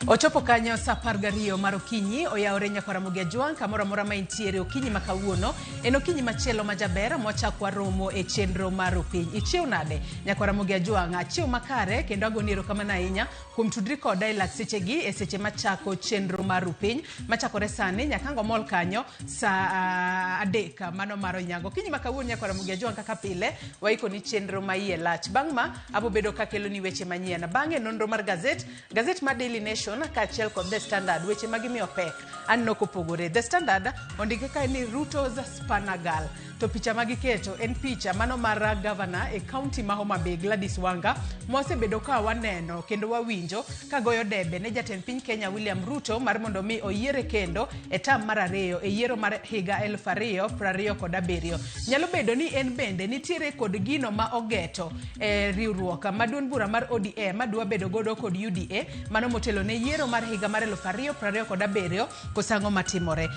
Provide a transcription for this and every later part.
Ochopo kanyo saa 12 mar okinyi, oyawore nyakwar Ramogi Ajwang' kamoro amora ma intiere okinyi ma kawuono. En okinyi machielo ma jaber mwachak waromo e chenro mar opiny. Ichiew nade nyakwar Ramogi Ajwang'? Achiew makare kendo agoni erokamano ahinya kuom tudri koda e lak sechegi e seche machako chenro mar opiny machakore sani nyaka ang' omol kanyo saa 3 mano mar onyango. Okinyi ma kawuono nyakwar Ramogi Ajwang' kaka pile waikoni chenro ma iye lach. Bang' ma abo bedo kakeloni weche manyien. Bang'e nonro mar gazet Gazet mar Daily Nation kaachiel kod The Standard weche ma gimiyo pek aneno kopogore. The Standard ondike kae ni Ruto's Spanner Girl. To picha ma giketo en picha mano mar gavana e kaunti ma Homa Bay Gladys Wanga mwasebedo ka waneno kendo wawinjo ka goyo debe ne jatend piny Kenya William Ruto mar mondo mi oyiere kendo e tam mar ariyo e yiero mar higa 2027. Nyalo bedo ni en bende nitiere kod gino ma ogeto e riwruok ma duond bura mar ODM dwa bedo godo kod UDA mano motelo ne yiero mar higa mar 2027 koso ang'o matimore.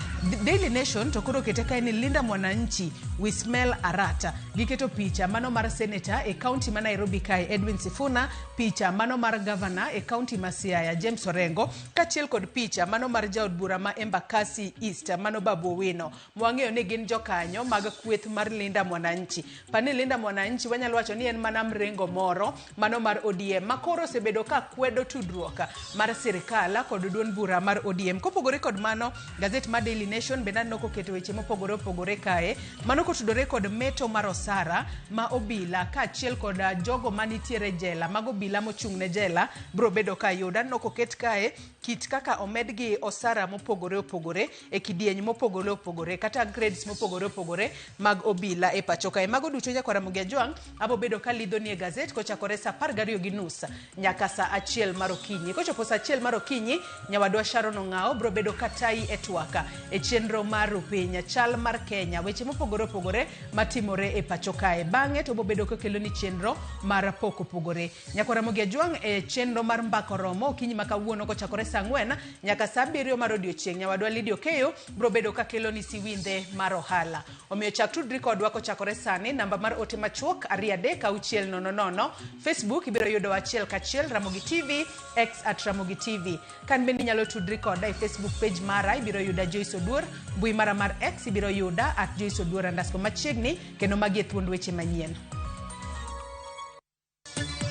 Daily Nation to koro okete kae ni Linda Mwananchi we smell a rat. Giketo picha mano mar senator e kaunti ma Nairobi kae Edwin Sifuna, picha mano mar governor e kaunti ma Siaya James Orengo, kaachiel kod picha mano mar jaod bura ma Embakasi East mano Babu Owino. Mwang'eyo ni gin jokanyo mag kweth mar Linda Mwananchi. Par ni Linda Mwananchi wanyalo wacho ni en mana mrengo moro mano mar ODM ma koro osebedo ka kwedo tudruok mar sirikal kod duond bura mar ODM. Kopogore kod mano, gazet mar Daily Nation bende aneno koketo weche mopogore opogore kae. Mano kotudore kod meto mar osara ma obila kaachiel kod jogo manitiere jela, mago obila mochung' ne jela bro bedo ka yudo. Aneno koket kae kit kaka omedgi osara mopogore opogore e kidieny mopogore opogore kata grades mopogore opogore mag obila e pacho kae. Mago duto nyakwar Ramogi Ajwang' abo bedo ka lidhoni e gazet kochakore saa 12:30 nyaka saa 1 mar okinyi. Kochopo saa 1 mar okinyi, nyawadwa Sharon Ong'awo bro bedo ka tayi e twak e chenro mar Rupiny, chal mar Kenya, weche mopogore opogore matimore e pacho kae. Bang'e to obobedo kokeloni chenro mar pok opogore. Nyakwar Ramogi Ajwang' e chenro mar Mbaka Oromo okinyi ma kawuono kochakore saa 4 nyaka saa 7 mar odiochieng'. Nyawadwa Lydia Okeyo bro bedo ka keloni siwindhe mar ohala. Omiyo chak tudri kodwa kochakore sani, namba mar ote machuok 23600, Facebook ibiro yudowa achiel kachiel Ramogi TV, X at Ramogi TV. Kan bende inyalo tudri koda e Facebook page mara ibiro yuda Joyce Oduor, mbui mara mar X ibiro yuda at Joyce Oduor underscore machiegni kendo magi e thuond weche manyien.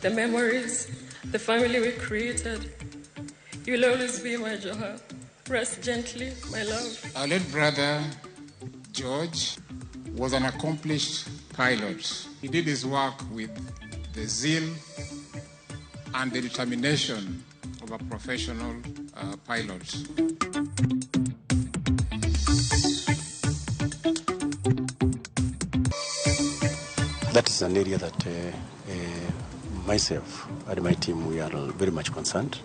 The memories, the family we created. You'll always be my Joha. Rest gently, my love. Our late brother, George, was an accomplished pilot. He did his work with the zeal and the determination of a professional pilot. That is an area that myself and my team, we are very much concerned,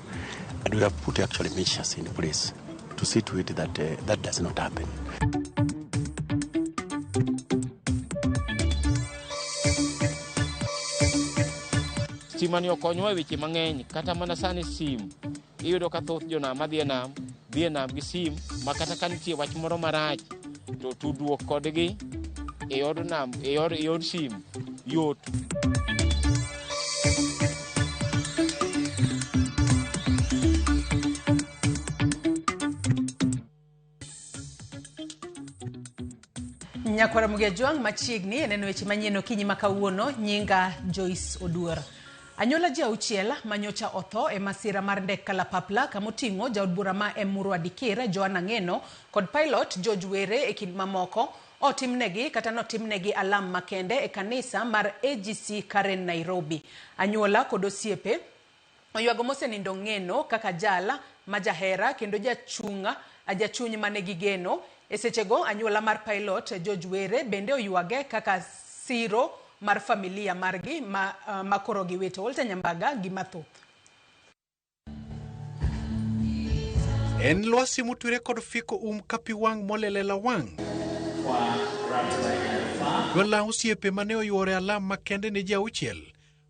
and we have put actually measures in place to see to it that that does not happen. Stima ni okonyowa e weche mang'eny, kata mana sani sim iyudo ka thoth jonam madhi e nam dhi e nam gi sim ma kata ka nitie wach moro marach to tudruok kodgi e yor nam, e yor, e yor sim yot. Nyakwar Ramogi Ajwang' machiegni e neno weche manyien okinyi ma kawuono, nyinga Joyce Oduor. Anyuola ji auchiel ma nyocha otho e masira mar ndek kalapapla kama oting'o jaod bura ma Emurua Dikir Joanna Ng'eno kod pilot George Were e kind mamoko otimnegi kata notimnegi alam makende e kanisa mar AGC Karen Nairobi. Anyuola kod osiepe oywago mosenindo Ng'eno kaka jal ma jahera kendo jachuny mane gigeno. E sechego anyuola mar pilot George Were bende oywage kaka siro mar familia margi ma koro giwito. Walter Nyambaga gi mathoth. En lwasi motwere kod fiko ka pi wang' molelela wang'. Jwala osiepe mane oyuore alam makende ne ji auchiel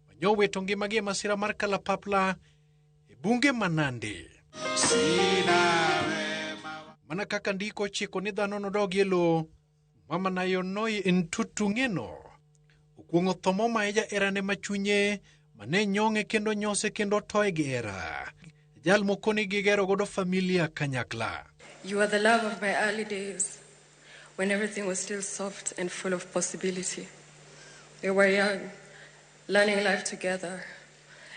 manyowito ngimagi e masira mar kalapapla e bunge ma Nandi. Mana kaka ndiko ochiko ni dhano nodogi e lowo, Mama Nayonoi Ntutu Ng'eno okuong'o tho momaye jaherane ma chunye mane nyong'e kendo nyose kendo toye gi hera. Jal mokoni gigero godo familia kanyakla. You are the love of my early days, when everything was still soft and full of possibility. We were young, learning life together,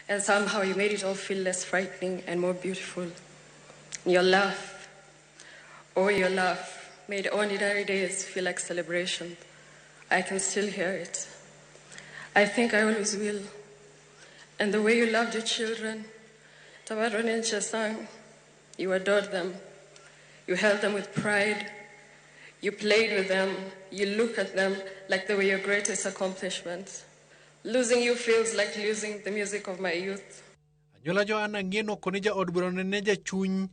and somehow you made it all feel less frightening and more beautiful. Your laugh, oh, your laugh, made ordinary days feel like celebration. I can still hear it. I think I always will. And the way you loved your children, Tabaron and Chesang, you adored them. You held them with pride. You played with them. You look at them like they were your greatest accomplishments. Losing you feels like losing the music of my youth. Anyuola Joanna Ng'eno koni jaod burano ne jachuny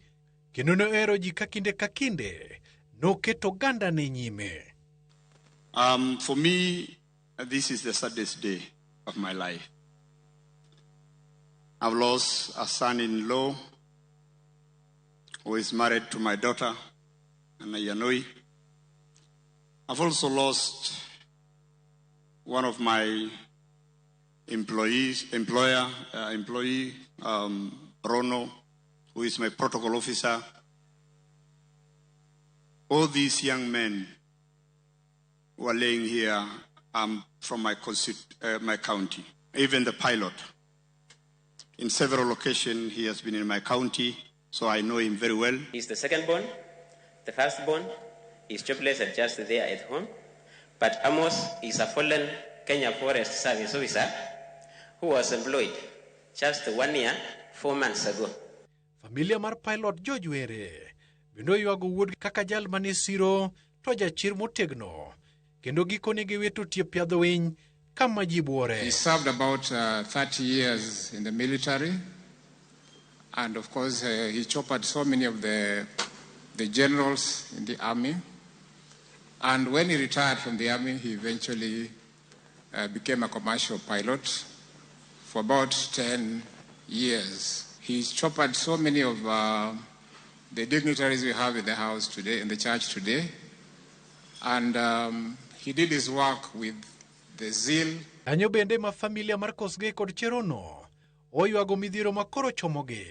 kendo ne ohero ji ka kinde ka kinde noketo oganda ne nyime. For me, this is the saddest day of my life. I've lost a son-in-law who is married to my daughter, Anna Yanoi. I've also lost one of my employee, Rono, who is my protocol officer. All these young men who are laying here from my county, even the pilot. In several occasions, he has been in my county, so I know him very well. He's the second born. The first born is jobless and just there at home. But Amos is a fallen Kenya Forest Service officer who was employed just 1 year, 4 months ago. Familia mar pilot George Were bende oywago wuod kaka jal mane siro to jachir motegno kendo gikone giwito tie piadho winy kama ji buore. He served about 30 years in the military, and of course he choppered so many of the generals in the army. And when he retired from the army, he eventually became a commercial pilot for about 10 years. He choppered so many of the dignitaries we have in the house today, in the church today, and he did his work with the zeal. Kanyo bende ma familia mar Kosgei kod Cherono oywago midhiero ma koro chomogi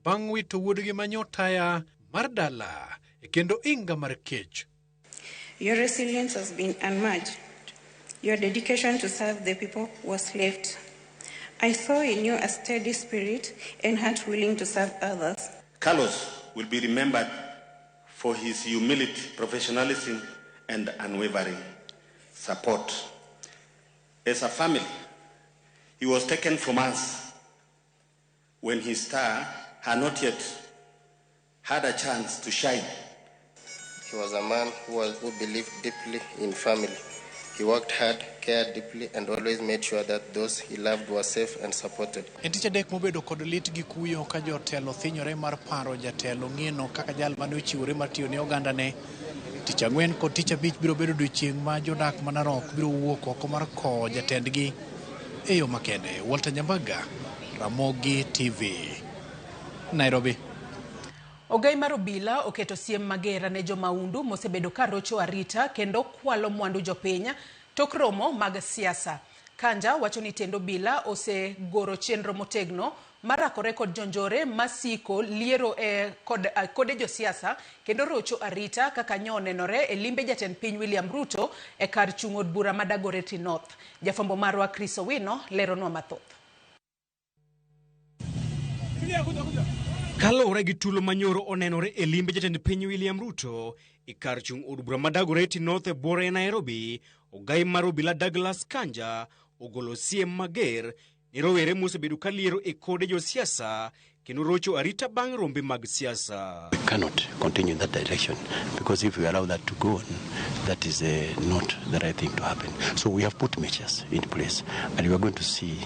bang' wito wuodgi manyotaya mar dala e kendo inga mar kech. Your resilience has been unmatched. Your dedication to serve the people was left. I saw in you a steady spirit and heart willing to serve others. Carlos will be remembered for his humility, professionalism, and unwavering support. As a family, he was taken from us when his star had not yet had a chance to shine. He was a man who believed deeply in family. He worked hard, cared deeply, and always made sure that those he loved were safe and supported. En tich adek mobedo kod lit gi kuyo ka jotelo thinyore mar paro jatelo Ng'eno kaka jal mane ochiwore mar tiyo ne ogandane. Tich ang'wen kod tich abich biro bedo odiechieng' ma jodak ma Narok biro wuok oko mar kowo jatendgi e yo makende. Walter Nyambaga, Ramogi TV, Nairobi. Ogai mar obila oketo siem mager ne jomaundu mosebedo ka rocho arita kendo kwalo mwandu jopiny tok romo mag siasa. Kanja wacho ni tend obila osegoro chenro motegno marakore kod jonjore masiko liero e kode josiasa kendo rocho arita kaka nyo onenore e limbe jatend piny William Ruto e kar chung' od bura ma Dagoretti North. Jafwambo marwa Chris Owino leronwa mathoth. Kaluwore gi tulo manyoro onenore e limbe jatend piny William Ruto e kar chung' od bura ma Dagoretti North e buore Nairobi, ogai mar obila Douglas Kanja ogolo siem mager ni rowere mosebedo ka liero e kode josiasa kendo rocho arita bang' rombe mag siasa. We cannot continue in that direction because if we allow that to go on, that is not the right thing to happen. So we have put measures in place and we are going to see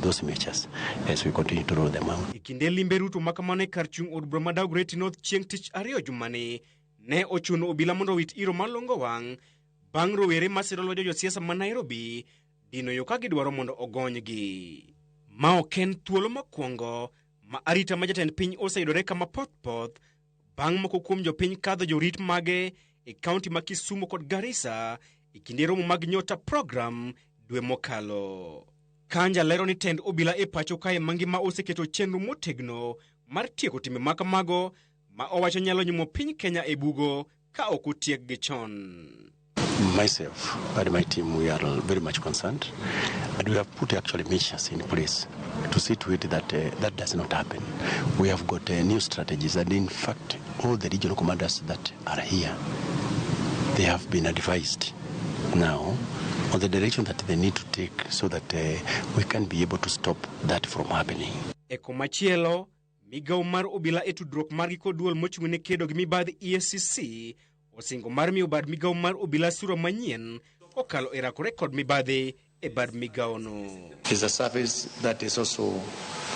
those measures as we continue to roll them out. E kinde limbe Ruto makamano e kar chung' od bura ma Dagoretti North chieng' tich ariyo jumani, ne ochuno obila mondo owit iro malongo wang' bang' rowere masiro lwedo josiasa ma Nairobi dino yo ka gidwaro mondo ogonygi. Ma ok en thuolo mokwongo ma arita ma jatend piny oseyudore kama pothpoth bang' moko kuom jopiny kadho jorit mage e kaunti ma Kisumu kod Garissa e kinde romo mag Nyota program dwe mokalo. Kanja lero ni tend obila e pacho kae mangima oseketo chenro motegno mar tieko timbe ma kamago ma owacho nyalo nyumo piny Kenya e bugo ka ok otiekgi chon. Myself and my team, we are very much concerned, and we have put actually measures in place to see to it that that does not happen. We have got new strategies, and in fact, all the regional commanders that are here, they have been advised now on the direction that they need to take so that we can be able to stop that from happening. E komachielo, migawo mar obila e tudruok margi kod duol mochung' ne kedo gi mibadhi EACC osingo mar miyo bad migawo mar obila sura manyien kokalo e rakore kod mibadhi e bad migawono. It's a service that is also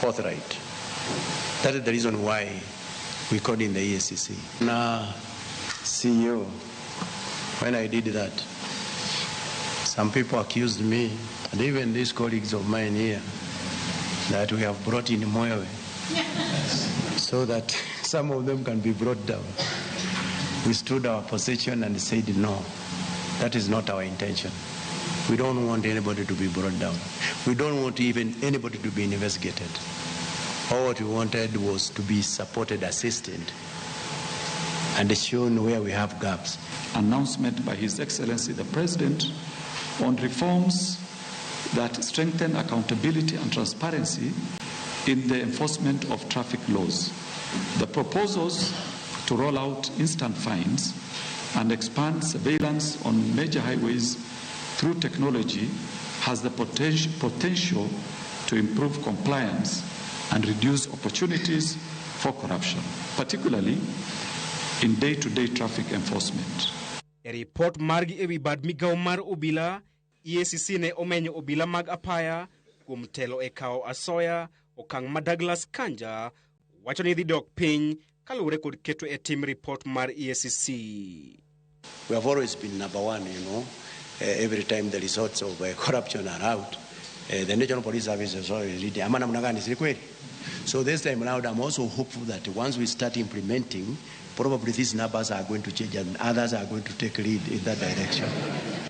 forthright. That is the reason why we called in the EACC. Now, CEO, when I did that, some people accused me, and even these colleagues of mine here, that we have brought in Mwewe so that some of them can be brought down. We stood our position and said, no, that is not our intention. We don't want anybody to be brought down. We don't want even anybody to be investigated. All what we wanted was to be supported, assisted, and shown where we have gaps. Announcement by His Excellency the President on reforms that strengthen accountability and transparency in the enforcement of traffic laws. The proposals to roll out instant fines and expand surveillance on major highways through technology has the potential to improve compliance and reduce opportunities for corruption, particularly in day-to-day traffic enforcement. E ripot margi ewi bad migawo mar obila, EACC ne omenyo obila mag apaya kuom telo e kawo asoya, okang' ma Douglas Kanja wacho ni dhi dok piny kaluwore kod keto e tim ripot mar EACC. We have always been number one, you know. Every time the results of corruption are out, the National Police Service is always leading. Ama namna gani, si kweli? So this time around, I'm also hopeful that once we start implementing, probably these numbers are going to change and others are going to take lead in that direction.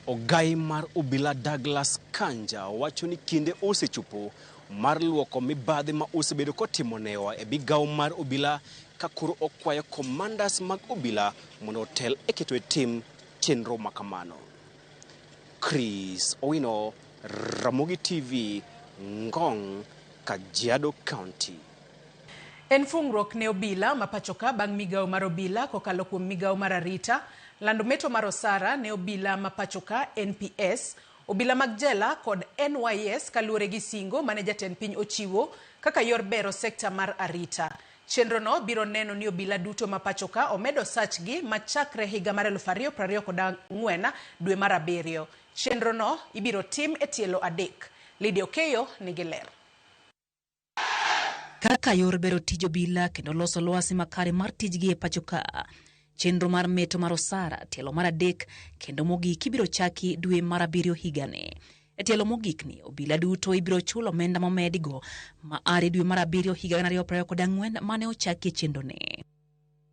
Ogai mar obila Douglas Kanja wacho ni kinde osechopo mar luoko mibadhi ma osebedo kotimo newa e migawo mar obila ka koro okwayo commanders mag obila mondo otel e keto e tim chenro makamano. Chris Owino, Ramogi TV, Ngong, Kajiado County. En fungruok ne obila ma pachoka bang' migawo mar obila kokalo kuom migawo mar arita, lando meto mar osara ne obila ma pachoka NPS, obila mag jela kod NYS kaluwore gi singo mane jatend piny ochiwo kaka yor bero sekta mar arita. Chenrono biro neno ni obila duto ma pachoka omedo sachgi machakre higa mar 2024 dwe mar 7. Chenrono ibiro tim e tielo 3. Lydia Okeyo nigi ler. Kaka yor bero tij obila kendo loso lwasi makare mar tijgi e pachoka. Chenro mar meto mar osara tielo mar 3 kendo mogik ibiro chaki dwe mar 7 higani. E tielo mogikni obila duto ibiro chulo omenda momedigo ma are dwe mar 7 higa 2024 mane ochaki e chenroni.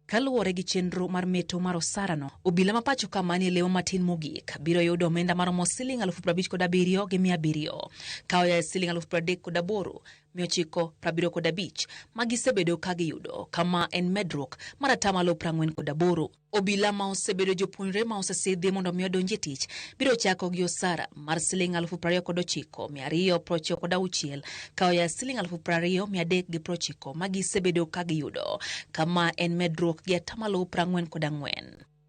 Kaluwore gi chenro mar meto mar osarano, obila ma pacho ka manie lewo matin mogik biro yudo omenda maromo siling 57,700 ka oya e siling 38,975 ma gisebedo ka giyudo, kama en medruok mar 48%. Obila ma osebedo jopuonjre ma osesidhi mondo mi odonji e tich biro chako gi osara mar siling 29,296 ka oya siling 20,390 ma gisebedo ka giyudo, kama en medruok gi 44%.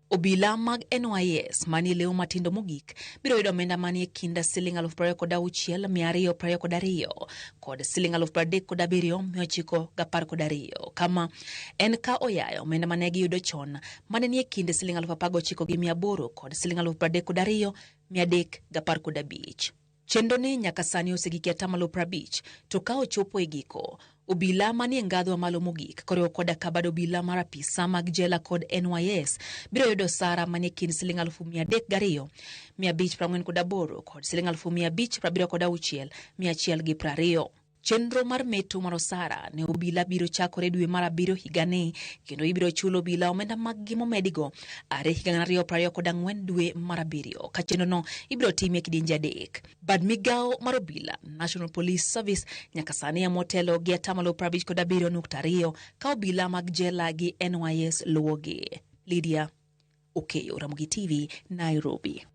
Obila mag NYS manie lewo matindo mogik biro yudo omenda manie kind siling 26,222 kod siling 37,912, kama en ka oyayo omenda mane giyudo chon mane nie kind siling 19,800 kod siling 32,315. Chenroni nyaka sani osegik e 50%, to ka ochopo e giko, obila manie ngadho malo mogik koriwo koda ka bad obila mar apisa mag jela kod NYS biro yudo osara manie kind siling 302,548 kod siling 576,120. Chenro mar meto mar osara ne obila biro chakore dwe mar abiriyo higani kendo ibiro chulo obila omenda maggi momedigo are higa 2024 dwe mar abiriyo ka chenrono ibiro timie kidienje adek. Bad migawo mar obila National Police Service nyaka sani ema otelo gi atamalo 57.2 ka obila mag jela gi NYS luwogi. Lydia Okeyo, Ramogi TV, Nairobi.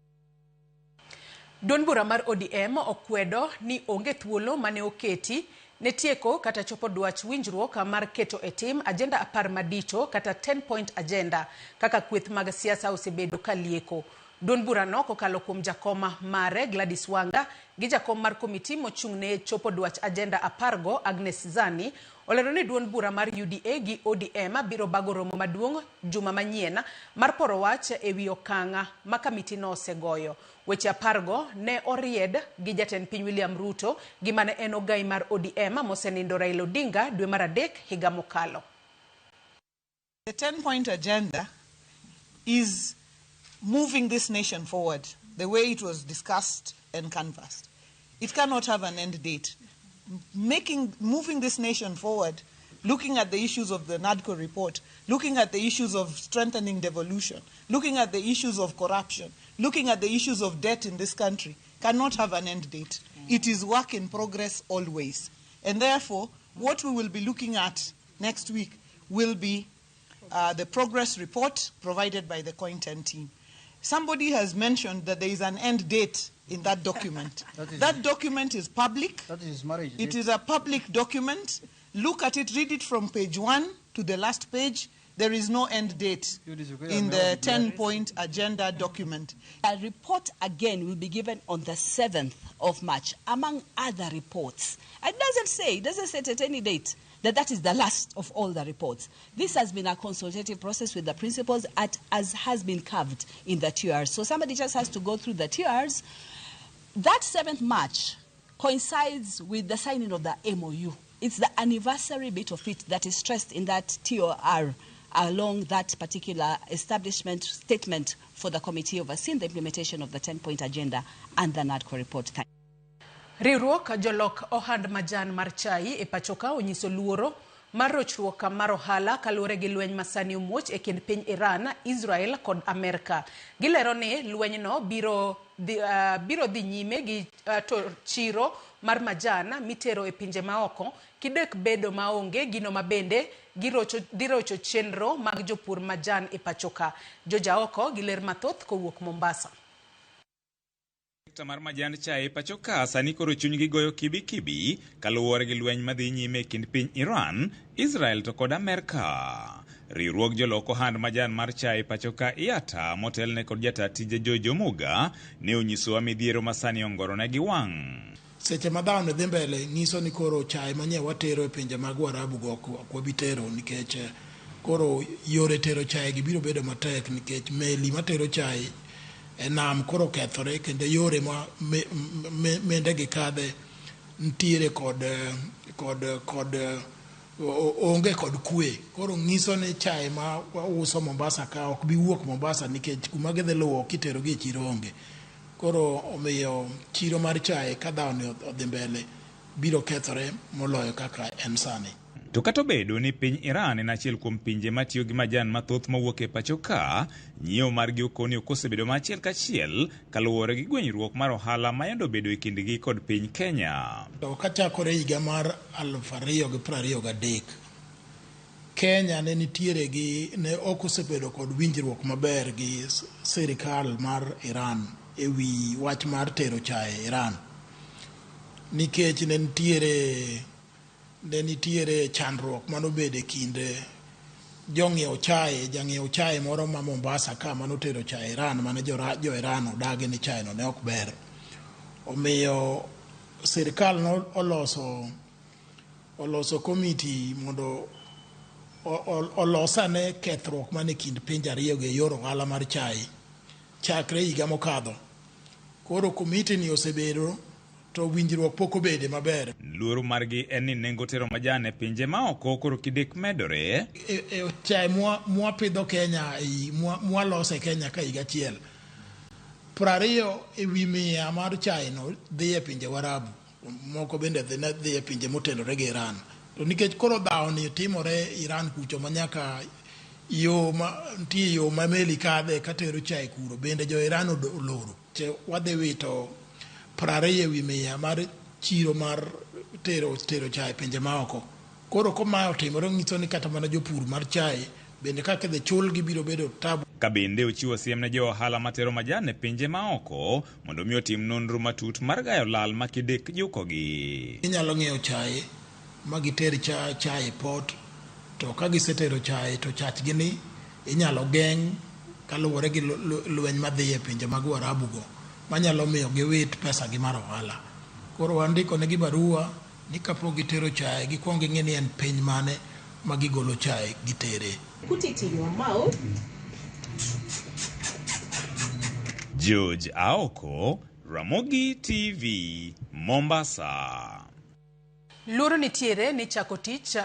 Duond bura mar ODM okwedo ni onge thuolo mane oketi ne tieko kata chopo dwach winjruok mar keto e tim agenda 10 madito kata 10-point agenda kaka kweth mag siasa osebedo ka lieko. Duond burano kokalo kuom jakoma mare Gladys Wanga gi jakom mar komiti mochung' ne chopo dwach agenda 10 go Agnes Zani olero ni duond bura mar UDA gi ODM biro bago romo maduong' juma manyien mar poro wach ewi okang' ma kamiti no osegoyo. Weche 10 go ne oried gi jatend piny William Ruto gi mane en ogai mar ODM mosenindo Raila Odinga dwe mar 3 higa mokalo. The 10-point agenda is moving this nation forward the way it was discussed and canvassed. It cannot have an end date. Moving this nation forward, looking at the issues of the NADCO report, looking at the issues of strengthening devolution, looking at the issues of corruption, looking at the issues of debt in this country, cannot have an end date. It is work in progress always. And therefore, what we will be looking at next week will be the progress report provided by the COIN 10 team. Somebody has mentioned that there is an end date in that document. That document is public. That is marriage. It is a public document. Look at it, read it from page 1 to the last page. There is no end date in the 10-point agenda document. A report again will be given on the 7th of March, among other reports. It doesn't say at any date that is the last of all the reports. This has been a consultative process with the principals as has been carved in the TRs. So somebody just has to go through the TRs. That 7th March coincides with the signing of the MOU. It's the anniversary bit of it that is stressed in that TOR along that particular establishment statement for the committee overseeing the implementation of the 10-point agenda and the NADCO report. Thank Riwruok jolok ohand majan mar chai e pachoka onyiso luoro mar rochruok mar ohala kaluwore gi lweny masani omuoch e kind piny Iran, Israel kod Amerka. Gilero ni lwenyno biro dhi nyime gi chiro mar majan mitero e pinje maoko kidek bedo maonge gino mabende dhi rocho chenro mag jopur majan e pachoka. Jojaoko gi ler mathoth kowuok Mombasa. Sekta mar majand chae pachoka sani koro chunygi goyo kibi-kibi kaluwore gi lweny madhi nyime e kind piny Iran, Israel to kod Amerka. Riwruog jolok ohand majan mar chae pachoka IATA motelne kod jata tije George Omuga ne onyisowa midhiero masani ongoronegi wang'. Seche ma dhano dhi mbele nyiso ni koro chae manye watero e pinje mag Waarabu go ok wabi tero nikech koro yore tero chae gi biro bedo matek nikech meli matero chae e nam koro kethore kendo yore ma mende gi kadhe nitiere kod onge kod kwe. Koro nyiso ni chae ma wauso Mombasa ka ok bi wuok Mombasa nikech kuma gidhi luwo kitero gi e chiro onge. Koro omiyo chiro mar chae ka dhano odhi mbele biro kethore moloyo kaka en sani. To kata obedo ni piny Iran en achiel kuom pinje matiyo gi majan mathoth mawuok e pacho ka, nyiewo margi okoni ok osebedo ma achiel kachiel kaluwore gi gwenyruok mar ohala ma yande obedo e kindgi kod piny Kenya. To kachakore higa mar 2023, Kenya ne nitiere gi ne ok osebedo kod winjruok maber gi sirikal mar Iran e wi wach mar tero chae Iran nikech ne nitiere chandruok manobedo e kind jong'iew chae, jang'iew chae moro ma Mombasa ka manotero chae Iran mane jo Iran odagi ni chae no ne ok ber. Omiyo sirikal no oloso komiti mondo olosane kethruok mane kind pinje ariyo gi yor ohala mar chae chakre higa mokadho. Koro komiti ni osebedo to winjruok pok obede maber. Luoro margi en ni nengo tero majan e pinje ma oko koro kidek medore. E chae mwapidho Kenya, mwalose Kenya ka higa achiel, 20 e wi 100 mar chae no dhi e pinje Warabu. Moko bende dhi e pinje motenore gi Iran. To nikech koro dhawo ni timore Iran kucho ma nyaka yo ma nitie yo ma meli kadhe katero chae kuro bende jo Iran oloro. Wadhi wito 20% mar chiro mar tero chae e pinje maoko. Koro koma otimore nyiso ni kata mana jopur mar chae bende kaka idhi chulgi biro bedo tabu. Ka bende ochiwo siem ne jo ohala matero majan e pinje maoko mondo mi otim nonro matut mar gayo lal ma kidek jukogi. Inyalo ng'iewo chae ma giter chae e port, to ka gisetero chae to chachgi ni inyalo geng' kaluwore gi lweny madhi e pinje mag Waarabu go manyalo miyo giwit pesa gi mar ohala. Koro wandiko negi barua ni kapok gitero chae gikwong ging'e ni en piny mane ma gigolo chae gitere. Put it in your mouth. George Aoko, Ramogi TV, Mombasa. Luoro nitiere ni chako tich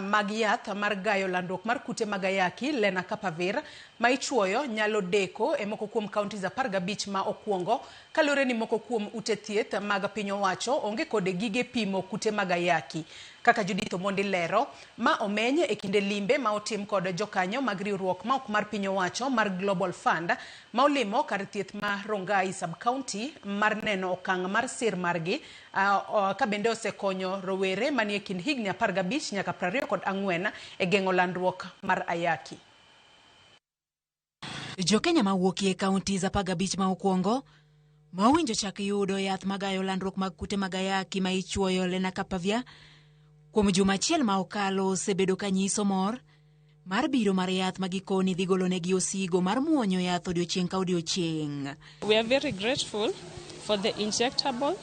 mag yath mar gayo landruok mar kute mag ayaki Lenacapavir ma ichuoyo nyalo deko e moko kuom counties 15 ma okuongo kaluwore ni moko kuom ute thieth mag piny owacho onge kod gige pimo kute mag ayaki. Kaka Judith Omondi lero, ma omeny e kinde limbe ma otim kod jokanyo mag riwruok ma ok mar piny owacho mar Global Fund ma olimo kar thieth ma Rongai sub-county mar neno okang' mar sir margi ka bende osekonyo rowere manie kind higni 15 nyaka 24 e geng'o landruok mar ayaki. Jokenya mawuok e counties 15 ma okuongo ma owinjo chak yudo yath magayo landruok mag kute mag ayaki ma ichuoyo Lenacapavir kuom juma achiel ma okalo osebedo ka nyiso mor mar biro mar yath ma gikoni dhi golonegi osigo mar muonyo yath odiochieng' ka odiochieng'. We are very grateful for the injectable.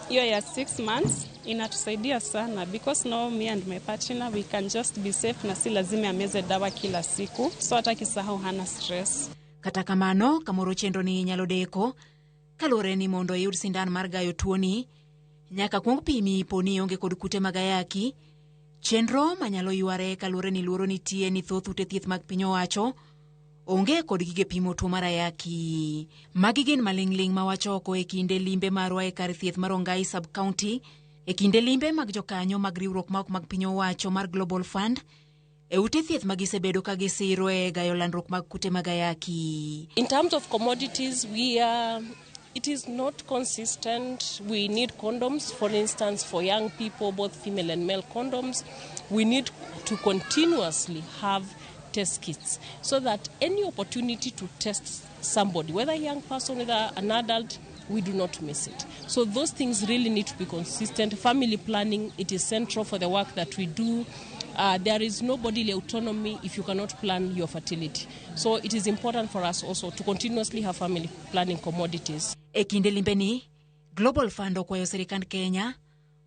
Hiyo ya 6 months inatusaidia sana because now me and my partner we can just be safe na si lazima ameze dawa kila siku, so hata kisahau hana stress. Kata kamano, kamoro chenro ni nyalo deko kaluwore ni mondo iyud sindan mar gayo tuoni nyaka kuong pimi poni onge kod kute mag ayaki, chenro manyalo yware kaluwore ni luoro nitie ni thoth ute thieth mag piny owacho onge kod gige pimo tuo mar ayaki. Magi gin maling'ling' ma wachoko e kinde limbe marwa e kar thieth mar Rongai sub-county e kinde limbe mag jokanyo mag riwruok ma ok mag piny owacho mar Global Fund e ute thieth ma gisebedo ka gisiro e gayo landruok mag kute mag ayaki. In terms of commodities, we are it is not consistent. We need condoms, for instance, for young people, both female and male condoms. We need to continuously have test kits so that any opportunity to test somebody, whether a young person, whether an adult, we do not miss it. So those things really need to be consistent. Family planning, it is central for the work that we do. There is no bodily autonomy if you cannot plan your fertility. So it is important for us also to continuously have family planning commodities. E kinde limbeni, Global Fund okwayo sirikand Kenya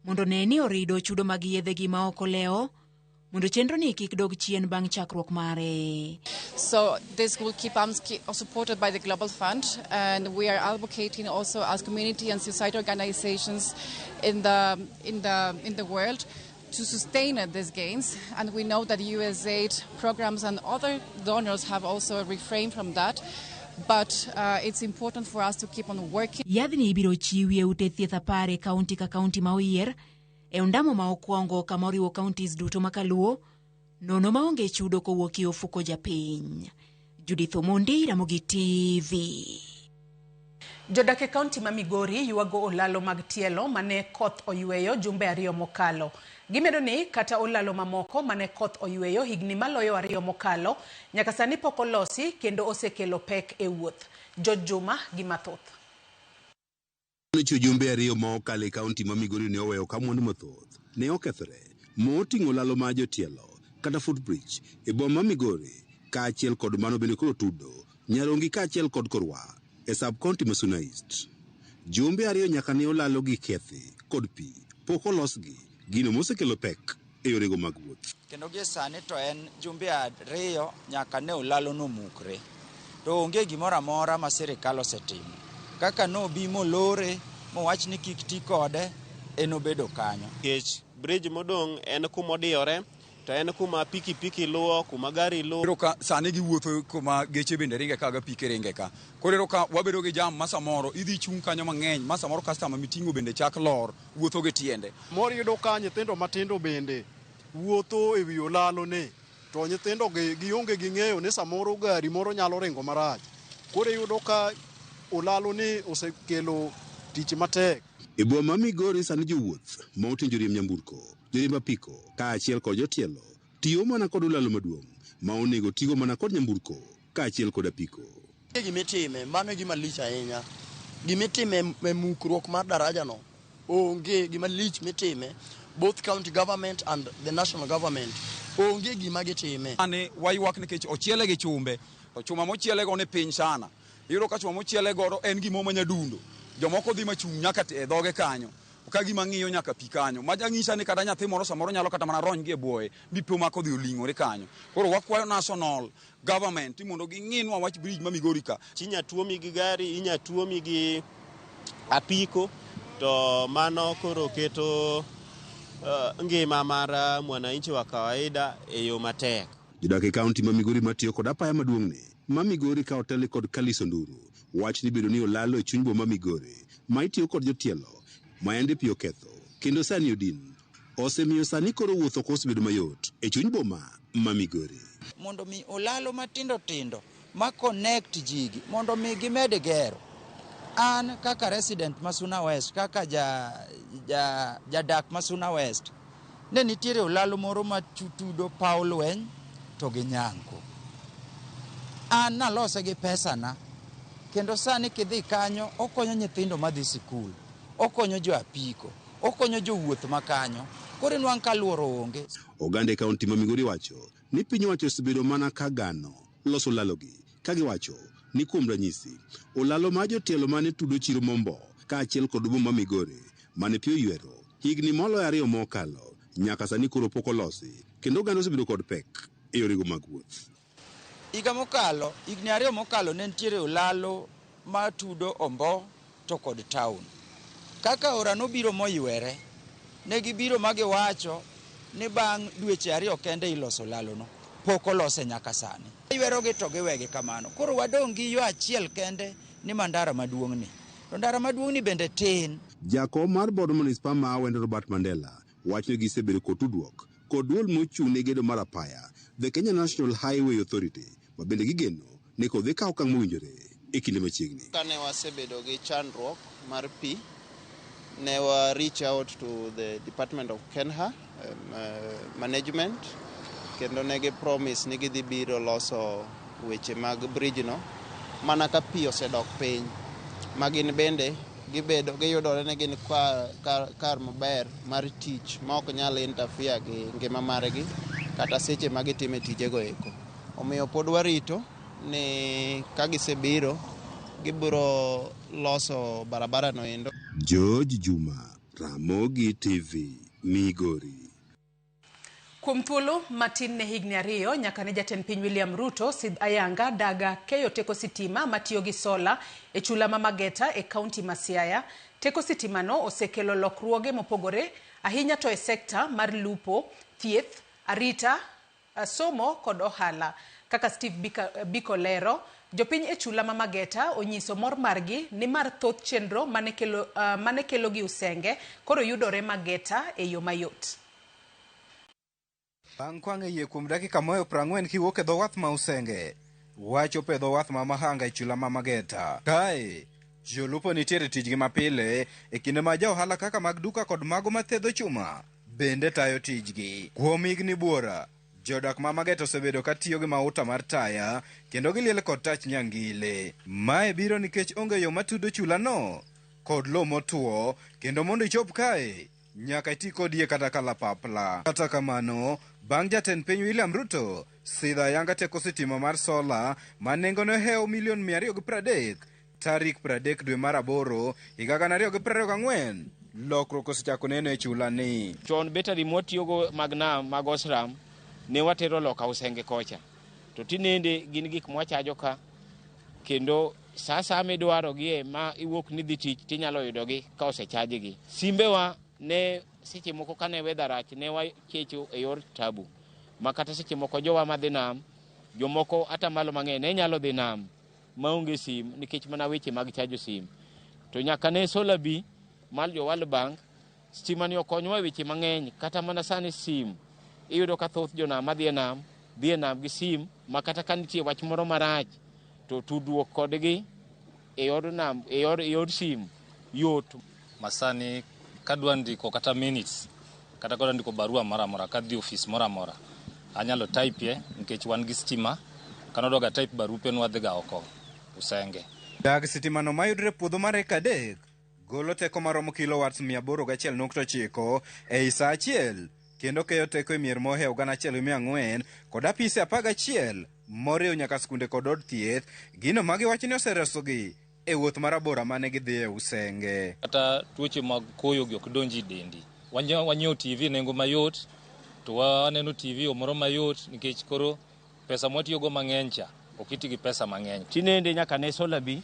mondo ne ni orido chudo mag yedhegi ma ok olewo mondo chenro ni kik dog chien bang' chakruok mare. So this will keep supported by the Global Fund, and we are advocating also as community and society organizations in the world to sustain these gains, and we know that USAID programs and other donors have also refrained from that, but it's important for us to keep on working. Yadhni ibiro chiwi e ute thieth 10 e kaunti ka kaunti ma oyier e ondamo ma okwongo kama oriwo counties duto makaluo nono maonge chudo kowuok e ofuko japiny. Judith Omondi, Ramogi TV. Jodak e kaunti ma Migori ywago olalo mag tielo mane koth oyweyo jumbe 2 mokalo. Gimedo ni kata olalo mamoko mane koth oyweyo higni maloyo 2 mokalo nyaka sani pok olosi kendo osekelo pek e wuoth. George Juma gi mathoth. Jumbe 2 ma okalo e kaunti ma Migori ne oweyo ka mwandu mathoth ne okethore moting'o olalo ma jotielo kata footbridge e boma ma Migori kaachiel kod mano bende koro tudo Nyarongi kaachiel kod Korwa e sub-county ma Suna East. Jumbe 2 nyaka ne olalo gi kethi kod pi pok olosgi, gino mosekelo pek e yorego mag wuoth. Kendo gie sani to en jumbe 2 nyaka ne olalo nomukre. To onge gimoro amora ma sirikal osetimo. Kaka nobi molore mowach ni kik ti kode, en obedo kanyo. Nikech bridge modong' en kumodiyore To en kuma pikipiki luwo, kuma gari luwo. Iyudo ka sani giwuotho kuma geche bende ringe ka ga pike ringe ka. Koro iyudo ka wabedo gi jam ma samoro idhi chung' kanyo mang'eny ma samoro customer miting'o bende chak lor wuotho gi tiende. Moro iyudo ka nyithindo matindo bende wuotho e wi olalo ni to nyithindo gi gionge gi ng'eyo ni samoro gari moro nyalo ringo marach. Koro iyudo ka olalo ni osekelo tich matek. E boma ma Migori sani jowuoth ma oting'o joriemb nyamburko, joriemb apiko kaachiel kod jotielo tiyo mana kod olalo maduong' ma onego tigo mana kod nyamburko kaachiel kod apiko. Gimitime, mano e gima lich ahinya. Gimitime e mukruok mar daraja no, onge gima lich mitime. Both county government and the national government, onge gima gitime. Sani waywak nikech ochiele gi chumbe, to chuma mochiele go ni piny sana. Iyudo ka chuma mochiele godo en gimo ma nyadundo. Jomoko dhi machung' nyaka e dhoge kanyo. Ka gima ng'iyo nyaka pi kanyo. Ma jang'isa ni kata nyathi moro samoro nyalo kata mana rony gi e buoye mi pi omako dhi oling'ore kanyo. Koro wakwayo national government ni mondo ging'inwa wach bridge ma Migori ka. Inya tuomi gi gari, inya tuomi gi apiko, to mano koro keto ngima mar mwananchi wa kawaida e yo matek. Jodak e kaunti ma Migori matiyo kod apaya maduong'ni ma Migori ka oteli kod Kalis Onduru wach ni bedo ni olalo e chuny boma Migori ma itiyo kod jotielo ma yande pi oketho kendo sani odin osemiyo sani koro wuoth ok osebedo mayot e chuny boma ma Migori. Mondo mi olalo matindo tindo ma connect jigi mondo mi gimed gero. An kaka resident ma Suna West, kaka jadak ma Suna West, ne nitiere olalo moro ma tudo paw lweny to gi Nyanko. An nalose gi pesana, kendo sani kidhi kanyo okonyo nyithindo madhi sikul, okonyo jo apiko, okonyo jowuoth ma kanyo. Koro inwang' ka luoro onge. Oganda e kaunti ma Migori wacho ni piny owacho osebedo mana ka gano loso olalogi ka giwacho ni kuom ranyisi olalo ma jotielo mane tudo chiro Mombo kaachiel kod boma Migori mane pi oywero higni moloyo 2 mokalo nyaka sani koro pok olosi kendo oganda osebedo kod pek e yorego mag wuoth. Higa mokalo, higni 2 mokalo ne nitiere olalo ma tudo Ombo to kod town. Kaka ora nobiro moywere, ne gibiro ma giwacho ni bang' dweche 2 kende iloso olalono, pok olose nyaka sani. Ywerogi to giwegi kamano. Koro wadong' gi yo achiel kende ni mandara maduong'ni. To ndara maduong'ni bende tin. Jakom mar bod manispa ma Awendo Robert Mandela wacho ni gisebedo kod tudruok kod duol mochung' ne gedo mar apaya, The Kenya National Highway Authority, ma bende gigeno ni kodhi kawo okang' mowinjore e kinde machiegni. Kane wasebedo gi chandruok mar pi, ne wa reach out to the Department of Kenha management, kendo ne gi promise ni gidhi biro loso weche mag bridge no mana ka pi osedok piny, ma gin bende gibedo giyudore ni gin kar maber mar tich ma ok nyal interfere gi ngima margi kata seche ma gitime tijego eko. Omiyo pod warito ni ka gisebiro gibiro loso barabara no endo. George Juma, Ramogi TV, Migori. Kuom thuolo matin ne higni 2 nyaka ne jatend piny William Ruto sidh ayanga daga keyo teko sitima matiyo gi sola e chula ma Mageta e kaunti ma Siaya. Teko sitima no osekelo lokruoge mopogore ahinya to e sekta mar lupo, thieth, arita, somo kod ohala. Kaka Steve Biko lero, jopiny e chula ma Mageta onyiso mor margi ni mar thoth chenro mane kelo gi Usenge koro yudore Mageta e yo mayot. Bang' kwang' e yie kuom dakika 40 kiwuok e dho wath ma Usenge, wachopo e dho wath ma Mahanga e chula ma Mageta. Kae, jolupo nitiere tijgi mapile e kinde ma ja ohala kaka mag duka kod mago mathedho chuma bende tayo tijgi. Kuom higni buora, jodak ma Mageta osebedo ka tiyo gi mauta mar taya kendo giliel kod tach nyangile. Mae biro nikech onge yo matudo chulano kod lo motwo, kendo mondo ichop kae nyaka iti kod yie kata kalapapla. Kata kamano, bang' jatend piny William Ruto sidho ayanga teko sitima mar sola ma nengone ohewo milion 230 tarik 30 dwe mar 8 higa 2024, lokruok osechako neno e chulani. Chon betari mwatiyogo mag nam mag Osram ne watero loka Usenge kocha, to tinende gin gik mwachajo ka, kendo sa midwarogie ma iwuok ni dhi tich tinyalo yudogi ka osechajgi. Simbewa ne seche moko kane weather rach ne wachecho e yor tabu, Ma kata seche moko jowa madhi nam, jomoko atamalo mang'eny ne nyalo dhi nam maonge sim nikech mana weche mag chajo sim. To nyaka ne solar bi mar jo World Bank, stima ni okonyowa e weche mang'eny. Kata mana sani sim, iyudo ka thoth jonam madhi e nam, dhi e nam gi sim, ma kata ka nitie wach moro marach, to tudruok kodgi e yor nam, e yor sim yot. Masani kadwa ndiko kata minutes, kata kadwa ndiko barua moro amora, kadhi ofis moro amora, anyalo type nikech wan gi stima. Kanodwaga type barupe nwadhiga oko Usenge. Dag sitimano mayudre e puodho mar eka 3 golo teko maromo kilowatts 801.9 ei saa achiel kendo keyo teko e mier mohewo 1400 kod apise 11 moriwo nyaka skunde kod od thieth, gino ma giwacho ni oseresogi e wuoth marabora mane gidhiye Usenge. Kata tuoche mag koyo gi ok donji e dendi. Wanyiewo TV nengo mayot, to waneno TV moro mayot nikech koro pesa mwatiyogo mang'eny cha ok iti gi pesa mang'eny. Tinende nyaka ne solar bi,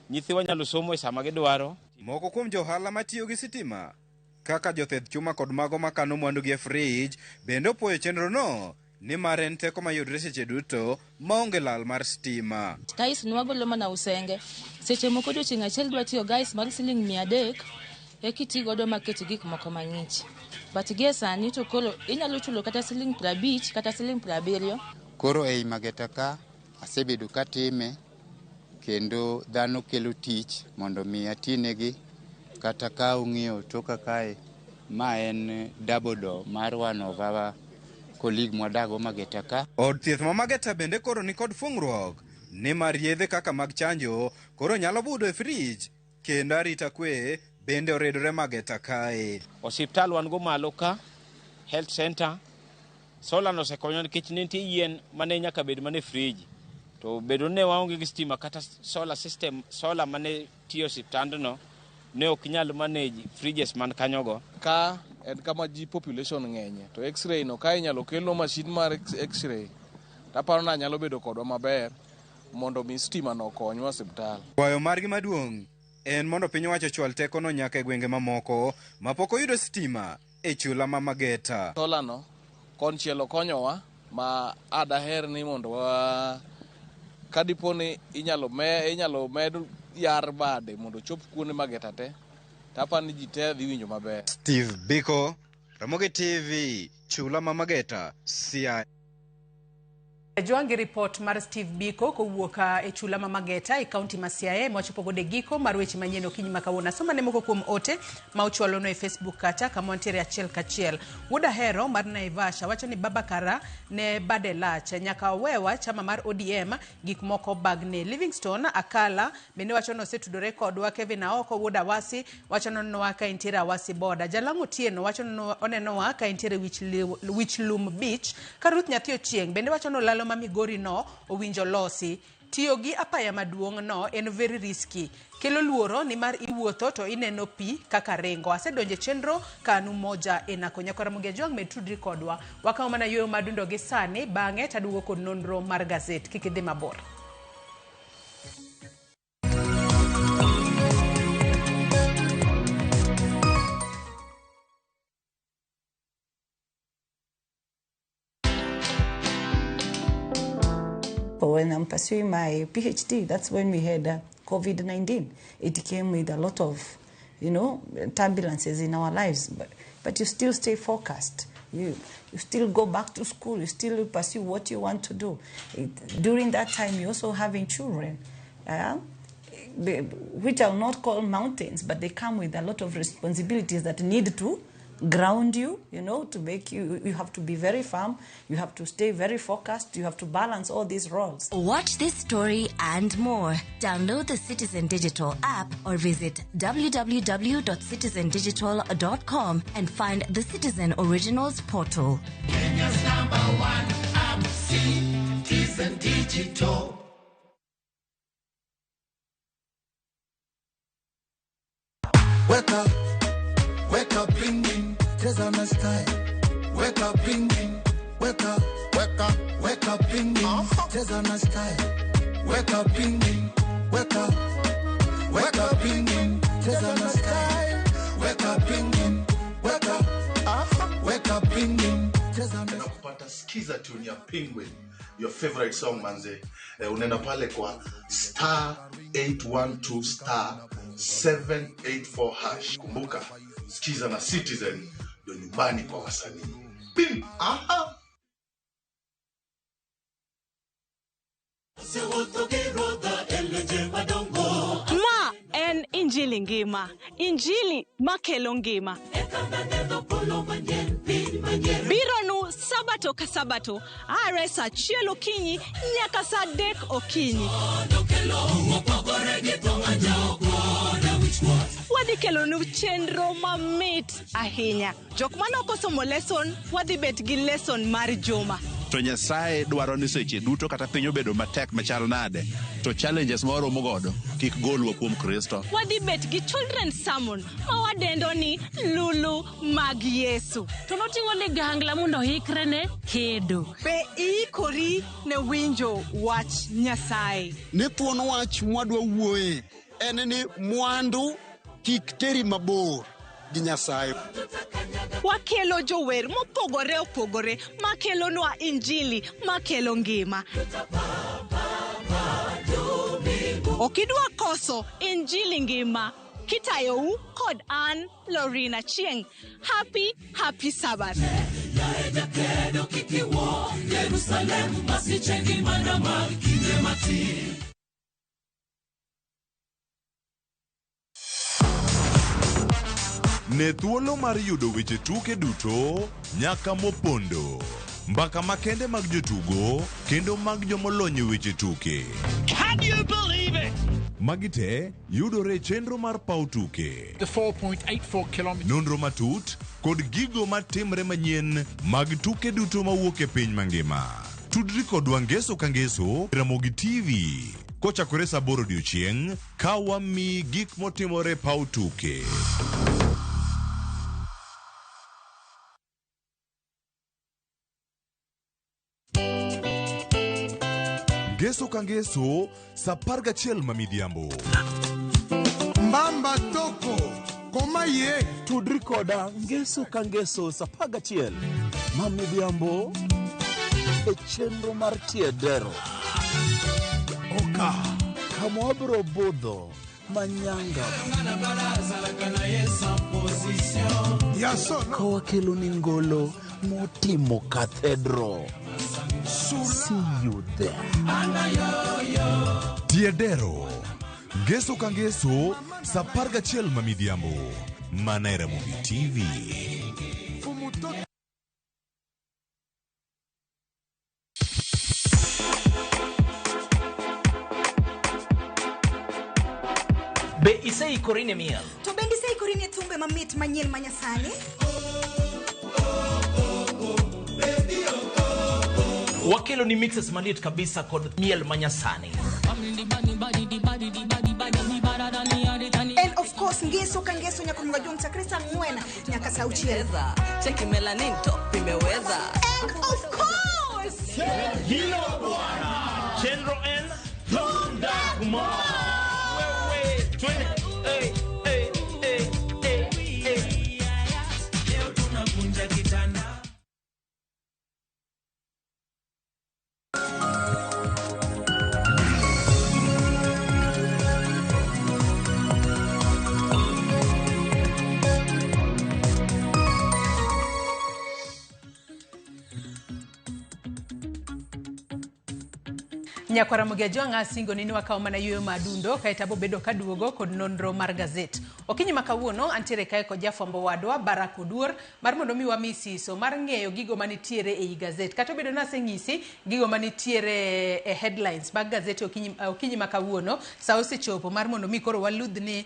nyithiwa nyalo somo e sama gidwaro. Moko kuom johala matiyo gi sitima kaka jothedh chuma kod mago makano mwandugi e frij bende opuoyo chenrono nimar en teko mayudre seche duto maonge lal mar stima. Tais nwagolo mana Usenge. Seche moko odiochieng' achiel dwa tiyo gais mar siling 300 eka iti godo maket gik moko mang'ich. But gie sani to koro inyalo chulo kata siling 50 kata siling 70. Koro ei Mageta ka asebedo katime kendo dhano kelo tich mondo mi atinegi. Kata ka ung'iyo toka kae, ma en double door mar one of our colleague mwadago Mageta ka. Od thieth ma Mageta bende koro ni kod fungruok nimar yedhe kaka mag chanjo koro nyalo budho e frij kendo arita kwe bende oridore Mageta kae. Osiptal wan go malo ka, health center, solar nosekonyo nikech ne nitie yien mane nyaka bed mane frij. To bedo ni ne waonge gi stima kata solar system, solar mane tiyo osiptandno ne ok nyal manage fridges man kanyogo. Ka en kama ji population ng'enye to x-ray no ka inyalo kelno machine mar x-ray taparo ni nyalo bedo kodwa maber mondo mi stima no okonywa osiptal. Kwayo margi maduong' en mondo piny owacho ochwal tekono nyaka e gwenge mamoko mapok oyudo stima e chula ma Mageta. Solar no konchiel okonyowa ma adaher ni mondo wa kadipo ni inyalo med yar bade mondo ochop kuonde Mageta te, taparo ni ji te dhi winjo maber. Steve Biko, Ramogi TV, chula ma Mageta, Siaya. Jwangi report mar Steve Biko kowuok e chula ma Mageta e kaunti ma Siaya mochopo godo e giko mar weche manyien okinyi ma kawuono. Asoma ne moko kuom ote ma ochwalono e Facebook kacha kama wantiere achiel kachiel. Wuod Ahero mar Naivasha wacho ni baba kara ne bade lach nyaka owewa chama mar ODM gik moko bagne. Livingstone Akala bende wacho ni osetudore kodwa. Kevin Aoko wuod Awasi wacho ni onenowa ka entiere Awasi boda. Jalang'o Otieno wacho ni onenowa ka entiere Wich Lum Beach. Ka Ruth Nyathi Ochieng' bende wacho ni olalo ma Migori no owinjo losi. Tiyo gi apaya maduong' no en very risky. Kelo luoro nimar iwuotho to ineno pi kaka ringo. Asedonjo e chenro kanu moja e nako. Nyakwar Ramogi Ajwang' med tudri kodwa. Wakawo mana yueyo madundo gi sani, bang'e taduogo kod nonro mar gazet. Kik idhi mabor. When I'm pursuing my PhD, that's when we had COVID-19. It came with a lot of, turbulences in our lives, but you still stay focused. You still go back to school. You still pursue what you want to do. During that time, you're also having children, which I'll not call mountains, but they come with a lot of responsibilities that need to ground you, to make you, you have to be very firm, you have to stay very focused, you have to balance all these roles. Watch this story and more. Download the Citizen Digital app or visit www.citizendigital.com and find the Citizen Originals portal. Kenya's #1 app, Citizen Digital. Wake up. Wake up, bling, bling, cheza na style. Wake up, bling, bling, wake up, wake up, wake up, bling, bling, cheza na style. Wake up, bling, bling, wake up, wake up, bling, bling, cheza na style. Wake up, bling, bling, wake up, wake up, bling, bling, cheza na style. Unapata skiza tune ya Penguin, your favorite song manze. Unaenda pale kwa star 812 star 784 hash. Kumbuka, skiza na Citizen ndio nyumbani kwa wasanii. Bim! Aha! Ma en injili ngima, injili makelo ngima. Bironu sabato ka sabato, are saa achiel okinyi nyaka saa 3 okinyi. Wadhi kelonu chenro mamit ahinya. Jok mane ok osomo lesson, wadhi bet gi lesson mar juma. To Nyasaye dwaro ni seche duto kata piny obedo matek machal nade, to challenges ma waromo godo kik golwa kuom Kristo. Wadhi bet gi children's sermon ma wadendo ni Lulu mag Yesu. To noting'o ligangla mondo oikre ne kedo. Be iikori ne winjo wach Nyasaye? Ni thuon wach mwadwa wuoye en ni mwandu kik teri mabor gi Nyasaye. Wakelo jower mopogore opogore makelonwa injili makelo ngima. Okidwa koso injili ngima. Kitayou kod an Lorina Chieng. Happy, happy Sabbath. Ne thuolo mar yudo weche tuke duto nyaka mopondo. Mbaka makende mag jotugo kendo mag jomolony e weche tuke. Can you believe it? Magi te yudore e chenro mar paw tuke. The 4.84 kilometers. Nonro matut kod gigo matimre manyien mag tuke duto mawuok e piny mangima. Tudri kodwa ngeso ka ngeso Ramogi TV kochakore saa 8 odiochieng' ka wamiyi gik motimore e paw tuke. Ngeso ka ngeso saa 11 ma midhiambo. Mbamba toko koma ye. Tudri koda ngeso ka ngeso saa 11 ma midhiambo e chenro mar Tiedero. Oka. Kama wabiro budho manyanga. Ka wakelo ni ngolo motimo cathedral. See you there. Tiedero. Ngeso ka ngeso saa 11 ma midhiambo. Mana e Ramogi TV. Be iseikori ne miel? To bende iseikori ne thumbe mamit manyien ma nyasani? Wakelo ni mixes maliet kabisa kod miel manyasani. And of course ngeso ka ngeso nyaka mga jong chakre saa 4 nyaka saa 6. Cheki melanin top imeweza. And of course Hilo bwana. Chenro en Thunda Kumar. Wewe twende. Hey, hey, hey, hey, hey. Leo tunakunja kitanda. Nyakwara Ramogi Ajwang' asingo ni wakawo mana yueyo madundo kaeto abobedo kaduogo kod nonro mar gazet. Okinyi ma kawuono antiere kae kod jafwambo wadwa Barak Oduor mar mondo mi wami siso mar ng'eyo gigo manitiere ei gazet. Kata obedo ni aseng'isi gigo manitiere e headlines mag gazet okinyi ma kawuono, sa osechopo mar mondo mi koro waludhni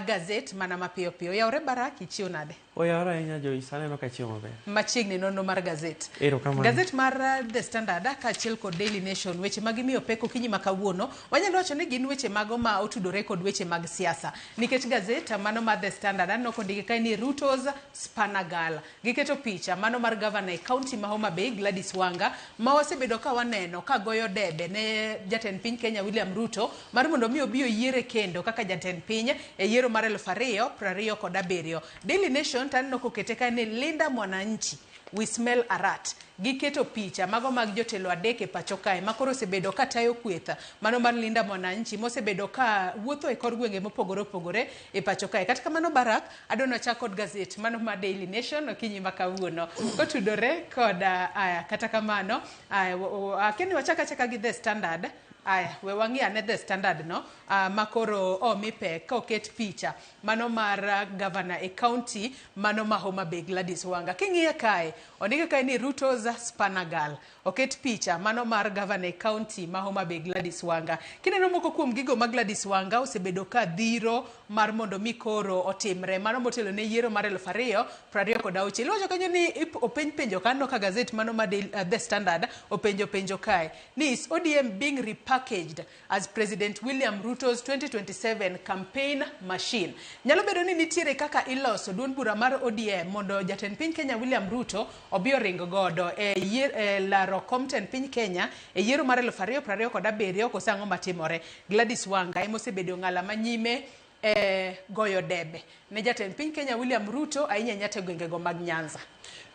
gazet mana mapiyo piyo. Yaore Barak, ichiew nade? Oyawore ahinya Joyce, aneno ka ichiew maber. Machiegni nonro mar gazet. Erokamano. Gazet mar The Standard kaachiel kod Daily Nation, weche ma gimiyo pek okinyi ma kawuono, wanyalo wacho ni gin weche mago ma otudore kod weche mag siasa. Nikech gazet mano mar The Standard aneno kondike kae ni Ruto's Spanagala. Giketo picha mano mar governor e county ma Homa Bay Gladys Wanga, ma wasebedo ka waneno ka goyo debe ne jatend piny Kenya William Ruto mar mondo mi obi oyiere kendo kaka jatend piny e yiero mar 2027. Daily Nation taneno kokete kae ni Linda Mwananchi. We Smell a Rat. Giketo picha mago mag jotelo adek e pacho kae ma koro osebedo ka tayo kweth mano mar Linda Mwananchi mosebedo ka wuotho e kor gwenge mopogore opogore e pacho kae. Kata kamano Barak, adwa ni wachak kod gazet mano mar Daily Nation okinyi ma kawuono kotudore kod aya kata kamano aya akia ni wachak achaka gi The Standard. Aya, we wang'i ane The Standard no ma koro omi pek ka oket picha mano mar gavana e county mano ma Homa Bay Gladys Wanga. King'iye kae, ondike kae ni Ruto's Spanner Girl. Oket picha mano mar gavana e county ma Homa Bay Gladys Wanga. Kineno moko kuom gigo ma Gladys Wanga osebedo ka dhiro mar mondo mi koro otimre mano motelo ne yiero mar 2026. Iwacho kanyo ni openj penjo kaneno ka gazet mano ma The Standard openjo penjo kae ni is ODM being repackaged as President William Ruto's 2027 campaign machine. Nyalo bedo ni nitiere kaka iloso duond bura mar ODM mondo jatend piny Kenya William Ruto obi oring godo e yier, e laro kom tend piny Kenya e yiero mar 2027 koso ang'o matimore. Gladys Wanga ema osebedo ng'ala manyime e goyo debe ne jatend piny Kenya William Ruto ahinya ahinya to e gwengego mag Nyanza.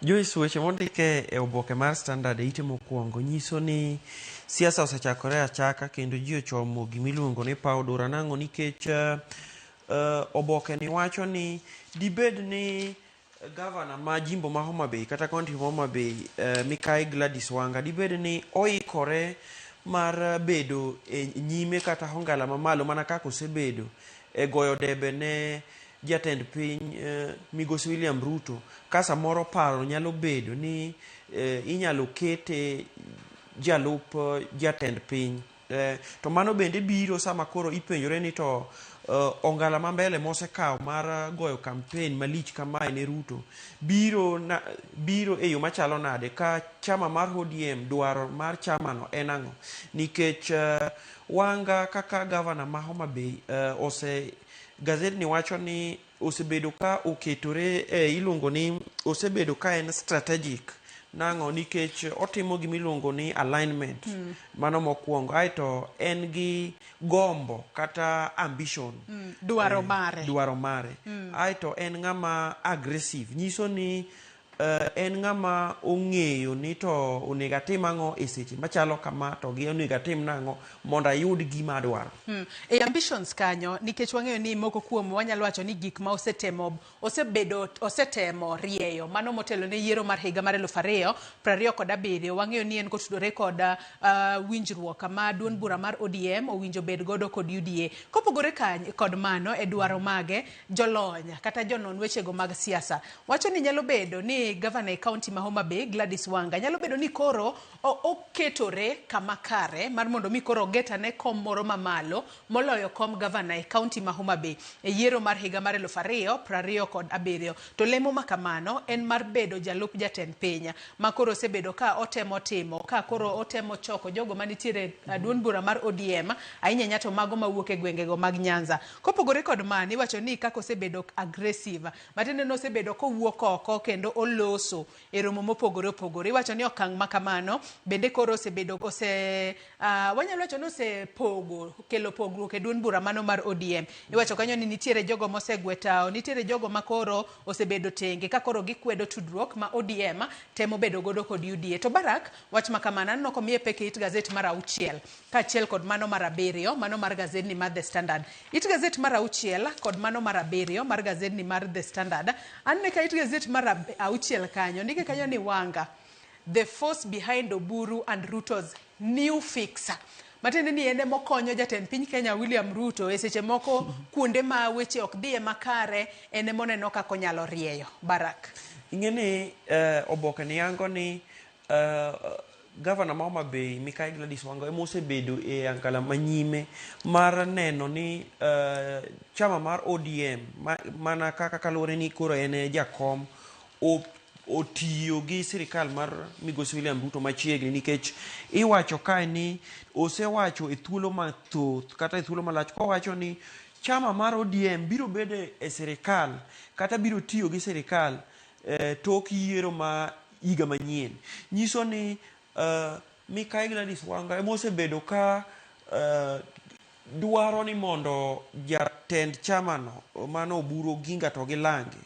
Joyce, weche mondike e oboke mar Standard e ite mokwongo nyiso ni siasa osechakore achaka kendo ji ochomo gimiluongo ni paw dura nang'o nikech oboke ni wacho ni dibed ni gavana ma jimbo ma Homa Bay kata kaunti ma Homa Bay Mikai Gladys Wanga dibed ni oikore mar bedo e nyime kata hongala mamalo mana kaka osebedo e goyo debe ne jatend piny Migosi William Ruto ka samoro paro nyalo bedo ni inyalo kete jalup jatend piny. To mano bende biro sama koro ipenjore ni to ongala ma mbele mosekawo mar goyo campaign malich kamae ne Ruto biro na, biro e yo machalo nade ka chama mar ODM dwaro mar chamano en ang'o nikech Wanga kaka gavana ma Homa Bay ose gazetni wacho ni osebedo ka oketore e iluongo ni osebedo ka en strategic nang'o nikech otimo gimiluongo ni alignment mano mokwongo aeto en gi gombo kata ambition dwaro mare dwaro mare aeto en ng'ama aggressive nyiso ni en ng'ama ong'eyo ni to onego atim ang'o e seche machalo kama to gi onego atim nang'o mondo ayud gima adwaro. E ambitions kanyo nikech wang'eyo ni moko kuom wanyalo wacho ni gik ma osetemo osebedo osetemo rieyo mano motelo ne yiero mar higa mar 2027 wang'eyo ni en kotudore kod winjruok ma duond bura mar ODM owinjo bed godo kod UDA. Kopogore kod mano e dwaro mage jolony kata jonon wechego mag siasa wacho ni nyalo bedo ni gavana e kaunti ma Homa Bay Gladys Wanga nyalo bedo ni koro oketore kama kare mar mondo mi koro oget ane kom moro mamalo moloyo kom gavana e kaunti ma Homa Bay e yiero mar higa mar 2027. To lemo ma kamano en mar bedo jalup jatend piny ma koro osebedo ka otemo timo ka koro otemo choko jogo manitiere duond bura mar ODM ahinya ahinya to mago mawuok e gwengego mag Nyanza. Kopogore kod mano iwacho ni kaka osebedo aggressive matiende ni osebedo kowuok oko kendo oloso e romo mopogore opogore. Iwacho ni okang' ma kamano bende koro osebedo ose wanyalo wacho ni osepogo kelo pogruok e duond bura mano mar ODM. Iwacho kanyo ni nitiere jogo mosegwe tao, nitiere jogo ma koro osebedo tenge ka koro gikwedo tudruok ma ODM temo bedo godo kod UDA. To Barak, wach ma kamano aneno komiye pek e it gazet mar 6 kaachiel kod mano mar 7 mano mar gazetni mar The Standard. It gazet mar 6 kod mano mar 7 mar gazetni mar The Standard. Anene ka it gazet mar 6 kanyo, ndike kanyo ni Wanga, the force behind Oburu and Ruto's new fixer. Matiende ni en emokonyo jatend piny Kenya William Ruto e seche moko kuonde ma weche ok dhiye makare en emoneno kaka onyalo rieyo. Barak. Ing'e ni oboke ni yango ni gavana ma Homa Bay Mikai Gladys Wanga ema osebedo e angala manyime mar neno ni chama mar ODM mana kaka kaluwore ni koro en e jakom otiyo gi sirikal mar Migosi William Ruto machiegni nikech iwacho kae ni osewacho e thuolo mathoth kata e thuolo malach kowacho ni chama mar ODM biro bedo e sirikal kata biro tiyo gi sirikal tok yiero ma higa manyien. Nyiso ni Mikai Gladys Wanga ema osebedo ka dwaro ni mondo jatend chamano mano Oburu Oginga to gi Lange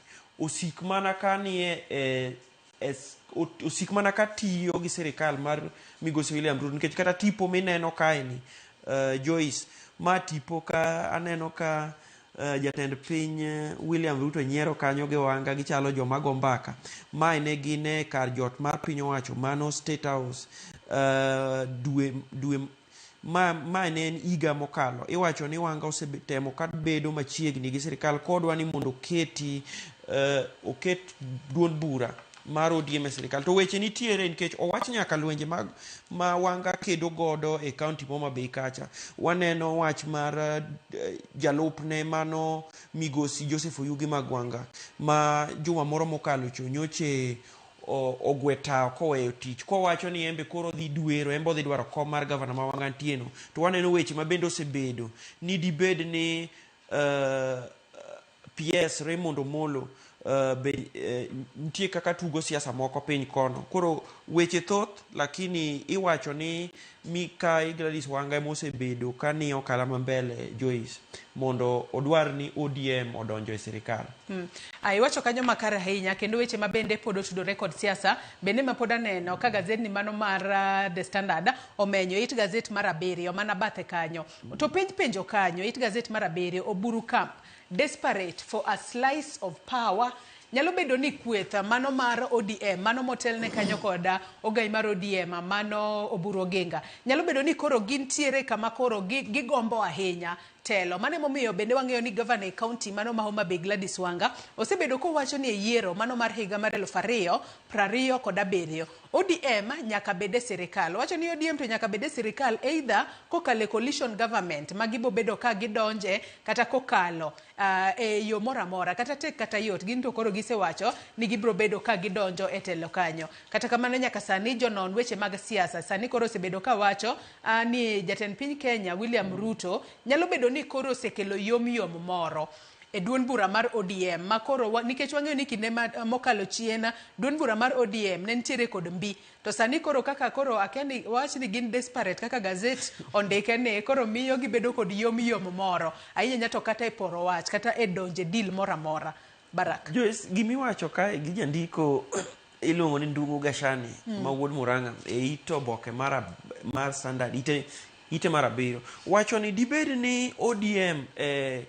osik mana ka nie e osik mana ka tiyo gi sirikal mar migosi William Ruto nikech kata tipo mineno kaeni Joyce ma tipo ka aneno ka jatend piny William Ruto nyiero kanyo gi Wanga gichalo joma go mbaka. Mae ne gin e kar jot mar piny owacho mano State House dwe dwe ma ne en higa mokalo. Iwacho ni Wanga osetemo ka bedo machiegni gi sirikal kodwa ni mondo oketi oket duond bura mar ODM e sirikal. To weche nitiere nikech owach nyaka lwenje mag ma Wanga kedo godo e kaunti ma Homa Bay kacha. Waneno wach mar jalupne mano migosi Joseph Oyugi Magwanga ma juma moro mokalo cho nyoche ogwe tawo koweyo tich kowacho ni embe koro dhi dwero embe odhi dwaro kom mar gavana ma Wanga ntieno. To waneno weche ma bende osebedo ni dibed ni PS Raymond Omolo be nitie kaka tugo siasa moko piny kono. Koro weche thoth lakini iwacho ni Mikai Gladys Wanga ema osebedo ka niyo kalama mbele Joyce mondo odwar ni ODM odonjo e sirikal. Iwacho kanyo makare ahinya kendo weche ma bende pod otudore kod siasa bende ma pod aneno ka gazetni mano mar The Standard omenyo it gazet mar 7 mana bathe kanyo. To penj penjo kanyo it gazet mar 7 Oburu Camp desperate for a slice of power. Nyalo bedo ni kweth mano mar ODM mano motelne kanyo koda ogai mar ODM mano Oburu Oginga. Nyalo bedo ni koro gintiere kama koro gigombo ahinya telo. Mano emomiyo bende wang'eyo ni governor e county mano ma Homa Bay Gladys Wanga osebedo kowacho ni e yiero mano mar higa mar 2027 ODM nyaka bed e sirikal. Owacho ni ODM to nyaka bed e sirikal either kokalo e coalition government ma gibobedo ka gidonje kata kokalo e yo moro amora kata tek kata yot gin to koro gisewacho ni gibiro bedo ka gidonjo e telo kanyo. Kata kamano nyaka sani jonon weche mag siasa sani koro osebedo ka wacho ni jatend piny Kenya William Ruto nyalo bedo ni koro osekelo yom yom moro e duond bura mar ODM ma koro nikech wang'eyo ni kinde mokalo chien duond bura mar ODM ne nitiere kod mbi to sani koro kaka koro akia ni wach ni gin desperate kaka gazet ondike ni koro miyo gibedo kod yom yom moro ahinya to kata e poro wach kata e donje deal moro amora. Barak Joyce, gimiwacho kae gi jandiko iluongo ni Ndung'u Gashani ma wuod Murang'a e it oboke mar Standard ite mar 7 wacho ni dibed ni ODM e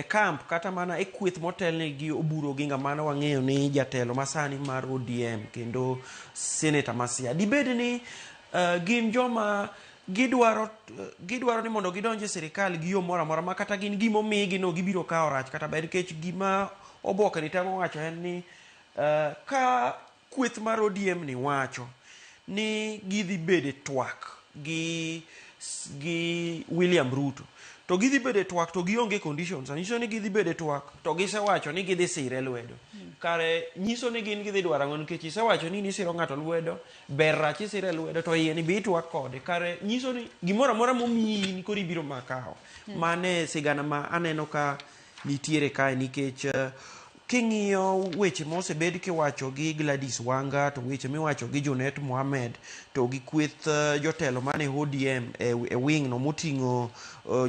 camp kata mana e kweth motelne gi Oburu Oginga mano wang'eyo ni jatelo masani mar ODM kendo seneta ma Siaya dibed ni gin joma gidwaro ni mondo gidonj e sirikal gi yo moro amora ma kata gin gimomigi no gibiro kawo rach kata ber nikech gima oboke ni temo wacho en ni ka kweth mar ODM ni wacho ni gidhi bedo e twak gi William Ruto to gidhi bedo e twak to gionge conditions nyiso ni gidhi bedo e twak to gisewacho ni gidhi sire lwedo kare nyiso ni gin gidhi dwaro ang'o nikech isewacho ni nisiro ng'ato lwedo ber rach isire lwedo to iye ni be itwak kode kare nyiso ni gimoro amora momiyi ni koro ibiro makawo. Mane sigana ma aneno ka nitiere kae nikech king'iyo weche mosebed kiwacho gi Gladys Wanga to weche miwacho gi Junet Mohamed to gi kweth jotelo mane ODM e wing no moting'o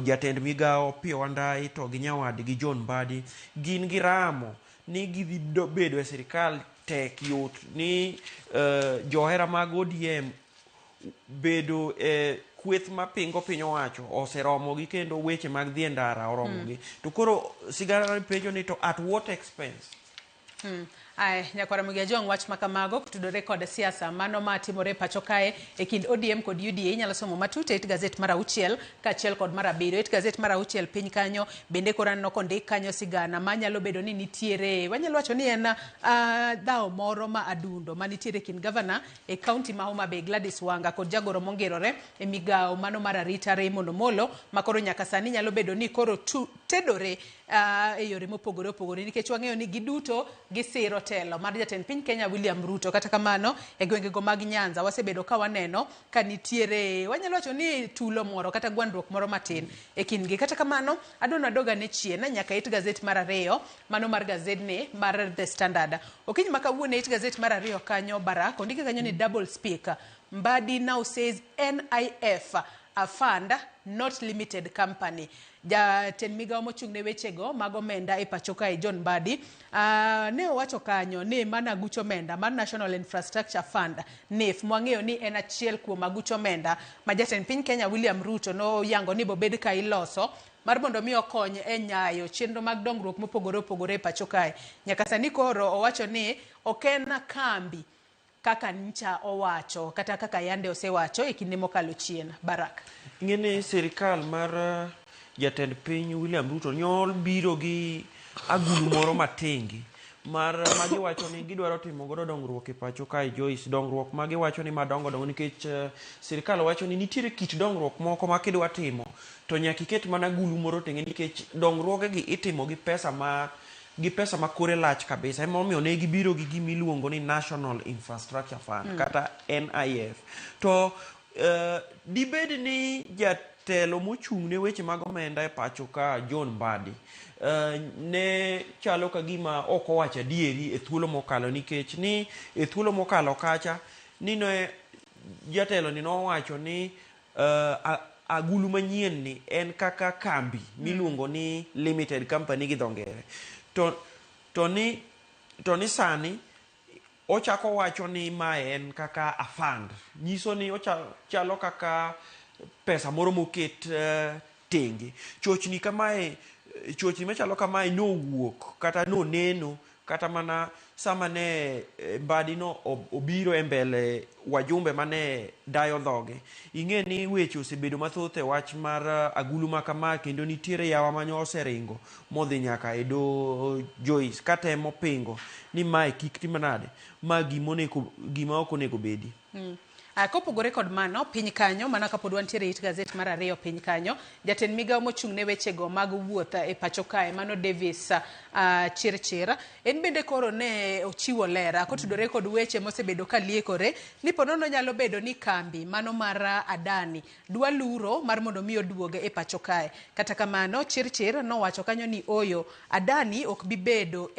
jatend migawo Opiyo Wandayi to gi nyawadgi John Mbadi gin gi ramo ni gidhi bedo e sirikal tek yot ni johera mag ODM bedo e kweth mapingo piny owacho oseromogi kendo weche mag dhi e ndara oromogi. To koro sigana penjo ni to at what expense? Ae, nyakwara Mugia Jong wach makamago kotudore kod siasa mano matimore pacho kae e kind ODM kod UDA inyalo somo matut e it gazet mar 6 kaachiel kod mar 7. It gazet mar 6 piny kanyo bende koro aneno kondik kanyo sigana manyalo bedo ni nitiere wanyalo wacho ni en dhawo moro ma adundo manitiere kind gavana e kaunti ma Homa Bay Gladys Wanga kod jagoro mongirore e migawo mano mar arita Raymond Omolo ma koro nyaka sani nyalo bedo ni koro tedore e yore mopogore opogore nikech wang'eyo ni giduto gisiro telo mar jatend piny Kenya William Ruto. Kata kamano e gwengego mag Nyanza wasebedo ka waneno ka nitiere wanyalo wacho ni tulo moro kata gwandruok moro matin e kindgi. Kata kamano adwa adoga ne chien nyaka it gazet mar 2 mano mar gazetni mar The Standard. Okinyi ma kawuono it gazet mar 2 kanyo Barak ondike kanyo ni double speak. Mbadi now says NIF a fund not limited company. Jatend migawo mochung' ne wechego mag omenda e pacho kae John Mbadi ne owacho kanyo ni mana aguch omenda mar National Infrastructure Fund NIF mwang'eyo ni en achiel kuom aguch omenda ma jatend piny Kenya William Ruto noyango ni bobed ka iloso mar mondo mi okony e nyayo chenro mag dongruok mopogore opogore e pacho kae. Nyaka sani koro owacho ni ok en kambi kaka ncha owacho kata kaka yande osewacho e kinde mokalo chien. Barak. Ing'e ni sirikal mar jatend piny William Ruto nyol biro gi agulu moro matingi mar ma giwacho ni gidwaro timo godo dongruok e pacho kae Joyce, dongruok ma giwacho ni madongo dongo nikech sirikal wacho ni nitiere kit dongruok moko ma kidwa timo to nyaka iket mana agulu moro tenge nikech dongruoge gi itimo gi pesa ma gi pesa ma kore lach kabisa. Emomiyo ne gibiro gi gima iluongo ni National Infrastructure Fund kata NIF. To dibed ni jatelo mochung' ne weche mag omenda e pacho ka John Mbadi ne chalo ka gima ok owacho adieri e thuolo mokalo nikech ni e thuolo mokalo kacha ni ne jatelo ni nowacho ni agulu manyien ni en kaka kambi miluongo ni limited company gi dho ngere. To ni sani ochako wacho ni mae en kaka a fund. Nyiso ni ochalo kaka pesa moro moket tenge. Chochni kamae, chochni machalo kamae nowuok kata noneno kata mana sama ne Mbadi no obiro e mbele wajumbe mane dayo dhoge. Ing'e ni weche osebedo mathoth e wach mar agulu ma kama kendo nitiere yawa mane oseringo modhi nyaka e do Joyce katemo pingo ni mae kik tim nade, ma gima ok onego bedi. Kopogore kod mano, piny kanyo, mana kapod wantiere it gazet mar ariyo piny kanyo, jatend migawo mochung' ne wechego mag wuoth e pacho kae, mano Davis Chirchir, en bende koro ne ochiwo ler kotudore kod weche mosebedo ka liekore ni ponono nyalo bedo ni kambi mano mar Adani dwa luro mar mondo mi oduoge e pacho kae. Kata kamano, Chirchir nowacho kanyo ni oyo, Adani ok bi bedo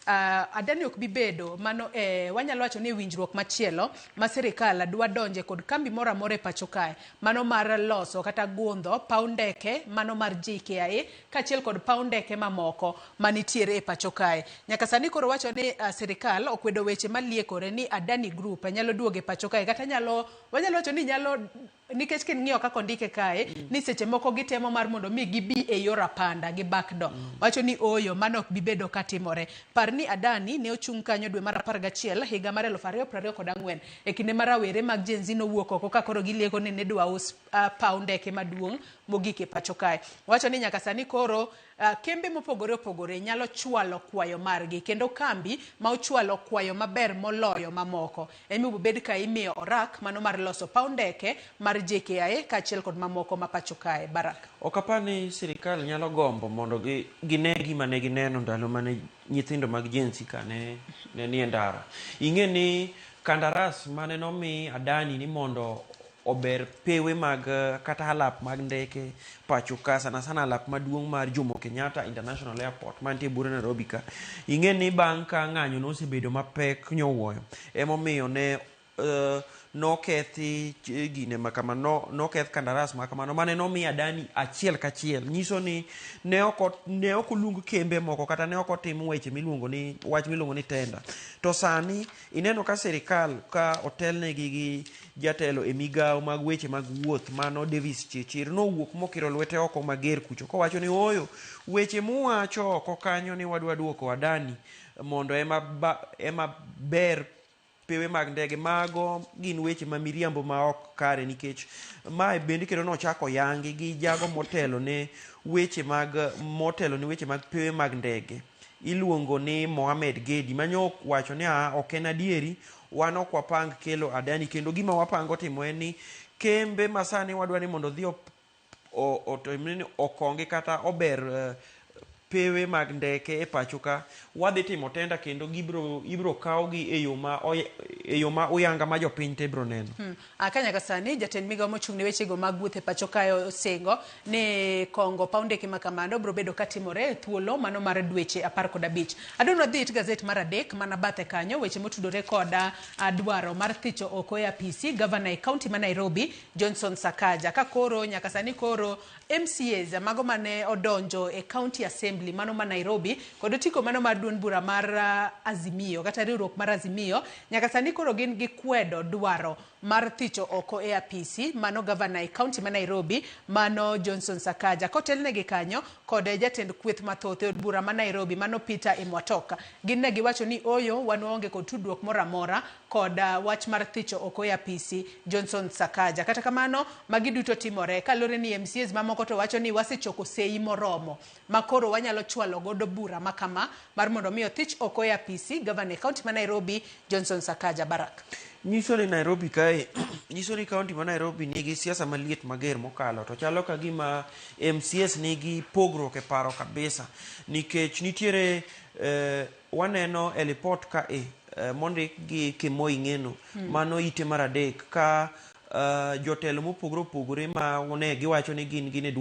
Adani ok bi bedo mano wanyalo wacho ni winjruok machielo ma sirikal dwa donje kod kambi moro amora e pacho kae mano mar loso kata gundho paw ndeke mano mar JKIA kaachiel kod paw ndeke mamoko manitiere e pacho kae. Nyaka sani koro wacho ni sirikal okwedo weche maliekore ni Adani Group nyalo duogo e pacho kae kata nyalo wanyalo wacho ni nyalo nikech king'iyo kaka ondike kae ni seche moko gitemo mar mondo mi gibi e yor apanda gi backdoor. Wacho ni oyo mano ok bi bedo katimore. Par ni Adani ne ochung' kanyo dwe mar 11 higa mar 2024 e kinde ma rawere mag Gen Z nowuok oko ka koro gilieko ni ne dwa us paw ndeke maduong' mogik e pacho kae. Wacho ni nyaka sani koro kembe mopogore opogore nyalo chwalo kwayo margi kendo kambi ma ochwalo kwayo maber moloyo mamoko ema ibobed ka imiyo orak mano mar loso paw ndeke mar JKIA kaachiel kod mamoko ma pacho kae. Barak. Ok apar ni sirikal nyalo gombo mondo gine gima ne gineno ndalo mane nyithindo mag Gen Z ka ne nie ndara. Ing'e ni kandaras mane nomi Adani ni mondo ober pewe mag kata alap mag ndeke pacho ka, sana sana alap maduong' mar Jomo Kenyatta International Airport mantie buore Nairobi ka. Ing'e ni bang' ka ng'anyo nosebedo mapek nyowuoyo, emomiyo ne nokethi gine makama, noketh kandaras makamano mane nomi Adani achiel kachiel. Nyiso ni ne ok oluong kembe moko kata ne ok otim weche miluongo ni wach miluongo ni tender. To sani ineno ka sirikal ka otelnegi gi jatelo e migawo mag weche mag wuoth mano Davis Chirchir nowuok mokiro lwete oko mager kucho kowacho ni ooyo weche muwacho oko kanyo ni wadwa duoko Adani mondo ema ber pewe mag ndege, mago gin weche ma miriambo ma ok kare nikech mae bende kendo nochako yangi gi jago motelo ne weche mag pewe mag ndege iluongo ni Mohamed Gedi manyo wacho ni ok en adieri, wan ok wapang kelo Adani kendo gima wapango timo en ni kembe masani wadwa ni mondo odhi okongi kata ober pewe mag ndeke e pacho ka, wadhi timo tenda kendo ibro kawgi e yo ma e yo ma uyanga ma jopiny te biro neno. Ka nyaka sani jatend migawo mochung' ne wechego mag wuoth e pacho kae osingo ni kongo paw ndeke ma kamano biro bedo katimore e thuolo mano mar dweche 15. Adwa ni wadhi it gazet mar adek mana bathe kanyo weche motudore koda dwaro mar thicho oko e apisi gavana e kaunti ma Nairobi Johnson Sakaja. Ka koro nyaka sani koro MCAs mago mane odonjo e County Assembly mano ma Nairobi kod otiko mano mar duond bura mar Azimio kata riwruok mar Azimio nyaka sani koro gin gi kwedo dwaro mar thicho oko e apisi mano gavana e kaunti ma Nairobi mano Johnson Sakaja. Kotelnegi kanyo kod jatend kweth mathoth e od bura ma Nairobi mano Peter Imwatok. Gin ne giwacho ni oyo wan waonge kod tudruok moro amora kod wach mar thicho oko e apisi Johnson Sakaja. Kata kamano magi duto timore kaluwore ni MCAs mamoko to wacho ni wasechoko sei moromo ma koro wanyalo chwalo godo bura makama mar mondo mi othich oko e apisi gavana e kaunti ma Nairobi Johnson Sakaja. Barak. Nyiso ni Nairobi kae, nyiso ni kaunti ma Nairobi nigi siasa maliet mager mokalo, to chalo ka gima MCS nigi pogruok e paro kabisa, nikech nitiere waneno e lipot ka mondik gi Kimoi Ng'eno, mano ite mar adek ka jotelo mopogore opogore ma ne giwacho ni gin e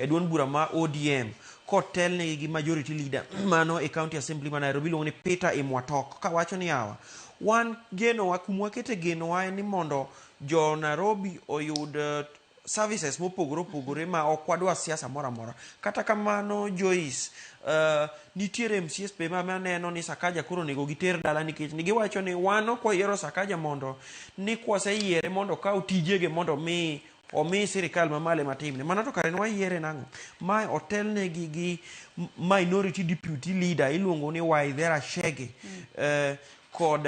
duond bura ma ODM kotelnegi gi majority leader mano e County Assembly ma Nairobi iluongo ni Peter Imwatok, kawacho ni yawa wan genowa kuma wakete genowa en ni mondo jo Nairobi oyud services mopogore opogore ma ok wadwa siasa moro amora. Kata kamano Joyce, nitiere MCS be ma aneno ni Sakaja koro onego giter dala, nikech ni giwacho ni wan ok wayiero Sakaja mondo ni kwaseyiere mondo okaw tijege mondo mi omi sirikal mamalo matimne. Mano to kare ne wayiere nang'o? Mae otelnegi gi minority deputy leader iluongo ni Waithera Chege kod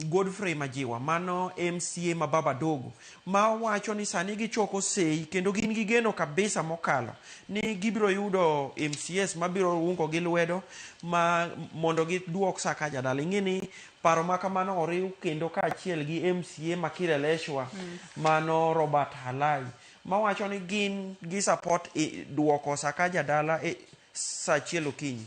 Godfrey Majiwa, mano MCA ma Baba Dogo, ma wacho ni sani gichoko sei kendo gin gi geno kabisa mokalo ni gibiro yudo MCS mabiro ungo gi lwedo ma mondo giduok Sakaja dala. Ing'e ni paro ma kamano oriw kendo kaachiel gi MCA ma Kileleshwa, mano Robert Halai, mawacho ni gin gi support e duoko Sakaja dala e saa 1 okinyi.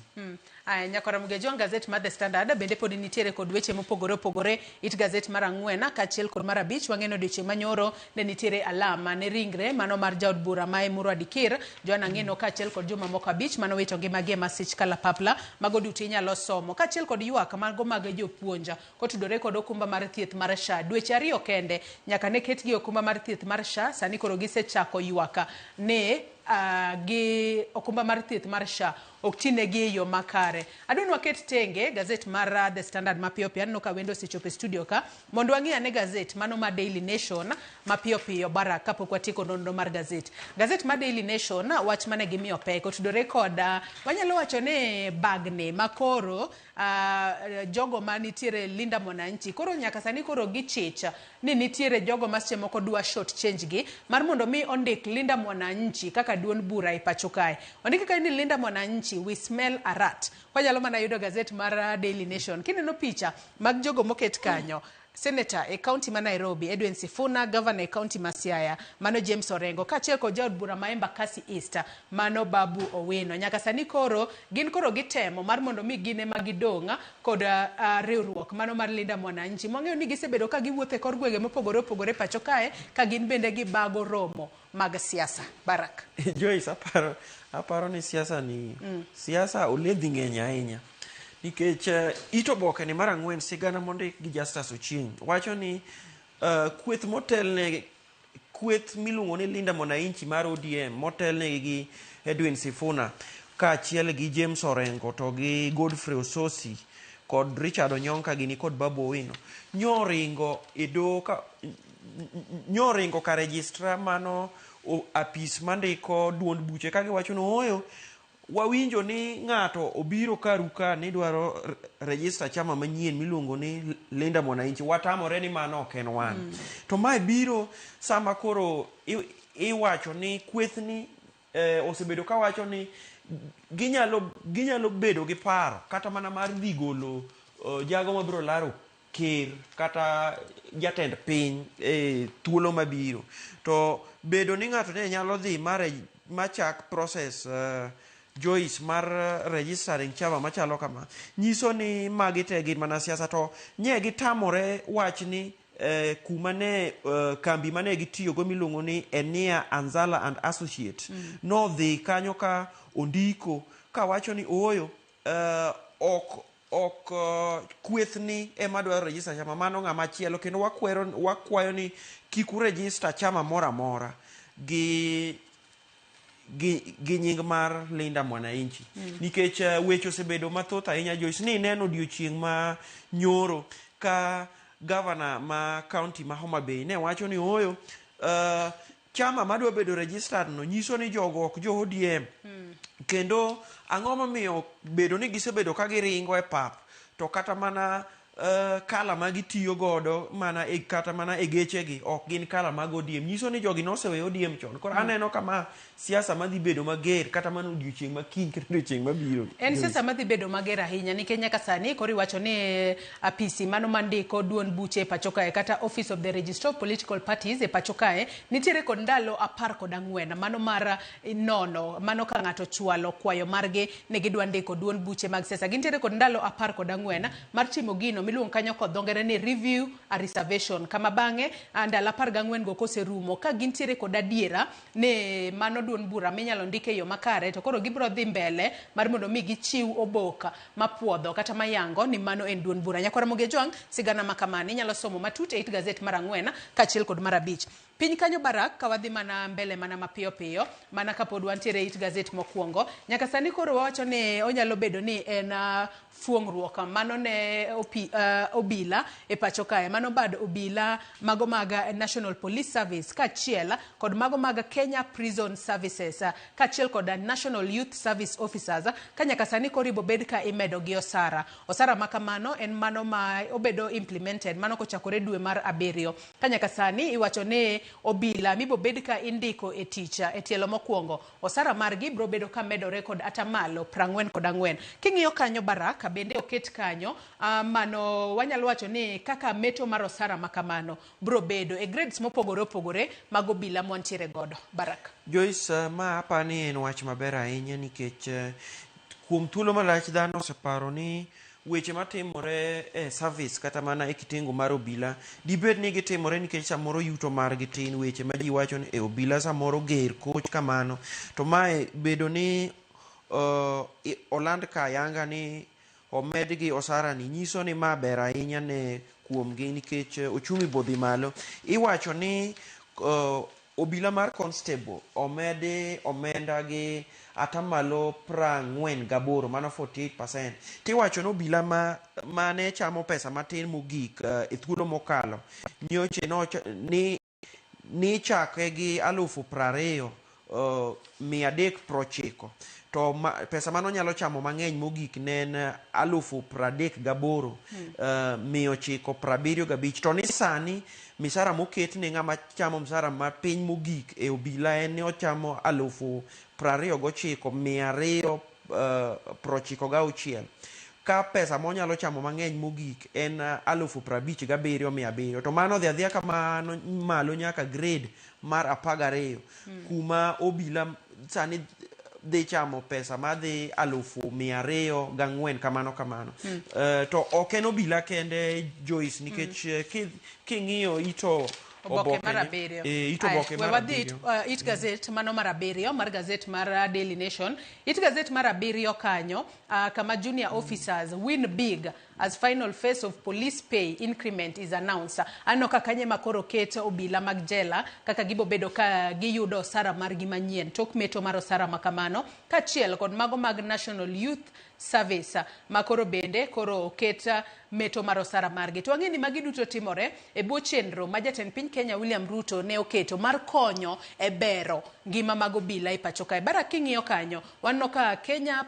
Aya, nyakora Mugejuang, gazet mar The Standard bende pod nitiere kod weche mopogore opogore. It gazet mar 4 kaachiel kod mar 5 wang'eno odiochieng' manyoro ne nitiere alama ne ringre mano mar jaod bura ma Emurua Dikir Joana Ng'eno kaachiel kod joma moko 5 mano wito ngimagi e masich kalapapla. Mago duto inyalo somo kaachiel kod ywak mago mag jopuonj kotudore kod okumba mar thieth mar SHA. Dweche 2 kende nyaka ne ketgi okumba mar thieth mar SHA, sani koro gisechako ywak ne gi okumba mar thieth mar SHA ok tinegi e yo makare. Adwa ni waket tenge gazet mar The Standard mapiyo piyo. Aneno ka wendo osechopo e studio ka mondo wang'i ane gazet mano ma Daily Nation mapiyo piyo bara kapok watieko nonro mar gazet. Gazet mar Daily Nation wach mane gimiyo pek otudore kod wanyalo wacho ni bagni makoro jogo manitiere Linda Mwananchi koro nyaka sani koro gichich ni nitiere jogo ma seche moko dwa short change gi mar mondo mi ondik Linda Mwananchi kaka duond bura e pacho kae. Ondik kae ni Linda Mwananchi we smell a rat. Wanyalo mana yudo gazet mar Daily Nation. Kineno picha mag jogo moket kanyo, Senator e kaunti ma Nairobi Edwin Sifuna, Governor e kaunti ma Siaya mano James Orengo, kaachiel kod jaod bura ma Embakasi East mano Babu Owino. Nyaka sani koro gin koro gitemo mar mondo mi gin ema gidong' kod riwruok mano mar Linda Mwananchi. Mwang'eyo ni gisebedo ka giwuotho e kor gwenge mopogore opogore pacho kae ka gin bende gibago romo mag siasa. Barak. Joyce, aparo ni siasa ni siasa oledhi ng'eny ahinya. Nikech it oboke ni mar 4 sigana mondik gi Justus Ochieng wacho ni kweth motelne kweth miluongo ni Linda Mwananchi mar ODM motelne gi Edwin Sifuna kaachiel gi James Orengo to gi Godfrey Ososi kod Richard Onyonka gini kod Babu Owino nyoringo e doho ka nyoringo ka registrar mano apis mandiko duond buche ka giwacho ni ooyo wawinjo ni ng'ato obiro karu ka ni dwaro register chama manyien miluongo ni Linda Mwananchi, watamore ni mano ok en wan. To mae biro sama koro iwacho ni kwethni osebedo kawacho ni ginyalo bedo gi paro kata mana mar dhi golo jago mabiro laro ker kata jatend piny e thuolo mabiro. To bedo ni ng'ato ne nyalo dhi machak process Joyce mar registering chama machalo kama nyiso ni magi te gin mana siasa to nye gitamore wach ni kuma ne kambi mane gitiyogo miluongo ni Enia Anzala and Associates nodhi kanyo ka ondiko kawacho ni ooyo ok ok kweth ni ema dwaro register chama mano ng'ama chielo kendo wakwero wakwayo ni kik uregister chama moro amora gi gi nying mar Linda Mwananchi nikech weche osebedo mathoth ahinya Joyce ni ineno odiochieng' ma nyoro ka gavana ma county ma Homa Bay ne wacho ni ooyo chama madwa bedo registered no nyiso ni jogo ok jo ODM kendo ang'o momiyo bedo ni gisebedo ka giringo e pap to kata mana kala ma gitiyo godo mana e, kata mana e gechegi ok gin kala mag ODM nyiso ni jogi noseweyo ODM chon koro aneno kama siasa madhi bedo mager kata mana odiochieng' ma kiny kata odiochieng' mabiro. En siasa madhi bedo mager ahinya nikech nyaka sani koro iwacho ni apisi mano mandiko duond buche e pacho kae kata Office of the Registrar of Political Parties e pacho kae nitiere kod ndalo 14 mano mar nono mano ka ng'ato chwalo kwayo margi ni gidwa ndiko duond buche mag siasa. Gintiere kod ndalo 14 mar timo gino miluongo kanyo kod dho ngere ni review a reservation kama bang'e ndalo 14 go koserumo ka gintiere kod adiera ni mano duond bura minyalo ndik e yo makare to koro gibiro dhi mbele mar mondo mi gichiw oboka mapuodho kata mayango ni mano en duond bura. Nyakwar Ramogi Ojwang', sigana ma kamano inyalo somo matut e it gazet mar 4 kaachiel kod mar 5. Piny kanyo Barak, ka wadhi mana mbele mana mapiyo piyo mana kapod wantiere e it gazet mokwongo nyaka sani koro wawacho ni onyalo bedo ni en fuong'ruok mano ne obila e pacho kae mano bad obila mago mag National Police Service kaachiel kod mago mag Kenya Prison Services kaachiel kod National Youth Service Officers ka nyaka sani koro ibobed ka imedo gi osara. Osara ma kamano en mano ma obedo implemented mano kochakore dwe mar 7 ka nyaka sani iwacho ni obila mibobed ka indiko e tich e tielo mokwongo osara margi biro bedo ka medore kod atamalo 44. King'iyo kanyo Baraka bende oket kanyo mano wanyalo wacho ni kaka meto mar osara ma kamano biro bedo e grades mopogore opogore mag obila mwantiere godo. Baraka. Joyce, ma apani en wach maber ahinya nikech kuom thuolo malach dhano oseparo ni weche matimore e service kata mana e kitengo mar obila dibed ni gitimore nikech samoro yuto margi tin, weche ma ji wacho ni e obila samoro ger koch kamano, to mae bedo ni oland ka ayanga ni omedgi osara ni nyiso ni ma ber ahinya ne kuomgi nikech ochumi bodhi malo. Iwacho ni obila mar constable omedi omenda gi atamalo 48, mano 48%. Tiwacho ni obila mane chamo pesa matin mogik e thuolo mokalo nyoche ni chake gi 20,390 to pesa mano nyalo chamo mang'eny mogik ne en 38,975, to ni sani misara moket ne ng'ama chamo msara ma piny mogik e obila en ni ochamo 29,296, ka pesa monyalo chamo mang'eny mogik en 57,700, to mano dhi adhiya kamano malo nyaka grade mar 12 kuma obila sani dhi chamo pesa madhi 204,000 kamano kamano. To ok en obila kende Joyce, nikech king'iyo ito oboke mar 7. Ito oboke mar 7. It gazet mano mar 7 mar gazet mar Daily Nation. It gazet mar 7 kanyo kama junior officers win big as final phase of police pay increment is announced. Aneno ka kanye makoro ket obila mag jela kaka gibobedo ka giyudo osara margi manyien tok meto mar osara makamano kaachiel kod mago mag National Youth Service makoro bende koro oket meto mar osara margi. To wang'e ni magi duto timore e bwo chenro ma jatend piny Kenya William Ruto ne oketo mar konyo e bero ngima mag obila e pacho kae. Bara king'iyo kanyo waneno ka Kenya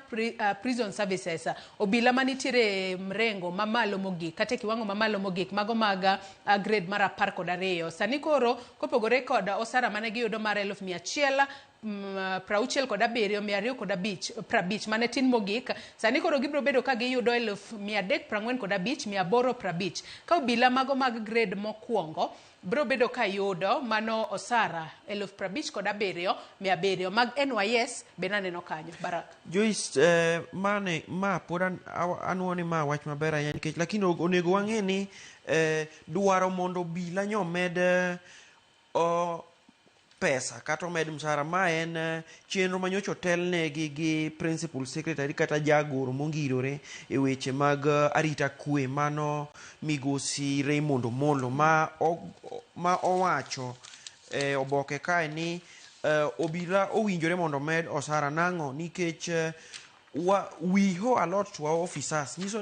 Prison Services obila manitiere mrengo mamalo mogik kata e kiwango mamalo mogik mago mag grade mar 12 sani koro kopogore kod osara mane giyudo mar 1,100 67,250 mane tin mogik. Sani koro gibiro bedo ka giyudo 345,850. Ka obila mago mag grade mokwongo biro bedo ka yudo mano osara 57,700 mag NYS be naneno kanyo. Barak. Joyce, mane ma pod anuo ni ma wach maber ahinya nikech lakini onego wang'e ni dwaro mondo obila nyomed pesa kata omed msara ma en chenro manyocha otelnegi gi principal secretary kata jagoro mongirore e weche mag arita kwe mano migosi Raymond Omolo ma owacho e oboke kae ni obila owinjore mondo omed osara nang'o nikech we owe a lot to our officers. Nyiso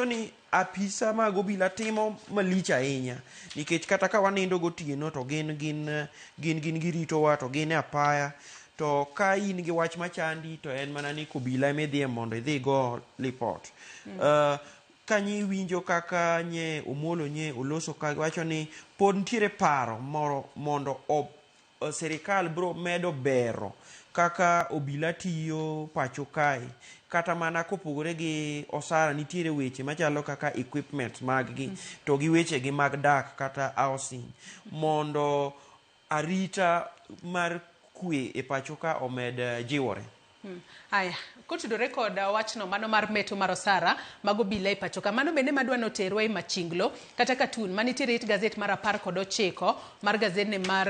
ni apisa mag obila timo malich ahinya nikech kata ka wanindo gotieno to gin giritowa to gin e apaya to ka in gi wach machandi to en mana ni kobila ema idhiye mondo idhi go lipot. Kanyi winjo kaka nye Omolo nye oloso ka wacho ni pod nitiere paro moro mondo sirikal bro medo bero kaka obila tiyo pacho kae kata mana kopogore gi osara nitiere weche machalo kaka equipment mag gi to gi weche gi mag dak kata housing mondo arita mar kwe e pacho ka omed jiwore. Aya, kotudore kod wachno mano mar meto mar osara mag obila e pacho ka, mano bende madwa noterwa e machinglo kata katun manitiere it gazet mar 19 mar gazet mar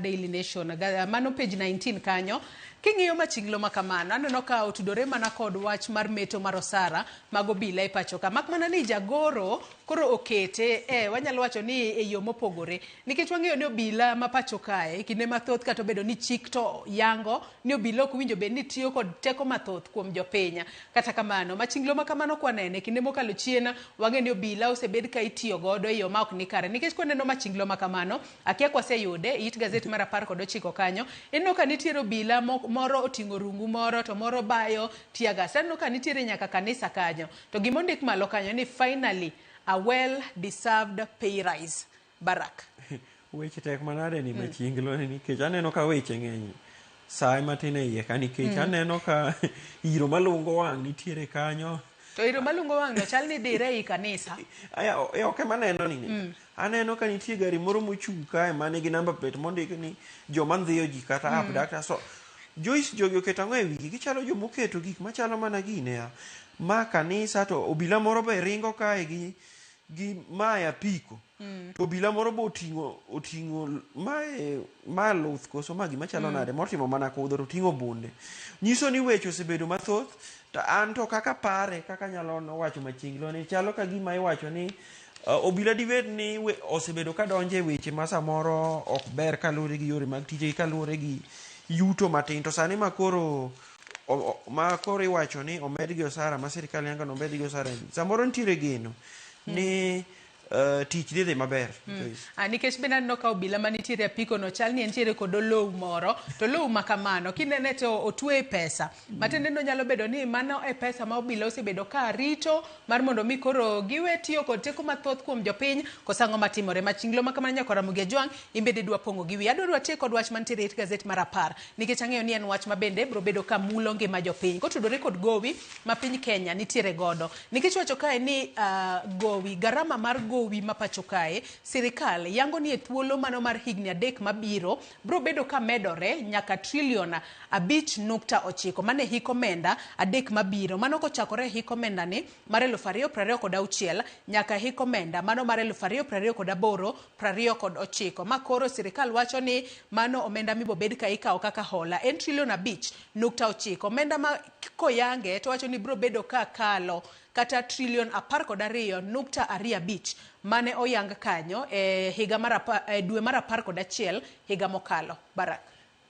Daily Nation, mano page 19 kanyo. King'iyo machinglo makamano aneno ka otudore mana kod wach mar meto mar osara mag obila e pacho ka, mak mana ni jagoro koro okete wanyalo wacho ni e yo mopogore nikech wang'eyo ni obila ma pacho kae kinde mathoth kata obedo ni chik to yango ni obila ok winjo bed ni tiyo kod teko mathoth kuom jopiny. Kata kamano machinglo makamano kwanene kinde mokalo chien wang'e ni obila osebed ka itiyo godo e yo ma ok ni kare nikech kwaneno machinglo makamano akia kwaseyude it gazet mar 19 kanyo ineno ka nitiere obila moro oting'o rungu moro to moro bayo tear gas. Aneno ka nitiere nyaka kanisa kanyo to gimondik malo kanyo ni finally a well deserved pay rise. Barak. Weche tek manade ni machinglo ni nikech aneno ka weche ng'eny saa matin e iye ka nikech aneno ka iro malungo wang' nitiere kanyo. To iro malungo wang' no chal ni dire ei kanisa. Aya, ok ema aneno ni. Aneno ka nitie gari moro mochung' kae manigi number plate mondik ni joma ndhiyo ji kata abductors. So Joyce jogi oketo ang'o e wigi? Gichalo jomoketo gik machalo mana gine ya. Ma kanisa to obila moro be ringo kae gi mae apiko. To obila moro be oting'o mae ma luth koso ma gima chalo nade motimo mana kudho to oting'o bunde. Nyiso ni weche osebedo mathoth to an to kaka pare kaka nyalo wacho machinglo ni chalo ka gima iwacho ni obila dibed ni osebedo ka donjo e weche ma samoro ok ber kaluwore gi yore mag tijegi kaluwore gi yuto matin to sani makoro iwacho ni omedgi osara ma sirikal yango ni omedgi osara samoro nitiere geno ni tich dhi maber. Nikech bende aneno ka obila manitiere apiko no chal ni entiere kod olow moro to olow makamano kinene to otwe pesa matiende no nyalo bedo ni mano e pesa ma obila osebedo ka rito mar mondo mi koro giwe tiyo kod teko mathoth kuom jopiny koso ang'o matimore. Machinglo makamano nyaka Ramogi Ajwang' in bende idwa pong'o gi wiyi. Adwaro atiek kod wach mantiere e gazet mar 10 nikech ang'eyo ni en wach ma bende biro bedo ka mulo ngima jopiny kotudore kod gowi ma piny Kenya nitiere godo nikech wacho kae ni gowi garama mar gowi ma pacho kae sirikal yango ni e thuolo mano mar higni 3 mabiro biro bedo ka medore nyaka trilion 5.9 mane hik omenda 3 mabiro mano kochakore hik omenda ni mar 2026 nyaka hik omenda mano mar 2028 29 ma koro sirikal wacho ni mano omenda mibobed ka ikawo kaka hola en trilion 5.9 omenda ma koyange to wacho ni biro bedo ka kalo kata trilion 12.25 mane oyang kanyo e higa mar dwe mar 11 higa mokalo. Barak.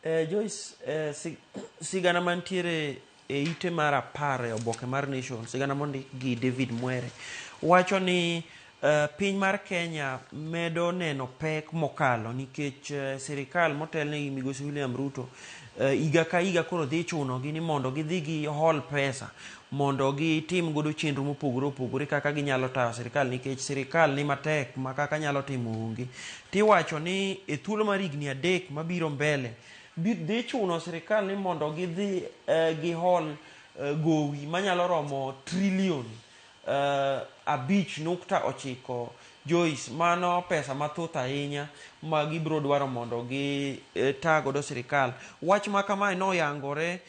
Joyce, sigana mantiere e ite mar 10 e oboke mar Nation, sigana mondik gi David Mwere wacho ni piny mar Kenya medo neno pek mokalo nikech sirikal motelne gi migosi William Ruto higa ka higa koro dhi chunogi ni mondo gidhi gi hol pesa mondo gitim godo chenro mopogore opogore kaka ginyalo tayo sirikal nikech sirikal ni matek ma kaka nyalo timo onge. Tiwacho ni e thuolo mar higni 3 mabiro mbele dhi chuno sirikal ni mondo gidhi gihol gowi manyalo romo trilion 5.9. Joyce, mano pesa mathoth ahinya ma gibiro dwaro mondo gi ta godo sirikal. Wach ma kamae noyangore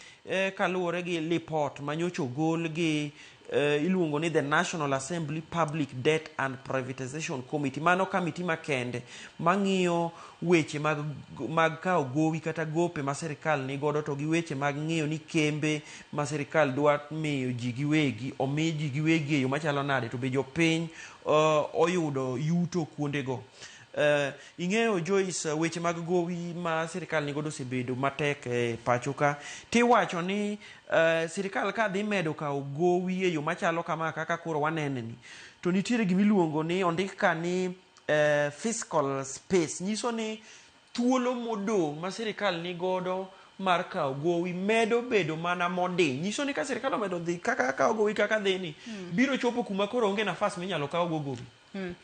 kaluwore gi lipot manyocha ogol gi iluongo ni the National Assembly Public Debt and Privatization Committee. Mano kamiti makende mang'iyo weche mag kawo gowi kata gope ma sirikal ni godo, to gi weche mag ng'iyo ni kembe ma sirikal dwa miyo ji giwegi omi ji giwegi e yo machalo nade, to be jopiny oyudo yuto kuondego. Ing'eyo Joyce, weche mag gowi ma sirikal nigodo osebedo matek e pacho ka. Tiwacho ni sirikal ka dhi medo kawo gowi e yo machalo kama kaka koro wanene ni, to nitiere gimiluongo ni ondik ka ni fiscal space, nyiso ni thuolo modong' ma sirikal nigodo mar kawo gowi medo bedo mana modiny. Nyiso ni ka sirikal omedo dhi kaka kawo gowi kaka dhi ni, biro chopo kuma koro onge nafas minyalo kawo go gowi.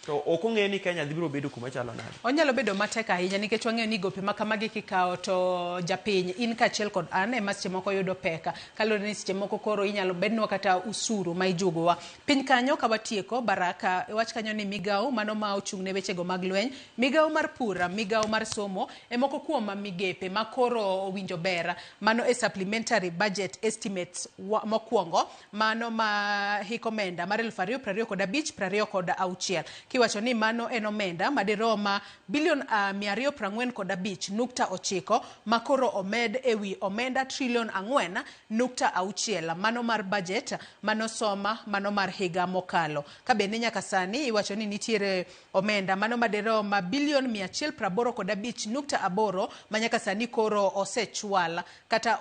To ok ong'e ni Kenya dhi biro bedo kuma chalo nade. Onyalo bedo matek ahinya nikech wang'eyo ni gope ma kamagi kikawo to japiny in kaachiel kod an ema seche moko yudo peka, kaluwore ni seche moko koro inyalo bednwa kata usuru ma ijugowa. Piny kanyo ka watieko, Baraka wach kanyo ni migawo mano ma ochung' ne wechego mag lweny, migawo mar pur, migawo mar somo e moko kuom migepe ma koro owinjo ber. Mano e supplementary budget estimates mokwongo, mano ma hik omenda mar 2025 26, kiwacho ni mano en omenda madiroma bilion 245.9 ma koro omed ewi omenda trilion 4.6 mano mar budget manosoma mano mar higa mokalo. Ka bende nyaka sani iwacho ni nitiere omenda mano madiroma bilion 185.8 ma nyaka sani koro osechwal kata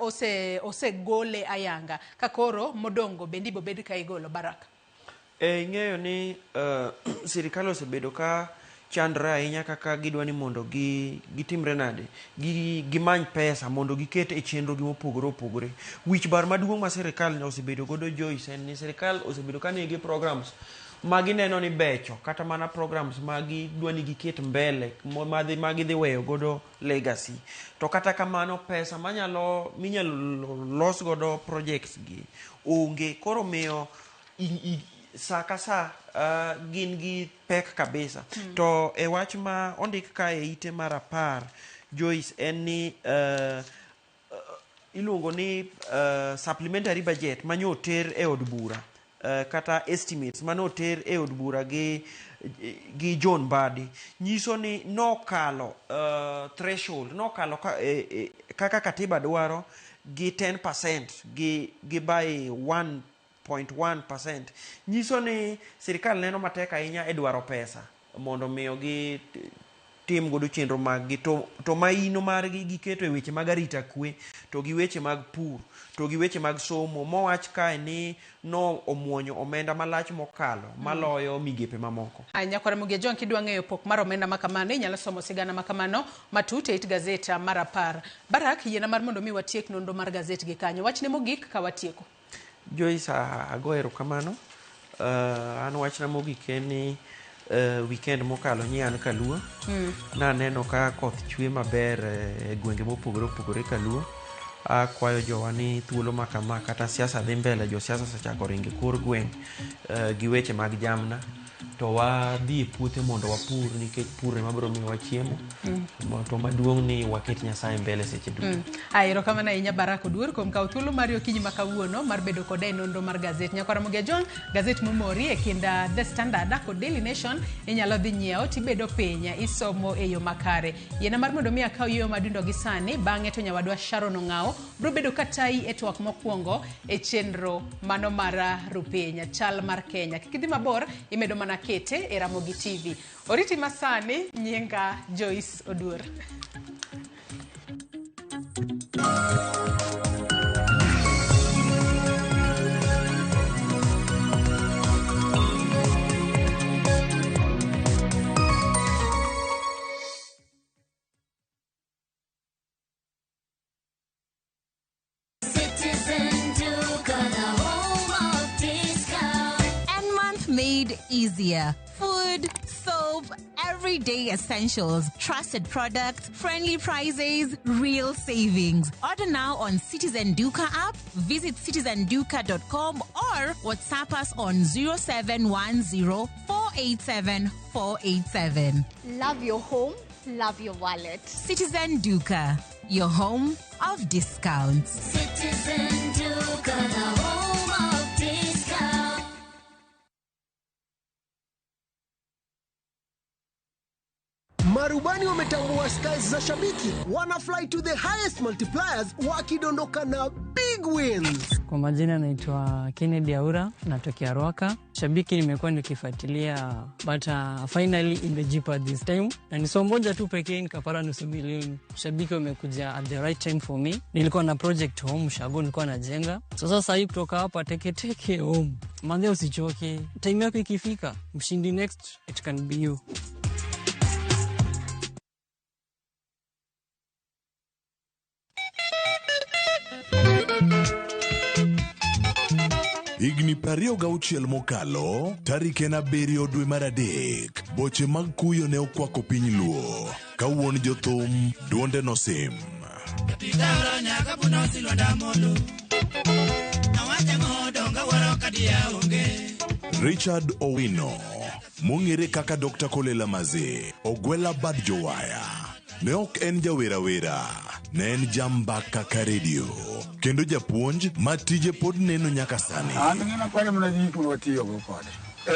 osegole ayanga, ka koro modongo bende ibobed ka igolo. Baraka, ing'eyo ni sirikal osebedo ka chandre ahinya kaka gidwa ni mondo gitimre nade, gimany pesa mondo giket e chenro gi mopogore opogore. Wich bar maduong' ma sirikal osebedo godo Joyce en ni sirikal osebedo ka nigi programs ma gineno ni becho, kata mana programs ma gidwa ni giket mbele ma gidhi weyo godo legacy. To kata kamano pesa minyalo los godo projects gi onge, koro miyo sa ka sa gin gi pek kabisa. To e wach ma ondik ka e ite mar 10 Joyce en ni iluongo ni supplementary budget manyo oter e od bura, kata estimates mane oter e od bura gi John Mbadi nyiso ni nokalo threshold, nokalo kaka katiba dwaro gi 10% gi by 1.1%. Nyiso ni sirikal neno matek ahinya e dwaro pesa mondo miyo gi tim godo chenro mag gi, to maino margi giketo e weche mag arita kwe, to gi weche mag pur, to gi weche mag somo mowach kae ni no omuonyo omenda malach mokalo maloyo migepe mamoko. Nyakwara Mugia John, kidwa ng'eyo pok mar omenda makamano inyalo somo sigana makamano matut e it gazeta mar 10. Barak, yiena mar mondo mi watiek nonro mar gazet gi kanyo. Wachne mogik ka watieko. Joyce, ago erokamano. An wachna mogik en ni weekend mokalo nyi an Kaluo. Naneno ka koth chwe maber e gwenge mopogore opogore Kaluo. Akwayo jowa ni thuolo ma kama kata siasa dhi mbele, josiasa osechako ringo e kor gweng' gi weche mag jamna, to wadhi e puothe mondo wapur, nikech pur ema biro miyowa chiemo. To maduong' ni waket Nyasaye mbele seche duto. Erokamano ahinya Barak Oduor kuom kawo thuolo mari okinyi ma kawuono mar bedo koda e nonro mar gazet. Nyakwara Mugia John, gazet momori e kind The Standard kod Daily Nation inyalo dhi nyiewo tibedo piny isomo e yo makare. Yiena mar mondo mi akaw yueyo madundo gi sani, bang'e to nyawadwa Sharon Ong'awo biro bedo katayi e twak mokwongo e chenro mano mar Rupiny chal mar Kenya. Kik idhi mabor, imedo mana kete e Ramogi TV. Oriti masani, nyinga Joyce Oduor. Citizen Duka, the home of discount. And month made easy. easier. Food, soap, everyday essentials, trusted products, friendly prices, real savings. Order now on Citizen Duka app, visit citizenduka.com or WhatsApp us on 0710 487 487. Love your home, love your wallet. Citizen Duka, your home of discounts. Citizen Duka, the home of discount. Marubani wametambua skies za shabiki, wana fly to the highest multipliers wakidondoka na big wins. Kwa majina naitwa Kennedy Aura, natokea Ruaka. Shabiki nimekuwa nikifuatilia but finally imejipa this time, na ni somo moja tu pekee nikapata 500,000. Shabiki wamekuja at the right time for me. Nilikuwa na project home Shago, nilikuwa najenga. So sasa hii kutoka hapa teke teke home. Manze usichoke, time yako ikifika, mshindi next it can be you. Higni 26 mokalo, tarik en 7 dwe mar 3, boche mag kuyo ne okwako piny Luo. Kawuon jothum, duonde nosim. Richard Owino, mong'ere kaka Dr. Kolela Maze, Ogwela Bad Jowaya. Ne ok en jawerawera, ne en jambaka ka redio, kendo japuonj ma tije pod neno nyaka sani. An ng'ina kwanya mana ji kuma watiyogo kode.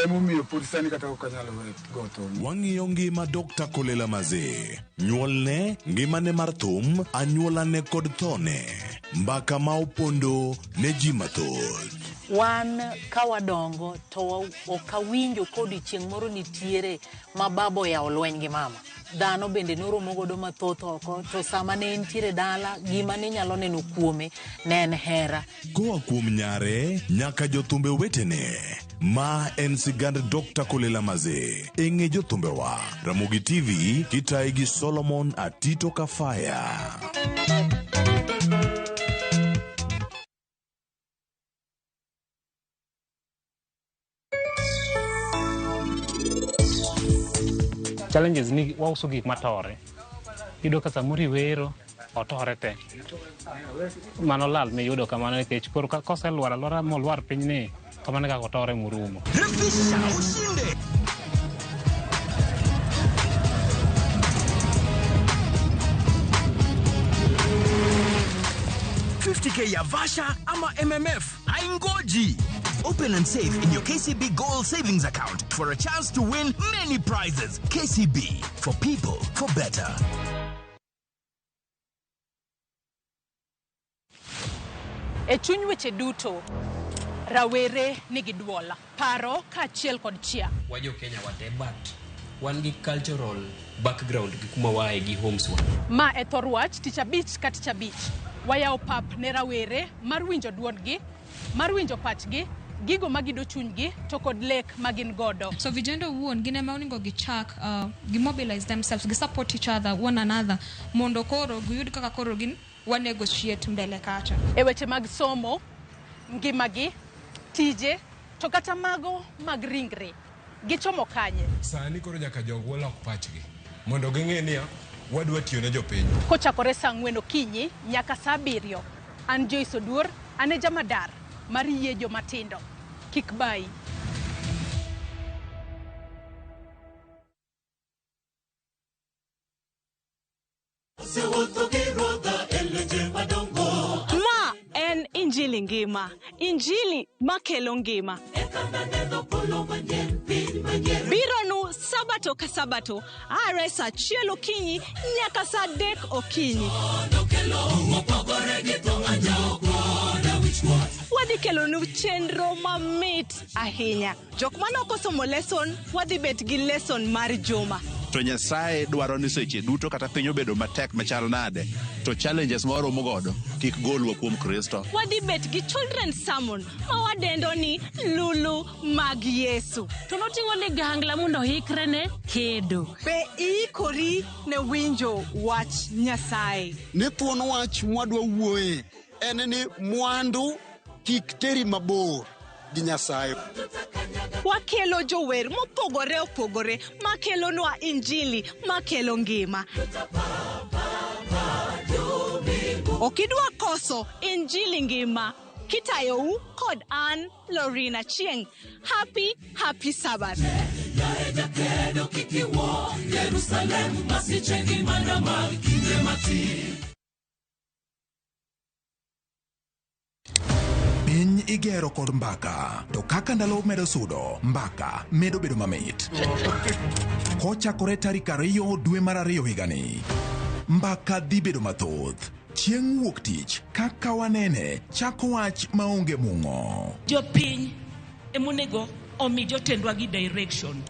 Emomiyo pod sani kata ok anyal go thum. Wang'iyo ngima Dr. Kolela Maze, nyuolne, ngimane mar thum, anyuolane kod thone. Mbaka ma opondo ne ji mathoth. Wan ka wadongo to ok awinjo kodiochieng' moro nitiere ma baba oyawo lweny gi mama. Dhano bende noromo godo mathoth oko, to sama ne entiere dala, gima ne nyalo neno kuome ne en hera. Koa kuom nyare nyaka jothumbe wetene, ma en sigand Dr. Kolela Maze. E ng'e jothumbewa, Ramogi TV kitayi gi Solomon Atito Kafaya. Challenges ni wauso gik matore. Iyudo ka samoro iwero, otore te. Mano lal miyudo kamano nikech koro koselwar alwara molwar piny ni, kamano e kaka otore morumo. Refisha ushinde. $50K ya Vasha ama MMF haingoji. Open and save in your KCB Gold Savings Account for a chance to win many prizes. KCB, for people, for better. E chuny weche duto, rawere nigi duol, paro kaachiel kod chia. Wajo Kenya wate, but wan gi cultural background gi kuma wae gi homes wa. Ma e thor wach tich abich ka tich abich. Wayawo pap ne rawere mar winjo duondgi, mar winjo pachgi, gigo magido chunygi to kod lek magin godo. So vijana owuon gin ema onego gichak gimobilize themselves, gi support each other, one another, mondo koro giyud kaka koro gin wa negotiate mbele kacha. E weche mag somo, ngimagi, tije, to kata mago mag ringre, gichomo kanye? Sani koro nyaka jogwa lok pachgi mondo ging'e niya wadwa tiyo ne jopiny. Kochakore saa 4 okinyi nyaka saa 7, an Joyce Oduor, an e jamadar mar yie jomatindo. Kik bayi. Ma en Injili ngima, Injili makelo ngima. Bironu Sabato ka Sabato, are saa 1 okinyi nyaka saa 3 okinyi. Wadhi kelonu chenro mamit ahinya. Jok mane ok osomo lesson, wadhi bet gi lesson mar juma. To Nyasaye dwaro ni seche duto kata piny obedo matek machal nade, to challenges ma waromo godo kik golwa kuom Kristo. Wadhi bet gi children's sermon ma wadendo ni Lulu mag Yesu. To noting'o ligangla mondo oikre ne kedo. Be iikori ne winjo wach Nyasaye? Ni thuon wach mwadwa wuoye en ni mwandu kik teri mabor gi Nyasaye. Wakelo jower mopogore opogore makelonwa injili makelo ngima. Okidwa koso injili ngima kitayou kod an Lorina Chieng. Happy, happy Sabbath. Piny igero kod mbaka, to kaka ndalo medo sudo, mbaka medo bedo mamit. Kochakore tarik 2 dwe mar 2 higani, mbaka dhi bedo mathoth. Chieng' wuok tich, kaka wanene, chako wach maonge mung'o. Jopiny emonego omi jotendwa gi direction.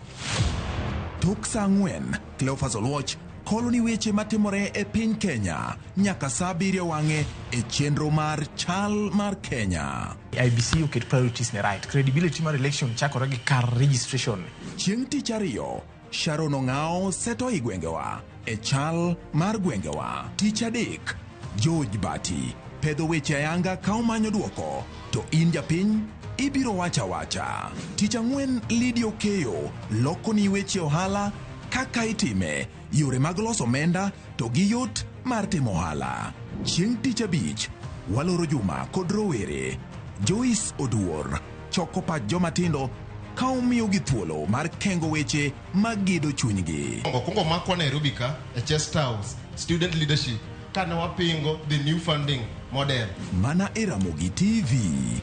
Tok saa 4, Cleophas Oluoch kolo ni weche matimore e piny Kenya nyaka saa 7 wang'e e chenro mar Chal mar Kenya. IBC oket priorities ne right. Credibility mar election chakore gi kar registration. Chieng' tich ariyo, Sharon Ong'ao seto i gwengewa e chal mar gwengewa. Tich adek, George Bati pedho weche ayanga ka omanyo duoko, to in japiny ibiro wacha wacha. Tich ang'wen, Lydia Okeyo loko ni weche ohala kaka itime, yore mag loso omenda to gi yot mar timo ohala. Chieng' tich abich, waloro juma kod rowere. Joyce Oduor choko pach joma tindo ka omiyogi thuolo mar kengo weche magido chunygi. Okwongo makwa Nairobi ka e Chest House student leadership kane wapingo the new funding model. Mana e Ramogi TV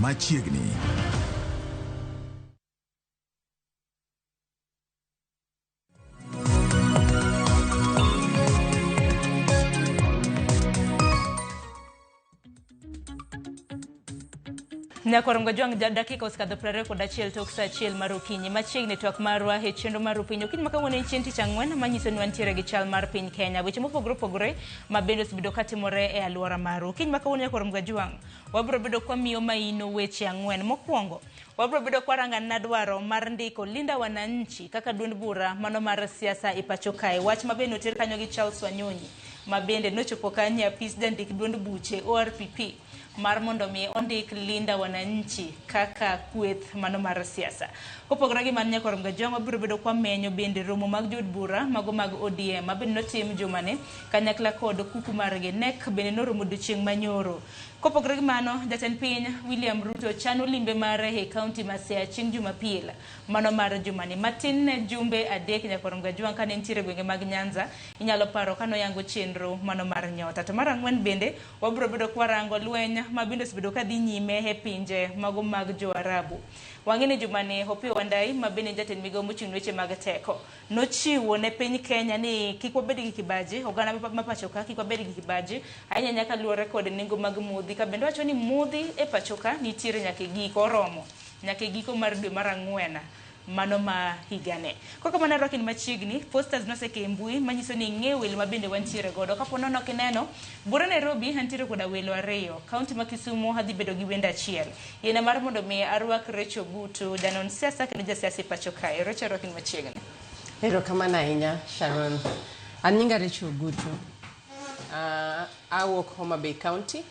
machiegni. Nyakorongo Jwang' dakika osekadho 21 tok saa 1 mar okinyi. Machiegni twak marwa e chenro mar Rupiny. Okinyi ma kawuono en chieng' tich ang'wen manyiso ni wantiere gi chal mar piny Kenya. Weche mopogore opogore ma bende osebedo katimore e alwora maru. Okinyi ma kawuono Nyakorongo Jwang' wabiro bedo kwamiyo maino weche ang'wen. Mokwongo, wabiro bedo kwarangana dwaro mar ndiko Linda Wananchi kaka duond bura mano mar siasa e pacho kae. Wach ma bende oter kanyo gi Charles Wanyonyi ma bende nochopo kanyo e apis jandik duond buche ORPP mar mondo mi ondik Linda Wananchi kaka kweth mano mar siasa. Kopogore gi mano Nyakorom Gajwang' wabiro bedo kwamenyo bende romo mag jood bura mago mag ODM ma bende notim jumani kanyakla kod kuku margi NEC bende noromo odiochieng' manyoro. Kopogore gi mano, jatend piny William Ruto chano limbe mare e kaunti ma Siaya chieng' Jumapil mano mar jumani. Matin ne jumbe 3 Nyakorom Gajwang' kane nitiere gwenge mag Nyanza, inyalo paro kanoyango chenro mano mar nyota. To mar ang'wen bende wabiro bedo kwarango lweny ma bende osebedo kadhi nyime e pinje mago mag jo-Arabu. Wang'e ni jumani Opiyo Wandayi ma bende en jatend migawo mochung' ne weche mag teko nochiwo ne piny Kenya ni kik wabed gi kibaji, oganda ma pacho ka kik wabed gi kibaji ahinya nyaka luwore kod nengo mag modhi, ka bende wacho ni modhi e pacho ka nitiere nyaka e giko oromo nyaka e giko mar dwe mar 4 mano ma higane. Kaka mana rwakin machiegni, posters noseke e mbui manyiso ni ing'eyo welo ma bende wantiere godo. Kapo nono ok ineno, buore Nairobi antiere koda welo 2, kaunti ma Kisumu adhi bedo gi wendo 1. Yiena mar mondo mi arwak Rachel Ogutu, janon siasa kendo jasiasa e pacho kae. Rachel, rwakin machiegni. Erokamano ahinya Sharon. An nyinga Rachel Ogutu. Awuok Homa Bay County,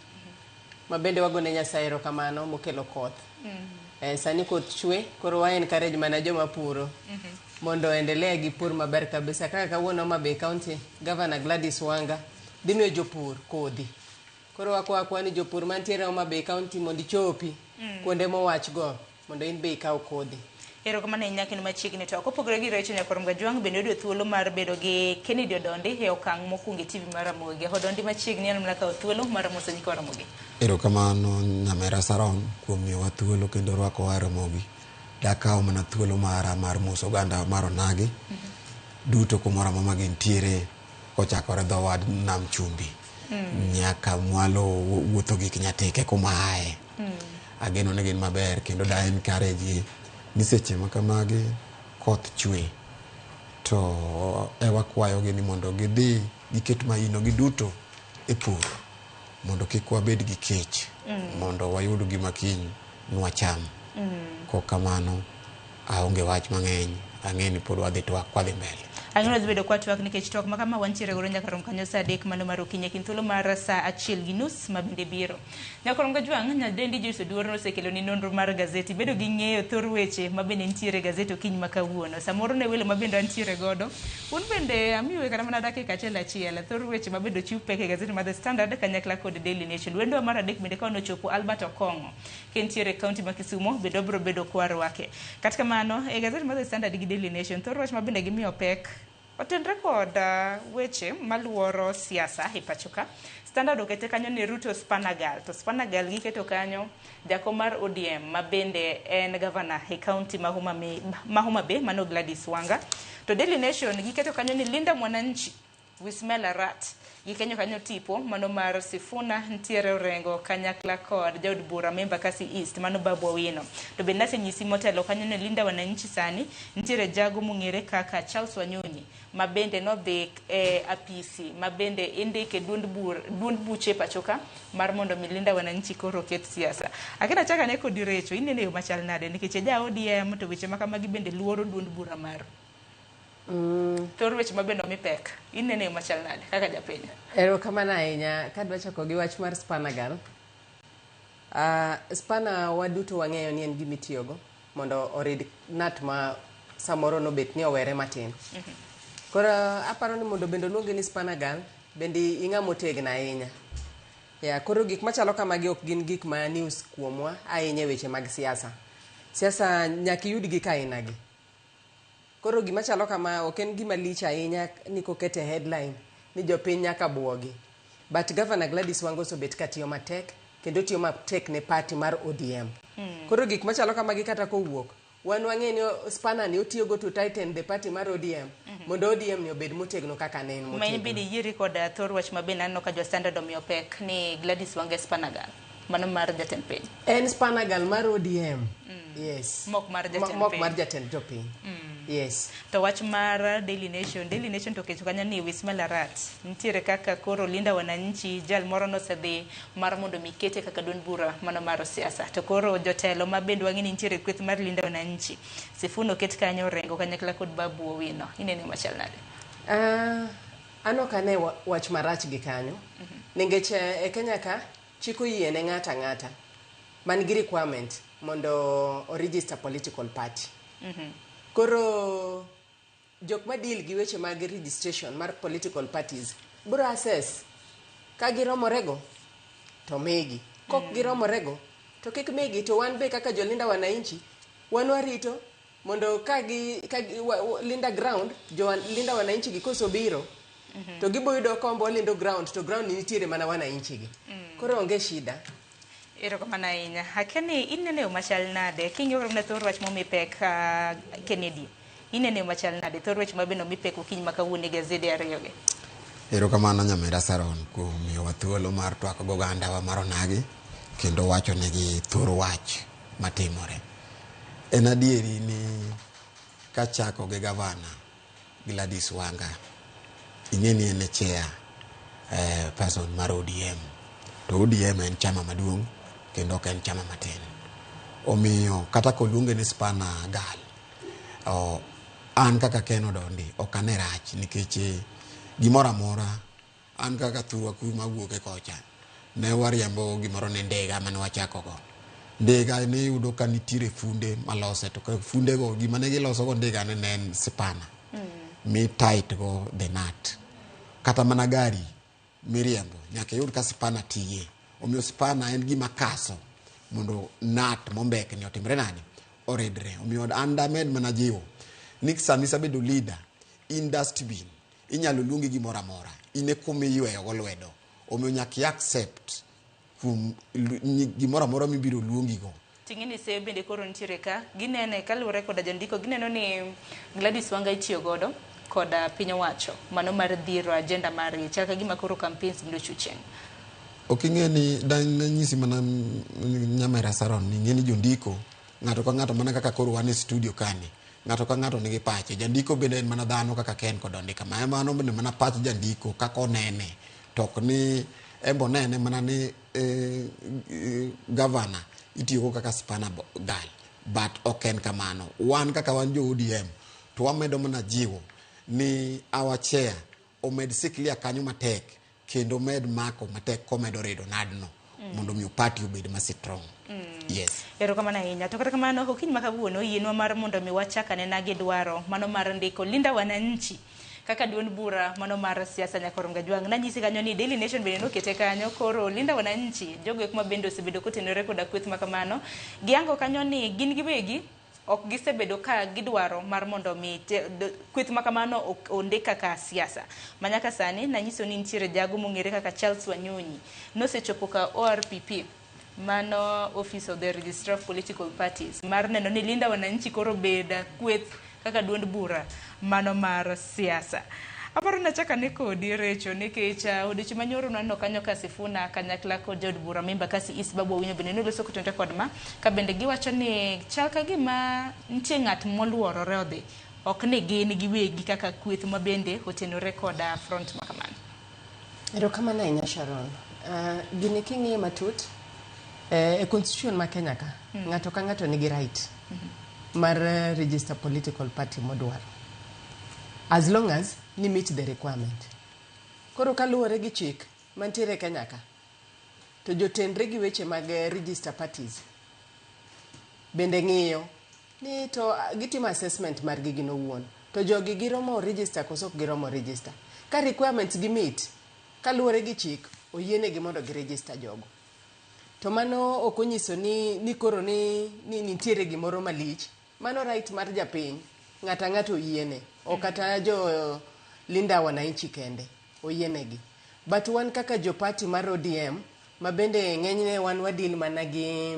ma bende wagone Nyasaye erokamano mokelo koth. Sani koth chwe, koro wa encourage mana joma puro mondo endelea gi pur maber kabisa. Kaka kawuono Homa Bay County, Governor Gladys Wanga dhi miyo jopur kodhi. Koro wakwa ni jopur mantiere Homa Bay County mondo ichopi kuonde mowach go mondo in be ikaw kodhi. Erokamano ahinya kendo machiegni to kopogore gi Rachel Nyakorom Gajwang' bende oyudo thuolo mar bedo gi Kennedy Odondi e okang' mokwongo e TV mar Ramogi. Odondi machiegni en mana kawo thuolo mar moso nyikwa Ramogi. Erokamano Nyamera Saron kuom miyowa thuolo kendo rwakowa e Ramogi. Dakaw mana thuolo mara mar moso oganda mar Onagi duto kumoro amora ma gintiere kochakore dho wad Nam Chumbi nyaka mwalo wuotho gi Kinyatike kuma aye. Ageno ni gin maber kendo da encourage gi ni seche ma kamagi koth chwe to ewakwayogi ni mondo gidhi giket maino gi duto e pur mondo kik wabed gi kech mondo wayud gima kiny nwacham. Kok kamano aonge wach mang'eny, ang'e ni pod wadhi twak kwadhi mbele. Ang'e wadhi bedo kwa twak nikech twak ma kama wantiere godo nyaka rom kanyo saa 3 mano mar okinyi e kind thuolo mar saa 1:30 ma bende biro. Nyakorom Kajwang', nyadendi Joyce Oduor nosekelo ni nonro mar gazeti. Bedo gi ng'eyo thor weche ma bende nitiere e gazeti okinyi ma kawuono. Samoro ne welo ma bende antiere godo. Un bende amiyo kata mana dakika achiel achiel thor weche ma bende ochiw pek e gazeti mar The Standard kanyakla kod Daily Nation. Wendwa mar adek bende ka onochopo Albert Okong'o kentiere e kaunti ma Kisumo bende wabiro bedo kwarwake. Kata kamano e gazeti mar The Standard gi Daily Nation thor wach ma bende gimiyo pek otenre kod weche maluoro siasa e pacho ka. Standard okete kanyo ni Ruto Spanagal. To Spanagal giketo kanyo jakom mar ODM ma bende en gavana e kaunti ma Homa Bay mano Gladys Wanga. To Daily Nation giketo kanyo ni Linda Mwananchi we smell a rat. Gikenyo kanyo tipo mano mar Sifuna ntiere Orengo kanyakla kod jaod bura ma Embakasi East mano Babu Owino. To bende nasenyisi motelo kanyo ni Linda Wananchi sani ntiere jago mong'ere kaka Charles Wanyonyi ma bende nodhi e apisi ma bende indike duond buche pacho ka mar mondo mi Linda Wananchi koro oket siasa. Akena chaka ne kodi Recho, inene yo machal nade nikech e ja ODM to weche makamagi bende luoro duond bura maru. Thor weche ma bende omi pek, inene yo machal nade kaka japiny? Erokamano ahinya. Kadwa chako gi wach mar Spanagal. Spana waduto wang'eyo ni en gima itiyogo mondo orid nut ma samoro nobet ni owere matin. Koro aparo ni mondo bende oluonge ni Spanagal, bende ing'ama otegno ahinya. Ya, koro gik machalo kamagi ok gin gik ma news kuomwa ahinya e weche mag siasa. Siasa nyaka iyud gik aina gi. Koro gima chalo kama ok en gima lich ahinya ni koket e headline ni jopiny nyaka buogi. But Governor Gladys Wanga osebet katiyo matek kendo tiyo matek ne party mar ODM. Koro gik machalo kamagi kata kowuok, wan wang'e ni spanner ni otiyogo to tighten the party mar ODM mondo ODM ni obed motegno kaka ne en Ma in motegno. bende iyieri kod thor wach ma bende aneno ka jo Standard omiyo pek ni Gladys Wanga e Spanagal mano mar jatend piny. En Spanagal mar ODM. Yes. Mok mar jatend Mok piny. mar jatend jopiny. Yes. To wach mar Daily Nation, Daily Nation to oketo kanyo ni we smell a rat. Nitiere kaka koro Linda Wananchi jal moro nosedhi mar mondo mi kete kaka duond bura mano mar siasa. To koro jotelo ma bende wang'e ni nitiere kweth mar Linda Wananchi. Sifuna oket kanyo Orengo kanyakla kod Babu Owino. Inene machal nade? An ok ane wach marach gi kanyo. Nikech e Kenya ka chik oyie ne ng'ato ang'ata man gi requirement mondo o register political party. Koro jok ma deal gi weche mag registration mar political parties bro assess ka giromorego to migi. Kok giromorego to kik migi. To wan be kaka jolinda wananchi wan warito mondo ka gi linda ground, jo linda wananchi gi kosobiro to gibo yudo kombo lindo ground to ground nitiere mana wananchi gi. Koro onge shida. Erokamano ahinya. Akia ni inene yo machal nade king'iyo kata thor wach momi pek Kennedy. Inene yo machal nade thor weche ma bende omi pek okinyi ma kawuono e gazede ariyogi? Erokamano nyamera Saron kuom miyowa thuolo mar twak gi ogandawa mar Onagi kendo wacho negi thor wach matimore. En adieri ni kachako gi gavana Gladys Wanga, ing'e ni en e chair person mar ODM. To ODM en chama maduong' kendo ok en chama matin. Omiyo kata koluonge ni Spana Gal, an kaka Ken Odondi ok ane rach nikech gimoro amora an kaka thurwa kuma wuoke kocha ne wariembo gimoro ni ndiga mane wachako go. Ndiga ne iyudo ka nitiere funde malose to funde go gima ne giloso go ndiga ne en spana mi tight go the nut. Kata mana gari miriembo nyaka iyud ka spana tiye. Omiyo spana en gima kaso mondo nut mombekni otimre nade? Oridre. Omiyo an damed mana jiwo ni sama isebedo leader in dustbin inyalo luongi gimoro amora in e kuma iyweyo go lwedo. Omiyo nyaka i accept kuom gimoro amora mibiro luongi go. Ting'e ni seyo bende koro nitiere ka ginene kaluwore koda jandiko gineno ni Gladys Wanga itiyo godo koda piny owacho mano mar dhiro agenda margi chal ka gima koro campaigns bende ochiwo chieng'. Ok ing'e ni danyisi mana nyamera Saron ni ing'e ni jondiko ng'ato ka ng'ato mana kaka koro wan e studio kani ng'ato ka ng'ato nigi pache. Jandiko bende en mana dhano kaka Ken kod Ondika. Ma mano bende mana pach jandiko kaka onene. To ok ni embo nene mana ni gavana itiyogo kaka spana gal. But ok en kamano. Wan kaka wan jo ODM to wamedo mana jiwo Ni our chair omed sikilia kanyo matek kendo med mako matek komedo rido nadno mondo mi party obed ma strong. Yes. Erokamano ahinya. To kata kamano, okinyi ma kawuono yienwa mar mondo mi wachak anena gi dwaro mano mar ndiko Linda Wananchi kaka duond bura mano mar siasa nyakor Mgajwang'. Nanyisi kanyo ni Daily Nation bende nokete kanyo. Koro Linda Wananchi, jogo eko ma bende osebedo kotenore koda kweth ma kamano, giyango kanyo ni gin giwegi ok gisebedo ka gidwaro mar mondo mi kweth ma kamano ondik kaka siasa. Manyaka sani nanyiso ni nitiere jago mong'ere kaka Charles Wanyonyi nosechopo ka ORPP, mano Office of the Registrar of Political Parties, mar neno ni Linda Wananchi koro beda kweth kaka duond bura mano mar siasa. Aparo nachaka ne kodi Recho nikech odiochieng' manyoro naneno kanyo ka Sifuna kanyakla kod jaod bura ma Embakasi East Babu Owino bende noloso kotenore kod ma ka bende giwacho ni chal ka gima nitie ng'at moluorore odhi ok ni gin giwegi kaka kweth ma bende otenore koda front ma kamano. Erokamano ahinya Sharon. Gini king'iye matut e constitution ma Kenya ka ng'ato ka ng'ato nigi right mar register political party modwaro as long as ni meet the requirement. Koro kaluwore gi chik mantiere Kenya ka to jotenre gi weche mag register parties bende ng'iyo ni to gitimo assessment margi gin owuon to jogi giromo register koso ok giromo register. Ka requirements gi meet kaluwore gi chik oyienegi mondo gi register jogo. To mano ok onyiso ni koro ni nitiere gimoro malich. Mano right mar japiny, ng'ato ang'ato oyiene. Ok kata jo Linda Wananchi kende oyienegi. But wan kaka jo party mar ODM ma bende ng'enyne wan wadil mana gi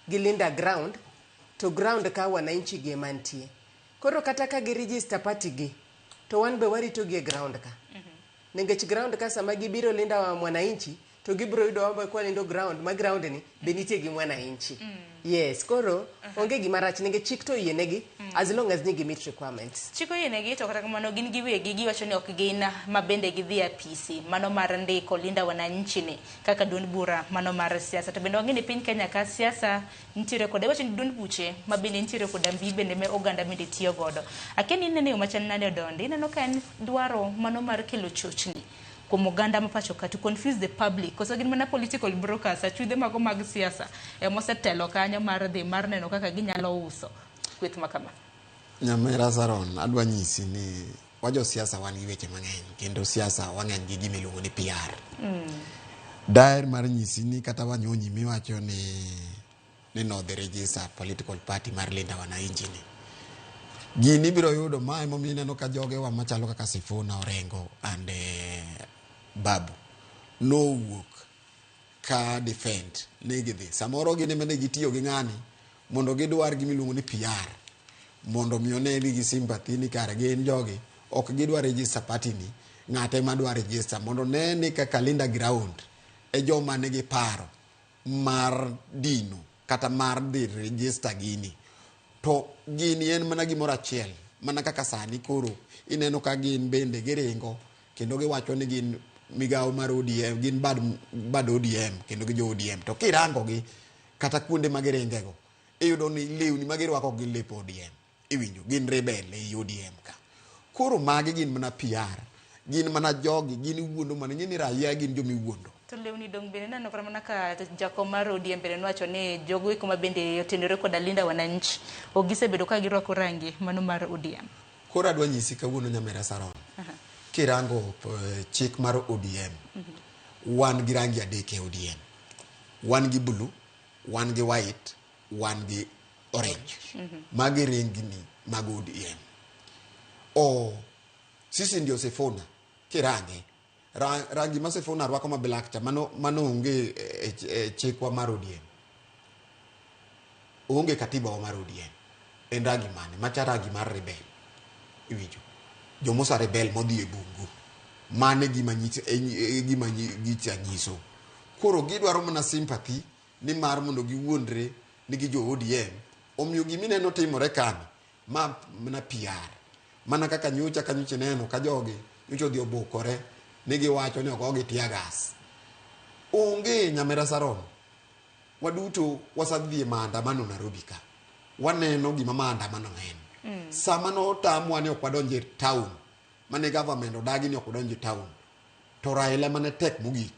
Linda ground to ground ka wananchi gi ema nitie. Koro kata ka gi register party gi to wan be warito gi e ground ka. Nikech ground ka sama gibiro Linda Mwananchi to gibiro yudo wan be kwalindo ground ma ground ni be nitie gi mwananchi. Yes, koro onge gima rach nikech chik to oyienegi as long as ni gi meet requirements. Chik oyienegi to kata kamano gin giwegi giwacho ni ok gin ma bende gidhi e apisi mano mar ndiko Linda Wananchi ni kaka duond bura mano mar siasa. To bende wang'e ni piny Kenya ka siasa nitiere koda iwacho ni duond buche ma bende nitiere koda mbi bende ma oganda bende tiyo godo. Akia ni ineno yo machal nade Odondi, ineno ka en dwaro mano mar kelo chochni kuom oganda ma pacho ka to confuse the public koso gin mana political brokers achudhe mago mag siasa emosetelo kanyo mar dhi mar neno kaka ginyalo uso kweth ma kama. Nyamera Sharon, adwa nyisi ni wajo siasa wan gi weche mang'eny kendo siasa wang'eny gi gima iluongo ni PR. Daher mar nyisi ni kata Wanyonyi miwacho ni nodhi register political party mar Linda Wananchi ni. Gini ibiro yudo ma emomiyo ineno ka jogewa machalo kaka Sifuna, Orengo and Babu nowuok ka defend ni gidhi. Samoro gin ema ne gitiyo gi ng'ani mondo gidwar gima iluongo ni PR mondo mi one ni gi sympathy ni kare gin jogi ok gidwa register party ni, ng'ate ema dwa register mondo ne ni kaka Linda ground e joma nigi paro mar dino kata mar dhi register gini. To gini en mana gimoro achiel, mana kaka sani koro ineno ka gin bende giringo kendo giwacho ni gin migawo mar ODM, gin bad ODM kendo gi jo ODM. To kirango gi kata kuonde ma giringego, iyudo ni lewni ma girwako gin lep ODM. Iwinjo, gin rebel ei ODM ka. Koro magi gin mana PR, gin mana jogi, gin iwuondo mana, ing'e ni raia gin joma iwuondo. To lewni dong' bende neno kata mana ka jakom mar ODM bende nowacho ni jogo eko ma bende otenore koda Linda Wananchi ok gisebedo ka girwako rangi mano mar ODM. Koro adwa nyisi kawuono nyamera Sharon, kirango chik mar ODM, wan gi rangi adek e ODM. Wan gi blue, wan gi white, wan gi orange. Magi rengni mag ODM. O sisi ndio Sifuna kirange rangi ma Sifuna rwako ma black cha mano onge e chikwa mar ODM. Onge katiba wa mar ODM. En rangi mane? Macha rangi mar rebel. Iwinjo. Jomosa rebel modhi e bungu. Mane gima nyiso, gima gicha nyiso. Koro gidwaro mana sympathy ni mar mondo giwuondre ni gi jo ODM. Omiyo gimineno timore kani ma mana PR. Mana kaka nyocha ka nyocha neno ka jogi nyocha odhi obukore ni giwacho ni ogogi tear gas. Onge nyamera Sharon. Waduto wasedhi e maandamano Nairobi ka. Waneno gima maandamano en. Sama notamwa ni ok wadonj e town mane government odagi ni ok odonj e town. To Raila mane tek mogik,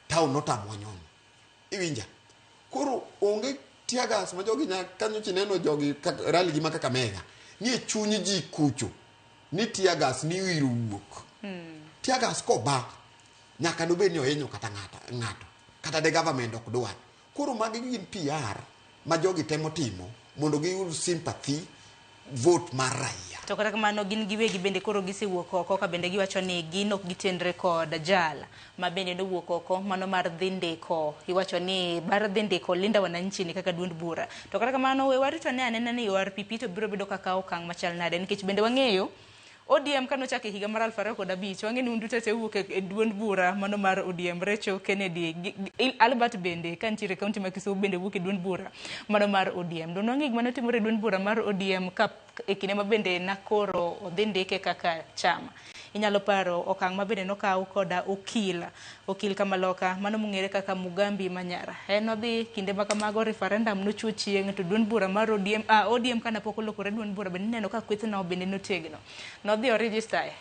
town notamowa nyono. Iwinja? Koro onge tear gas ma jogi nya kanyo chineno jogi rally gi ma Kakamega. Ni e chuny ji kucho ni tear gas ni wiro wuok. Tear gas koba nyaka nobed ni ohinyo kata ng'ato kata de government ok dwar. Koro magi gin PR ma jogi temo timo mondo giyud sympathy vote mar raia. To kata kamano gin giwegi bende koro gisewuok oko ka bende giwacho ni gin ok gitenre kod jal ma bende nowuok oko mano mar dhi ndiko. Iwacho ni bar dhi ndiko Linda Wananchi ni kaka duond bura. To kata kamano we warito ne anena ni ORPP to biro bedo kaka okang' machal nade nikech bende wang'eyo ODM kanochako e higa mar 2005 wang'e ni un duto te wuok e duond bura mano mar ODM. Recho Kennedy, Albert bende ka nitiere kaunti ma Kisumu bende wuok e duond bura mano mar ODM. Donge wang'e gima notimore e duond bura mar ODM ka e kinde ma bende nakoro odhi ndike kaka chama. Inyalo paro okang' ma bende nokaw koda okil Kamaloka mano mong'ere kaka Mugambi Manyara. En odhi kinde ma kamago referendum nochwo chieng' to duond bura mar ODM, ODM kana pok olokore duond bura bende ineno ka kwethno bende notegno. Nodhi o register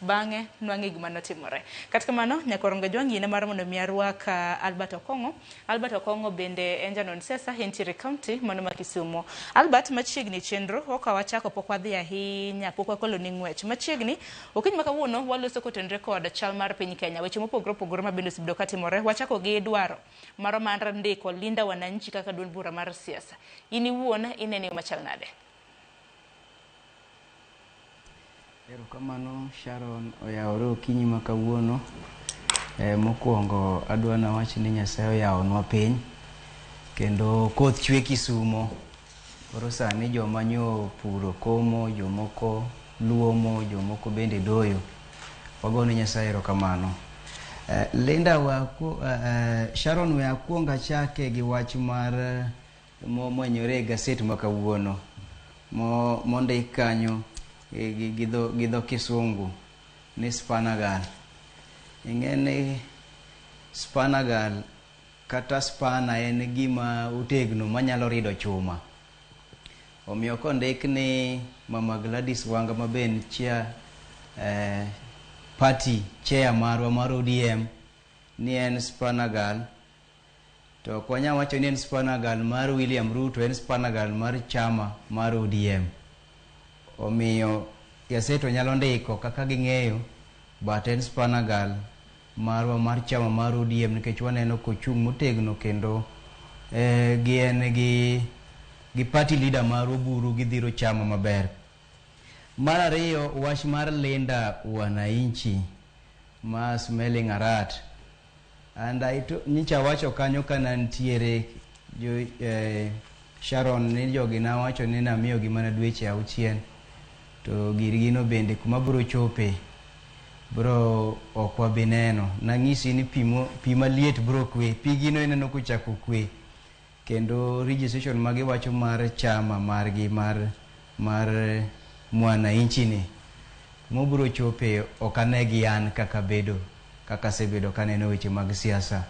bang'e nwang'e gima notimore. Kata kamano nyaka Jwang' yiene mar mondo mi arwak Albert Okong'o. Albert Okong'o bende en janon siasa entiere county mano ma Kisumu. Albert machiegni chenro ok wachako pok wadhi ahinya pok wakolo ni ng'wech. Machiegni okinyi ma kawuono waloso kotenre kod chal mar piny Kenya. Weche mopogore opogore ma bende osebedo katimore. Wachako gi dwaro maro mar ndiko Linda Wananchi kaka duond bura mar siasa. In iwuon inene yo machal nade? Erokamano Sharon oyawore okinyi ma kawuono. Mokwongo adwa nawach ni Nyasaye oyawonwa piny kendo koth chwe Kisumo. Koro sani joma nyo puro komo, jomoko luomo, jomoko bende doyo. Wagone Nyasaye erokamano. Linda Sharon we akwong achake gi wach mar momwenyore e gaset ma kawuono mondik kanyo gi dho Kisungu ni Spanagal. Ing'e ni Spanagal kata spana en gima otegno manyalo rido chuma. Omiyo kondik ni Mama Gladys Wanga ma be en chair party chair marwa mar ODM ni en Spanagal, to ok wanyal wacho ni en Spanagal mar William Ruto, en Spanagal mar chama mar ODM. Omiyo gaset nyalo ndiko kaka ging'eyo, but en Spanagal marwa mar chama mar ODM nikech waneno kochung' motegno kendo gien gi party leader mar Oburu gidhiro chama maber. Mar ariyo, wach mar Linda Wananchi ma smelling a rat. And nyicha wacho kanyo kana nitiere jo Sharon ni jogi nawacho ni namiyogi mana dweche 6 to girgino bende kuma biro chope bro ok wabi neno. Nang'isi ni pi maliet bro kwe, pigino ineno kochako kwe. Kendo registration magiwacho mar chama margi mar Mwananchi ni mobiro chope ok ane gi an kaka bedo kaka asebedo kaneno weche mag siasa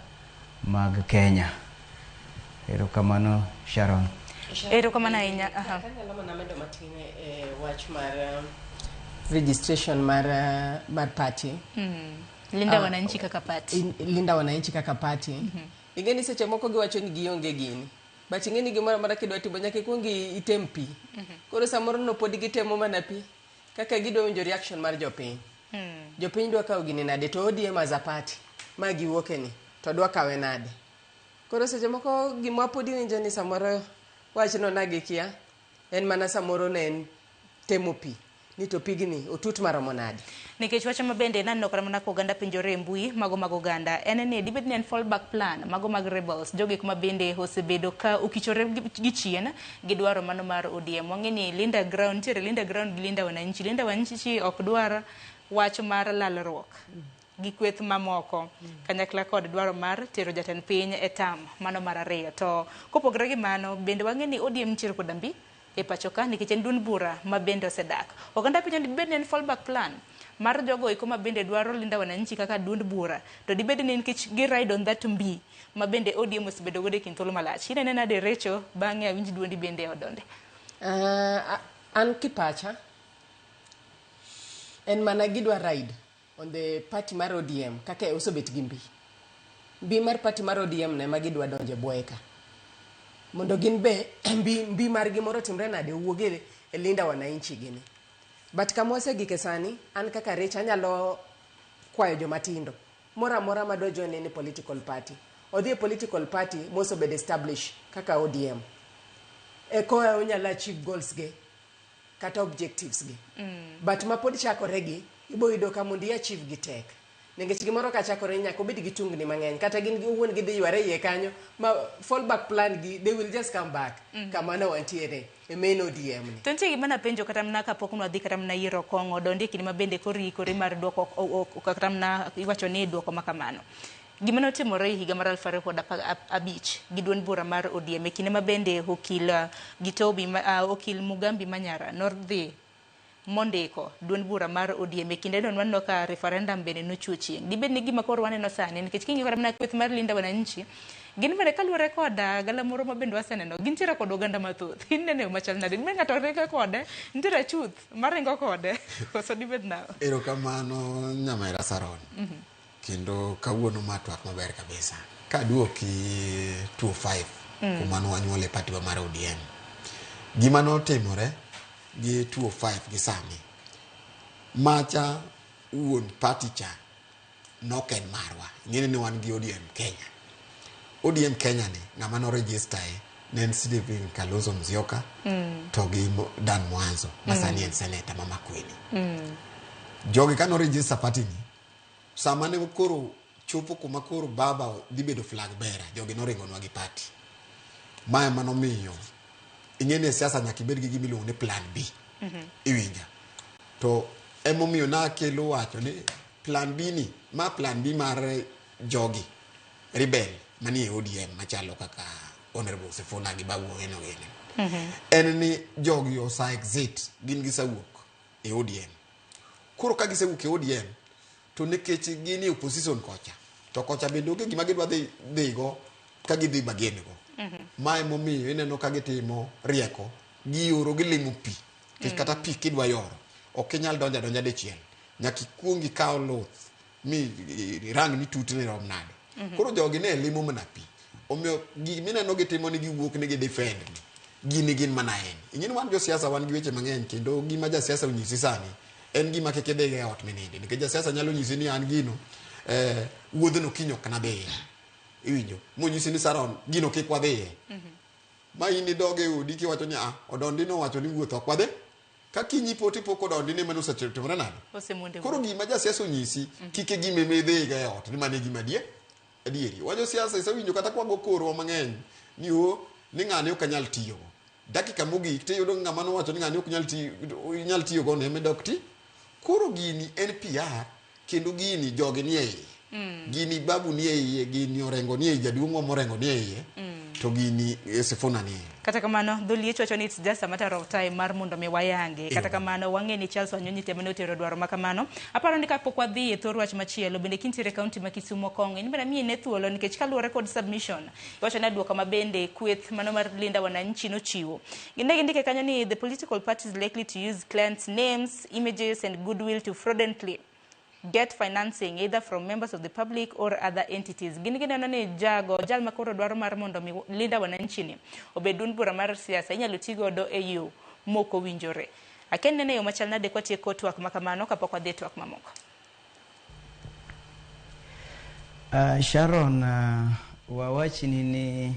mag Kenya. Erokamano Sharon. Erokamano ahinya. Anyalo mana medo matin e wach mar registration mar party. Linda Wananchi kaka party. Linda Wananchi kaka party. Ing'e ni seche moko giwacho ni gionge gini. But ing'e ni gimoro amora kidwa timo nyaka ikuong item pi. Koro samoro no pod gitemo mana pi. Kaka gidwa winjo reaction mar jopiny. Jopiny dwa kawo gini nade to ODM as a party ma giwuoke ni to dwa kawe nade. Koro seche moko gima pod iwinjo ni samoro wachno na gikia en mana samoro ne en temo pi. Ni to pigni otut maromo nade. Nikech wach ma bende naneno kata mana ka oganda penjore e mbui mago mag oganda en ni dibed ni en fallback plan mago mag rebels jogi kuma bende osebedo ka okichore gi chien gi dwaro mano mar ODM. Wang'e ni Linda Ground nitiere Linda Ground gi Linda Wananchi. Linda Wananchi ok dwar wach mar lalruok gi kweth mamoko kanyakla kod dwaro mar tero jatend piny e tam mano mar ariyo. To kopogore gi mano bende wang'e ni ODM nitiere koda mbi e pacho ka nikech en duond bura ma bende osedak. Oganda penjo ni dibed ni en fallback plan mar jogo eko ma bende dwaro Linda Wananchi kaka duond bura to dibed ni nikech gi ride on that mbi ma bende ODM osebedo godo e kind thuolo malach. Inene nade Recho bang'e awinj duondi bende odonde? An kipacha En mana gidwa ride on the party mar ODM kaka osebet gi mbi. Mbi mar party mar ODM no ema gidwa donje bwoye ka. Mondo gin be mbi margi moro timre nade owuog e Linda Wananchi gini. But kama wasegike sani, an kaka Rach anyalo kwayo joma tindo moro amora madwa join any political party, odhi e political party mosebedo established kaka ODM. Eko onyalo achieve goals ge kata objectives ge. But ma pod chakore gi, ibo yudo ka mondo i achieve gi tek. Nikech gimoro ka chakore nyaka obed gi tungni mang'eny kata gin owuon gidhi yware iye kanyo ma fallback plan gi they will just come back kama ne wantiere e main ODM ni. To nitie gima napenjo kata mana kapok nwadhi kata mana yiero Okong'o dondi e kinde ma bende koro iikori mar duoko kata mana iwacho ni duoko ma kamano. Gima notimore e higa mar 2015 gi duond bura mar ODM e kinde ma bende okil Gitobi okil Mugambi Manyara nodhi mondiko duond bura mar ODM e kinde no waneno ka referendum bende nochwo chieng'. Dibed ni gima koro waneno sani nikech king'iyo kata mana kweth mar Linda Wananchi gin bende kaluwore kod galamoro ma bende waseneno gintiere kod oganda mathoth. Inene machal nade? Dibed ng'ato ringo kode, nitiere achuth maringo kode koso dibed nang'o? Erokamano Nyamera Saron. Kendo kawuono ma twak maber kabisa. Kaduoki 2005 kuma ne wanyuole party wa mar ODM. Gima notimore gi 2005 gi sani, macha wuon party cha nok en marwa. Ing'eni ni wan gi ODM Kenya. ODM Kenya ni ng'ama no register e ne en Stephen Kalonzo Musyoka to gi Dan Mwanzo ma sani en senator ma Makueni. Jogi kano register party ni, sama ne koro chopo kuma koro baba dhi bedo flag bearer, jogi noringonwa gi party. Ma ema nomiyo ing'e ni e siasa nyaka ibed gi gima iluongo ni plan B. Iwinja? To emomiyo nakelo wacho ni plan B ni, ma plan B mar jogi rebel manie ODM machalo kaka Honorable Sifuna gi Babu Owino gini. En ni jogi osa exit, gin gisewuok e ODM. Koro ka gisewuok e ODM, to nikech gin e opposition kocha, to kocha bende onge gima gidwa dhigo ka gidhi bargain go. Ma emomiyo ineno ka gitimo rieko, gioro gilimo pi. Nikech kata pi kidwa yoro, ok inyal donjo adonja dichiel. Nyaka ikuong ikaw luth mi irang ni tutne rom nade. Koro jogi ne limo mana pi. Omiyo gimineno gitimo ni giwuok ni gidefend ni. Gini gin mana en. Ing'e ni wan josiasa wan gi weche mang'eny kendo gima jasiasa onyisi sani en gima kik idhigo e ot mininde. Nikech jasiasa nyalo nyisi ni an gino, wuodhno kiny ok nadhiye. Iwinjo? Monyisi ni Saron gino kik wadhiye. Ma in idog e odi kiwacho ni ah, Odondi nowacho ni wuoth ok wadhi. Ka kiny ipo tipo kodondi ni mano osetimore nade? Koro gima jasiasa onyisi kik e gima idhigo e ot ni mano e gima adier. Adieri. Wan josiasa isewinjo kata kwago korwa mang'eny ni o ni ng'ani ok anyal tiyogo. Dakika mogik tiyudo ng'ama nowacho ni ng'ani ok nyal tiyo nyal tiyogo ne ema ti. Koro gini en PR kendo gini jogi nie iye. Gini Babu nie iye, gini Orengo nie iye, jaduong' wa Orengo nie iye. To gini Sifuna nie iye. Kata kamano, dholiech wacho ni it's just a matter of time mar mondo mi wayange. Kata kamano, wang'e ni Charles Wanyonyi temo ne otero dwaro ma kamano. Aparo ni kapok wadhi e thor wach machielo, bende kintiere e kaunti ma Kisumu Okong'o, in bende miyi ne thuolo nikech kaluwore kod submission, iwacho ni duoko ma bende kweth mano mar Linda Wananchi nochiwo. Ne gindike kanyo ni the political parties likely to use clients' names, images and goodwill to fraudulently get financing either from members of the public or other entities. Gin gineno ni jago jal ma koro dwaro mar mondo mi Linda Wananchi ni obed duond bura mar siasa inyalo ti godo e yo mok owinjore. Akia ni neno e yo machal nade kwatieko twak ma kamano kapok wadhi e twak mamoko. Sharon, wawachni ni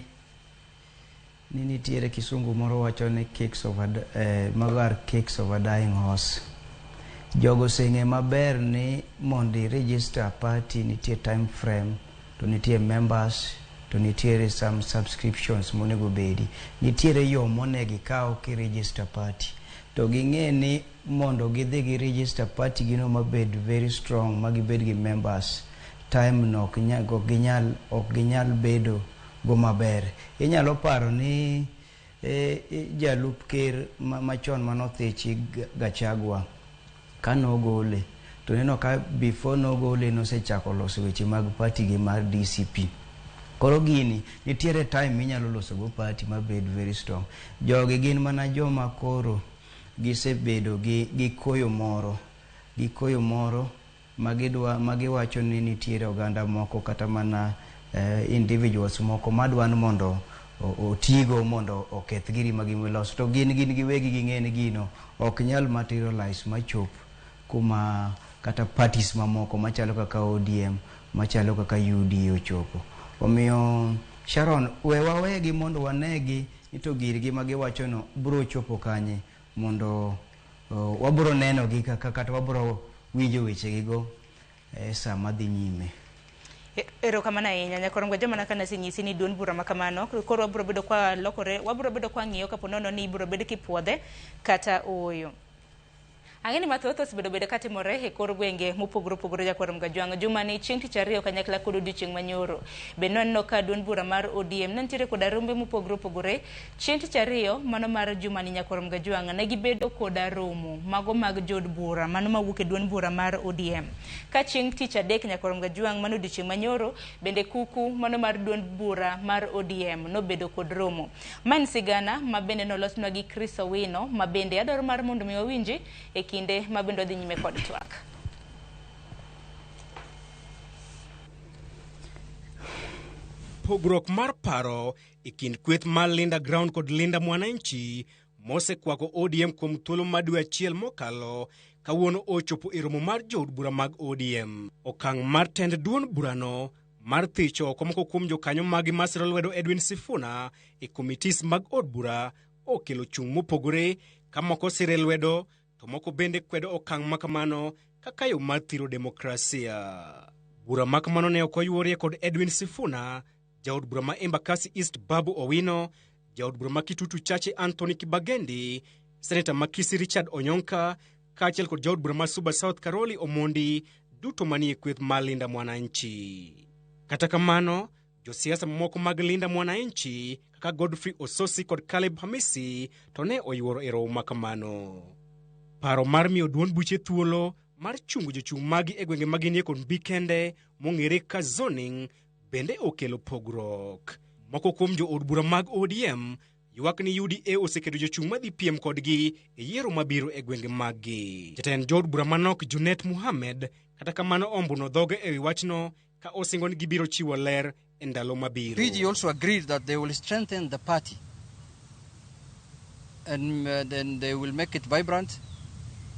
nitiere kisungu moro wacho ni kicks of a, mago are kicks of a dying horse. Jogo oseng'e maber ni mondo i register party nitie time frame, to nitie members, to nitiere some subscriptions monego bedi. Nitiere yo monego ikaw ki register party. To ging'e ni mondo gidhi gi register party gino mabed very strong ma gibed gi members, time no ok ginyal bedo go maber. Inyalo paro ni jalup ker machon manothichi Gachagua kanogole to neno ka before nogole nosechako loso weche mag party gi mar DCP. Koro gini nitiere time minyalo loso go party mabed very strong. Jogi gin mana joma koro gisebedo gi koyo moro. gi koyo moro magidwa magiwacho ni nitiere oganda moko kata mana individuals moko madwa ni mondo otigo mondo oketh giri ma giloso to gin giwegi ging'e ni gino ok nyal materialize machop kuma kata parties mamoko machalo kaka ODM machalo kaka UDA ochopo. Omiyo Sharon, we wawegi mondo wanegi ni to girgi magiwacho no bro chopo kanye mondo wabro neno gi kaka kata wabro winjo wechegi e sama dhi nyime. Erokamano ahinya nyakorongo joma kana senyisi ni duond bura makamano koro wabro bedo kwa lokore wabro bedo kwa ng'iyo kapo nono ni ibro bedo kipuodhe kata ooyo. Ang'eni mathoth osebedo bedo katimore e kor gwenge mopogore opogore jakwarom Kajwang' juma ni chieng' tich ariyo kanyakla kod odiochieng' manyoro. Be nwaneno ka duond bura mar ODM ne nitiere koda rombe mopogore opogore chieng' tich ariyo mano mar juma ni nyakwarom Kajwang' ne gibedo koda romo mago mag jood bura mano mawuok e duond bura mar ODM. Ka chieng' tich adek nyakwarom Kajwang' mano odiochieng' manyoro bende kuku mano mar duond bura mar ODM nobedo kod romo. Ma en sigana ma bende nolosnwa gi Chris Owino ma bende adwaro mar mondo mi wawinji e kinde ma bende wadhi nyime kod twak. Pogruok mar paro e kind kweth mar Linda Ground kod Linda Mwananchi mosekwako ODM kuom thuolo mar dwe achiel mokalo kawuono ochopo e romo mar jood bura mag ODM. Okang' mar tend duond burano mar thicho oko moko kuom jokanyo magi masiro lwedo Edwin Sifuna e komitis mag od bura okelo chung' mopogore ka moko sire lwedo to moko bende kwedo okang' makamano kaka yo mar thiro demokrasia. Bura makamano ne ok oyuorie kod Edwin Sifuna, jaod bura ma Embakasi East Babu Owino, jaod bura ma Kitutu Chache Anthony Kibagendi, seneta ma Kisii Richard Onyonka, kaachiel kod jaod bura ma Suba South Karoli Omondi, duto manie kweth mar Linda Mwananchi. Kata kamano, josiasa mamoko mag Linda Mwananchi kaka Godfrey Ososi kod Caleb Hamisi to ne oyuoro e romo makamano. Paro mar miyo duond buche thuolo mar chungo jochung' magi e gwenge maginie kod mbi kende mong'ere ka zoning bende okelo pogruok. Moko kuom jood bura mag ODM ywak ni UDA oseketo jochung' madhi piem kodgi e yiero mabiro e gwenge maggi. Jatend jood bura manok Junet Mohammed kata kamano ombuno dhoge ewi wachno ka osingo ni gibiro chiwo ler e ndalo mabiro. PG also agreed that they will strengthen the party and then they will make it vibrant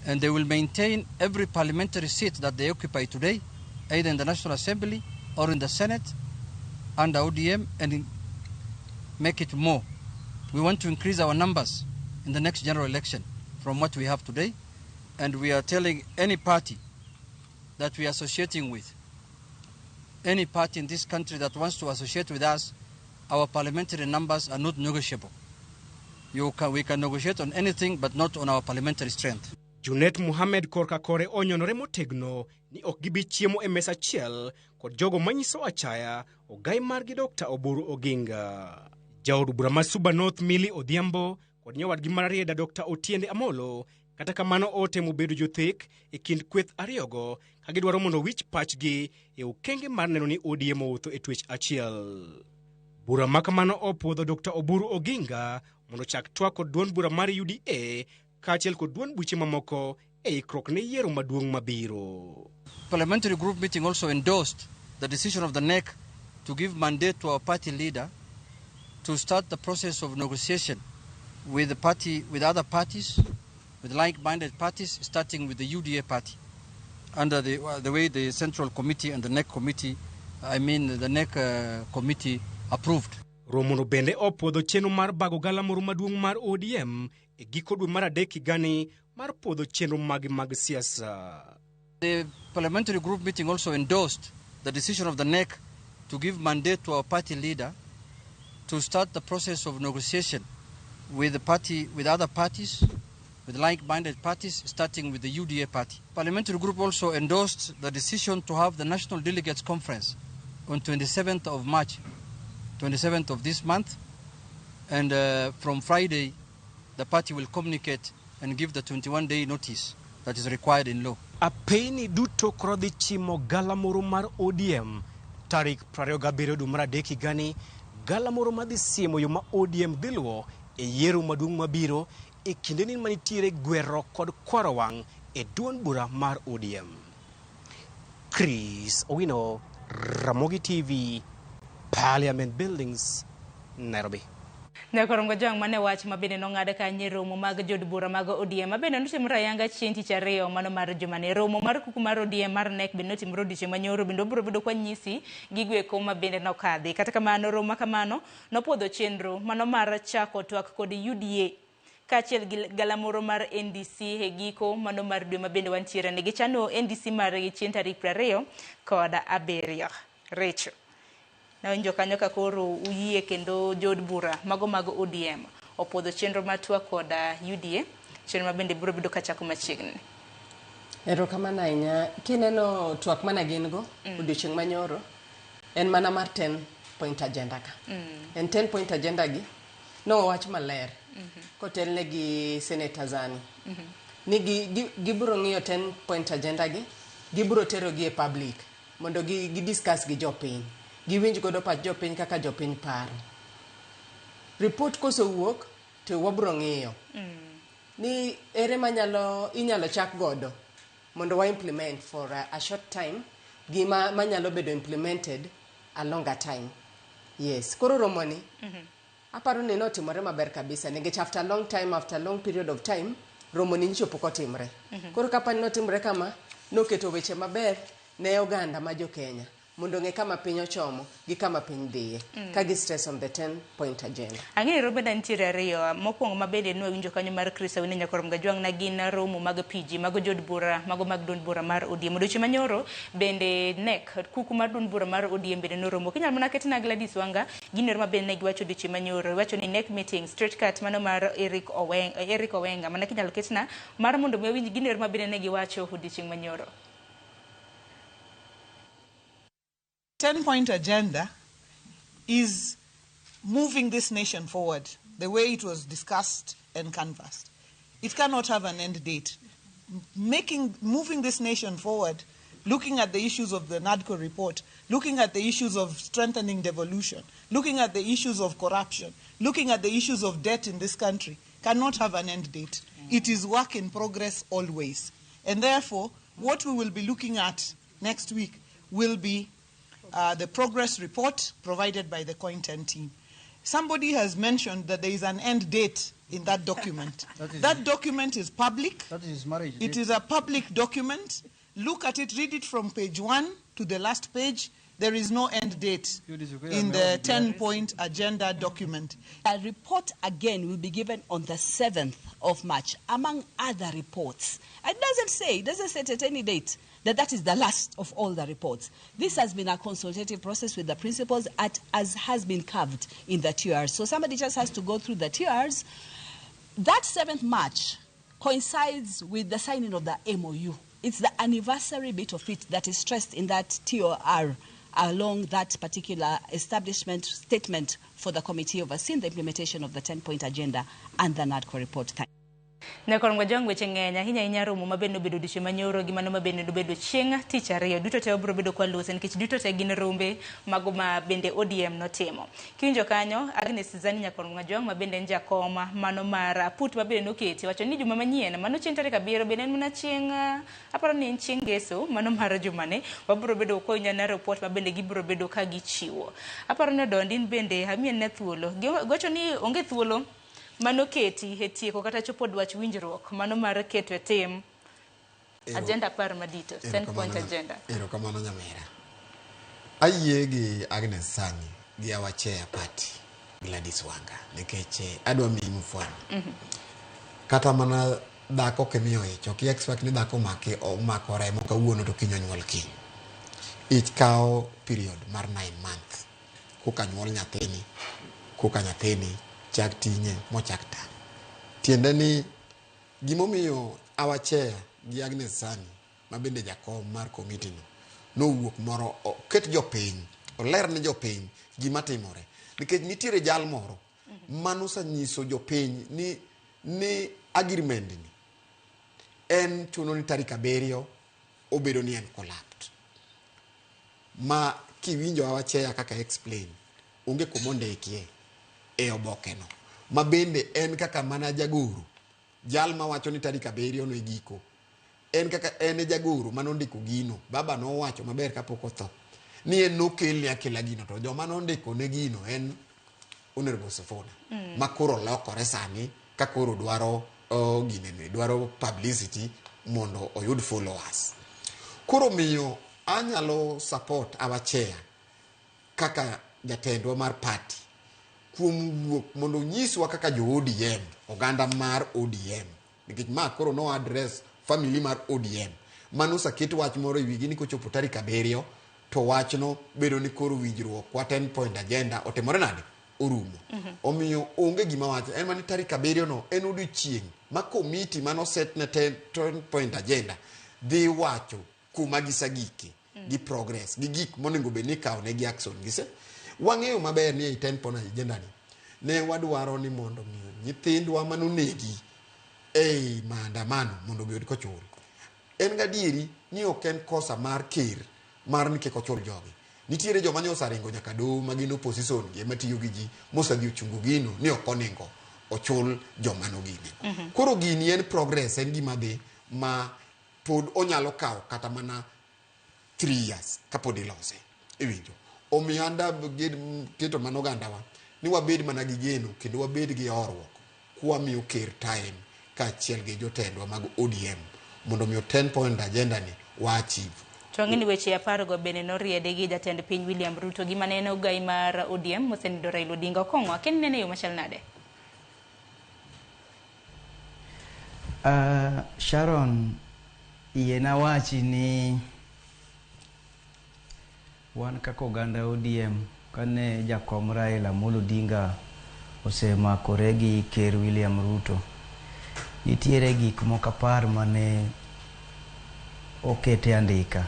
and they will maintain every parliamentary seat that they occupy today, either in the National Assembly or in the Senate under ODM, and make it more. We want to increase our numbers in the next general election from what we have today, and we are telling any party that we are associating with, any party in this country that wants to associate with us, our parliamentary numbers are not negotiable. We can negotiate on anything but not on our parliamentary strength. Junet Mohammed korka kore onyonore motegno ni ok gibi chiemo e mesa achiel kod jogo manyiso achaya ogai margi Dr. Oburu Oginga. Jaod bura ma Suba North Millie Odhiambo kod nyawadgi mar Rarieda Dr. Otiende Amolo kata kamano otemo bedo jothek e kind kweth ariyogo ka gidwaro mondo wich pachgi e okenge mar neno ni ODM owuotho e twech achiel. Bura makamano opuodho Dr. Oburu Oginga mondo chak twak kod duond bura mar UDA kaachiel kod duond buche mamoko e ikruok ne yiero maduong' mabiro. Parliamentary group meeting also endorsed the decision of the NEC to give mandate to our party leader to start the process of negotiation with the party, with other parties, with like-minded parties, starting with the UDA party, under the way the Central Committee and the NEC committee, I mean the NEC committee approved. Romono bende opuodho chenro mar bago galamoro maduong' mar ODM e giko dwe mar adek higani mar puodho chenro mage mag siasa. The parliamentary group meeting also endorsed the decision of the NEC to give mandate to our party leader to start the process of negotiation with the party, with other parties, with like-minded parties, starting with the UDA party. Parliamentary group also endorsed the decision to have the National Delegates Conference on 27th of March, 27th of this month, and from Friday, the party will communicate and give the 21-day notice that is required in law. Apeyni duto koro dhi chimo galamoro mar ODM tarik 27 dwe mar adek higani, galamoro madhi siemo yo ma ODM dhi luwo e yiero maduong' mabiro e kindeni manitiere gwerruok kod kwaro wang' e duond bura mar ODM. Chris Owino, Ramogi TV, Parliament Buildings, Nairobi. Nyakorongo Jwang' mane wach ma bende nong'ad kanyo e romo mag jood bura mag ODM ma bende notimore ayanga chieng' tich ariyo mano mar jumani. Romo mar kuku mar ODM mar NEC bende notimore odiochieng' manyoro bende wabiro bedo kwanyisi gigo eko ma bende nokadhi. Kata kamano romo ma kamano nopuodho chenro mano mar chako twak kod UDA kaachiel gi galamoro mar NDC e giko mano mar dwe ma bende wantiere ni gichano NDC margi chieng' tarik 27. Rachel. Nawinjo kanyo ka koro uyie kendo jood bura mago mag ODM opuodho chenro mar twak kod UDA, chenro ma bende biro bedo kachako machiegni. Erokamano ahinya. Kineno twak mana gin go odiochieng' manyoro, en mana mar 10 point agenda ka. En 10 point agenda gi nowach maler kotelne gi Senator Zani ni gibiro ng'iyo 10 point agenda gi, gibiro tero gi e public mondo gi discuss gi jopiny. Giwinj godo pach jopiny kaka jopiny paro. Report kosewuok to wabiro ng'iyo ni ere manyalo inyalo chak godo mondo wa implement for a short time gima manyalo bedo implemented a longer time. Yes, koro romoni aparo ni notimore maber kabisa nikech after long time, after long period of time, romoni nyicho pok otimre. Koro kapani notimre kama, noketo weche maber ne oganda ma jo Kenya mondo ong'e kama piny ochomo gi kama piny dhiye ka gi stress on the 10 point agenda. Ang'eyo rombe na nitiere ariyo, mokwongo ma bende nwawinjo kanyo mar Chris Awino Nyakorom Gajwang' na gin romo mag PG mago jood bura mago mag duond bura mar ODM. Odiochieng' manyoro bende NEC kuku mar duond bura mar ODM bende noromo. Kinyalo mana ketna Gladys Wanga gino ero ma bende ne giwacho odiochieng' manyoro. Iwacho ni NEC meeting straight cut mano mar Eric Owenga, Eric Owenga mana kinyalo ketna mar mondo mi wawinj gino ero ma bende ne giwacho odiochieng' manyoro. 10-point agenda is moving this nation forward the way it was discussed and canvassed. It cannot have an end date. Moving this nation forward, looking at the issues of the NADCO report, looking at the issues of strengthening devolution, looking at the issues of corruption, looking at the issues of debt in this country, cannot have an end date. It is work in progress always. And therefore, what we will be looking at next week will be the progress report provided by the COIN 10 team. Somebody has mentioned that there is an end date in that document. That document is public. That is marriage. It is a public document. Look at it, read it from page 1 to the last page. There is no end date in the 10-point agenda document. A report again will be given on the 7th of March, among other reports. It doesn't say, it doesn't set at any date that is the last of all the reports. This has been a consultative process with the principals as has been carved in the TRs. So somebody just has to go through the TRs. That 7th March coincides with the signing of the MOU. It's the anniversary bit of it that is stressed in that TOR along that particular establishment statement for the committee overseeing the implementation of the 10-point agenda and the NADCO report. Thank Nyakorom Gajwang' weche ng'eny ahinya ahinya romo ma bende nobedo odiochieng' manyoro gi mano ma bende nobedo chieng' tich ariyo duto te wabiro bedo kwa lose nikech duto te gin rombe mago ma bende ODM notimo. Kiwinjo kanyo Agnes Zani Nyakorom Gajwang' ma bende en jakom mano mar aput ma bende noketi wacho ni juma manyien mano chieng' tarik 7 bende en mana chieng' aparo ni en chieng' ngeso mano mar jumane wabiro bedo kwa winjo na report ma bende gibiro bedo ka gichiwo. Aparo ni Odondin bende amien ne thuolo giwacho ni onge thuolo mano keti e tieko kata chopo dwach winjruok mano mar keto e tim agenda 10 madito 10 point agenda. Erokamano nyamera. Ayie gi Agnes Sani gi our chair party Gladys Wanga nikech adwa miyi mfano. Kata mana dhako kimiyo ich ok expect ni dhako omako remo kawuono to kiny onyuol kiny. Ich kawo period mar 9 months koka nyuol nyathini, koka nyathini chak tinye mochak ta. Tiende ni gimomiyo our chair gi Agnes Sani ma bende jakom mar komiti no nowuok moro oket jopiny, oler ne jopiny gima timore nikech nitiere jal moro manosenyiso jopiny ni agreement ni en chuno ni tarik 7 obedo ni en collapsed. Ma kiwinjo our chair kaka explain onge kumondekie e oboke no ma bende en kaka mana jagoro jal mawacho ni tarik 7 no e giko En kaka en e jagoro manondiko gino, baba nowacho maber kapok otho ni en nokelne akela gino, to joma nondiko ne gino en Honorable Sifuna ma koro lokore sani ka koro dwaro ginene, dwaro publicity mondo oyud followers. Koro miyo anyalo support our chair kaka jatendwa mar party kuom wuok mondo onyiswa kaka jo ODM, oganda mar ODM, nikech ma koro no address family mar ODM mano oseket wach moro e wigi ni kochopo tarik 7 to wachno bedo ni koro winjruok wa 10 point agenda otimore nade, orumo. Omiyo onge gima wacho en mana ni tarik 7 no en odiochieng' ma komiti manoset ne 10 point agenda dhi wacho kuma gisegike gi progress gi gik monego bed ni ikawo negi action gise. Wang'eyo maber ni ei 10 point agenda ni ne wadwaro ni mondo miyo nyithindwa manonegi ei maandamano mondo obed kochul. En gadieri ni ok en kosa mar ker mar ni kik ochul jogi. Nitiere joma nyo osaringo nyaka doho ma gin opposition gi ema tiyo gi ji mosedhi ochungo gino ni ok oningo ochul joma nogine. Koro gini en progress, en gima dhi ma pod onyalo kawo kata mana 3 years kapod ilose. Iwinjo. Omiyo an da keto mana ogandawa ni wabed mana gi geno kendo wabed gi horuok kwamiyo ker time kaachiel gi jotendwa mag ODM mondo mi 10 point agenda ni wa achieve. To ang'e ni weche 10 go bende noriedi gi jatend piny William Ruto gima ne en ogai mar ODM mosenindo Raila Odinga. Okong'o, akia ni nene yo machal nade? Sharon, yiena wachi ni wan kaka oganda ODM kane jakom Raila Amolo Odinga osemakore gi ker William Ruto, nitiere gik moko 10 mane okete andika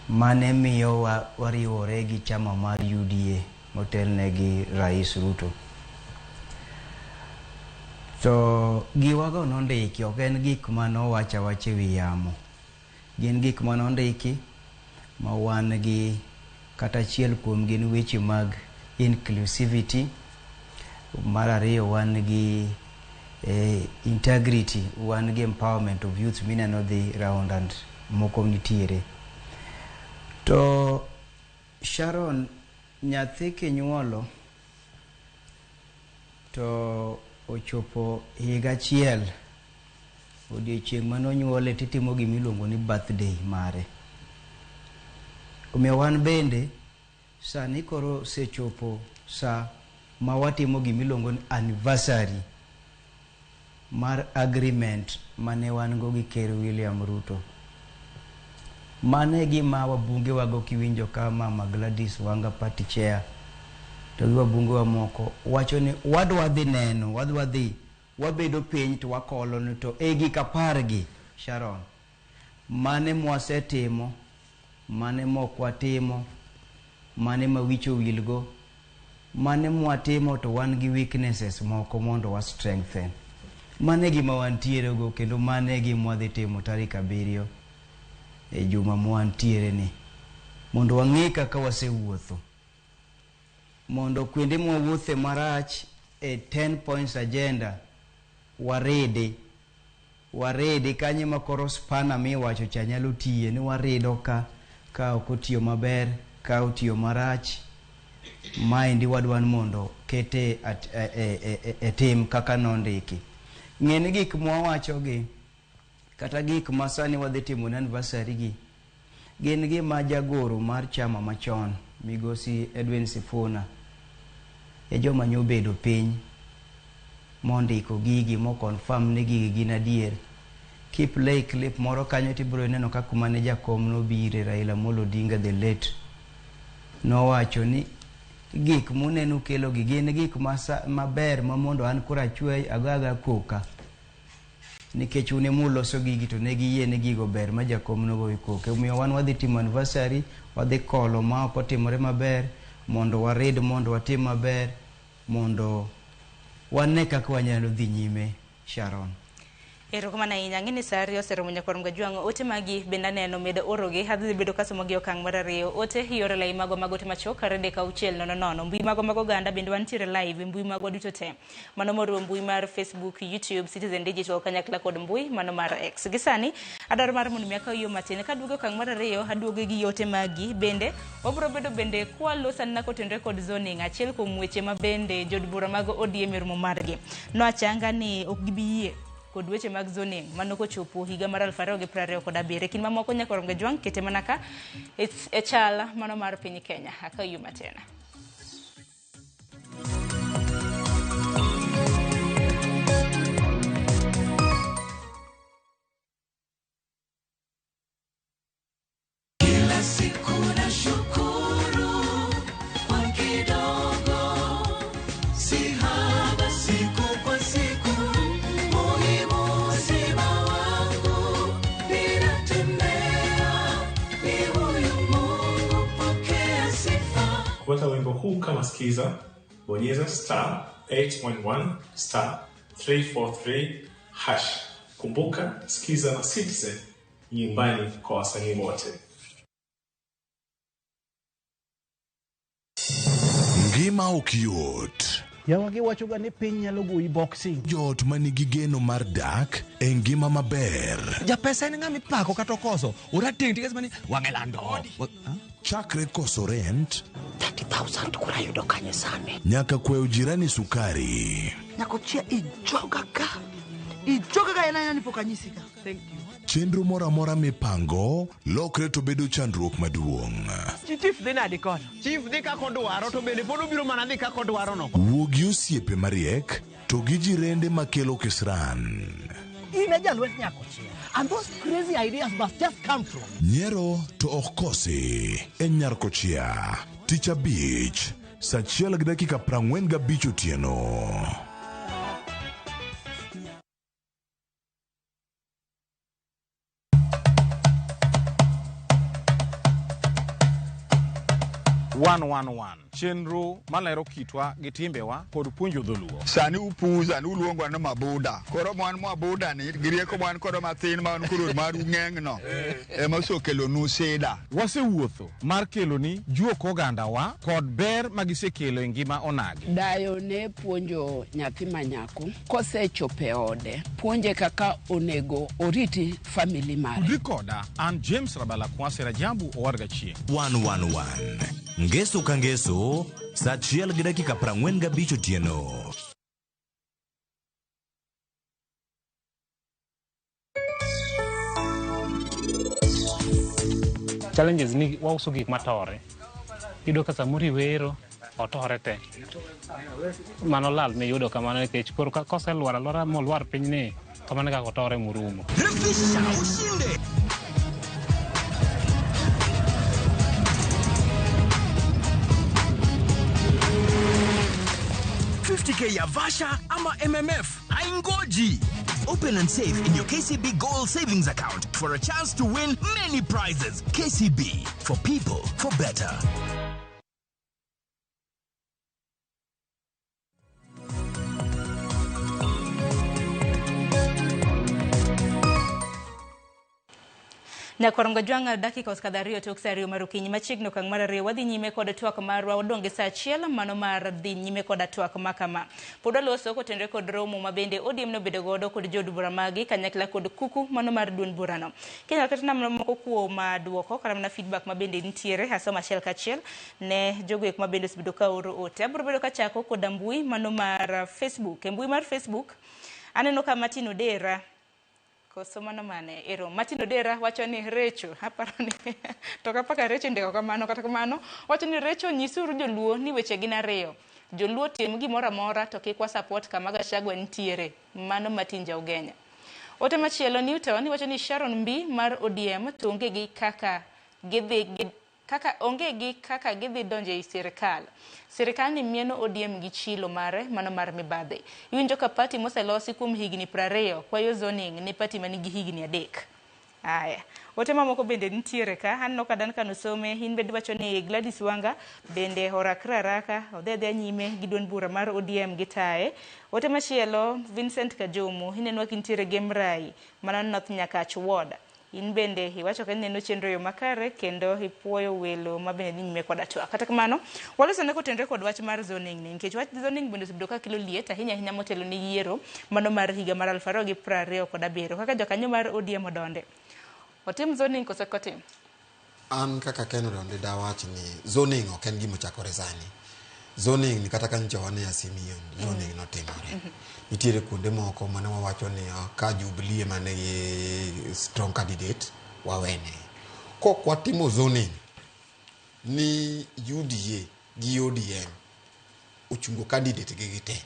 mane miyo wariwore gi chama mar UDA motelne gi Rais Ruto. To giwago nondiki, ok en gik manowach awacha e wi yamo. Gin gik manondiki ma wan gi kata achiel kuom gin weche mag inclusivity, mar ariyo wan gi integrity, wan gi empowerment of youth mineno dhi round and moko nitiere. To Sharon, nyathi kinyuolo to ochopo higa achiel, odiochieng' manonyuole titimo gimiluongo ni birthday mare. Omiyo wan bende sani koro osechopo sa ma watimo gimiluongo ni anniversary mar agreement mane wan go gi ker William Ruto. Mano e gima wabunge wago kiwinjo ka Mama Gladys Wanga party chair to gi wabunge wa moko wacho ni wadwa dhi neno, wadwa dhi wabedo piny to wakolo ni to e gik 10 gi Sharon, mane mwasetimo, mane mok watimo, mane ma wich owilgo, mane mwatimo to wan gi weaknesses moko mondo wa strengthen. Mane gima wantiere go kendo mane gima wadhi timo tarik 7 e juma mwantiere ni, mondo wang'e kaka wasewuotho, mondo kuonde mwawuothe marach e 10 points agenda waridi kanye ma koro spana miwacho cha nyalo tiye ni warido ka ok otiyo maber, ka otiyo marach, maendi wadwa ni mondo kete e tim kaka nondiki. Ng'e ni gik mwawachogi kata gik ma sani wadhi timo ne anniversary gi gin gima jagoro mar chama machon migosi Edwin Sifuna e joma nyobedo piny mondiko gigi mo confirm ni gigi gin adier. Kiplay clip moro kanyo tibiro neno ka kuma ne jakom nobire Raila Amolo Odinga the late nowacho ni gik muneno kelo gi gin gik maber ma mondo an koro achwe agaga koka, nikech un emuloso gigi to ne giyie ni gigo ber ma jakom nogoyo koke. Omiyo wan wadhi timo anniversary, wadhi kolo ma ok otimore maber mondo warid, mondo watim maber, mondo wane kaka wanyalo dhi nyime. Sharon. Erokamano ahinya. Ang'e ni sa 2 oseromo nyakwar Mgajwang'. Ote magi bende aneno med orogi. Adhi bedo kasomogi e okang' mar 2. Ote ioro lai magwa mag ote machuok 3 6 00. Mbui magwa mag oganda bende wantiere live e mbui magwa duto te. Mano moriwo mbui mar Facebook, YouTube, Citizen Digital kanyakla kod mbui mano mar X. Gi sani adwaro mar mondo mi akaw yo matin. Kaduogo e okang' mar 2 aduogo gi ote magi. Bende wabiro bedo bende kwaloso anena kotenore kod zoning. Achiel kuom weche ma bende jood bura mag ODM e romo margi noachanga ni ok gibi yie kod weche mag zoning mano kochopo higa mar 2027. Kind mamoko nyakwar Mgajwang' kete mana ka e chal mano mar piny Kenya. Akaw yo matin. Kila siku nashukuru kwa kidogo, si haba siku kwa siku, muhimu uzima wangu, ninatembea ni huyu Mungu, pokea sifa. Kupata wimbo huu kama skiza, bonyeza star 811 star 343 hash. Kumbuka, skiza na Citizen nyumbani kwa wasanii wote. Ngima ok yot. Yawa giwachoga ni piny nyalo goyi boxing. Joot ma nigi geno mar dak e ngima maber. Japesa en ng'ama ipako kata okoso. Orateng' tikes mani wang'e lando. Chakre koso rent 30,000 kura yudo kanye sani. nyaka kwayo jirani sukari. Nyakochia ijoga ka. Ijoga ka en aena ni pok anyisi ka. Thank you. Chenro moro amora mipango lokre to bedo chandruok maduong'. Chief dhi nadi kono? Chief dhi kaka odwaro to bende pod obiro mana dhi kaka odwaro no. Wuo gi osiepe mariek to gi jirende makelo kisran. In e jalwet nyakochia. And those crazy ideas must just come from. Nyiero to ok kosi e Nyarkochia. Tich abich, sa 1:45 otieno. One one one chenro malero kitwa gi timbewa kod puonjo dholuo. Sani upuza ni uluongwa ni mabuda. Koro mwan mabuda ni gi rieko mwan kodo mathin ma wan koro maru ng'eng no ema osekelonu sida. Wasewuotho mar keloni juok ogandawa kod ber magisekelo e ngima onagi. Dayo ne puonjo nyathi ma nyako kosechopo e ode puonje kaka onego oriti family mare. Tudri koda an James Rabala Kwase Rajabu Owadga Chieng'. 111 Ngeso ka ngeso sa 1:45 otieno. Challenges ni wauso gik matore. Iyudo ka samoro iwero, otore te. Mano lal miyudo kamano nikech koro koselwar alwara molwar piny ni, kamano e kaka otore morumo. Refisha ushinde. K ya Vasha ama MMF haingoji. Open and save in your KCB Gold Savings Account for a chance to win many prizes. KCB, for people, for better. Nyakwar Mgajwang' dakika osekadho 2 tok sa 2 mar okinyi. Machiegni okang' mar 2 wadhi nyime kod twak marwa wadong' gi sa 1 mano mar dhi nyime koda twak ma kama. Pod waloso kotenore kod romo ma bende ODM nobedo godo kod jood bura magi kanyakla kod kuku mano mar duond burano. Kinyalo kata namna moko kuom duoko kata mana feedback ma bende nitiere asomo achiel kachiel ne jogo eko ma bende osebedo ka oro ote. Abiro bedo kachako koda mbui mano mar Facebook. E mbui mar Facebook aneno ka Martin Odera koso mano mane ero Martin Odera wacho ni Recho aparo ni to kapaka Recho ndiko kamano kata kamano wacho ni Recho nyisuru joluo ni weche gin ariyo joluo tim gimoro amora to kik wa support kama Gachagua nitiere. Mano Martin Jaugenya. Ote machielo Newton wacho ni Sharon Mbi mar ODM to onge gi kaka gidhi gi kaka onge gi kaka gidhi donjo ei sirikal. Sirikal ni mieno ODM gi chilo mare mano mar mibadhi. Iwinjo ka party moselosi kuom higni 20 kwayo zoning ne party manigi higni 3. Aya, ote mamoko bende nitiere ka. Aneno ka Duncan Osome, in bende iwacho ni Gladys Wanga bende orakre araka, odhi adhiya nyime gi duond bura mar ODM gi taye. Ote machielo, Vincent Kajomo, inenwa kintiere Gemrai, mano North Nyakach Ward. In bende iwacho ka ineno chenro e yo makare kendo ipuoyo welo ma bende dhi nyime koda twak. Kata kamano, walosone kotenore kod wach mar zoning ni, nikech wach zoning bende osebedo ka kelo liet ahinya ahinya motelo ne yiero mano mar higa mar 2027. Kaka jokanyo mar ODM odonde. Otim zoning koso ok otim? An kaka Ken Odondi dawach ni zoning ok en gima ochakore sani. Zoning ni kata ka nyocha wan e Azimio, zoning notimore. Nitiere kuonde moko mane wawacho ni ah, ka Jubilee ema nigi strong candidate, wawene. Kok watimo zoning ni UDA gi ODM ochungo candidate gi gite,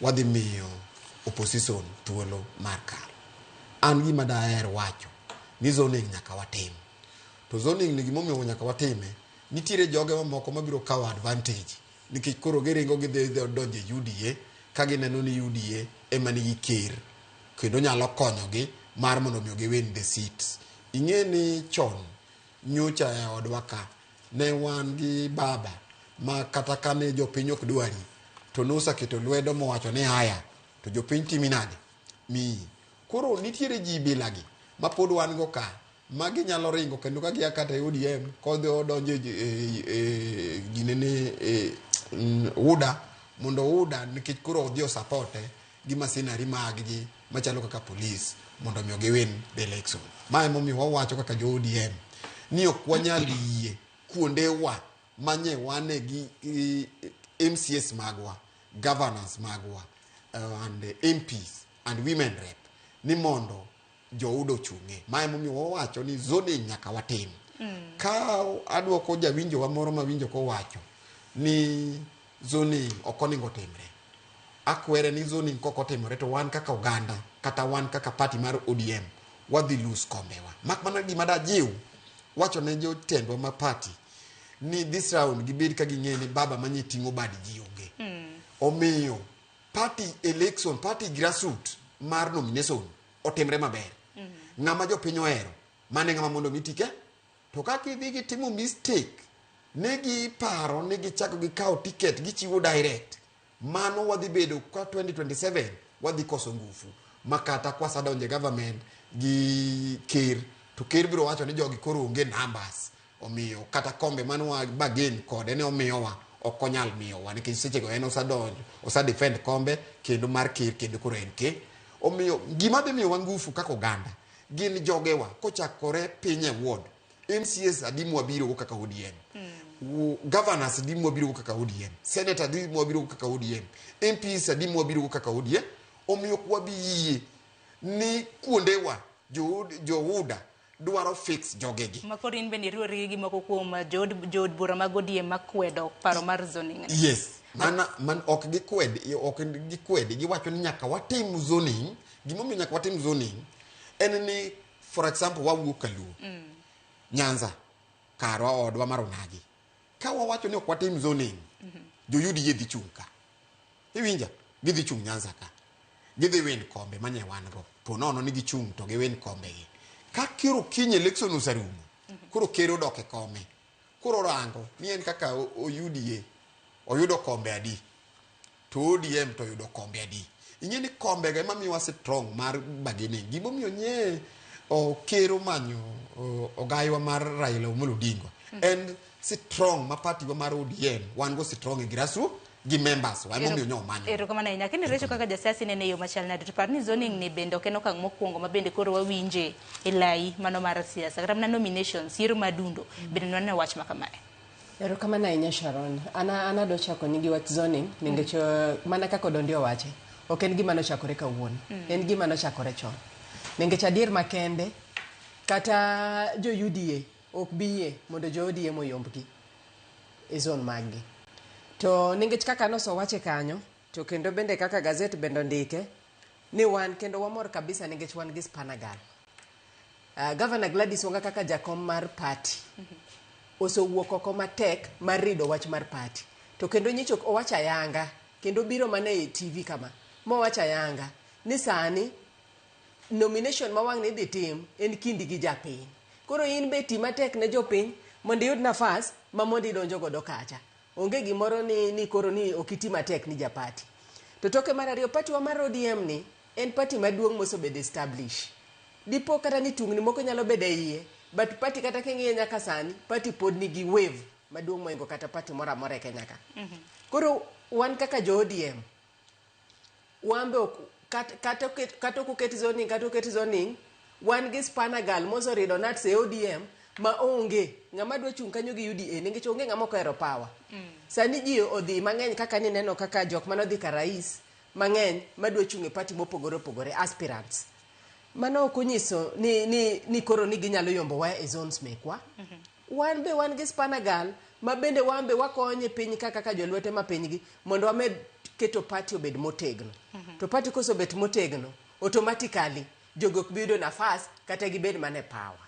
wadhi miyo opposition thuolo mar kalo. An gima daher wacho ni zoning nyaka watim. To zoning ni gimomiyo nyaka watime, nitiere joge mamoko mabiro kawo advantage nikech koro giringo gidhi donjo e UDA ka gineno ni UDA ema nigi ker kendo nyalo konyogi mar mondo mi giwin the seats. Ing'e ni chon nyocha e odwa ka ne wan gi baba ma kata kane jopiny ok dwari to noseketo lwedo mowacho ni haya to jopiny timi nade miyi. Koro nitiere ji bilagi ma pod wan go ka ma ginyalo ringo kendo ka gia kata e ODM kodhi odonjo e ginene e UDA mondo UDA nikech koro odhi osapote gi masinari mag gi machalo kaka polis mondo mi giwin the election. Ma emomiyo wawacho kaka jo ODM ni ok wanyal yie kuondewa manye wane gi MCS magwa, governors magwa and MPs and women rep ni mondo jouda ochung'e. Ma emomiyo wawacho ni zoning nyaka watim. Ka aduoko jawinjowa moro mawinjo kowacho ni zoning ok onego timre. Akwere ni zoning kok otimore to wan kaka oganda kata wan kaka party mar ODM wadhi lose kombewa. Mak mana gima dajiw wacho ne jotendwa ma party ni this round gibed ka ging'e ni baba manye ting'o bad ji onge. Omiyo party election, party grassroots mar nomination otimre maber. Ng'ama jopiny ohero, mane ng'ama mondo mi tike. To ka gidhi gitimo mistake, ne giparo ni gichako gikawo ticket gichiwo direct. Mano wadhi bedo ka 2027 wadhi koso ngufu. Ma kata kwasadonje government gi ker, to ker biro wacho ni jogi koro onge numbers. Omiyo kata kombe mane wa bargain kode ne omiyowa ok onyal miyowa nikech sechego en osadonjo, osa defend kombe kendo mar ker kendo koro en ker. Omiyo gima dhi miyowa ngufu kaka oganda gin jogewa kochakore piny e ward. MCAs adi mwabiro go kaka ODM. Governors adi mwabiro go kaka ODM. Senator adi mwabiro go kaka ODM. MPs adi mwabiro go kaka ODM. Omiyo ok wabi yie ni kuondewa jo UDA dwaro fix jogegi. Ma koro in bende iriwori gi moko kuom jood bura mag ODM makwedo paro mar zoning. Yes. Mana, man ok gikwed, ok gikwedi, giwacho ni nyaka watim zoning. Gimomiyo nyaka watim zoning en ni for example wawuok Kaluo. Nyanza karwa odwa mar Onagi. Ka wawacho ni ok watim zoning, jo UDA dhi chung' ka. Iwinja? Gidhi chung' Nyanza ka. Gidhi win kombe manye wan go. Po nono ni gichung' to giwin kombe gi. Ka koro kiny election oserumo, koro ker odok e kome. Koro orango ni en kaka o UDA oyudo kombe adi to ODM to oyudo kombe adi. Ing'e ni kombe go ema miyowa strong mar bargaining. Gimomiyo nye ker omanyo ogaiwa mar Raila Amolo Odinga en strong ma party wa mar ODM wan go strong e grassroots gi members wa emomiyo nyo omanyo. Erokamano ahinya. Kendo Recho kaka jasiasa inene e yo machal nade? To par ni zoning ni bende ok en okang' mokwongo ma bende koro wawinje e lai mano mar siasa. Kata mana nominations, yiero madundo, bende nwaneno wach ma kamae. Erokamano ahinya Sharon. An an adwa chako ni gi wach zoning nikech mana kaka Odondi owache, ok en gima nochakore kawuono. En gima nochakore chon. Nikech adier makende, kata jo UDA ok bi yie mondo jo ODM oyombgi e zone mag gi. To nikech kaka nosewache kanyo, to kendo bende kaka gazet bende ondike, ni wan kendo wamor kabisa nikech wan gi Spanagal. Governor Gladys Wanga kaka jakom mar party osewuok oko matek mar rido wach mar party. To kendo nyocha owacho ayanga, kendo biro mana e TV kama, mowacho ayanga ni sani Nomination ma wang' ni idhi tim en kindi gi japiny. Koro in be ti matek ne jopiny mondo iyud nafas ma mondo idonjo godo kacha. Onge gimoro ni, ni koro ni ok iti matek ni japati. To toke mar ariyo, party wa mar ODM ni en party maduong' mosebedo establish. Dipo kata ni tungni moko nyalo bedo e iye, but party kata king'iye nyaka sani, party pod nigi wave maduong' moingo kata party moro amora e Kenya ka. Koro wan kaka jo ODM, wan be ok kata kata ok oket zoning kata oket zoning, wan gi spanner girl moserido nuts e ODM ma onge ng'ama dwa chung' kanyo gi UDA nikech onge ng'ama ok ohero power. Sani ji odhi mang'eny kaka nineno kaka jok manodhi ka rais mang'eny madwa chung' e party mopogore opogore aspirants. Mano ok onyiso ni, ni, ni koro ni ginyalo yombo wa e zones mekwa. Wan be wan gi spanner girl ma bende wan be wakonyo e piny ka kaka jolwete ma pinygi mondo wamed keto party obed motegno. To party kosebet motegno, automatically jogo ok bi yudo nafas kata gibed mana e power.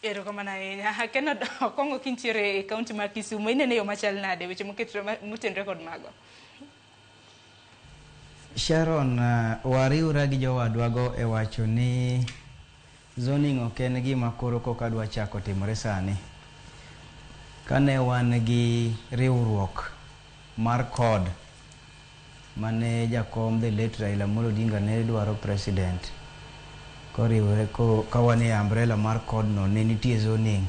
Erokamano ahinya. Kenneth Okong'o kintiere e kaunti ma Kisumu, inene yo machal nade weche moketre motenore kod mago? Sharon, wariwra gi jowadwago e wacho ni zoning ok en gima koro koka dwa chako timore sani. Kane wan gi riwruok mar CORD mane jakom the late Raila Amolo Odinga ne dwaro president koriwore ko, ka wan e umbrella mar CORD no ne nitie zoning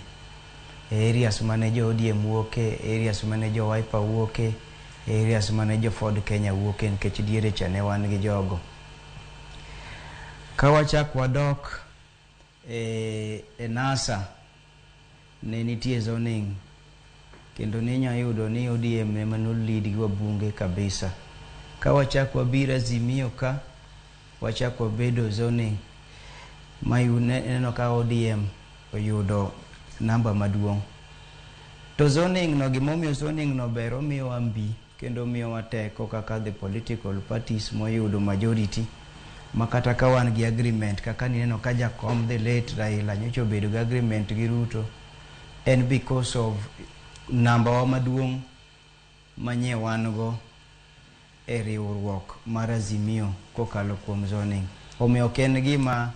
e areas mane jo ODM wuoke, areas mane jo Wiper wuoke, areas mane jo Ford Kenya wuoke nikech diere cha ne wan gi jogo. Ka wachak wadok e NASA ne nitie zoning kendo ninya yudo ni ODM ema no lead gi wabunge kabisa. Ka wachak wabiro Azimio ka wachak wabedo zoning ma ineno ka ODM oyudo namba maduong'. To zoning no gimomiyo zoning no ber omiyowa mbi kendo omiyowa teko kaka the political parties moyudo majority ma kata ka wan gi agreement kaka nineno ka jakom the late Raila nyocha obedo gi agreement gi Ruto en because of namba wa maduong' manye wan go e riwruok mar Azimio kokalo kuom zoning. Omiyo ok en gima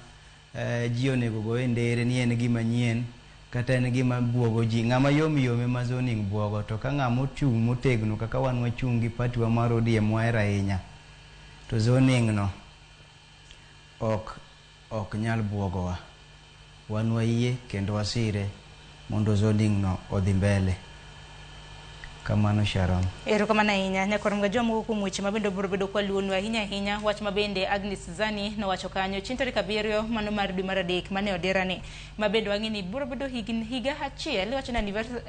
ji onego go e ndere ni en gima nyien kata en gima buogo ji. Ng'ama yom yom ema zoning buogo to ka ng'ama ochung' motegno kaka wan wachung' gi party wa mar ODM wahero ahinya to zoning no ok nyal buogowa. Wan wayie kendo wasire mondo zoning no odhi mbele. Kamano Sharon. Erokamano ahinya. Nyakwar Mgajwa moko kuom weche mabende obiro bedo kwaluonu ahinya ahinya wach mabende Agnes Zani nowacho kanyo chieng' tarik 7 mano mar dwe mar 3 mane oderani mabende wang'e ni biro bedo higa achiel iwacho ni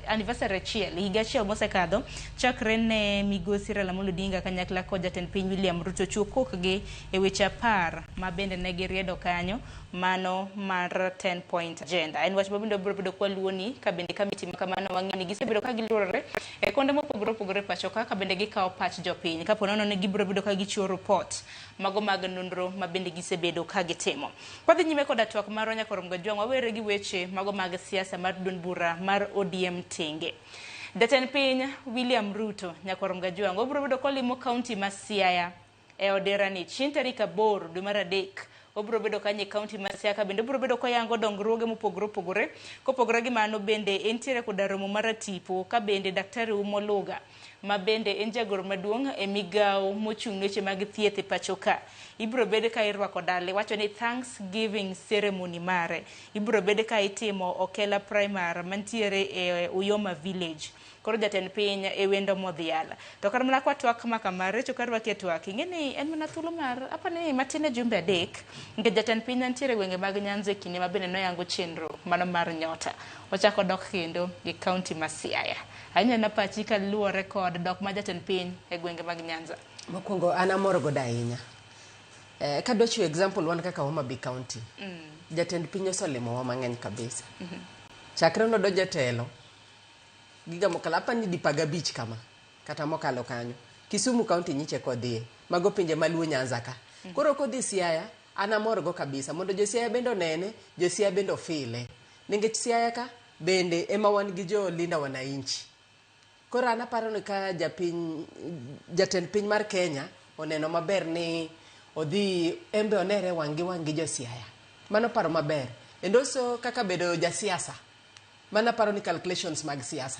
anniversary achiel higa achiel mosekadho chakre ne migosi Raila Amolo Odinga kanyakla kod jatend piny William Ruto chiwo kokgi e weche 10 mabende ne giriedo kanyo mano mar 10 point agenda. En wach mabende obiro bedo kwaluoni ka bende kamiti ma kamano wang'e ni gisebedo ka giluorore e kuonde mopogore opogore pacho ka bende gikawo pach jopiny kapo nono ni gibiro bedo ka gichiwo report mago mag nonro ma bende gisebedo ka gitimo. Kwadhi nyime koda twak marwa Nyakwar Mgajwang' wawere gi weche mago mag siasa mar duond bura mar ODM tenge. Jatend piny William Ruto Nyakwar Mgajwang' obiro bedo kolimo kaunti ma Siaya e oderani chieng' tarik 8 dwe mar 3 obiro bedo kanyo e kaunti ma Siaya bende obiro bedo koyango dongruoge mopogore opogore. Kopogore gi mano bende entiere koda romo mar tipo ka bende Daktari Umo Luga ma bende en jagoro maduong' e migawo mochung' ne weche mag thieth e pacho ka. Ibiro bed ka irwako dale wacho ni Thanksgiving ceremony mare. Ibiro bed ka itimo Okela Primary mantiere e Uyoma Village. Koro jatend piny e wendo modhial. To kar mana kwa twak ma kamare, to kar rwaki e twak, ing'e ni en mana thuolo mar, apani matin e jumbe 3, nikech jatend piny nitiere e gwenge mag Nyanza e kinde ma bende noyango chenro mano mar nyota. Ochako dok kendo e kaunti ma Siaya. Ahinya na pachi kaluwore kod dok ma jatend piny e gwenge mag Nyanza. Mokwongo an amor godo ahinya. Kadwa chiwo example wan kaka Homa Bay County. Jatend piny oselimowa mang'eny kabisa. Chakre nodonjo e telo, giga mokalo apani dipa gabich kama kata mokalo kanyo. Kisumu County nyiche kodhiye, mago pinje maluo Nyanza ka. Koro kodhi Siaya, an amor go kabisa mondo jo Siaya bende onene, jo Siaya bende ofile. Nikech Siaya ka bende ema wan gi jo Linda Wananchi. Koro an aparo ni ka jatend piny mar Kenya oneno maber ni Odhi en be onere wang' gi wang' gi jo Siaya. Mano paro maber. And also kaka bedo jasiasa. Mano aparo ni calculations mag siasa.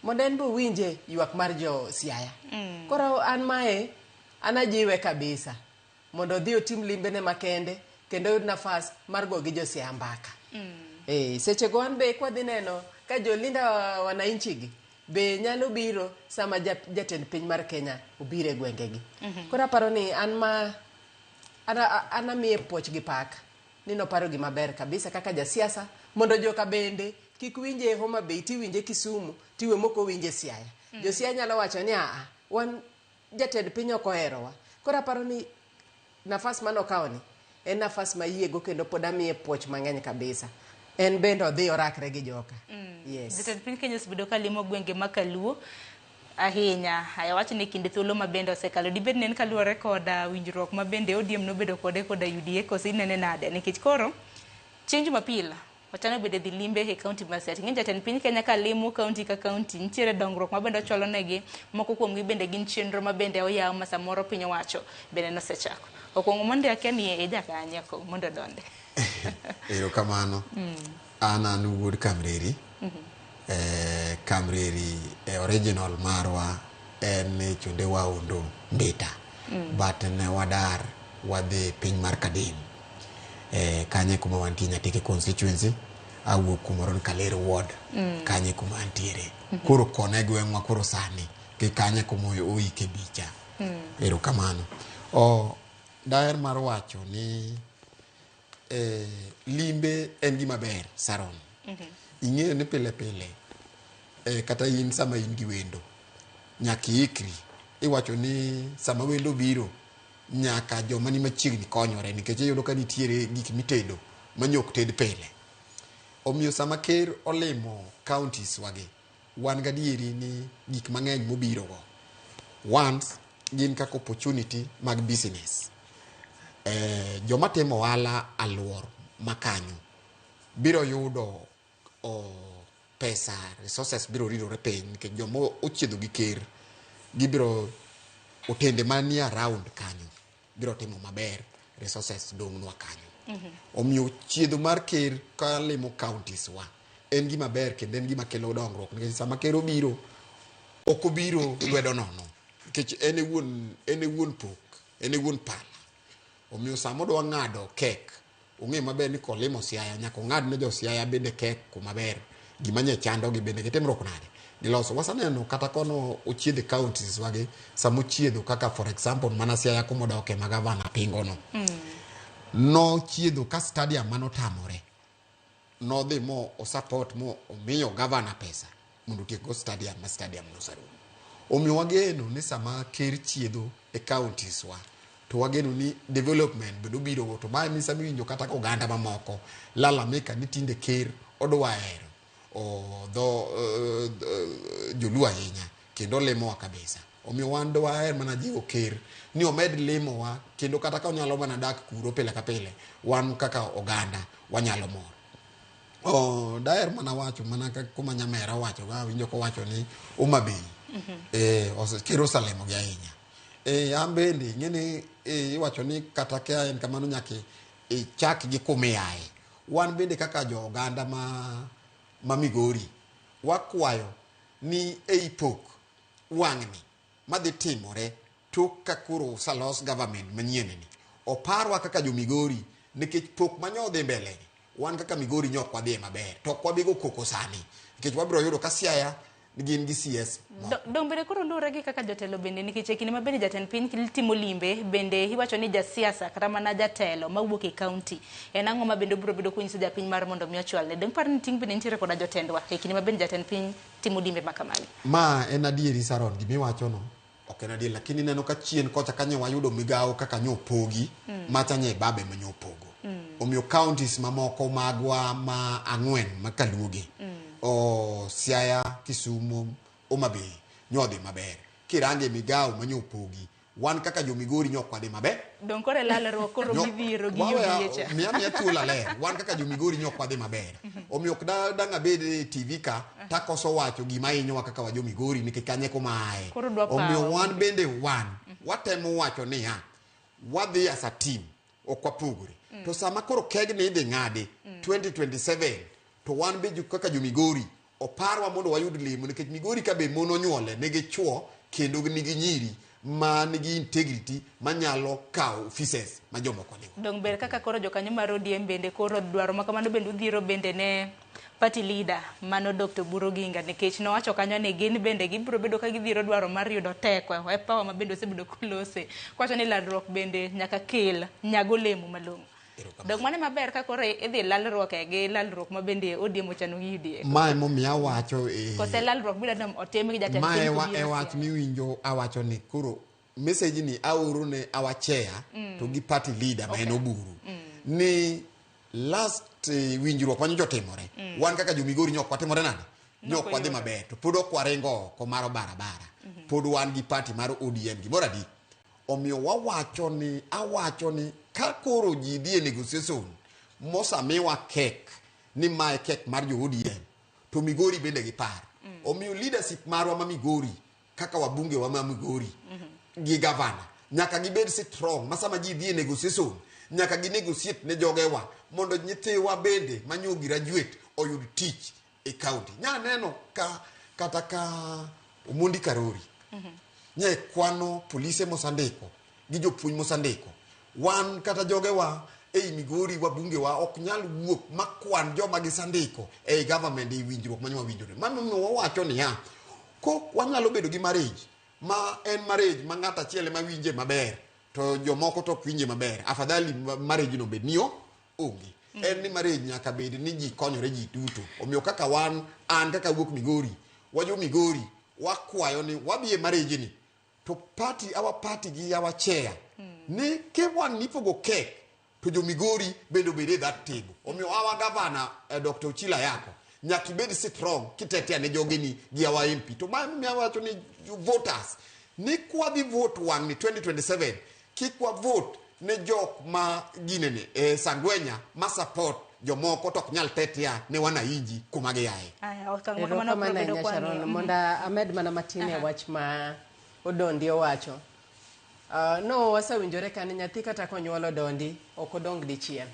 Mondo en be owinje ywak mar jo Siaya. Koro an mae an ajiwe kabisa mondo odhi otim limbene makende kendo oyud nafas mar go gi jo Siaya mbaka. Seche go an be kwadhi neno ka jo Linda Wananchi gi be nyalo biro sama jatend piny mar Kenya obiro e gwengegi. Koro aparo ni an ma an amiye puoch gi pak ni noparo gima ber kabisa kaka jasiasa mondo joka bende kik winje Homa Bay tiwinje Kisumu tiwe mok owinje Siaya. Jo Siaya nyalo wacho ni aa wan jatend piny ok oherowa. Koro aparo ni nafas manokawo ni en nafas mayiego kendo pod amiye puoch mang'eny kabisa. En bende odhi orakre gi joka. Yes. Jatend piny Kenya osebedo ka limo gwenge ma Kaluo ahinya. Aya wach ni kinde thuolo ma bende osekalo. Dibed ni en kaluwore koda winjruok ma bende ODM nobedo kode koda UDA koso inene nade? Nikech koro chieng' Jumapil ochano bende dhi limbe e kaunti ma Siaya. Ing'e jatend piny Kenya ka limo kaunti ka kaunti nitiere dongruok ma bende ochwalo negi. Moko kuomgi bende gin chenro ma bende oyaw ma samoro piny owacho bende nosechako. Okuongo mondo akia ni e jakanye mondo odonde. Erokamano. An wuod Kamreri. Kamreri e original marwa en chunde Waondo Mbita. But ne wadar wadhi piny mar Kadim. Kanye kuma wantie Nyatike constituency. Awuok kumoro ni Kaler ward. Kanye kuma antiere. Koro kone gweng'wa koro sani. Ki kanye kuma oike bicha. Erokamano. Daher mar wacho ni limbe en gima ber Saron. Ing'eyo ni pile pile kata in sama in gi wendo nyaka iikri. Iwacho ni sama wendo biro nyaka joma ni machiegni konyore nikech iyudo ka nitiere gik mitedo manyok ted pile. Omiyo sama ker olimo counties wagi, wan gadieri ni gik mang'eny mobiro go. Once gin kaka opportunity mag business. Joma timo ohala aluor makanyo biro yudo pesa, resources biro ridore piny nikech joma ochiedho gi ker gibiro otende manie around kanyo biro timo maber, resources dong'nwa kanyo. Omiyo chiedho mar ker kalimo counties wa en gima ber kendo en gima kelo dongruok nikech sama ker obiro ok obiro lwedo nono nikech en e wuon pok, en e wuon pala. Omiyo sama odwa ng'ado kek ong'e maber ni kolimo Siaya nyaka ong'ad ne jo Siaya bende kek kuma ber. Gima nye chandogi bende gitimruok nade giloso. Waseneno kata kono ochiedhe counties wagi sama ochiedho kaka for example mana Siaya kumodoke ma gavana pingo no. Nochiedho ka stadium manotamore. Nodhi mo osupport mo omiyo gavana pesa mondo otiekgo stadium ma stadium noserumo. Omiyo wageno ni sama ker chiedho e counties wa to wageno ni development bende obiro go to mae ni sama iwinjo kata ka oganda mamoko lalamika ni tinde ker odwa hero dho joluo ahinya kendo limowa kabisa. Omiyo wan dwaher mana jiwo ker ni omed limowa kendo kata ka onyalo mana dak kuro pile ka pile wan kaka oganda wanyalo mor. Daher mana wacho mana kuma Nyamera owacho ga awinjo kowacho ni Homa Bay. Ker oselemogi ahinya. An bende ing'e ni iwacho ni kata ka en kamano nyaka ichak gi kumiaye. Wan bende kaka jo oganda ma Migori wakwayo ni ei pok wang'ni madhi timore tok ka koro oselos government manyien ni oparwa kaka jo Migori nikech pok manyo dhi mbele ni wan kaka Migori nyok wadhiye maber to ok wabigo koko sani nikech wabiro yudo ka Siaya gin gi CS. Dong bende koro luwore gi kaka jotelo bende nikech e kinde ma bende jatend piny timo limbe bende iwacho ni jasiasa kata mana jatelo mawuok e kaunti en ang'o ma bende obiro bedo konyiso japiny mar mondo mi ochwalne. Dong par ni ting' bende nitiere koda jotendwa e kinde ma bende jatend piny timo limbe ma kamagi. Ma en adieri Saron, gimiwacho no ok en adieri, lakini ineno ka chien kocha kanyo wayudo migawo kaka nyopogi macha nye babe ma nyopogo. Omiyo counties mamoko magwa ma ang'wen ma Kaluogi Siaya, Kisumu, Homa Bay nyodhi maber. Kirange migawo ma nyopogi wan kaka jo Migori nyok wadhi maber. Dong koro e lalruok koro midhiero gi UDA cha. Miya thuolo aler. Wan kaka jo Migori nyok wadhi maber. Omiyo ok dang' abed e TV ka takoso wacho gima hinyowa kaka wa jo Migori nikech kanye kuma aye. Omiyo wan bende wan watemo wacho niya Wadhi as a team, ok wapogore. To sama koro kegni idhi ng'adi 2027 to wan be kaka jo Migori oparwa mondo wayud lemo nikech Migori ka be mon onyuole nigi chuo kendo nigi nyiri ma nigi integrity manyalo kawo offices ma jomoko nigo. Dong ber kaka koro jokanyo mar ODM bende koro dwaro ma kamano bende udhiro bende ne party leader mano Dr. Oburu Oginga nikech nowacho kanyo ni gin bende gibiro bedo ka gidhiro dwaro mar yudo teko e power ma bende osebedo kolose kowacho ni lalruok bende nyaka kel nyago olemo malong'o. Dong mano maber ka koro idhi lalruok e gi lalruok ma bende ODM ochano gi UDA. Mae momiyo awacho e Kose lalruok biro ni otim gi jatend mae piny wa, kobiro e wach miwinjo awacho ni koro message ni aoro ne our chair to gi party leader ma en Oburu ni last winjruok manyocha otimore wan kaka jo Migori nyok watimore nade nyok wadhi maber to pod ok waringo oko mar barabara pod wan gi party mar ODM gimoro adi omiyo wawacho ni awacho ni ka koro ji dhi e negotiation mosamiwa kek ni mae kek mar jo ODM to Migori bende gi par omiyo leadership marwa ma Migori kaka wabunge wa ma Migori gi gavana nyaka gibed strong ma sama ji dhi e negotiation nyaka gi negotiate ne jogewa mondo nyithiwa bende manyo graduate oyud tich e county. Nya neno ka kata ka Omondi Karori nye kwano polise mosandiko gi jopuonj mosandiko wan kata jogewa ei Migori wabunge wa ok nyal wuok makwan joma gisandiko ei government ei winjruok manyo wawinjore. Mano omiyo wawacho niya kok wanyalo bedo gi marriage ma en marriage ma ng'ato achiel ema winje maber to jomoko to ok winje maber afadhali marriage no bed ni onge. En ni marriage nyaka bed ni ji konyore ji duto. Omiyo kaka wan an kaka wuok Migori wajo Migori wakwayo ni wadhi e marriage ni to party our party gi our chair ni ke wan nipogo kek to jo Migori bende obed e that table. Omiyo our governor Dr. Ochila Ayako nyaka ibed strong kitetea ne jogeni gi our MP. To ma emomiyo awacho ni voters ni kwadhi vote wang' ni 2027 kik wa vote ne jok ma ginene sangwenya ma support jomoko to ok nyal tetea ne wananchi kuma giaye. Aya, okang' ma kamano Erokamano biro bedo ahinya kwa Sharon. ng'iyo. Mondo amed mana matin e wach ma Odondi owacho. No wasewinjore ka ni nyathi kata konyuol Odondi ok odong dichiel.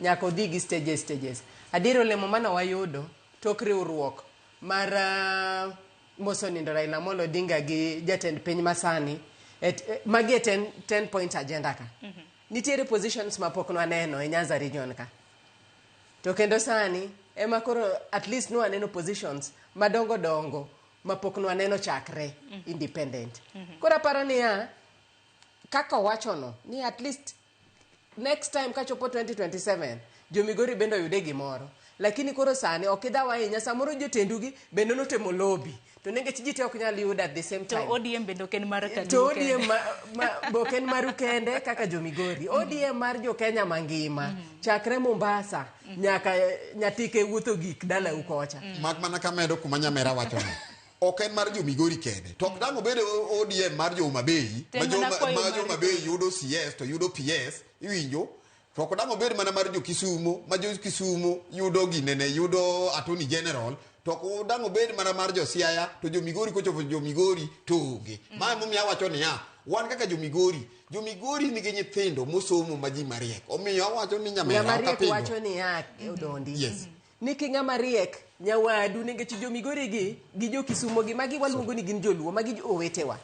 Nyaka odhi gi stages stages. Adier olemo mane wayudo tok riwruok mar mosenindo Raila Amolo Odinga gi jatend piny masani magi e 10 point agenda ka. Nitiere positions mapok nwaneno e Nyanza region ka. To kendo sani ema koro at least nwaneno positions madongo dongo mapok nwaneno chakre independent. Koro aparo niya kaka owachono ni at least next time kachopo 2027 jo Migori bende oyude gimoro. Lakini koro sani ok idhaw ahinya samoro jotendugi bende notemo lobby to nikech ji te ok nyal yudo at the same To time. ODM bende ok en mar To Kaluo ODM kende. ma ok en maru kende kaka jo Migori. ODM mar jo Kenya mangima chakre Mombasa nyaka Nyatike wuotho gik dalau kocha. Mak mana kamedo kuma nyamera wacho no. Ok en mar jo Migori kende. To ok dang' obed ODM mar jo Homa Bay, Tem mana kwayo ma jo mar Homa Bay yudo CS to yudo PS, iwinjo? To ok dang' obed mana mar jo Kisumo, ma jo Kisumo yudo ginene, yudo Attorney General, to ok dang' obed mana mar jo Siaya, to jo Migori kochopo jo Migori to onge. Ma emomiyo awacho niya, wan kaka jo Migori, jo Migori nigi nyithindo mosomo ma ji mariek. Omiyo awacho ni nyamera Ng'ama ok riek apingo. wacho niya Odondi. Yes. Ni ki ng'ama riek nyawadu nikech jo Migori gi jo Kisumo gi magi waluongo ni gin joluo magi owetewa.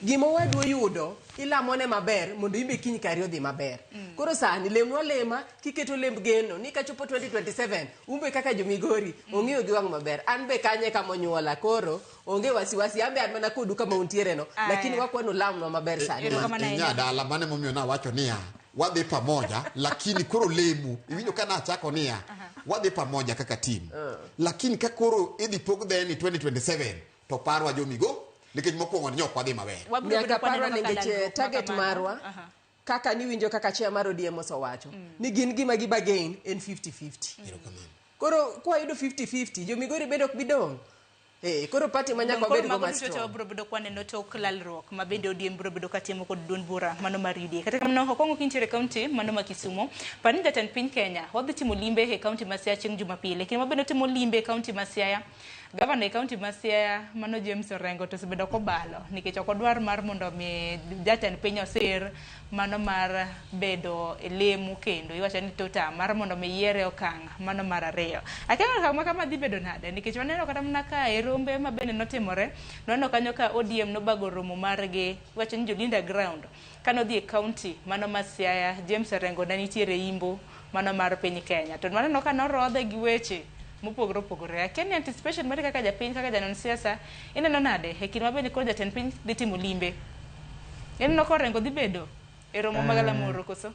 Gima owadu oyudo ilamone maber mondo imbe kiny kari odhi maber. Koro sani lemnwa lema kiketo lemb geno ni kachopo 2027 umbe kaka jo Migori ong'iyo gi wang' maber. An be kanye kama onyuola koro onge wasiwasi an be an mana kodu kama untiere no lakini wakwano lamnwa maber sani. Inya dala mano emomiyo nawacho niya wadhi pamoja lakini koro lemu iwinjo ka nachako niya wadhi pamoja kaka team lakini ka koro idhi pog dheni 2027 to parwa jo Migo nikech mokwongo ni ok wadhi maber. Nyaka parwa nikech target marwa kaka niwinjo kaka chair mar ODM osewacho ni gin gima gi bargain en 50-50. Koro kwayudo 50-50 jo Migori bende ok bi dong'. Koro party ma nyaka wabed go ma strong. Biro bedo kwaneno tok lalruok ma bende ODM biro bedo katimo kod duond bura mano mar UDA. Kata kamano okwongo kintiere e kaunti mano ma Kisumo, par ni jatend piny Kenya wadhi timo limbe e kaunti ma Siaya chieng' Jumapil. Kinde ma bende otimo limbe e kaunti ma Siaya Gavana e kaunti ma Siaya mano James Orengo to osebedo kobalo nikech ok odwar mar mondo mi jatend piny osir mano mar bedo e lemo kendo iwacho ni tuta mar mondo mi yiere okang' mano mar ariyo. Akia okang' ma kama dhi bedo nade nikech waneno kata mana ka e rombe ma bende notimore nwaneno kanyo ka ODM nobago romo margi iwacho ni jolinda ground kane odhi e kaunti mano ma Siaya James Orengo ne nitiere imbo mano mar piny Kenya to waneno ka norodhe gi weche mopogore opogore. Akia ni anticipation mari kaka japiny kaka janon siasa ineno nade e kinde ma bende koro jatend piny dhi timo limbe ineno ka Orengo dhi bedo e romo ma galamoro koso?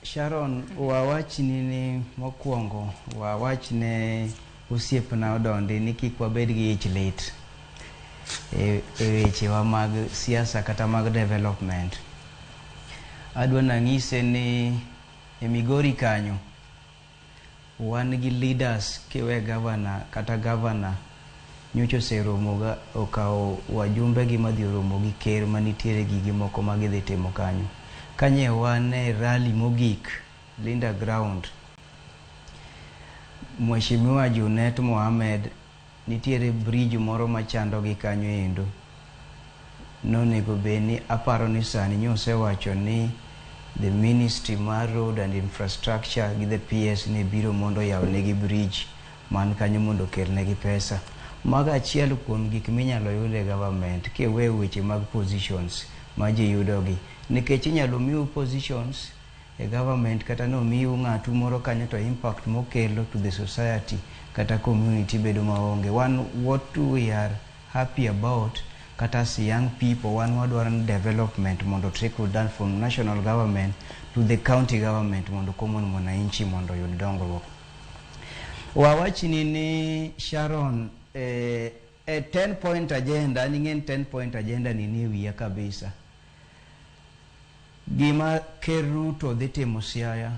Sharon, wawachni ni mokwongo wawach ne osiepna Odondi ni kik wabed gi ich lit e wechewa mag siasa kata mag development. Adwa nang'ise ni e Migori kanyo wan gi leaders kiwe governor kata governor nyocha oseromo ga okawo wajumbe gi madhi oromo gi ker manitiere gigi moko ma gidhi timo kanyo. Kanye wan e rally mogik Linda Ground, Mheshimiwa Junet Mohamed nitiere bridge moro machando gi kanyo endo. Nonego bed ni aparo ni sani nyosewacho ni the ministry mar road and infrastructure gi the PS ne biro mondo oyaw negi bridge man kanyo mondo okelnegi pesa. Mago achiel kuom gik minyalo yud e government kiweyo weche mag positions ma ji yudogi. Nikech inyalo miu positions e government kata nomiu ng'atu moro kanyo to impact mokelo to the society kata community bedo maonge. Wan what we are happy about kata as young people wan wadwaro ni development mondo trickle down from national government to the county government mondo common mwananchi mondo oyud dongruok. Wawachni ni Sharon e 10 point agenda ning'e 10 point agenda ni nie wiya kabisa. Gima Ker Ruto dhi timo Siaya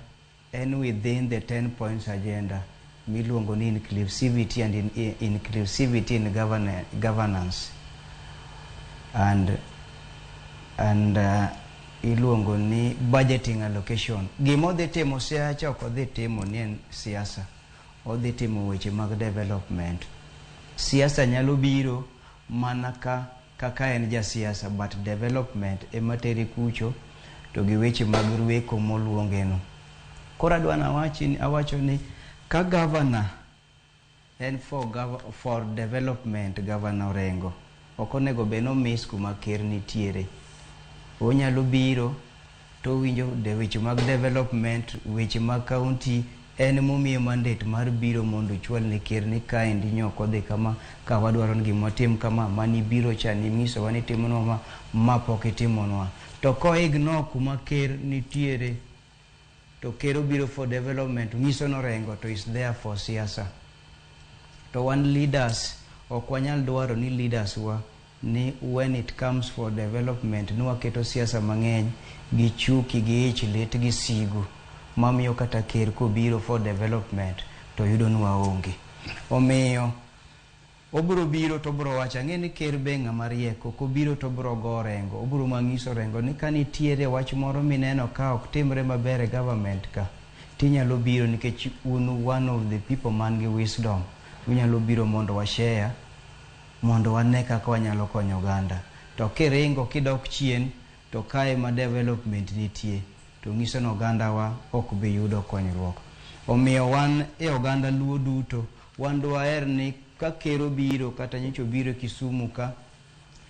en within the 10 points agenda miluongo ni inclusivity and inclusivity in governance and iluongo ni budgeting allocation. Gima odhi timo Siaya cha ok odhi timo ni en siasa, odhi timo weche mag development. Siasa nyalo biro mana ka kaka en jasiasa but development ema tere kucho to gi weche mag rweko moluonge no. Koro adwa nawachi awacho ni ka governor en for development governor Orengo ok onego bed ni omiss kuma ker nitiere. Onyalo biro to owinjo de weche mag development, weche mag county en momiye mandate mar biro mondo ochwal ne ker ni kaendi nyok odhi kama ka wadwaro ni gima watim kama mani biro cha ninyisowa ni timonwa ma ma pok itimonwa. To ko ignore kuma ker nitiere to ker obiro for development nyiso ni Orengo to is there for siasa. To wan leaders ok wanyal dwaro ni leaders wa ni when it comes for development ni waketo siasa mang'eny gi chuki gi ich lit gi sigu mamiyo kata ker kobiro for development to yudo ni waonge. Omiyo obiro biro to obiro wacho ang'e ni ker be ng'ama riek ok obiro to obiro go Orengo obiro mang'iso Orengo ni ka nitiere wach moro mineno ka ok timre maber e government ka tinyalo biro nikech un one of the people man gi wisdom unyalo biro mondo wa share mondo wane kaka wanyalo konyo oganda. To kiringo kidok chien to kae ma development nitie to nyiso ni oganda wa ok bi yudo konyruok. Omiyo wan e oganda luo duto wan dwaher ni ka ker obiro kata nyocha obiro Kisumu ka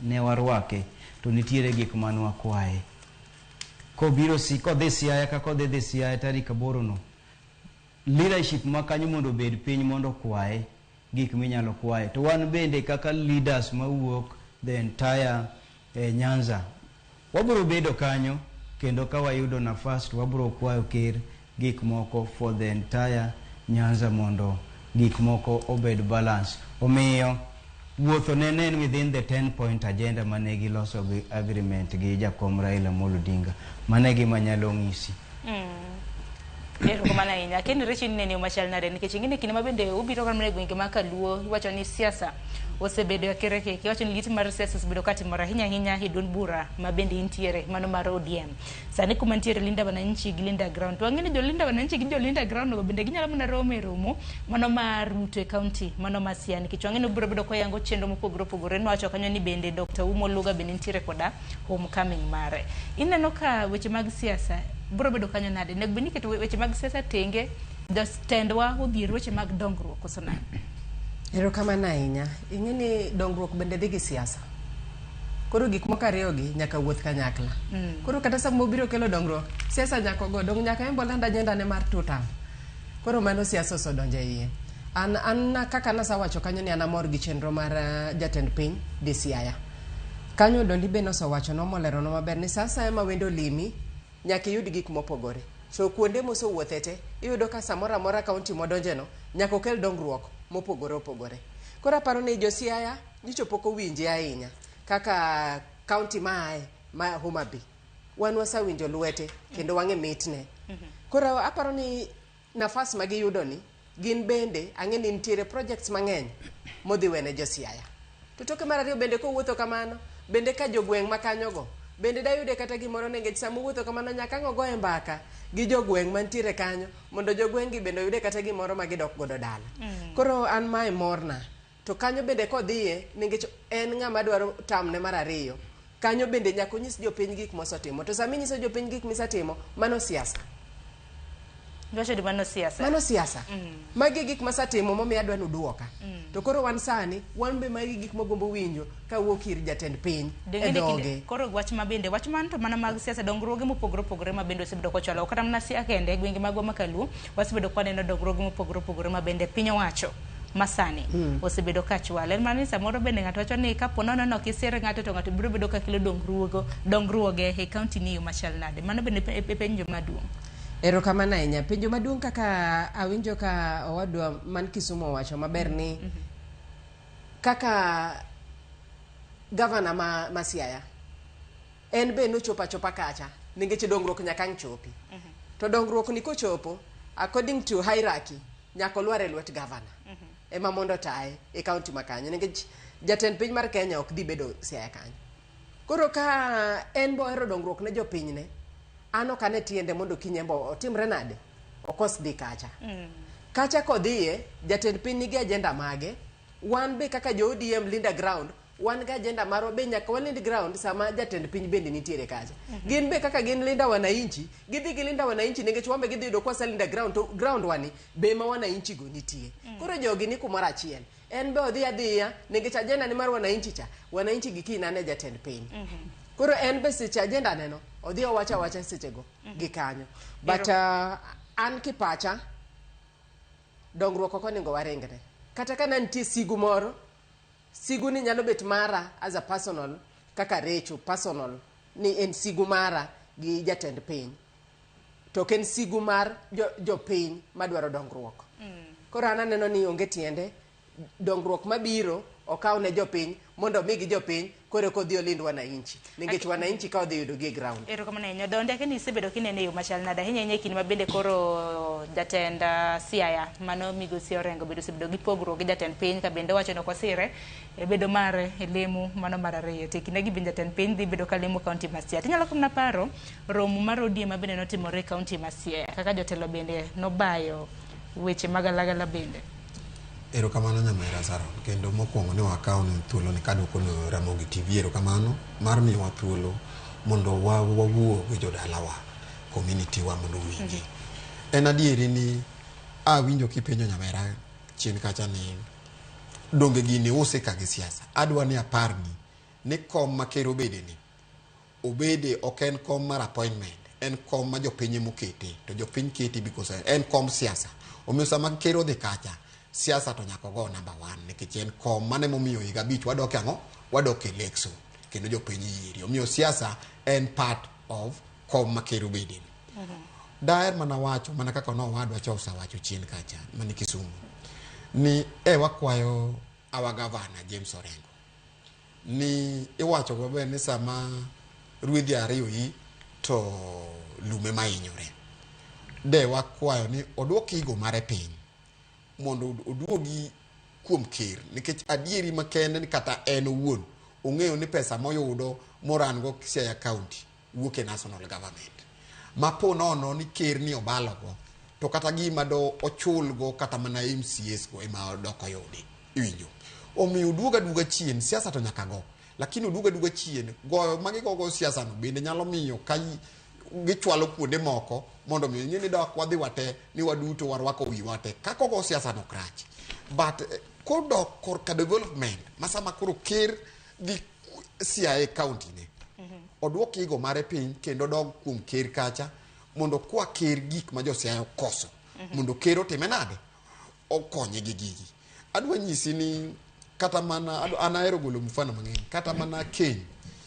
ne warwake to nitiere gik mane wakwaye. Kobiro si kodhi Siaya kaka odhi dhi Siaya tarik 8 no leadership ma kanyo mondo obed piny mondo okwaye gik minyalo kwaye. To wan bende kaka leaders mawuok the entire Nyanza wabiro bedo kanyo kendo ka wayudo nafas to wabiro kwayo ker gik moko for the entire Nyanza mondo gik moko obed balance. Omiyo wuotho ne en within the 10 point agenda mane giloso gi agreement gi jakom Raila Amolo Odinga. Mano e gima anyalo ng'isi. Erokamano ahinya. Ken Rechi ni machal nade nikech ing'e ni kinde ma bende ubiro mana e gwenge ma Kaluo iwacho ni siasa osebedo e kirekeke. Iwacho ni lit mar siasa osebedo katimore ahinya ahinya e duond bura ma bende intiere mano mar ODM. Sani kuma nitiere Linda Wananchi gi Linda Ground. To wang'e ni jo Linda Wananchi gi jo Linda Ground go bende ginyalo mana romo e romo mano mar Ruto e county mano ma Siaya nikech wang'e ni obiro bedo koyango chenro mopogore opogore. Nowacho kanyo ni bende Dr. Umo Luga bende nitiere koda homecoming mare. Ineno ka weche mag siasa biro bedo kanyo nade? Onego bed ni iketo weche mag siasa tenge, jotendwa odhier weche mag dongruok koso nade? Erokamano ahinya. Ing'e ni dongruok bende dhi gi siasa. Koro gik moko ariyogi nyaka wuoth kanyakla. Koro kata sama obiro kelo dongruok, siasa nyaka ogo. Dong nyaka en boland agenda ne mar two term. Koro mano siasa osedonjo e iye. An, an kaka nasewacho kanyo ni an amor gi chenro mar jatend piny dhi Siaya. Kanyo Dondi be nosewacho moleronwa maber ni sa asaya ma wendo olimi, nyaka iyud gik mopogore. So kuonde mosewuothe te, iyudo ka samoro amora kaunti modonje no, nyaka okel dongruok mopogore opogore. Koro aparo ni jo Siaya nyocha pok owinje ahinya kaka kaunti maaye ma Homa Bay. Wan wasewinjo lwete kendo wang'e mitne. Koro aparo ni nafas ma giyudo ni gin bende ang'e ni nitiere projects mang'eny modhi wene jo Siaya. To toke mar ariyo bende kowuotho kamano, bende ka jogweng' ma kanyogo bende dayude kata gimoro nikech sama owuotho kamano nyaka ang' ogoye mbaka gi jogweng' mantiere kanyo mondo jogweng' gi bende oyude kata gimoro ma gidok godo dala. Koro an mae morna. To kanyo bende kodhiye nikech en ng'ama dwaro term ne mar ariyo, kanyo bende nyaka onyis jopiny gik mosetimo. To sama inyiso jopiny gik misetimo, mano siasa. Iwacho ni mano siasa. Mano siasa. Magi e gik masetimo momiyo adwa ni uduoka. To koro wan sani, wan be magi gik magombo winjo kawuok ir jatend piny e Dong'e ni kinde- dhoge. Koro wach ma bende wach man to mana mag siasa dongruoge mopogore opogore ma bende osebedo kochwalo kata mana Siaya kende e gwenge magwa ma Kaluo wasebedo ka waneno dongruoge mopogore opogore ma bende piny owacho masani osebedo ka chwalo. En mana ni samoro bende ng'ato wacho ni kapo nono ni ok isir ng'ato to ng'ato biro bedo ka kelo dongruoge e kaunti ni e yo machal nade. Mano bende e penjo maduong'. Erokamano ahinya. Penjo maduong' kaka awinjo ka owadwa man Kisumu owacho maber ni kaka gavana ma Siaya en be nochopo achopa kacha nikech dongruok nyaka ang' chopi. To dongruok ni kochopo according to hierarchy nyaka olwar e lwet gavana ema mondo otaye e kaunti ma kanyo nikech jatend piny mar Kenya ok dhi bedo Siaya kanyo. Koro ka en bo ohero dongruok ne jopinyne, an ok ane tiende mondo kiny en bo otimre nade? Okos dhi kacha. Kacha kodhiye, jatend piny nigi agenda mage, wan be kaka jo ODM Linda Ground, wan gi agenda marwa be nyaka walind ground sama jatend piny bende nitiere kacha. Gin be kaka gin Linda Wananchi, gidhi gi Linda Wananchi nikech wan be gidhi yudo kwa Linda Ground to ground wani be ma wananchi go nitie. Koro jogi ni kumoro achiel. En be odhi adhiya nikech agenda ni mar wananchi cha, wananchi gi kiny nane jatend piny. Koro en be seche agenda neno, odhi owacho awacha sechego gi kanyo. But an kipacha, dongruok ok onego waringne. Kata ka ne nitie sigu moro, sigu ni nyalo bet mara as a personal, kaka Recho personal, ni en sigu mara gi jatend piny. To ok en sigu mar jopiny madwaro dongruok. Koro an aneno ni onge tiende dongruok mabiro okaw ne jopiny mondo omigi jopiny koro eka odhi olind wananchi nikech wananchi ka odhi yudo gi e ground. Erokamano ahinya. Dondi akia ni isebedo kinene e yo machal nade ahinya ahinya e kinde ma bende koro jatend Siaya mano migosi Orengo bende osebedo gi pogruok gi jatend piny ka bende owacho ni ok osire e bedo mare e lemo mano mar ariyo. To e kindegi bende jatend piny dhi bedo ka lemo kaunti ma Siaya. Tinyalo komna paro romo mar ODM ma bende notimore e kaunti ma Siaya kaka jotelo bende nobayo weche magalagala bende. Erokamano Nyamera Sharon, kendo mokwongo ne wakawo ne thuolo ni kaduoko ne Ramogi TV erokamano mar miyowa thuolo mondo wawuo gi jodalawa, community wa mondo owinji. En adieri ni awinjo kipenjo Nyamera chien kacha ni donge gini use ka gi siasa. Adwa ni aparni ni kom ma ker obede ni, obede ok en kom mar appointment, en kom ma jopiny emokete, to jopiny kete because en kom siasa. Omiyo sama ker odhi kacha, siasa to nyaka ogo number 1 nikech en kom mane momiyo higa 5 wadok e ang'o? Wadok e election kendo jopiny yieri. Omiyo siasa en part of kom ma ker obede ni. Daher mana wacho mana kaka nowadwa cha osewacho chien kacha mani Kisumu ni wakwayo our governor James Orengo ni iwacho maber ni sama rwedhi ariyo yi to lume mahinyore. De wakwayo ni oduok igo mare piny mondo oduogi kuom ker, nikech adieri makende ni kata en owuon ong'eyo ni pesa moyudo moran go Siaya County wuok e national government. Ma po nono ni ker ni obalogo, to kata gima do ochulgo kata mana MCAs go ema dok oyudi. Iwinjo? Omiyo oduogo aduoga chien, siasa to nyaka go. Lakini oduogo aduoga chien, goyo magigogo siasa no bende nyalo miyo ka gichwalo kuonde moko mondo mi ing'e ni dok wadhi wate ni waduto warwako wiwa te kaka ogo siasa no krach. But kodok korka development ma sama koro ker dhi Siaya county ne, oduok igo mare piny kendo dog kuom ker kacha mondo kwa ker gik ma jo Siaya okoso mondo ker otime nade, okonye gi gigi. Adwa nyisi ni kata mana an ahero golo mfano mang'eny, kata mana keny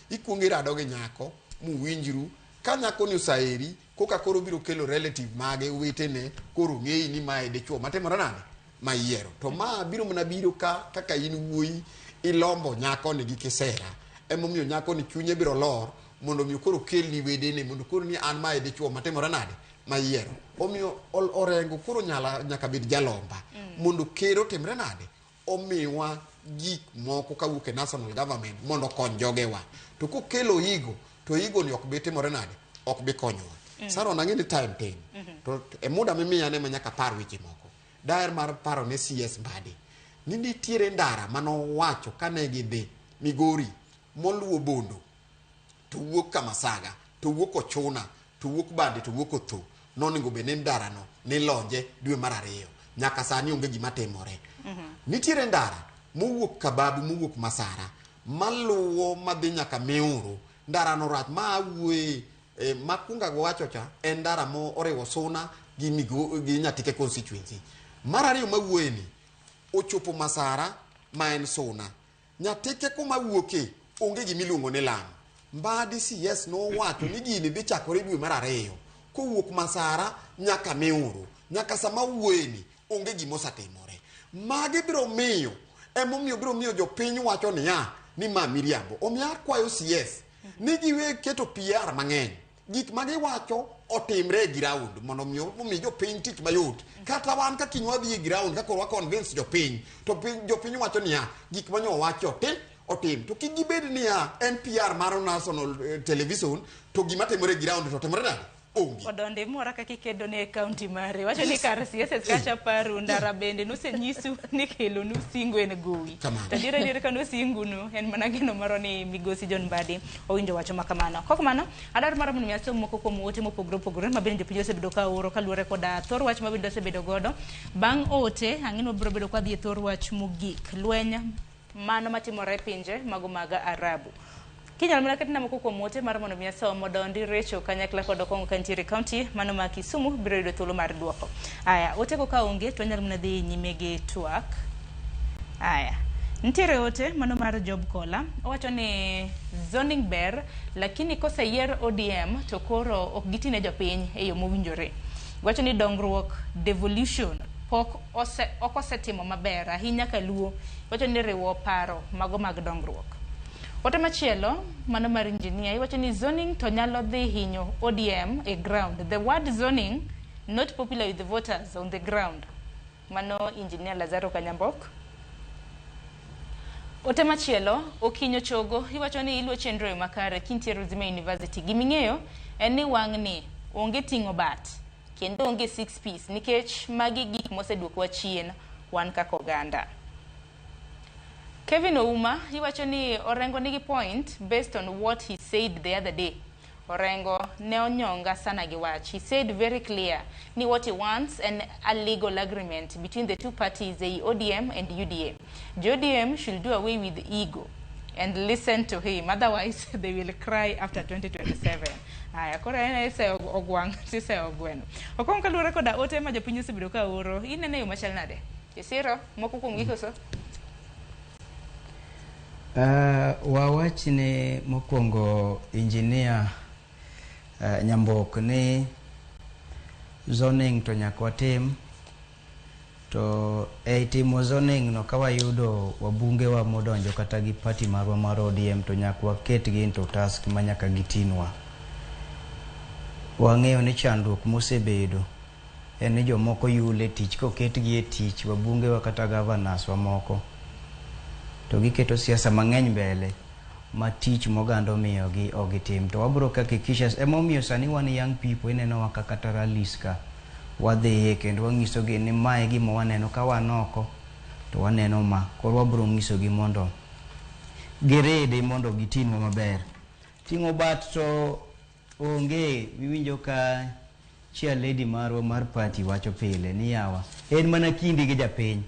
ikuongo irado gi nyako muwinjru, ka nyako ni osaheri koka koro biro kelo relative mage wetene, koro ng'eyi ni mae dichuo matimore nade ma iyiero. To ma biro mana biro ka kaka in wuoyi ilombo nyako ni gi kisera, emomiyo nyako ni chunye biro lor mondo mi koro kelni wedene mondo koro ni an mae dichuo matimore nade ma iyiero. Omiyo Orengo koro nyaka bed jalomba mondo ker otimre nade, omiwa gik moko kawuok e national government mondo okony jogewa. To kokelo higo, to higo ni ok bi timore nade, ok bi konyowa. Saron, ang'e ni time tin, to e muda mimiya ne ma nyaka par weche moko. Daher mar paro ne CS Mbadi ni nitiere ndara manowacho kane gidhi Migori moluwo Bondo to wuok Kamasaga to wuok Ochuna to wuok Bande to wuok Otho, nonego bed ni ndarano nilonje dwe mar 2, nyaka sani onge gima timore. Nitiere ndara mowuok Kababu mowuok Masara maluwo madhi nyaka Miuru, ndarano rach ma awuoye makunga go wacho cha en ndara mo oriwo Suna gi gi Nyatike constituency. Mar ariyo mawuoye ni ochopo Masara ma en Suna, Nyatike kuma wuoke onge gimiluongo ni lam. Mbadi CS nowacho ni gini dhi chakore dwe mar 2 kowuok Masara nyaka Miuru, nyaka sama wuoye ni onge gima osetimore. Magi biro miyo, emomiyo biro miyo jopiny wacho niya ni ma miriambo. Omiyo akwayo CS ni giwe keto PR mang'eny, gik ma giwacho otimre e ground mondo omi jopiny tich mayot. Kata wan ka kiny wadhi e ground ka koro wa convince jopiny, to jopiny wacho niya gik manyo owacho otim. To kik gibed niya en PR mar national television to gima timore e ground to timore nade? Onge. Odonde mora kaka ikedo ne county mari. Wacho ni kar CSS kacha paru ndara bende nosenyisu ni kelonu singo en gowi. To adier adier ka nosingunu en mana geno moro ni migosi John Mbadi owinjo wacho ma kamano. Kok mano, adwaro mar mondo mi asom moko kuom ote mopogore opogore ma bende jopiny osebedo ka oro kaluwore koda thor wach ma bende osebedo godo. Bang' ote, ang'e ni wabiro bedo kwa dhi e thor wach mogik. Lweny mano matimore e pinje mago mag Arabu. Kinyalo mana ketna moko kuom ote mar mondo mi asom odondi Recho kanyakla kod Okong'o kantiere county mano ma Kisumu biro yudo thuolo mar duoko. Aya, otego ka onge to wanyalo mana dhi nyime gi twak. Aya, nitiere ote mano mar Job Kola, owacho ni zoning ber lakini koseyier ODM to koro ok gitine jopiny e yo mowinjore. Wacho ni dongruok devolution pok ok osetimo maber ahinya kaluo. Wacho ni riwo paro mago mag dongruok. Ote machielo mano mar engineer iwacho ni zoning to nyalo dhi hinyo ODM e ground. The word zoning not popular with the voters on the ground. Mano engineer Lazaro Kanyambok. Ote machielo Okinyo Chogo iwacho ni iluwo chenro e makare kintiere Uzima University. Giming'eyo en ni wang'ni onge ting'o bat kendo onge 6 piece nikech magi gik moseduokowa chien wan kaka oganda. Kevin Ouma iwacho ni Orengo nigi point based on what he said the other day. Orengo ne onyonga sana gi wach. He said very clear ni what he wants an a legal agreement between the two parties, the ODM and UDA. The ODM should do away with ego and listen to him, otherwise they will cry after 2027. Aya, koro en ese ogwang' tise ogweno. Okong kaluwore koda ote ma jopiny osebedo ka oro, inene yo machal nade? Isiro moko kuom gi koso? Wawach ni mokwongo engineer Nyambok ni zoning to nyaka watim, to ei timo zoning no ka wayudo wabunge wa modonjo kata gi party marwa mar ODM to nyaka waketgi into task ma nyaka gitinwa. Wang'eyo ni chandruok mosebedo en ni jomoko yule tich koketgi e tich wabunge wa kata governors wa moko to giketo siasa mang'eny mbele ma tich moganda omiyogi ok gitim. To wabro hakikisha emomiyo sani wan young people ineno wa kata rallies ka wadhiye kendo wang'isogi ni mae gima waneno ka wan oko to waneno ma koro wabro ng'isogi mondo giridi mondo gitinwa maber. Ting'o bat to onge iwinjo ka chair lady marwa mar party wacho pile ni yawa en mana kindi gi japiny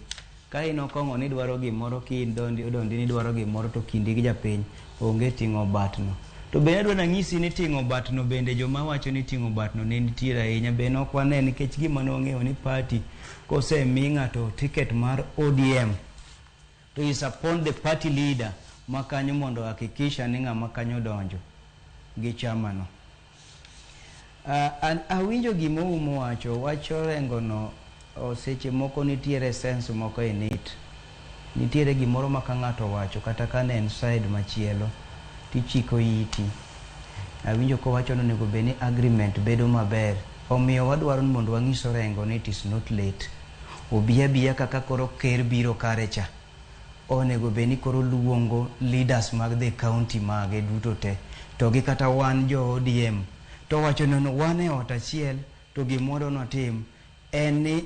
ka in okong'o ni dwaro gimoro ki odondi ni dwaro gimoro to kindi gi japiny onge ting'o batno. To bende adwa nang'isi ni ting'o batno bende joma wacho ni ting'o batno ne nitiere ahinya be ok wane nikech gima ne wang'eyo ni party kosemi ng'ato ticket mar ODM to is upon the party leader ma kanyo mondo hakikisha ni ng'ama kanyo donjo gi chama no. Awinjo gima Oumo wacho, wach Orengo no seche moko nitiere sense moko e nit. Nitiere gimoro ma ka ng'ato owacho kata ka ne en side machielo tichiko iti. Awinjo kowacho ni onego bed ni agreement bedo maber. Omiyo wadwaro ni mondo wang'is Orengo ni it is not late. Obi abiya kaka koro ker biro kare cha. Onego bed ni koro luongo leaders mag the county mage duto te. To gi kata wan jo ODM. To wacho ni wan e ot achiel to gimoro notim en ni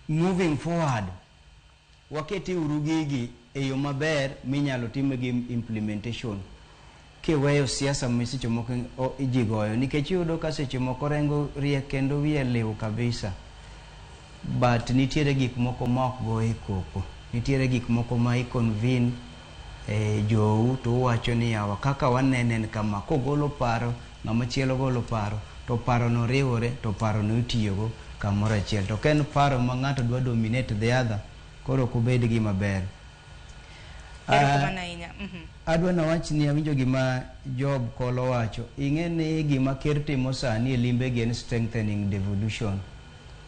moving forward wakete uru gigi e yo maber minyalo timgi implementation kiweyo siasa ma seche moko ji goyo nikech iyudo ka seche moko Orengo riek kendo wiye liw kabisa but nitiere gik moko ma ok goye koko nitiere gik moko ma i convene jou to uwacho ni yawa kaka wanene en kama kogolo paro ng'ama chielo golo paro to paro no riwore to paro no itiyogo kamoro achiel to ka en paro ma ng'ato dwa dominate the other koro ok obed gima ber. Erokamano ahinya. Adwa nawach ni awinjo gima Job Kolo wacho. Ing'e ni gima ker timo sani e limbe gi en strengthening devolution.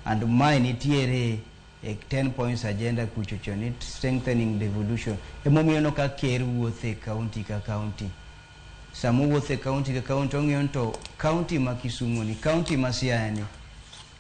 And mae nitiere e 10 points agenda kucho cho ni strengthening devolution. Emomiyo ineno ka ker wuotho e county ka county. Sama owuotho e county ka county ong'iyo ni to county ma Kisumu ni, county ma Siaya ni,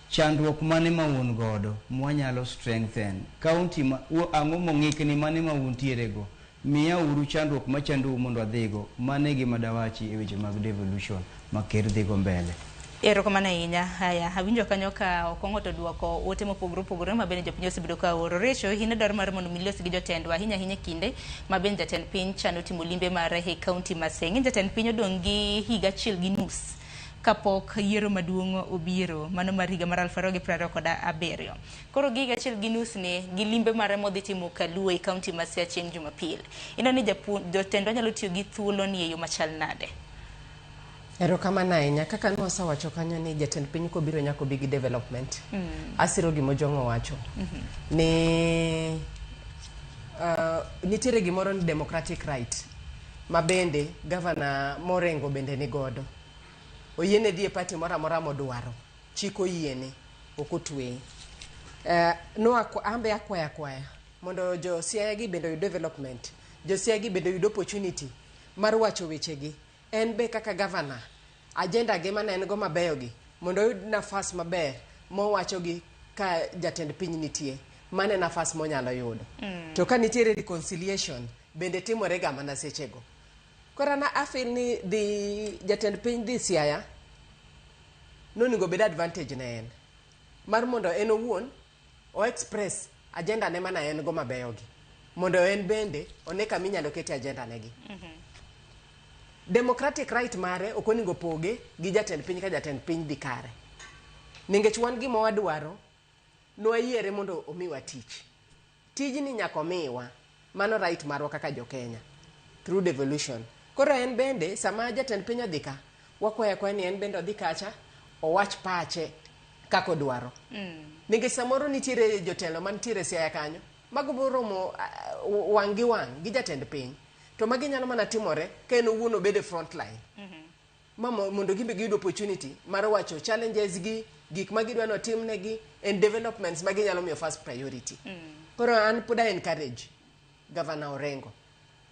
chandruok mane ma un godo mwanyalo strengthen. County ma ang'o mong'ikni mane ma untiere go. Miya uru chandruok machandou mondo adhigo. Mano e gima dawachi e weche mag devolution ma ker dhigo mbele. Erokamano ahinya. Haya, awinjo kanyo ka Okong'o to duoko ote mopogore opogore ma bende jopiny osebedo ka oro. Recho, in dwaro mar mondo mi ilos gi jotendwa ahinya ahinya kinde ma bende jatend piny chano timo limbe mare e kaunti ma Siaya. Ing'e jatend piny odong' gi higa achiel gi nus kapok yiero maduong' obiro mano mar higa mar 2027. Koro gi higa achiel gi nus ni gi limbe mare modhi timo Kaluo e kaunti ma Siaya chieng' Jumapil. Ineno ni jotendwa nyalo tiyo gi thuolo ni e yo machal nade? Erokamano ahinya. Kaka nwasewacho kanyo ni jatend piny kobiro nyaka obi gi development. Asiro gima Ojwang' owacho. Ni nitiere gimoro ni democratic right ma bende gavana Morengo bende ni godo. Oyiene dhi e party moro amora modwaro. Chik oyiene, ok otweye. No ambe akwaya akwaya mondo jo Siaya gi bende oyud development. Jo Siaya gi bende oyud opportunity mar wacho wechegi. En be kaka gavana, agenda ge mane en go mabeyo gi mondo oyud nafas maber mowacho gi ka jatend piny nitie. Mano e nafas monyalo yudo. To ka nitiere reconciliation bende timore ga mana sechego. Koro an afeel ni dhi jatend piny dhi Siaya nonego bed advantage ne en mar mondo en owuon o express agenda ne mana en go mabeyo gi mondo en bende one kama inyalo kete agenda ne gi. Democratic right mare ok onego poge gi jatend piny ka jatend piny dhi kare. Nikech wan gima wadwaro nwayiere mondo omiwa tich. Tijni nyaka omiwa. Mano right marwa kaka jo-Kenya through devolution. Koro en bende sama jatend piny odhi ka, wakwayo akwaya ni en bende odhi kacha owach pache kaka odwaro. Nikech samoro nitiere jotelo mantiere Siaya kanyo magombo romo wang' gi wang' gi jatend piny. To magi nyalo mana timore ka en owuon obedo e front line. Ma mondo gimbe giyud opportunity mar wacho challenges gi, gik ma gidwa ni otimnegi and developments ma ginyalo miyo first priority. Koro an pod a encourage Governor Orengo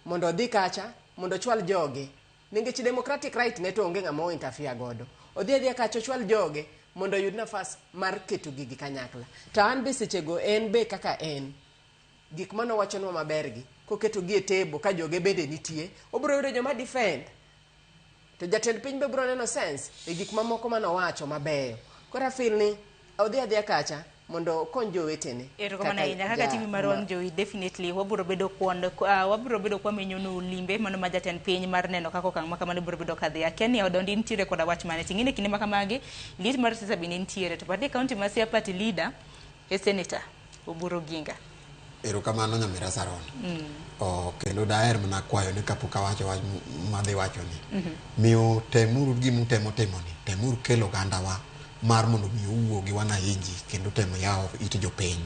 mondo odhi kacha mondo ochwal joge. Nikech democratic right ne to onge ng'ama o interfere godo. Odhi adhiya kacha ochwal joge mondo oyud nafas mar keto gigi kanyakla. To an be sechego en be kaka en gik mane owachonwa maber gi koketo gi e table ka joge bende nitie, obiro yudo joma defend. To jatend piny be biro neno sense e gik mamoko mane owacho mabeyo. Koro a feel ni odhi adhiya kacha mondo okony jowetene. Erokamano ahinya kaka TV mar wang' jowi definitely wabiro bedo kuond wabiro bedo kwamenyonu limbe mano ma jatend piny mar neno kaka okang' ma kamano biro bedo kadhi. Akia ni Odondi nitiere koda wach mane ting'e ni kinde ma kamagi liet mar siasa bende nitiere to party county ma Siaya party leader e senator Oburu Oginga. Erokamano nyamera Saron. Oh, kendo daher mana kwayo ni kapok awacho wach madhi wacho ni. Miyo temuru gima utemo timo ni, temuru kelo ogandawa mar mondo mi owuo gi wananchi kendo temo yawo it jopiny.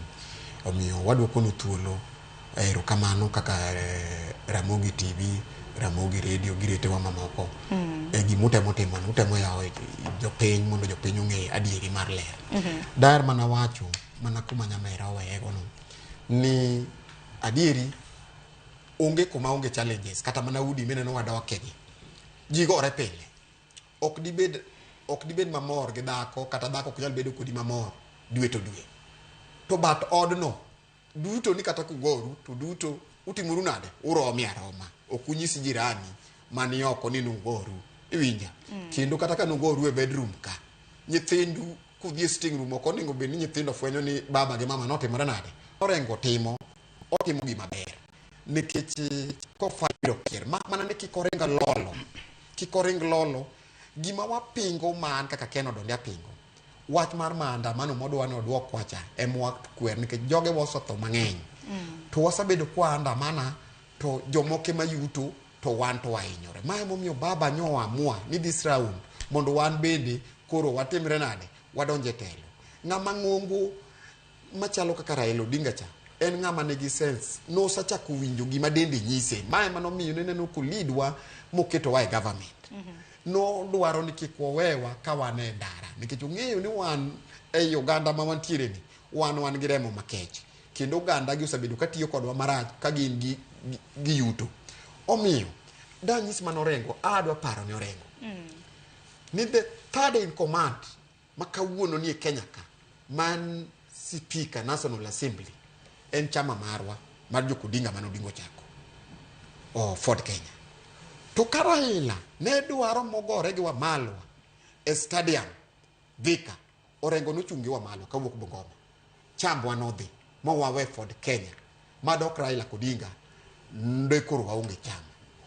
Omiyo waduoko nu thuolo erokamano kaka Ramogi TV, Ramogi Radio gi retewa mamoko. E gima utemo timo ni utemo yawo jopiny mondo jopiny ong'e adieri mar ler. Daher mana wacho mana kuma nyamera oweyego no ni adieri onge kuma onge challenges kata mana udi mineno wadoke gi ji gore pile ok dibed mamor gi dhako kata dhako ok nyal bedo kodi mamor dwe to dwe to but odno duto ni kata kugoru to duto utimoru nade uromi aroma ok unyis jirani mani oko ni nugoru iwinja. Kendo kata ka nugoru e bedroom ka nyithindu kudhi e sitting room ok onego bed ni nyithindo fwenyo ni baba gi mama notimore nade. Orengo timo otimo gima ber nikech kofabiro kier mak mana ni kik oring lolo gima wapingo man kaka Ken Odondi apingo wach mar maandamano modwa ni oduok wacha ema wakwer nikech joge wasetho mang'eny. To wasebedo kwa andamana to jomoko ema yuto to wan to wahinyore. Ma emomiyo baba nyo amua ni this round mondo wan bende koro watimre nade wadonje telo. Ng'ama ng'ongo machalo kaka Raila Odinga cha en ng'ama nigi sense nosachako winjo gima dende nyise. Ma ema nomiyo neneno kolidwa moketowa e government. Nodwaro ni kik wawewa ka wan e ndara nikech ong'eyo ni wan ei oganda ma wantiere ni wan gi remo makech kendo oganda gi osebedo katiyo kodwa marach ka gin gi yuto. Omiyo danyis mana Orengo, adwa paro ni Orengo ni the third in command ma kawuono ni e Kenya ka man Speaker National Assembly en chama marwa mar Jokodinga mane Odinga ochako o Ford Kenya. To ka Raila ne dwaro mogore gi Wamalwa e stadium Thika, Orengo nochung' gi Wamalwa kawuok Bungoma. Chambwa nodhi mowawe Ford Kenya madok Raila Odinga nde koro waonge chama.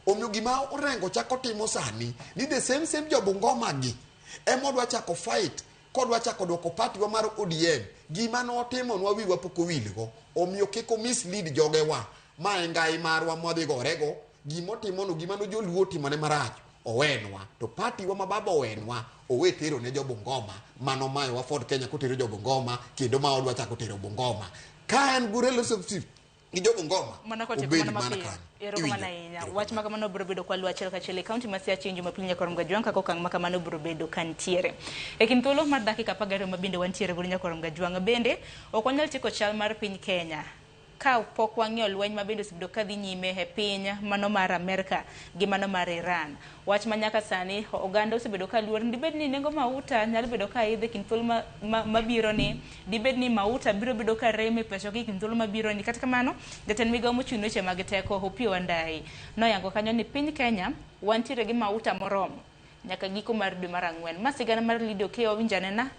Omiyo gima Orengo chako timo sani ni the same jo Bungoma gi ema odwa chako fight kodwa chako duoko party wa mar ODM. Gima notimonwa wiwa pok owilgo. Omiyo kik o mislead jogewa ma e ngai marwa mwadhi gorego. Gimotimono gima no joluo otimone marach owenwa to party wa ma baba owenwa owe tero ne jo Bungoma mano mayowa Ford Kenya kotero jo Bungoma kendo ma odwa chako tero Bungoma ka en gi relationship gi jo Bungoma mana kotieko obed mana mana mapiyo. kanyo. Erokamano ahinya. Wach ma kamano biro bedo kwaluwo achiel kachiel e kaunti ma Siaya chieng' Jumapil Nyakorom Gajwang' kaka okang' ma kamano biro bedo kantiere. E kind thuolo mar dakika 12 ma bende wantiere godo Nyakorom Gajwang' bende ok wanyal tieko chal mar piny Kenya ka pok wang'iyo lweny ma bende osebedo kadhi nyime e piny mano mar Amerka gi mano mar Iran. Wach ma nyaka sani oganda osebedo ka luor ni dibed ni nengo mauta nyalo bedo ka idho e kind thuolo mabiro ni, dibed ni mauta biro bedo ka rem e pacho ka e kind thuolo mabiro ni. Kata kamano, jatend migawo mochung' ne weche mag teko Opiyo Wandayi noyango kanyo ni piny Kenya wantiere gi mauta moromo nyaka giko mar dwe mar 4. Ma sigana mar Lydia Okeyo wawinjo anena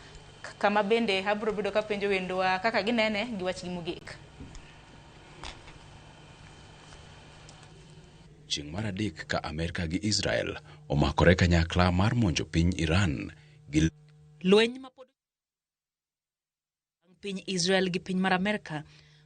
kama bende abiro bedo kapenjo wendwa kaka ginene gi wachgi mogik. Chieng' mar 3 ka Amerka gi Israel omakore kanyakla mar monjo piny Iran gi lweny ma pod piny Israel gi piny mar Amerka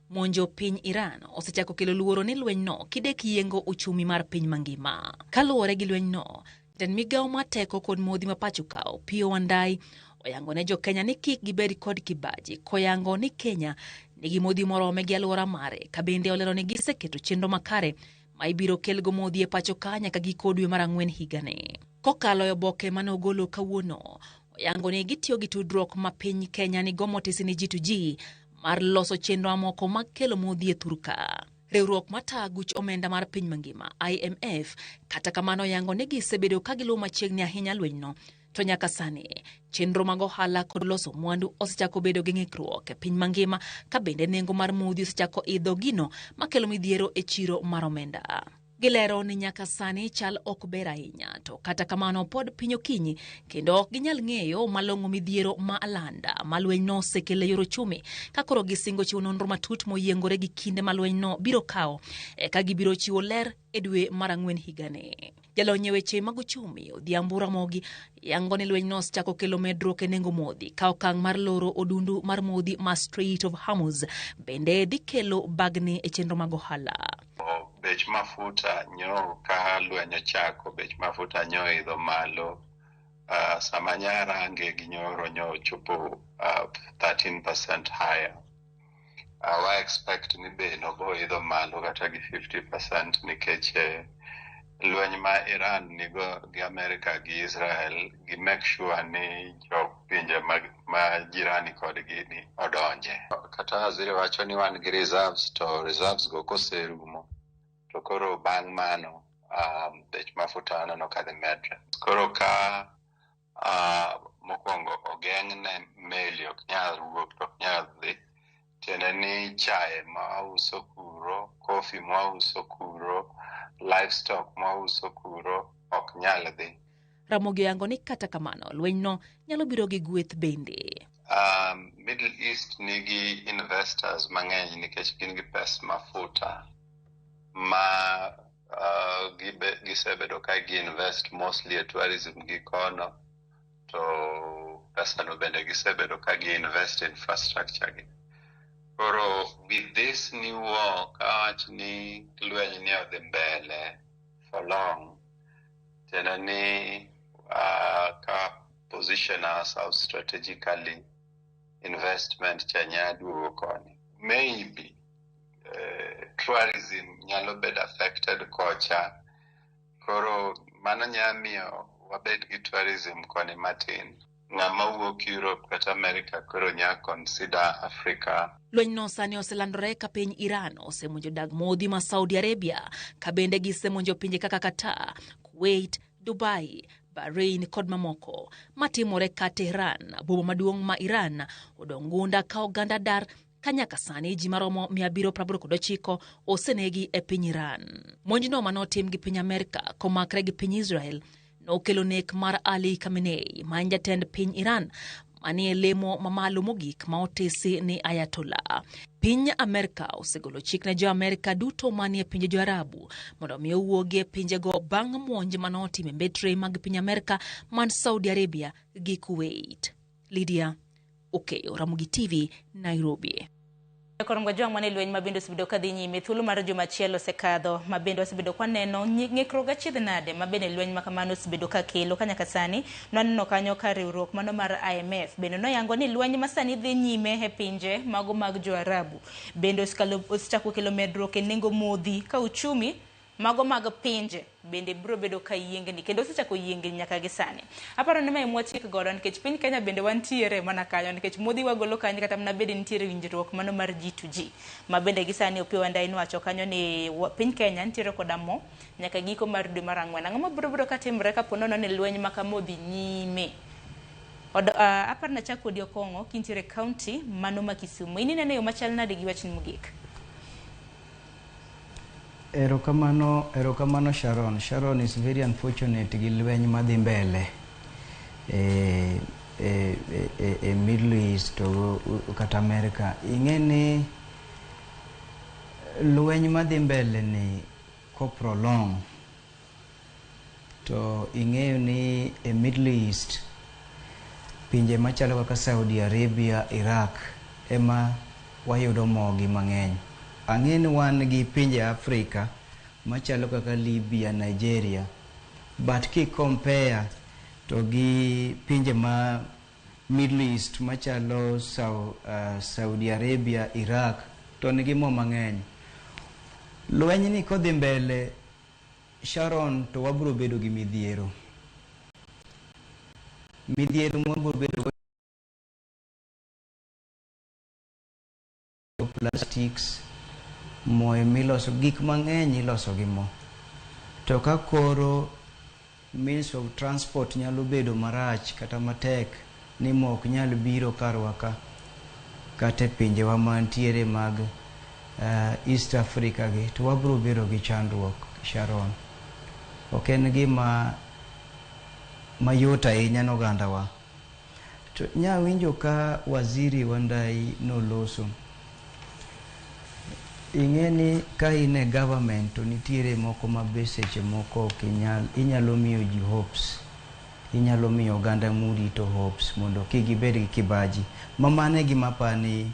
monjo piny Iran osechako kelo luoro ni lwenyno kidek yiengo uchumi mar piny mangima. Kaluwore gi lwenyno, jatend migawo mar teko kod modhi ma pacho ka Opiyo Wandayi oyango ne jo Kenya ni kik gibed kod kibaji koyango ni Kenya nigi modhi morome gi alwora mare, ka bende olero ni giseketo chenro makare ma ibiro kelgo modhi e pacho ka nyaka giko dwe mar 4 higani. Kokalo e oboke mane ogolo kawuono, oyango ni gitiyo gi tudruok ma piny Kenya nigo motisi ni G2G mar loso chenro mamoko mag kelo modhi e thurka. Riwruok mataa guch omenda mar piny mangima IMF kata kamano yango ni gisebedo ka giluwo machiegni ahinya lwenyno. To nyaka sani, chenro mag ohala kod loso mwandu osechako bedo gi ng'ikruok e piny mangima ka bende nengo mar modhi osechako idho gino makelo midhiero e chiro mar omenda. Gilero ni nyaka sani chal ok ber ahinya to kata kamano pod piny okinyi kendo ok ginyal ng'eyo malong'o midhiero ma alanda ma lwenyno osekelo e yor ochumi ka koro gisingo chiwo nonro matut moyiengore gi kinde ma lwenyno biro kawo eka gibiro chiwo ler e dwe mar ang'wen higani. Jalony e weche mag ochumi Odhiambo Ramogi yango ni lwenyno osechako kelo medruok e nengo modhi ka okang' mar loro odundu mar modhi ma Strait of Hormuz bende dhi kelo bagni e chenro mag ohala. Bech mafuta nyo ka lweny ochako, bech mafuta nyo idho malo. Sama nyarange gi nyoro nyo ochopo 13% higher. Wa expect ni bei no bo idho malo kata gi 50% nikech lweny ma Iran nigo gi Amerika gi Israel gi make sure ni jo pinje ma jirani kodgi ni odonje. Kata waziri wacho ni wan gi reserves to reserves go koserumo to koro bang' mano bech mafuta aneno ka dhi medre. Koro ka mokwongo ogeng'ne meli ok nyal wuok to ok nyal dhi, tiende ni chae ma wauso kuro, coffee ma wauso kuro, livestock ma wauso kuro ok nyal dhi. Ramogi oyango ni kata kamano lwenyno nyalo biro gi gweth bende. Middle East nigi investors mang'eny nikech gin gi pes mafuta ma gisebedo ka gi invest mostly e tourism gi kono to pesano bende gisebedo ka gi invest e infrastructure gi. Koro with this new war kawach ni lweny ni odhi mbele for long, tiende ni ka position ourselves strategically, investment cha nya duogo koni. Maybe tourism nyalo bedo affected kocha, koro mano nya miyo wabed gi tourism koni matin. Ng'ama wuok Europe kata America koro nya consider Africa. Lwenyno sani oselandore ka piny Iran osemonjo dag modhi ma Saudi Arabia ka bende gisemonjo pinje kaka Qatar, Kuwait, Dubai, Bahrain kod mamoko matimore ka Tehran, boma maduong' ma Iran, odong' gunda ka oganda dar ka nyaka sani ji maromo 789 osenegi e piny Iran. Monjno manotim gi piny Amerka komakre gi piny Israel nokelo nek mar Ali Khamenei ma en jatend piny Iran manie lemo mamalo mogik ma otisi ni Ayatollah. Piny Amerka osegolo chik ne jo Amerka duto manie pinje jo Arabu mondo mi owuogi e pinjego bang' monj manotim e mbetre mag piny Amerka man Saudi Arabia gi Kuwait. Lydia Okeyo, Ramogi TV, Nairobi. Korongo jwang' mane lweny ma bende osebedo ka dhi nyime thuolo mar juma achiel osekadho ma bende wasebedo kwaneno ng'ikruok achiedh nade ma bende lweny ma kamano osebedo ka kelo ka nyaka sani nwaneno kanyo ka riwruok mano mar IMF bende noyango ni lweny ma sani dhi nyime e pinje mago mag jo-Arabu bende osechako kelo medruok e nengo modhi ka uchumi mago mag pinje bende biro bedo ka yiengni kendo osechako yiengni nyaka gi sani. Aparo ni mae mwatiek godo nikech piny Kenya bende wantiere mana kanyo nikech modhi wagolo kanyo kata mana bende nitiere winjruok mano mar G2G ma bende gi sani Opiyo Wandayi nowacho kanyo ni piny Kenya nitiere koda mo nyaka giko mar dwe mar ang'wen. Ang'o mabiro bedo katimre kapo nono ni lweny ma kama odhi nyime? Aparo nachak kodi Okong'o kintiere county mano ma Kisumu. In ineno yo machal nade gi wachni mogik? Erokamano, erokamano Sharon. Sharon is very unfortunate gi lweny madhi mbele e Middle East to kata America. Ing'e ni lweny madhi mbele ni ko prolong to ing'eyo ni e Middle East pinje machalo kaka Saudi Arabia, Iraq ema wayudo mogi mang'eny. Ang'e ni wan gi pinje Afrika machalo kaka Libya, Nigeria, but ki compare to gi pinje ma Middle East machalo Saudi Arabia, Iraq to nigi mo mang'eny. Lweny ni kodhi mbele Sharon to wabiro bedo gi midhiero. Midhiero mwabiro bedo go plastics, Mo emiloso gik mang'eny iloso gi mo. To ka koro means of transport nyalo bedo marach kata matek ni mo ok nyal biro karwa ka kata e pinjewa mantiere mag East Africa gi, to wabiro bedo gi chandruok, Sharon. Ok en gima mayot ahinya ne ogandawa. To nyawinjo ka waziri Wandayi noloso. Ing'e ni ka in e government to nitiere moko ma be seche moko ok inyal, inyalo miyo ji hopes. Inyalo miyo oganda murito hopes mondo kik gibed gi kibaji. Ma mano e gima apani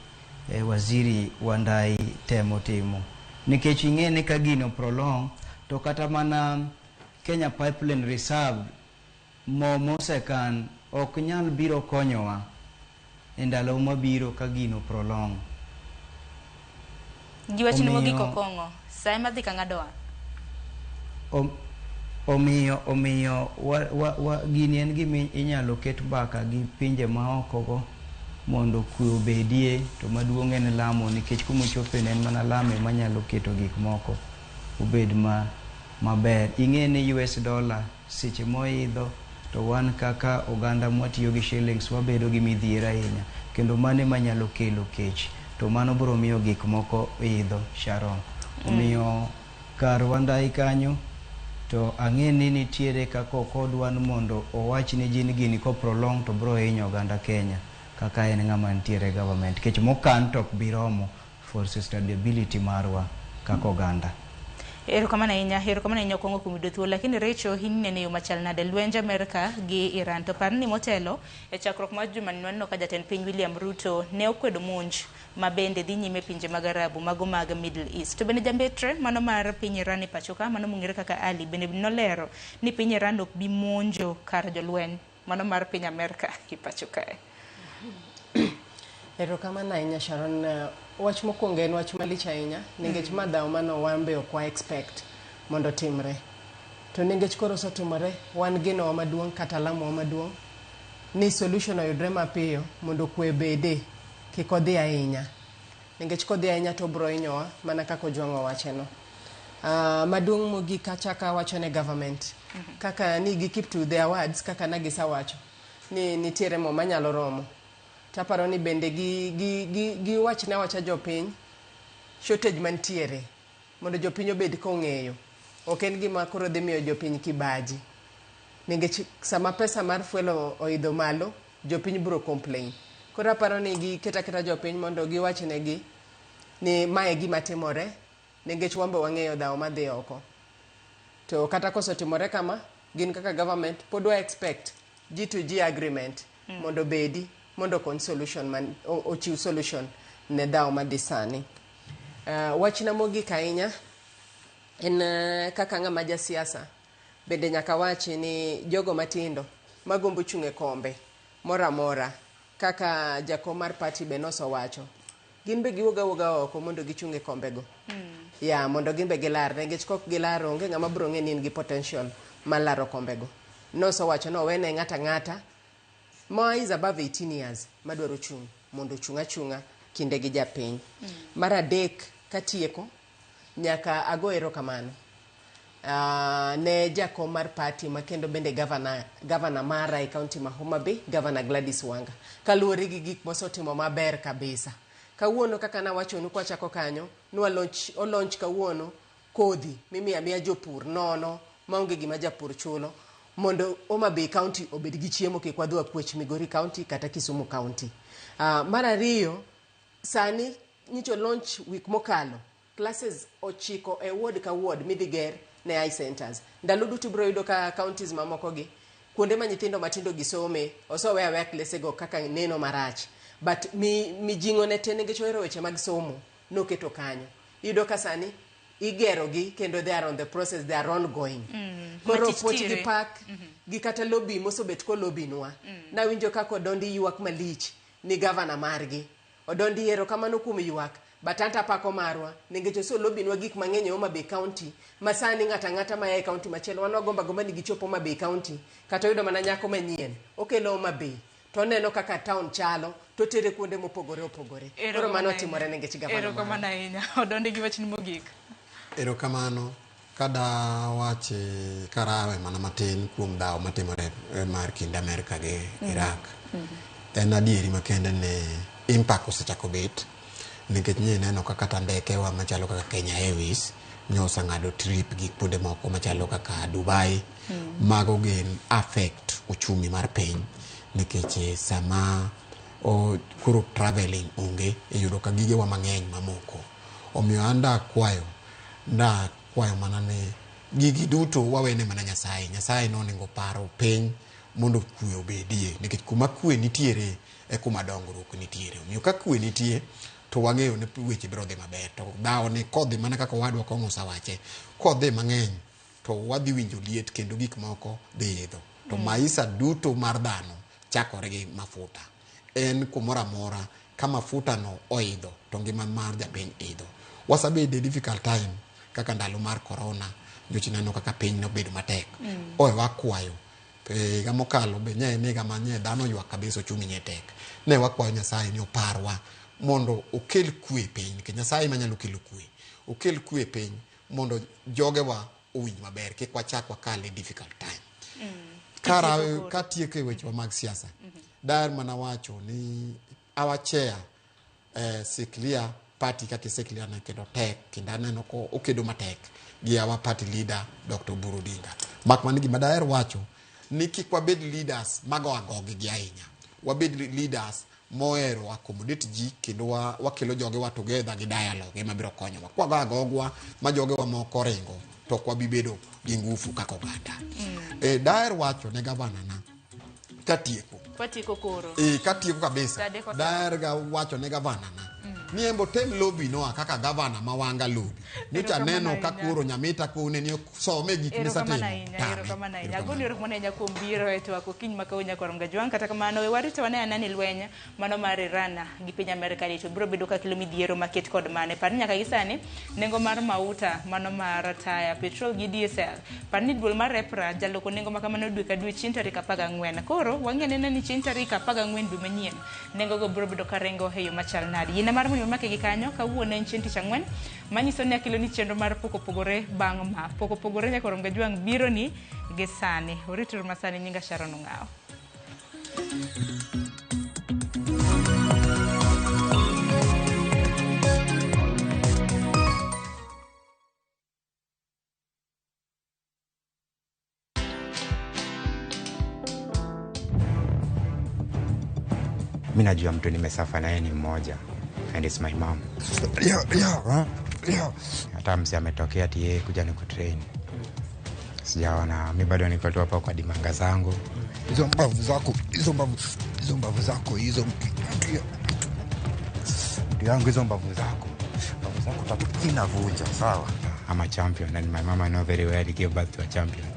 waziri Wandayi temo timo. Nikech ing'e ni ka gino prolong to kata mana Kenya Pipeline Reserve mo mosekan ok nyal biro konyowa e ndalo mabiro ka gino prolong. Gi wachni mogik Okong'o, sa ema dhi ka ng'adowa. Omiyo wa gini en gima inyalo ket mbaka gi pinje maoko go mondo kwe obedie, to maduong' en lamo, nikech kumochope en mana lamo ema nyalo keto gik moko obed maber. Ing'e ni US dollar seche moidho to wan kaka oganda mwatiyo gi shillings wabedo gi midhiero ahinya, kendo mano ema nyalo kelo kech, to mano biro miyo gik moko idho, Sharon. Omiyo kar Wandayi kanyo to ang'e ni nitiere kaka ok odwa ni mondo owach ne ji ni gini ko prolong to biro hinyo oganda Kenya kaka en ng'ama nitiere e government, nikech mokan to ok bi romo for sustainability marwa kaka oganda. Erokamano ahinya, erokamano ahinya Okong'o kuom yudo thuolo. Lakini Recho, in inene yo machal nade lwenj Amerka gi Iran? To par ni motelo e chakruok mar jumani waneno ka jatend piny William Ruto ne okwedo monj ma bende dhi nyime pinje mag Arabu, mago mag Middle East. To bende jambetre mano mar piny Iran e pacho ka, mano mong'ere kaka Ali, bende nolero ni piny Iran ok bi monjo kar jolweny mano mar piny Amerka e pacho kae. Erokamano ahinya Sharon. Wach mokwongo en wach malich ahinya nikech ma dhawo mano wan be ok wa expect mondo timre. To nikech koro osetimore, wan genowa maduong' kata lamowa maduong' ni solution oyudre mapiyo mondo kwe bede, kik odhi ahinya. Nikech kodhi ahinya to obiro hinyowa mana kaka Ojwang' owacheno. Maduong' mogik achako awacho ne government kaka ni gi keep to their words kaka nagisewacho ni nitiere mo manyalo romo. Taparo ni bende giwachne awacha jopiny shortage mantiere mondo jopiny obed kong'eyo. Ok en gima koro dhi miyo jopiny kibaji. Nikech sama pesa mar fuel oidho malo, jopiny biro complain. Koro aparo ni giket aketa jopiny mondo giwachnegi ni mae gima timore nikech wan be wang'eyo dhawo madhi oko. To kata kosetimore kama, gin kaka government pod wa expect G2G agreement mondo obedi mondo okony solution man, ochiw solution ne dhawo madhi sani. Wachna mogik ahinya en kaka ng'ama jasiasa bende nyaka wachi ni jogo matindo magombo chung' e kombe moro amora kaka jakom mar party be nosewacho, gin be giwuog awuoga oko mondo gichung' e kombego. Ya mondo gin be gilar nikech kok gilaro onge ng'ama biro ng'e ni in gi potential mar laro kombego. Nosewacho ni owene ng'ato ang'ata ma is above 18 years madwaro chung' mondo ochung' achung'a kinde gi japiny. Mar adek katieko nyaka ago erokamano ne jakom mar party ma kendo bende governor mara e county ma Homa Bay, Governor Gladys Wanga, kaluwore gi gik mosetimo maber kabisa. Kawuono kaka nawachonu kwachako kanyo, nwa launch, o launch kawuono kodhi mimiyo amiya jopur nono maonge gima japur chulo mondo Homa Bay County obed gi chiemo kik wadhi wakwech Migori County kata Kisumu County. Mar ariyo, sani nyicho launch week mokalo classes 9 e ward ka ward midhi ger ne high centers. Ndalo duto ibiro yudo ka counties mamoko gi kuonde ma nyithindo matindo gi some osewe aweya klese go kaka neno marach, but mijing'o ne te nikech ohero weche mag somo noketo kanyo. Iyudo ka sani igero gi kendo they are on the process, they are ongoing. Koro puoch gi pak gi kata lobby mosobet ko lobby nwa. Nawinjo kaka Odondi ywak malich ni governor margi. Odondi erokamano kuom ywak, but anto apako marwa nikech oselobinwa gik mang'eny e Homa Bay County ma sani ng'ato ang'ata maya e county machielo wan wagombo agomba ni gichop Homa Bay County kata oyudo mana nyako manyien okelo Homa Bay to oneno kaka town chalo to otere kuonde mopogore opogore. Koro mano otimore nikech gavana. Erokamano ahinya. Odondi gi wachni mogik. Erokamano. Kada wachi karawe mana matin kuom dhawo matimore mar kind Amerka gi Iraq. En adieri makende ni impact osechako bet nikech nye neno ka kata ndekewa machalo kaka Kenya Airways nyo oseng'ado trip gi kuonde moko machalo kaka Dubai. Mago gin affect uchumi mar piny nikech sama koro traveling onge iyudo ka gigewa mang'eny mamoko. Omiyo an dakwayo mana ni gigi duto wawene mana Nyasaye. Nyasaye nonego paro piny mondo kwe obedie nikech kuma kwe nitiere e kuma dongruok nitiere. Omiyo ka kwe nitie to wang'eyo ni weche biro dhi maber. To dhawo ni kodhi mana kaka owadwa Kong'o osewache, kodhi mang'eny to wadhi winjo liet kendo gik moko dhi idho. To maisha duto mar dhano chakore gi mafuta. En kumoro amora ka mafuta no oidho to ngima mar japiny idho. Wasebedo e difficult time kaka ndalo mar corona, nyocha ineno kaka piny nobedo matek. Oe wakwayo higa mokalo be nye en higa ma nye dhano ywak kabisa ochumi nye tek. Ne wakwayo Nyasaye ni oparwa mondo okel kwe e piny nikech Nyasaye ema nyalo kelo kwe. Okel kwe e piny mondo jogewa owinj maber kik wachak wakal e difficult time. Katieko e wechewa mag siasa, daher mana wacho ni our chair Siklia party kaka Siklia ne kendo tek kendo aneno ko okedo matek gi our party leader Dr. Oburu Odinga. Mak mana gima daher wacho ni kik wabed leaders mago agogi gi ahinya. Wabed leaders mohero accommodate ji kendo wakelo jogewa together gi dialogue ema biro konyowa. Kwago agogwa ma jogewa moko ringo to ok wabi bedo gi ngufu kaka oganda. Daher wacho ne gavana na katieko. Watieko koro. Katieko kabisa. Daher ga wacho ne gavana na ni embo tem lobby noa kaka gavana ma Wanga lobby. Nyocha neno ka koro Nyamita kone ni some gik misatimo. Erokamano ahinya. Agoni erokamano ahinya kuom biro e twak okinyi ma kawuono nyakwar Mgajwang'. Kata kamano we warito wane anani lweny mano mar Iran gi piny Amerka ni to biro bedo ka kelo midhiero maket kod mane. Par ni nyaka gi sani nengo mar mauta mano mar taya, petrol gi diesel. Par ni duol mar EPRA jaloko nengo ma kamano dwe ka dwe chieng' tarik 14. Koro wang'e nena ni chieng' tarik 14 dwe manyien nengo go biro bedo ka ringo e yo machal nade. Yie mar mondo imake gi kanyo kawuono en chieng' tich ang'wen manyiso ni akelo ni chenro mar pok opogore bang' ma pok opogore nyakwar Mgajwang' biro ni gi sani. Orituru masani nyinga Sharon Ong'awo. Mi najua mtu nimesafa naye ni mmoja and it's my mom. Hata msi ametokea ati yeye kuja nikutrain. Sijaona, mi bado niko tu hapa kwa dimanga zangu. Hizo mbavu zako, hizo mbavu zako, hizo mtu yangu, hizo mbavu zako. Mbavu zako tatu inavunja, sawa? I'm a champion and my mama know very well give birth to a champion.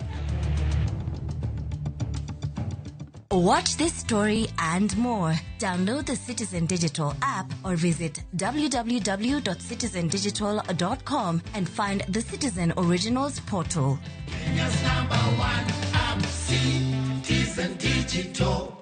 Watch this story and more. Download the Citizen Digital app or visit www.citizendigital.com and find the Citizen Originals portal. Kenya's number one app, Citizen Digital.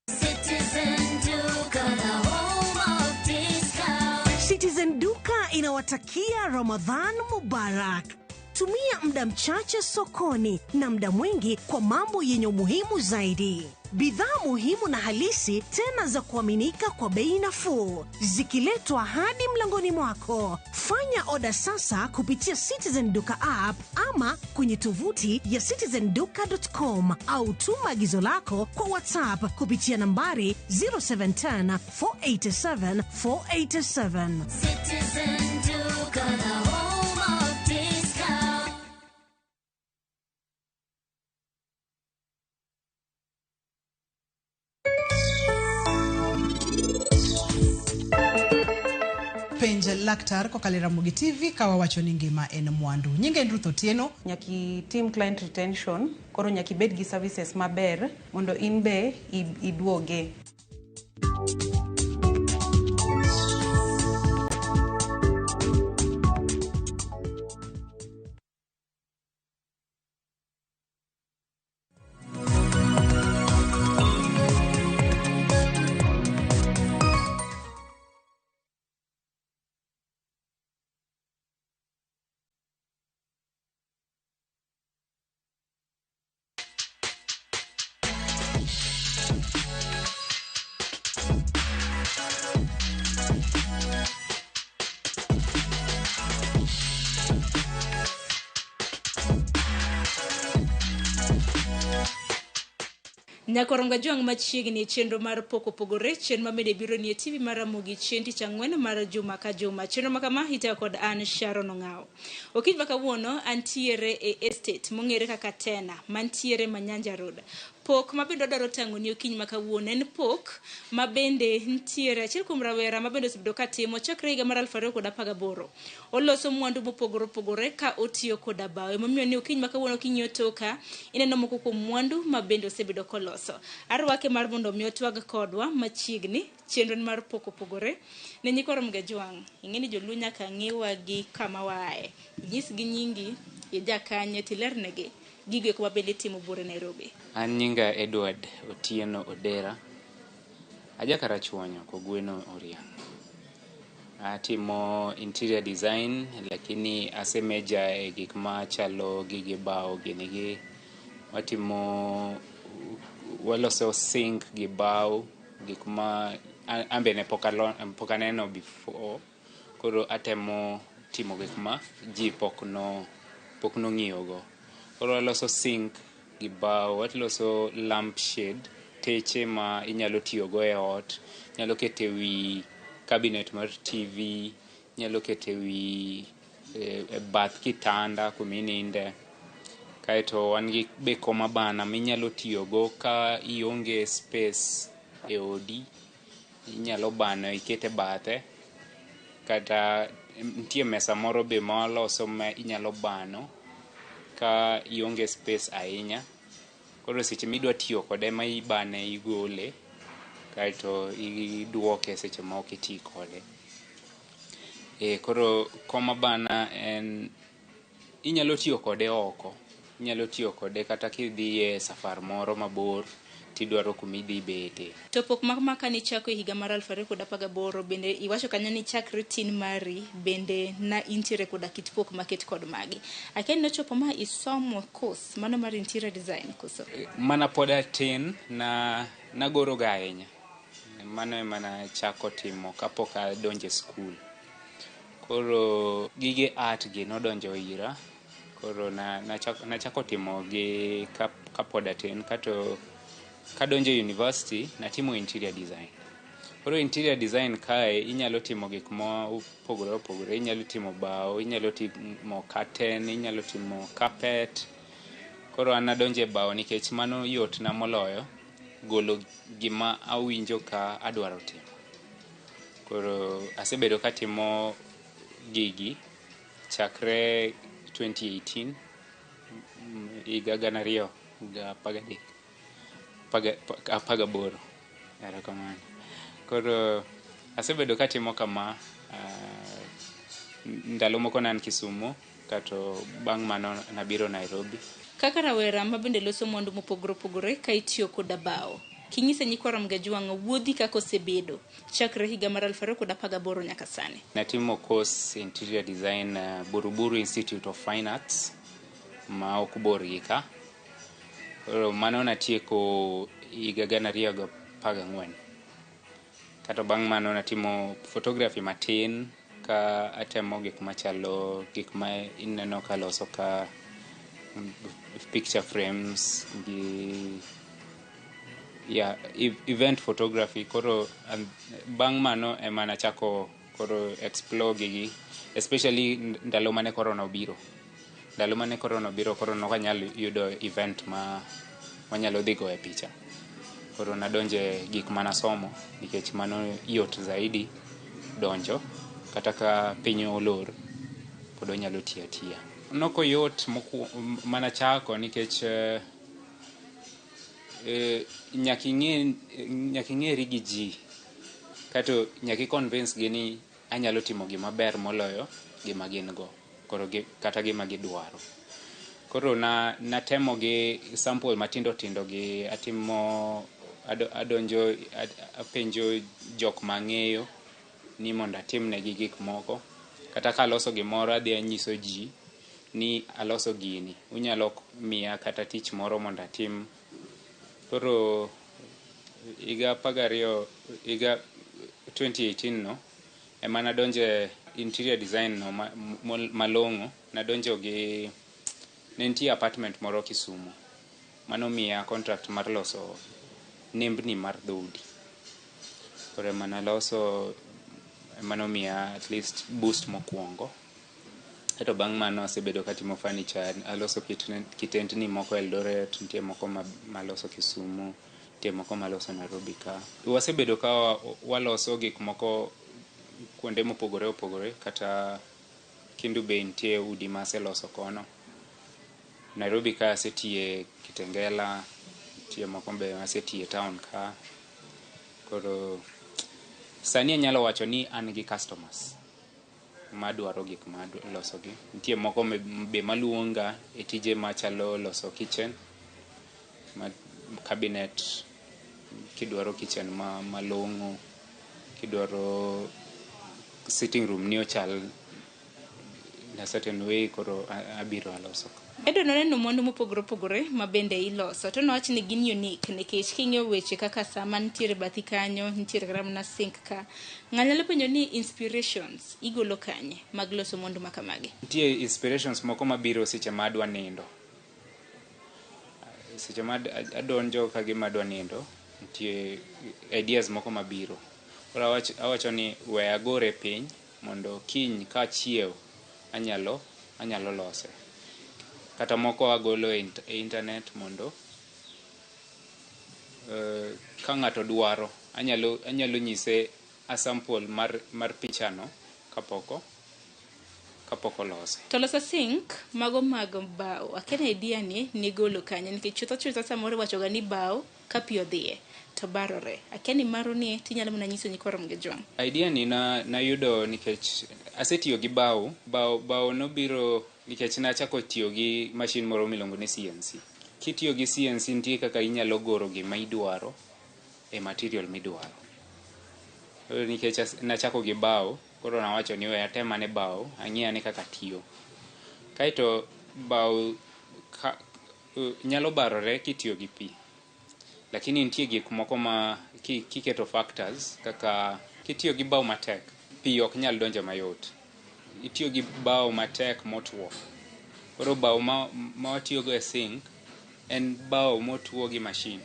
Citizen Duka, the home of discount. Citizen Duka inawatakia Ramadhan Mubarak. Tumia muda mchache sokoni na muda mwingi kwa mambo yenye umuhimu zaidi. Bidhaa muhimu na halisi tena za kuaminika kwa bei nafuu, zikiletwa hadi mlangoni mwako. Fanya oda sasa kupitia Citizen Duka app ama kwenye tovuti ya citizenduka.com au tuma agizo lako kwa WhatsApp kupitia nambari 0710 487 487. Citizen Duka, the home of discount. Penj laktar kokalo e Ramogi TV ka wawacho ni ngima en mwandu. Nyinga en Ruth Otieno. Nyaka itim client retention, koro nyaka ibed gi services maber mondo in be iduoge. Nyakoronga Jwang' machiegni e chenro mar Pok Opogore, chenro ma bende biro nie TV mar Ramogi chieng' tich ang'wen mar juma ka juma. Chenro ma kama itayo kod an Sharon Ong'awo. Okinyi ma kawuono antiere e estate mong'ere kaka Tena mantiere Manyanja Road. Pok ma bende odwaro tang'oni okinyi ma kawuono en pok ma bende ntiere achiel kuom rawera ma bende osebedo ka timo chakre higa mar 2018. Oloso mwandu mopogore opogore ka otiyo koda bao. Emomiyo ni okinyi ma kawuono king'iyo toka ineno moko kuom mwandu ma bende osebedo koloso. Arwake mar mondo mi otwag kodwa machiegni chenro mar Pok Opogore. Ne nyikwa Ramogi Ajwang', ing'e ni joluo nyaka ng'iwa gi kama waaye. Inyisgi nyingi, ijakanye tilernegi gigo eko ma bende itimo buore Nairobi. An nyinga Edward Otieno Odera. Aja Karachuonyo, Kogweno Oriang'. Atimo interior design lakini asemeja e gik machalo gige bao gini gi. Watimo waloso sink gi bao, gik ma ambe ne pok aneno before. Koro atemo timo gik ma ji pok nong'iyogo. Koro waloso sink gi bao, waloso lamp shade, teche ma inyalo tiyogo e ot, inyalo keto e wi cabinet mar TV, inyalo keto e wi e bath kitanda kumininde. Kaeto wan gi be kom abana minyalo tiyogo ka ionge space e odi, inyalo bano iket e bathe. Kata nitie mesa moro be ma waloso ma inyalo bano ka ionge space ahinya. Koro seche midwa tiyo kode ma ibane igole, kaeto iduoke seche ma ok iti kode. Koro kom abana en inyalo tiyo kode oko, inyalo tiyo kode kata kidhi e safar moro mabor tidwaro kuma idhi bete. To pok ma kane ichako e higa mar 2018 bende iwacho kanyo ni chakre tin mari bende na intiere koda kit pok maket kod magi. Akia ni nochopo ma isomo course mano mar interior design koso? Mana pod atin na nagoro ga ahinya. Mano ema nachako timo kapok adonjo e skul. Koro gige art gi nodonjo ira. Koro nachako timo gi kapod atin kato kadonjo e university natimo interior design. Koro interior design kae inyalo timo gik ma opogore opogore, inyalo timo bao, inyalo timo curtain, inyalo timo carpet. Koro an adonjo e bao nikech mano yot na moloyo golo gima awinjo ka adwaro timo. Koro asebedo katimo gigi chakre 2018, higa 2013. 18. Erokamano. Koro asebedo katimo kama ndalo moko ne an Kisumu, kato bang' mano nabiro Nairobi. Kaka rawera ma bende loso mwandu mopogore opogore ka itiyo koda bao. Kinyise nyikwa Ramogi Ajwang' wuodhi kaka osebedo chakre higa mar 2018 nyaka sani. Natimo course interior design Buruburu Institute of Fine Arts ma ok bor gi ka. Koro mano natieko higa 2014. Kato bang' mano natimo photography matin ka atemo gik machalo gik ma ineno ka loso ka picture frames gi event photography. Koro bang' mano ema nachako koro explore gigi, especially ndalo mane corona obiro. Ndalo mane corona obiro koro nok anyal yudo event ma wanyalo dhi goyo picha. Koro nadonje gik manasomo nikech mano yot zaidi donjo kata ka piny olor pod onyalo tiyo atiya. Nok oyot mana chako nikech nyaka ing'eri gi ji kato nyaka i convince gi ni anyalo timo gima ber moloyo gima gin go koro kata gima gidwaro. Koro natemo gi sample matindo tindo gi atimo adonjo apenjo jok mang'eyo ni mondo atimnegi gik moko. Kata ka aloso gimoro adhi anyiso ji ni aloso gini, unyalo miya kata tich moro mondo atim. Koro higa 12 higa 2018 no ema nadonje interior design no malong'o. Nadonjo gi ne nitie apartment moro Kisumu mano miya contract mar loso nembni mar dhoudi. Koro ema naloso, ema nomiya at least boost mokwongo. Kaeto bang' mano asebedo katimo furniture, aloso kitendni moko Eldoret, nitie moko maloso Kisumu, nitie moko maloso Nairobi ka. Wasebedo ka waloso gik moko kuonde mopogore opogore, kata Kendu Bay nitie udi ma aseloso kono. Nairobi ka asetiye Kitengela, nitie moko be asetiye town ka. Koro sani anyalo wacho ni an gi customers madwaro gik ma losogi. Nitie moko be maluonga e tije machalo loso kitchen, ma cabinet, kidwaro kitchen malong'o, kidwaro sitting room ni ochal in a certain way, koro abiro aloso. Edward noneno mwandu mopogore opogore ma bende iloso to nowach ni gin unique nikech king'iyo weche kaka sama nitiere bathi kanyo nitiere kata mana sink ka ng'ano nyalo penjo ni inspirations igolo kanye mag loso mwandu ma kamagi. Nitie inspirations moko mabiro seche ma adwa nindo. Seche ma adonjo ka gima adwa nindo, nitie ideas moko mabiro. Koro awacho ni we agore piny mondo kiny kachiew anyalo lose. Kata moko agolo e internet mondo ka ng'ato dwaro anyalo nyise a sample mar pichano kapok olose. To loso sink mago mag bao akia ni idea ni nigolo kanye nikech chutho chutho samoro iwachoga ni bao ka pi odhiye to barore. Akia ni maro ni tinyalo mana nyiso nyikwa Ramogi Ojwang'. Idea ni nayudo nikech asetiyo gi bao. Bao nobiro nikech nachako tiyo gi machine moro miluongo ni CNC. Kitiyo gi CNC nitie kaka inyalo goro gima idwaro e material midwaro. Koro nikech nachako gi bao, koro nawacho ni we atem ane bao, ang'i ane kaka tiyo. Kaeto bao nyalo barore kitiyo gi pi. Lakini nitie gik moko ma kiketo factors kaka kitiyo gi bao matek, pi ok nyal donjo mayot. Itiyo gi bao matek motwo. Koro bao ma watiyogo e sink en bao motwo gi machine.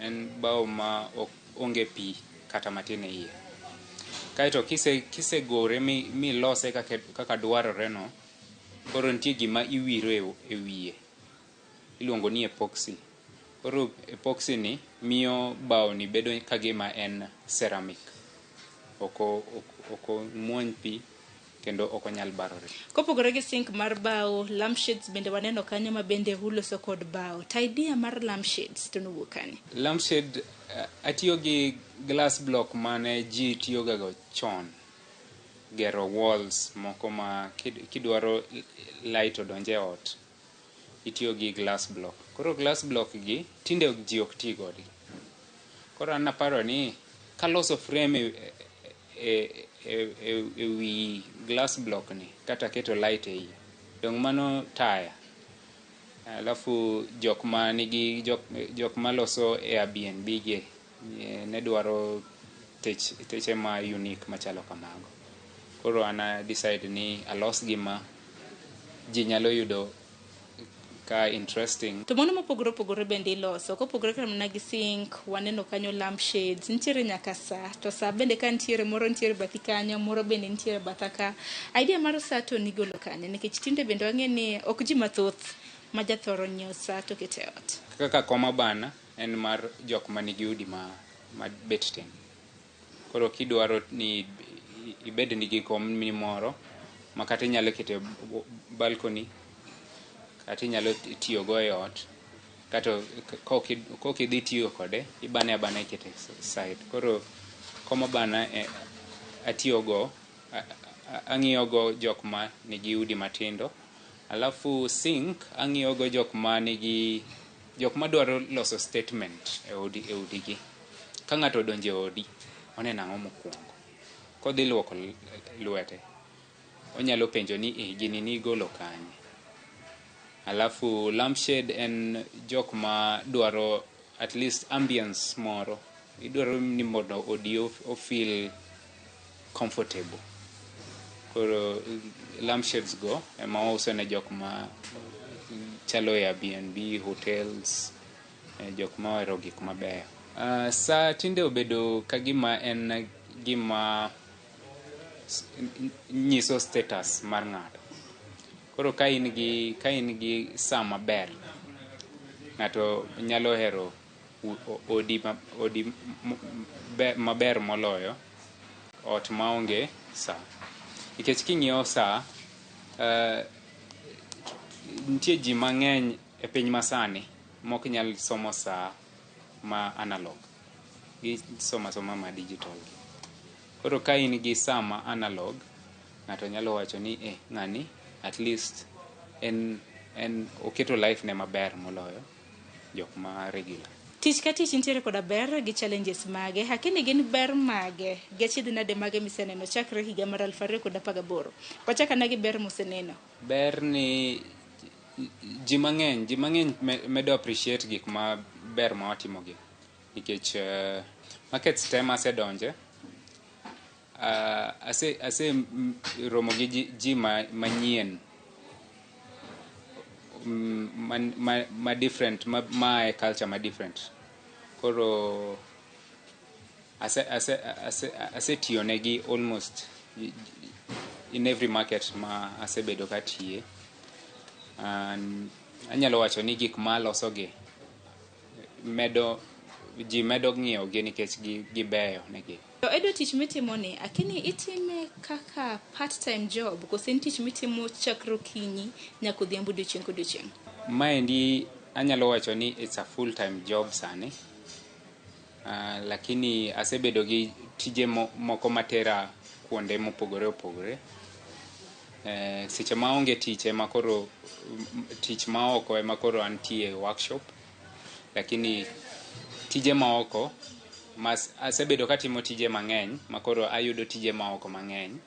En bao ma ok onge pi kata matin e iye. Kaeto kisegore milose kaka dwarore no, koro nitie gima iwiro e wiye. Iluongo ni epoxy. Koro epoxy ni miyo bao ni bedo kagima en ceramic. Ok omuony pi kendo ok onyal barore. Kopogore gi sink mar bao, lampshades bende waneno kanyo ma bende uloso kod bao. To idea mar lampshades to nowuok kanye? Lampshade atiyo gi glass block mane ji tiyogago chon. Gero walls moko ma kidwaro light odonje ot, itiyo gi glass block. Koro glass block gi tinde ji ok ti godgi. Koro an naparo ni kaloso frame e wi glass block ni kata keto light e iye, dong' mano taya. Alafu jok ma nigi jok maloso Airbnb gi ne dwaro teche ma unique machalo kamago. Koro an a decide ni alos gima ji nyalo yudo ka interesting. To mwandu mopogore opogore bende iloso. Kopogore kata mana gi sink, waneno kanyo lampshades, nitiere nyaka sa. To sa bende ka nitiere moro nitiere bathi kanyo, moro bende nitiere batha ka. Idea mar sa to nigolo kanye? Nikech tinde bende wang'e ni ok ji mathoth ma jathoro nyiewo sa to keto e ot. Kaka koma bana en mar jok manigi udi ma bet tin. Koro kidwaro ni ibed nigi kom moro ma kata inyalo keto e balcony, kata inyalo tiyogo e ot, kata kok idhi tiyo kode, ibane abana ikete side. Koro kom abana atiyogo, ang'iyogo jok ma nigi udi matindo. Alafu sink ang'iyogo jok ma nigi jok madwaro loso statement e udigi. Ka ng'ato odonjo e odi, oneno ang'o mokwongo. Kodhi luoko lwete, onyalo penjo ni gini nigolo kanye. Alafu lampshade en jok ma dwaro at least ambience moro. Idwaro ni mondo odi o feel comfortable. Koro lampshades go ema wauso ne jok ma chalo Airbnb, hotels, jok ma ohero gik mabeyo. Saa tinde obedo ka gima en gima nyiso status mar ng'ato. Koro ka in gi saa maber, ng'ato nyalo hero odi maber moloyo ot maonge saa. Nikech king'iyo saa, nitie ji mang'eny e piny masani mok nyal somo saa ma analog, gisomo asoma ma digital. Koro ka in gi saa ma analog, ng'ato nyalo wacho ni ng'ani at least en oketo life ne maber moloyo jok ma regular. Tich ka tich nitiere koda ber gi challenges mage, lakini gin ber mage gi achiedh nade mage miseneno chakre higa mar 2018? Wachak ane gi ber museneno. Ber ni ji mang'eny medo appreciate gik ma ber ma watimogi, nikech markets te masedonje, ase romo gi ji manyien ma different, ma e culture ma different. Koro ase tiyonegi almost in every market ma asebedo katiye. Anyalo wacho ni gik ma alosogi medo ji medo ng'iewo gi nikech gibeyo negi. To Edo, tich mitimo ni, akini itime kaka part time job kose en tich mitimo chakre okinyi nyaka odhiambo odiochieng' kodiochieng'? Maendi anyalo wacho ni it's a full time job sani. Lakini asebedo gi tije moko matera kuonde mopogore opogore. Seche maonge tich ema koro tich maoko ema koro antie e workshop, lakini tije maoko mas asebedo katimo tije mang'eny makoro ayudo tije maoko mang'eny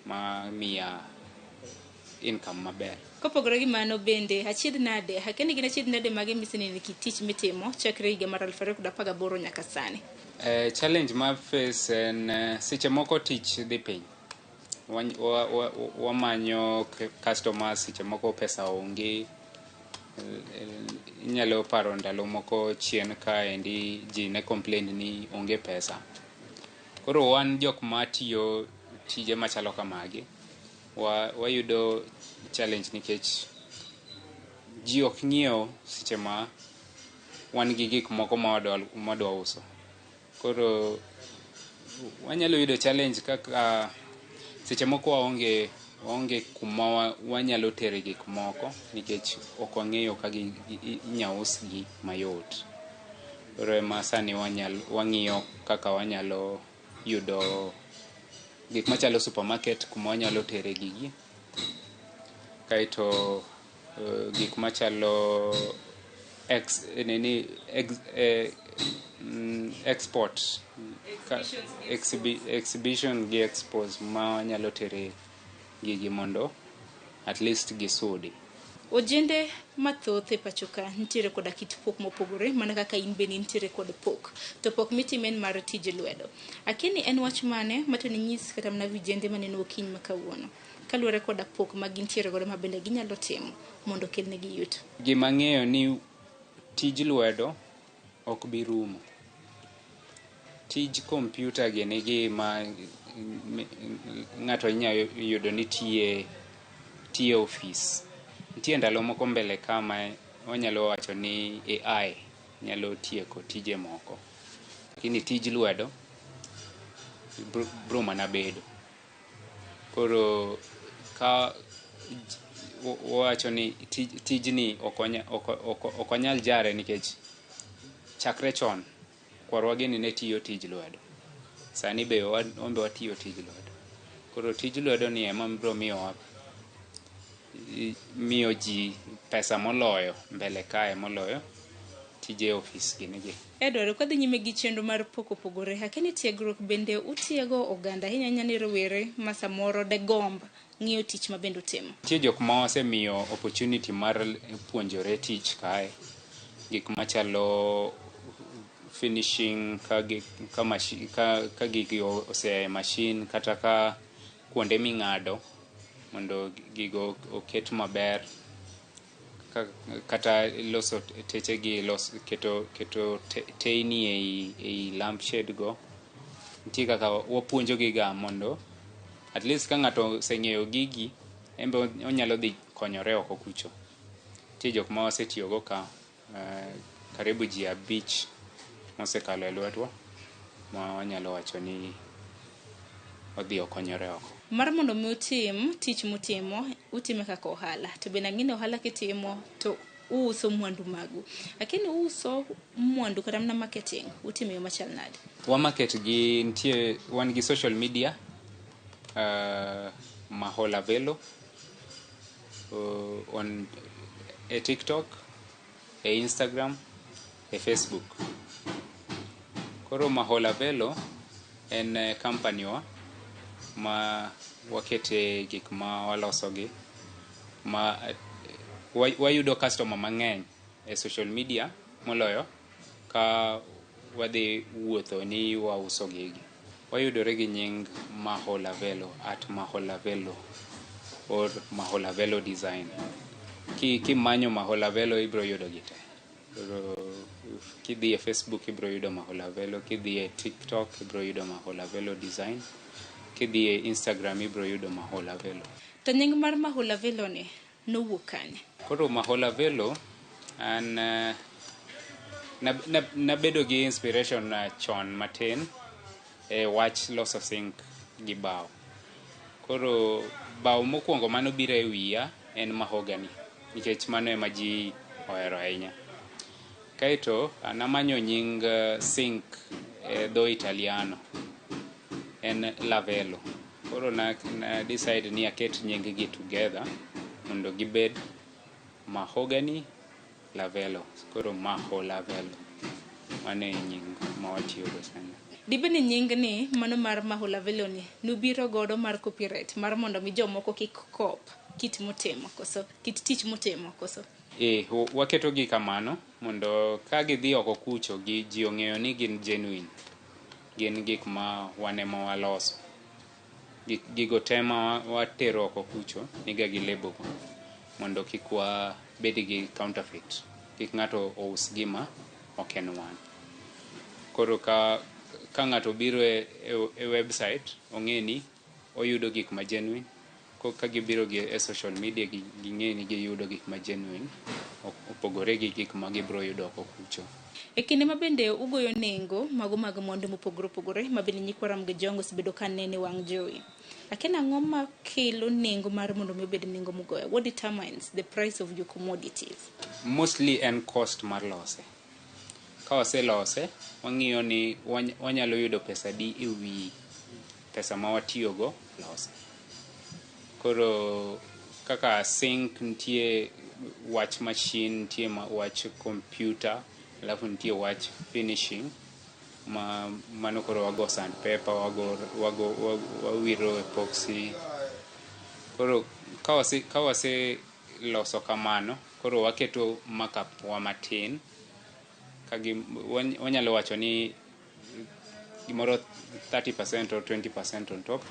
ma miya income maber. Kopogore gi mano bende achiedh nade, akeni gin achiedh nade mage miseneno e kit tich mitimo chakre higa mar 2018 nyaka sani? Challenge ma face en seche moko tich dhi piny. Wamanyo customers, seche moko pesa onge. Inyalo paro ndalo moko chien kaendi ji ne complain ni onge pesa. Koro wan jok matiyo tije machalo kamagi, wayudo challenge nikech ji ok ng'iew seche ma wan gi gik moko ma wadwa uso. Koro wanyalo yudo challenge kaka seche moko waonge kuma wanyalo tere gik moko nikech ok wang'eyo ka inya usgi mayot. Koro ema sani wang'iyo kaka wanyalo yudo gik machalo supermarket kuma wanyalo tere gigi. Kaeto gik machalo export, exhibition gi expos ma wanyalo tere gigi mondo at least gisudi. Ojende mathoth e pacho ka nitiere koda kit pok mopogore, mana kaka in bende nitiere kod pok. To pok mitimo en mar tij lwedo. Akini en wach mane ma to ninyis kata mana vijende maneno okinyi ma kawuono kaluwore koda pok ma gintiere godo ma bende ginyalo timo mondo kelnegi yuto? Gima ang'eyo ni tij lwedo ok bi rumo. Tij kompyuta gini gi ma ng'ato inyalo yudo ni tiye ofis. Nitie ndalo moko mbele kama wanyalo wacho ni AI nyalo tieko tije moko, lakini tij lwedo bro mana bedo. Koro ka wawacho ni tijni ok wanyal jare nikech chakre chon kwarwa gini ne tiyo tij lwedo, sani be wan be watiyo tij lwedo. Koro tij lwedo ni ema bro miyo ji pesa moloyo mbele kae moloyo tije ofis gini gi. Edward, kadhi nyime gi chenro mar pok opogore, akeni tiegruok bende utiego oganda ahinya ahinya ni rowere ma samoro de gomb ng'iyo tich ma bende utimo? Nitie jok ma osemiyo opportunity mar puonjore tich kae, gik machalo finishing ka gigi osea e machine kata ka kuonde ming'ado mondo gigo oket maber, Kata loso teche gi, keto teyni ei lampshade go. Nitie kaka wapuonjo gi ga mondo at least ka ng'ato oseng'eyo gigi, en be onyalo dhi konyore oko kucho. Nitie jok ma wasetiyogo ka, karibu ji 5 mosekalo e lwetwa ma wanyalo wacho ni odhi okonyore oko. Mar mondo mi utim tich mutimo, utime kaka ohala. To bende ang'e ni ohala kitimo to uuso mwandu magu. Lakini uuso mwandu kata mana marketing, utimo e yo machal nade? Wa market gi, nitie, wan gi social media, Mahola Velo on e TikTok, e Instagram, e Facebook. Koro Mahola Velo en company wa ma wakete gik ma waloso gi ma wayudo customer mang'eny e social media moloyo ka wadhi wuotho ni wauso gigi. Wayudore gi nying Mahola Velo, @MaholaVelo or Mahola Velo Design. Kimanyo Mahola Velo ibiro yudo gi te. Koro kidhi e Facebook ibiro yudo Mahola Velo, kidhi e TikTok ibiro yudo Mahola Velo Design, kidhi e Instagram ibiro yudo Mahola Velo. To nying mar Mahola Velo ni nowuok kanye? Koro Mahola Velo an nabedo gi inspiration chon matin e wach loso sink gi bao. Koro bao mokwongo manobiro e wiya en mahogany, nikech mano ema ji ohero ahinya. Kaeto namanyo nying sink e dho Italiano, en lavello. Koro na decide ni aket nying gi together mondo gibed mahogany lavello. Koro Mahola Velo. Mano e nying ma watiyogo sani. Dibed ni nying ni mano mar Mahola Velo ni nubiro godo mar copyright mar mondo mi jomoko kik kop kit mutimo koso kit tich mutimo koso? E, waketo gi kamano mondo ka gidhi oko kucho gi ji ong'eyo ni gin genuine. Gin gik ma wan ema waloso. Gigo te ma watero oko kucho niga gi lebo go mondo kik wabed gi counterfeit. Kik ng'ato ous gima ok en wan. Koro ka ng'ato biro e website, ong'e ni oyudo gik ma genuine. Ka gibiro gi e social media, ging'e ni giyudo gik ma genuine, opogore gi gik ma gibiro yudo oko kucho. E kinde ma bende ugoyo nengo mago mag mwandu mopogore opogore ma bende nyikwa Ramogi Jowang' osebedo ka nene wang' jowi. Lakini ang'o makelo nengo mar mondo mi obed nengo mugoyo? What determines the price of your commodities? Mostly en cost mar lose. Ka waselose, wang'iyo ni wanyalo yudo pesa di e wi pesa ma watiyogo lose. Koro kaka sink, nitie wach machine, nitie wach computer, alafu nitie wach finishing ma mano koro wago sandpaper, wago wawiro epoxy. Koro ka wase loso kamano, koro waketo markup wa matin ka wanyalo wacho ni gimoro 30% or 20% on top,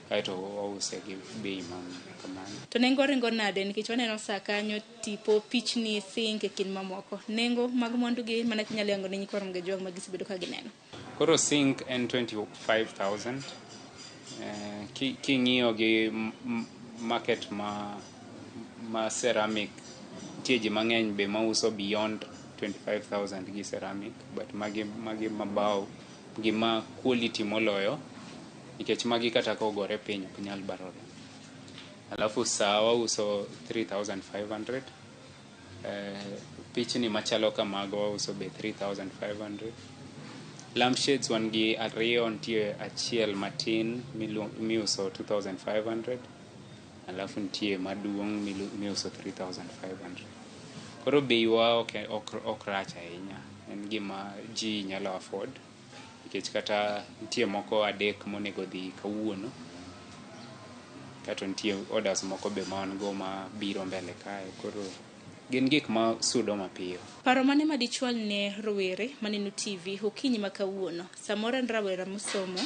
kaeto wause gi bei ma kamano. To nengo ringo nade nikech waneno sa kanyo tipo pichni sink e kind mamoko. Nengo mag mwandu gi mana kinyalo yango ne nyikwa Ramogi Jowang' ma gisebedo ka gineno. Koro sink en 25,000. King'iyo gi market ma ceramic, nitie ji mang'eny be mauso beyond 25,000 gi ceramic, but magi mabao gima quality moloyo, nikech magi kata ka ogore piny ok nyal barore. Alafu saa wauso 3500. Pichni machalo kamago wauso be 3500. Lampshades wan gi ariyo, nitie achiel matin miuso 2500, alafu nitie maduong' miuso 3500. Koro bei wa ok rach ahinya, en gima ji nyalo afford, nikech kata nitie moko adek monego dhi kawuono, kato nitie orders moko be ma wan go ma biro mbele kae. Koro gin gik ma sudo mapiyo. Paro mane ma dichwal ne rowere maneno TV okinyi ma kawuono? Samoro en rawera mosomo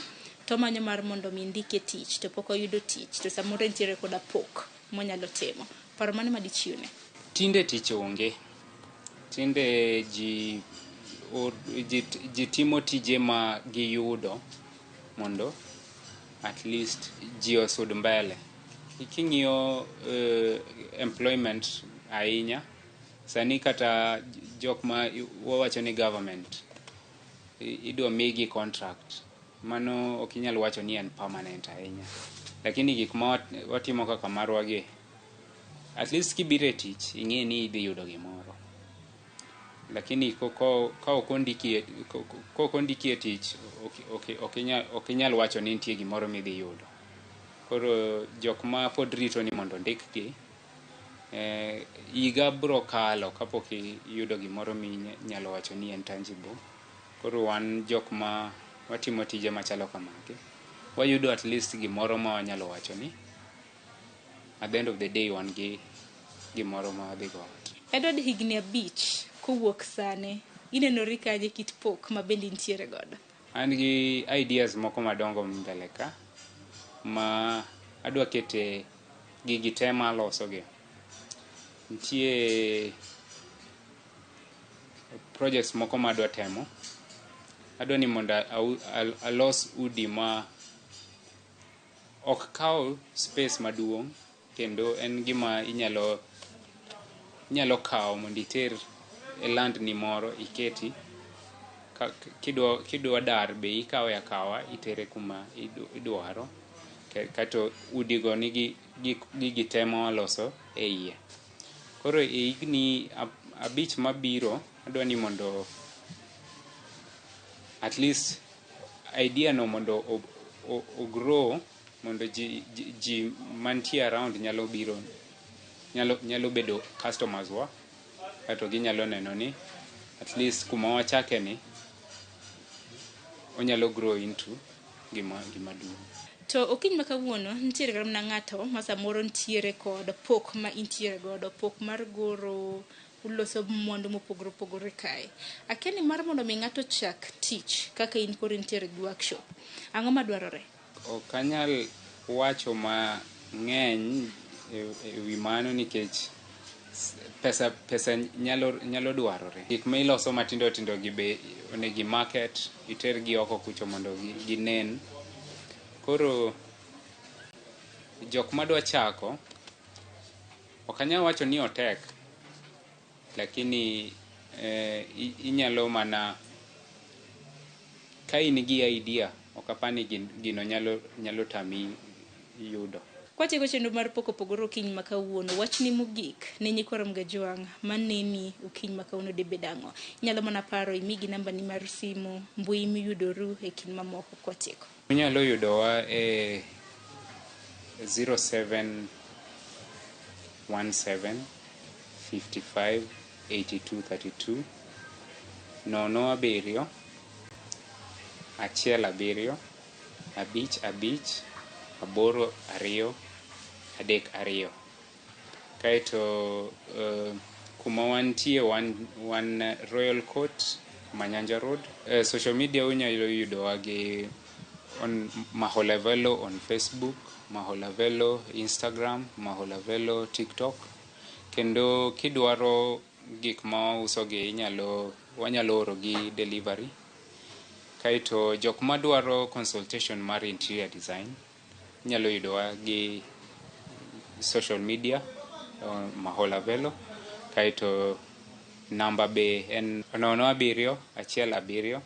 to omanyo mar mondo mi ndike tich to pok oyudo tich, to samoro entiere koda pok monyalo timo. Paro mane ma dichiwne? Tinde tich onge. Tinde ji, ji timo tije ma giyudo mondo at least ji osud mbele. King'iyo employment ahinya, sani kata jok ma wawacho ni government idwa migi contract, mano ok inyal wacho ni en permanent ahinya. Lakini gik ma watimo kaka marwa gi, at least kibiro e tich ing'e ni idhi yudo gimoro. Lakini ka ok ondiki e tich, ok inyal wacho ni nitie gimoro midhi yudo. Koro jok ma pod rito ni mondo ondikgi, higa biro kalo kapok iyudo gimoro minyalo wacho ni en tangible. Koro wan jok ma watimo tije machalo kamagi, wayudo at least gimoro ma wanyalo wacho ni at the end of the day wan gi gimoro ma wadhi go ot. Edward, higni 5 kowuok sani, inenori kanye kit pok ma bende intiere godo? An gi ideas moko madongo mbele ka ma adwa kete gigi te ma alosogi. Nitie projects moko ma adwa temo. Adwa ni mondo alos udi ma ok kaw space maduong', kendo en gima inyalo kawo mondo iter e land ni moro iketi. Kidwa dar be ikawe akawa itere kuma idwaro. Kato udigo nigi gigi te ma waloso e iye. Koro e higni 5 mabiro adwa ni mondo at least idea no mondo o grow, mondo ji mantie around nyalo biro, nyalo bedo customers wa, kato ginyalo neno ni at least kuma wachake ni onyalo grow into gima duong'. To okinyi ma kawuono nitiere kata mana ng'ato ma samoro nitiere kod pok ma intiere godo, pok mar goro, uloso mwandu mopogore opogore kae. Akia ni mar mondo mi ng'ato chak tich kaka in koro intiere gi workshop, ang'o madwarore? Ok anyal wacho mang'eny e wi mano nikech pesa nyalo dwarore. Gik ma iloso matindo tindo gi be onego market, iter gi oko kucho mondo ginen. Koro jok madwa chako, ok anyal wacho ni otek, lakini inyalo mana ka in gi idea, ok apani gino nyalo tami yudo. Kwatieko chenro mar Pok Opogore okinyi ma kawuono, wachni mogik ne nyikwa Ramogi Ajwang' maneni okinyi ma kawuono dibed ang'o? Inyalo mana paro imigi nambani mar simu, mbui miyudoru e kind mamoko kwatieko. Unyalo yudowa e 0717 55 82 32, 0 7 1 7 5 5 8 2 3 2. Kaeto kuma wantie wan Royal Court, Manyanja Road. Social media unyalo yudowa gi on Maholavelo on Facebook, Maholavelo Instagram, Maholavelo TikTok. Kendo kidwaro gik ma wauso gi wanyalo oro gi delivery. Kaeto jok madwaro consultation mar interior design inyalo yudowa gi social media Maholavelo. Kaeto namba be en 0 7 1 7 5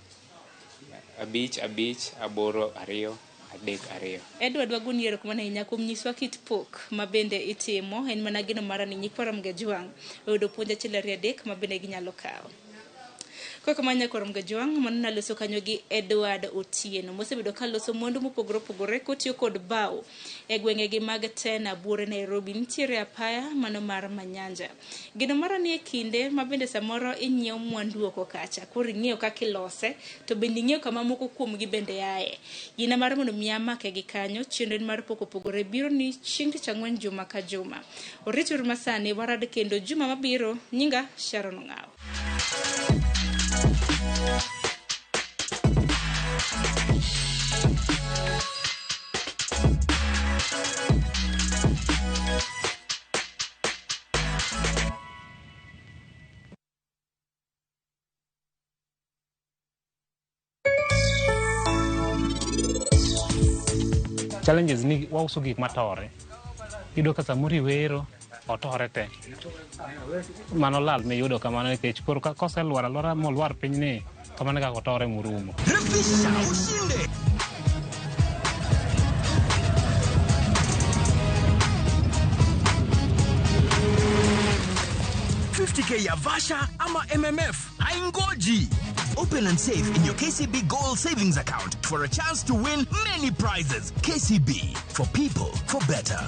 5 8 2 3 2. Edward, wagoni erokamano ahinya kuom nyiswa kit pok ma bende itimo. En mana geno mara ni nyikwa Ramogi Ajwang' oyudo puonj 1 2 3 ma bende ginyalo kawo. Kaka manya kwa Ramogi Ajwang', mano naloso kanyo gi Edward Otieno mosebedo ka loso mwandu mopogore opogore kotiyo kod bao e gwengegi mag Tena Buore Nairobi. Nitiere apaya mano mar Manyanja. Geno mara ni e kinde ma bende samoro inyiewo mwandu oko kacha, koro ing'eyo kaka ilose to bende ing'eyo kama moko kuomgi bende aye. Yina mar mondo mi amake gi kanyo, chenro mar Pok Opogore biro ni chieng' tich ang'wen juma ka juma. Orituru masani warad kendo juma mabiro. Nyinga Sharon Ong'awo. Challenges ni wauso gik matore. Iyudo ka samoro iwero, otore te. Mano lal miyudo kamano nikech koro koselwar alwara molwar piny ni, kamano e kaka otore morumo. Refisha ushinde. K ya Vasha ama MMF haingoji. Open and save in your KCB Gold Savings Account for a chance to win many prizes. KCB, for people, for better.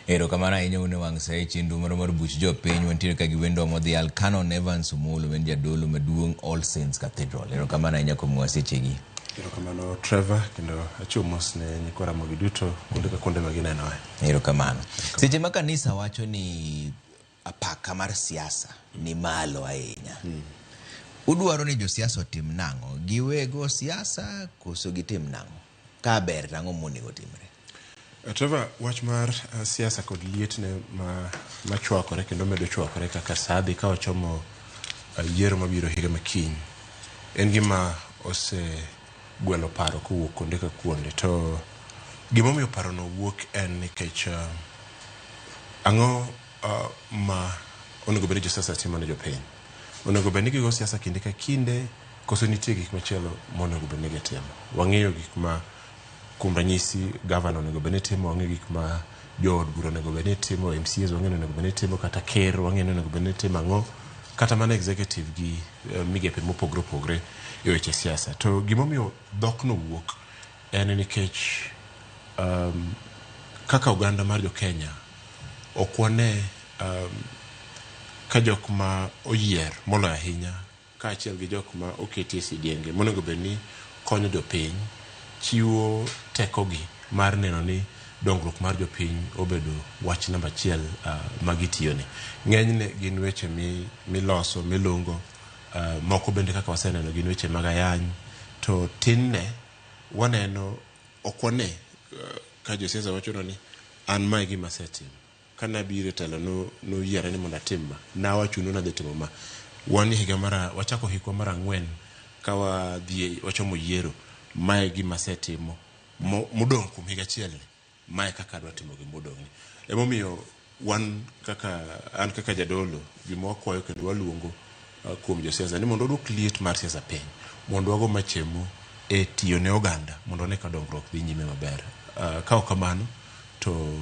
Erokamano ahinya un e wang' sa e chenro moro mar buch jopiny wantiere ka gi wendwa modhial Canon Evans Omolo ma en jadolo maduong' All Saints Cathedral. Erokamano ahinya kuom miwa sechegi. Erokamano Trevor, kendo achiwo mos ne nyikwa Ramogi duto kuonde ka kuonde ma ginenoe. Erokamano. Seche ma kanisa wacho ni apaka mar siasa ni malo ahinya. Udwaro ni josiasa otim nang'o? Giwego siasa koso gitim nang'o? Ka ber to ang'o monego timre? Trevor, wach mar siasa kod lietne ma chwakore kendo medo chwakore kaka saa dhi ka wachomo yiero mabiro higa makiny en gima osegwelo paro kowuok kuonde ka kuonde. To gimomiyo parono wuok en nikech ang'o ma onego bed ni josiasa timo ne jopiny? Onego bed ni gigo siasa kinde ka kinde koso nitie gik machielo monego bed ni gitimo? Wang'eyo gik ma kuom ranyisi gavana onego bed ni timo, wang'eyo gik ma jood bura onego bed ni timo, MCAs wang'eyo ni onego bed ni timo, kata ker wang'eyo ni onego bed ni timo ang'o, kata mana executive gi migepe mopogore opogore e weche siasa. To gimomiyo dhokno wuok en nikech kaka oganda mar jo Kenya ok wane ka jok ma oyier moloyo ahinya kaachiel gi jok ma oketi e sidienge monego bed ni konyo jopiny chiwo tekogi mar neno ni dongruok mar jopiny obedo wach namba achiel ma gitiyone. Ng'enyne gin weche miloso, milungo, moko bende kaka waseneno gin weche mag ayany, to tinne waneno ok wane ka josiasa wachonwa ni an mae gima asetimo. Kane abiro e telo noyiera ni mondo atim ma, nawachonu nadhi timo ma. Wan e higa mar wachako hikwa mar ang'wen ka wadhi wachomo yiero, mae gima asetimo modong' kuom higa achiel ni, mae kaka adwa timo gima odong' ni. Emomiyo wan kaka an kaka jadolo gima wakwayo kendo waluongo kuom josiasa ni mondo waduok liet mar siasa piny, mondo wago machemo e tiyo ne oganda mondo wane ka dongruok dhi nyime maber. Ka ok kamano to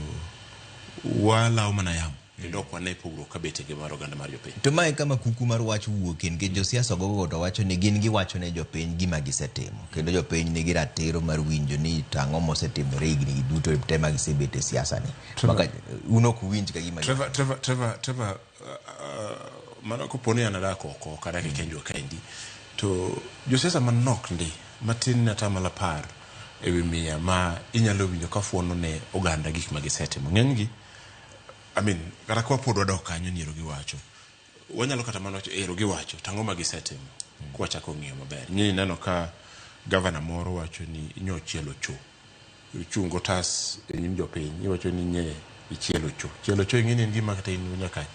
walawo mana yamo kendo ok wane pogruok kabet e ngima mar oganda mar jopiny. To mae kama kuku mar wach wuokie nikech josiasa gogo to wacho ni gin giwacho ne jopiny gima gisetimo kendo jopiny nigi ratiro mar winjo ni to ang'o mosetimore higni gi duto te ma gisebet e siasa ni. Maka un ok uwinj ka gima Trevor, mano kopo ni an adak oko ok adak e Kenjwa kaendi, to josiasa manok ndi matin ne atamalo 10 ewi 100 ma inyalo winjo ka fuono ne oganda gik ma gisetimo. Ng'enygi, I mean, kata ka pod wadok kanyo ni ero giwacho, wanyalo kata mana wacho ero giwacho, to ang'o ma gisetimo? Kwachako ng'iyo maber. Nyinyi neno ka gavana moro wacho ni nyo chielo cho. Ichungo otas e nyim jopiny, iwacho ni nye ichielo cho. Chielo cho ing'e ni en gima kata in nyaka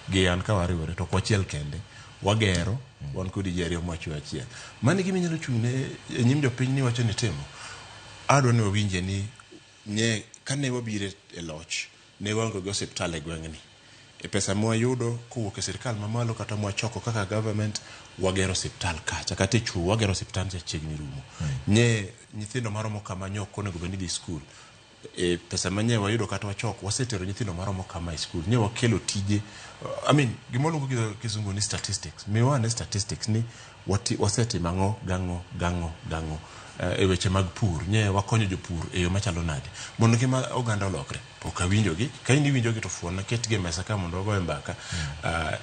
gi an ka wariwore to ok wachiel kende. Wagero, wan kodi ji ariyo mwachwe achiel. Mano e gima inyalo chung' ne e nyim jopiny ni iwacho ni timo. Adwa ni wawinje ni nye kane wabiro e loch ne waonge gi osiptal e gweng'ni. E pesa mwayudo kowuok e sirikal mamalo kata mwachoko kaka government wagero osiptal kacha kata e chuo wagero osiptal cha chiegni rumo. Nye nyithindo maromo kama nye ok onego bed ni dhi skul. E pesa manye wayudo kata wachoko wasetero nyithindo maromo kama e skul. Nye wakelo tije, I mean gima waluongo gi kizungu ni statistics. Miwa ane statistics ni wasetimo ang'o gang'o gang'o gang'o e weche mag pur. Nye wakonyo jopur e yo machalo nade mondo ngima oganda olokre. Pok awinjogi. Ka in iwinjogi to fuona ketgi e mesa ka mondo wagoye mbaka.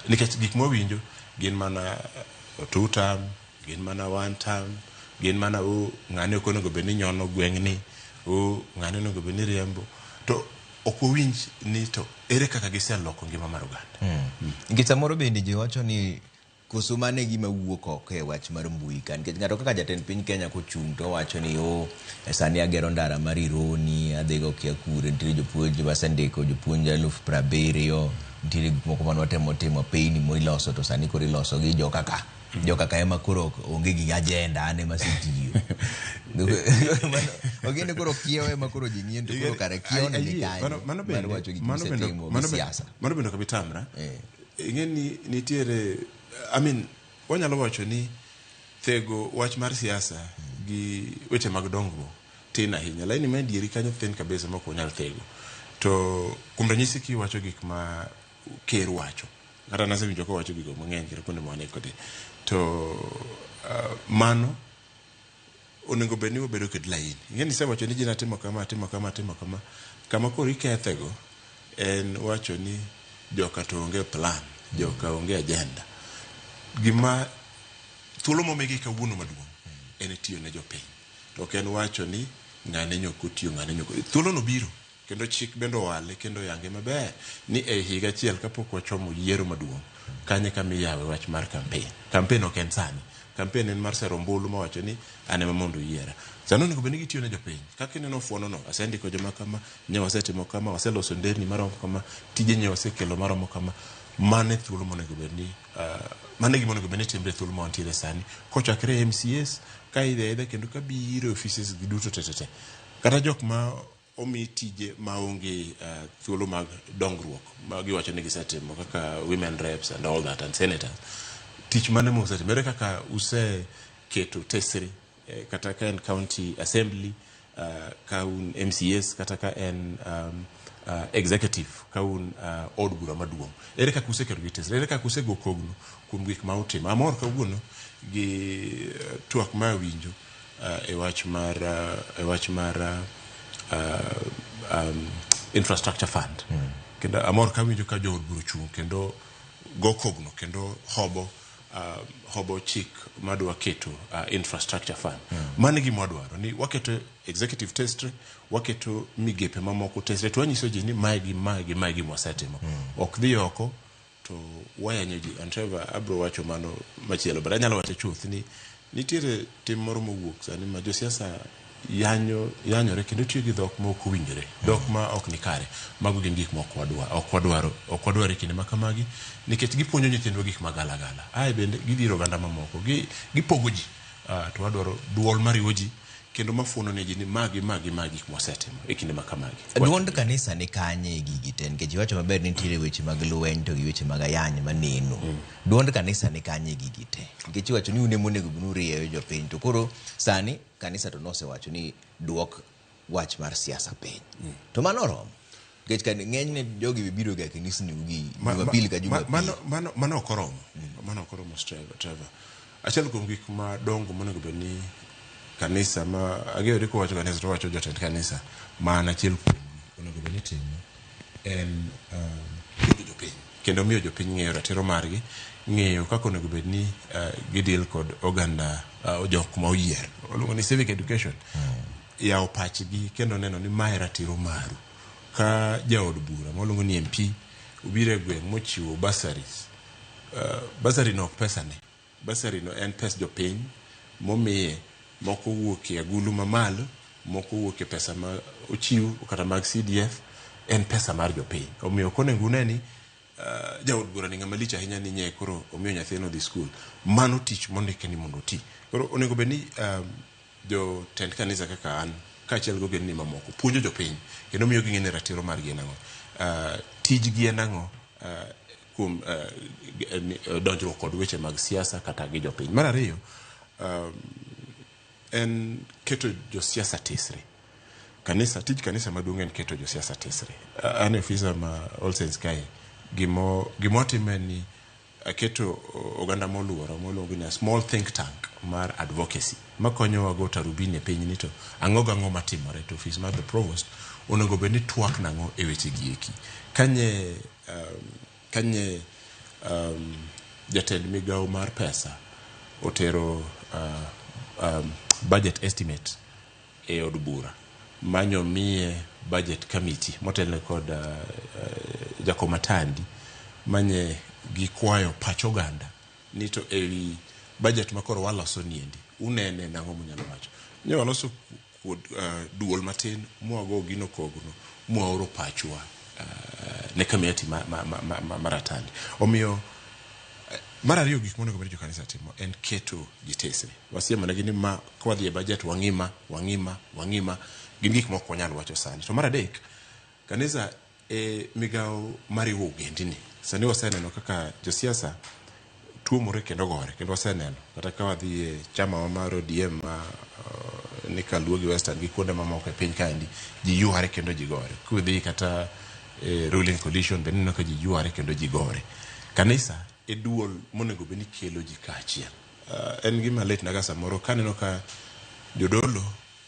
Nikech gik mwawinjo gin mana 2 term, gin mana 1 term, gin mana ng'ane ok onego bed ni nyono gweng'ni, ng'ane onego bed ni riembo. To ok wawinj ni to ere kaka giseloko ngima mar oganda. Nikech samoro bende ji wacho ni Koso mano e gima wuok oko e wach mar mbui ka nikech ng'ato kaka jatend piny Kenya kochung' to owacho ni o sani agero ndara mar Ironi adhigo kia kure nitiere jopuonj masendiko jopuonj 70,000 nitiere gik moko mane watemo timo apeyni miloso to sani koro iloso gi jokaka jokaka ema koro onge gi agenda an ema asetiyo. Ogende koro kiewo ema koro ji ng'iyo to koro kare kiewo ni Ayie, kanye mano mar bende wacho gik mano bende misetimo gi mano bende siasa. mano bende ok abi tamra. Ing'e ni nitiere I mean wanyalo wacho ni thego wach mar siasa gi weche mag dongruok tin ahinya. Laini ma dieri kanyo thin kabisa ma ok wanyal thego. To kuom ranyisi kiwacho gik ma ker wacho kata nasewinjo kowacho gigo mang'eny kendo kuonde ma wane kode to mano onego bed ni wabedo kod laini. Ing'e ni isewacho ni ji natimo kama atimo kama atimo kama kama koro ikethego en wacho ni joka to onge plan joka onge agenda. Gima thuolo momigi kawuono maduong' en tiyo ne jopiny to ok en wacho ni ng'ane nyok otiyo ng'ane nyok thuolo no biro kendo chik bende owale kendo oyange maber ni e higa achiel kapok wachomo yiero maduong' kanye kama iyawe wach mar campaign. Campaign ok en sani. Campaign en mar sero ombulu mawacho ni an ema mondo uyiera. Sani onego bed ni gitiyo ne jopiny. Kaka ineno ofuono no, asendiko joma kama, nye wasetimo kama, waseloso nderni maromo kama, tije nye wasekelo maromo kama. Mano e thuolo monego bed ni mano e gima onego bed ni timre e thuolo ma wantiere sani. Kochakre e MCAs, ka idhi aidha kendo kabiro e offices gi duto te te te. Kata jok ma omi tije maonge thuolo mag dongruok ma giwacho ni gisetimo kaka women reps and all that and senators. Tich mane musetimo? Ere kaka useketo tesre kata ka en county assembly, ka un MCAs kata ka en executive ka un od bura maduong'. Ere kaka useketo gi tesre? Ere kaka usego kogno kuom gik ma utimo? Amor kawuono gi twak ma awinjo e wach mar e wach mar infrastructure fund. Kendo amor kawinjo ka jood bura ochung' kendo go kogno kendo hobo hobo chik madwa keto infrastructure fund. Mano e gima wadwaro ni waketo executive tesre, waketo migepe mamoko tesre to wanyiso ji ni mae gi mae gi mae gima wasetimo. Ok dhi oko to wayanyo ji. And Trevor abro wacho mano machielo but anyalo wacho chuth ni nitiere tim moro mowuok sani ma josiasa yanyo yanyore kendo tiyo gi dhok ma ok owinjore, dhok ma ok ni kare. Mago gin gik ma ok wadwa, ok wadwaro, ok wadwaro e kinde ma kamagi nikech gipuonjo nyithindwa gik magalagala. Ae bende gidhiro oganda mamoko, gipogo ji. To wadwaro duol mariwo ji kendo mafuono ne ji ni magi magi magi gik mwasetimo e kinde ma kamagi. Duond kanisa ni kanye e gigi te nikech iwacho maber ni nitiere weche mag lweny to gi weche mag ayany maneno. Duond kanisa ni kanye e gigi te nikech iwacho ni un ema onego bed ni urieyo jopiny to koro sani kanisa to nosewacho ni duok wach mar siasa piny. To mano oromo. Nikech kan ng'enyne jogi be biro ga e kanisni ugi Jumapil ka Jumapil. Mano ok oromo. Mano ok oromo Trevor. Achiel kuom gik madongo monego bed ni kanisa ma ang'eyo ni kowacho kanisa to wacho jotend kanisa ma an achiel kuomgi onego bed ni timo en puonjo jopiny kendo miyo jopiny ng'eyo ratiro margi, ng'eyo kaka onego bed ni gideal kod oganda jok ma oyier. Waluongo ni civic education. Yawo pachgi kendo neno ni mae ratiro maru. Ka jaod bura mwaluongo ni MP obiro e gweng' mochiwo bursaries, bursary no ok pesane. Bursary no en pes jopiny momiye moko wuok e agulu mamalo, moko wuok e pesa ma ochiw kata mag CDF, en pesa mar jopiny. Omiyo ok onego une ni jaod bura ni ng'ama lich ahinya ni nye koro omiyo nyathine odhi skul. Mano tich mondike ni mondo oti. Koro onego bed ni jotend kanisa kaka an kaachiel gi ogendni mamoko puonjo jopiny kendo miyo ging'e ni ratiro margi en ang'o. Tijgi en ang'o kuom donjruok kod weche mag siasa kata gi jopiny. Mar ariyo, en keto josiasa tesre. Kanisa, tij kanisa maduong' en keto josiasa tesre. An e ofisa ma All Saints kae, gimo watimo en ni aketo oganda moluora moluongo ni a small think tank mar advocacy makonyowa go tarubini e piny ni to ang'o gang'o matimore to ofis mar the provost onego bed ni twak nang'o e weche gi eki. Kanye jatend migawo mar pesa otero budget estimate e od bura manyo miye budget committee motelne kod Jakom Atandi manye gikwayo pach oganda ni to ewi budget ma koro waloso niendi unene nang'o munyalo wacho. Ne waloso kod duol matin mwago gino kogno mwaoro pachwa ne kamati maratandi. Omiyo mar ariyo gik monego bed ni jokanisa timo en keto ji tesre. Wasiemonegi ni ma kwadhi e budget wang'ima wang'ima wang'ima gin gik mok wanyal wacho sani. To mar adek, kanisa e migawo mariwo ogendini. Sani waseneno kaka josiasa tuomore kendo gore kendo waseneno kata ka wadhi e chama wa mar ODM ma ni Kaluo gi Western gi kuonde mamoko e piny kaendi ji yware kendo ji gore. Kudhi kata e ruling coalition bende ineno ka ji yware kendo ji gore. Kanisa e duol monego bed ni kelo ji kaachiel. En gima litna ga samoro kaneno ka jodolo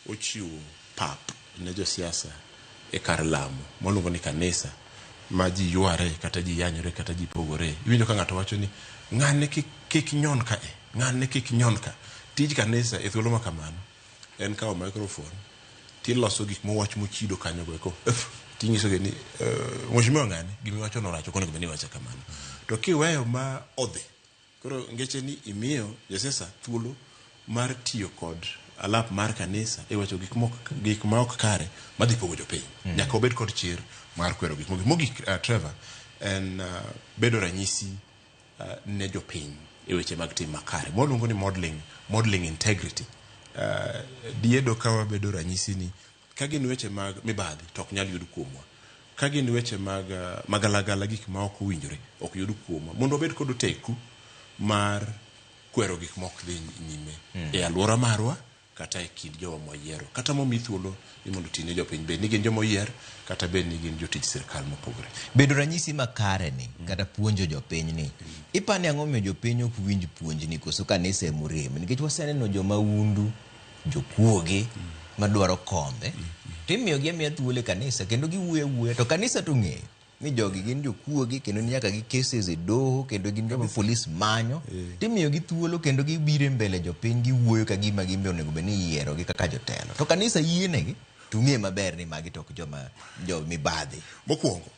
ochiwo pap ne josiasa e kar lamo mwaluongo ni kanisa ma ji yware kata ji yanyore kata ji pogore. Iwinjo ka ng'ato wacho ni ng'ane kik nyon ka e, ng'ane kik nyon ka. Tij kanisa e thuolo ma kamano en kawo microphone tiloso gik mowach mochido kanyo go eko tinyisogi ni mheshimiwa ng'ane gimiwacho no rach ok onego bed ni iwacho kamano. To kiweyo ma odhi, koro ngeche ni imiyo josiasa thuolo mar tiyo kod alap mar kanisa e wacho gik ma ok kare madhi pogo jopiny. Nyaka obed kod chir mar kwero gik mogik. Mogik, Trevor, en bedo ranyisi ne jopiny e weche mag tim makare. Mwaluongo ni modeling integrity. Diedo ka wabedo ranyisi ni ka gin weche mag mibadhi to ok nyal yud kuomwa. Ka gin weche mag magalagala gik ma ok owinjore ok yud kuomwa. Mondo wabed kod oteku mar kwero gik ma ok dhi nyime e alwora marwa kata e kind jowa mwayiero kata momi thuolo ni mondo oti ne jopiny, bed ni gin joma oyier kata bed ni gin jotich sirkal mopogore. Bedo ranyisi makare ni kata puonjo jopiny ni ipani ang'o miyo jopiny ok winj puonjni koso kanisa emorem? Nikech waseneno joma undu, jokuoge madwaro kombe to imiyogi amiya thuolo e kanisa kendo giwuoyo awuoya to kanisa to ong'eyo ni jogi gin jokuoge kendo nyaka gi cases e doho kendo gin joma polis manyo timiyogi thuolo kendo gibiro e mbele jopiny giwuoyo ka gima gin be onego bed ni iyierogi kaka jotelo to kanisa yienegi to ung'e maber ni magi to ok joma jo mibadhi. Mokwongo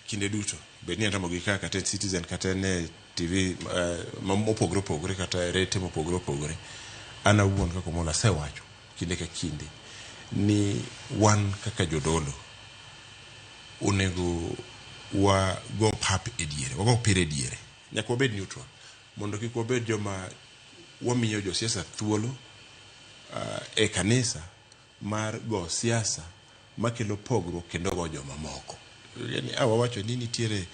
kinde duto bed ni en Ramogi ka kata en Citizen kata en e TV mopogore opogore kata e rete mopogore opogore, an awuon kaka Omolo asewacho kinde ka kinde ni wan kaka jodolo onego wago pap e diere, wago opira e diere. Nyaka wabed neutral mondo kik wabed joma wamiyo josiasa thuolo e kanisa mar go siasa makelo pogruok kendo go joma moko. Yani, wawacho ni nitiere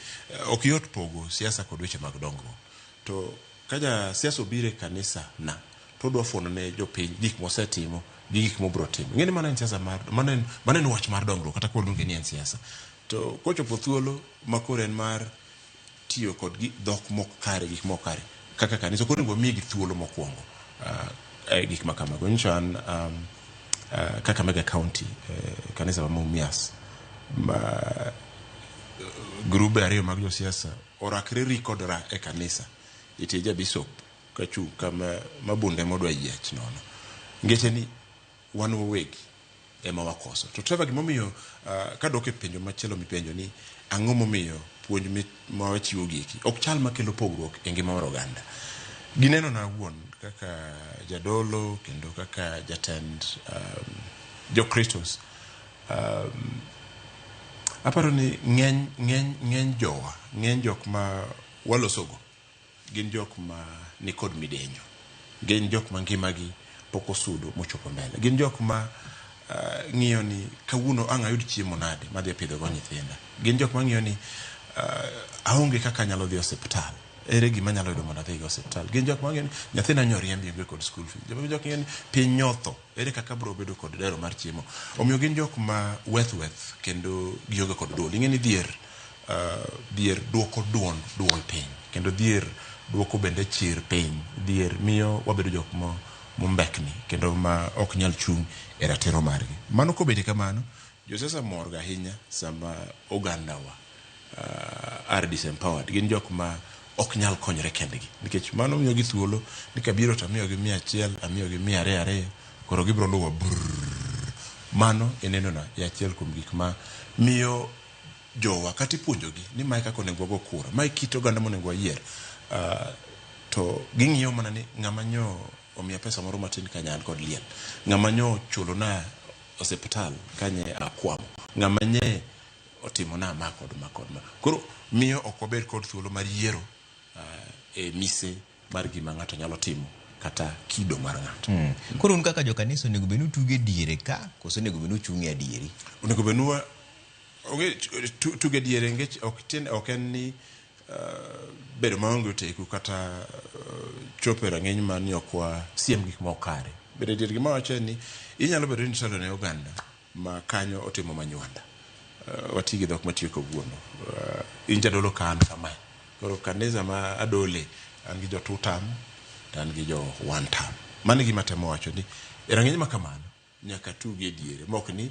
ok yot pogo siasa kod weche mag dongruok. To ka ja siasa obiro e kanisa na to odwa fuono ne jopiny gik mosetimo gi gik mobiro timo. Ing'e ni mano en siasa mar mano en wach mar dongruok kata kwaluonge ni en siasa. To kochopo thuolo ma koro en mar tiyo kod dhok mok kare, gik mok kare kaka kanisa ok onego wamigi thuolo mokwongo gik ma kamago. Nyiso an Kakamega County, kanisa ma Mumias ma grube ariyo mag josiasa orakre ri kod ra e kanisa e tie ja bishop kachung' kama mabunde modwa yiech nono. Ngeche ni wan wawegi ema wakoso. To Trevor, gimomiyo kadok e penjo machielo mipenjo ni ang'o momiyo puonj ma wachiwo gieki ok chal makelo pogruok e ngima mar oganda. Gineno na awuon kaka jadolo kendo kaka jatend jokristos. Aparo ni ng'eny jowa, ng'eny jok ma walosogo gin jok ma nikod midenyo. Gin jok ma ngimagi pok osudo mochopo mbele. Gin jok ma ng'iyo ni kawuono ang' ayud chiemo nade madhi pidho go nyithinda. Gin jok ma ng'iyo ni aonge kaka anyalo dhi osiptal. Ere gima anyalo yudo mondo adhi osiptal. Gin jok ma ng'iyo ni nyathina nyoriembi onge kod school fees. Jok ng'iyo ni piny nyotho. Ere kaka abiro bedo kod dero mar chiemo. Omiyo gin jok ma weth weth kendo gionge kod duol. Ing'e ni dhier duoko duol piny. Kendo dhier duoko bende chir piny. Dhier miyo wabedo jok mombekni kendo ma ok nyal chung' e ratiro margi. Mano kobet kamano, josiasa mor ga ahinya sama ogandawa are disempowered. Gin jok ma ok nyal konyore kendgi. Nikech mano miyogi thuolo ni kabiro to amiyogi 100, amiyogi 200, koro gibiro luwo brrrr. Mano e nenona e achiel kuom gik ma miyo jowa kata ipuonjogi ni mae kaka onego wago kura, mae kit oganda monego wayier. To ging'iyo mana ni ng'ama nyo omiya pesa moro matin kanye an kod liel, ng'ama nyo ochulona osiptal kanye akwamo, ng'ama nye otimona ma kod ma kod ma. Koro miyo ok wabed kod thuolo mar yiero e mise mar gima ng'ato nyalo timo kata kido mar ng'ato. Koro un kaka jokanisa onego bed ni utugo e diere ka koso onego bed ni uchung' e adieri? Onego bed ni onge tugo e diere nikech ok tiende ok en ni bedo maonge oteku kata chopo e rang'iny mar ni ok wasiem gik ma ok kare. Bedo e diere gima wacho en ni inyalo bedo ni itelo ne oganda ma kanyo otimo manywanda. Wati gi dhok matiyo kawuono. In jadolo ka an kamae. Koro kanisa ma adole an gi jo two term to an gi jo one term. Mano e gima atemo wacho ni e rang'iny ma kamano nyaka tugi e diere mok ni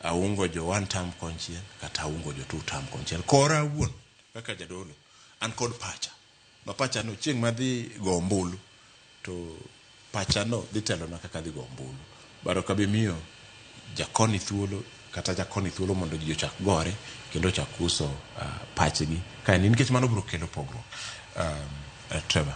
aungo jo one term konchiel kata aungo jo two term konchiel. Kora awuon kaka jadolo an kod pacha ma pacha no chieng' madhi go ombulu to pacha no dhi telona kaka adhi go ombulu. But ok abi miyo jakoni thuolo kata jakoni thuolo mondo ji ochak gore kendo ochak uso pachgi kaendi nikech mano biro kelo pogruok. Trevor.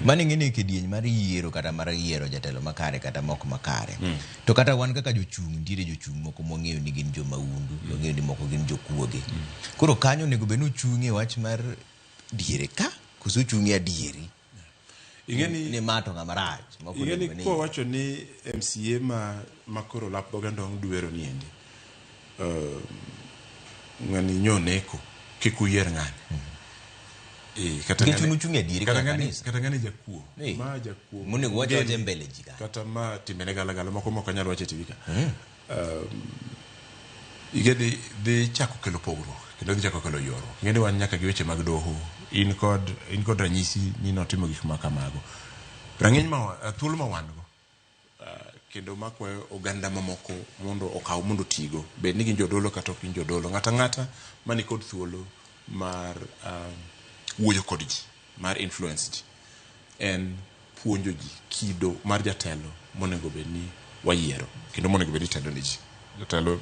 Mano ing'e ni kidieny mar yiero kata mar yiero jatelo makare kata mok makare. To kata wan kaka jochung' nitiere jochung' moko mwang'eyo ni gin jomaundu, wang'eyo ni moko gin jokuoge. Koro kanyo onego bed ni uchung' e wach mar diere ka koso uchung' e adieri? Ing'e ni ma to ng'ama rach. Moko Ing'e ni onego ni- kwawacho ni MCA ma koro lap dhoge ndong' dwero ni endi, ng'ani nyo neko, kik uyier ng'ani. Kata Nikech ng'ani- un uchung' e adieri kata kaka ng'ani- kanisa. Kata ng'ani jakuo. Ma jakuo. Monego wach Ngeni. awacha e mbele ji ka. Kata ma timbene galagala moko mok anyal wacho e TV ka. Ing'e ni dhi chako kelo pogruok kendo dhi chako kelo ywaruok. Ing'e ni wan nyaka gi weche mag doho. In kod ranyisi ni notimo gik ma kamago. Rang'iny ma thuolo ma wan go kendo makwayo oganda mamoko mondo okaw mondo otigo. Bed ni gin jodolo kata ok gin jodolo. Ng'ato ang'ata mani kod thuolo mar wuoyo kod ji, mar influence ji, en puonjo ji kido mar jatelo monego bed ni wayiero kendo monego bed ni telo ne ji. Jatelo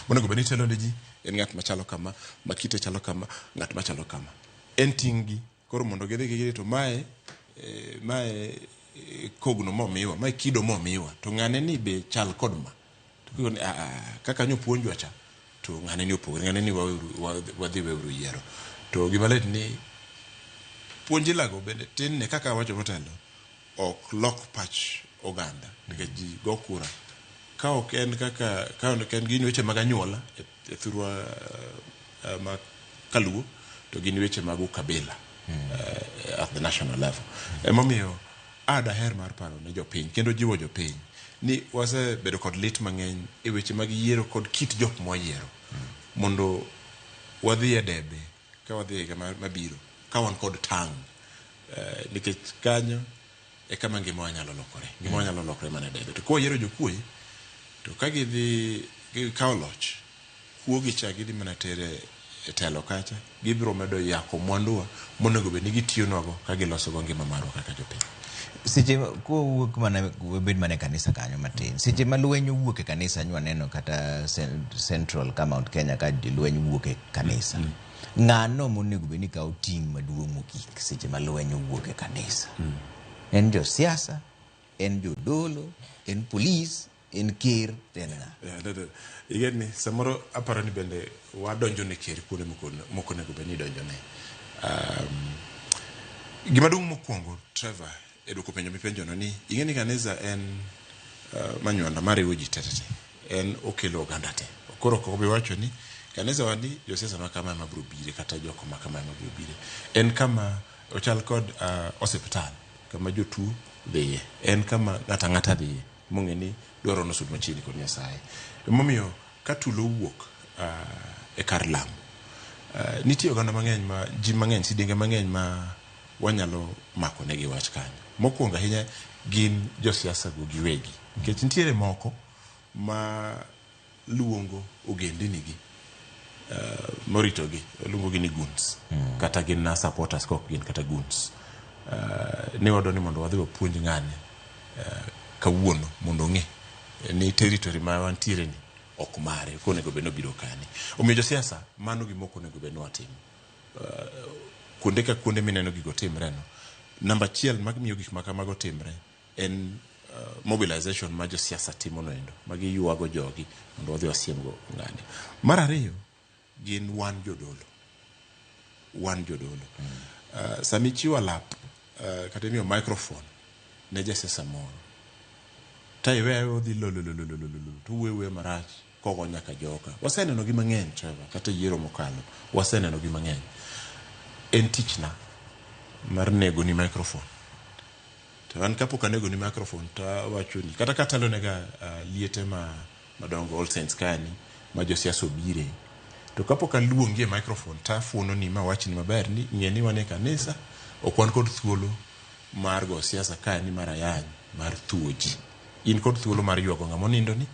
monego bed ni telo ne ji en ng'at machalo kama, ma kite chalo kama, ng'at machalo kama. En ting' gi. Koro mondo gidhi giyie to mae kogno momiwa, mae kido momiwa, to ng'ane ni be chal kod ma. To kiko ni, kaka nyo puonjwa cha, to ng'ane ni opogore, ng'ane ni wadhi weuru yiero. To gima lit ni puonj ilago bende tin ne kaka awacho motelo, ok lok pach oganda nikech ji go kura. Ka ok en kaka, ka ok en gin weche mag anyuola e thurwa ma kaluo, to gin weche mag ukabila at the national level. Emomiyo a daher mar paro ne jopiny kendo jiwo jopiny ni wasebedo kod lit mang'eny e weche mag yiero kod kit jok mwayiero mondo wadhi e debe ka wadhi e higa mabiro ka wan kod tang' nikech kanyo e kama ngimawa nyalo lokore. Ngimawa nyalo lokore mana e debe. To kwayiero jokuoye to ka gidhi gikawo loch, kuogi cha gidhi mana tere e telo kacha, gibiro medo yako mwanduwa monego bed ni gitiyonwago ka gilosogo ngima marwa kaka jopiny. Seche kowuok mana wabed mana e kanisa kanyo matin. Seche ma lweny owuok e kanisa nywa neno kata Central ka Mount Kenya ka lweny wuok e kanisa. Ng'ano monego bed ni kawo ting' maduong' mogik seche ma lweny owuok e kanisa? En josiasa, en jodolo, en polis, en ker, to en ng'a? Ing'e ni samoro aparo ni bende wadonjo ne ker kuonde mok onego bed ni idonjo ne. Gima duong' mokwongo, Trevor, e dwoko penjo mipenjono ni ing'e ni kanisa en manywanda mariwo ji te te te. En okelo oganda te. Koro ok obi wacho ni kanisa wa ni josiasa ma kama ema biro bire kata jok ma kama ema biro bire. En kama ochal kod osiptal kama jotuo dhiye. En kama ng'ato ang'ata dhiye mong'e ni dwaro nosud machiegni kod Nyasaye. Emomiyo ka tulo owuok e kar lamo, nitie oganda mang'eny ma ji mang'eny, sidienge mang'eny ma wanyalo mako negi wach kanyo. Mokwongo ahinya gin josiasa go giwegi. Nikech nitiere moko ma luongo ogendini gi moritogi, luongogi ni goons. Kata gin na supporters kok gin kata goons. Ne wadwa ni mondo wadhi wapuonj ng'ani kawuono mondo ong'e ni territory ma wantiere ni ok mare, ok onego bed ni obiro kani. Omiyo josiasa, mano gima ok onego bed ni watimo. Kuonde ka kuonde mineno gigo timre no, namba achiel mamiyo gik ma kamago timre en mobilization ma josiasa timo noendo, ma giywago jogi mondo wadhi wasiemgo ng'ani. Mar ariyo, gin wan jodolo. Wan jodolo. Sama ichiwo alap kata imiyo microphone ne jasiasa moro, ta iweyo aweya odhi lolololololo to owuoyo awuoya marach kogo nyaka joka. Waseneno gi mang'eny Trevor, kata e yiero mokalo, waseneno gi mang'eny. En tichna mar negoni microphone. To an kapok anegoni microphone to awachoni, kata katelonega liete ma madongo All Saints kani ma josiasa obire, to kapok aluongi e microphone to afuononi ma awachni maber ni ng'e ni wan e kanisa, ok wan kod thuolo mar go siasa kani mar ayany mar thuo ji. In kod thuolo mar ywago ng'ama onindoni.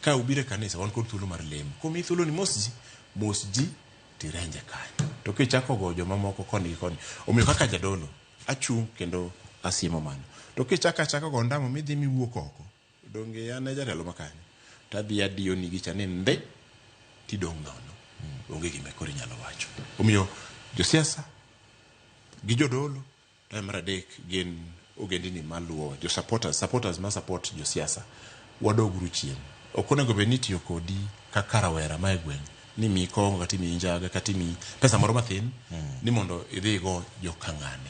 Ka ubiro e kanisa wan kod thuolo mar lemo. Komiyi thuolo ni mos ji, mos ji tirenje kanyo. To kichako go jomamoko koni gi koni, omiyo kaka jadolo achung' kendo asiemo mano. To kichako achaka go ondamo midhi miwuok oko, donge an e jatelo makanyo, tadhi adiyoni gicha ni ndi tidong' nono. Onge gima koro inyalo wacho. Omiyo josiasa gi jodolo, to mar adek gin ogendini maluwowa, jo supporters, supporters ma support josiasa, wadoguru chien. Ok onego bed ni itiyo kodi kaka rawera ma e gweng' ni miyi kong'o kata imiyi njaga kata imiyi pesa moro mathin ni mondo idhi igo joka ng'ane.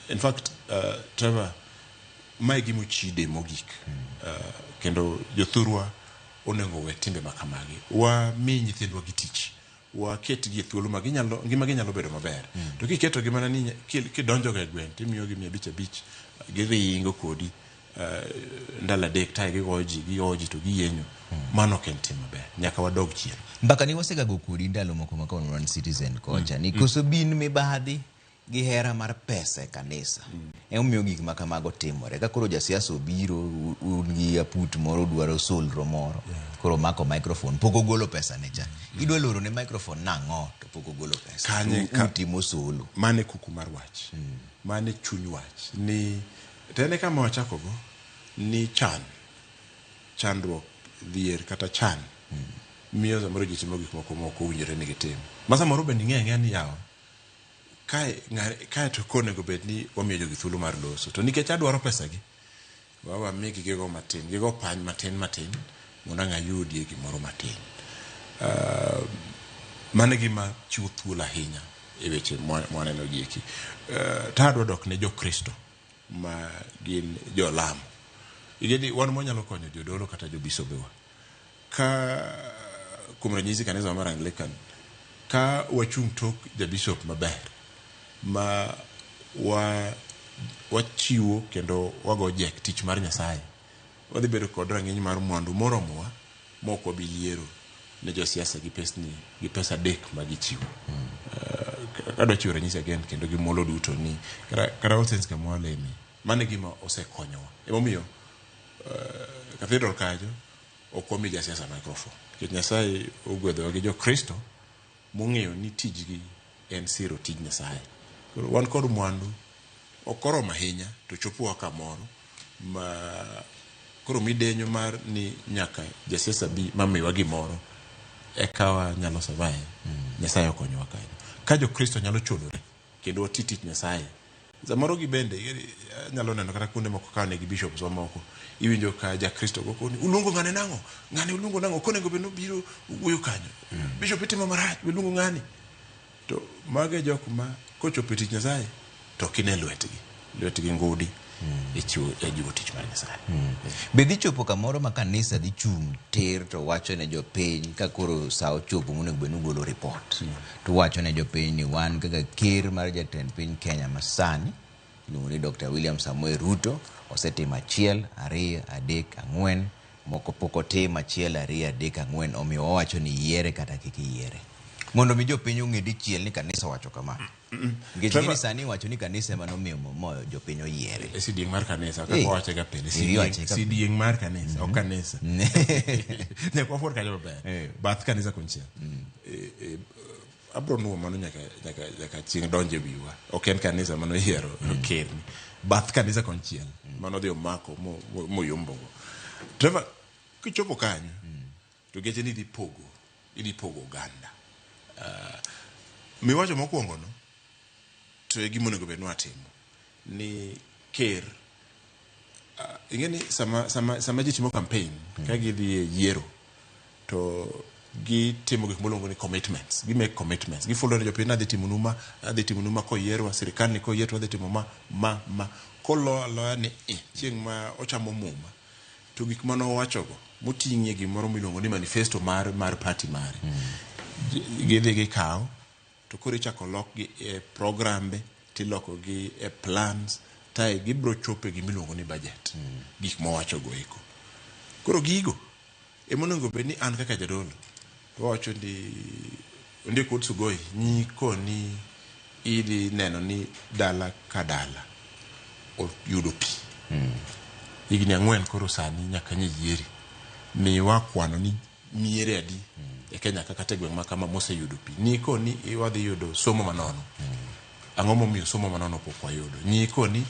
In fact, Trevor, mae gima ochide mogik. Kendo jothurwa onego owe timbe ma kamagi. Wami nyithindwa gi tich. Waketgi e thuolo ma ginyalo, ngima gi nyalo bedo maber. To kiketogi mana ni kidonjo ga e gweng' timiyogi 500 giringo kodi ndalo adek tae gigoyo ji, gigoyo ji to giyenyo. Mano ok en tim maber. Nyaka wadog chien. Mbaka ni wasegago kodi ndalo moko ma ka wan Citizen kocha ni koso bin mibadhi gi hera mar pesa e kanisa emomiyo gik ma kamago timore. Ka koro jasiasa obiro un gi aput moro dwaro solro moro, koro omako microphone pok ogolo pesa ne cha, idwa loro ne microphone nang'o to pok ogolo pesa Kanye To utimo solo. Mane kuku mar wach. Mane chuny wach. Ni to en e kama wachakogo ni chan, chandruok, dhier kata chan miyo samoro ji timo gik moko ma ok owinjore ni gitim. Ma samoro bende ing'eyo ang'eya ni yawa, kae, kae to konego bed ni wamiyo jogi thuolo mar loso. To nikech adwaro pesagi, wamigi gigo matin, gigo pany matin matin, mondo ang' ayudie gimoro matin. Mano e gima chiwo thuolo ahinya e weche mwaneno gi eki. To adwa dok ne Jokristo ma gin jolamo. Ing'eni wan mwanyalo konyo jodolo kata jobisobewa. Ka kuom ranyisi kanisa mar Anglican, ka wachung' tok jabishop maber ma wachiwo kendo wago jek tich mar Nyasaye, wadhi bedo kod rang'iny mar mwandu moromowa ma ok wabi yiero ne josiasa gi pesni gi pesa adek ma gichiwo. Adwa chiwo ranyisi again kendo gi muolo duto ni kata All Saints kama waleme, mano e gima osekonyowa. Emomiyo cathedral kanyo ok wami jasiasa microphone. Nikech Nyasaye ogwedhowa gi Jokristo mong'eyo ni tijgi en siro tij Nyasaye. Koro wan kod mwandu, ok oromo ahinya to chopowa kamoro ma koro midenyo mar ni nyaka jasiasa bi mamiwa gimoro eka wanyalo survive. Nyasaye okonyowa kanyo. Ka Jokristo nyalo chodore kendo wati tich Nyasaye, samoro gi bende anyalo neno kata kuonde moko ka nigi bishops mamoko, iwinjo ka Jakristo go koni uluongo ng'ane nang'o, ng'ane uluongo nang'o, ok onego bed ni obiro wuoyo kanyo, bishop itimo marach, iluongo ng'ani. To mago e jok ma kochopo e tich Nyasaye to ok ine lwetgi, lwetgi ngudi e chiwo, e jiwo tich mar Nyasaye. Be dhi chopo kamoro ma kanisa dhi chung' tir to wacho ne jopiny ka koro sa ochopo monego bed ni ugolo report, to wacho ne jopiny ni wan kaka ker mar jatend piny Kenya masani iluongo ni Dr. William Samoei Ruto osetimo 1, 2, 3, 4, moko pok otim 1, 2, 3, 4, omiyo wawacho ni yiere kata kik iyiere, mondo mi jopiny ong'e dichiel ni kanisa owacho kama. Nikech Trevor- gini sani iwacho ni kanisa ema nomiyo jopiny oyiere. E sidieng' mar kanisa, kaka wawache ga pile, Iwache ga pile. sidieng' mar kanisa, ok kanisa. Nyaka wafuor kanyo maber. Bath kanisa konchiel. Abro nuo mano nyaka chieng' donjo e wiwa. Ok en kanisa mano yiero kerni. Bath kanisa konchiel. Mano dhi omako moyombogo. Trevor, kichopo kanyo, To geche ni idhi pogo, idhi pogo oganda. Miwacho mokwongo no, to e gima onego bed ni watimo. Ni ker, ing'e ni sama ji timo campaign, ka gidhi e yiero, to gitimo gik miluongo ni commitments. Gi make commitments. Gifulo ne jopiny adhi timo nu ma, adhi timo nu ma koyierwa, sirikal ni koyier to wadhi timo ma, ma, ma. Kolo aloya ni chieng' ma ochamo muma, to gik mane owachogo, moting'ie gimoro miluongo ni manifesto mar party mare. Gidhi gikawo, to koro ichako lokgi e programbe, tilokogi e plans, tae gibiro chopo e gimiluongo ni budget. Gik mowachogo eko. Koro gigo, ema onego bed ni an kaka jadolo, to wawacho ni Ondiek wuod Sugoi nyikoni idhi neno ni dala ka dala oyudo pi. Higni 4 koro sani nyaka nye yieri. Miwa kwano ni miere adi e Kenya ka kata e gweng' ma kama moseyudo pi. Nikoni wadhi yudo somo manono. Ang'o momiyo somo manono pok wayudo? Nikoni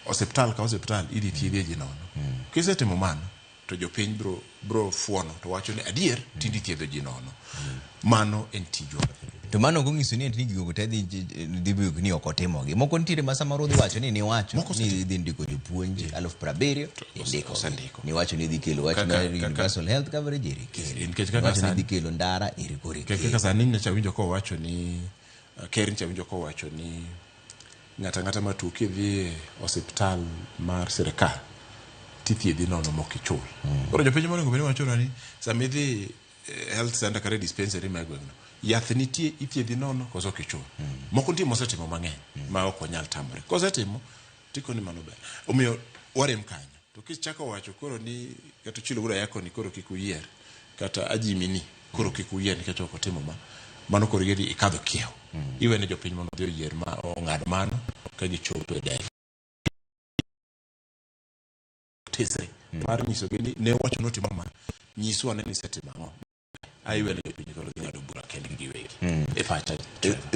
osiptal ka osiptal idhi thiedhie ji nono. Kisetimo mano, to jopiny bro fuono to wacho ni adier tinde ithiedho ji nono. Mano en tijwa. To mano ok onyiso ni ati gigo te dhi bedo ni ok otimogi. Moko nitiere ma samoro odhi wacho ni niwacho ni idhi ndiko jopuonj 70,000, indiko. Osendiko. Niwacho ni idhi kelo wach mar universal health coverage, eri kelo. Nikech kaka Niwacho ni sani idhi kelo ndara, eri koro Kaka ikelo. sani nyocha awinjo kowacho ni, ker nyocha awinjo kowacho ni ng'ato ang'ata matuo kidhi e osiptal mar sirikal tithiedhi nono mok ichul. Koro jopiny monego bed ni wacho ni sama idhi health center kata dispensary ma gweng'no, yath nitie ithiedhi nono koso ok ichul. Moko nitie mosetimo mang'eny ma ok wanyal tamore. Kosetimo tikoni mano ber. Omiyo warem kanyo. To kichako wacho koro ni kata Ochilo Wuod Ayako ni koro kik uyier, kata Ajimi ni koro kik uyier nikech ok otimo ma, mano koro ing'e ni ikadho kiewo. Iwene jopiny mondo odhi oyier ma ong'ad mano ka gichopo e debe. Tesre mar nyisogi ni ne wacho notimo ma, nyiswa ane ni isetimo ang'o. Aiwene jopiny koro dhi ng'ado bura kendgi giwegi. E pacha.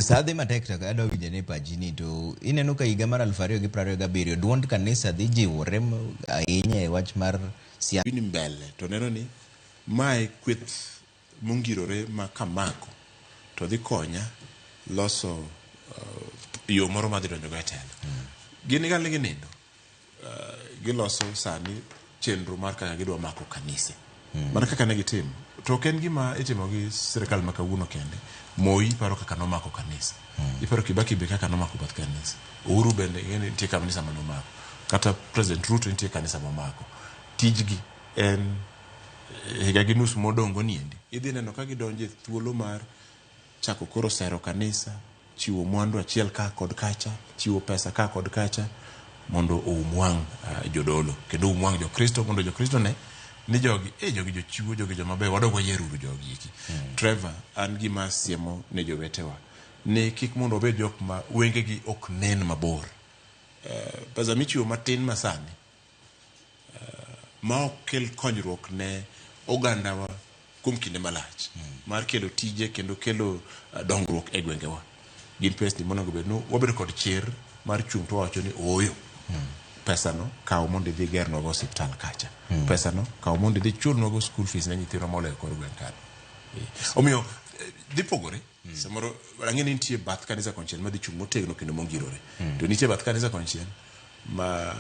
Sa dhi matek to adwa winjo ni pachi ni to ineno ka higa mar 2027 duond kanisa dhi jiwore ahinya e wach mar siasa. Ni mbele to neno ni mae kweth mongirore ma kamako to dhi konya loso yo moro madhi donjo go e telo. Gin gal gi nindo. Giloso sani chenro mar kaka gidwa mako kanise. Mana kaka ne gitimo. To ok en gima itimo gi sirikal ma kawuono kende. Moi paro kaka nomako kanisa. Iparo Kibaki be kaka nomako bath kanisa. Uhuru bende ing'e ni nitie kanisa manomako. Kata President Ruto nitie kanisa momako. Tijgi en higa gi nus modongo niendi. Idhi neno ka gidonjo e thuolo mar chako koro sero kanisa, chiwo mwandu achiel ka kod kacha, chiwo pesa ka kod kacha, mondo oum wang' jodolo kendo oum wang' Jokristo mondo Jokristo ne ni jogi, jogi jochiwo, jogi joma beyo, wadog wayier uru jogi eki. Trevor, an gima siemo ne jowetewa ni kik mondo wabed jok ma wengegi ok nen mabor. Pesa michiwo matin masani ma ok kel konyruok ne ogandawa kuom kinde malach mar kelo tije kendo kelo dongruok e gwengewa. Gin pesni monego bed ni wabedo kod chir mar chung' to wawacho ni ooyo. Pesano kaw mondo idhi gernwago osiptal kacha. Pesano kaw mondo idhi chulnwago school fees ne nyithindwa moloyo kor gweng' kanyo. Omiyo dhi pogore. Samoro ang'e ni nitie bath kanisa konchiel madhi chung' motegno kendo mongirore. To nitie bath kanisa konchiel ma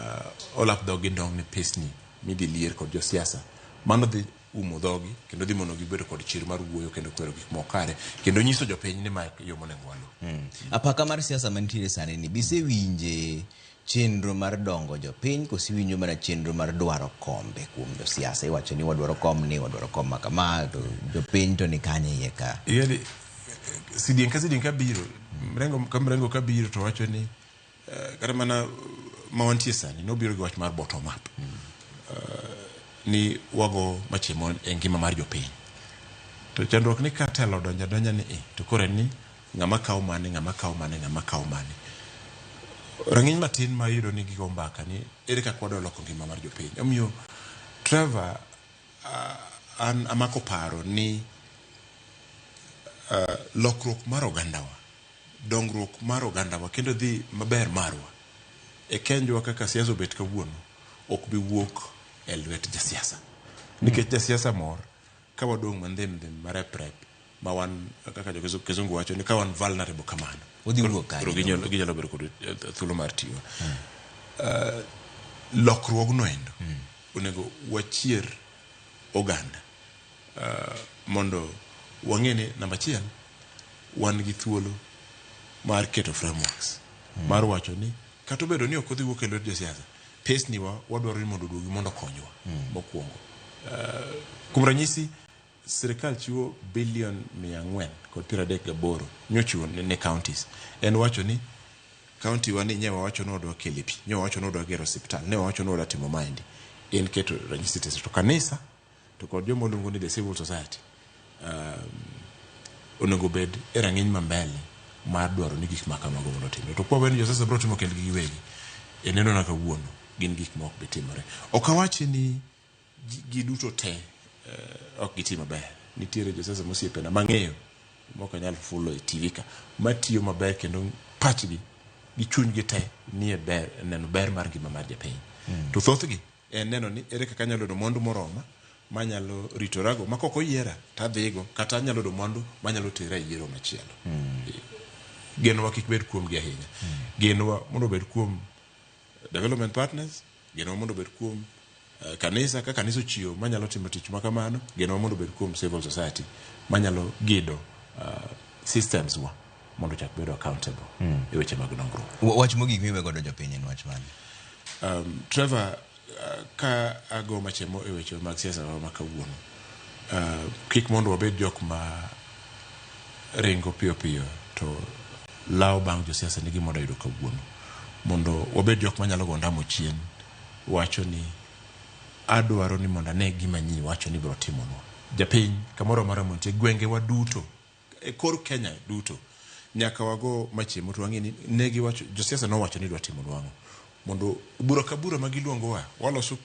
olap dhogi ndong' ne pesni midhi lier kod josiasa. Mano dhi umo dhogi kendo dhi mono gi bedo kod chir mar wuoyo kendo kwero gik moko kare kendo nyiso jopiny ni mae yo monego waluw. Apaka mar siasa mantiere sani ni bisewinje chenro mar dongo jopiny koso iwinjo mana chenro mar dwaro kombe kuom josiasa? Iwacho ni wadwaro kom ni, wadwaro kom ma kama, to jopiny to ni kanye iye ka? Ing'eni, sidieng' ka sidieng' ka biro, mrengo ka mrengo ka biro to wacho ni kata mana ma wantie sani nobiro gi wach mar bottom up. Ni wago machiemo e ngima mar jopiny. To chandruok ni ka telo odonjo adonja ni to koro en ni ng'ama kawo mane, ng'ama kawo mane, ng'ama kawo mane. Rang'iny matin ma iyudo ni gigo mbaka ni ere kaka wadwa loko ngima mar jopiny. Omiyo Trevor, an amako paro ni lokruok mar ogandawa, dongruok mar ogandawa kendo dhi maber marwa e kenjwa kaka siasa obet kawuono ok bi wuok e lwet jasiasa. Nikech jasiasa mor Ka wadong' mandhim dhim mareprep ma wan kaka jo kizungu wacho ni ka wan vulnerable kamano. Udhi wuok kanye? Koro ginyalo bedo kod thuolo mar tiyo. Lokruogno endo onego wachier oganda mondo wang'e ni namba achiel wan gi thuolo mar keto frameworks mar wacho ni kata obedo ni ok odhi wuok e lwet josiasa, pesni wa wadwaro ni mondo oduogi mondo okonywa mokwongo. Kuom ranyisi, sirikal chiwo bilion 438 nyochiwo ne counties. En wacho ni county wa ni nye wawacho ni wadwa kele pi, nye wawacho ni wadwa gero osiptal, ne wawacho ni wadwa timo maendi. En keto ranyisi to kanisa to kod joma oluongo ni the civil society onego bed e rang'iny ma mbele mar dwaro ni gik ma kamago mondo otimre. To kwa ni josiasa biro timo kendgi giwegi, e neno na kawuono gin gik ma ok bi timore. Ok awachi ni giduto te ok gitim maber. Nitiere josiasa mosiepena mang'eyo mok anyal fulo e TV ka matiyo maber kendo pachgi gi chunygi te nie ber neno ber mar ngima mar japiny. To thothgi en neno ni ere kaka anyalo yudo mwandu moroma manyalo ritorago ma kok oyiera tadhigo kata anyalo yudo mwandu manyalo tera e yiero machielo. Genowa kik bed kuomgi ahinya. Genowa mondo obed kuom development partners, genowa mondo obed kuom kanisa ka kanisa ochiwo manyalo timo tich ma kamano, genowa mondo obed kuom civil society manyalo gido systems wa mondo ochak bedo accountable e weche mag dongruok. Wach mogik miwe godo jopiny en wach mane? Trevor, ka ago machemo e weche mag siasa ma kawuono, kik mondo wabed jok ma ringo piyo piyo to lawo bang' josiasa ni gima wadwa yudo kawuono. Mondo wabed jok manyalo go ondamo chien wacho ni adwaro ni mondo ane gima nyi wacho ni biro timonwa. Japiny kamoro amora montie gwengewa duto e kor Kenya duto nyaka wago machiemo to wang'e ni ne giwacho josiasa nowacho ni dwa timonwa ang'o. Mondo bura ka bura ma giluongowa waloso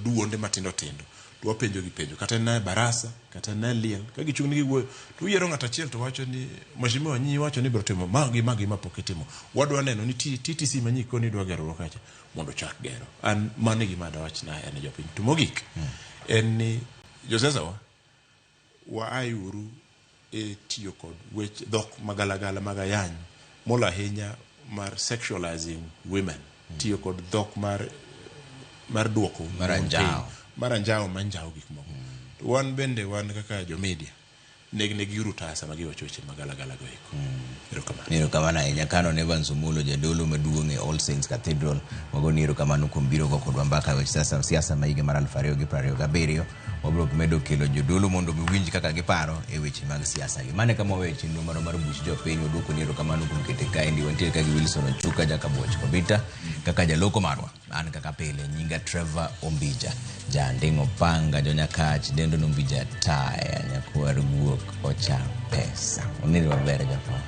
duonde matindo tindo to wapenjo gi penjo kata en e barasa kata en e liel ka gichung' ni giwuoyo to uyiero ng'ato achiel to wacho ni mheshimiwa nyi wacho ni biro timo ma gi ma gi ma pok itimo. Wadwa neno ni TTC ma nyi koni dwa gero kacha mondo chak gero. An mano e gima dawach na en jopiny. To mogik en ni josiasa wa waai uru e tiyo kod weche dhok magalagala mag ayany molo ahinya mar sexualizing women. Tiyo kod dhok mar duoko Mar anjawo. Mar anjawo manjawo gik moko. To wan bende wan kaka jo media neg giuru taya sama giwacho weche magalagala go eko. Erokamano. Erokamano ahinya. Kano ne Evans Omolo, jadolo maduong' e All Saints Cathedral. Wagoni erokamano kuom biro go kodwa mbaka e weche siasa ma higa mar 2027. Wabiro medo kelo jodolo mondo winj kaka giparo e weche mag siasa gi. Mano e kama waweyo chenro marwa mar buch jopiny. Waduokoni erokamano kuom kete kaendi. Wantiere ka gi Wilson Ochuka Jakabuoch Kobita kaka jaloko marwa. An kaka pile nyinga Trevor Ombija. Janding'o panga jonyakach dendo nombija taya nyakwar guok ocha pesa. Unind maber japiny.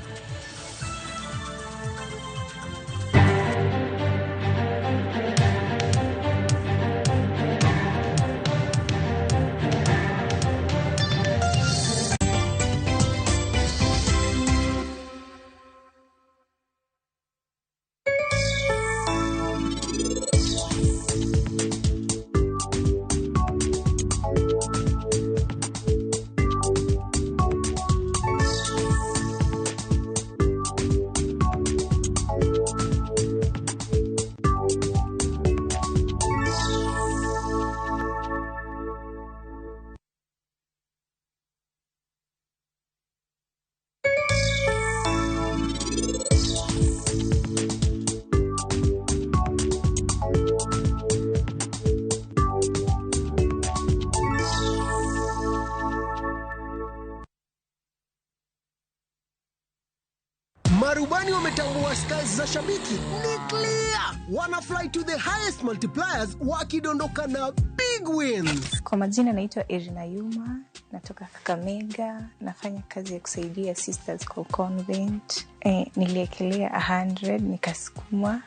Marubani wametambua skies za shabiki ni clear, wana fly to the highest multipliers wakidondoka na big wins. Kwa majina naitwa Irina Yuma, natoka Kakamega, nafanya kazi ya kusaidia Sisters kwa convent. Niliekelea 100 nikasukuma,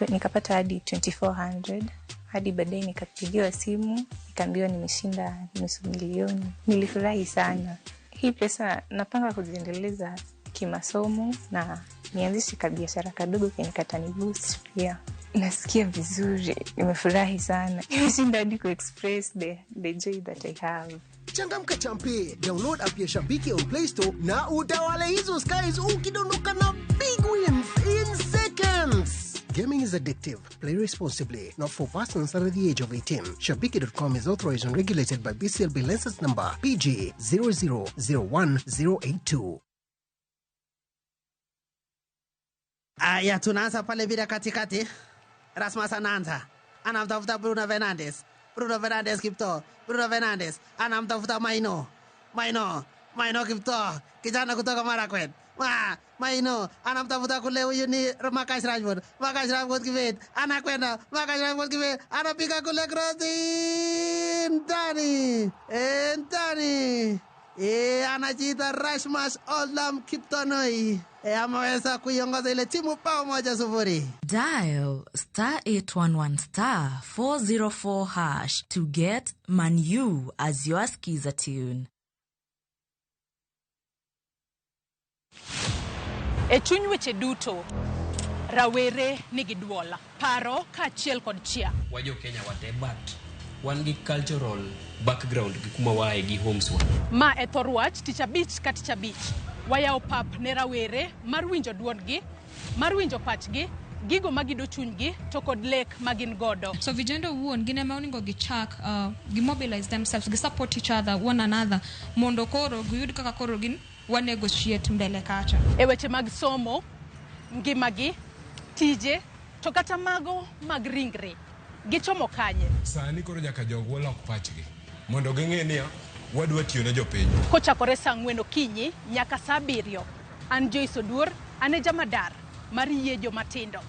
nikapata hadi 2400 hadi baadaye nikapigiwa simu nikaambiwa nimeshinda 500,000. Nilifurahi sana. Hii pesa napanga kuziendeleza kimasomo na nianzishe kabiashara kadogo kenye katani boost pia. Nasikia vizuri, nimefurahi sana. Nimeshinda hadi kuexpress the joy that I have. Changamka champe, download app ya Shabiki on Play Store na utawale hizo skies ukidondoka na big wins in seconds. Gaming is addictive. Play responsibly. Not for persons under the age of 18. Shabiki.com is authorized and regulated by BCLB license number PG 0001082. Aya, tunaanza pale bila katikati. Rasmus anaanza, anamtafuta Bruno Fernandes. Bruno Fernandes Kipto, Bruno Fernandes anamtafuta Maino, Maino, Maino Kipto, kijana kutoka Marakwet. Maino anamtafuta kule, huyu ni Marcus Rashford. Marcus Rashford Kibet anakwenda, Marcus Rashford Kibet anapiga kule cross ndani, ndani. Anajiita Rasmus Olam Kiptonoi. Ameweza kuiongoza ile timu bao 1-0. Dial star 811 star 404 hash to get Manu as your skiza tune. E chuny weche duto, rawere nigi duol, paro kaachiel kod chia. Wajo Kenya wate, but wan gi cultural background gi kuma wae gi homes wa. Ma e thor wach tich abich ka tich abich. Wayawo pap ne rawere mar winjo duondgi, mar winjo pachgi, gigo magido chunygi to kod lek magin godo. So vijana owuon gin ema onego gichak gimobilize themselves, gisupport each other, one another, mondo koro giyud kaka koro gin wanegotiate mbele kacha. E weche mag somo, ngimagi, tije, to kata mago mag ringre, gichomo kanye? Sani koro nyaka jogwa lok pachgi mondo ging'e niya wadwa tiyo ne jopiny. Kochakore saa 4 okinyi nyaka saa 7. An Joyce Oduor, an e jamadar mar yie jomatindo.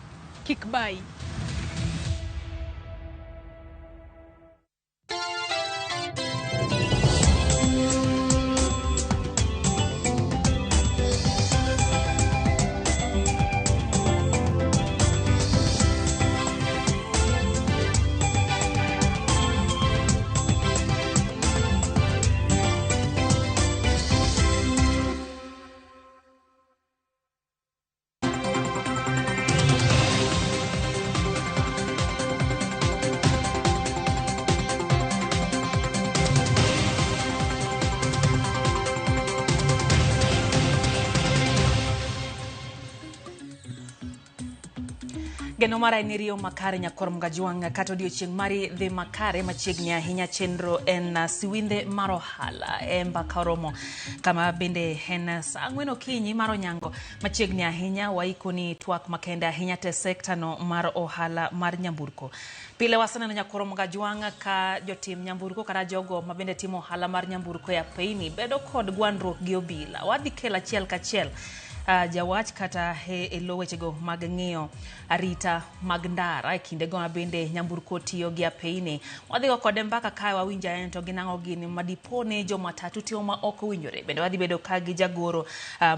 Kik bayi. Geno mara en riyo makare nyakor Mgajwang' kata odiochieng' mari dhi makare machiegni ahinya. Chenro en siwindhe mar ohala e mbaka oromo kama bende en saa 4 okinyi mar onyango machiegni ahinya. Waikoni twak makende ahinya te sekta no mar ohala mar nyamburko. Pile waseneno nyakor Mgajwang' ka jotim nyamburko kata jogo mabende timo ohala mar nyamburko e apeyni bedo kod gwandruok gi obila. Wadhi kelo achiel kachiel jawach kata e lo wechego mag ng'iyo arita mag ndara e kindego ma bende nyamburko tiyo gi apeyni. Wadhigo kode mbaka kae wawinjo en to ginang'o gini madipo ni jomatatu tiyo ma ok owinjore. Bende wadhi bedo ka gi jagoro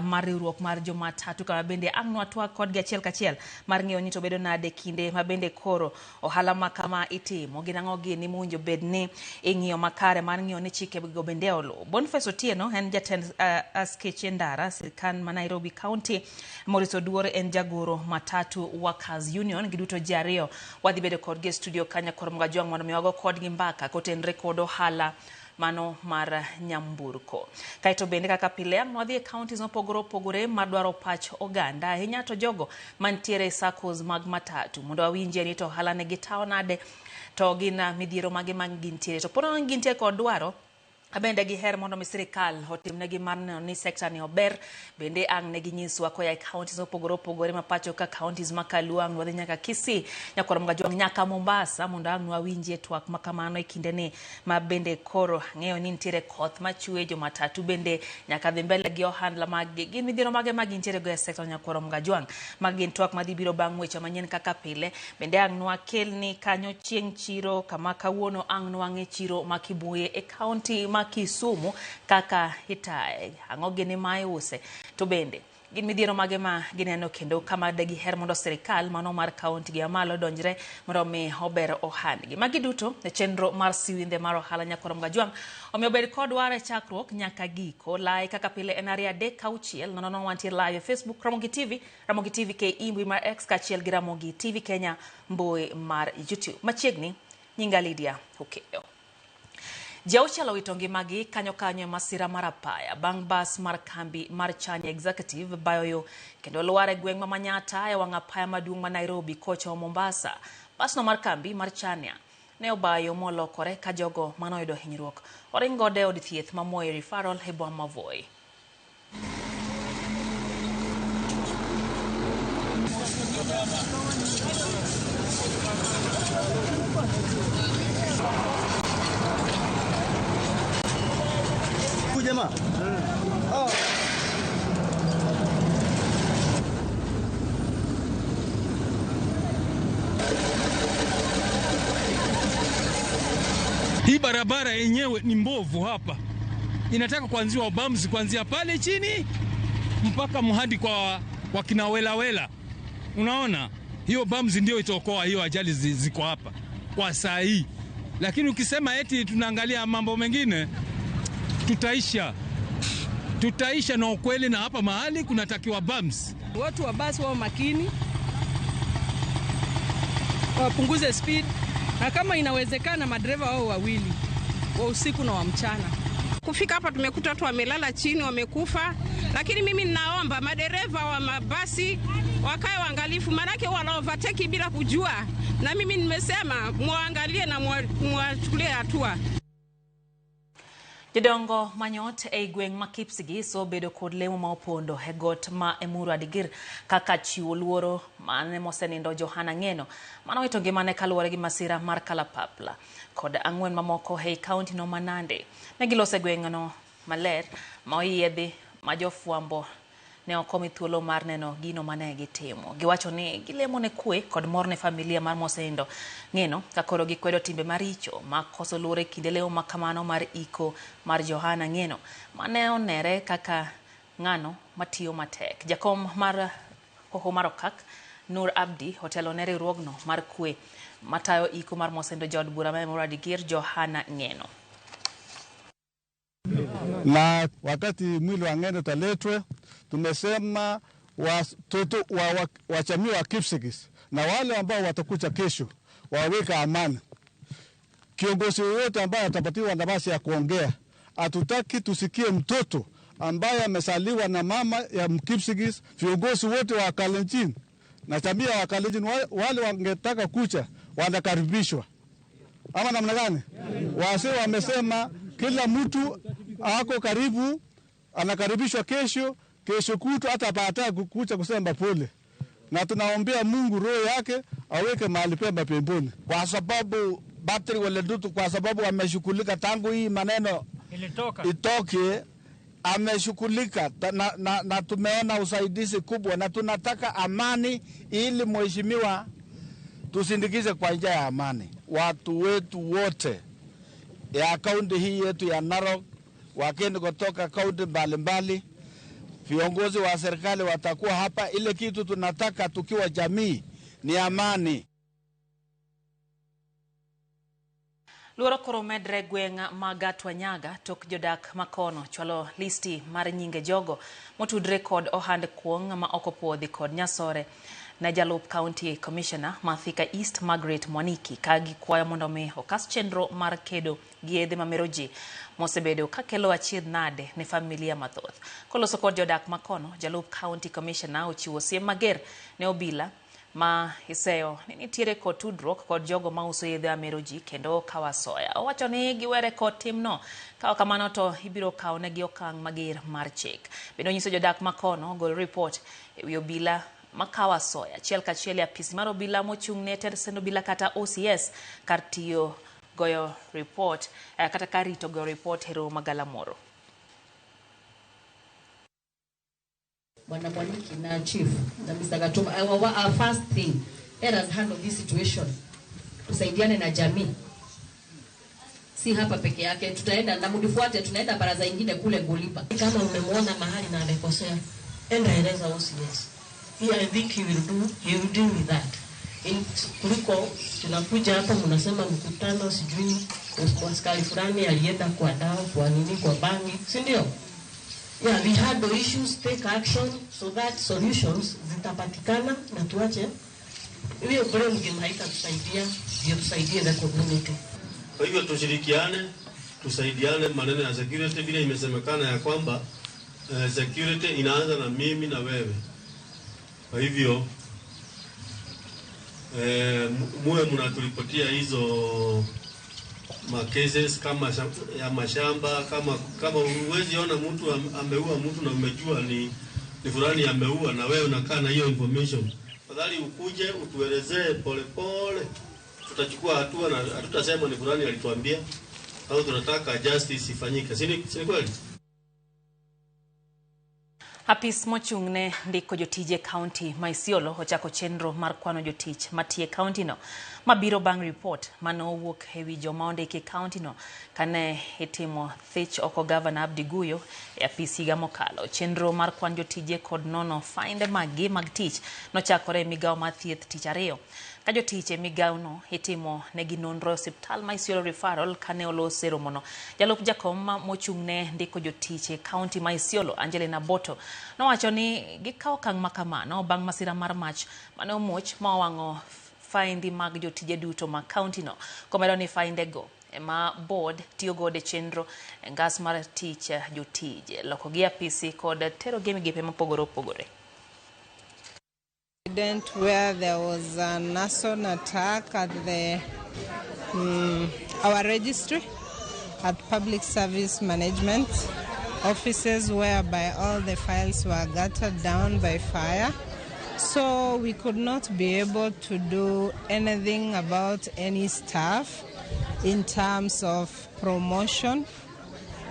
mar riwruok mar jomatatu kama bende ang' nwatwak kodgi achiel kachiel mar ng'iyo ni to bedo nade kinde ma bende koro ohala ma kama itimo. Ginang'o gini mowinjo bed ni ing'iyo makare mar ng'iyo ni chikego bende oluw. Boniface Otieno en jatend askeche ndara sirkal ma Nairobi County. Maurice Oduor en jagoro Matatu Workers Union. Giduto ji ariyo wadhi bedo kodgi e studio kanya kor Mgajwang' mondo mi wago kodgi mbaka kotenre kod ohala mano mar nyamburko. Kaeto bende kaka pile ang' wadhi e counties mopogore opogore madwaro pach oganda ahinya to jogo mantiere e SACCOs mag matatu mondo wawinjie ni to ohala ne gitawo nade to gin midhiero mage ma gintiere. To pod gintie kod dwaro abende giher mondo mi sirikal otimnegi mar neno ni sekta ni ober. Bende ang' ne ginyiswa koya e counties mopogore opogore ma pacho ka counties ma Kaluo ang' wadhi nyaka Kisii, nyakor Mgajwang' nyaka Mombasa mondo ang' wawinjie twak ma kamano e kindeni ma bende koro ng'eyo ni nitiere koth machwe. Jomatatu bende nyaka dhi mbele gi ohala mag-gi. Gin midhiero mage ma gintiere go e sekta nyakor Mgajwang'? Magi gin twak madhi biro bang' weche manyien kaka pile. Bende ang' nwakelni kanyo chieng' chiro kama kawuono ang' nwang'e chiro ma Kibuye e county ma Kisumu kaka itaye, ang'o gini ma iuse, to bende Gin midhiero mage ma gineno kendo kama degiher mondo sirikal mano mar kaunti gi mamalo donjre mondo mi ober ohandgi. Magi duto e chenro mar siwindhe mar ohala nyakwar Mgajwang'. Omiyo bed kodwa e chakruok nyaka giko. Lai kaka pile en 2 3 6 0 0 wantie live e Facebook Ramogi TV, Ramogi TV KE mbui mar X kaachiel gi Ramogi TV Kenya mbui mar YouTube. Machiegni nyinga Lydia Okeyo. Ji auchiel owito ngimagi kanyo kanyo e masira mar apaya bang' bas mar kambi mar Chania Executive bayo yo kendo lwar e gweng' ma Manyatta e wang' apaya maduong' ma Nairobi kochomo Mombasa. Basno mar kambi mar Chania ne obayo molokore ka jogo manoyudo hinyruok oring godo e od thieth ma Moi Referral e boma ma Voi. Jamaa. Oh. Hii barabara yenyewe ni mbovu hapa, inataka kuanziwa bumps kuanzia pale chini mpaka mhadi kwa wakina welawela. Unaona, hiyo bumps ndio itaokoa hiyo ajali ziko hapa kwa saa hii, lakini ukisema eti tunaangalia mambo mengine tutaisha na ukweli, na hapa mahali kunatakiwa bumps. Watu wa basi wao makini, wapunguze speed, na kama inawezekana madereva wao wawili wa usiku na wa mchana. Kufika hapa tumekuta watu wamelala chini wamekufa, lakini mimi ninaomba madereva wa mabasi wakae waangalifu, maanake wana overtake bila kujua, na mimi nimesema muangalie na muachukulie hatua. Jodongo manyot e gweng' ma Kipsigis obedo kod lemo ma opondo e got ma Emuru Adigir kaka chiwo luoro mane mosenindo Johana Ng'eno manowito ngimane kaluwore gi masira mar kalapapla kod ang'wen mamoko ei kaunti no ma Nandi. Ne giloso e gweng'no maler ma oyiedhi ma jofwambo ne ok omi thuolo mar neno gino mane gitimo. Giwacho ni gilemo ne kwe kod mor ne familia mar mosenindo Ng'eno ka koro gikwedo timbe maricho ma koso luor e kinde lemo makamano mar iko mar Johana Ng'eno mane onere kaka ng'ano matiyo matek. Jakom mar Hoho mar Okak Nur Abdi otelo ne riwruogno mar kwe matayo iko mar mosenindo jaod bura ma Emuru Adigir Johana Ng'eno. Na wakati mwili wa Ng'eno utaletwe, tumesema watoto wa jamii wa Kipsigis na wale ambao watakuja kesho waweka amani. Kiongozi yoyote ambaye atapatiwa nafasi ya kuongea, hatutaki tusikie mtoto ambaye amesaliwa na mama ya Mkipsigis. Viongozi wote wa Kalenjin na jamii ya Kalenjin wale wangetaka kucha wanakaribishwa. Ama namna gani? Wazee wamesema kila mtu ako karibu, anakaribishwa kesho, kesho kutu hata baadaye kukucha kusema pole. Na tunaombea Mungu roho yake aweke mahali pema peponi. Kwa sababu Patrick Ole Ntutu, kwa sababu ameshughulika tangu hii maneno itoke, ameshughulika na tumeona usaidizi kubwa, na tunataka amani ili mheshimiwa tusindikize kwa njia ya amani. Watu wetu wote ya kaunti hii yetu ya Narok, wakeni kutoka kaunti mbalimbali, viongozi wa serikali watakuwa hapa. Ile kitu tunataka tukiwa jamii ni amani. Luoro koro medre gweng' ma Gatwanyaga tok jodak makono chwalo listi mar nyinge jogo motudre kod ohand kuong' ma ok opuodhi kod nyasore ne jalup County Commissioner ma Thika East Margaret Mwaniki ka gikwayo mondo mi okas chenro mar kedo gi yedhe mamero ji mosebedo kakelo achiedh nade ne familia mathoth. Koloso kod jodak makono, jalup County Commissioner ochiwo siem mager ne obila ma iseyo ni nitiere kod tudruok kod jogo mauso yedhe mamero ji kendo kawo asoya. Owacho ni giwere kod timno, ka kamano to ibiro kawo negi okang' mager mar chik. Bende onyiso jodak makono gol report ewi obila makawo asoya achiel kachiel e apis mar obila mochung' ne tend obila kata OCS kar tiyo goyo report kata kar rito goyo report e romo magalamoro. Bwana Mwaniki na Chief na Mr. Gatuma, our first thing, let us handle this situation. Tusaidiane na jamii. Si hapa peke yake, tutaenda na mdifuate, tunaenda baraza ingine kule Ngoliba. Kama umemwona mahali na amekosea, Enda eleza OCS. Here I think he will deal with that. Kuliko tunakuja hapa mnasema mkutano sijui askari fulani alienda kwa dawa kwa nini kwa bangi, si ndio? Yeah, we had the issues, take action so that solutions zitapatikana na tuache hiyo blame game haitatusaidia, ndio tusaidie the community. Kwa hivyo tushirikiane, tusaidiane maneno ya security vile imesemekana ya kwamba security inaanza na mimi na wewe. Kwa hivyo muwe mnatulipotia hizo ma cases kama ya mashamba, kama huwezi ona mtu ameua mtu na umejua ni fulani ameua na wewe unakaa na hiyo information, afadhali ukuje utuelezee pole pole, tutachukua hatua na hatutasema ni fulani alituambia, au tunataka justice ifanyike. Si ni kweli? Apis mochung'ne ndiko jotije kaunti ma Isiolo ochako chenro mar kwano jotich matie kaunti no mabiro bang' report manowuok ewi joma ondiki e kaunti no kane itimo thich oko gavana Abdi Guyo e apis higa mokalo. Chenro mar kwan jotije kod nono fainde maggi mag tich nochakore e migawo mar thieth tich ariyo ka jotich e migawo no itimo negi nonro e osiptal ma Isiolo Referral kane olos e romono. Jalup jakom mochung'ne ndiko jotich e kaunti ma Isiolo Angelina Boto nowacho ni gikawo okang' makamano bang' masira mar mach mane omuoch ma owang'o faindi mag jotije duto ma kaunti no, komedo ni faindego ema board tiyo godo e chenro e ngas mar tich jotije, lokogi apisi kod terogi e migepe mopogore opogore. Where there was an arson attack at the our registry at Public Service Management offices, whereby all the files were gutted down by fire. So we could not be able to do anything about any staff in terms of promotion,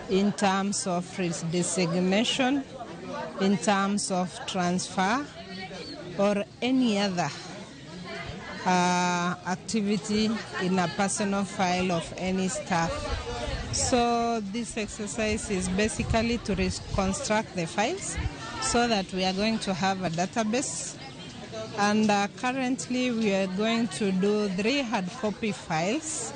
in terms of designation, in terms of transfer, or any other activity in a personal file of any staff. So this exercise is basically to reconstruct the files so that we are going to have a database. And currently we are going to do 3 hard copy files.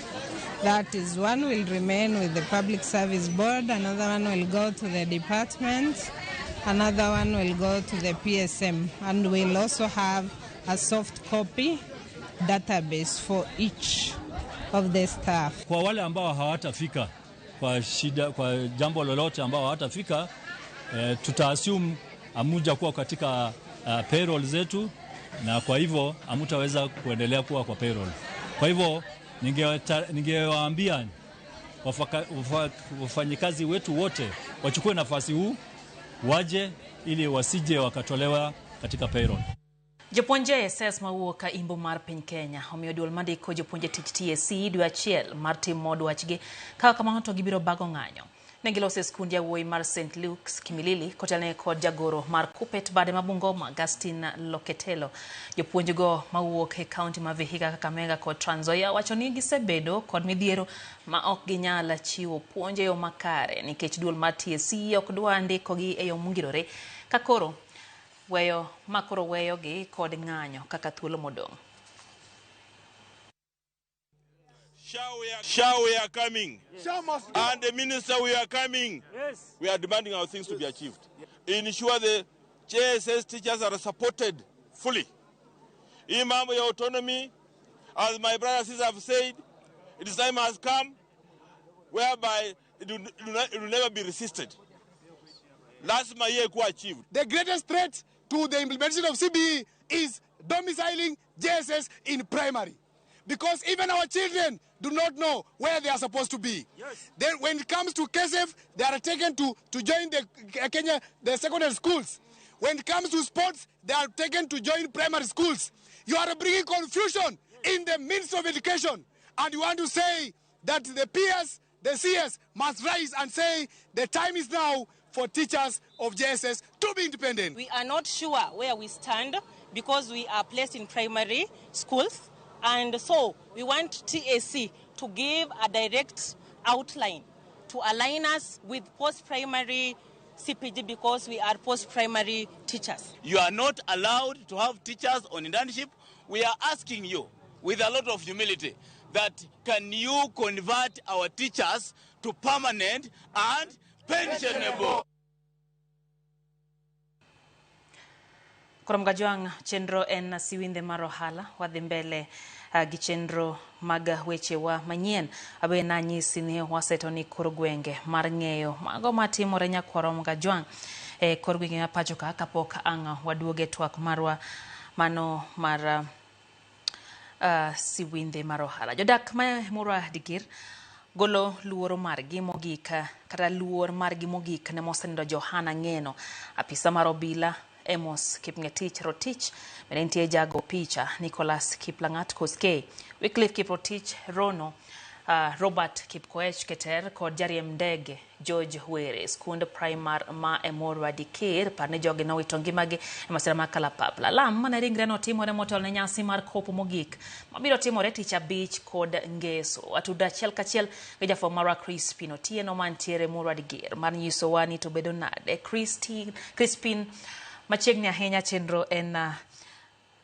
That is, one will remain with the Public Service Board, another one will go to the department, another one will go to the PSM, and we'll also have a soft copy database for each of the staff. Kwa wale ambao hawatafika kwa shida, kwa jambo lolote ambao hawatafika, tuta assume amuja kuwa katika payroll zetu, na kwa hivyo hamutaweza kuendelea kuwa kwa payroll. Kwa hivyo ningewaambia wafanyikazi wetu wote wachukue nafasi huu waje ili wasije wakatolewa katika payroll. Jopuonje JSS mawuok imbo mar piny Kenya omiyo duol mandiko jopuonje tich TSC dwe achiel mar timo dwachgi kaka kamano to gibiro bago ng'anyo. Ne giloso e skund yawuoyi mar St. Luke's Kimilili kotelne kod jagoro mar Kupet bade ma Bungoma Augustine Loketelo. Jopuonjgo mawuok e kaunti ma Vihiga, Kakamega kod Trans Nzoia wacho ni gisebedo kod midhiero ma ok ginyal chiwo puonj e yo makare nikech duol mar TSC ok dwa ndikogi e yo mongirore ka koro weyo makoro weyogi kod ng'anyo kaka thuolo modong'. Shall we are coming. And the minister, we are coming. Yes. We are demanding our things to be achieved. Ensure the JSS teachers are supported fully. Imam, your autonomy, as my brothers have said, it is time has come whereby it will never be resisted. Last year achieved. The greatest threat to the implementation of CBE is domiciling JSS in primary. Because even our children do not know where they are supposed to be. Yes. Then when it comes to KSF, they are taken to join the Kenya, the secondary schools. When it comes to sports, they are taken to join primary schools. You are bringing confusion in the Ministry of Education. And you want to say that the PS, the CS must rise and say the time is now for teachers of JSS to be independent. We are not sure where we stand because we are placed in primary schools. And so we want TAC to give a direct outline to align us with post-primary CPD because we are post-primary teachers. You are not allowed to have teachers on internship. We are asking you with a lot of humility that can you convert our teachers to permanent and pensionable? Koro Mgajwang' chenro en siwindhe mar ohala wadhi mbele gi chenro mag wechewa manyien. Abe nanyisi ni waseto ni kor gwenge mar ng'eyo mago matimore nyakwaro Mgajwang' e kor gwenge ma pacho ka kapok ang' waduoge twak marwa mano mar siwindhe mar ohala. Jodak ma Emurua Dikirr golo luoro margi mogik kata luor margi mogik ne mosenindo Johana Ng'eno, apisa mar obila Amos Kipng'etich Rotich, bende nitie jago picha Nicholas Kiplang'at Koskei, Wycliffe Kiprotich Rono, Robert Kipkoech Keter kod jariemb ndege George Were. Skund primar ma Emurua Dikirr par ni jogi nowito ngimagi e masira mar kalapapla. Lam mane ringre no timore motelo ne nyasi mar kopo mogik mabiro timore tich abich kod ngeso. Watudo achiel kachiel gi jafwambo marwa Crispin Otieno mantiere Emurua Dikirr mar nyisowa ni to bedo nade. Crispin, machiegni ahinya chenro en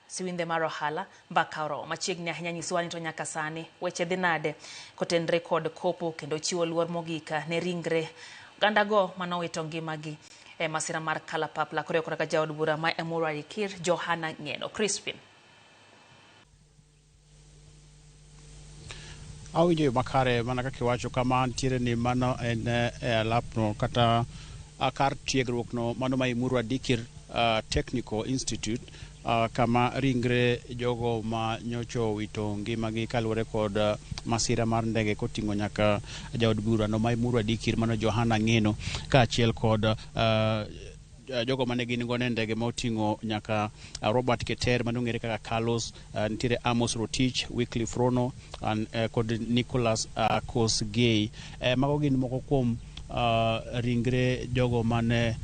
siwindhe mar ohala mbaka oromo machiegni ahinya nyisowa ni to nyaka sani weche dhi nade kotenre kod kopo kendo chiwo luor mogik ne ringre oganda go manowito ngimagi e masira mar kalapapla. Koro kora jaod bura ma Emurua Dikirr Johana Ng'eno. Crispin, awinjo makare mana kaka iwacho kama ntiere ni mano en e alapno kata kar tiegruok no mano ma Emurua Dikirr Technical Institute, kama ringre jogo ma nyocho wito ngimagi kaluwore kod masira mar ndege koting'o nyaka jaod bura no ma Emurua Dikirr mano Johana Ng'eno kaachiel kod jogo mane gin go ne ndege ma oting'o nyaka Robert Keter mane ong'ere kaka Carlos, nitiere Amos Rotich, Wycliffe Rono kod Nicholas Kosgei. Mago gin moko kuom ringre jogo mane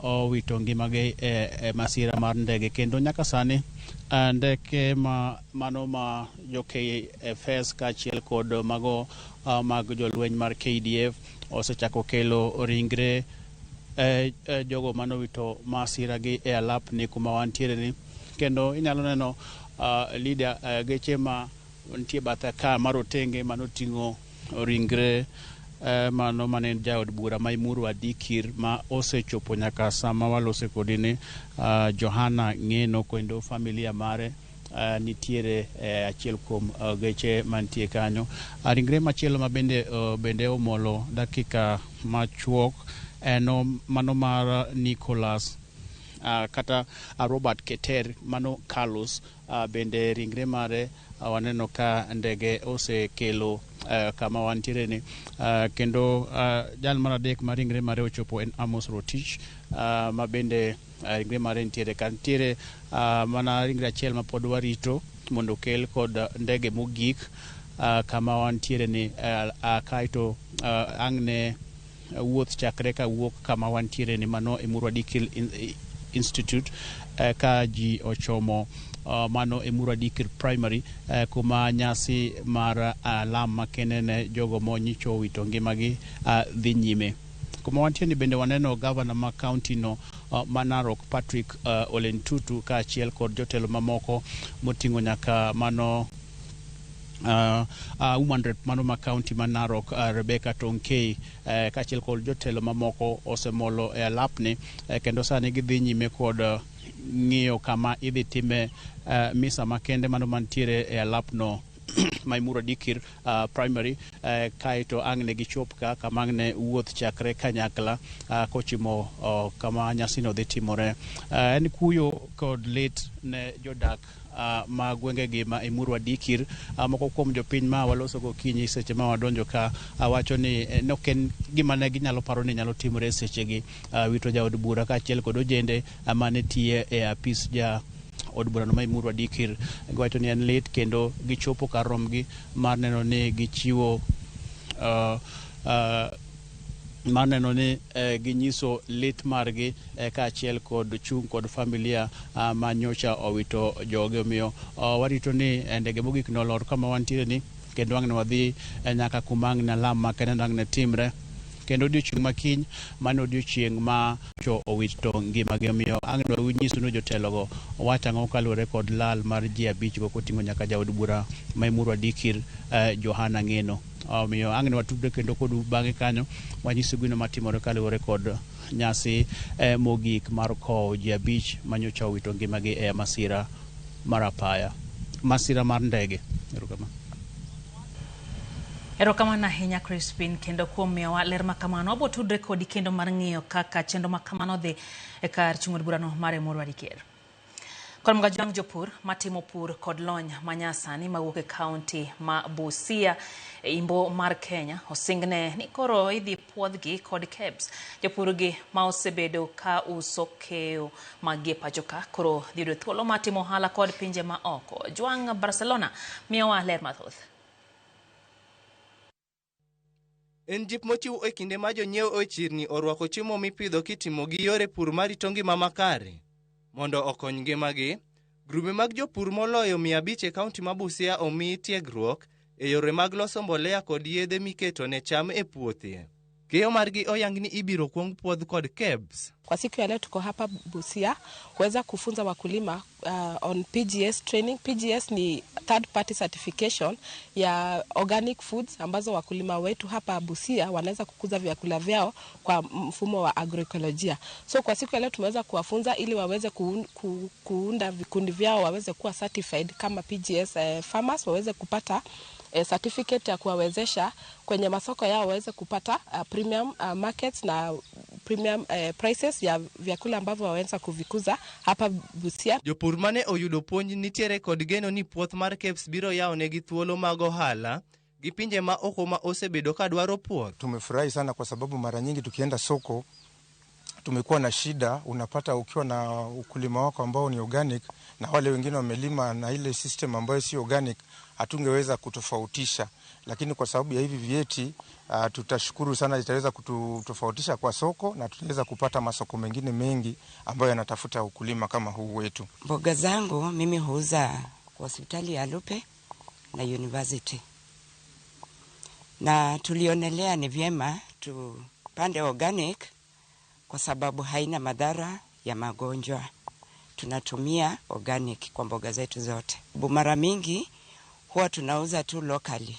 owito ngimagi e masira mar ndege. Kendo nyaka sani ndeke ma mano ma jo KFS kaachiel kod mago mag jolweny mar KDF osechako kelo ringre jogo manowito masira gi e alap ni kuma wantiere ni. Kendo inyalo neno leader geche ma nitie bathe ka mar otenge manoting'o ringre mano mane jaod bura ma Emurua Dikirr ma osechopo nyaka sama walose kodi ni Johana Ng'eno kendo familia mare nitiere achiel kuom geche mantie kanyo. Ringre machielo ma bende omolo dakika machuok en mano mar Nicholas kata Robert Keter mano Carlos, bende ringre mare waneno ka ndege osekelo kama wantiere ni. Kendo jal mar adek ma ringre mare ochopo en Amos Rotich, ma bende ringre mare nitiere ka. Nitiere mana ringre achiel ma pod warito mondo okel kod ndege mogik kama wantiere ni, kaeto ang' ne wuoth chakre kawuok kama wantiere ni mano Emurua Dikirr Institute, ka ji ochomo mano Emurua Dikirr Primary, kuma nyasi mar alam makende ne jogo monyicho owito ngimagi dhi nyime. Kuma wantie ni bende waneno gavana ma kaunti no ma Narok Patrick Ole Ntutu kaachiel kod jotelo mamoko moting'o nyaka mano woman rep mano ma kaunti ma Narok Rebecca Tonkei, kaachiel kod jotelo mamoko osemolo e alapni, kendo sani gidhi nyime kod ng'iyo kama idhi time misa makende mano mantiere e alapno ma Emurua Dikirr Primary, kaeto ang' ne gichop ka kama ang' ne wuoth chakre kanyakla kochimo kama nyasino dhi timore. En kuyo kod lit ne jodak ma gwengegi ma Emurua Dikirr. Moko kuom jopiny ma waloso gokinyi seche ma wadonjo ka wacho ni ok en gima ne ginyalo paro ni nyalo timore sechegi, wito jaod bura kaachiel kod ojende mane tiye e apis ja od burano ma Emurua Dikirr. Giwacho ni en lit kendo gichopo kar romgi mar neno ni gichiwo mar neno ni ginyiso lit margi kaachiel kod chung' kod familia ma nyocha owito joge. Omiyo warito ni ndege mogik nolor kama wantiere ni, kendo ang' ne wadhi nyaka kuma ang' ne alam makende ang' ne timre. Kendo odiochieng' ma kiny mano odiochieng' ma cho owito ngimagi. Omiyo ang' nwanyisu ni jotelogo wacho ang'o kaluwore kod lal mar ji 5 go koting'o nyaka jaod bura ma Emurua Dikir Johana Ng'eno. Omiyo ang' nwatudre kendo kodu bang'e kanyo wanyisu gino matimore kaluwore kod nyasi mogik mar kowo ji 5 manyocha owito ngimagi e masira mar apaya, masira mar ndege. Erokamano. Erokamano ahinya Crispin, kendo kuom miyowa ler makamano. Wabo tudre kodi kendo mar ng'iyo kaka chenro makamano dhi e kar chung' od burano mar Emurua Dikir. Kod mga jopur matimo pur kod lony manyasani mawuok e kaunti ma Busia e imbo mar Kenya osingne ni koro idhi puodhgi kod KEBS. Jopur gi ma osebedo ka uso keyo maggi e pacho ka koro dhi yudo thuolo mar timo ohala kod pinje ma oko. Jwang' Barcelona miyowa ler mathoth. En jip mochiw e kinde ma jonyiewo e chirni orwako chiemo mipidho kitimo gi yore pur marito ngima makare. Mondo okony ngimagi, grube mag jopur moloyo 500 e kaunti ma Busia omiyi tiegruok e yore mag loso mbolea kod yedhe miketo ne cham e puothe. Keyo margi oyang ni ibiro kuong puodh kod KEBS. Kwa siku ya leo tuko hapa Busia kuweza kufunza wakulima on PGS training. PGS ni third party certification ya organic foods ambazo wakulima wetu hapa Busia wanaweza kukuza vyakula vyao kwa mfumo wa agroekolojia. So kwa siku ya leo tumeweza kuwafunza ili waweze kuunda vikundi vyao, waweze kuwa certified kama PGS farmers, waweze kupata certificate ya kuwawezesha kwenye masoko yao waweze kupata premium markets na premium prices ya vyakula ambavyo waweza kuvikuza hapa Busia. Jopur mane oyudo puonj nitiere kod geno ni puoth mar KEBS biro yawo negi thuolo mag ohala gi pinje ma oko ma osebedo ka dwaro puoth. Tumefurahi sana kwa sababu mara nyingi tukienda soko tumekuwa na shida, unapata ukiwa na ukulima wako ambao ni organic na wale wengine wamelima na ile system ambayo si organic, hatungeweza kutofautisha. Lakini kwa sababu ya hivi vyeti tutashukuru sana, itaweza kutofautisha kwa soko na tutaweza kupata masoko mengine mengi ambayo yanatafuta ukulima kama huu wetu. Mboga zangu mimi huuza kwa hospitali ya Lupe na university, na tulionelea ni vyema tupande organic kwa sababu haina madhara ya magonjwa. Tunatumia organic kwa mboga zetu zote. Mara mingi huwa tunauza tu locally,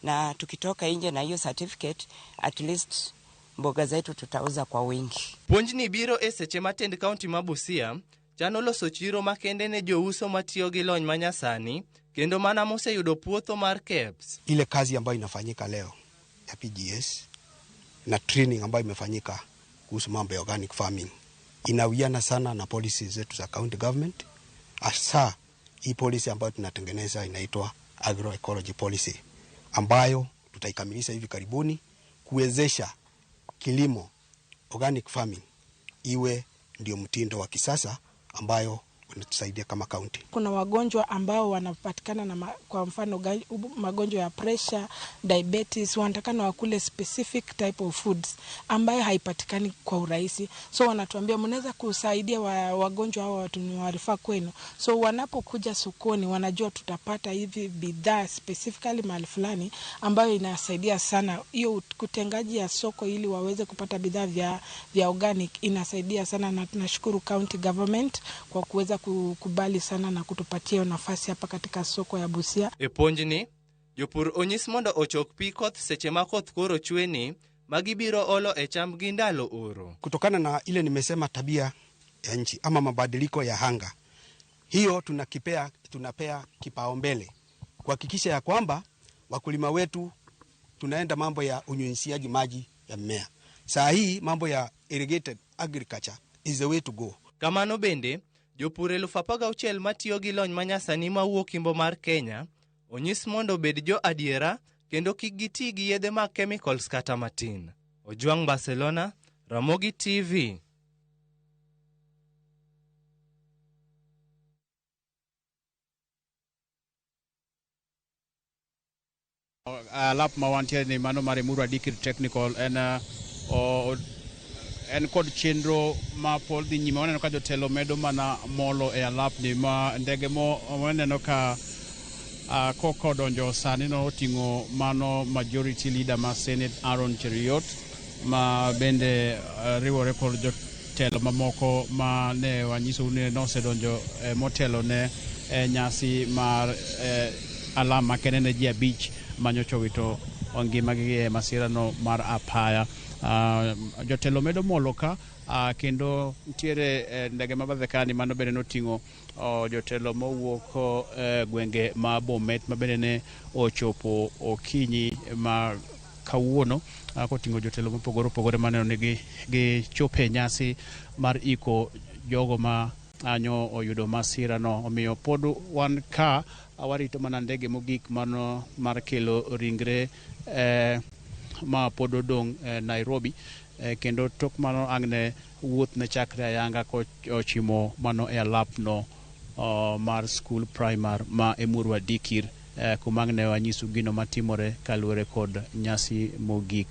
na tukitoka nje na hiyo certificate at least mboga zetu tutauza kwa wingi. Puonjni biro e seche ma tend kaunti ma Busia chano loso chiro makende ne jouso matiyo gi lony manyasani kendo mana moseyudo puotho mar KEBS. Ile kazi ambayo inafanyika leo ya PGS na training ambayo imefanyika kuhusu mambo ya organic farming inawiana sana na policies zetu za county government, hasa hii policy ambayo tunatengeneza inaitwa agroecology policy ambayo tutaikamilisha hivi karibuni kuwezesha kilimo organic farming iwe ndio mtindo wa kisasa ambayo unatusaidia kama county. Kuna wagonjwa ambao wanapatikana na kwa mfano magonjwa ya pressure, diabetes, wanatakana wakule specific type of foods ambayo haipatikani kwa urahisi. So wanatuambia mnaweza kusaidia wagonjwa hao watu kwenu. So wanapokuja sokoni wanajua tutapata hivi bidhaa specifically mahali fulani ambayo inasaidia sana. Hiyo kutengaji ya soko ili waweze kupata bidhaa vya organic inasaidia sana, na tunashukuru county government kwa kuweza kukubali sana na kutupatia nafasi hapa katika soko ya Busia. E puonjni, jopur onyis mondo ochok pi koth seche ma koth koro chwe magibiro olo e chambgi ndalo oro. Kutokana na ile nimesema tabia ya nchi ama mabadiliko ya anga, hiyo tunapea kipaumbele kuhakikisha ya kwamba wakulima wetu tunaenda mambo ya unyunyiziaji maji ya mmea. Saa hii mambo ya irrigated agriculture is the way to go. Kamano bende, jopur 16,000 matiyo gi lony manyasani mawuok imbo mar Kenya onyis mondo obed jo adiera kendo kik giti gi yedhe mag chemicals kata matin. Ojwang' Barcelona, Ramogi TV. Alap ma wantiere ni mano mar Emurua Dikir Technical en kod chenro ma pod dhi nyime. Waneno ka jotelo medo mana molo e alap ni ma ndege mo waneno ka koko donjo sani no oting'o mano majority leader ma Senate Aaron Cheruiyot. Ma bende riwore kod jotelo mamoko ma ne wanyisou ni nosedonjo motelo ne nyasi mar alam makende ne ji 5 manyocha owito ngimagi e masirano mar apaya. Jotelo medo molo ka kendo nitiere ndege ma bathe kani mano bende noting'o jotelo mowuok gwenge ma Bomet ma bende ne ochopo okinyi ma kawuono koting'o jotelo mopogore opogore maneno ni gichopo e nyasi mar iko jogo ma anyo oyudo masirano. Omiyo pod wan ka warito mana ndege mogik mano mar kelo ringre ma pod odong' Nairobi kendo tok mano ang' ne wuoth ne chakre ayanga kochimo mano e alapno mar skul primar ma Emurua Dikir kuma ang' ne wanyisu gino matimore kaluwore kod nyasi mogik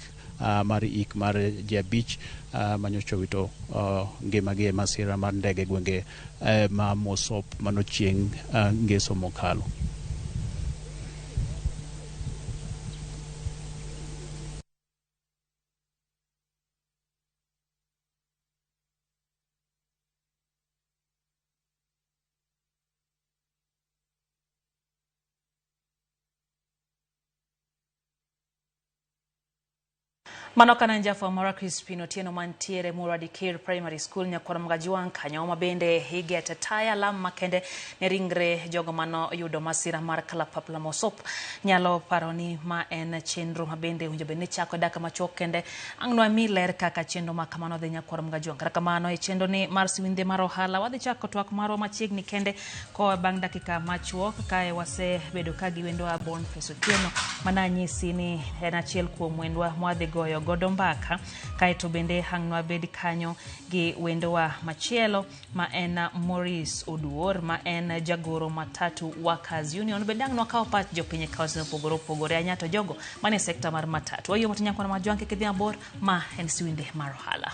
mar ik mar ji 5 manyocha owito ngimagi e masira mar ndege gwenge ma Mosop mano chieng' ngeso mokalo. Mano kana en jafwambo marwa Crispin Otieno mantiere Emurua Dikir Primary School Nyakwar Mgajuang kanyo ma bende igeto taya alam makende ne ringre jogo mano yudo masira mar kalapapla Mosop. Nyalo paro ni ma en chenro ma bende owinjo bed ni chako e dakika machuok kende ang' nwa mi ler kaka chenro ma kamano dhi Nyakwar Mgajuang. Kata kamano e chenro ni mar siwinde mar ohala wadhi chako twak marwa machiegni kende koa bang' dakika machuok kae wasebedo ka gi wendwa Boniface Otieno mana anyisi ni en achiel kuom wendwa mwadhi goyo godo mbaka kaeto bende ang' nwabed kanyo gi wendowa machielo ma en Maurice Oduor ma en jagoro matatu Workers Union. Bende ang' nwakaw pach jopiny e kaunti mopogore opogore ahinya to jogo manie sekta mar matatu. Wayie mondo Nyakwar Majwang' kik idhi mabor, ma en siwinde mar ohala.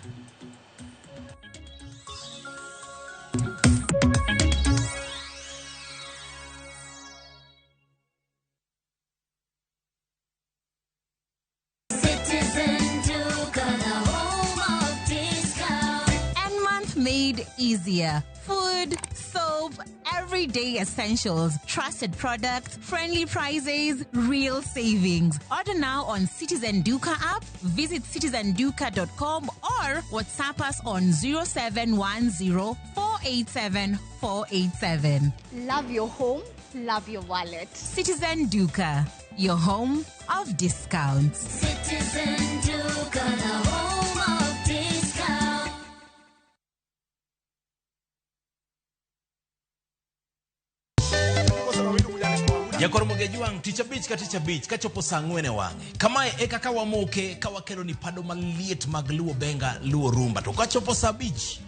Citizen Duka, the home of discount. And month made easier. Food, soap, everyday essentials, trusted products, friendly prices, real savings. Order now on Citizen Duka app, visit citizenduka.com or WhatsApp us on 0710 487 487. Love your home, love your wallet. Citizen Duka, your home of discounts. Citizen Duka, the home of discount. Jakor Mogejwang' tich abich ka tich abich kachopo saa 4 e wang'e. Kamae e kaka wamoke ka wakelo ni pado maliet mag Luo Benga, Luo Rumba. To kachopo saa 5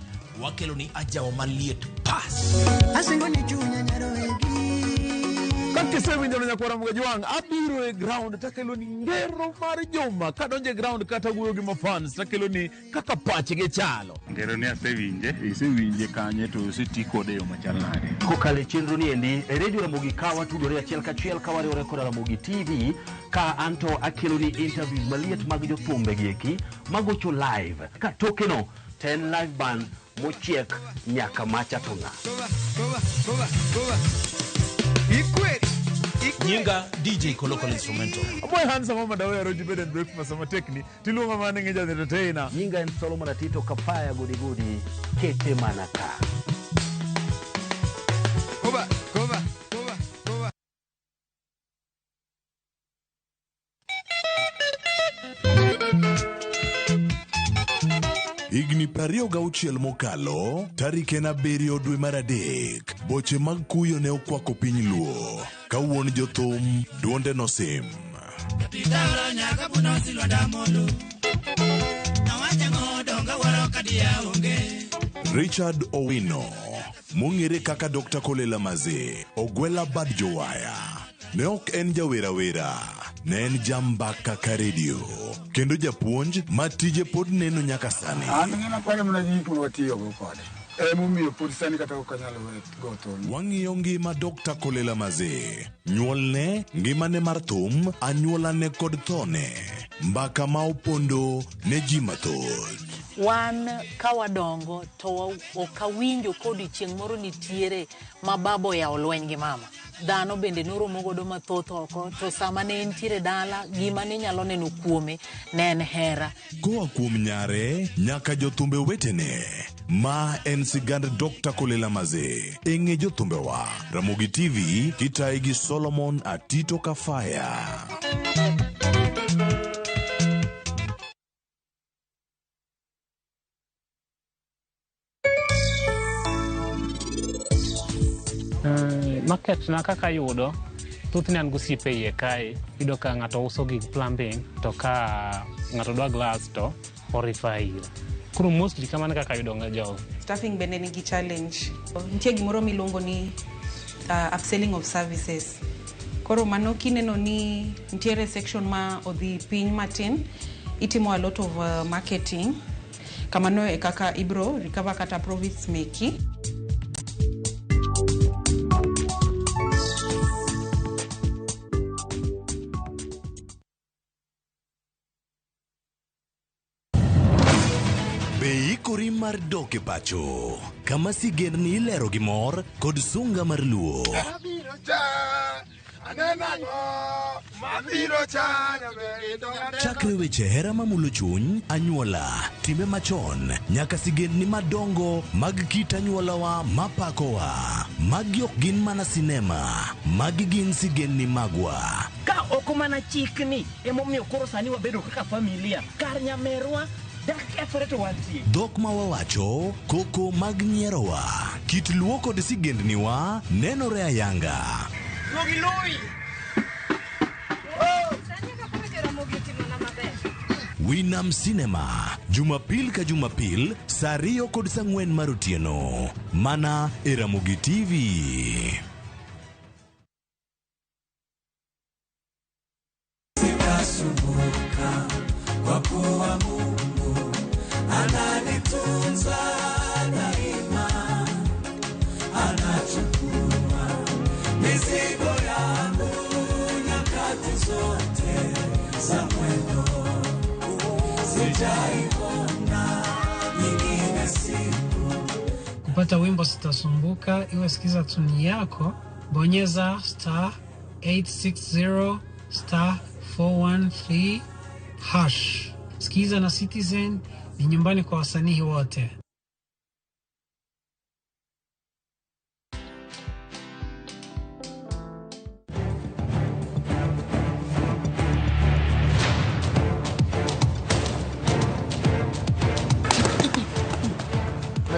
wakelo ni ajawa maliet pas. Asingo ni chunya nyarowegi. Kakisewinjo nyakwara Mgajwang' abiro e ground takelo ni ngero mar juma kadonjo e ground kata wuoyo gi mafans takelo ni kaka pachgi chalo. Ngero ni asewinje. Isewinje kanye to oseti kode e yo machal nade? Kokalo e chenro ni endi e redio Ramogi ka watudore achiel kachiel ka wariwore koda Ramogi TV ka anto akelo ni interviews maliet mag jothumbe gi eki magocho live ka tokeno to en live band mochiek nyaka macha to ng'a. Nyinga DJ Kolokol Instrumental. Aboy handsome mama dawe aroji bed and breakfast sama tekni tiluonga mana ni ng'eja entertainer. Nyinga en Solomon Atito Kapaya gudi gudi kete mana ka. Koba, koba, koba, koba. Higni 26 mokalo, tarik en 7 dwe mar 3, boche mag kuyo ne okwako piny Luo. Ka wuon jothum, duonde nosim. Kapitala nyaka puno silwanda molo. Nawacha donga waro kadia onge. Richard Owino, mong'ere kaka Dr. Kolela Maze, Ogwela Bad Jowaya. Ne ok en jawerawera, ne en jambaka ka redio, kendo japuonj ma tije pod neno nyaka sani. An ng'ina kwani mana ji kuma watiyogo kode. Emomiyo pod sani kata ok anyal go thum. Wang'iyo ngima Dr. Kolela Mazee, nyuolne, ngimane mar thum, anyuolane kod thone. Mbaka ma opondo ne ji mathoth. Wan ka wadongo to ok awinjo kodiochieng' moro nitiere ma baba oyawo lweny gi mama. Dhano bende noromo godo mathoth oko to sama ne entiere dala gima ninyalo neno kuome ne en hera. Koa kuom nyare nyaka jothumbe wetene. Ma en sigand Dr. Kolela Mazee. E ng'e jothumbewa. Ramogi TV kitayi gi Solomon Atito Kafaya. Market na kaka ayudo, thothne an gosiepe iye kae, iyudo ka ng'ato uso gik plumbing to ka ng'ato dwa glass to o refer ira. Koro mostly kamano e kaka ayudo jogo. Staffing bende nigi challenge. Nitie gimoro miluongo ni upselling of services. Koro mano kineno ni nitiere section ma odhi piny matin, itimo a lot of marketing. Kamano e kaka ibro recover kata profits meki. Be ikori mar dok e pacho kama sigendni ilero gi mor kod sunga mar luo. Chakre weche hera mamulo chuny, anyuola, timbe machon, nyaka sigendni madongo mag kit anyuolawa mapakowa. Magi ok gin mana sinema, magi gin sigendni magwa. Ka ok mana chikni emomiyo koro sani wabedo kaka familia kar nyamerwa dak kethore to wantie. Dhok ma wawacho, koko mag nyierowa, kit luo kod sigendniwa nenore ayanga. Winam Cinema, Jumapil ka Jumapil, saa 2 kod saa 4 mar otieno. Mana e Ramogi TV. Sitasumbuka kwa kuwa Mungu ananitunza daima, anachukua mizigo yangu nyakati zote za mwendo. Sijaiona nyingine siku. Kupata wimbo Sitasumbuka, iwe sikiza tuni yako, bonyeza star 860 star 413 hash. Sikiza na Citizen ni nyumbani kwa wasanii wote.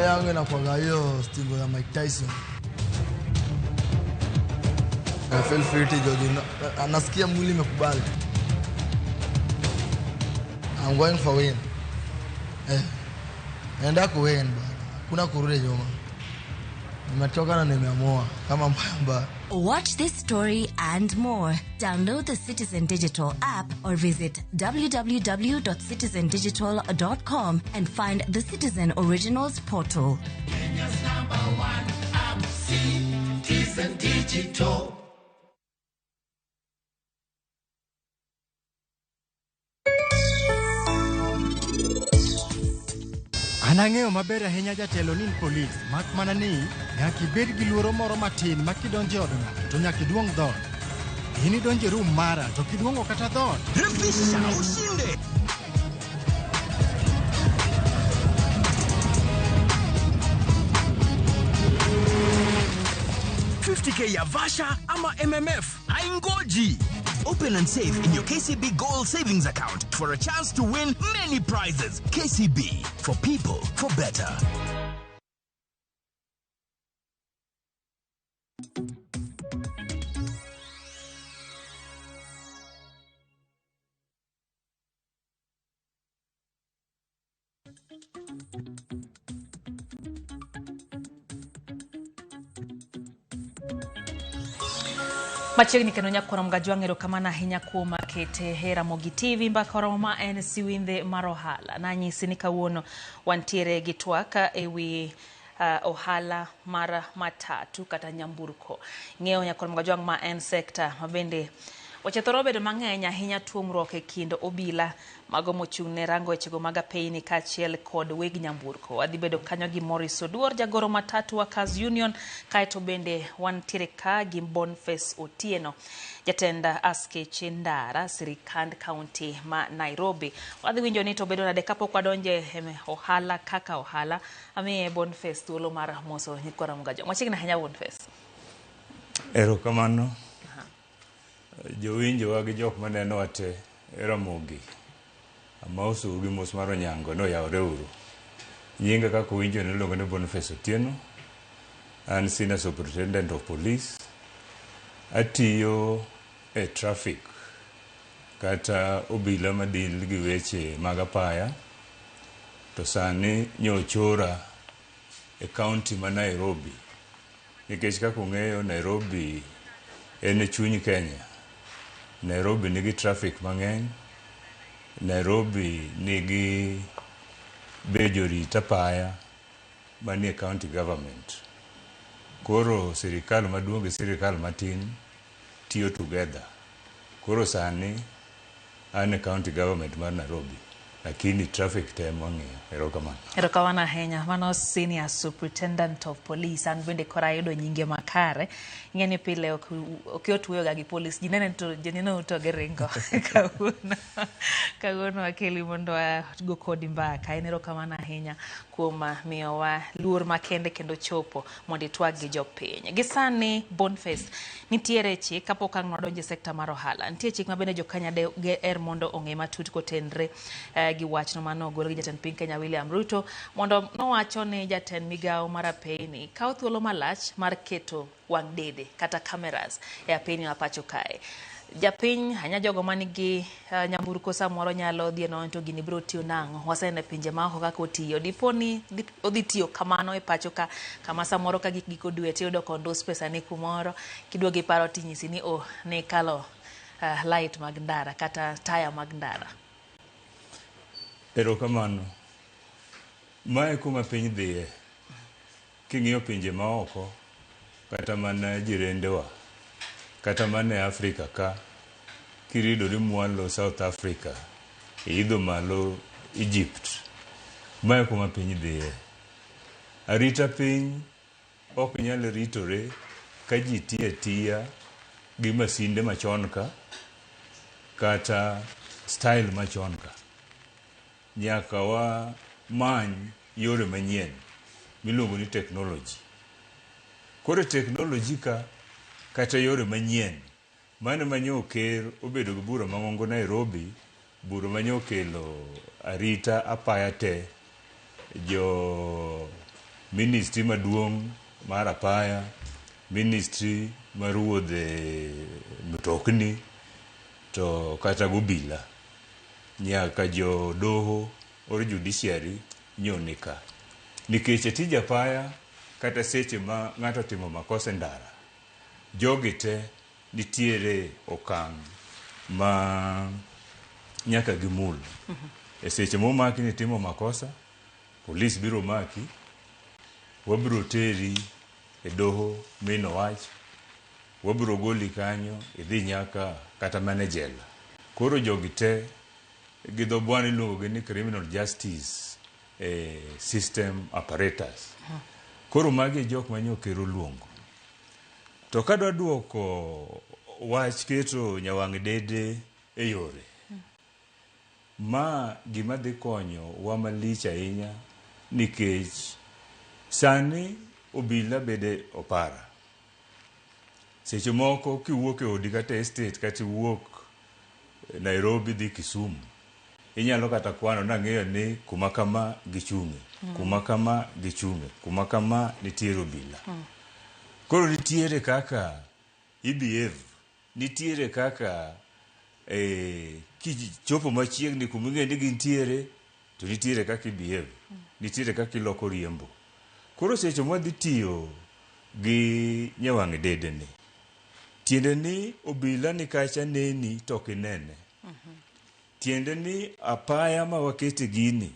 Yangu inakuwaga hiyo stingo ya Mike Tyson. I feel fit joji, nasikia mwili imekubali. I'm going for win. Naenda ku win bana. Kuna kurudi nyuma. Nimetoka na nimeamua kama mbaya. Watch this story and more. Download the Citizen Digital app or visit www.citizendigital.com and find the Citizen Originals portal. Kenya's number one app, Citizen Digital. An ang'eyo maber ahinya jatelo ni in polis, mak mana ni nyaka ibed gi luoro moro matin ma kidonjo e od ng'ato to nyaka iduong' dhoot. In idonjo e room mara to kiduong'o kata dhoot. Refisha ushinde. $50K ya Vasha ama MMF haingoji. Open and save in your KCB Gold Savings Account for a chance to win many prizes. KCB, for people, for better. Machiegni kendo nyakwar Mgajwang' erokamano ahinya kuom kete e Ramogi TV mbaka oromo ma en siwindhe mar ohala. Nanyisi ni kawuono wantiere gi twak ewi ohala mar matatu kata nyamburko. Ng'eyo nyakwar Mgajwang' ma en sekta ma bende weche thoro bedo mang'eny ahinya tuomruok e kind obila mago mochung' ne rango wechego mag apeyni kaachiel kod weg nyamburko. Wadhi bedo kanyo gi Maurice Oduor, jagoro matatu Workers Union, kaeto bende wantiere ka gi Boniface Otieno, jatend askeche ndara sirikand kaunti ma Nairobi. Wadhi winjo ni to bedo nade kapok wadonje e ohala kaka ohala. Amiye Boniface thuolo mar moso nyikwa Ramogi. Machiegni ahinya Boniface. Erokamano. Jowinjowa gi jok manenowa te e Ramogi. Amosou gi mos mar onyango ni oyawore uru. Nyinga kaka uwinjo ni iluongo ni Boniface Otieno. An Senior Superintendent of Police. Atiyo e traffic kata obila madil gi weche mag apaya. To sani nyochora e county ma Nairobi. Nikech kaka ung'eyo Nairobi en e chuny Kenya. Nairobi nigi traffic mang'eny. Nairobi nigi be jorit apaya manie county government. Koro sirikal maduong' gi sirikal matin tiyo together. Koro sani an e county government mar Nairobi. Lakini traffic te ema wang'iyo. Erokamano. Erokamano ahinya. Mano Senior Superintendent of Police. An bende koro ayudo nyinge makare. Ing'e ni pile ok yot wuoyo ga gi polis. Ji nene to ji neno to giringo. Kawuono kawuono akeli mondo wago kodi mbaka. En erokamano ahinya kuom miyowa luor makende kendo chopo mondo itwag gi jopiny. Gi sani Boniface, nitiere chik kapok ang' wadonjo e sekta mar ohala. Nitie chik ma bende jokenya er mondo ong'e matut kotenre gi wachno mane ogol gi jatend piny Kenya William Ruto mondo nowacho ni jatend migawo mar apeyni kawo thuolo malach mar keto wang' dede kata cameras e apeyni ma pacho kae. Japiny ahinya jogo manigi nyamburko samoro nyalo dhi nono to gini biro tiyo nang'o. Waseneno e pinje maoko kaka otiyo. Dipo ni odhi tiyo kamano e pacho ka kama samoro ka gik giko dwe tiyudo kondus pesa ni kumoro kiduogo iparo tinyisi ni oh ne ikalo light mag ndara kata taya mag ndara. Erokamano. Mae kuma piny dhiye. King'iyo pinje maoko, kata mana jirendewa, kata mana e Afrika ka, kiridori mwalo South Africa, iidho malo Egypt. Mae kuma piny dhiye. Arita piny ok nyal ritore ka ji tiyo atiya gi masinde machon ka, kata style machon ka. Nyaka wamany yore manyien miluongo ni technology. Koro technology ka kata yore manyien mano manyo ker obedo gi bura mang'ongo Nairobi, bura manyo okelo arita apaya te, jo ministry maduong' mar apaya, ministry mar wuodhe mtokni to kata gobila nyaka jo doho or judiciary nyoni ka. Nikech e tij apaya kata seche ma ng'ato otimo makosa e ndara, jogi te nitiere okang' ma nyaka gimul. E seche momaki ni itimo makosa, polis biro maki, wabiro teri e doho mino wach, wabiro goli kanyo idhi nyaka kata mana e jela. Koro jogi te gi dho bwana iluongo gi ni criminal justice system apparatus. Koro magi e jok ma nyo ker oluongo. To kadwa duoko wach keto nyawang' dede e yore, ma gima dhi konyo wa malich ahinya nikech sani obila bede opara. Seche moko kiwuok e odi kata e estate kata iwuok Nairobi dhi Kisumu, inyalo kata kwano nang'eyo ni kuma kama gichung'e, kuma kama gichung'e, kuma kama nitiere obila. Koro nitiere kaka i behave, nitiere kaka kichopo machiegni kuma ing'eyo ni gintiere, to nitiere kaka i behave, nitiere kaka iloko riembo. Koro seche mwadhi tiyo gi nyawang' dede ni, tiende ni obila ni kacha neni to ok inene. Tiende ni apaya ma wakete gini,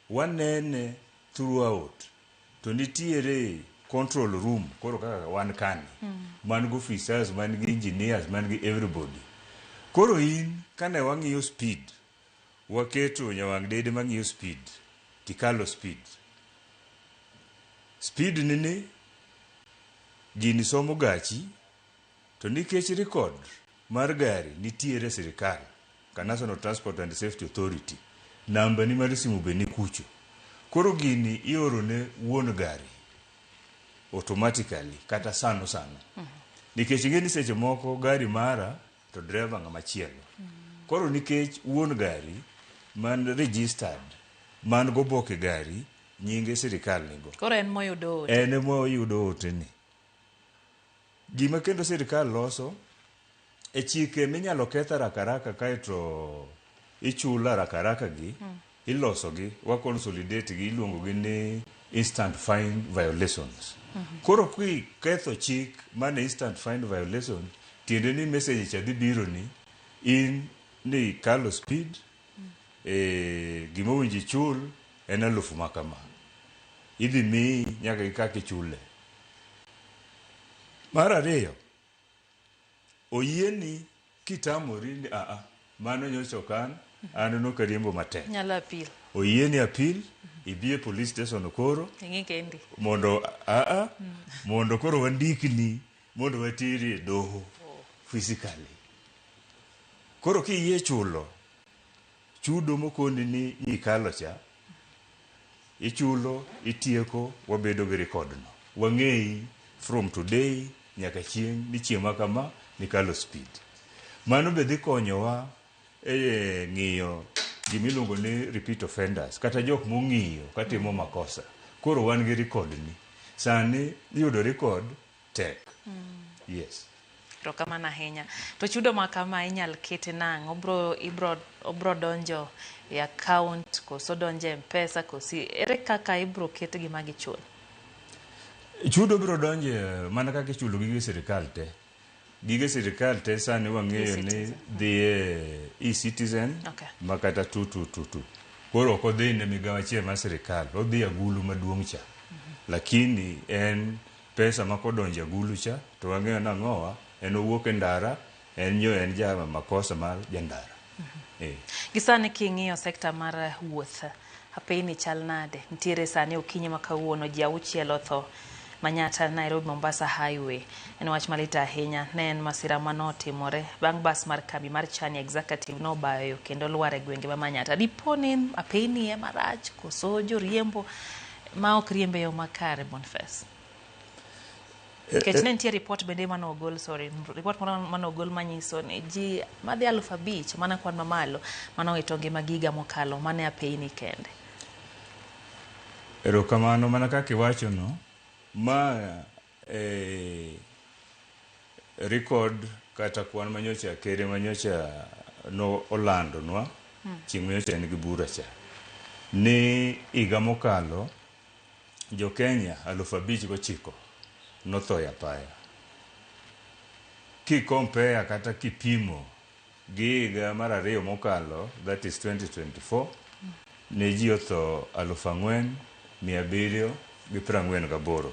wanene throughout. To nitiere control room koro kaka wan kani man gi officers, man gi engineers, man gi everybody. Koro in kane wang'iyo speed, waketo nyawang' dede mang'iyo speed, tikalo speed. Speed ni ni gini somo gachi to nikech record mar gari nitiere e sirikal ka National Transport and Safety Authority, namba ni mar simu be ni kucho. Koro gini ioro ne wuon gari automatically kata sano sano. Nikech ing'e ni seche moko gari mara to driver ng'ama chielo. Koro nikech wuon gari man registered man goboke gari nyinge sirikal nigo. Koro en moyudo ote. En ema oyudo ote ni. Gima kendo sirikal loso e chike minyalo keth haraka haraka kaeto ichulo haraka haraka gi iloso gi wa consolidate gi iluongo gi ni instant fine violations. Koro kiketho chik mane instant fine violation tiende ni message cha dhi biro ni in ni kalo speed gima owinjo ichul en alufu ma kama. Idhi miyi nyaka gi kaka ichule. Mar ariyo, oyieni kitamori ni aa mano nyocha ok an, an nokariembo matek. Nyalo appeal. Oyieni appeal, idhi e police station koro Ing'i kendi. mondo aa mondo koro wandikni mondo wateri e doho physically. Koro kiyie chulo chudo mokoni ni ikalo cha, ichulo, itieko, wabedo gi record no. Wang'eyi from today nyaka chieng' ni chieng' ma kama nikalo speed. Mano be dhi konyowa e ng'iyo gimiluongo ni repeat offenders kata jok mong'iyo katimo makosa. Koro wan gi record ni. Sani yudo record tek. Yes. Erokamano ahinya. To chudo ma kama inyal kete nang'o? Obro, ibro, obro donjo e account koso donjo e M-Pesa kosi ere kaka ibro ketgi ma gichul? Chudo biro donjo mana kaka ichulo gige sirikal te. Gige sirikal te sani wang'eyo ni E-Citizen. dhi e e-citizen ma kata 2222. Koro ok odhi ne migawo achiel mar sirikal, odhi agulu maduong' cha. Lakini en pesa ma kodonjo agulu cha to wang'eyo nang'owa en owuok e ndara en nyo en ja makosa mar jandara. Gi sani king'iyo sekta mar wuoth, apeyni chal nade? Nitiere sani okinyi ma kawuono ji 6 otho Manyatta Nairobi Mombasa Highway. En wach malit ahinya. Ne en masira manotimore bang' bas mar kambi mar Chania Executive nobayo kendo lwar e gwenge ma Manyatta. Dipo ni apeyni ema rach koso joriembo ma ok riemb e yo makare Boniface? Nikech ne nitie report bende manogol, sorry, report moro manogol manyiso ni ji madhi 5,000 mana kwan mamalo manowito ngimagi higa mokalo mane apeyni kende. Erokamano mana kaka iwacho no, ma record kata kwan manyocha kere manyocha no olandonwa chieng' manyocha en gi bura cha ni higa mokalo jo Kenya 5,009 notho e apaya. Ki compare kata kipimo gi higa mar ariyo mokalo, that is 2024, ne ji otho 4,748.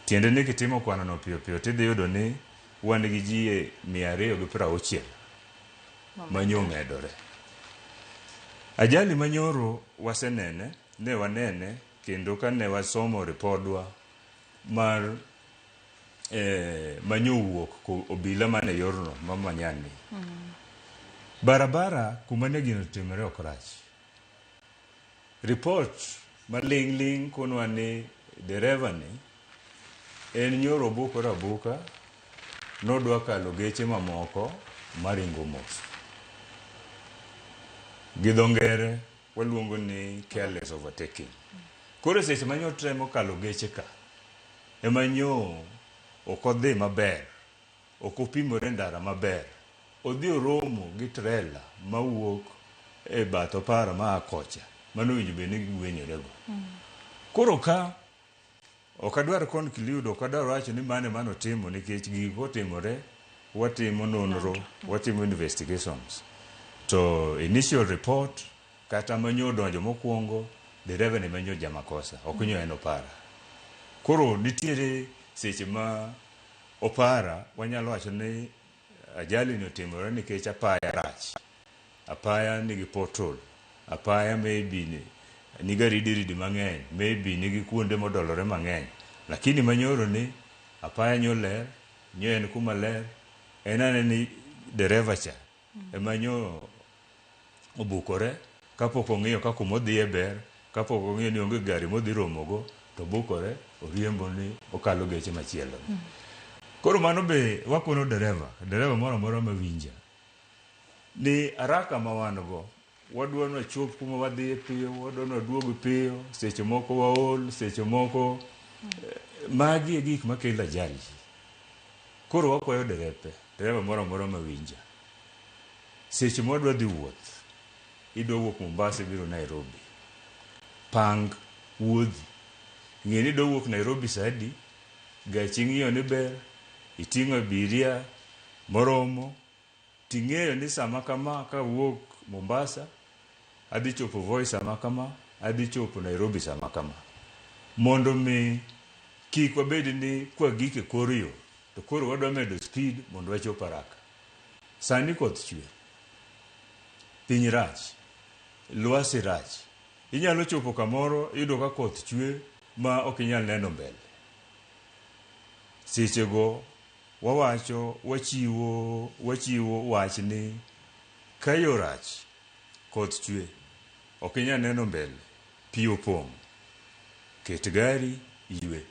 Tiende ni kitimo kwano no piyo piyo tidhi yudo ni wan gi ji 260 manyo medore. Ajali manyoro wasenene, ne wanene kendo kane wasomo ripodwa mar manyo wuok obila mane yorno ma Manyani. Barabara kuma ne gino timore ok rach. Report maling' ling' konwa ni dereva ni en nyoro obukore abuka nodwa kalo geche mamoko maringo mos. Gi dho ngere waluongo ni careless overtaking. Koro seche ma nyo temo kalo geche ka ema nyo ok odhi maber, ok opimore ndara maber, odhi oromo gi trela mawuok e bath opara maa kocha mano owinjo bed ni gigwenyorego. Koro ka ok adwar conclude, ok adwar wacho ni mane manotimo nikech gigi kotimore watimo nonro, watimo investigations. To initial report kata manyo donjo mokwongo dereva ni manyo jamakosa, ok nyo en opara. Koro nitiere seche ma opara wanyalo wacho ni ajali ni otimore nikech apaya rach. Apaya nigi pothole, apaya maybe ni nigi aridiridi mang'eny, maybe nigi kuonde modolore mang'eny. Lakini manyoro ni apaya nyo ler, nyo en kuma ler, en ane ni dereva cha ema nyo obukore kapok ong'iyo ka kumodhiye ber, kapok ong'iyo ni onge gari modhi romogo, to bukore oriembo ni okalo geche machielo. Koro mano be wakono dereva, dereva moro amora mawinja, ni haraka ma wan go, wadwa ni wachop kuma wadhiye piyo, wadwa ni waduog piyo, seche moko waol, seche moko magi e gik makelo ajali. Koro wakwayo derepe, dereva moro amora mawinja, seche ma wadwa dhi wuoth, idwa wuok Mombasa ibiro Nairobi, pang wuodhi. Ng'e ni idwa wuok Nairobi saa adi, gachi ing'iyo ni ber, iting'o abiria moromo, ting'eyo ni sama kama kawuok Mombasa, adhi chopo Voi sama kama, adhi chopo Nairobi sama kama. Mondo mi kik wabed ni kwagik e kor yo, to koro wadwa medo speed mondo wachop haraka. Sani koth chwe, piny rach, lwasi rach. Inyalo chopo kamoro iyudo ka koth chwe ma ok inyal neno mbele. Sechego wawacho wachiwo wachiwo wach ni ka yo rach, koth chwe, ok inyal neno mbele, pi opong', ket gari ywe.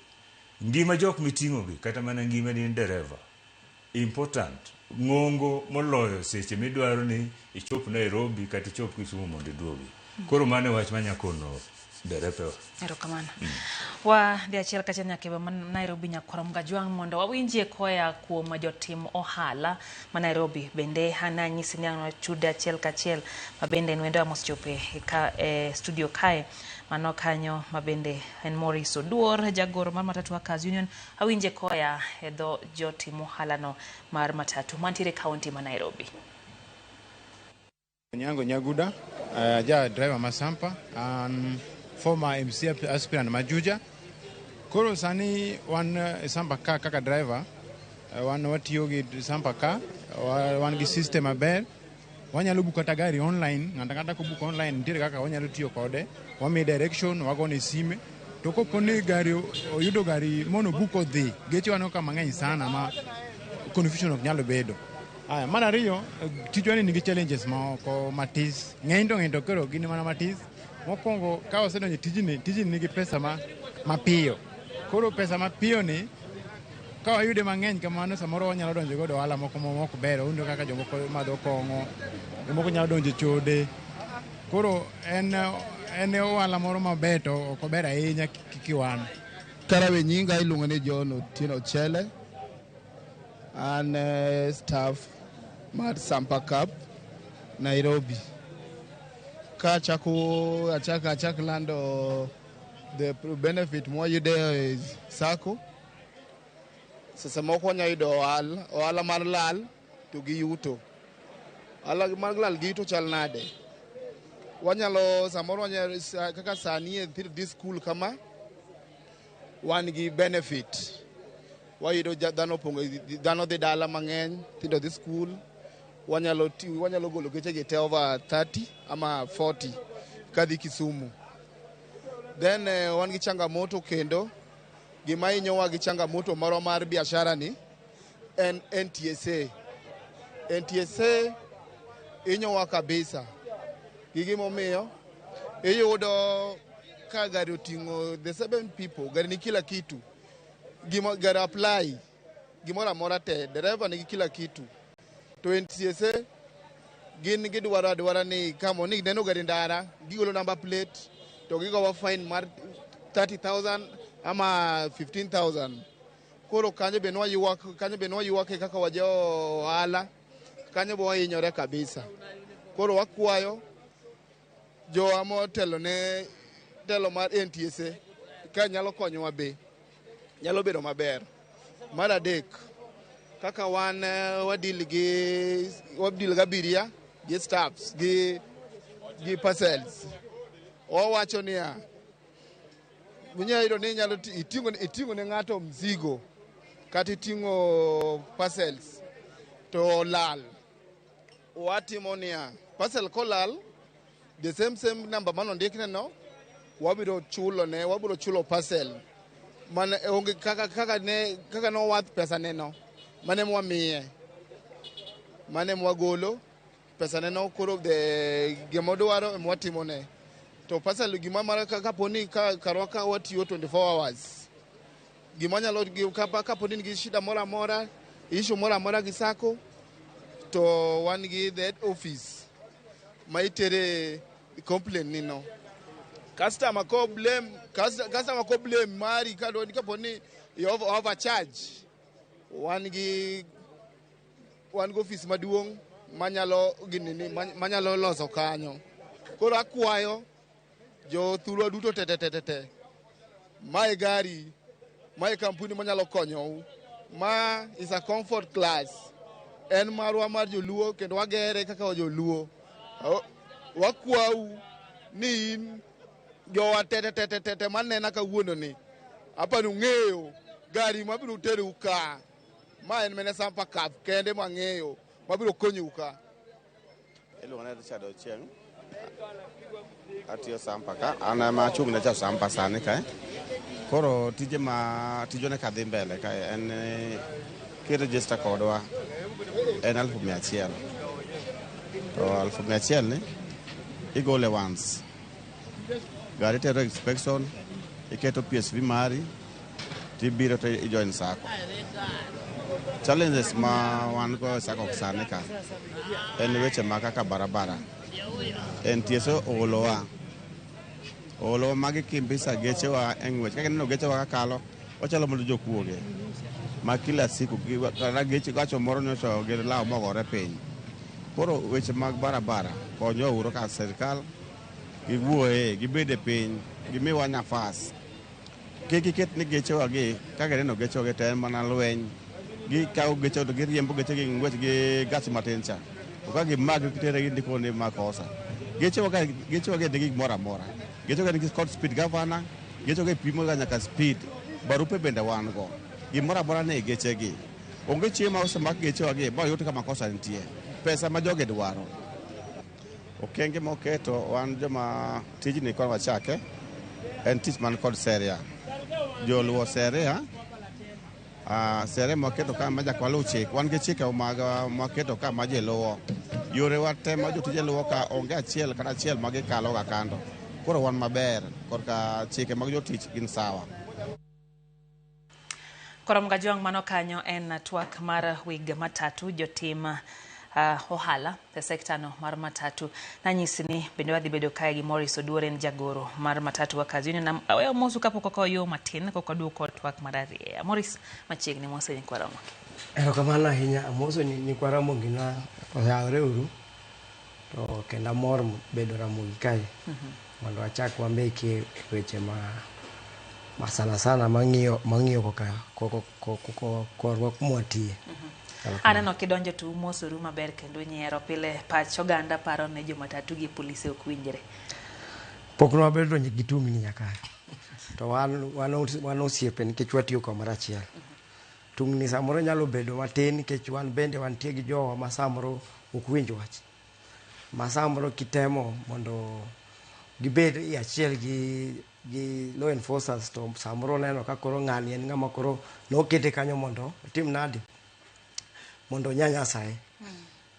Ngima jok miting'o gi kata mana ngimani in dereva important ng'ongo moloyo seche midwaro ni ichop Nairobi kata ichop Kisumu mondo iduogi. Koro mano e wach manya kono derepewa. Erokamano. Wadhi achiel kachiel nyaka e boma ma Nairobi nyakwar Mgajwang' mondo wawinjie koya kuom jotim ohala ma Nairobi. Bende an anyisi ni ang' wachude achiel kachiel ma bende en wendo mosechopo e studio kae. Mano kanyo ma bende en Maurice Oduor, jagoro mar Matatu Workers Union. Awinje koya e dho jotim ohala no mar matatu mantiere e kaunti ma Nairobi. Onyango Nyaguda, ja driver ma Sampa, an former MC aspirant ma Juja. Koro sani wan e Sampa ka kaka driver, wan watiyo gi Sampa ka, wan gi system maber. Wanyalo book kata gari online, ng'ato ang'ata kobook online nitiere kaka wanyalo tiyo kode, wamiye direction, wagone sime. To kopo ni gari oyudo gari mono book odhi, geche waneno ka mang'eny sana ma confusion ok nyal bedo. Aya, mar ariyo, tijwa ni nigi challenges moko matis. Ng'eny to ng'eny to koro gin mana matis. Mokwongo, ka wasedonjo e tijni, tijni nigi pesa ma mapiyo. Koro pesa mapiyo ni, ka wayude mang'eny kamano, samoro wanyalo donjo godo ohala moko mok ber. Wawinjo kaka jomoko madho kong'o, jomoko nyalo donjo e chode. Koro en ohala moro maber to ok ober ahinya kiwan. Karawe nyinga iluongo ni John Otieno Chele. An staff mar Sampa Cup Nairobi. Ka achako achak lando the benefit mwayudo e sacco. Seche moko wanya yudo ohala mar lal to gi yuto. Ohala mar lal gi yuto chal nade? Wanyalo samoro wanyalo kaka sani nyithindo dhi skul kama wan gi benefit. Wayudo dhano opong'o dhano dhi dala mang'eny, nyithindo dhi skul. Wanyalo golo geche gi te over 30 ama 40 kadhi Kisumu. Then wan gi changamoto kendo gima hinyowa gi changamoto moro mar biashara ni en NTSA. NTSA hinyowa kabisa. Gi gimomiyo iyudo ka gari oting'o the seven people, gari ni kila kitu. Gima gari apply gimoro amora te, dereva nigi kila kitu. To NTSA gin gidwaro adwara ni kamo ni gineno gari ndara, gigolo number plate to gigowa fine mar 30,000 ama 15,000. Koro kanyo be nwaywak, kanyo be nwaywak kaka wajo ohala, kanyo be wahinyore kabisa. Koro wakwayo jowa motelo ne telo mar NTSA ka nyalo konyowa be nyalo bedo maber. Mar adek, kaka wan wadeal gi abiria gi staffs gi parcels. Wawacho niya, Inyalo yudo ni inyalo iting'o ne ng'ato mzigo kata iting'o parcels to lal. Watimo niya, parcel kolal, the same number manondikne no, wabiro chulo ne, wabiro chulo parcel. Mane onge kaka ne kaka nowath pesa ne no, mane mwamiye. Mane mwagolo pesa ne no koro the gimodwaro emwatimone. To parcel gima mara kapo ni karwa ka watiyo 24 hours. Gima nyalo kapo ni nigi shida moro amora, issue moro amora gi sacco, to wan gi the head office ma itere complaint ni no. Customer ko blame, customer ko blame mari kadwa kapo ni i overcharge. Wan gi office maduong' manyalo ginini manyalo loso kanyo. Koro akwayo jo thurwa duto te. Mae gari, mae kampuni manyalo konyou. Ma is a comfort class. En marwa mar joluo kendo wagere kaka joluo. Wakwau ni in jowa te manena kawuono ni. Apani ung'eyo gari mabiro terou ka. Ma en mene Sampa Cab kende mang'eyo mabiro konyou ka. Iluonga ni Richard Ochieng. Atiyo Sampa ka. An ema achung' ne jo Sampa sani kae. Koro tije ma tijwa ka dhi mbele kae en kiregister kodwa en 1,100. To 1,100 ni igole once. Gari tero inspection, iketo PSV mari, tibiro to ijoin sacco. Challenges ma wan go e sacco sani ka en weche ma kaka barabara. NTSA oolowa. Oolowa magi kimbisa gechewa e ng'wech. Kaka ineno gechewa kakalo, ochalo mana jokuoge. Ma kila siku kata geche gacho moro nyocha oger law mogore piny. Koro weche mag barabara konywa uru ka sirkal giwuoye, gibed e piny, gimiwa nafas. Kik iket ni gechewa gi, kaka ineno gechewa gi to en mana lweny. Gikawo geche to giriembo geche gi ng'wech gi gach matin cha. To ka gimaki gitere gindiko ni makosa. Gechewa gi nigi gimoro amora. Gechewa gi nigi kod speed governor, gechewa gi pimo ga nyaka speed. Barupe bende wan go. Gimoro amora ne e geche gi. Onge chieng' ma osemak gechewa gi ba oyud ka makosa nitie. Pesa ma jogi dwaro. Okenge moketo wan joma tijni koro wachake en tich man kod seria. Joluwo seria, seria mwaketo ka ma nyaka waluw chik. Wan gi chike mag mwaketo ka ma ji luwo. Yorewa te ma jotije luwo ka onge achiel kata achiel ma gikalo ga kando. Koro wan maber korka chike mag jotich gin sawa. Koro Mgajwang' mano kanyo en twak mar wig matatu jotim ohala e sekta no mar matatu. Nanyisi ni bende wadhi bedo kae gi Maurice Oduor, en jagoro mar Matatu Workers Union. Aweyo mosu kapok okawo yo matin kok waduoko twak mar ariyo. Maurice, machiegni mose nyikwa Ramogi. Erokamano ahinya, amoso nyikwa Ramogi na oyawre uru. To kendo amor bedo Ramogi kae. Mondo wachak wambeki weche ma sana sana mang'iyo koka korwa kuma watiye. Aneno kidonjo to umosoru maber kendo nyiero pile pach oganda paro ne jomatatu gi polise ok winjre. Pok nwabedo gi tungni nyaka. To wan osiepe nikech watiyo kamoro achiel. Tungni samoro nyalo bedo matin nikech wan bende wantie gi jowa ma samoro ok winj wach. Ma samoro kitemo mondo gibed e achiel gi law enforcers to samoro neno ka koro ng'ani en ng'ama koro nokete kanyo mondo otim nadi, mondo onyanyasaye.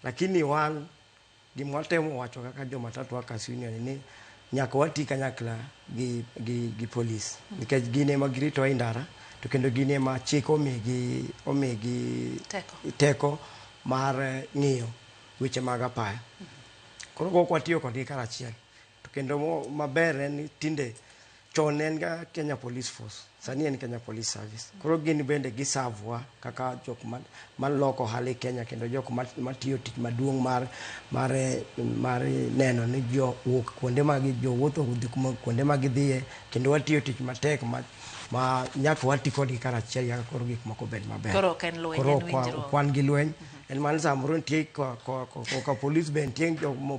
Lakini wan gima watemo wacho kaka jo Matatu Workers Union ni nyaka wati kanyakla gi polis nikech gin ema girito e ndara to kendo gin ema chik omigi teko mar ng'iyo weche mag apaya. Koro ok watiyo kodgi karachiel. To kendo maber en ni tinde chon en ga Kenya Police Force, sani en Kenya Police Service. Koro gin bende gisavwa kaka jok maloko ohala e Kenya kendo jok matiyo tich maduong' mar neno ni jo wuok kuonde ma jowuotho odhi kuonde ma gidhiye kendo watiyo tich matek ma nyaka wati kodgi karachiel nyaka koro gik moko bed maber. Koro ok en lweny, Koro en winjruok. ok wan gi lweny. En mana samoro nitie ka polis be nitie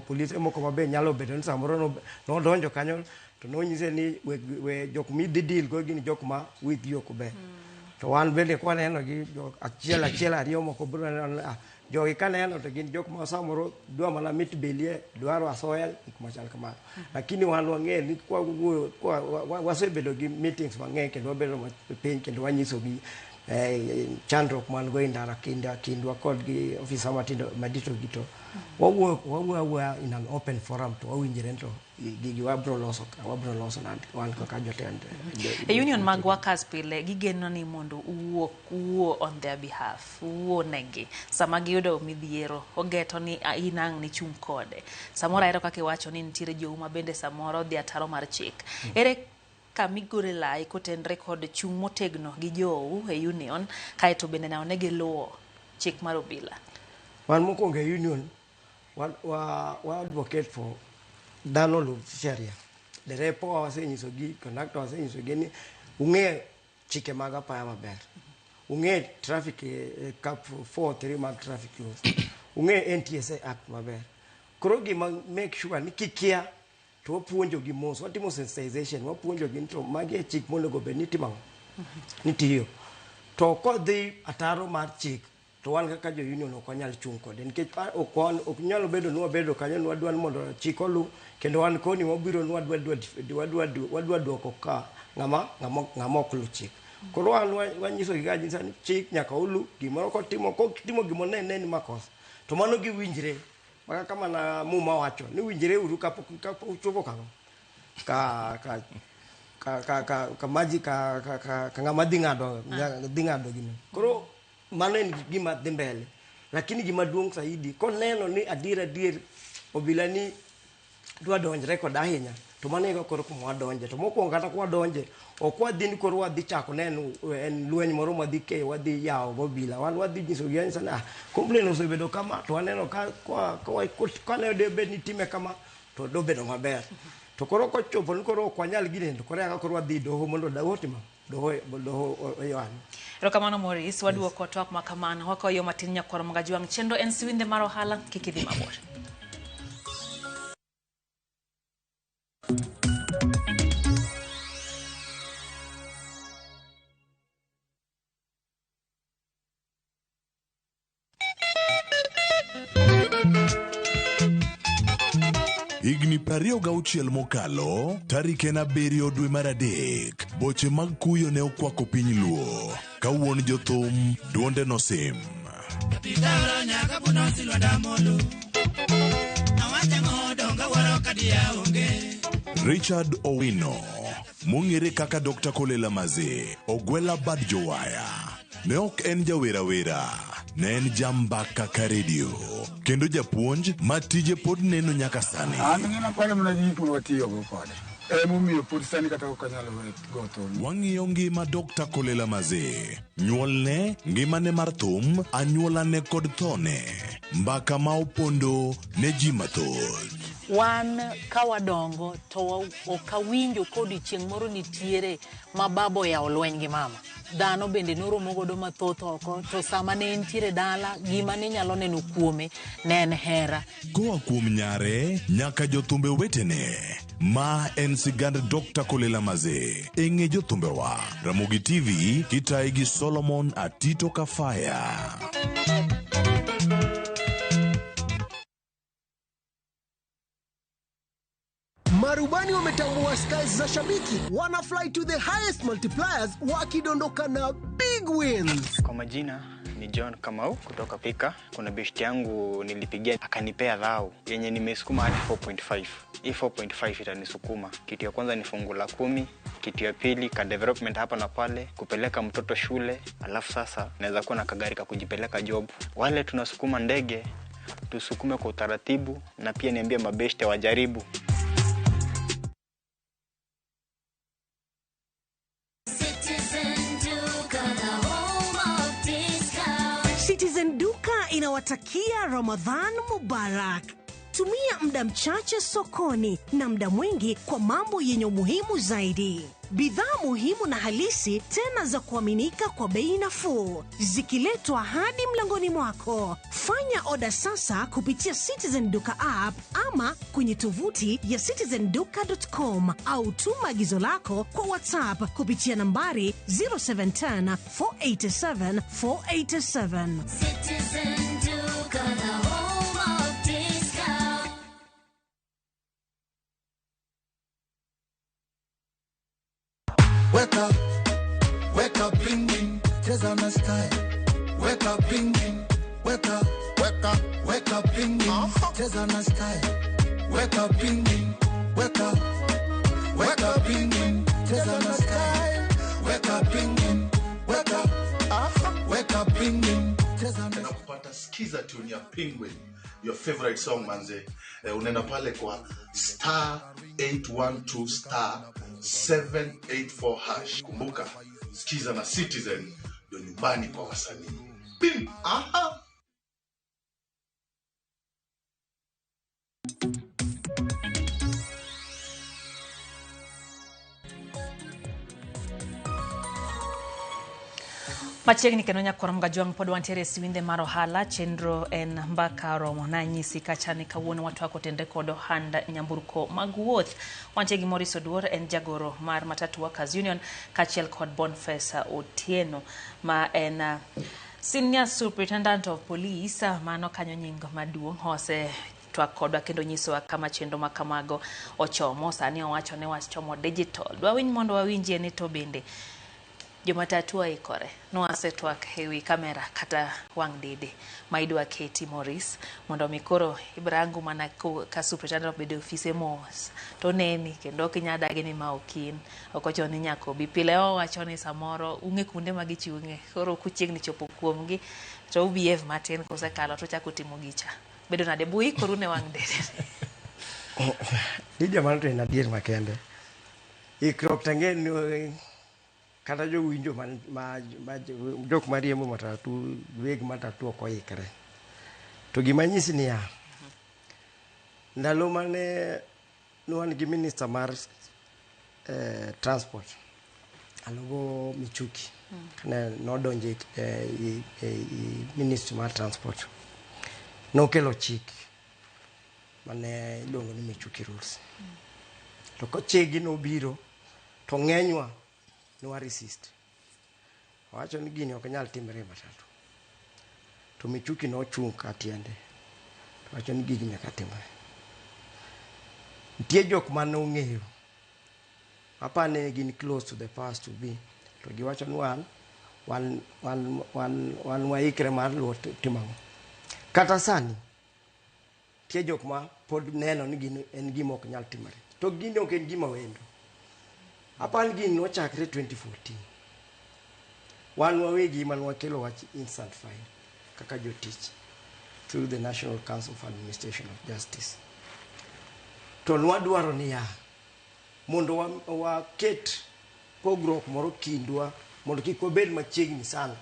polise moko ma be nyalo bedo ni samoro nodonjo kanyo To nonyise ni we jok midhi deal go gin jok ma wigi ok ber. To wan bende kwaneno gi jok achiel achiel ariyo moko biro neno ni, ah, jogi kaneno to gin jok ma samoro dwa mana mit bilie, dwaro asoya, gik machal kamano. Lakini wan wang'eyo ni kwa wuoyo, kwa wasebedo gi meetings mang'eny kendo wabedo piny kendo wanyisogi chandruok man go e ndara kindwa kod gi ofisa matindo madito gi to wawuoyo awuoya in an open forum to wawinjre to gigi wabro loso nade wan kaka jotend E union mag workers pile gigeno ni mondo uwuo on their behalf, uwuo negi sama giyudo midhiero, ogeto ni in ang' nichung' kode. Samoro ahero kaka iwacho ni nitiere jou ma bende samoro dhi ataro mar chik. Ere kamigore lai kotenre kod chung' motegno gi jou e union, kaeto bende naone giluwo chik mar obila? Wan mokwongo e union wa advocate for dhano luw sheria. Derepo wasenyisogi, conductor wasenyisogi ni ung'e chike mag apaya maber. Ung'e traffic cap 4-3 mag traffic laws. Ung'e NTSA Act maber. Koro gima make sure ni kikia to wapuonjogi mos, watimo sensitization, wapuonjogi ni to magi e chik monego bed ni itimo ang'o? Nitiyo. To kodhi ataro mar chik to wan kaka jo union ok wanyal chung' kode nikech ok nyal bedo ni wabedo kanyo ni wadwa ni mondo chik olu kendo wan koni wabiro ni wadwa duoko ka ng'ama ok lu chik. Koro wan wanyisogi ga nyisa ni chik nyaka olu, gimoro kotimo gima onene ni makosa to mano giwinjre. Maka kama na Muma wacho ni winjre uru kapok uchopo kang'o ka maji ka ng'ama dhi ng'ado gino. Koro mano en gima dhi mbele. Lakini gima duong' saidi koneno ni adier obila ni dwa donjre kod ahinya to mano eko koro kuma wadonje. To mokwongo kata kwa wadonje ok wadhi ni koro wadhi chako neno en lweny moro mwadhi keyo wadhi yawo go obila. Wan wadhi nyisogi anyisa ni complain osebedo kama to waneno ka ne debed ni time kama to dobedo maber. To koro kochopo ni koro ok wanyal gine to koro eka koro wadhi doho mondo doho otim doho oyoan. Erokamano Maurice, waduoko twak ma kamano. Wakawo yo matin nyakwar Magajwang'. Chenro en siwinde mar ohala, kik idhi mabor. Higni 26 mokalo, tarik en 7 dwe mar 3, boche mag kuyo ne okwako piny Luo. Ka wuon jothum, duonde nosim. Richard Owino, mong'ere kaka Dr. Kolela Maze, Ogwela Bad Jowaya. Ne ok en jawerawera, ne en jambaka ka redio, kendo japuonj ma tije pod neno nyaka sani. An ng'ina paro mana gik ma watiyogo kode. Emomiyo pod sani kata ok anyal go thum. Wang'iyo ngima Dr. Kolela Maze, nyuolne, ngimane mar thum, anyuolane kod thone. Mbaka ma opondo ne ji mathoth. Wan ka wadongo to ok awinjo kodiochieng' moro nitiere ma baba oyawo lweny gi mama. Dhano bende noromo godo mathoth oko to sama ne entiere dala gima ne nyalo neno kuome ne en hera. Koa kuom nyare nyaka jothumbe wetene, ma en sigand Dr. Kolela Maze. E ng'e jothumbewa, Ramogi TV kitaye gi Solomon Atito Kafaya. Marubani wametambua skies za shabiki, wana fly to the highest multipliers wakidondoka na big wins. Kwa majina ni John Kamau kutoka Pika. Kuna best yangu nilipigia akanipea dhao yenye nimesukuma hadi 4.5. Hii 4.5 itanisukuma. Kitu ya kwanza ni fungu la 10, kitu ya pili ka development hapa na pale, kupeleka mtoto shule, alafu sasa naweza kuwa na kagari ka kujipeleka job. Wale tunasukuma ndege, tusukume kwa utaratibu na pia niambie mabeshte wajaribu. Citizen Duka inawatakia Ramadhan Mubarak. Tumia muda mchache sokoni na muda mwingi kwa mambo yenye umuhimu zaidi. Bidhaa muhimu na halisi tena za kuaminika kwa bei nafuu, zikiletwa hadi mlangoni mwako. Fanya oda sasa kupitia Citizen Duka app ama kwenye tovuti ya citizenduka.com au tuma agizo lako kwa WhatsApp kupitia nambari 0710 487 487. Citizen Duka, the home of discount. Wake up, bling bling, cheza na style. Wake up, bling bling, wake up, wake up, wake up, bling bling, cheza na style. Wake up, bling bling, wake up, wake up, bling bling, cheza na style. Wake up, bling bling, wake up, wake up, bling bling, cheza na na kupata skiza tune ya Penguin, your favorite song manze. Unaenda pale kwa star 812 star 784 hash. Kumbuka, skiza na Citizen ndio nyumbani kwa wasanii. Bim! Aha! Machiegni kendo nyakwar Mgajwang' pod wantiere e siwinde mar ohala chenro en mbaka romo nanyisi kacha ni kawuono watwako tenre kod ohand nyamburko mag wuoth. Wantie gi Maurice Oduor en jagoro mar Matatu Workers Union kaachiel kod Boniface Otieno ma en Senior Superintendent of Police, mano kanyo nying maduong' ose twak kodwa kendo nyisowa kama chenro ma kamago ochomo. Sani owacho ne wach chomo digital. Dwawinj mondo wawinjie ni to bende jomatatu oikore. Nwasetwak ewi kamera kata wang' dede ma idwa keti Maurice mondo mi koro ibrangu mana ka superintendent obedo e ofise mos to neni kendo ok inyal dagi ni ma ok in. Ok ochuno ni nyaka obi. Pile owacho ni samoro ung'e kuonde ma gichung'e koro kuchiegni chopo kuomgi to u behave matin kusekalo to uchako timo gicha. Bedo nade bu ikoru ne wang' dede? Lydia, mano to en adier makende. Ikruok to ang'e ni kata jowinjo ma jok mariembo matatu, weg matatu ok oikre. To gima nyisi niya, ndalo mane wan gi minister mar transport, Alogo Michuki, kane nodonjo e ministry mar transport, nokelo chik mane iluongo ni Michuki rules. To kochikgi nobiro, to ng'enywa nwa resist. Owacho ni gini ok nyal timre e matatu. To Michuki nochung' ka tiende. Owacho ni gigi nyaka timre. Nitie jok mane ong'eyo. Aparo ni gin close to the past to be. To giwacho ni wan waikre mar luwo timo ang'o. Kata sani, nitie jok ma pod neno ni gini en gima ok nyal timore. To gini ok en gima wendo. Aparo ni gini nochakre 2014. Wan wawegi mane wakelo wach instant fine kaka jotich through the National Council for Administration of Justice. To nwadwaro niya, mondo waket pogruok moro kindwa mondo kik wabed machiegni sana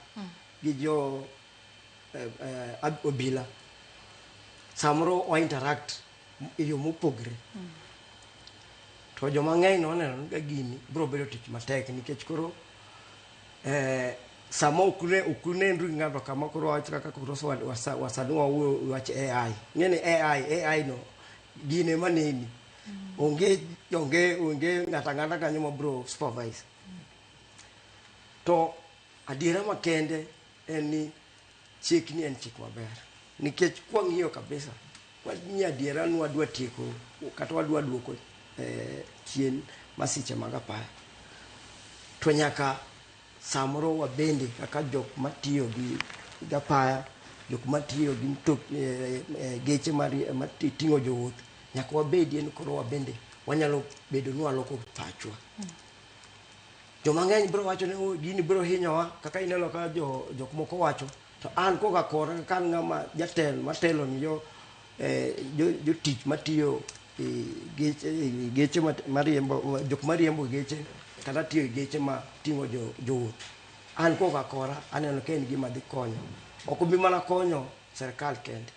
gi jo obila. Samoro wa interact e yo mopogre. To joma ng'eny noneno ni gini biro bedo tich matek nikech koro sama ok unenru gi ng'ato kama koro wach kaka koro wasani wawuoyo wach AI. Ing'e ni AI no gine ema neni. Onge ng'ato ang'ata kanyo ma biro supervise. To adiera makende en ni chik ni en chik maber. Nikech kwang'iyo kabisa, wang'iyo adiera ni wadwa tieko kata wadwa duoko chien masiche mag apaya. To nyaka samoro wabende kaka jok matiyo gi apaya, jok matiyo gi geche mating'o jowuoth, nyaka wabedie ni koro wabende wanyalo bedo ni waloko pachwa. Joma ng'eny biro wacho ni gini biro hinyowa kaka ineno ka jok moko wacho. To an koka kora kaka an ng'ama jatelo matelo ni jotich matiyo geche mariembo jok mariembo geche kata tiyo geche ma ting'o jowuoth. An koka kora aneno ka en gima dhi konyo. Ok obi mana konyo sirkal kende,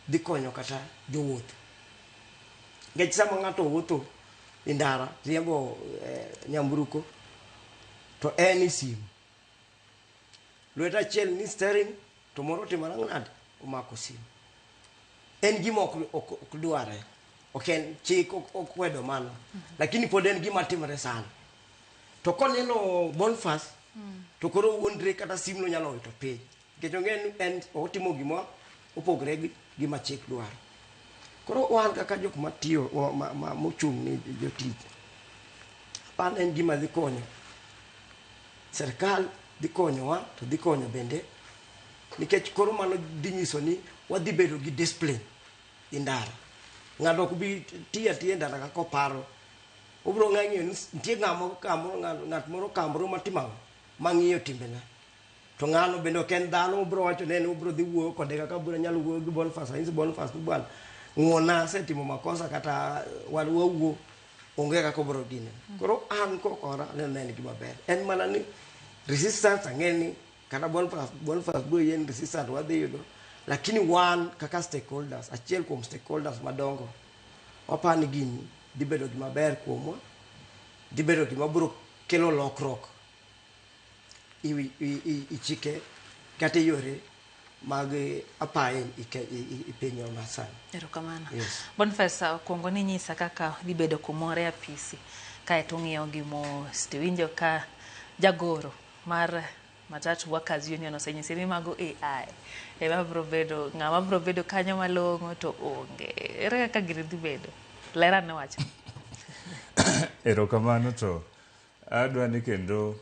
dhi konyo kata jowuoth. Nikech sama ng'ato wuotho e ndara riembo eh, nyamburko to en e simu. Lwete achiel ni steering to moro otimo nang'o nade? Omako simu. En gima ok, ok, ok dware. Ok en chik ok okwedo mano. Lakini pod en gima timore sana. To koneno Boniface to koro wuondre kata simu no nyalo wito piny. Nikech ong'e ni en otimo gima opogore gi gima chik dwaro. Koro wan kaka jok matiyo ma, ma, mochung' ni jotich, aparo ni en gima dhi konyo serikal dhi konyowa to dhi konyo bende nikech koro mano dhi nyiso ni wadhi bedo gi discipline e ndara. Ng'ato ok bi tiyo atiya e ndara kaka oparo. Obiro ng'eyo ni nitie ng'ama kamoro ng'at moro kamoro matimo ang'o mang'iyo timbena. To ng'ano bende ok en dhano obiro wacho ne en obiro dhi wuoyo kode kaka obiro nyalo wuoyo gi Boniface anyisi Boniface ni bwana ng'uona asetimo makosa kata wan wawuo onge kaka obiro gine. Koro an kokora aneno ni en gima ber. En mana ni resistance ang'e ni kata Boniface Boniface biro yie ni resistance wadhi yudo lakini wan kaka stakeholders achiel kuom stakeholders madongo waparo ni gini dhi bedo gima ber kuomwa dhi bedo gima biro kelo lokruok i, i, i, i chike kata e yore mag apaya i, i, i, i pinywa masani. Erokamano. Yes. Boniface, okuongo ni nyisa kaka dhi bedo kumoro e apisi kaeto ung'iyo gi mos tiwinjo ka jagoro mar Matatu Workers Union osenyisi ni mago AI ema biro bedo ng'ama biro bedo kanyo malong'o to onge. Ere kaka gini dhi bedo? Ler ane wachno. Erokamano to adwa ni kendo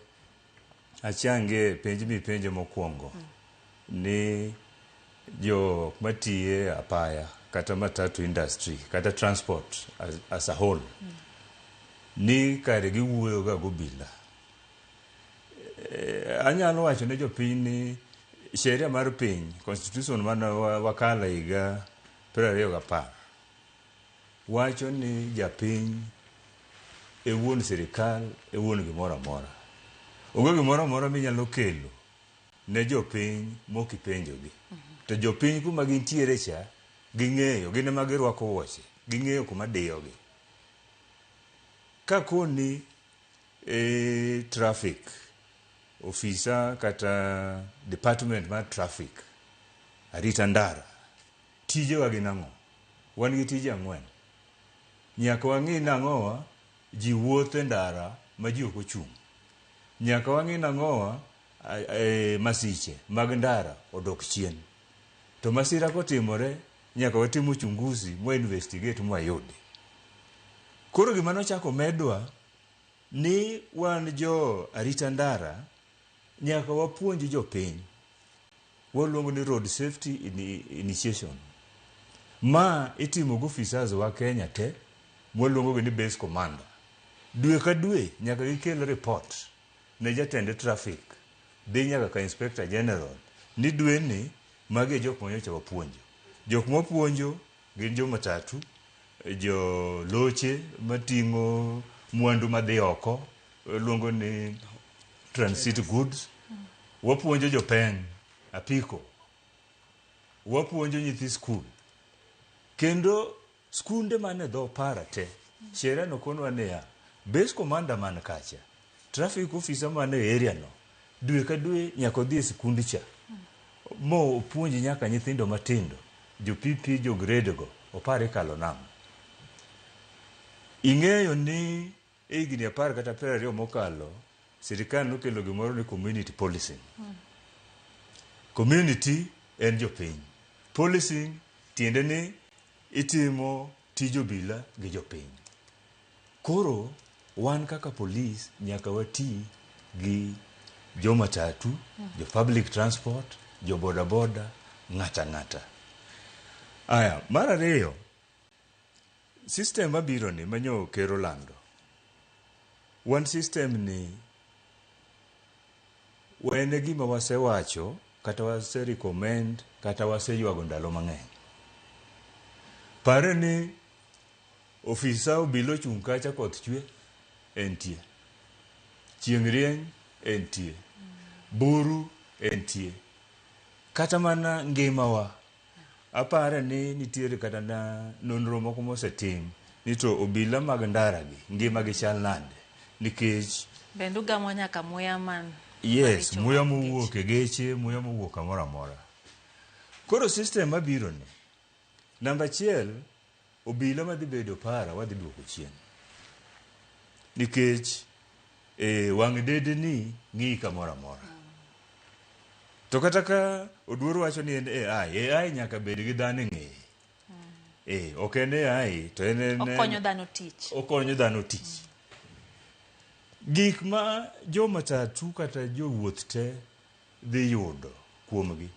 achangie penj mipenjo mokwongo ni jok matiye apaya kata matatu industry kata transport as a whole ni kare giwuoyo ga gobila. Eh, anyalo wacho ne jopiny ni sheria mar piny constitution mane wakalo higa 2010 wacho ni japiny e wuon sirikal e wuon gimoro amora. Onge gimoro amora minyalo kelo ne jopiny mok ipenjogi. To jopiny kuma gintiere cha ging'eyo gin ema girwako wuoche ging'eyo kuma diyogi. Kakoni e traffic ofisa kata department mar traffic arita ndara tijewa gin ang'o? Wan gi tije ang'wen. Nyaka wang'i nang'owa ji wuotho e ndara ma ji ok ochung'. Nyaka wang'i nang'owa e, masiche mag ndara odok chien. To masira kotimore nyaka watim uchunguzi mwa investigate mwayudi. Koro gima nochako medwa ni wan jo arita ndara nyaka wapuonj jopiny waluongo ni road safety initiation. Ma itimo gi officers wa Kenya te mwaluongo gi ni base commander. Dwe ka dwe nyaka gikel report ne jatend traffic dhi nyaka ka inspector general ni dwe ni magi e jok manyocha wapuonjo. Jok mwapuonjo gin jo matatu, jo loche mating'o mwandu madhi oko luongo ni transit goods. Wapuonjo jopeng, apiko. Wapuonjo nyithi skul. Kendo skunde man e dho para te, sheria no konwa niya, base commander man kacha, traffic officer man e area no, dwe ka dwe nyaka odhi e skund cha mo opuonj nyaka nyithindo matindo, jo PP, jo grade go, opar ikalo nang'o. Ing'eyo ni e higni 10 kata 20 mokalo, sirikal nokelo gimoro ni community policing. Community en jopiny. Policing tiende ni itimo tij obila gi jopiny. Koro wan kaka polis nyaka wati gi jo matatu, jo public transport, jo boda boda, ng'ata ng'ata. Aya, mar ariyo, system mabiro ni manyo ker olando, wan system ni en e gima wasewacho kata wase recommend kata waseywago ndalo mang'eny. Pare ni ofisa obila ochung' kacha koth chwe, entie. Chieng' rieny, entie. Buru, entie. Kata mana ngimawa, apare ni nitiere kata na nonro moko mosetim ni to obila mag ndara gi ngima gi chal nade nikech Bende ugamo nyaka muya man yes muya mowuok e geche muya mowuok kamoro amora koro system mabiro ni namba achiel obila madhi bedo para wadhi duoko chien nikech e, wang' dede ni ng'iyi kamoro amora to kata ka oduor wacho ni en AI AI nyaka bed gi dhano e ng'eye eh ok en AI to en en okonyo dhano tich. okonyo dhano tich gik ma jo matatu kata jowuoth te dhi yudo kuomgi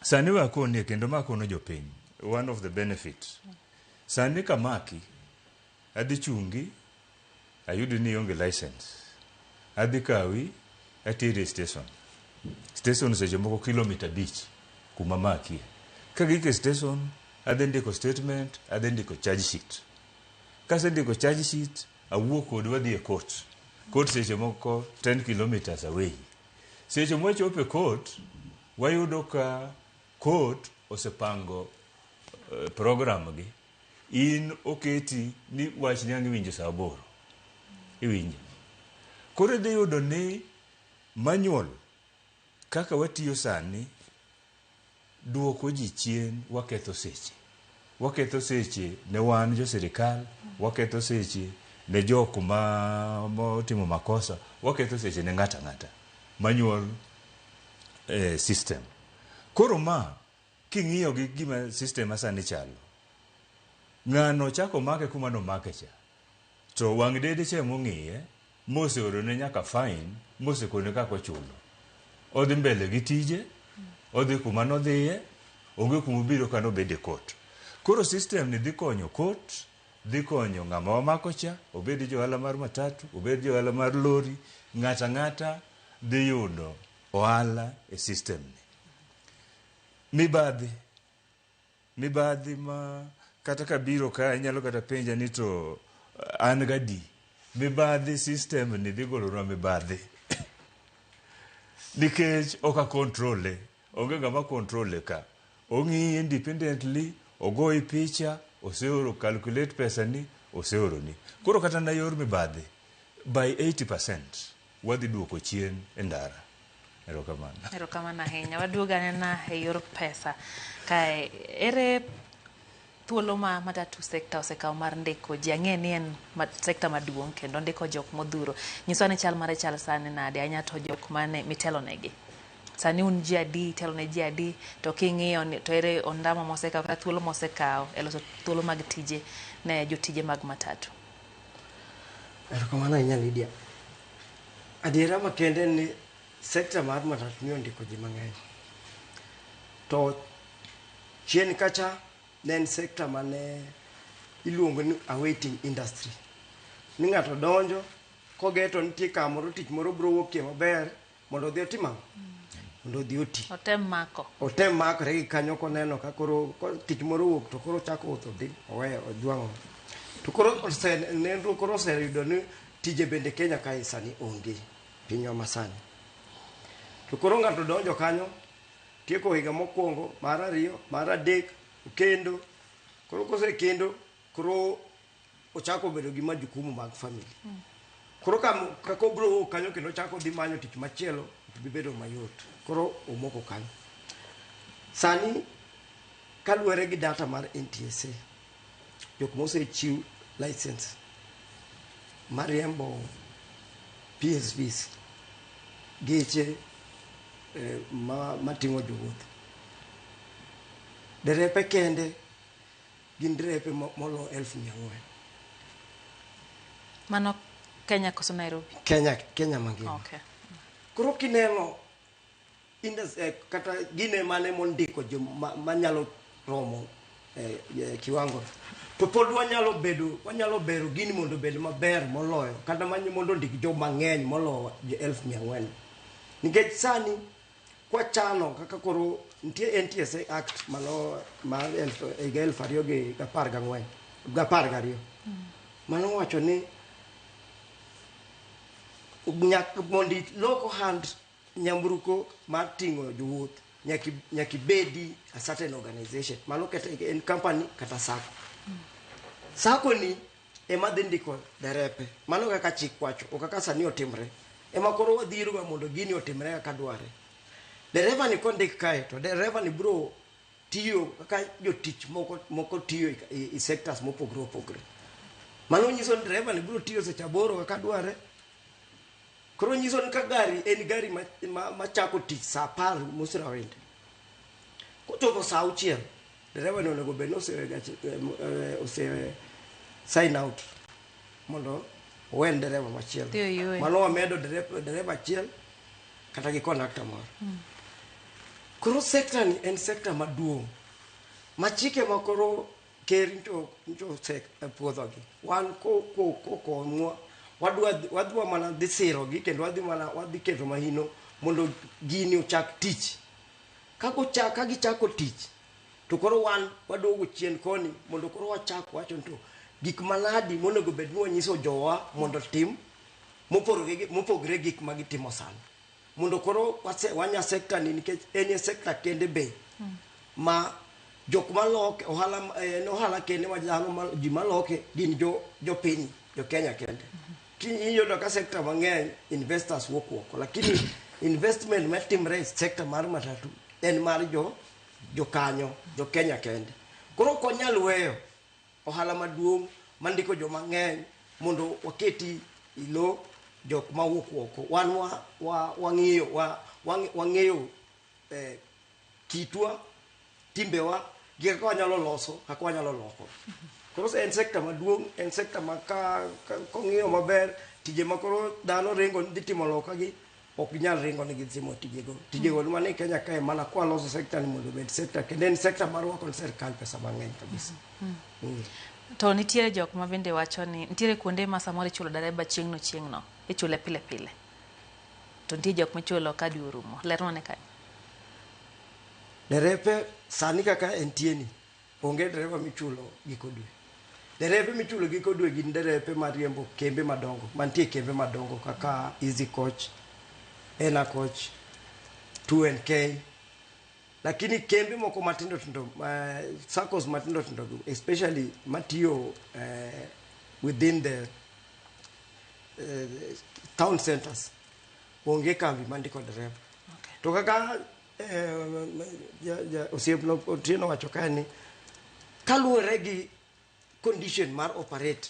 sani wakonie kendo makono jopiny one of the benefit sani kamaki adhi chungi ayudi ni ionge license adhi kawi ateri e station station seche moko kilomita 5 kuma makie kagik e station adhi ndiko statement adhi ndiko charge sheet kasendiko charge sheet awuok kodi wadhi e court court seche moko 10 kilometers away seche mwachopo e court wayudo ka court osepango program gi in oketi ni wach ni ang' iwinjo saa 8 iwinjo koro idhi yudo ni manual kaka watiyo sani duoko ji chien waketho seche waketho seche ne wan jo sirikal waketho seche ne jok ma motimo makosa waketho seche ne ng'ato ang'ata manual system koro ma king'iyo gi gima system masani chalo ng'ano chako make kuma nomake cha to wang' dede cha emong'iye moseorone nyaka fine mosekone kaka ochulo odhi mbele gi tije odhi kuma nodhiye onge kuma obiro ka nobede court koro system ni dhi konyo court dhi konyo ng'ama wamako cha obed johala mar matatu obed johala mar lori ng'ata ang'ata dhi yudo ohala e system ni mibadhi mibadhi ma kata kabiro ka inyalo kata penja ni to an gadi mibadhi system ni dhi golonwa mibadhi nikech ok a control onge ng'ama control ka ong'iyi independently ogoyi picha oseoro calculate pesa ni oseoroni koro kata na yor mibadhi by 80% wadhi duoko chien e ndara erokamano Erokamano ahinya. Waduogo anena e yor pesa. Kae ere thuolo ma matatu sector osekawo mar ndiko ji ang'e ni en sector maduong' kendo ndiko jok modhuro. Nyiswa ni chal mare chal sani nade ahinya to jok mane mitelo negi. Sani un ji adi, itelo ne ji adi, to king'iyo ni to ere ondamo mosekawo kata thuolo mosekawo e loso thuolo mag tije ne jotije mag matatu. Erokamano ahinya Lydia. Adiera makende en ni sekta mar matatu ni ondiko ji mang'eny. To chien kacha ne en sekta mane iluongo ni awaiting industry. Ni ng'ato donjo kogeto nitie kamoro tich moro biro wuokie maber mondo odhi otim ang'o? Mondo odhi oti. Otem mako. Otem makore gi kanyo koneno ka koro tich moro owuok to koro ochako wuotho odhi oweyo ojwang'o. To koro nenro koro oseyudo ni tije bende Kenya kae sani onge pinywa masani. To koro ng'ato donjo kanyo tieko higa mokwongo, mar ariyo, mar adek, okendo. Koro kosekendo, koro ochako bedo gi majukumu mag family. Koro kaka obiro wuok kanyo kendo ochako dhi manyo tich machielo, ok bi bedo mayot. Koro omoko kanyo. Sani kaluwore gi data mar NTSA, jok mosechiw license mar riembo PSVs, geche mating'o jowuoth. Derepe kende gin derepe molo 400,000. Mano Kenya koso Nairobi? Kenya mangima. Okay. Koro kineno kata gine mane mondiko jo manyalo romo kiwango. To pod wanyalo bero gini mondo obed maber moloyo kata mondo ondik jo mang'eny moloyo 400,000. Nikech sani kwachano kaka koro nitie NTSA Act mano mar 2014 12. Mano wacho ni mondo ilok ohand nyamburko mar ting'o jowuoth nyaka ibedi a certain organization. Mano kata en company kata sacco. Sacco ni ema dhi ndiko derepe. Mano kaka chik wacho, ok kaka sani otimre. Ema koro wadhiroga mondo gini otimre kaka dware. Dereva ni kondik kae to dereva ni bro tiyo kaka jotich moko tiyo e sectors mopogore opogore. Mano nyiso ni dereva ni bro tiyo seche 8 kaka dware. Koro nyiso ni ka gari en gari machako tich saa 10:30. Kochopo saa 6, dereva ni onego bed ni ose sign out mondo owen dereva machielo. Mano wamedo dereva achiel kata gi conductor moro. Koro sector ni en sector maduong' ma chike ma koro ker ncho puodhogi. Wan kokonywa wadwa mana dhi sirogi kendo wadhi keto mahino mondo gini ochak tich. Ka gichako tich to koro wan waduogo chien koni mondo koro wachak wacho to gik manadi monego bed ni wanyiso jowa mondo tim mopogre gik ma gitimo sani. Mondo koro wanya sector ni nikech en e sector kende be ma jok maloke ohala en ohala kende ma dhano ji maloke gin jopiny jo Kenya kende. Iyudo ka sector mang'eny investors wuok oko, lakini investment matimre e sector mar matatu en mar jokanyo jo Kenya kende. Koro ok wanyal weyo ohala maduong' mandiko joma ng'eny mondo waketi ilo jok mawuok oko. Wan wang'eyo kitwa, timbewa, gi kaka wanyalo loso, kaka wanyalo loko. Koro en sector maduong', en sector ma kong'iyo maber, tije ma koro dhano ringo dhi timo loka gi ok ginyal ringo ni gitimo tijego. Tijego mane Kenya kae mana kwa loso sector ni mondo obed sector kendo en sector mar rwako ne sirkal pesa mang'eny kabisa. To nitiere jok ma bende wacho ni nitiere kuonde ma samoro ichulo dereba chieng'no, ichule pile pile. To nitie jok michulo ka dwe orumo. Lerwa ne kanyo. Derepe sani kaka entie ni, onge dereba michulo giko dwe. Derepe michulo giko dwe gin derepe mariembo kembe madongo, mantie kembe madongo kaka Easy Coach, Ena Coach, 2NK. Lakini kembe moko matindo tindo, SACCOs matindo tindo, especially matiyo within the town centers, onge kambi mandiko dereba. To kaka osiepno Otieno wacho kae ni kaluwore gi condition mar operate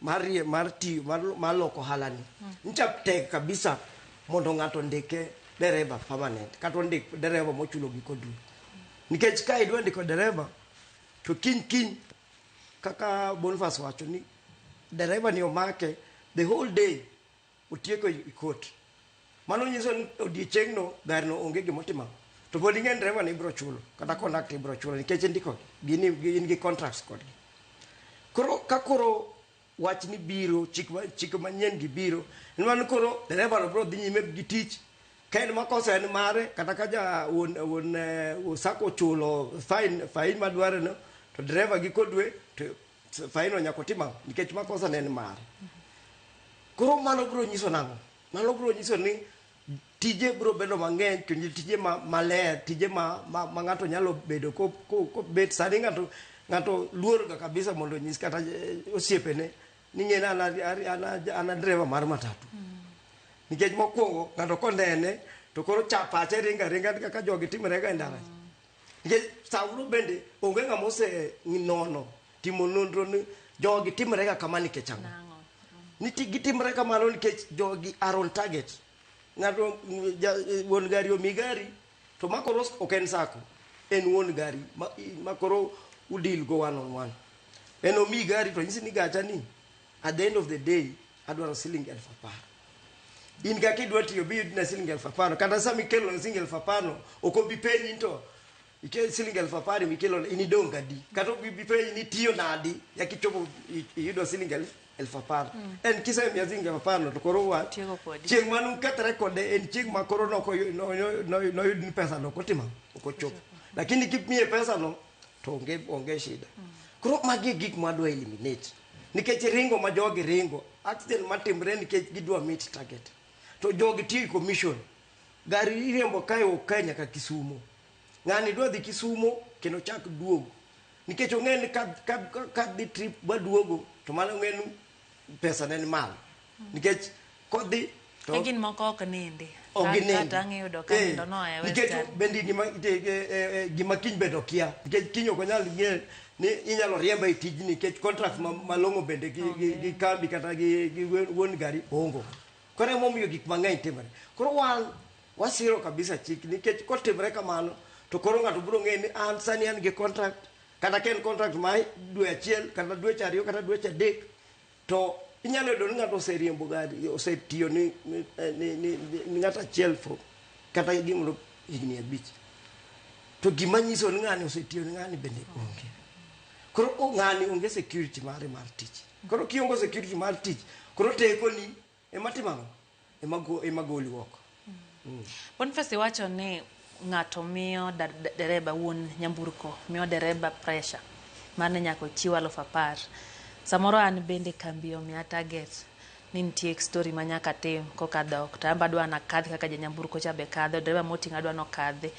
mar tiyo mar loko ohala ni ncha tek kabisa mondo ng'ato ndike dereba permanent kata ondik dereba mochulo giko dwe. Nikech ka idwa ndiko dereba to kiny kaka Boniface wacho ni dereba ni omake the whole day otieko e court. Mano nyiso ni odiechieng'no garino onge gimotimo. To pod ing'e ni dereba ni ibiro chulo kata conductor ibiro chulo nikech indiko gin gi contracts kodgi. Koro ka koro wach ni biro chik manyien gi biro en mano koro dereba no biro dhi nyime gi tich. Ka en makosa en mare kata ka ja wuon SACCO ochulo fine madware no to dereba giko dwe to fine no nyaka otim ang'o nikech makosa ne en mare. Koro mano biro nyiso nang'o? Mano biro nyiso ni tije biro bedo mang'eny kendo tije maler, tije ma ng'ato nyalo bedo ko bet sani ng'ato luor ga kabisa mondo onyis kata osiepene ni ng'e an dereba mar matatu. Nikech mokwongo ng'ato konene to koro pache ringa ringa kaka jogi timore ga e ndara. Nikech samoro bende onge ng'ama ose nono timo nonro ni jogi timore ga kama nikech ang'o. Nitie gitimore kamano nikech jogi are on target. Ng'ato wuon gari omi gari to makoro ok en SACCO, en wuon gari makoro udil go one on one. En omi gari to nyisi ni gacha ni at the end of the day adwaro siling 10,000. In kaka idwa tiyo bi yudna siling 10,000 kata sama ikelo siling 10,000 ok obi penji to ikel siling 10,000 mikelo in idong' adi kata ok bi penji ni tiyo nadi nyaka ichopo iyudo siling 10,000. En kisemiya siling 10,000 to koro wa chieng' mane ukethre kode en chieng' ma koro noyud ni pesa no ok otimo ok ochopo. Lakini kimiye pesa no to onge shida. Koro magi e gik mwadwa eliminate nikech ringo ma jogi ringo accident matimre nikech gidwa meet target. To jogi tiyo commission. Gari iriembo kae ok kae nyaka Kisumo. Ng'ani dwa dhi Kisumo kendo chak duogo. Nikech ong'e ni ka dhi trip maduogo to mano ong'e ni pesa ne ni malo. Nikech kodhi to Gin moko ok nindi. Ok ginindi. Kata ang' iyudo ka nindo noa e Nikech Western. bende gima kiny bende okia. Nikech kiny ok onyal ng'e ni inyalo riembe e tijni nikech contract malong'o bende gi kambi kata gi wuon gari ongo. Koro emomiyo gik mang'eny timore. Koro wan wasiro kabisa chik nikech kotimore kamano to koro ng'ato biro ng'eyo ni an sani an gi contract kata ka en contract ma dwe achiel kata dweche ariyo kata dweche adek to inyalo yudo ni ng'ato oseriembo gari osetiyo ni ng'ato achiel for kata gimoro higni 5 to gima nyiso ni ng'ani osetiyo ni ng'ani bende onge. Koro ng'ani onge security mare mar tich. Koro kionge security mar tich koro tekoni ema timo ang'o? Ema goli oko. Boniface iwacho ni ng'ato miyo dereba wuon nyamburko miyo dereba pressure mar ni nyaka ochiw 10,000. Samoro an bende kambi omiya target ni nitie story ma nyaka tim koka dhok to an be adwa nakadh kaka janyamburko cha be kadho, dereba moting'a adwa nokadhi.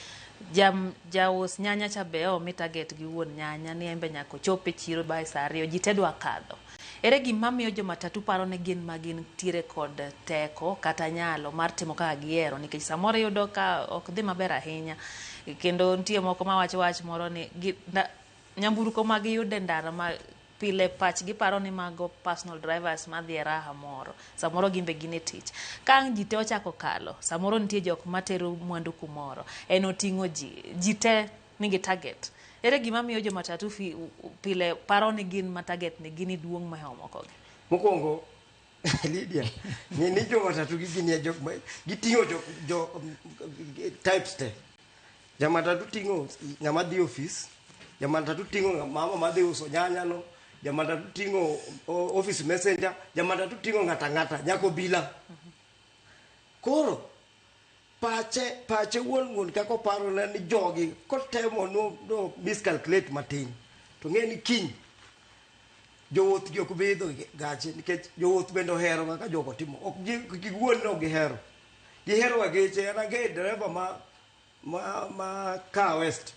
Jaus nyanya cha be omi target gi wuon nyanya ni en be nyaka ochop e chiro by saa 2, ji te dwa kadho. Ere gima miyo jo matatu paro ni gin ma gintiere kod teko kata nyalo mar timo kaka gihero nikech samoro iyudo ka ok dhi maber ahinya kendo nitie moko mawacho wach moro ni nyamburko ma giyudo e ndara ma pile pachgi paro ni mago personal drivers madhi e raha moro, samoro gin be gin e tich. Ka ang' ji te ochako kalo, samoro nitie jok matero mwandu kumoro, en oting'o ji, ji te nigi target. Ere gima miyo jo matatu pile paro ni gin ma target ni gin duong' mohewo mokogi? Mokwongo, Lydia, ni jo matatu gi gin e jok ma giting'o jo types te. Ja matatu ting'o ng'ama dhi ofis, ja matatu ting'o mama madhi uso nyanya no, ja matatu ting'o office messenger, ja matatu ting'o ng'ata ng'ata, nyaka obila. Koro pache wuon kaka oparo ne ni jogi kotemo no miscalculate matin to ng'e ni kiny jowuoth gi ok bi idho gache nikech jowuoth bende ohero kaka jogo timo. Ok gi wuon no gihero. Gihero ga geche. An ang'eyo dereba ma Kaa West.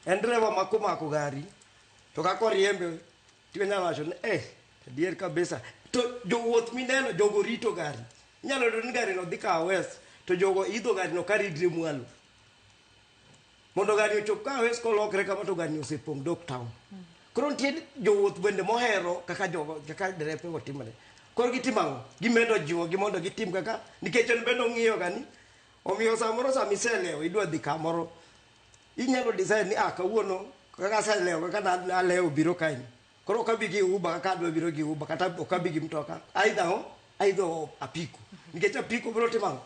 En dereba ma komako gari to kaka oriembe tinyalo wacho ni adier kabisa. To jowuoth mineno jogo rito gari. Inyalo yudo ni gari no dhi Kaa West to jogo idho gari no karidre mwalo. Mondo gari ochop Kaa West kolokre kama to gari osepong' dok town. Koro nitie jowuoth bende mohero kaka jogo kaka derepe go timore. Koro gitimo ang'o? Gimedo jiwogi mondo gitim kaka nikech en bende ong'iyo ga ni omiyo samoro sama iselewo idwa dhi kamoro inyalo decide ni kawuono kaka aselewo kaka nalewo biro kae ni. Koro ok abi gi Uber kaka adwa biro gi Uber kata ok abi gi mtoka. Aidho apiko. Nikech apiko biro timo ang'o?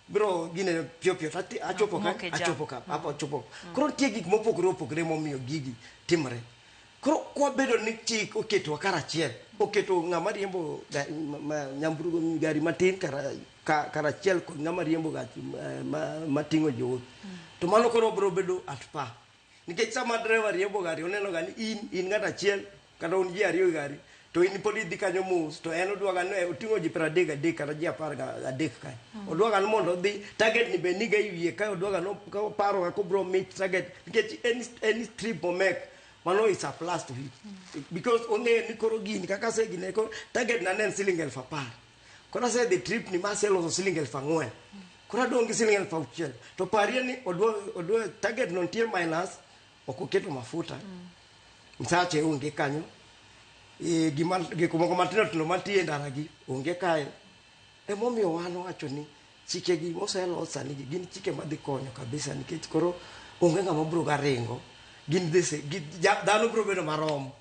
Biro gine piyo piyo achopo ka achopo ka achopo. Koro nitie gik mopogore opogore momiyo gigi timore. Koro kwabedo ni chik oketwa karachiel, oketo ng'ama riembo nyamburko gari matin karachiel kod ng'ama riembo gachi mating'o jowuoth. To mano koro biro bedo at par. Nikech sama driver riembo gari oneno ga ni in ng'at achiel kata un ji ariyo e gari to in pod idhi kanyo mos to en odwa ga ni oting'o ji 33 kata ji 13 kae. Odwa ga ni mondo odhi target ni be niga e wiye kae odwa ga ni oparo kaka obiro meet target nikech any trip momek mano is a plus to him. Because ong'eyo ni koro gini kaka asegine koro target na ne en siling 10,000. Koro asedhi trip ni maseloso siling 4,000. Koro adong' gi siling 6,000. To parie ni odwa target no nitie minus ok oketo mafuta. Msache onge kanyo. Gik moko matindo tindo mantie e ndara gi onge kae. Emomiyo wan wacho ni chikegi moselos sani gi gin chike madhi konyo kabisa nikech koro onge ng'ama biro ga ringo. Gin dhano biro bedo marom.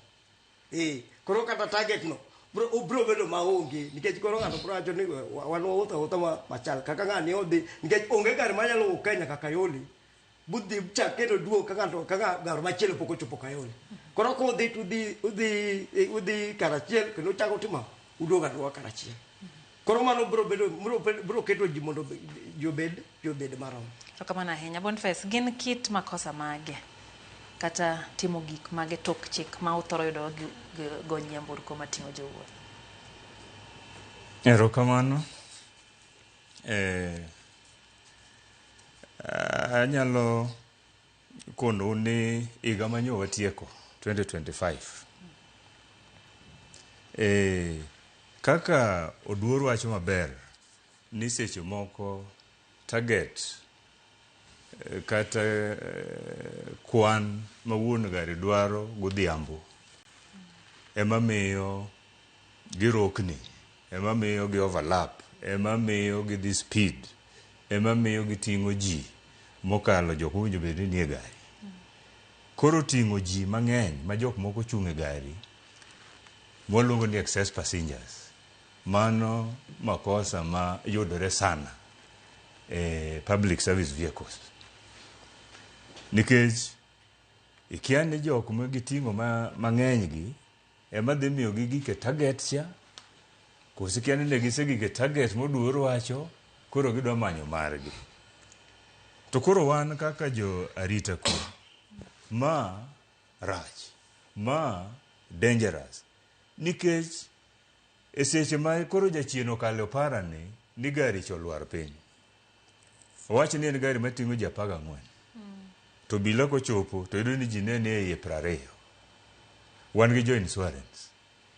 Koro kata target no biro bedo maonge nikech koro ng'ato biro wacho ni wan wawuotho awuotha machal kaka ng'ani odhi nikech onge gari manyalo wuok Kenya kaka Kayole budhi chak kendo duog kaka ng'ato kaka gari machielo pok ochopo Kayole. Koro kodhi to udhi karachiel kendo uchako timo uduogo aduoga karachiel. Koro mano biro bedo biro keto ji mondo ji obed marom. Erokamano ahinya. Boniface, gin kit makosa mage kata timo gik mage tok chik ma uthoro yudo go nyamburko mating'o jowuoth? Erokamano. Anyalo konou ni higa manyo watieko 2025. E, kaka Oduor wacho maber ni seche moko target kata kwan ma wuon gari dwaro godhiambo ema miyo girokni, ema miyo gi overlap, ema miyo gidhi speed, ema miyo giting'o ji mokalo jok mowinjo bed ni nie gari. Koro ting'o ji mang'eny ma jok moko chung' e gari mwaluongo ni excess passengers, mano makosa ma yudore sana e public service vehicles. Nikech ikia ni jok ma giting'o mang'eny gi ema dhi miyo gigik e target cha, koso ikia ni ne gisegik e target moduor wacho, koro gidwa manyo margi. To koro wan kaka jo arita kwe, ma rach, ma dangerous. Nikech e seche ma koro jachien okalo e opara ni, ni gari cha olwar piny. Owach ni en gari mating'o ji 14. To obila kochopo to yudo ni ji ne ni e iye 20. Wan gi jo insurance.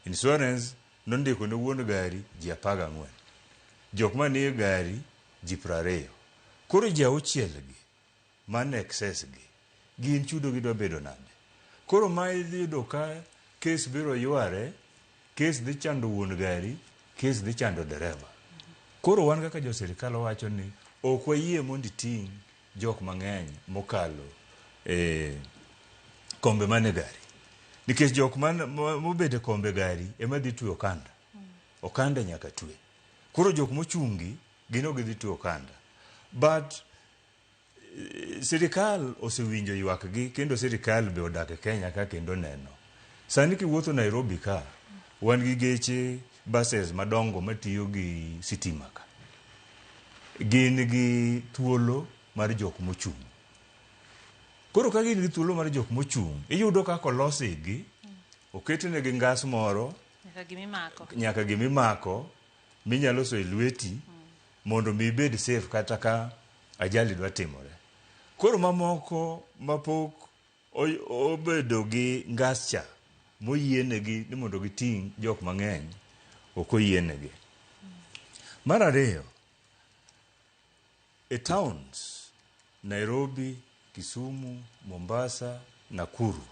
Insurance nondiko ne wuon gari ji 14. Jok manie gari ji 20. Koro ji auchiel gi man excess gi gin chudo gi dwa bedo nade? Koro ma idhi yudo ka kes biro yware, kes dhi chando wuon gari, kes dhi chando dereva. Koro wan kaka jo sirikal wawacho ni ok wayie mondo iting' jok mang'eny mokalo e kombe man e gari. Nikech jok mobedo e kombe gari ema dhi twe okanda. Okanda nyaka twe. Koro jok mochungi gin ok gidhi twe okanda. But sirikal osewinjo ywak gi kendo sirikal be odak e Kenya ka kendo neno. Sani kiwuotho Nairobi ka, wan gi geche buses madongo matiyo gi sitima ka. Gin gi thuolo mar jok mochung'. Koro ka gin gi thuolo mar jok mochung', iyudo kaka olosigi, oketnegi ngas moro, Nyaka gimimako. nyaka gimimako minyalo soyo e lweti mondo mi ibed safe kata ka ajali dwa timore. Koro mamoko mapok obedo gi ngas cha moyienegi ni mondo giting' jok mang'eny ok oyienegi. Mar ariyo, e towns Nairobi, Kisumu, Mombasa, Nakuru,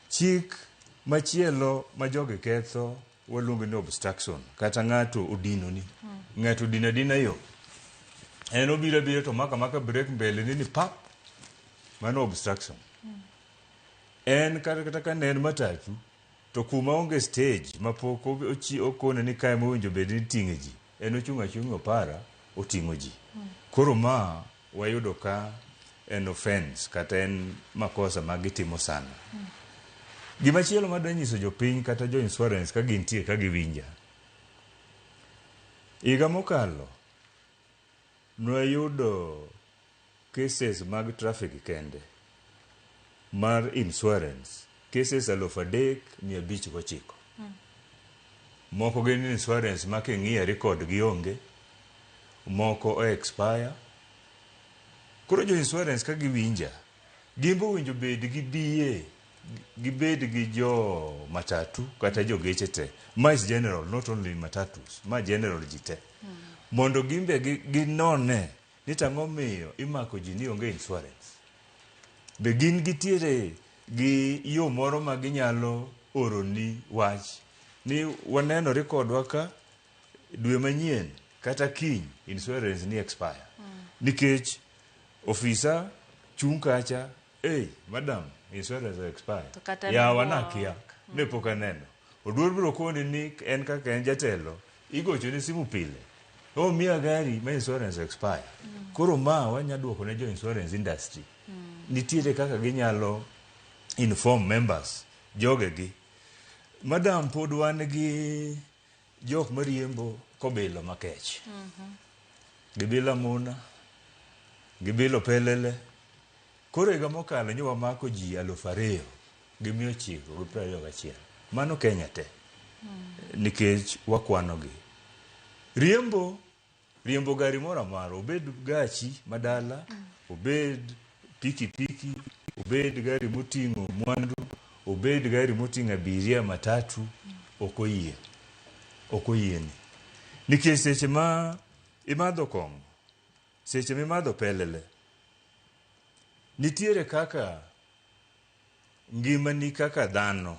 chik machielo ma jogi ketho waluongo ni obstruction kata ng'ato odinoni. Ng'ato odino adina yo. En obiro abira to mako amaka brake mbele ni pap, mano obstruction. En kata ka ne en matatu to kuma onge stage mapok okone ni kae mowinjo bed ni iting'e ji, en ochung' achung'a e opara oting'o ji. Koro ma wayudo ka en offense kata en makosa ma gitimo sana. Gimachielo madwa nyiso jopiny kata jo insurance ka gintie ka giwinja. Higa mokalo nwayudo cases mag traffic kende mar insurance cases 3509. Moko gin insurance ma king'iyo record gi onge, moko o expire. Koro jo insurance ka giwinja, gin be owinjo bed gi DA, gibed gi jo matatu kata jo geche te. Ma is general, not only matatus, ma general ji te. Mondo gin be ginone ni tang'o miyo imako ji ni onge insurance. Be gin gitiere gi yo moro ma ginyalo oroni wach ni waneno record wa ka dwe manyien kata kiny insurance ni expire. Nikech ofisa chung' kacha, "Hey, madam, insurance expire." To kata Yawa nibuok. nakia, ne pok aneno. Oduor biro koni ni en kaka en jatelo, igochone simu pile. Oh, miya gari ma insurance expire. Koro ma wanya duoko ne jo insurance industry. Nitiere kaka ginyalo inform members, jogegi. Madam, pod wan gi jok mariembo kobilo makech. Gibilo amuna, gibilo pelele. Koro higa mokalo nyo wamako ji 2921. Mano Kenya te. Nikech wakwanogi. Riembo, riembo gari moro amora, obed gachi madala, obed pikipiki, obed gari moting'o mwandu, obed gari moting'o abiria, matatu, ok oyie. Ok oyieni. Nikech seche ma imadho kong'o, seche mimadho pelele, nitiere kaka ngimani kaka dhano,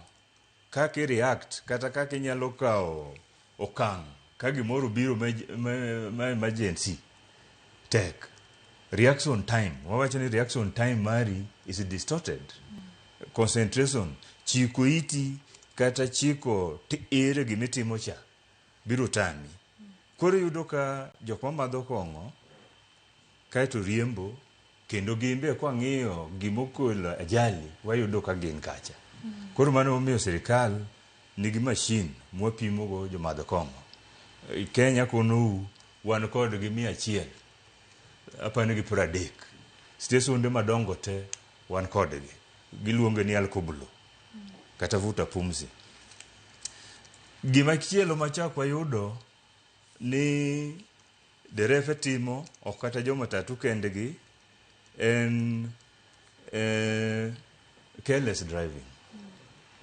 kaka i react kata kaka inyalo kawo okang' ka gimoro obiro ma emergency tek. Reaction time, wawacho ni reaction time mari is distorted. Concentration, chiko iti kata chiko ere gimitimo cha biro tami. Koro iyudo ka jok mamadho kong'o kaeto riembo kendo gin be kwang'iyo gimokelo ajali wayudo ka gin kacha. Koro mano emomiyo sirikal nigi machine mwapimogo jomadh kong'o. Kenya konou wan kodgi 100 apani gi 30. Stesonde madongo te wan kodgi. Giluonge ni alkoblo kata vuta pumzi. Gima chielo machak wayudo ni derefe timo ok kata jo matatu kendgi en careless driving.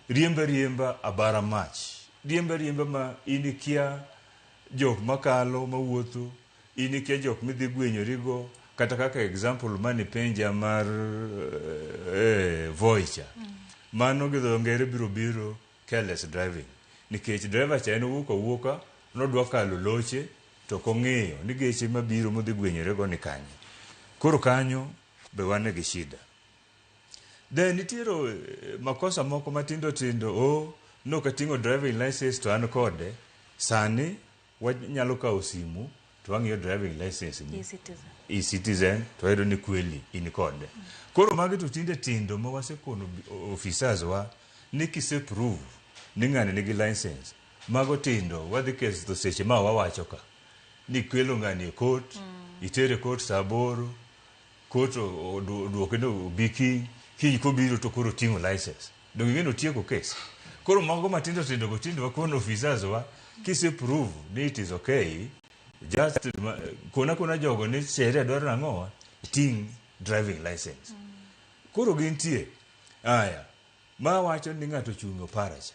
Riemba riemba abara mach. Riemba riemba ma in ikia jok makalo mawuotho, in ikia jok midhi gwenyorigo, kata kaka example mane penja mar Voi cha. Mano gi dho ngere biro biro careless driving. Nikech driver cha en owuok awuoka, nodwa kalo loche, to ok ong'iyo ni geche mabiro modhi gwenyorego ni kanye. Koro kanyo be wan gi shida. Then nitiere makosa moko matindo tindo, oh, nok ating'o driving license to an kode, sani wanyalo kawo simu to wang'iyo driving license ni. E-Citizen. E-Citizen to wayudo ni kweli in kode. Koro magi to tinde tindo ma wasekono officers wa ni kise prove ni ng'ani nigi license, mago tindo wadhi ketho seche ma wawacho ka ni kelo ng'ani e court, itere court saa 8, court oduoke ni obi kiny, kiny kobiro to koro oting'o license. Donge ing'e ni otieko case? Koro mago matindo tindo go tinde wakono officers wa kise prove ni it is okay, just kona kona jogo ni sheria dwaro nang'o, ting' driving license. Koro gintie. Aya, ma wacho ni ng'ato ochung' e opara cha.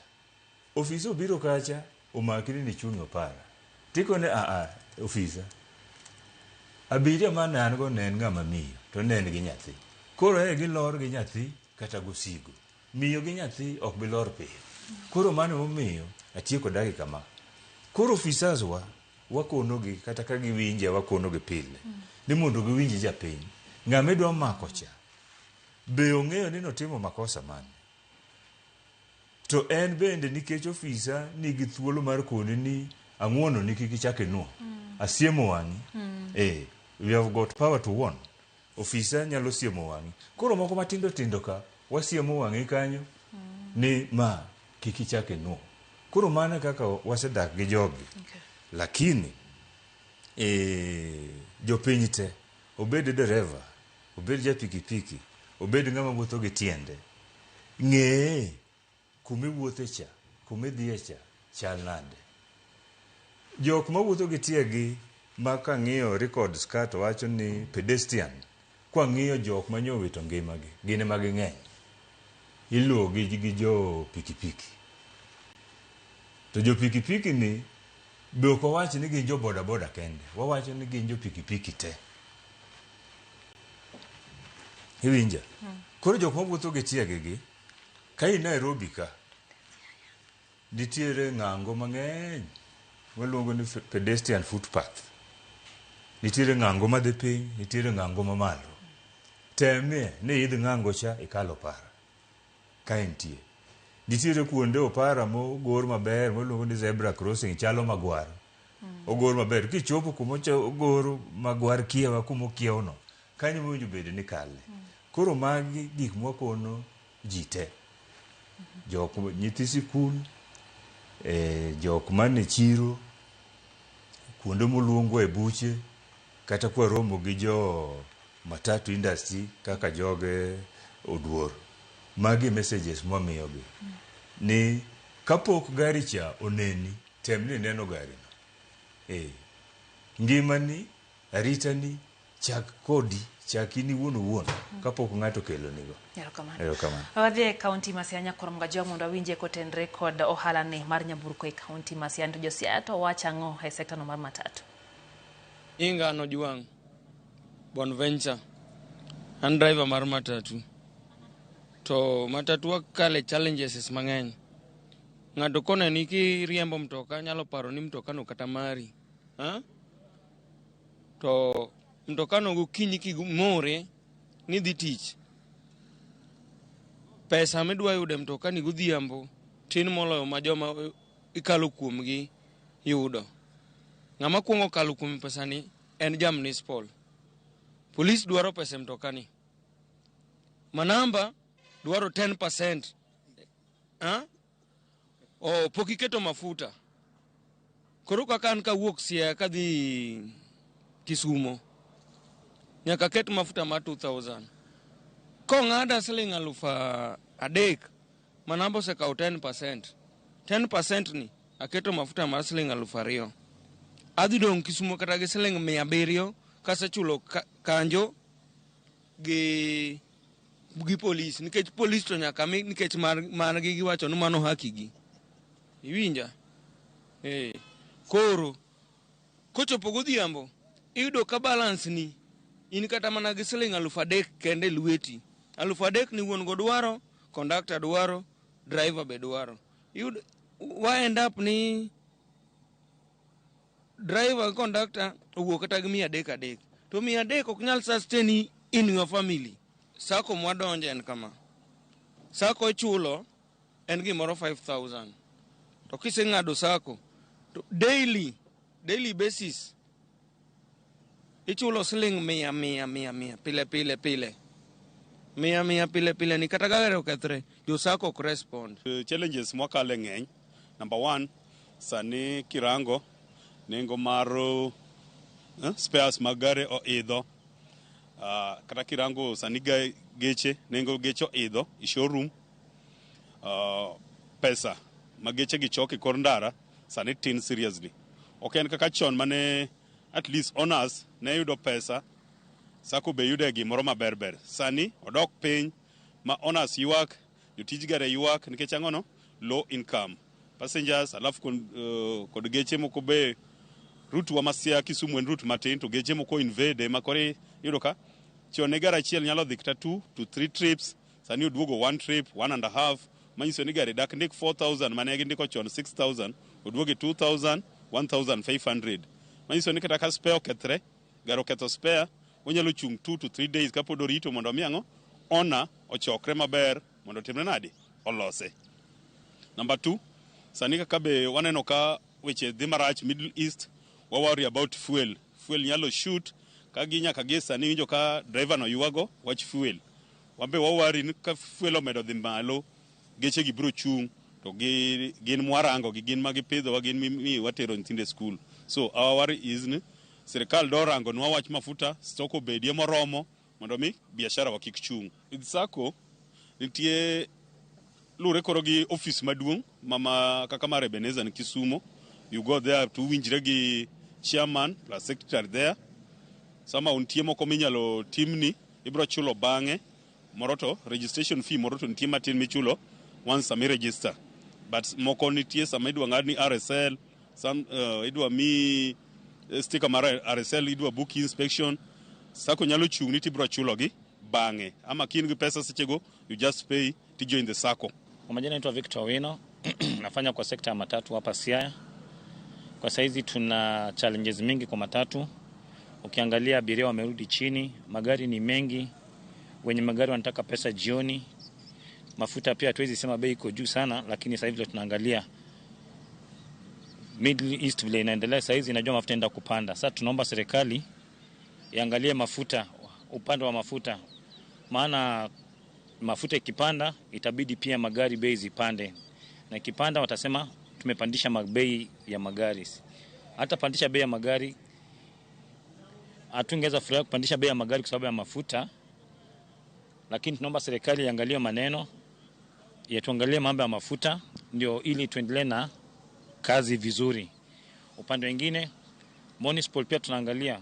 Ofisa obiro kacha, omaki ni nichung' e opara. Tikone a ofisa. Abiria mane an go ne en ng'ama miyo, to ne en gi nyathi. Koro e gilor gi nyathi kata gosigo. Miyo gi nyathi ok bi lor piyo. Koro mano emomiyo atieko dakika ma. Koro officers wa wakonogi kata ka giwinje wakonogi pile ni mondo giwinj japiny. Ng'ama idwa mako cha be ong'eyo ni notimo makosa mane? To en bende nikech ofisa nigi thuolo mar koni ni ang'uono ni kik ichak inuo. Asiemo wang'i. We have got power to warn. Ofisa nyalo siemo wang'i. Koro moko matindo tindo ka wasiemo wang'i kanyo ni ma kik ichak inuo. Koro mano kaka wasedak gi jogi. Lakini jopiny te, obed dereva, obed ja pikipiki, obed ng'ama wuotho gi tiende, ng'ee kumiwuothe cha, kumidhiye cha, chal nade. Jok mawuotho gi tiegi ma kang'iyo records ka to wacho ni pedestrian, kwang'iyo jok manyo owito ngimagi, gin ema ging'eny. Iluwo gi jo pikipiki. To jo pikipiki ni be ok wawach ni gin jo boda boda kende, wawacho ni gin jo pikipiki te. Iwinja? Koro jok mawuotho gi tiegi gi, ka in Nairobi ka, nitiere ng'ango mang'eny waluongo ni pedestrian footpath. Nitiere ng'ango madhi piny, nitiere ng'ango mamalo. Temie ni idh ng'ango cha ikal opara. Ka entie. Nitiere kuonde opara mogor maber moluongo ni zebra crossing chalo magwar. Ogor maber. Kichopo kuma ogor magwar kiewa kuma okiewono, kanyo mowinjo bed ni kale. Koro magi gik mwakono ji te. Jok nyithi sikul, jok mane chiro, kuonde moluongwa e buche, kata kwaromo gi jo matatu industry kaka joge Oduor. Magi messages mwamiyogi. Ni kapok gari cha oneni, tem ni ineno gari no. Ngimani, aritani, chak kodi, Chak in iwuon owuon kapok ng'ato okelonigo. Erokamano. Erokamano. Wadhi e kaunti ma Siaya Nyakurom Gajoa mondo wawinje kotenre kod ohala ni mar nyamburko e kaunti ma Siaya. To jo Siaya to wacho ang'o e sekta no mar matatu? Nyinga an Ojwang' Bonventure. An driver mar matatu. To matatu wakale challenges mang'eny. Ng'ato koneni kiriembo mtoka nyalo paro ni mtoka no kata mari. Ha? To mtoka no gokinyi kimore ni dhi tich. Pesa midwa yudo e mtoka ni godhiambo tin moloyo ma joma ikalo kuomgi yudo. Ng'ama kuongo kalo kuom pesani en ja municipal. Polis dwaro pesa e mtokani. Manamba dwaro 10%. Ha? Oh, pok iketo mafuta. Koro kaka an kawuok Siaya kadhi Kisumo, nyaka ket mafuta mar 2000. Kong'ada siling 3,000, manamba osekawo 10%. 10% ni aketo mafuta mar siling 2,000. Adhi dong' Kisumo kata gi siling 700 kasechulo kanjo gi polis, nikech polis to nyaka mi, nikech margi giwacho ni mano haki gi. Iwinja? Koro kochopo godhiambo iyudo ka balance ni in kata mana gi siling 3,000 kende e lweti. 3,000 ni wuon go dwaro, conductor dwaro, driver be dwaro. Iyudo wa end up ni driver gi conductor owuok kata gi 300 300. To 300 ok nyal sustain in your family. Sacco mwadonje en kama. Sacco ichulo en gimoro 5,000. To kiseng'ado sacco to daily basis ichulo siling 100 100 100 100 pile pile pile. 100 100 pile pile ni kata gari okethre jo sacco ok respond. Challenges mwakale ng'eny. Number 1, sani kirango nengo mar spares mag gari oidho. Kata kirango sani geche, nengo geche oidho e showroom. Pesa ma geche gi chok e kor ndara sani tin seriously. Ok en kaka chon mane at least owners ne yudo pesa, sacco be yude gimoro maber ber. Sani odok piny ma owners ywak, jotij gari ywak nikech ang'o no? Low income. Passengers alafu kod geche moko be route wa ma Siaya Kisumu en route matin to geche moko invade ma koro iyudo ka chon ne gari achiel nyalo dhi kata 2 to 3 trips, sani oduogo 1 trip, 1.5, manyiso ni gari dak ndik 4,000 mane gindiko chon 6,000, oduogo 2,000, 1,500. Manyiso ni kata ka spare okethre, gari oketho spare, onyalo chung' 2 to 3 days kapod orito mondo mi ang'o? Owner ochokre maber mondo otimre nade? Olose. Number 2, sani kaka be waneno ka weche dhi marach Middle East, wa worry about fuel. Fuel nyalo shoot ka gi nyaka gi sani winjo ka driver no ywago wach fuel. Wambe wa worry ni ka fuel omedo dhi malo, geche gi biro chung' to gin mwarango gi gin magipidho wa gin mi watero nyithindo e school. So our worry is ni sirikal do rango nwa wach mafuta stock obedie moromo mondo mi biashara wa kik chung'. With sacco nitie lure koro gi office maduong' mama kaka mar Ebenezer ni Kisumo. You go there to winjre gi chairman plus secretary there. Sama untie moko minyalo timni ibro chulo bang'e moro to registration fee moro to nitie matin michulo once sama i register. But moko nitie sama idwa ng'adni RSL, some idwa mi sticker mar RSL, idwa book inspection. Sacco nyalo chung' ni tibro chulo gi bang'e. Ama kin gi pesa sechego, you just pay to join the sacco. Kwa majina naitwa Victor Owino, nafanya kwa sekta ya matatu hapa Siaya. Kwa saizi tuna challenges mingi kwa matatu. Ukiangalia abiria wamerudi chini, magari ni mengi, wenye magari wanataka pesa jioni. Mafuta pia hatuwezi sema bei iko juu sana, lakini sasa hivi vile tunaangalia Middle East vile inaendelea sasa hizi, najua mafuta inaenda kupanda. Sasa tunaomba serikali iangalie mafuta, upande wa mafuta, maana mafuta ikipanda itabidi pia magari bei zipande, na ikipanda watasema tumepandisha bei ya magari. Hata pandisha bei ya magari, hatungeweza furaha kupandisha bei ya magari kwa sababu ya mafuta, lakini tunaomba serikali iangalie maneno yatuangalie mambo ya mafuta ndio ili tuendelee na kazi vizuri. Upande mwingine municipal pia tunaangalia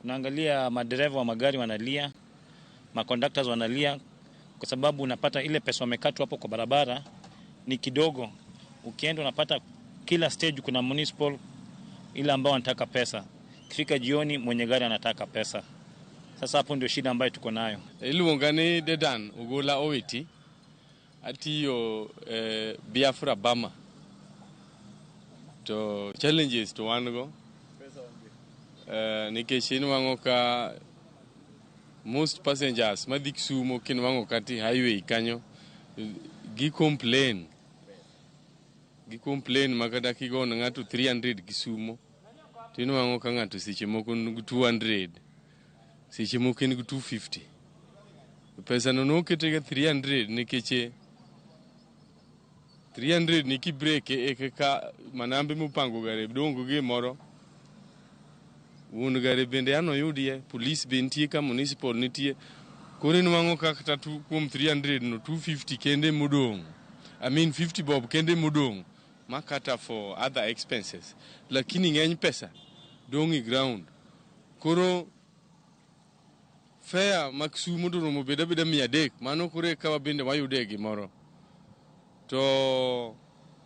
Unaangalia madereva wa magari wanalia, maconductors wanalia, kwa sababu unapata ile pesa wamekatwa hapo kwa barabara ni kidogo. Ukienda unapata kila stage kuna municipal ile ambao wanataka pesa. Ikifika jioni mwenye gari anataka pesa. Sasa hapo ndio shida ambayo tuko nayo. Iluonga ni Dedan Ogola Owiti atiyo Biafra Bama to challenges to wan go nikech inwang'o ka most passengers madhi Kisumo kinwang'o kati highway kanyo gi complain makata kigono ng'ato 300 Kisumo to inwang'o ka ng'ato seche moko nigi 200 seche moko en gi 250. Pesa no nokete ga 300 nikech 300 ni kibreke e kaka manambe mopango gare dongo gimoro. Wuon gare bende ano yudie, police be nitie ka, municipal nitie. Koro inwang'o ka kata kuom 300 no 250 kende modong'. I mean 50 bob kende modong' makata for other expenses. Lakini ng'eny pesa dong' e ground. Koro fare ma Kisumo to romo beda beda 300, mano koro eka wabende wayude gimoro. To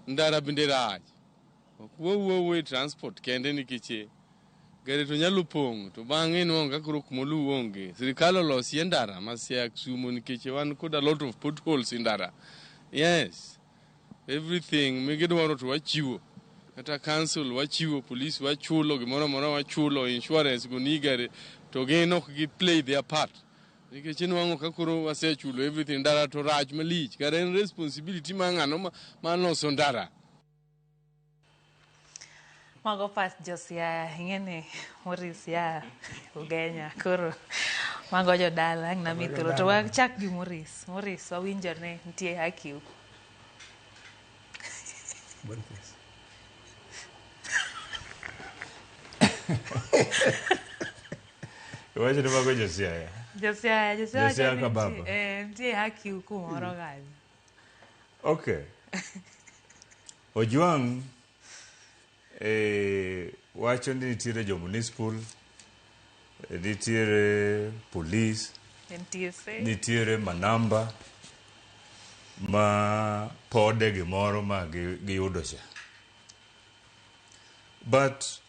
ndara bende rach. Ok wawuoyo e transport kende nikech gari to nyalo pong' to bang'e inwang'o ka koro kumoluw onge. Sirikal olosie ndara ma Siaya Kisumo nikech wan kod a lot of potholes e ndara. Yes, everything migidwaro to wachiwo. Kata council wachiwo, police wachulo, gimoro amora wachulo, insurance go ni gari to gin ok gi play their part. Nikech inwang'o ka koro wasechulo everything, ndara to rach malich. Kare en responsibility mar ng'ano ma loso ndara. Mago pach jo Siaya, ing'eni Maurice ya Ugenya, koro mago jodala ang' nami thuolo. To wachak gi Maurice. Maurice, wawinjo ni nitie haki. Boniface. Iwacho ni mago jo Siaya. Jo Siaya, jo Siaya Jo Siaya wacho ni ka baba. nitie haki kumoro kanyo. Okay. Ojwang' wacho ni nitiere jo municipal, nitiere police, NTSA. nitiere manamba ma pode gimoro ma giyudo cha. But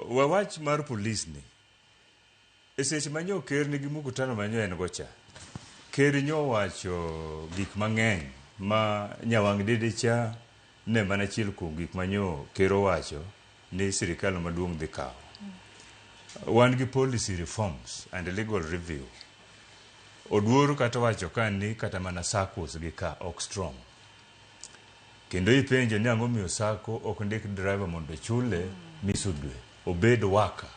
wawach mar police ni, e seche ma nyo ker nigi mkutano ma nyo en go cha, ker nyo wacho gik mang'eny ma nyawang' dede cha ne mana achiel kuom gik ma nyo ker owacho ni sirikal maduong' dhi kawo. Wan gi policy reforms and legal review. Oduor kata wacho ka ni kata mana SACCOs gi ka ok strong. Kendo ipenjo ni ang'o miyo SACCO ok ndik driver mondo chule miso dwe. Obed worker,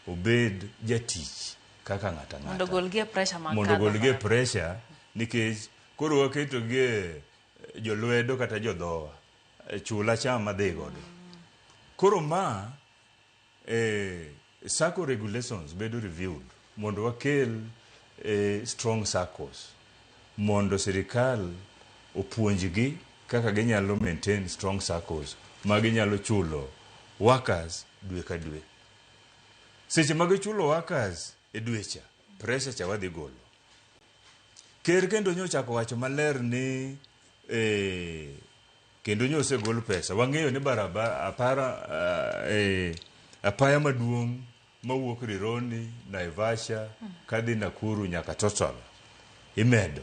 obed jatich kaka ng'ato ang'ata. Mondo ogolgi e pressure ma Mondo kadho ogolgi e kanyo. pressure nikech koro waketo gi e jolwedo kata jodhowa. Chula cham madhi godo. Koro ma SACCO regulations bedo reviewed mondo wakel strong SACCOs mondo sirikal opuonjgi kaka ginyalo maintain strong SACCOs ma ginyalo chulo workers dwe ka dwe. Seche ma gichulo workers e dwe cha, pressure cha wadhi golo. Ker kendo nyochako wacho maler ni kendo nyo osegol pesa. Wang'eyo ni barabara apara apaya maduong' mawuok Rironi, Naivasha, kadhi Nakuru nyaka Total imedo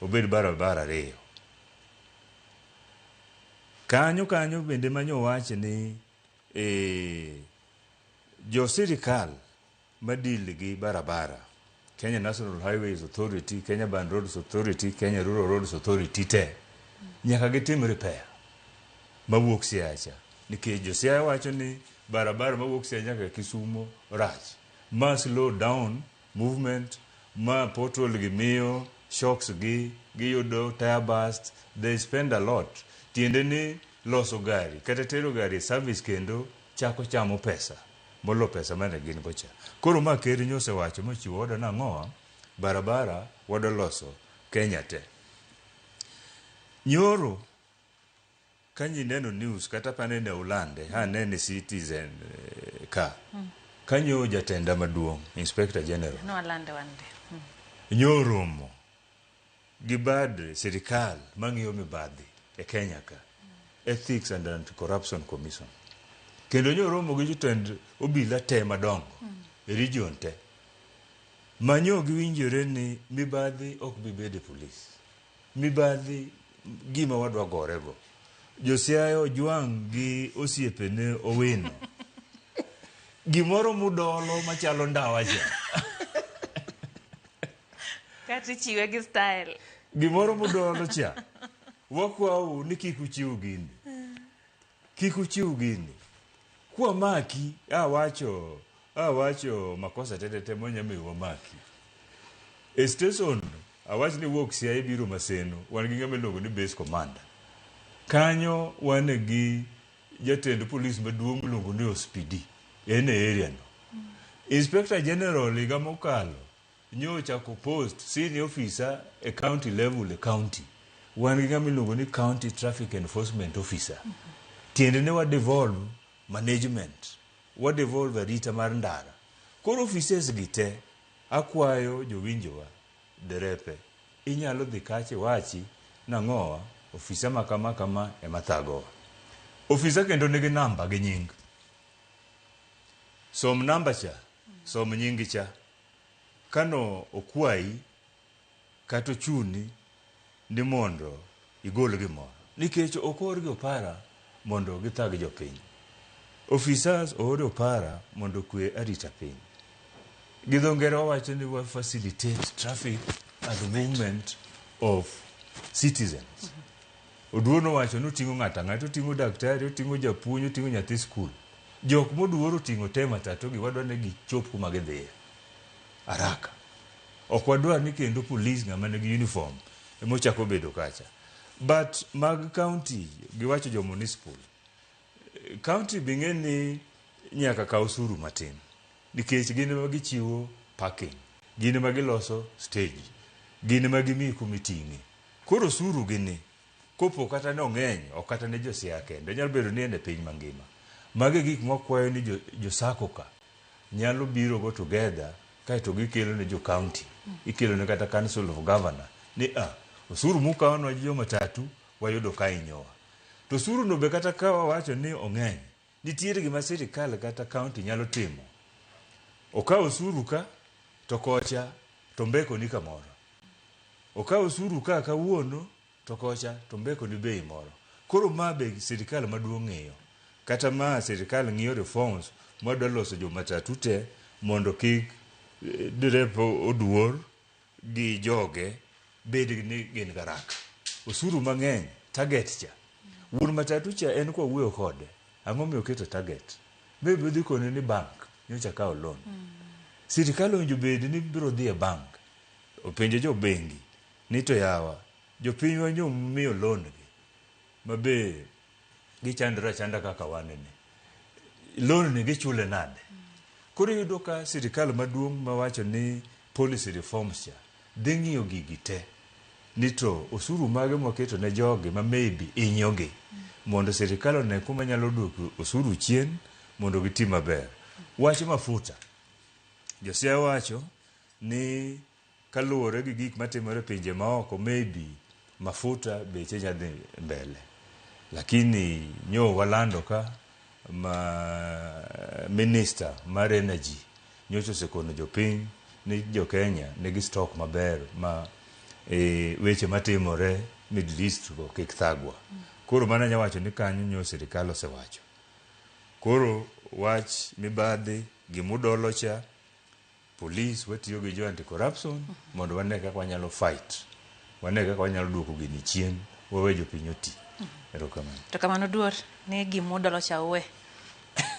obed barabara 2. Kanyo kanyo bende manyo wach ni jo sirikal madil gi barabara, Kenya National Highways Authority, Kenya Urban Roads Authority, Kenya Rural Roads Authority te nyaka gitim repair mawuok Siaya cha. Nikech jo Siaya wacho ni barabara mawuok Siaya nyaka Kisumo rach. Ma slow down movement, ma pothole gi miyo shocks gi giyudo tire burst, they spend a lot. Tiende ni loso gari kata tero gari e service kendo chako chamo pesa molo pesa mane gin go cha. Koro ma ker nyo osewacho mochiwo order nang'owa barabara wadwa loso Kenya te. Nyoro ka ji neno news kata panene ulande anene Citizen ka. Kanyo jatenda maduong', Inspector General, Nwalande wan be. Nyoromo gi bad sirikal mang'iyo mibadhi e Kenya ka, Ethics and Anti-Corruption Commission. Kendo nyoromo gi jotend obila te madongo e region te. Manyo giwinjore ni mibadhi ok bi bedo e polis. Mibadhi gima wadwa gorego. Josiaya Ojwang' gi osiepene Owino. Gimoro mudolo machalo ndawa cha. Kata ichiwe gi style. Gimoro mudolo cha. Wakwau ni kik uchiw gini. Kik uchiw gini. Kwamaki, awacho, awacho makosa te te monya miyo wamaki. E station, awach ni wuok Siaya ibiro Maseno, wan gi ng'ama iluongo ni base commander. Kanyo wan gi jatend polis maduong' miluongo ni OCPD, en e area no. Inspector General higa mokalo nyo ochako post senior officer e county level e county. Wan gi ng'ama iluongo ni county traffic enforcement officer. Tiende ni wa devolve management, wa devolve arita mar ndara. Koro offices gi te, akwayo jowinjowa, derepe, inyalo dhi kacha iwachi nang'owa, ofisa ma kama kama ema thagowa. Ofisa kendo nigi namba gi nying. Som namba cha, som nying cha. Kano okwayi kata ochuni ni mondo igol gimoro. Nikech ok oorgi opara mondo githag jopiny. Officers oor opara mondo okwe arita piny. Gi dho ngere wawacho ni wa facilitate traffic and movement of citizens. Oduor nowacho ni oting'o ng'ato ang'ata, oting'o daktari, oting'o japuonj, oting'o nyathi skul. Jok moduor oting'o te matatu gi wadwa ni gichop kuma gidhiye haraka. Ok wadwar ni kendo polis ng'ama nigi uniform ema ochako bedo kacha. But mag county giwacho jo municipal. County be ng'e ni nyaka kaw osuru matin nikech gin ema gichiwo parking, gin ema giloso stage, gin ema gimiyi kuma iting'e. Koro osuru gi ni kopo kata ni ong'eny ok kata ne jo Siaya kende, nyalo bedo ni en e piny mangima. Mago e gik mwakwayo ni jo SACCO ka nyalo biro go together kaeto gikelo ne jo county, ikelo ne kata council of governor ni a osuru mukawonwa jo matatu wayudo ka hinyowa. To osuru no be kata ka wawacho ni ong'eny, nitiere gima sirikal kata county nyalo timo. Okaw osuru ka to kocha to mbeko ni kamoro. Okaw osuru ka kawuono to kocha to mbeko ni bei moro. Koro ma be sirikal maduong' ng'iyo. Kata ma sirikal ng'iyo reforms mwadwa loso jo matatu te mondo kik derep oduor gi joge bed ni gin garaka. Osuru mang'eny, target cha. Wuon matatu cha en kwa wuoyo kode, ang'o miyo oketo target? Maybe odhi kone ni bank nyocha kawo loan. Sirikal owinjo bed ni biro dhi e bank, openjo jo bengi ni to yawa, jopinywa nyo miyo loan gi, ma be gichandore achanda kaka wan ni. Loan ni gichule nade? Koro iyudo ka sirikal maduong' mawacho ni policy reforms cha dhi ng'iyo gigi te ni to osuru mage mwaketo ne jogi ma maybe hinyogi mondo sirikal one kuma nyalo duoko osuru chien mondo giti maber. Wach mafuta, Josiaya wacho ni kaluwore gi gik matimore e pinje maoko maybe mafuta beche nya dhi mbele. Lakini nyo walando ka ma minister mar energy nyocha osekono jopiny ni jo Kenya nigi stock maber ma weche matimore Middle East go kik thagwa. Koro mano anya wacho ni kanyo nyo sirikal osewacho. Koro wach mibadhi gimudolo cha police watiyo gi jo anti corruption mondo wane kaka wanyalo fight. Wane kaka wanyalo duoko gini chien wawe jopiny oti. Erokamano. To kamano duor ni gimudolo cha uwe.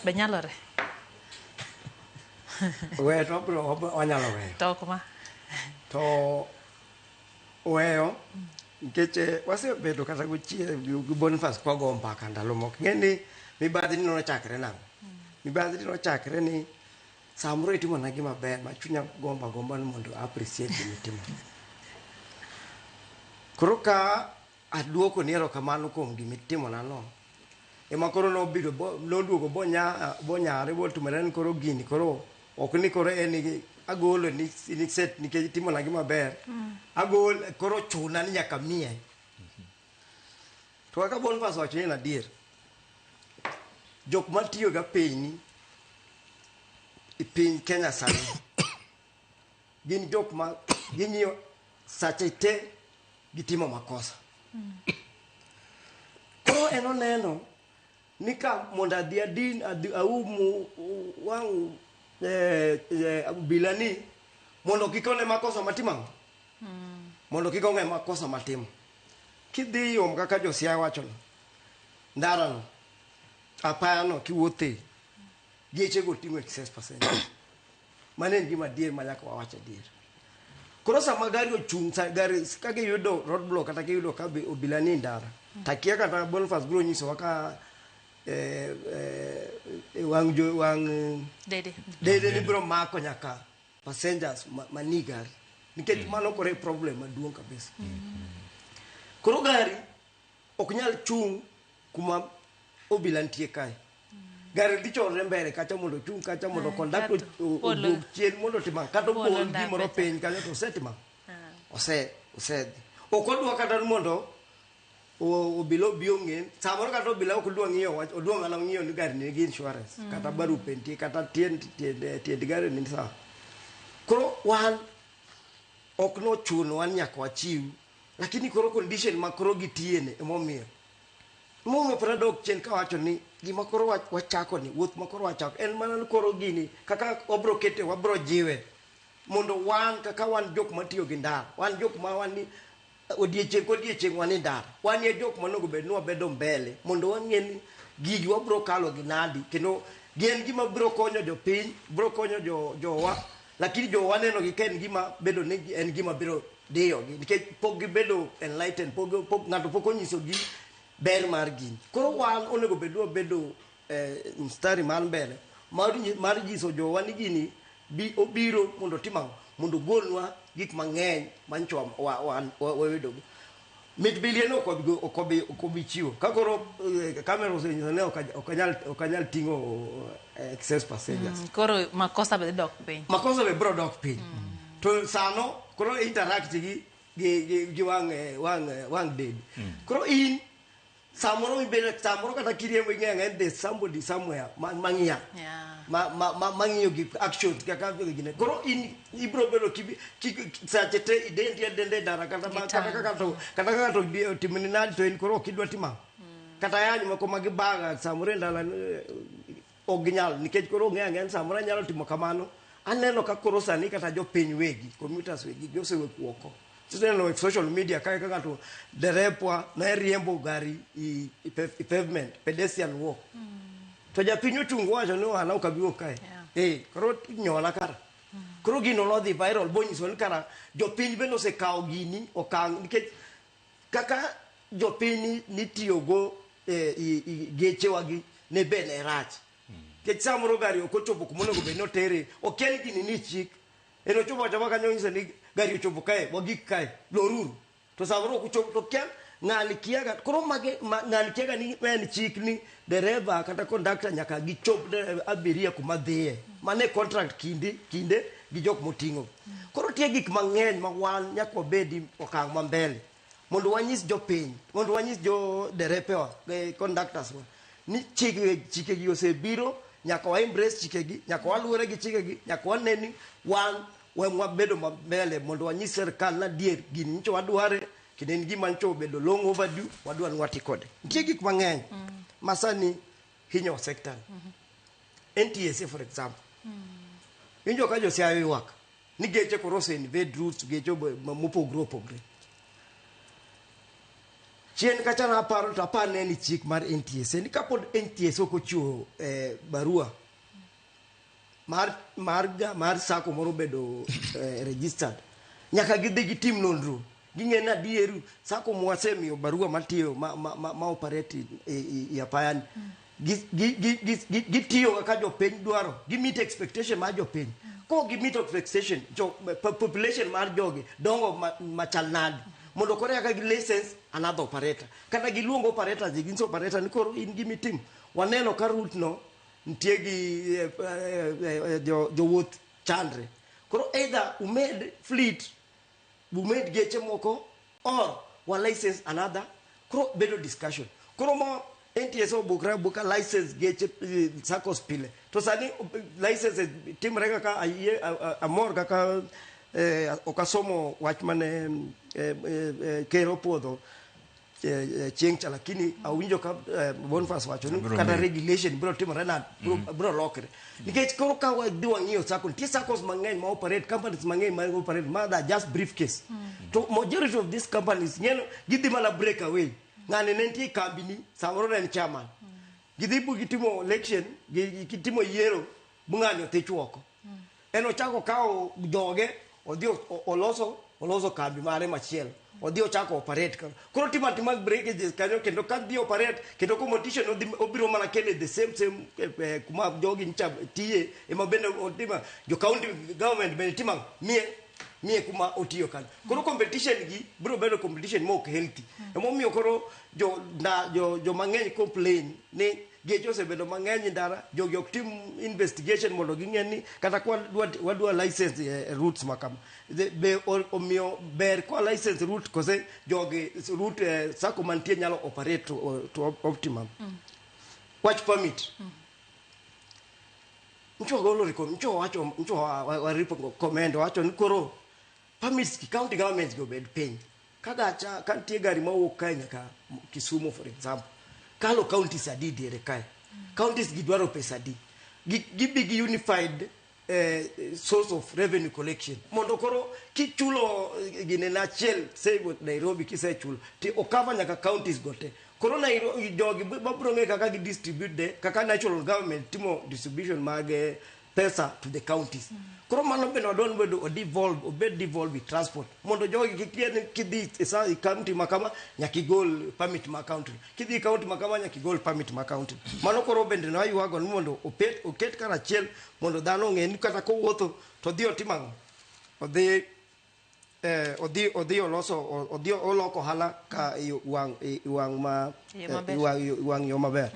Be nyalore? We to wabiro wanyalo weyo. To ok ma. To weyo nikech wasebedo kata gi Boniface kwago mbaka ndalo moko. Ing'e ni mibadhi ni nochakre nang'o? Mibadhi ni nochakre ni samoro itimona gima ber ma chunya gombo agomba ni mondo appreciate gima itimo. Koro ka aduoko ni erokamano kuom gima itimona no, Ema koro nobiro noduogo bonya bonyare botimore ni koro gini koro ok ni koro en ni agolo ni ni set nikech itimona gima ber. Agol koro chuna ni nyaka miye. To kaka Boniface owacho ni en adier. Jok matiyo ga piny e piny Kenya sani gin jok ma ging'iyo sache te gitimo makosa. Koro en oneno ni ka mondo adhi adin adhi aum wang' obila ni mondo kik one makosa matimo ang'o? Mondo kik ong'e makosa matimo. Kidhi yom kaka jo Siaya wacho no, ndara no, apaya no kiwuothe, geche go ting'o excess passenger. Mano en gima adier ma nyaka wawach adier. Koro sama gari ochung', sa gari ka giyudo roadblock kata giyudo ka obila ni e ndara, takia kata Boniface biro nyisowa ka wang' jo wang' Dede. dede ni biro mako nyaka passengers manie gari. Nikech mano koro e problem maduong' kabisa. Koro gari ok nyal chung' kuma obila nitie kae. Gari dhi chorore mbele kacha mondo ochung' kacha mondo conductor oduog chien mondo otim ang'o? Kata Polo obol ndara gimoro cha. piny kanyo to osetimo ang'o? Osedhi. Ok odwa kata ni mondo obila obi ong'e. Samoro kata obila ok odwa ng'iyo wach, odwa mana ng'iyo ni gari nigi insurance, kata barupe nitie, kata tiend gari ni sawa. Koro wan ok nochuno wan nyaka wachiw, lakini koro condition ma koro gitiye ni emomiyo. Emomiyo pod adok chien kawacho ni gima koro wachako ni, wuoth ma koro wachako, en mana ni koro gini, kaka wabro kete, wabro jiwe. Mondo wan, kaka wan jok matiyo gi ndara, wan jok ma wan ni odiechieng' kodiechieng' wan e ndara. Wan e jok monego bed ni wabedo mbele, mondo wang'e ni gigi wabro kalo gi nadi, kendo gin gima biro konyo jopiny, biro konyo jowa, lakini jowa neno gi ka en gima bedo ni en gima biro diyogi, nikech pok gibedo enlightened, ng'ato pok onyisogi ber mar gini. Koro wan onego bed ni wabedo mstari mar mbele, mar nyiso jowa ni gini obiro mondo otim ang'o? Mondo ogolnwa gik mang'eny manyocha wayudogo. Mit bilie no ok obi chiwo. Ka koro kamera osenyiso ni ok anyal ting'o excess passengers. Koro makosa be dhi dok piny. Makosa be biro dok piny. To sano koro interact gi wang' dede. Koro in samoro ibedo samoro kata kiriembo ing'eyo ang'eya ni there's somebody somewhere mang'iya. Mang'iyo gi actions kaka gine. Koro in ibiro bedo sache te idendi adenda e ndara kata ma, kata kaka to, kata kaka to otimoni nadi to in koro ok idwa timo ang'o? Kata yany moko ma gibaga samoro e ndara, ok ginyal nikech koro ong'eyo ang'eya ni samoro anyalo timo kamano. Aneno ka koro sani kata jopiny wegi, commuters wegi, gisewuok oko. Tineno e social media kae ka ng'ato derepwa ne riembo gari i pavement, pedestrian walk. To japiny ochung' wacho ni an ok abi wuok kae. Koro nyola kara. Koro gino nodhi viral bonyiso ni kara jopiny bende osekawo gini okang' nikech kaka jopiny nitiyogo i gechewa gi ne be ne rach. Nikech samoro gari ok ochopo kuma onego bed ni otere, ok en gini ni chik. En ochopo achopa kanyo onyiso ni gari ochopo kae, wagik kae, loruru. To samoro ok ochopo, to kia ng'ani kiaga, koro mage, ng'ani kiaga ni en chik ni dereva kata conductor nyaka gichop abiria kuma dhiye. Mano e contract kinde gi jok moting'o. Koro nitie gik mang'eny ma wan nyaka wabedi okang' ma mbele. Mondo wanyis jopiny, mondo wanyis jo derepewa, conductors wa, ni chikegi osebiro, nyaka wa embrace chikegi, nyaka waluwre gi chikegi, nyaka wane ni wan wabedo mambele mondo wanyis sirkal ni adier gini nyocha wadware, kendo en gima nyocha obedo long overdue, wadwa ni wati kode. Nitie gik mang'eny ma sani hinyo sector ni. NTSA for example. Winjo ka jo Siaya ywak ni geche koro ose invade routes, geche mopogre opogre. Chien kacha naparo to apar ne ni chik mar NTSA ni kapod NTSA ok ochiwo barua mar sacco moro bedo registered, nyaka gidhi gitim nonro. Ging'e ni adier sacco mwasemiyo barua matiyo ma operate i apaya ni. Gitiyo kaka jopiny dwaro, gi meet expectation mar jopiny. Kok gi meet expectation, population mar jogi dongo machal nade. Mondo koro yaka gi license another operator. Kata giluong operator ji ginyiso operator ni koro in gima itim. Waneno ka route no nitie gi jowuoth chandre. Koro either umed fleet, umed geche moko or wa license another. Koro bedo discussion. Koro mo NTSA obukre abuka license geche SACCOs pile. To sani license timre kaka ayie amor kaka ok asomo wach mane ker opuodho chieng' cha, lakini awinjo ka Boniface wacho ni Biro kata miyo. regulation biro timore na biro lokre. Nikech koro ka wadhi wang'iyo SACCO, nitie SACCOs mang'eny ma operate, companies mang'eny ma operate ma they are just briefcase. To majority of these companies ng'eno gidhi mana break away. Ng'ani ne nitie e kambi ni, samoro ne en chairman. Gidhi bu gitimo election, gitimo yiero, bu ng'ani othich oko. En ochako kawo joge, odhi oloso kambi mare machielo. Odhi ochako operate kanyo. Koro timo atima breakages kanyo kendo ka dhi operate kendo competition odhi obiro mana kele the same kuma jogi ncha tiye ema bende otimo jo county government bende timo ang'o? Miye kuma otiyo kanyo. Koro competition gi biro bedo competition ma ok healthy. Emomiyo koro jo mang'eny complain ni geche osebedo mang'eny e ndara, jogi ok tim investigation mondo ging'e ni kata kwa wadwa license routes ma kama. Be omiyo ber kwa license route kose jogi route SACCO mantie nyalo operate to optimum. Wach permit. Ncho golo ncho wacho, ncho wa recommend wacho ni koro permits ki county governments go bed piny. Ka gacha, ka nitie gari mawuok kae nyaka Kisumu for example, kalo counties adi diere kae? Counties gi dwaro pesa adi? Gibi gi unified source of revenue collection. Mondo koro kichulo gine na achiel, say Nairobi kisechulo, ti okava nyaka counties go te. Koro Nairobi jogi mabiro ng'e kaka gi distribute de, kaka national government timo distribution mag pesa to the counties. Koro mano bende wadwa ni bedo devolve, obed devolve with transport. Mondo jogi kik yie ni kidhi e e county ma kama, nyaka igol permit ma county. Kidhi e county ma kama, nyaka igol permit ma county. Mano koro bende ne waywago ni mondo oket karachiel mondo dhano ong'e ni kata kowuotho to odhi otim ang'o? Odhi oloso, odhi oloko ohala ka e wang', e wang' ma, Yo maber. e wang' yo maber.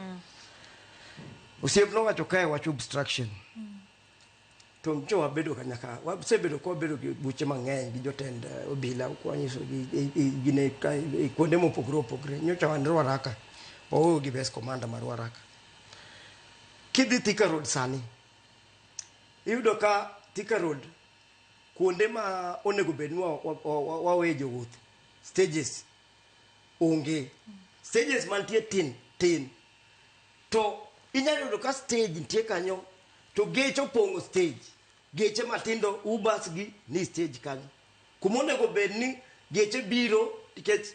Osiep nowacho kae wach obstruction. To ncho wabedo kanyaka, wasebedo ka wabedo gi buche mang'eny gi jotend obila, kwanyiso gi, gine ka, e kuonde mopogore opogore. Nyocha wan Ruaraka, wawuoyo gi base commander mar Ruaraka. Kidhi Thika Road sani, iyudo ka Thika Road kuonde ma onego bed ni wawe jowuoth, stages onge. Stages mantie tin, tin. To inyalo yudo ka stage nitie kanyo, to geche opong'o stage. Geche matindo, Ubers gi ni stage kanyo. Kuma onego bed ni geche biro, nikech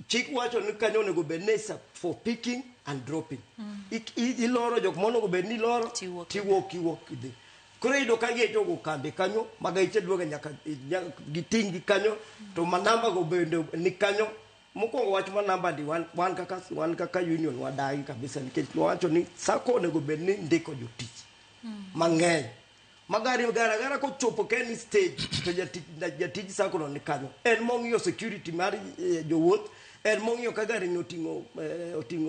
chik wacho ni kanyo onego bed ni for picking and dropping. Iloro jok monego bed ni iloro, tiwuok, iwuok idhi. Koro iyudo ka geche ogo kambi kanyo, ma geche duogo nyaka giting' gi kanyo, to manamba go bende ni kanyo. Mokwongo wach ma namba ndi, wan kaka union wadagi kabisa, nikech wawacho ni SACCO onego bed ni ndiko jotich mang'eny. Ma gari gara gara kochopo ka en stage, to jatij SACCO no ni kanyo. En mong'iyo security mar jowuoth, en mong'iyo ka gari ni oting'o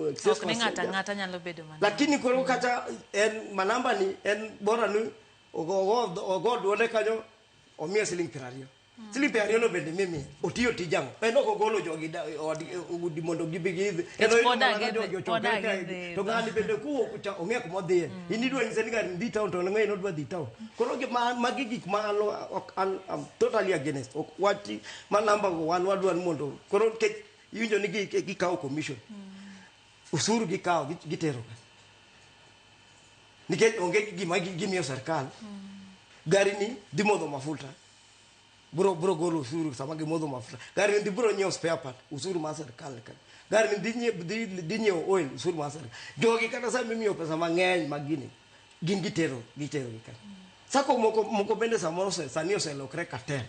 excess Ok ni ng'ato passenger. ang'ata nyalo bedo manamba. Lakini koro kata en manamba ni, en bora ni ogo duonde kanyo, omiye siling 20. Siling 20 no bende mimiye, otiyo tij ang'o? En ok ogolo jogi od, udi mondo gibi gidhi. En Nikech oyudo pod mana agidhi, jogi pod ochokre kae. agidhi. To ng'ani bende kowuok cha, ong'e kuma odhiye. In idwa nyise ni gari dhi town, to ong'e ni odwa dhi town. Koro magi gik ma an, ok, an, I'm totally against. Ok wach ma namba go wan wadwa ni mondo, koro nikech iwinjo ni gikawo commission. Usuru gikawo, gitero ka. Nikech onge gima gimiyo sirkal. Gari ni dhi modho mafuta. Bro golo usuru sama gimodho mafuta. Gari ni dhi bro nyiewo spare part, usuru mar sirkal ka. Gari ni dhi nyiewo oil, usuru mar sirkal. Jogi kata sama imiyo pesa mang'eny mag gini, gin gitero gi ka. SACCO moko bende samoro sani oselokre cartel.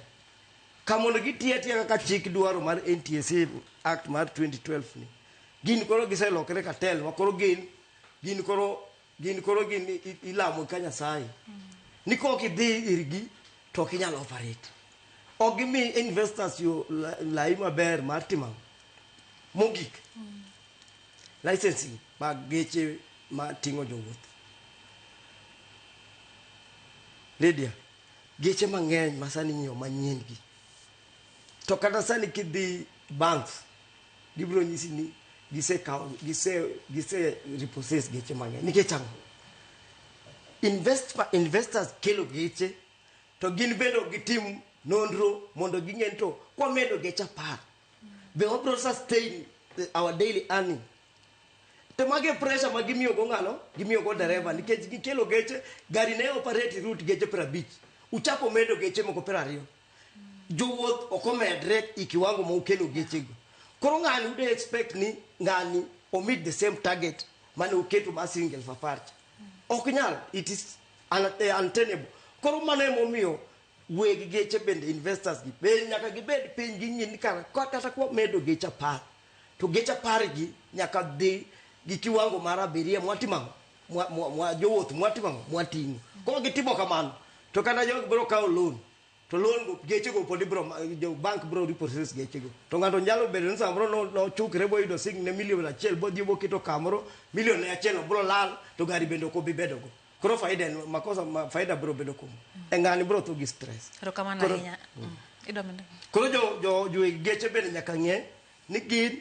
Ka mondo giti atiya kaka chik dwaro mar NTSA Act mar 2012 ni. Gin koro giselokre cartel, ma koro gin, koro, gin koro gin ilamo ka Nyasaye. Ni kok idhi irgi, to ok inyal operate. Ok gimi investors yo lai maber mar timo ang'o? Mogik, licensing mag geche ma ting'o jowuoth. Lydia, geche mang'eny ma sani inyiewo manyien gi. To kata sani kidhi banks, gibiro nyisi ni gisekawo gise repossess geche mang'eny. Nikech ang'o? Investors kelo geche to gin bende ok gitim nonro mondo ging'e ni to kwamedo geche 10 be wabiro sustain our daily earning. To magi e pressure ma gimiyo go ng'ano? Gimiyo go dereva nikech gikelo geche, gari ne operate route geche 50. Uchako medo geche moko 20. Jowuoth ok omedre e kiwango ma ukelo gechego. Koro ng'ani ude expect ni ng'ani o meet the same target mane uketo mar siling 10,000 cha. Ok nyal, it is untenable. Koro mano emomiyo weg geche bende investors gi be nyaka gibed piny ging'i ni kara kata kwa medo geche 10 to geche 10 gi nyaka dhi gi kiwango mar abiria mwatimo ang'o? Mwa jowuoth mwatimo ang'o? Mwating'o. Koro gitimo kamano to kata jogi biro kawo loan to loan go geche go pod ibiro jo bank biro repossess geche go. To ng'ato nyalo bedo ni samoro nochukre boyudo siling ne milion 1 bodhi boketo kamoro milion 1 biro lal to gari bende ok obi bedo go. Koro faida en makosa ma faida biro bedo kuom. E ng'ani biro tho gi stress. Erokamano ahinya. Idwa medo? Koro jo geche bende nyaka ng'e ni gin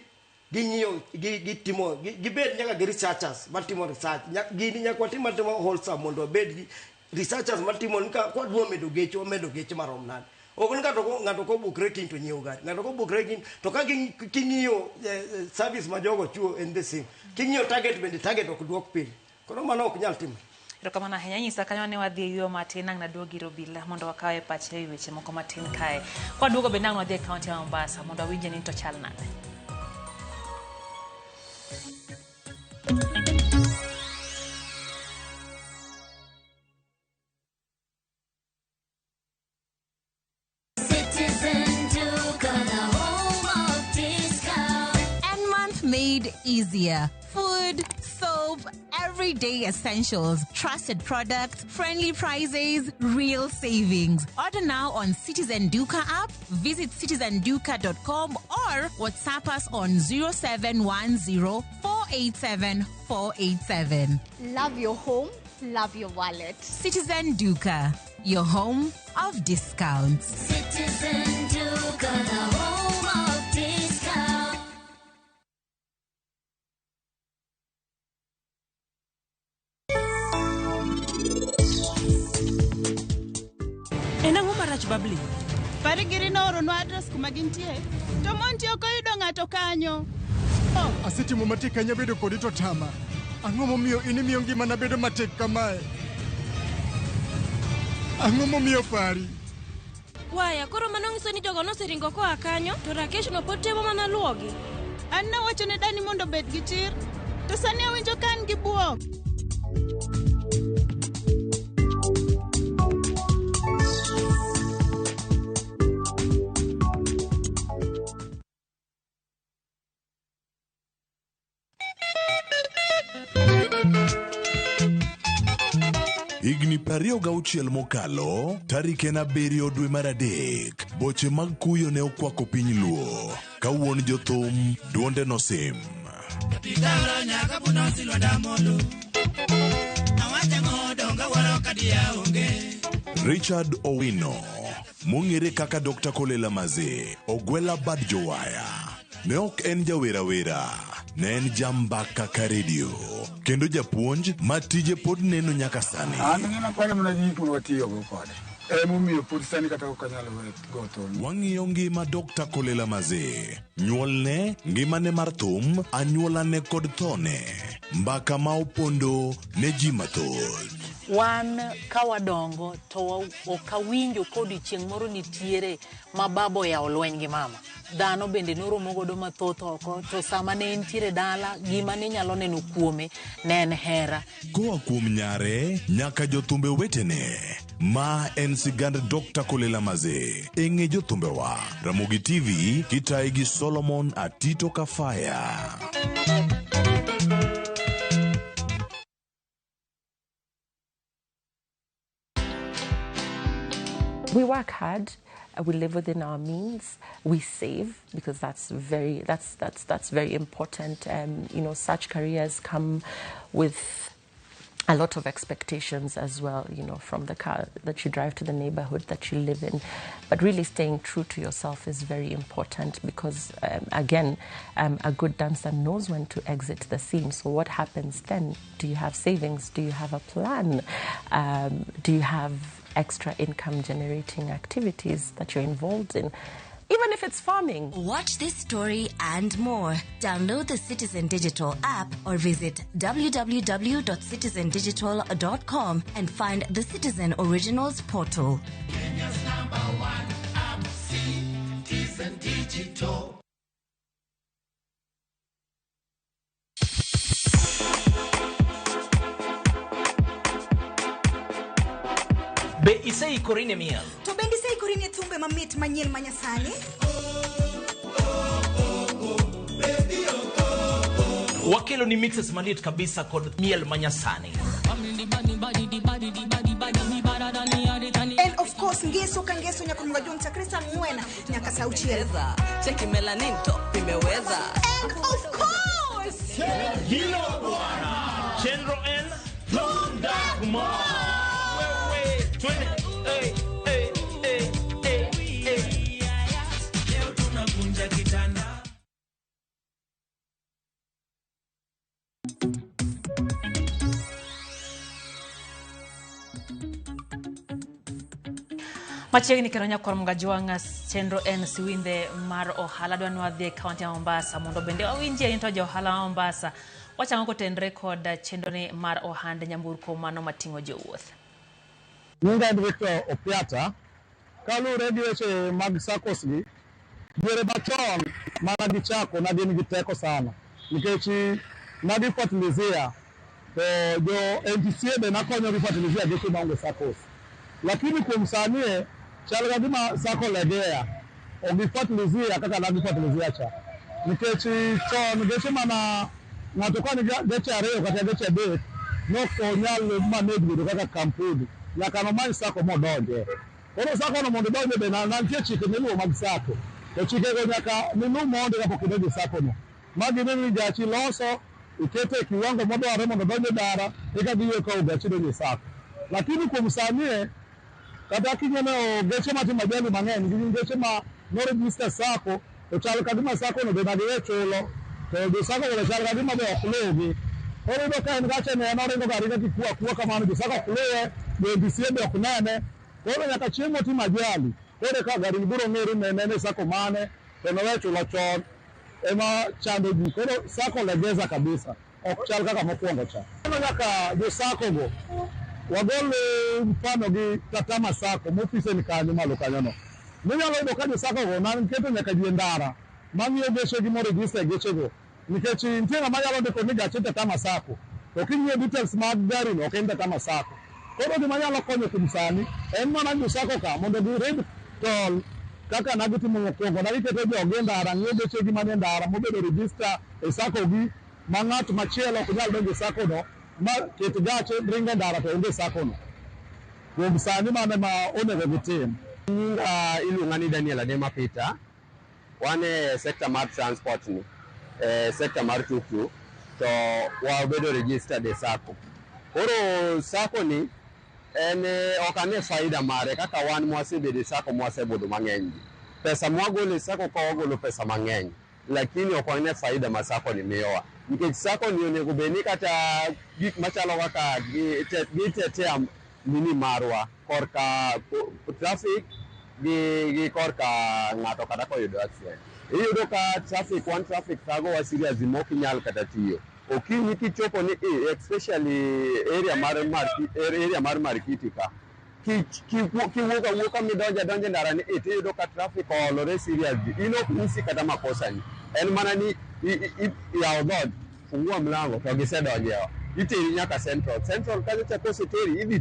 ging'iyo gitimo gibed nyaka gi researchers matimo research. Gini nyaka watim atima wholesome mondo wabed gi researchers matimo ni ka kwadwa medo geche wamedo geche marom nade. Ok ni ng'ato kobukre kiny to nyiewo gari. Ng'ato kobukre kiny to ka king'iyo service ma jogo chiwo en the same. King'iyo target bende target ok duok piny. Koro mano ok nyal timre. Erokamano ahinya. Nyisa kanyo ne wadhi e yueyo matin ang' naduogi ir obila mondo wakawe pache e weche moko matin kae. Kwaduogo bende ang' wadhi e kaunti ya Mombasa mondo wawinje ni to chal nade. Citizen Duka, the home of discount. And month made easier. Food, soap, everyday essentials, trusted products, friendly prices, real savings. Order now on Citizen Duka app, visit citizenduka.com or WhatsApp us on 0710 487 487. Love your home, love your wallet. Citizen Duka, your home of discounts. Citizen Duka, the home of discounts. En ang'o marach Babli? Parigiri nooronwa adres kuma gintie. To Monty ok oyudo ng'ato kanyo. Asetimo matek ahinya bedo kodi to tama. Ang'o momiyo in imiyo ngimana bedo matek kamae? Ang'o momiyo pari? Waya, koro mano nyiso ni jogo noseringo koa kanyo, to Rakesh no pod temo mana luwogi. An nawacho ne dani mondo obed gi chir, to sani awinjo ka an gi buok. Higni 26 mokalo, tarik en 7 dwe mar 3, boche mag kuyo ne okwako piny Luo. Ka wuon jothum, duonde nosim. Richard Owino, mong'ere kaka Dr. Kolela Maze, Ogwela Bad Jowaya. Ne ok en jawerawera, ne en jambaka ka redio, kendo japuonj ma tije pod neno nyaka sani. An ng'ina paro mana gik ma watiyogo kode. Emomiyo pod sani kata ok anyal go thum. Wang'iyo ngima Dr. Kolela Maze, nyuolne, ngimane mar thum, anyuolane kod thone. Mbaka ma opondo ne ji mathoth. Wan ka wadongo to ok awinjo kodiochieng' moro nitiere ma baba oyawo lweny gi mama. Dhano bende noromo godo mathoth oko, to sama ne entiere dala, gima ne inyalo neno kuome ne en hera. Koa kuom nyare nyaka jothumbe wetene, ma en sigand Dr. Kolela Maze e ng'e jothumbewa. Ramogi TV kitaye gi Solomon Atito Kafaya. We work hard. We live within our means. We save because that's very that's that's that's very important. Such careers come with a lot of expectations as well, from the car that you drive to the neighborhood that you live in. But really staying true to yourself is very important because, again, a good dancer knows when to exit the scene. So what happens then? Do you have savings? Do you have a plan? Do you have extra income generating activities that you're involved in? Even if it's farming. Watch this story and more. Download the Citizen Digital app or visit www.citizendigital.com and find the Citizen Originals portal. Kenya's number one app, Citizen Digital. Be iseikori ne miel? To bende iseikori ne thumbe mamit manyien manyasani? Wakelo ni mixes maliet kabisa kod miel manyasani. And of course ngeso ka ngeso nyaka mga chakre saa 4 nyaka saa 6. Cheki melanin top imeweza. And of course Hilo bwana. Chenro N Thundagma. Twende. Hey, hey, hey, hey, hey. Leo tunavunja kitanda. Machiegni kendo nyakwar Mgajwang'a chenro en siwindhe mar ohala. Dwa ni wadhi e kaunti ya Mombasa mondo bende wawinjie ni to jo ohala ma Mombasa wachang'o kotenre kod chenro ni mar ohand nyamburko mano mating'o jowuoth. Nyinga en Victor Opiata. Kaluwore gi weche mag SACCOs gi, diere machon mana gichako ne gin gi teko sana nikech nagifuatilizia to jo NTSA be nakonyo gi fuatilizia geche maonge SACCOs. Lakini kuom sani chal ka gima SACCO legea, ok gifuatilizia kaka nagifuatilizia cha. Nikech chon geche mana ng'ato ka nigi geche 2 kata geche 3 nok onyal manage bedo kaka kampuni. Nyaka nomany SACCO modonje. Koro SACCO no mondo idonje be nitie chike miluwo mag SACCO. To chikego nyaka niluw mondi kapok idonjo e SACCO no. Magi ni gachi loso, ikete e kiwango modwarore mondo odonj e dara, eka giyie kawo gachi donjo e SACCO. Lakini kuom sani kata kineno geche matimo ajali mang'eny gin geche ma noregister SACCO, to chal ka gima SACCO no be giwe chulo, to jo SACCO go chal ka gima be ok luwgi. Koro iyudo ka en gache ne en oringo ga aringa kikuo akua kamano, jo SACCO ok luwe, jo NTSA be ok nene. Koro nyaka chieng' motimo ajali, koro eka gari biro ng'ere ni en e SACCO mane, to nowe chulo chon, ema chando ji. Koro SACCO legeza kabisa, ok chal kaka mokwongo cha. Koro nyaka jo SACCO go wagol mfano gi Katama SACCO mofise ni kanyo malo kanyo no. Ninyalo yudo ka jo SACCO go nan keto nyaka ji e ndara mang'iyo geche gi moregister gechego. Nikech nitie ng'ama nyalo ndiko ni gache Katama SACCO, to king'iyo details mag gari no ok en Katama SACCO. Koro gima nyalo konyo kuom sani en mana jo SACCO ka mondo girid tol kaka nagitimo mokwongo. Nagiketo jogi e ndara, ng'iyo gechegi manie ndara mobedo register e SACCO gi ma ng'at machielo ok nyal donjo e SACCO no ma ket gache ringo e ndara to onge SACCO no. Kuom sani mano ema onego gitim. Nyinga iluonga ni Daniel Adema Peter. Wan e sector mar transport ni, sector mar tuktuk, to wabedo registered e SACCO. Koro SACCO ni en ok ane faida mare kaka wan mwasebedo e SACCO mwasebudho mang'eny gi. Pesa mwagolo e SACCO ka wagolo pesa mang'eny, lakini ok wane faida ma SACCO ni miyowa. Nikech SACCO ni onego bed ni kata gik machalo kaka gitetea nini marwa korka traffic gi korka ng'ato kata koyudo accident. Iyudo ka traffic, wan traffic thagowa serious mok inyal kata tiyo. Okinyi kichopo ni especially area mar Marikiti ka, kiwuok awuoka midonjo adonja e ndara ni tiyudo ka traffic oolore seriously. In ok nyisi kata makosa ni. En mana ni yaw dhoot, fungua mlango to gisedonjo e ot. Iteri nyaka Central. Central kacha cha koseteri, idhi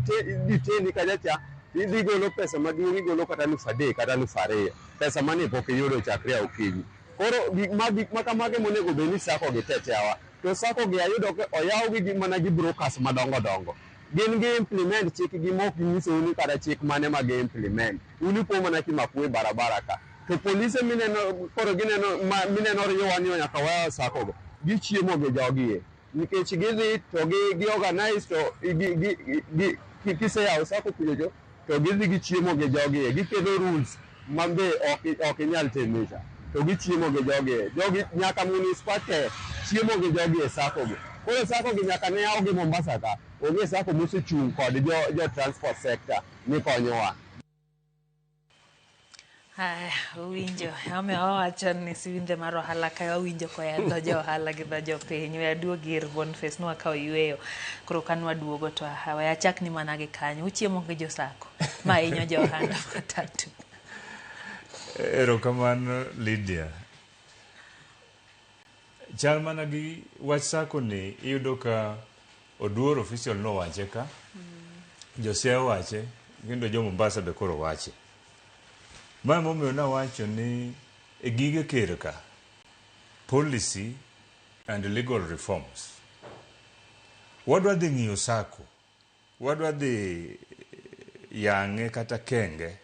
teni kacha cha, idhi golo pesa maduong', igolo kata 3,000 kata 2,000. Pesa mane pok iyudo chakre a okinyi. Koro gik ma kamago monego bed ni SACCO gi teteawa. To SACCO gi ayudo ka oyawgi gi mana gi brokers madongo dongo. Gin gi implement chik gi mok ginyisou ni kata chik mane ma gi implement. Un ipo mana kimakou e barabara ka. To polise mineno koro gineno ma mineno riyowa ni nyaka wayaw sacco go. Gichiemo gi jogi e. Nikech gidhi to gi, gi organize to gi, gi, gi, gi, kiseyawo sacco kuchocho to gidhi gichiemo gi jogi e. Giketo rules ma be ok, ok inyal timisha. To gichiemo gi jogi e. Jogi nyaka munispa te chiemo gi jogi e sacco gi. Koro sacco gi nyaka ne yaw gi Mombasa ka. Onge sacco mosechung' kod jo, jo transport sector ni konyowa. Aya, uwinjo. Omiyo wawacho ni siwindhe mar ohala kae wawinjo koya e dho jo ohala gi dho jopiny. We aduog ir Boniface nwakawo yueyo. Koro ka nwaduogo to aha, we achak ni mana gi kanyo. Uchiemo gi jo sacco. Ma hinyo jo ohanda matatu. Erokamano Lydia. Chal mana gi wach sacco ni iyudo ka Oduor official nowache ka, jo Siaya owache, kendo jo Mombasa be koro wache. Ma emomiyo nawacho ni e gige ker ka, policy and legal reforms. Wadwa dhi ng'iyo sacco, wadwa dhi yang'e kata kenge.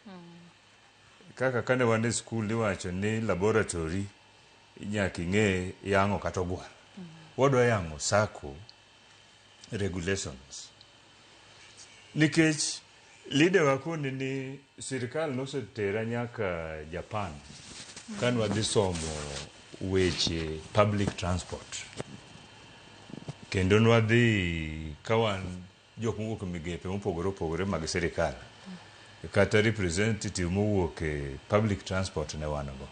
Kaka kane wan e skul niwacho ni laboratory nyaka ing'e yang'o kata ogwal. Wadwa yang'o sacco regulations. Nikech leader wa koni ni sirikal nosetera nyaka Japan kane wadhi somo weche public transport. Kendo nwadhi ka wan jok mowuok e migepe mopogore opogore mag sirikal. Kata representative mowuok e public transport ne wan go.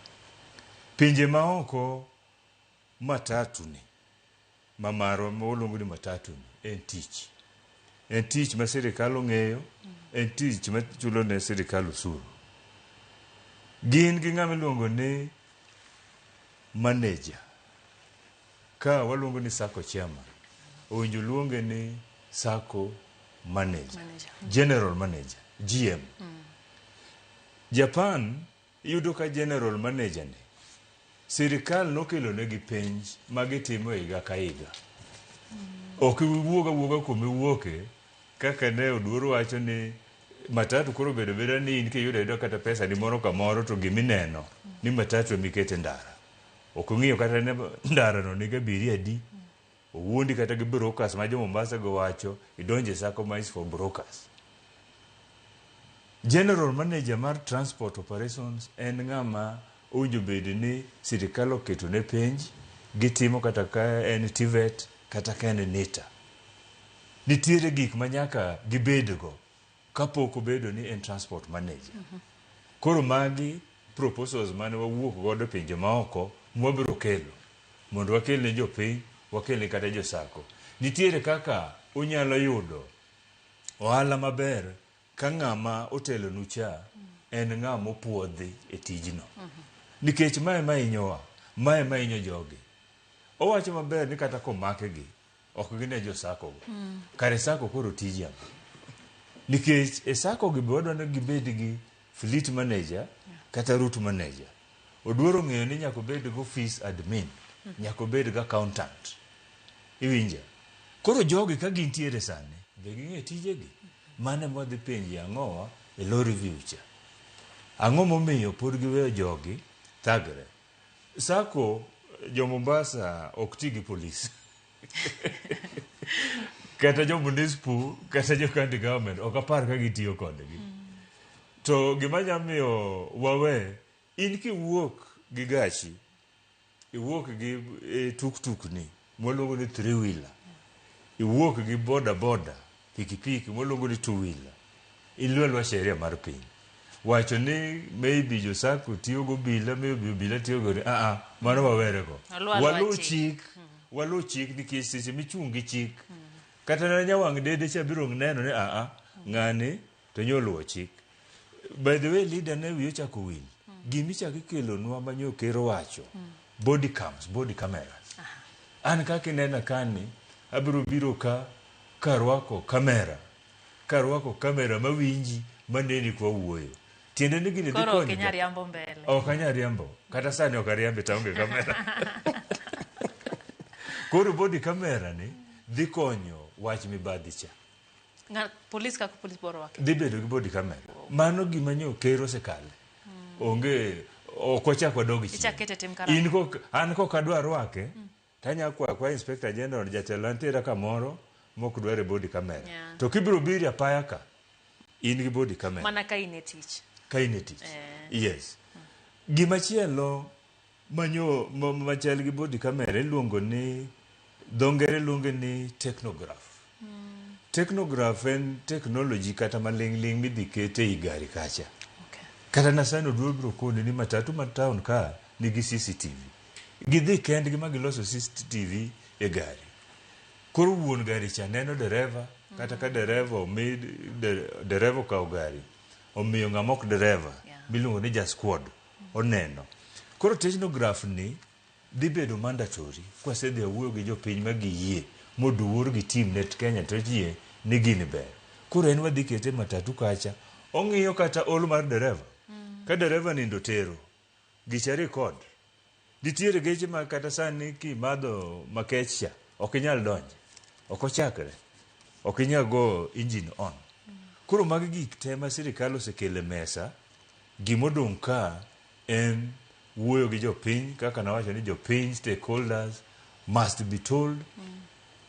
Pinje maoko matatu ni ma marwa ma waluongo ni matatu ni en tich. En tich ma sirikal ong'eyo, en tich ma chulo ne sirikal osuru. Gin gi ng'ama iluongo ni manager. Ka waluongo ni sacco chairman, owinjo luonge ni sacco manager, Manager. general manager, GM. Japan iyudo ka general manager ni sirikal nokelo negi penj ma gitimo higa ka higa. Ok iwuog awuoga kuma iwuoke kaka ne Oduor wacho ni matatu koro obedo abeda ni in kiyudo ayuda kata pesa ni moro kamoro to gimineno ni matatu ema ikete ndara. Ok ong'iyo kata ni ndara no nigi abiria adi. Owuondi kata gi brokers ma jo Mombasa go wacho idonje e sacco ma is for brokers. General manager mar transport operations en ng'ama owinjo bed ni sirikal oketo ne penj gitimo kata ka en TVET kata ka en NITA. Nitiere gik ma nyaka gibedgo kapok obedo ni en transport manager. Koro magi proposals mane wawuok godo e pinje maoko mwabiro kelo mondo wakel ne jopiny, wakel ne kata jo sacco. Nitiere kaka unyalo yudo ohala maber ka ng'ama otelonu cha en ng'ama opuodhi e tijno. Nikech mae ema hinyowa, mae ema hinyo jogi. Owacho maber ni kata komakgi, ok gine jo sacco go. Kare sacco koro tiji ang'o? Nikech e sacco gi be wadwa ni gibed gi fleet manager kata route manager. Oduor ong'eyo ni nyaka obed gi office admin, nyaka obed gi accountant. Iwinja? Koro jogi ka gintiere sani, be ging'e tijegi? Mano ema wadhi penji ang'owa e law review cha. Ang'o momiyo pod giweyo jogi thagre? Sacco jo Mombasa ok ti gi polis. Kata jo municipal, kata jo county government ok apar ka gitiyo kodgi. To gima nya miyo wawe, in kiwuok gi gachi, iwuok gi e, tuk-tuk ni mwaluongo ni three wheeler, iwuok gi boda boda, pikipiki mwaluongo ni two wheeler, iluwo aluwa sheria mar piny. Wacho ni maybe jo sacco tiyo go obila, maybe obila tiyo go ah ah, mano wawere go. Waluw chik, waluw chik nikech seche michung' gi chik, kata na nyawang' dede cha biro neno ni ah ah, ng'ani to nyo oluwo chik. By the way, leader ne wiye ochako wil. Gimichako ikelonwa ma nyo ker owacho, body cams, body cameras. An kaka inena kani, abiro biro ka karwako kamera, karwako kamera mawinji maneni kwa wuoyo. Tiende ni gini dhi Koro ok konyo inyal riambo mbele. Ok anyal riambo. Kata sani ok ariambi to aonge kamera. Koro body camera ni dhi konyo wach mibadhi cha. Polis kaka polis biro rwake. Dhi bedo gi body camera. Mano gima nyo ker osekale. Onge ok wachak wadog chien. Ichak kete tim karang'o? In kok an kok adwa rwake tanya kwa kwa inspector general jatelo nitiere kamoro mok dwar e body camera. To kibiro biro e apaya ka in gi body camera. Mana ka in e tich. Ka in e tich. Yes. Gimachielo manyo machal gi body camera iluongo ni dho ngere luonge ni technograph. Technograph en technology kata maling'ling' midhi kete ei gari kacha. Kata na sani oduol biro koni ni matatu ma town ka nigi CCTV. Gidhi kendgi ma giloso CCTV e gari. Koro wuon gari cha neno dereva kata ka dereva omi dereva okawo gari omiyo ng'ama ok dereva miluongo ni ja squad oneno. Koro technograph ni dhi bedo mandatory kwasedhi awuoyo gi jopiny ma giyie moduor gi team net Kenya to yie ni gini ber. Koro en wadhi kete matatu kacha ong'iyo kata ol mar dereva. Ka dereva nindo tero gicha record. Nitiere geche ma kata sani kimadho makech cha ok inyal donje. Ok ochakre. Ok inyal go engine on. Koro magi gik te ma sirikal osekelo e mesa gimodong' ka en wuoyo gi jopiny kaka nawacho ni jopiny stakeholders must be told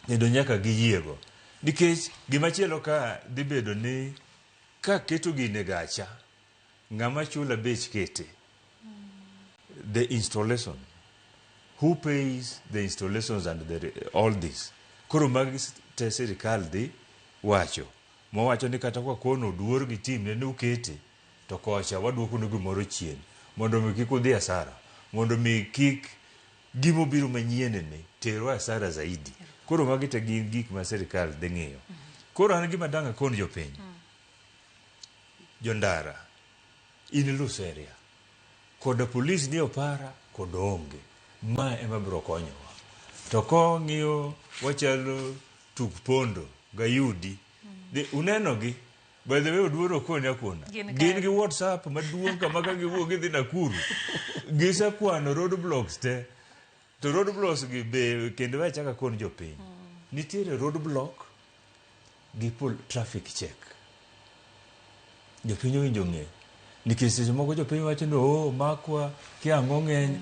kendo nyaka giyiego. Nikech gimachielo ka dhi bedo ni ka keto gini e gacha ng'ama chula bech kete the installation who pays the installations and the, all this koro magi te sirikal dhi wacho mowacho ni kata kwa kono oduor gi team ne ukete to kocha waduoko nu gimoro chien mondo mi kik udhi asara mondo mi kik gimobiro manyien ni terwa asara zaidi koro magi te gin gik ma sirikal dhi ng'iyo koro an gima dang' akon jopiny jondara in Luseria koda polis ni opara kod onge ma ema biro konyowa to kong'iyo wachalo tuk pondo gayudi de unenogi by the way oduoro okoni akona Gin gi whatsapp maduong' kama ka giwuok gidhi Nakuru gisekwano road blocks te to road blocks gi be kendo we achak akon jopiny nitiere road block gi traffic check jopiny owinjo ng'e nikech seche moko jopiny wacho ni oh makwa kia ang'o ng'eny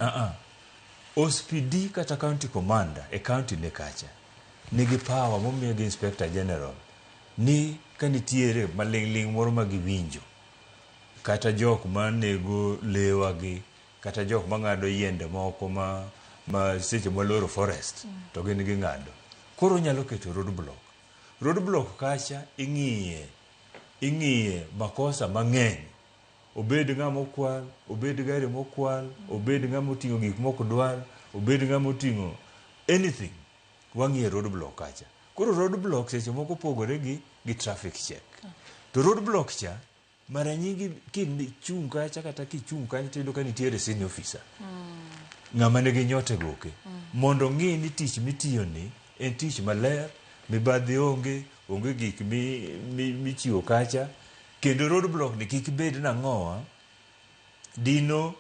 OCPD kata county commander e county ne kacha nigi power momiye gi inspector general ni ka nitiere maling'ling' moro ma giwinjo kata jok manego lewagi kata jok mang'ado yiende moko ma seche mwaloro forest to gin ging'ado koro onyalo keto road block road block kacha ing'iye makosa mang'eny obed ng'ama okwal obed gari mokwal obed ng'ama oting'o gik mok dwar obed ng'ama oting'o anything wang'iye road block kacha koro road block seche moko pogore gi traffic check to road block cha mara nyingi kichung' kacha kata kichung' kanyo tiyudo ka nitiere senior officer ng'ama nigi nyote goke mondo ong'i ni tich mitiyo ni en tich maler mibadhi onge gik michiwo kacha kendo road block ni kik bed nang'owa dino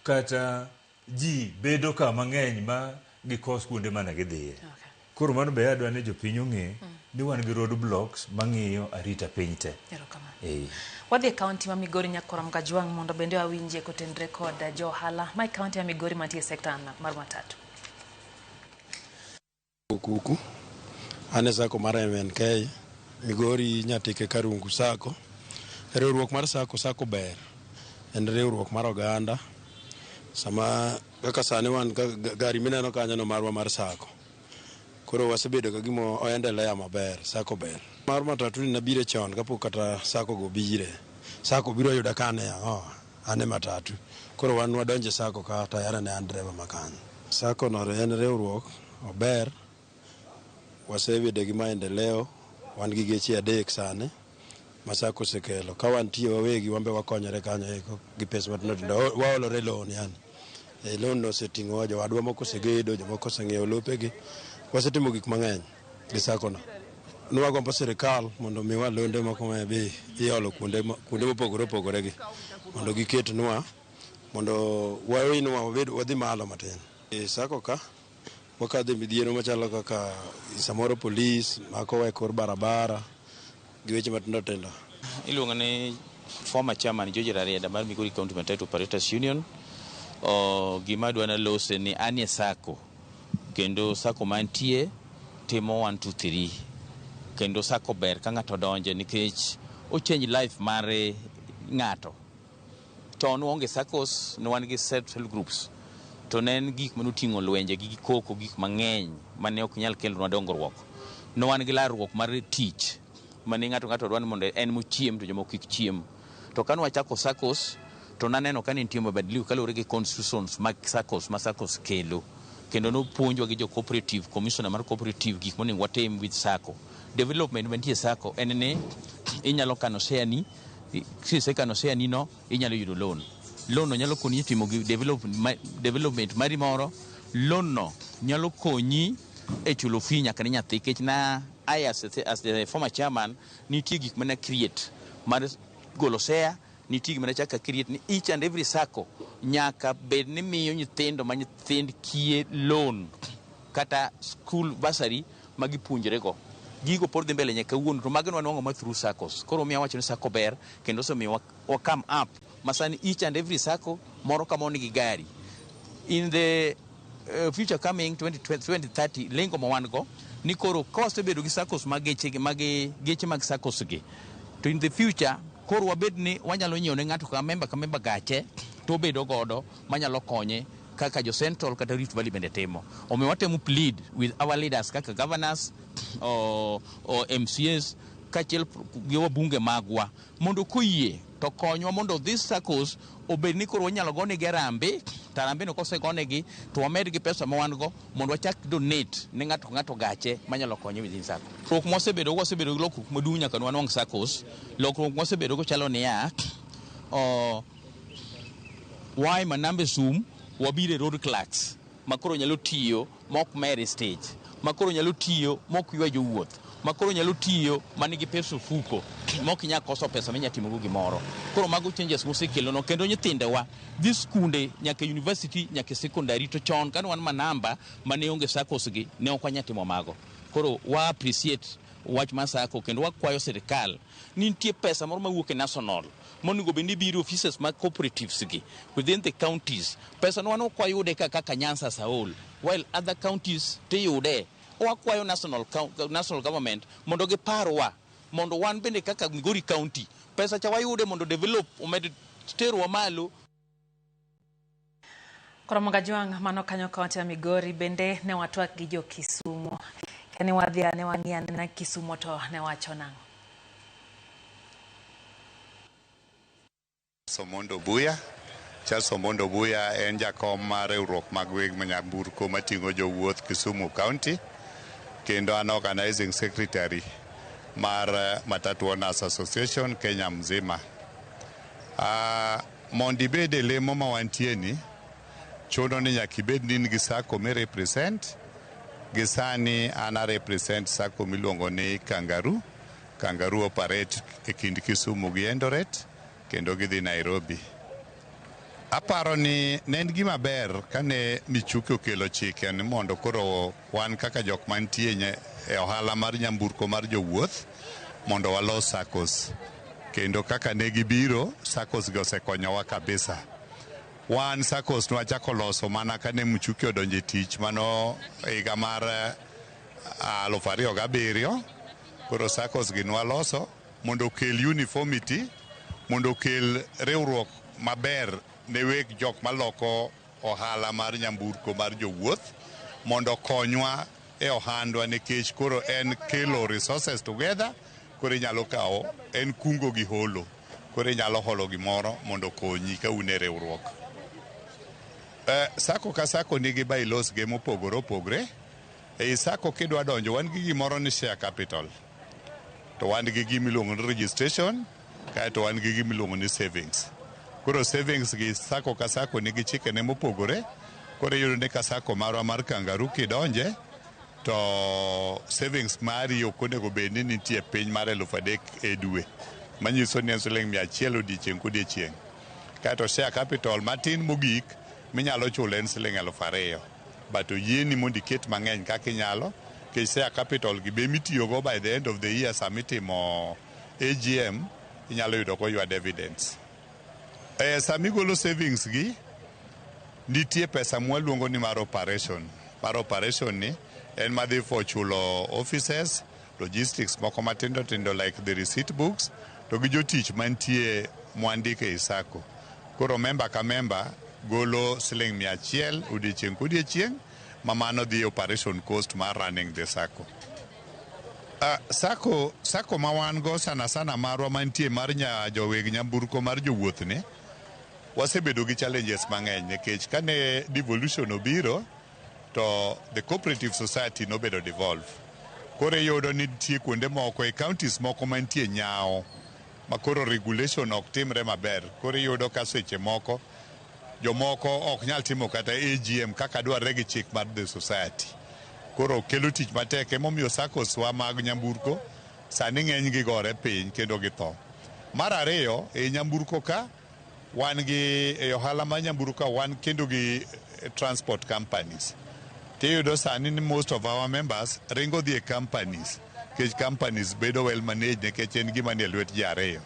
kata ji bedo ka mang'eny ma gikos kuonde mane gidhiye koro mano be adwa ni jopiny ong'e ni wan gi road blocks mang'iyo arita piny te. Wadhi e kaunti ma Migori Nyakorom Kajwang' mondo bende wawinje kotenre kod jo ohala ma e kaunti ma Migori mantie e sekta mar matatu. Kuku an e sako mar MNK Migori Nyatike Karungu Sako. Riwruok mar sako sako ber en riwruok mar oganda. Sama kaka sani wan gari mineno kanyo no marwa mar sako. Koro wasebedo ka gima oendelea maber, sako ber. Mar matatu ni nabire chon kapok kata sako go bire. Sako biro yuda kane ane matatu. Koro wan wadonje sako ka tayari ne an driver makanyo. Sako no en riwruok ober. Wasebedo gi maendeleo, wan gi geche 3 sani ma sako osekelo. Ka wantie wawegi wambe wakonyore kanyo eko gi pesa matindo tindo. Waolore loan yani. Loan no oseting'owa, jowadwa moko osegedo, jomoko oseng'iewo lopegi. Wasetimo gik mang'eny gi sako no. Nwagombo sirikal mondo omiwa londe moko ma be iolo kuonde mopogore opogore gi mondo giketnwa mondo wainwa wabed wadhi malo matin. E sako ka wakadhe midhiero machalo kaka samoro polis makowa e kor barabara gi weche matindo tindo. Iluongo ni former chairman George Rarieda mar Migori County Matatu Operators Union. O, gima adwa nalose ni anie sacco kendo sacco mantie timo 1 2 3 kendo sacco ber ka ng'ato donje nikech o change life mar ng'ato. Chon waonge saccos, ne wan gi self help groups to ne en gik manoting'o lwenje gi koko gik mang'eny mane ok nyal kelonwa dongruok. Ne wan gi larruok mar tich mane ng'ato ng'ato dwa ni mondo en mochiem to jomoko kik chiem. To kane wachako saccos to naneno ka nitie mabadiliko kaluwore gi constitutions mag saccos ma saccos kelo. Kendo nopuonjwa gi jo cooperative, commissioner mar cooperative gik monego watim with sacco. Development mantie e sacco en ni inyalo kano share ni, kisekano share ni no inyalo yudo loan. Loan no nyalo konyi timo development mari moro. Loan no nyalo konyi e chulo fee nyaka ne nyathi nikech na I as the former chairman nitie gik mana create mar golo share nitie gima nachako create ni each and every sacco nyaka bed ni miyo nyithindo ma nyithind kiye loan kata school bursary ma gipuonjre go. Gigo pod dhi mbele nyaka kawuono to mago nwanwang'o ma through saccos. Koro miyo awacho ni sacco ber kendo osemiyo wa come up ma sani each and every sacco moro ka moro nigi gari. In the future coming 2030 lengo ma wan go ni koro ka wasebedo gi saccos mag geche mag geche mag saccos gi to in the future koro wabed ni wanyalo nyiewo ne ng'ato ka member ka member gache to obedo godo manyalo konye kaka jo Central kata Rift Valley bende timo. Omiyo watemo plead with our leaders kaka governors or MCAs kaachiel gi wabunge magwa mondo koyie to konywa mondo these saccos obed ni koro wanyalo gonegi harambee to harambee no kosegonegi to wamed gi pesa ma wan go mondo wachak donate ne ng'ato ka ng'ato gache manyalo konye within sacco. Lokruok mwasebedo wasebedo gi lokruok maduong' nyaka nwanwang' saccos. Lokruok mwasebedo go chalo niya, wae manambe sum wabiro e road clerks ma koro nyalo tiyo mok mer e stage, ma koro nyalo tiyo mok ywa jowuoth, ma koro nyalo tiyo manigi pesa ofuko mok inyal koso pesa minya timogo gimoro. Koro mago changes mosekelono kendo nyithindewa dhi skunde nyaka university nyaka secondary to chon kane wan manamba mane onge saccos gi ne ok wanyal timo mago. Koro wa appreciate wach mar sacco kendo wakwayo sirikal ni nitie pesa moro mawuok e national monego bed ni biro offices mag cooperatives gi within the counties. Pesa no wan ok wayude ka kaka Nyanza as a whole, while other counties tiyude. Wakwayo national government mondo giparwa mondo wan bende kaka Migori County pesa cha wayude mondo develop omed terwa malo. Koro Mogajwang' mano kanyo kaunti ya Migori bende ne watwak gi jo Kisumu. Kane wadhi ne wang'i anena Kisumu to ne wacho nang'o? Omondo Obuya. Charles Omondo Obuya en jakom mar riwruok mag weg nyamburko mating'o jowuoth Kisumu County kendo an organizing secretary mar Matatu Owners Association Kenya mzima. Mondo ibed e lemo ma wantie ni, chuno ni nyaka ibed ni in gi sacco mi represent. Gi sani an a represent sacco miluongo ni Kangaroo. Kangaroo operate e kind Kisumu gi Eldoret kendo gidhi Nairobi. Aparo ni ne en gima ber kane Michuki okelo chike ni mondo koro wan kaka jok mantie e ohala mar nyamburko mar jowuoth mondo walos saccos. Kendo kaka ne gibiro, saccos gi osekonyowa kabisa. Wan saccos nwachako loso mana kane Michuki odonjo e tich mano higa mar 2007. Koro saccos gi nwaloso mondo okel uniformity, mondo okel riwruok maber ne weg jok maloko ohala mar nyamburko mar jowuoth mondo okonywa e ohandwa nikech koro en kelo resources together. Koro inyalo kawo en kungo gi holo, koro inyalo holo gimoro mondo okonyi ka un e riwruok. Sacco ka sacco nigi bylaws ge mopogore opogore. Ei sacco kidwa donjo wan gi gimoro ni share capital, to wan gi gimiluongo ni registration, kaeto wan gi gimiluongo ni savings. Koro savings gi sacco ka sacco nigi chikene mopogore. Koro iyudo ni ka sacco marwa mar Kangaroo kidonje to savings mari ok onego bed ni nitie piny mar 3,000 e dwe, manyiso ni en siling 100 odiechieng' kodiechieng'. Kaeto share capital matin mogik minyalo chulo en siling 2,000. But oyieni mondo iket mang'eny kaka inyalo, nikech share capital gi be mitiyogo by the end of the year sama itimo AGM inyalo yudo koywad evidence. Sama igolo savings gi, nitie pesa mwaluongo ni mar operation. Mar operation ni en madhi for chulo offices, logistics moko matindo tindo like the receipt books, to gi jotich mantie mwandiko ei sacco. Koro member ka member golo siling 100 odiechieng' kodiechieng' ma mano dhi operation cost mar running the sacco. Sacco ma wan go sana sana marwa mantie mar joweg nyamburko mar jowuoth ni, wasebedo gi challenges mang'eny nikech kane devolution obiro to the cooperative society nobedo devolve. Koro iyudo ni nitie kuonde moko e counties moko mantie nyawo ma koro regulation ok timre maber. Koro iyudo ka seche moko jomoko ok nyal timo kata AGM kaka dwarre gi chik mar the society. Koro kelo tich matek, emomiyo SACCOs wa mag nyamburko sani ng'eny gi gore piny kendo githo. Mar ariyo, e nyamburko ka wan gi e ohala mar nyamburko ka wan kendo gi transport companies. Tiyudo sani ni most of our members ringo dhi e companies nikech companies bedo well managed nikech en gima nie lwet ji ariyo.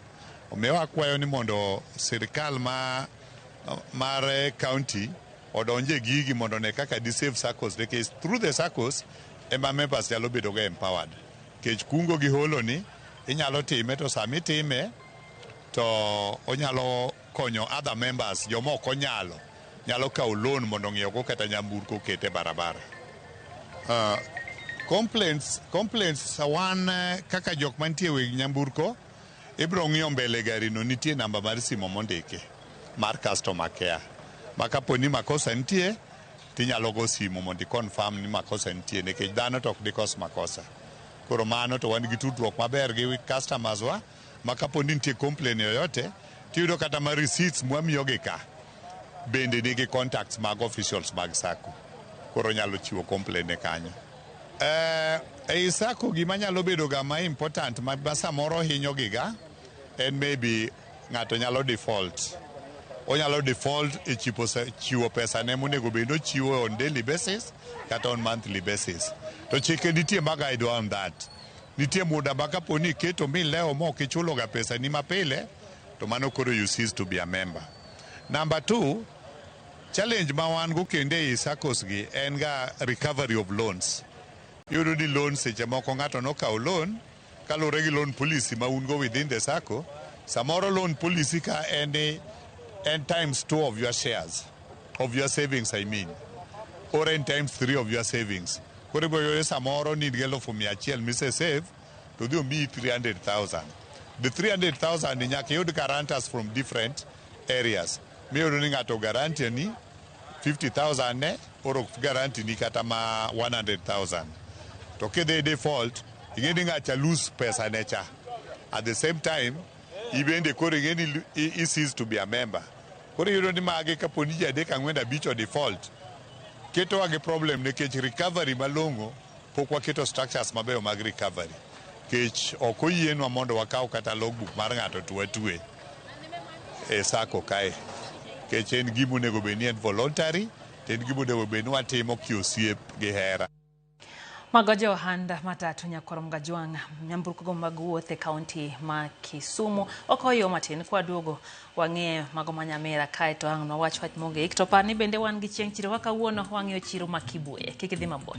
Omiyo akwayo ni mondo sirikal mar county odonje gigi mondo ne kaka di save SACCOs nikech through the SACCOs ema members nyalo bedo ga empowered. Nikech kungo gi holo ni inyalo time to sama itime to onyalo konyo other members joma ok onyalo nyalo kawo loan mondo ong'iew go kata nyamburko oket e barabara. Complaints wan kaka jok mantie e weg nyamburko ibiro ng'iyo mbele gari no nitie namba mar simo mondiki mar customer care. Ma kapo ni makosa nitie tinyalo go simu mondo i confirm ni makosa nitie nikech dhano to ok dikos makosa. Koro mano to wan gi tudruok maber gi customers wa ma kapo ni nitie complaint yoyote tiyudo kata ma receipts mwamiyogi ka bende nigi contacts mag officials mag SACCO. Koro nyalo chiwo complaint ne kanyo. Ei SACCO gima nyalo bedo ga ma important ma samoro hinyo gi ga en maybe ng'ato nyalo default. Onyalo default e chiwo pesa ne monego bed ni ochiwo on daily basis kata on monthly basis. To chike nitie ma guide on that. Nitie muda ma kapo ni iketo milewo ma ok ichulo ga pesa ni mapile to mano koro you cease to be a member. Number two, challenge ma wan go kendo ei SACCOs gi en ga recovery of loans. Iyudo ni loan seche moko ng'ato nokawo loan kaluwore gi loan policy ma un go within the SACCO. Samoro loan policy ka en ni en times 2 of your shares, of your savings I mean, or en times 3 of your savings. Koro ibiro yudo samoro ni in gi 100,000 mise save to dhi omiyi 300,000. The 300,000 ni nyaka iyud guarantors from different areas. Miyudo ni ng'ato guarantee ni 50,000 ne or ok guarantee ni kata ma 100,000. To kidhi default, ing'e ni ng'acha lose pesa ne cha. At the same time, ibende koro ing'e ni i cease to be a member. Koro iyudo ni magi kapo ni ji 3 4 5 o default, ketowa gi problem nikech recovery malong'o pok waketo structures mabeyo mag recovery. Nikech ok oyienwa mondo wakaw kata logbook mar ng'ato to watwe e SACCO kae. Nikech en gima onego bed ni en voluntary, to en gima onego bed ni watimo kiosiep gi hera. Mago jo ohand matatu nyakwar Mgajwang' nyamburko go mag wuoth e kaunti ma Kisumu. Ok oyo matin kwaduogo wang'e mago ma Nyamira kae to ang' nwawach wach mogik. To par ni bende wan gi chieng' chiro kaka kawuono wang'iyo chiro ma Kibuye. Kik idhi mabor.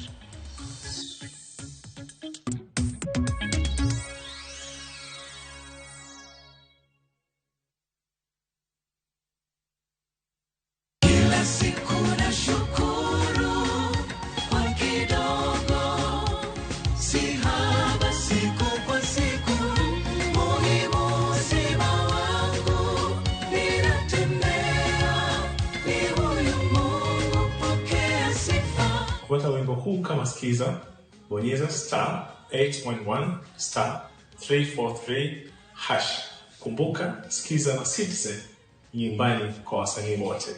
Kila siku nashukuru kwa kidogo, si haba siku kwa siku, muhimu uzima wangu, ninatembea ni huyu Mungu, pokea sifa. Kupata wimbo huu kama skiza, bonyeza star 811 star 343 hash. Kumbuka, skiza na Citizen nyumbani kwa wasanii wote.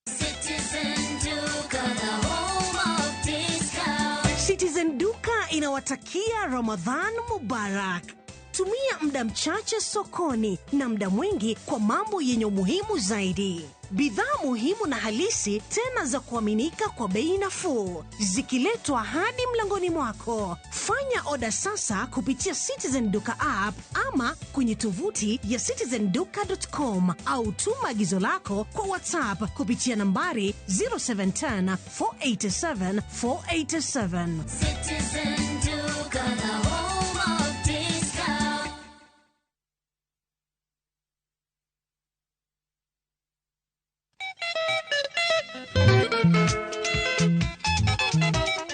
Citizen Duka, the home of discount. Citizen Duka inawatakia Ramadhan Mubarak. Tumia muda mchache sokoni na muda mwingi kwa mambo yenye umuhimu zaidi. Bidhaa muhimu na halisi tena za kuaminika kwa bei nafuu, zikiletwa hadi mlangoni mwako. Fanya oda sasa kupitia Citizen Duka app ama kwenye tovuti ya citizenduka.com au tuma agizo lako kwa WhatsApp kupitia nambari 0710 487 487. Citizen Duka, the home of discount.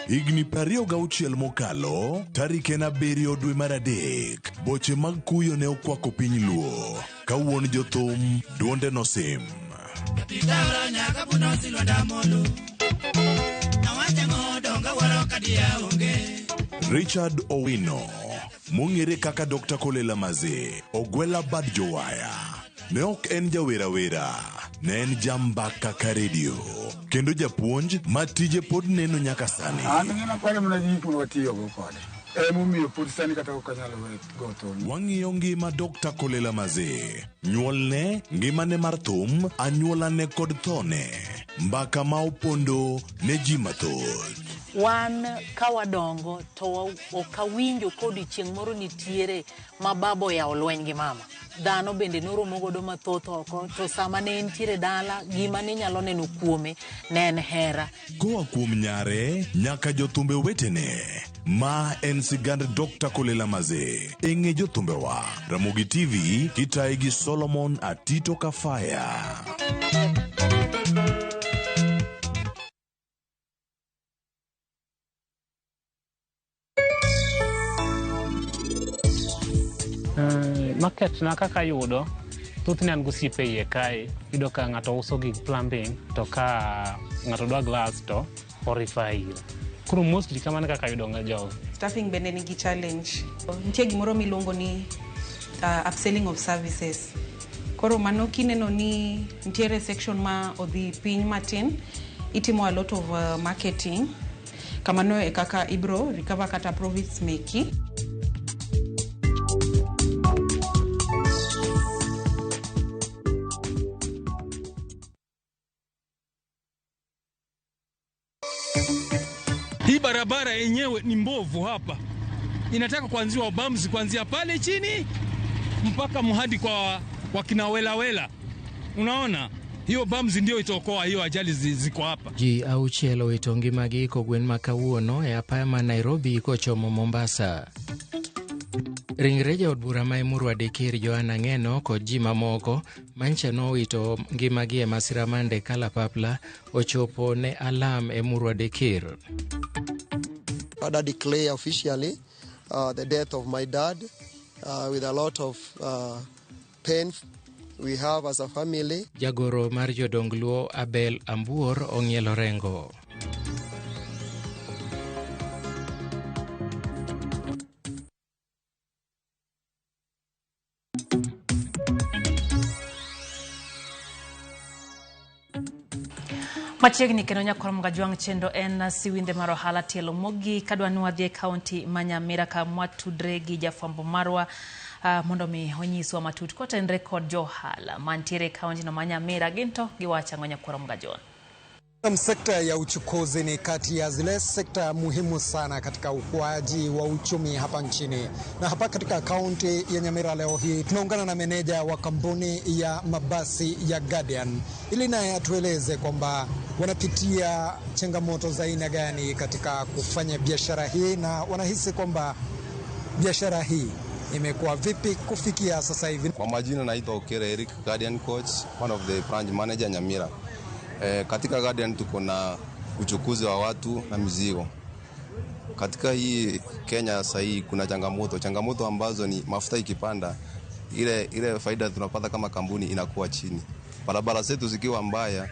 Higni 26 mokalo, tarik en 7 dwe mar 3, boche mag kuyo ne okwako piny Luo. Ka wuon jothum, duonde nosim. Richard Owino, mong'ere kaka Dr. Kolela Maze, Ogwela Bad Jowaya. Ne ok en jawerawera, ne en jambaka ka redio, kendo japuonj ma tije pod neno nyaka sani. An ng'ina kware mana gi gik ma watiyogo kode. Emomiyo pod sani kata ok anyal go thum. Wang'iyo ngima Dr. Kolela Maze, nyuolne, ngimane mar thum, anyuolane kod thone. Mbaka ma opondo ne ji mathoth. Wan ka wadongo to ok awinjo kodiochieng' moro nitiere ma baba oyawo lweny gi mama. Dhano bende noromo godo mathoth oko to sama ne entiere dala gima ne inyalo neno kuome ne en hera. Koa kuom nyare nyaka jothumbe wetene, ma en sigand Dr. Kolela Maze. E ng'e jothumbewa, Ramogi TV kitayi gi Solomon Atito Kafaya. Market na kaka yudo, thothne an gosiepe iye kae, iyudo ka ng'ato uso gik plumbing to ka ng'ato dwa glass to o refer ira. Koro mostly kamano kaka ayudo jogo. Staffing bende nigi challenge. Nitie gimoro miluongo ni upselling of services. Koro mano kineno ni nitiere section ma odhi piny matin, itimo a lot of marketing. Kamano e kaka ibro recover kata profits meki. Hii barabara yenyewe ni mbovu hapa. Inataka kuanziwa bumps kuanzia pale chini mpaka muhadi kwa wakina wela wela. Unaona? Hiyo bumps ndio itaokoa hiyo ajali ziko hapa. Ji auchiel owito ngimagi kogwen ma kawuono e apaya ma Nairobi kochomo Mombasa. Ringre jaod bura ma Emurua Dikir Joanna Ng'eno kod ji mamoko mancha nowito ngimagi e masira mar ndek kalapapla ochopo ne alam Emurua Dikir. I declare officially the death of my dad with a lot of pain we have as a family. Jagoro mar jodong Luo Abel Ambuor ong'ielo rengo. Machiegni kendo nyakwar Mgajwang' chenro en siwindhe mar ohala tielo mogik kadwa ni wadhi e kaunti ma Nyamira ka watudre gi jafwambo marwa mondo mi onyiswa matut kotenre kod jo ohala mantiere e kaunti no ma Nyamira gin to giwacho ang'o nyakwar Mgajwang'. Sekta ya uchukuzi ni kati ya zile sekta muhimu sana katika ukuaji wa uchumi hapa nchini. Na hapa katika kaunti ya Nyamira leo hii tunaungana na meneja wa kampuni ya mabasi ya Guardian ili naye atueleze kwamba wanapitia changamoto za aina gani katika kufanya biashara hii na wanahisi kwamba biashara hii imekuwa vipi kufikia sasa hivi. Kwa majina naitwa Okere Eric, Guardian coach, one of the branch manager Nyamira. Katika Guardian tuko na uchukuzi wa watu na mizigo. Katika hii Kenya sasa hii kuna changamoto ambazo ni mafuta ikipanda ile faida tunapata kama kampuni inakuwa chini. Barabara zetu zikiwa mbaya,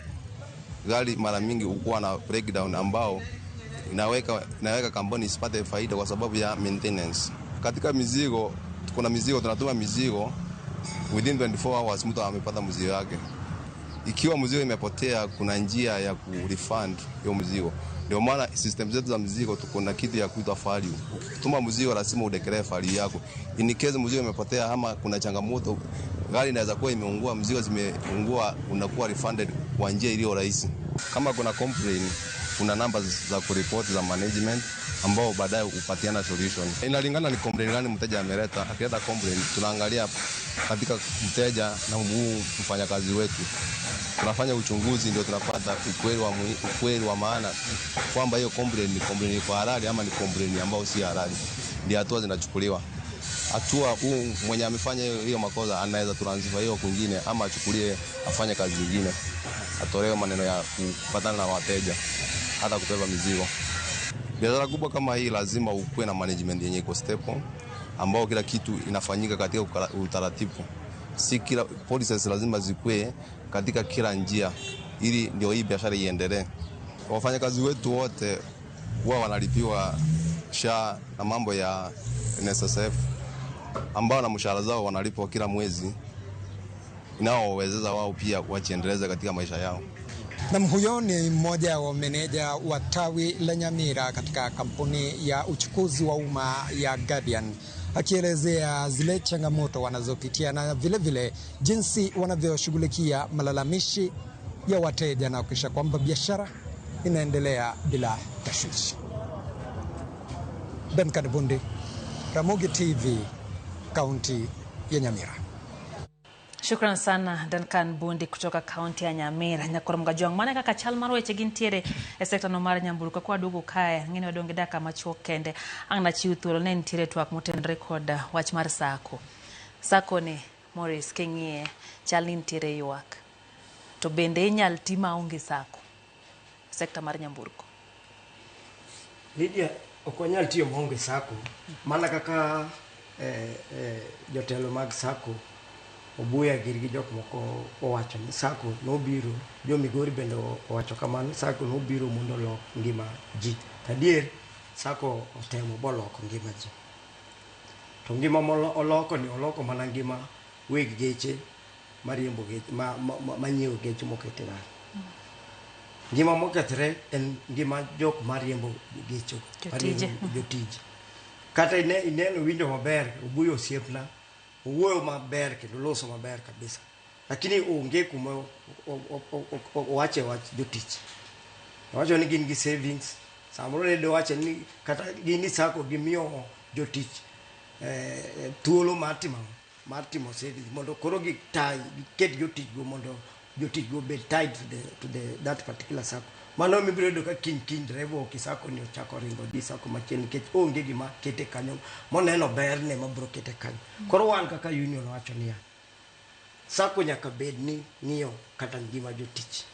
gari mara mingi hukuwa na breakdown ambao inaweka kampuni isipate faida kwa sababu ya maintenance. Katika mizigo, kuna mizigo tunatuma mizigo within 24 hours mtu amepata mzigo wake. Ikiwa mzigo imepotea, kuna njia ya kurefund hiyo mzigo. Ndio maana system zetu za mzigo tuko na kitu ya kuitwa value. Ukituma mzigo lazima udeclare value yako. In case mzigo imepotea ama kuna changamoto, gari inaweza kuwa imeungua, mzigo zimeungua, unakuwa refunded kwa njia iliyo rahisi. Kama kuna complaint, kuna namba za kuripoti za management ambao baadaye hupatiana solution. Inalingana ni complaint gani mteja ameleta. Akileta complaint, tunaangalia katika mteja na huu mfanyakazi wetu, tunafanya uchunguzi, ndio tunapata ukweli wa maana kwamba hiyo complaint ni complaint kwa halali ama ni complaint ambayo si halali, ndio hatua zinachukuliwa. Hatua huu mwenye amefanya hiyo makosa anaweza transfer hiyo kwingine ama achukulie afanye kazi nyingine, atolewe maneno ya kupatana na wateja hata kubeba mizigo. Biashara kubwa kama hii lazima ukuwe na management yenye iko stable, ambao kila kitu inafanyika katika utaratibu. Si kila policies lazima zikuwe katika kila njia, ili ndio hii biashara iendelee. Wafanyakazi wetu wote huwa wanalipiwa SHA na mambo ya NSSF, ambao na mshahara zao wanalipwa kila mwezi, inaowawezesha wao pia wajiendeleze katika maisha yao. Nam, huyo ni mmoja wa meneja wa tawi la Nyamira katika kampuni ya uchukuzi wa umma ya Guardian akielezea zile changamoto wanazopitia na vilevile vile jinsi wanavyoshughulikia malalamishi ya wateja na kuhakikisha kwamba biashara inaendelea bila tashwishi. Duncan Bundi, Ramogi TV, kaunti ya Nyamira. Shukran sana Duncan Bundi kutoka kaunti ya Nyamira. Nyakoro Mgajwang', mane kaka chal mar weche gintiere e sekta no mar nyamburko kwa duogo kae ng'eni wadong' gi dakika machuok kende ang' nachiw thuolo ne nitiere twak motenore kod wach mar sako. Sako ni Maurice, king'iye chal ni nitiere ywak to bende inyal ti maonge sako sekta mar nyamburko? Lydia, ok wanyal tiyo maonge sako mana kaka jotelo mag sako Obuya gir gi jok moko owacho ni sako nobiro, jo Migori bende owacho kamano, sako nobiro mondo olok ngima ji. Adier, sako otemo boloko ngima ji. To ngima moloko ni oloko mana ngima weg geche mariembo geche, manyiewo geche mokete ndara. Ngima mokethre en ngima jok mariembo geche, jotije. Kata ineno winjo maber, Obuya osiepna, owuoyo maber kendo loso maber kabisa, lakini onge kuma owache wach jotich. Owacho ni gin gi savings, samoro ne dowache ni kata gin ni sako gimiyo jotich thuolo mar timo savings mondo koro giket jotich go mondo jotich go bed tied to the that particular sako. Mano mibiro yudo ka kiny dereva ok sako ni ochako ringo dhi sako machielo nikech onge gima kete kanyo moneno berne mabiro kete kanyo. Koro wan kaka union wacho niya, sako nyaka bed ni ng'iyo kata ngima jotich.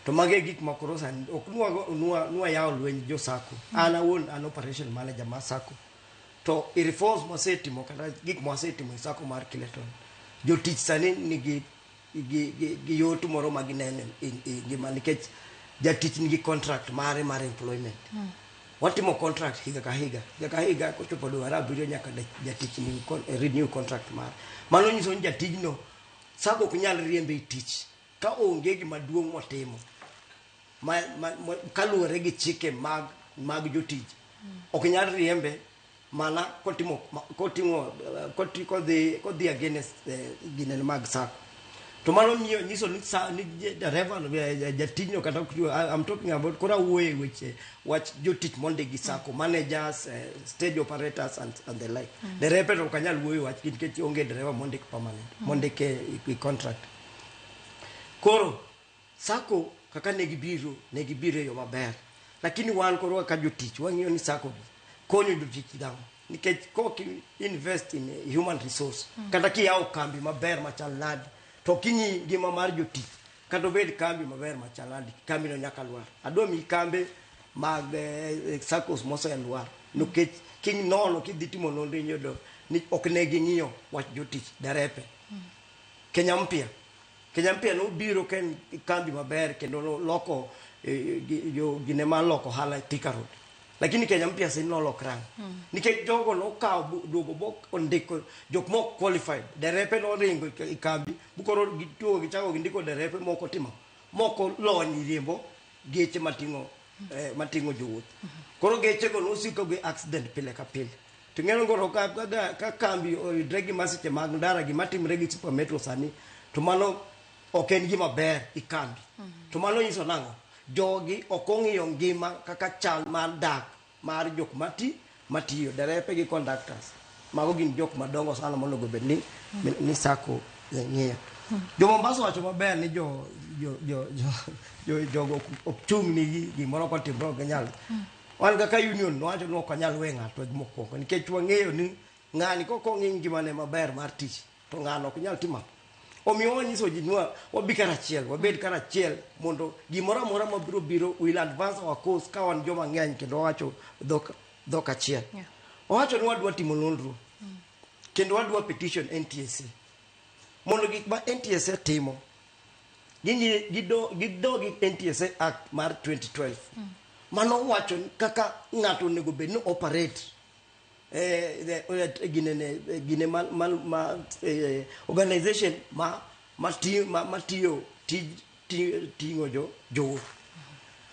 To magi e gik ma koro sani ok nwa yawo lweny jo sako. An awuon an operation manager mar sako. To i reforms mwasetimo kata gik mwasetimo e sako mar Kileton, jotich sani nigi gi yot moro ma gineno e ngima nikech jatich nigi contract mare mar employment. Watimo contract higa ka higa. Higa ka higa kochopo dwe mar abiriyo nyaka jatich ni renew contract mare. Mano nyiso ni jatijno sako ok nyal riembe e tich ka onge gima duong' motimo kaluwore gi chike mag jotich. Ok nyal riembe mana kodhi against ginene mag sako. To mano miyo nyiso ni dereva jatijno kata I'm talking about koro awuoye weche wach jotich mondiki gi sako, managers, stage operators and the like. Derepe to ok anyal wuoyo wach nikech onge dereva mondik permanent, mondik e contract. Koro sako kaka ne gibiro e yo maber, lakini wan koro kaka jotich wang'iyo ni sako konyo jotich dhano nikech kok invest in human resource kata kiyawo kambi maber machal nadi to king'i ngima mar jotich kata obed kambi maber machal nadi, kambino nyaka lwar. Adwa miyi kambe mag SACCOs moselwar nikech kinono kidhi timo nonro iyudo ni ok ne ging'iyo wach jotich derepe. Kenya Mpya nobiro ka en kambi maber kendo loko gine mar loko ohala Thika Road. Lakini Kenya mpya sani nolok rang. Nikech jogo nokawo duogo bo ondiko jok mok qualified. Derepe noringo e kambi, bukoro gituogo gichako gindiko derepe moko timo. Moko lony riembo geche mating'o mating'o jowuoth. Koro geche go nosiko gi accident pile ka pile. To ing'eyo koro ka kambi oyudre gi masiche mag ndara gima timre gi Super Metro sani to mano ok en gima ber i kambi. To mano nyiso nang'o? Jogi ok ong'iyo ngima kaka chal mar dak mar jok matiyo derepe gi conductors. Mago gin jok madongo sana monego bed ni sako ng'iyo. Jo Mombasa wacho maber ni jo jo jo jo jo jogo ok chung' ni gimoro kotimre ok ginyal. Wan kaka union wacho ni ok wanyal we ng'ato mokwongo nikech wang'eyo ni ng'ani kok ong'i ngimane maber mar tich to ng'ano ok nyal timo. Omiyo wanyiso ji ni wabi karachiel, wabed karachiel mondo gimoro amora mabiro biro will advance our cause ka wan joma ng'eny kendo wawacho dhok achiel. Wawacho ni wadwa timo nonro kendo wadwa petition NTSA mondo gik ma NTSA timo gidog gi NTSA Act mar 2012 mano wacho kaka ng'ato onego bed ni operate gine ma organization ma matiyo tij ting'o jowuoth.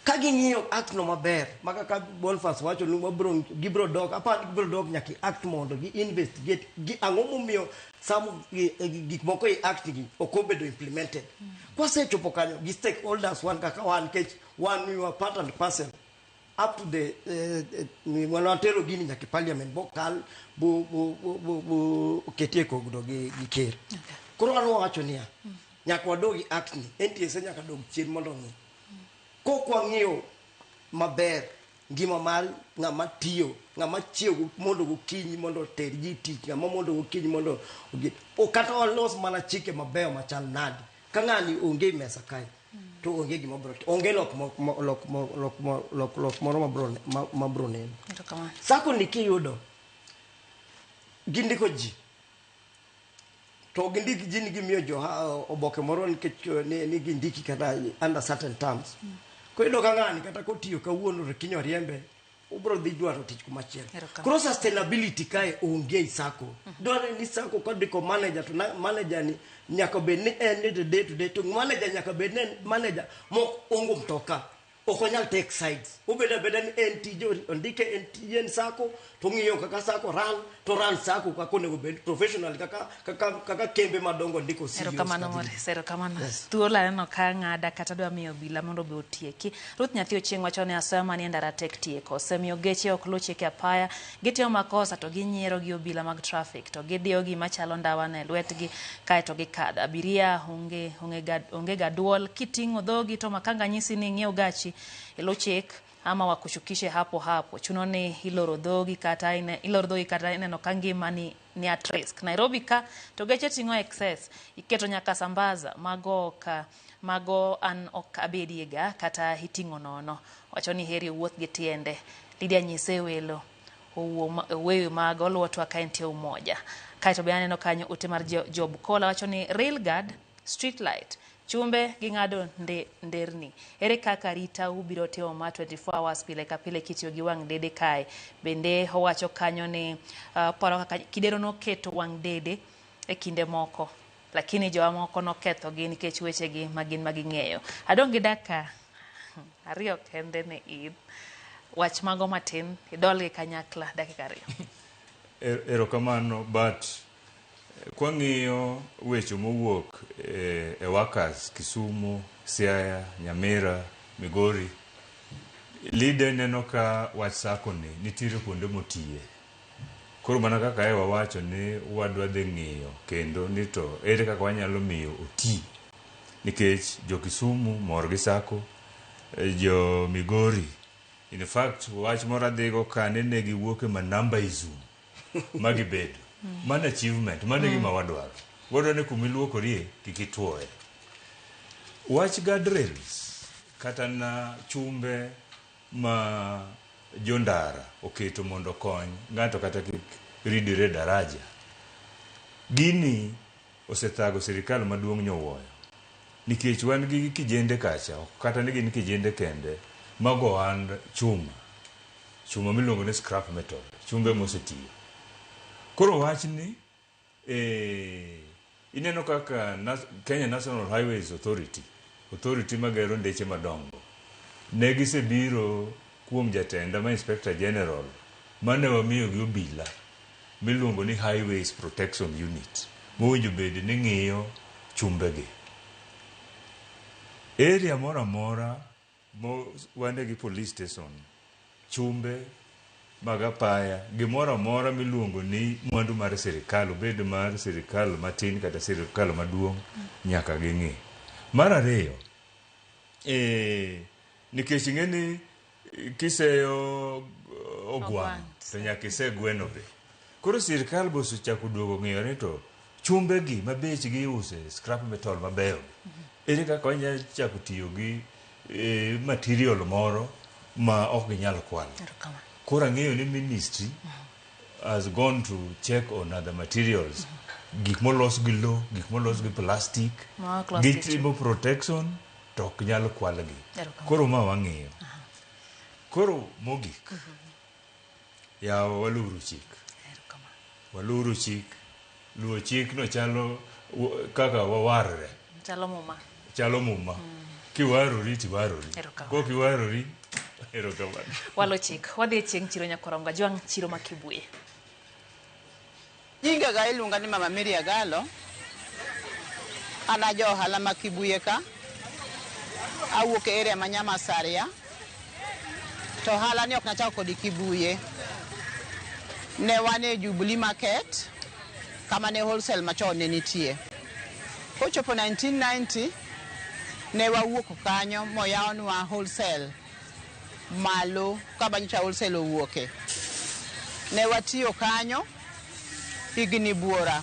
Ka ging'iyo act no maber ma kaka Boniface wacho ni wabro gibro dok apar gibro dok nyaka i act mondo gi investigate gi ang'o momiyo some gik moko e act gi ok obedo implemented. Kwasechopo kanyo gi stakeholders wan kaka wan nikech wan we were part and parcel up to the watero gini nyaka e parliament bokal bo oketie kogno gi ker. Koro an wawacho niya nyaka wadog e act ni NTSA nyaka dog chien mondo ong'i. Kok wang'iyo maber ngima mar ng'ama tiyo ng'ama chiew mondo gokinyi mondo oter ji tich ng'ama mondo gokinyi mondo kata walos mana chike mabeyo machal nade ka ng'ani onge e mesa kae to onge gima biro onge lok lok lok moro mabro neno. Sacco ni kiyudo gindiko ji to gindik ji ni gimiyo jo oboke moro nikech ni gindiki kata under certain terms. Koro iyudo ka ng'ani kata kotiyo kawuono to kiny oriembe obro dhi dwaro tich kumachielo. Koro sustainability kae onge e sacco. Dwarore ni sacco kondiko manager to manager ni nyaka bed ni en ni day to day to manager nyaka bed ni en manager mok ongo mtoka. Ok onyal take sides. Obedo abeda ni en tije ondike en tije en sacco to ong'iyo kaka sacco run to run sacco kaka onego bed professional kaka kembe madongo ndiko CEOs. Erokamano Maurice, erokamano. Thuolo aneno ka ng'ada kata dwa miyo obila mondo be otieki. Ruth Nyathi Ochieng' wacho ni asoya manie ndara tek tieko. Osemiyo geche ok luw chike apaya, gitimo makosa to ginyiero gi obila mag traffic to gidiyo gima chalo ndawa no e lwetgi kaeto gikadho. Abiria onge ga duol, kiting'o dhogi to makanga nyisi ni ing'iew gachi iluw chik ama wakushukishe hapo hapo. Chuno ni iloro dhogi kata iloro dhogi kata ineno ka ngima ni at risk. Nairobi ka to geche ting'o excess, iketo nyaka sambaza mago an ok abedie ga kata iting'o nono. Wacho ni heri owuoth gi tiende. Lydia nyise welo owuoyo mago oluwo twak ka entie Umoja. Kaeto be aneno kanyo ote mar Job Kola wacho ni rail guard, street light, chumbe ging'ado nderni. Ere kaka arita ubiro timo ma 24 hours pile ka pile kitiyo gi wang' dede kae? Bende owacho kanyo ni paro kaka Kidero noketo wang' dede e kinde moko, lakini jowa moko nokethogi nikech wechegi ma gin ma ging'eyo. Adong' gi dakika 2 kende ne in. Wach mago matin, idol gi kanyakla dakika 2. Erokamano, but kwang'iyo weche mowuok e workers Kisumu, Siaya, Nyamira, Migori, leader neno ka wach sacco ni nitiere kuonde motiye. Koro mana kaka e wawacho ni wadwa dhi ng'iyo kendo ni to ere kaka wanyalo miyo oti. Nikech jo Kisumu mor gi sacco, jo Migori, in fact wach moro adhigo ka nene giwuok e manambaism ma gibedo. Mano achievement, mano e gima wadwaro. Wadwaro ni kuma iluokorie kik ituoye. Wach guardrails kata na chumbe ma jondara oketo mondo okony ng'ato kata kik ridire daraja. Gini osethago sirikal maduong' nyowuoyo. Nikech wan gi kijende kacha, ok kata ni gin kijende kende, mago ohand chuma. Chuma miluongo ni scrap metal, chumbe mosetiyo. Koro wachni ineno kaka Kenya National Highways Authority, authority magero ndeche madongo, ne gisebiro kuom jatenda ma Inspector General mane wamiyo gi obila miluongo ni Highways Protection Unit mowinjo bed ni ng'iyo chumbegi. Area moro amora mo wane gi police station, chumbe mag apaya, gimoro amora miluongo ni mwandu mar sirikal, obed mar sirikal matin kata sirikal maduong', nyaka ging'i. Mar ariyo, nikech ing'e ni kiseyo ogwang' to nyaka ise gweno be. Koro sirikal be osechako duogo ng'iyo ni to chumbegi ma bechgi iuse scrap metal mabeyo gi, ere kaka wanyalo chako tiyo gi material moro ma ok ginyal kwalo. Koro ang'eyo ni ministry has gone to check on other materials, gik molos gi lo, gik molos gi plastic, gitimo protection to ok nyal kwalgi. Koro ma wang'iyo. Koro mogik, yawa waluru chik. Waluru chik. Luwo chik no chalo kaka wawarre. Chalo muma. Chalo muma. Kiwarori tiwarori. Kok iwarori, erokamano. Walo chik. Wadhi e chieng' chiro Nyakoronga. Jwang' chiro ma Kibuye. Nyinga ga iluonga ni Mama Mary Agalo. An a ja ohala ma Kibuye ka. Awuok e area ma Nyamasaria. To ohala ni ok nachako kod Kibuye. Ne wan e Jubilee Market kama ne wholesale machon ne nitie. Kochopo 1990 ne wawuok kanyo moyawnwa wholesale malo kama nyocha wholesale owuoke. Ne watiyo kanyo higni buora.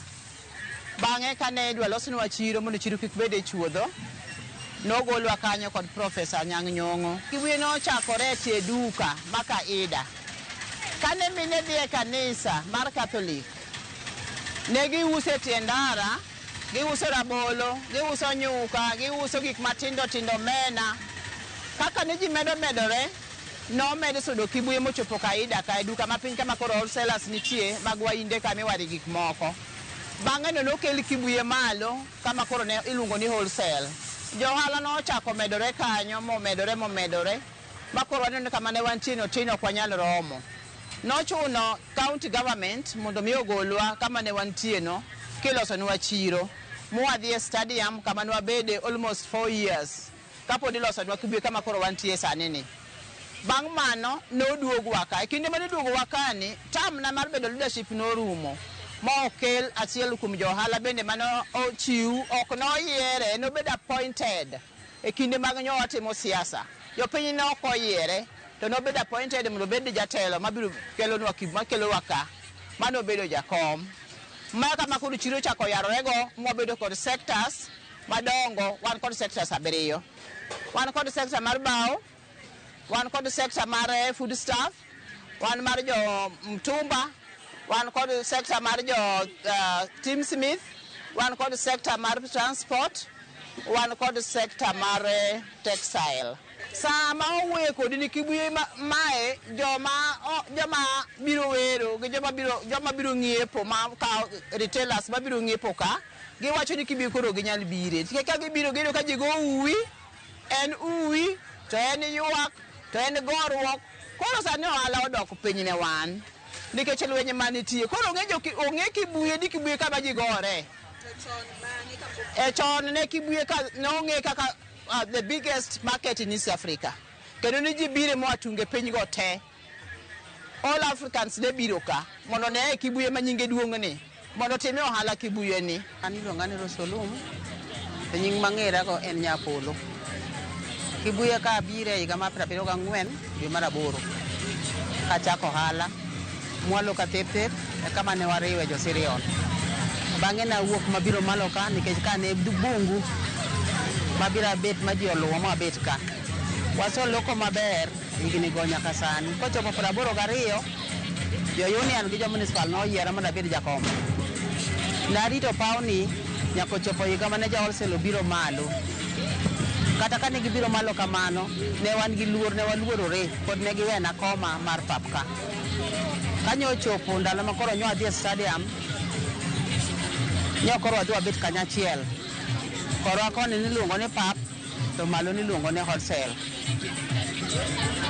Bang'e kane idwa losnwa chiro mondo chiro kik bed e chuodho, nogolwa kanyo kod Profesa Anyang' Nyong'o. Kibuye nochakore e tie duka ma Kaida. Kane mine dhi e kanisa mar Catholic, ne giuso e tie ndara, giuso rabolo, giuso nyuka, giuso gik matindo tindo, omena. Kaka ne ji medo medore, nomed sudo Kibuye mochopo Kaida ka e duka mapiny kama koro wholesalers nitie mag wainde ka miware gik moko. Bang'e no nokel Kibuye malo kama koro ne iluongo ni wholesale. Jo ohala nochako medore kanyo momedore momedore ma koro waneno ni kama ne wantie no tin ok wanyal romo. Nochuno county government mondo mi ogolwa kama ne wantie no kilosonwa chiro. Mwadhi e stadium kama ne wabede almost 4 years kapod ilosonwa Kibuye kama koro wantie sani ni. Bang' mano noduogwa ka. E kinde mane iduogowa ka ni, term na mar bedo leadership norumo. Ma okel achiel kuom jo ohala bende mane ochiw, ok noyiere, nobedo appointed e kinde mag nyo watimo siasa. Jopiny ne ok oyiere, to nobedo appointed mondo obed jatelo mabiro kelonwa makelowa ka. Mano obedo jakom. Ma kama koro chiro ochako yarorego, mwabedo kod sectors madongo, wan kod sectors 7. Wan kod sector mar bao, wan kod sector mar food stuff, wan mar jo mtumba, wan kod sector mar jo Tim Smith, wan kod sector mar transport, wan kod sector mar textile. Sama owuoye kodi ni Kibuye mae joma biro wero gi joma biro ng'iepo ma ka retailers mabiro ng'iepo ka, giwacho ni Kibuye koro ginyal bire. Nikech ka gibiro giyudo ka ji go uwi, en uwi, to en ywak, to en goruok. Koro sani ohala odok piny ne wan nikech lweny manitie. Koro ong'e Kibuye ni Kibuye kama ji gore. E chon ne Kibuye ka nong'e kaka the biggest market in East Africa. Kendo ni ji bire moa tunge piny go te. All Africans ne biro ka mondo ne Kibuye ma nyinge duong' ni, mondo time ohala Kibuye ni. An iluonga ni Rosolum, to nying mang'era go en Nyapolo. Kibuye ka abire higa mar 74 dwe mar 8. Kachako ohala mwalo ka Thepthep e kama ne wariwe jo Sirion. Bang'e nawuok mabiro malo ka nikech ka ne bungu mabiro abet ma ji oluwo ma abet ka. Waseloko maber higni go nyaka sani. Kochopo 82, jo union gi jo municipal noyiera mondo abed jakom. Narito pawni nyaka ochopo higa mane jo wholesale obiro malo. Kata kane gibiro malo kamano, ne wan gi luor, ne waluorore, pod ne giwena koma mar pap ka. Kanyo ochopo ndalo ma koro nyo adhi e stadium, nyo koro wadhi wabet kanyachiel. Korwa koni niluongo ni pap, to malo niluongo ni wholesale.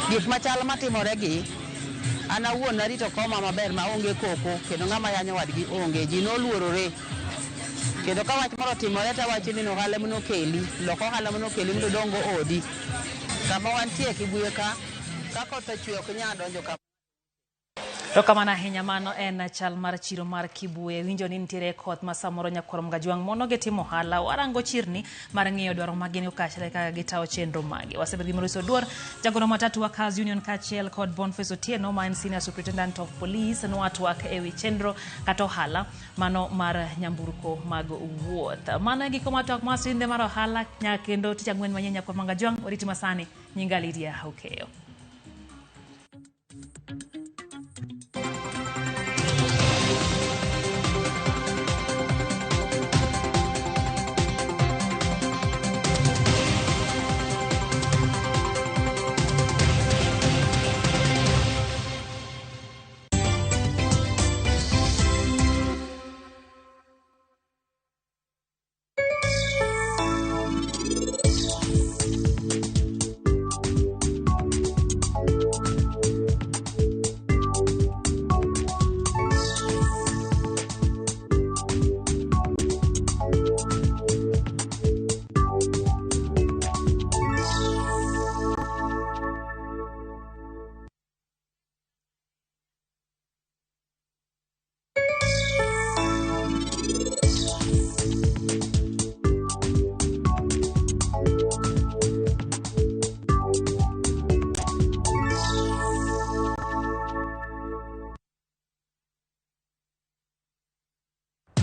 Gik machal matimore gi, an awuon narito koma maber maonge koko, kendo ng'ama yanyo wadgi onge. Ji noluorore. Kendo ka wach moro otimore to awacho ni ohala manokeli, lok ohala manokeli mondo odong odi. Kama wantie Kibuye ka, ka koth ochwe ok inyal donjo ka. Erokamano ahinya, mano en chal mar chiro mar Kibuye. Winjo ni nitiere koth ma samoro nyakwar Mgajwang' mono gi timo ohala. Warango chirni mar ng'iyo dwaro ma gin go kaachiel kaka gitawo chenro magi. Wasebedo gi Maurice Oduor, jagoro matatu wa Cars Union kaachiel kod Boniface Otieno ma en Senior Superintendent of Police. Nwatwak ewi chenro kata ohala mano mar nyamburko mag wuoth. Mano e giko mar twak mar sinde mar ohala nyaka kendo tich ang'wen manyien nyakwar Mgajwang'. Oriti masani, nyinga Lydia Okeyo.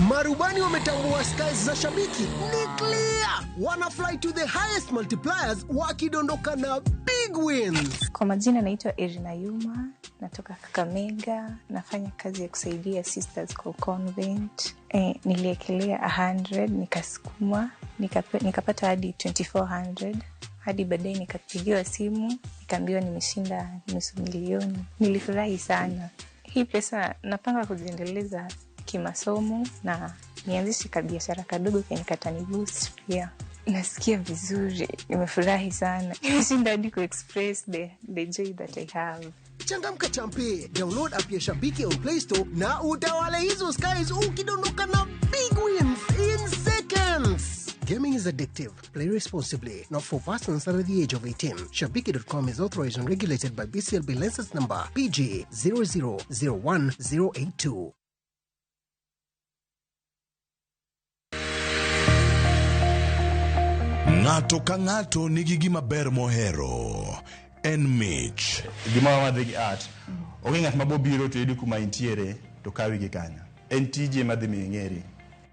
Marubani wametambua skies za shabiki ni clear, wana fly to the highest multipliers wakidondoka na big wins. Kwa majina naitwa Irina Yuma, natoka Kakamega, nafanya kazi ya kusaidia Sisters kwa Convent. Niliekelea 100 nikasukuma, nikapata hadi 2400 hadi baadaye nikapigiwa simu nikaambiwa nimeshinda 500,000. Nilifurahi sana. Hii pesa napanga kuziendeleza kimasomo na nianzishe kabiashara kadogo kenye kataniboost pia. Nasikia vizuri, nimefurahi sana. Nimeshinda hadi ku-express the joy that I have. Changamka champe, download app ya Shabiki on Play Store na utawale hizo skies ukidondoka na big wins in seconds. Gaming is addictive. Play responsibly. Not for persons under the age of 18. Shabiki.com is authorized and regulated by BCLB license number PG 0001082. Ng'ato ka ng'ato nigi gima ber mohero. En mich. Gima wadhi gi art. Onge ng'at mabobiro to yudi kuma intiere to kawi gi kanyo. En tiji ema dhi miyo ing'eri.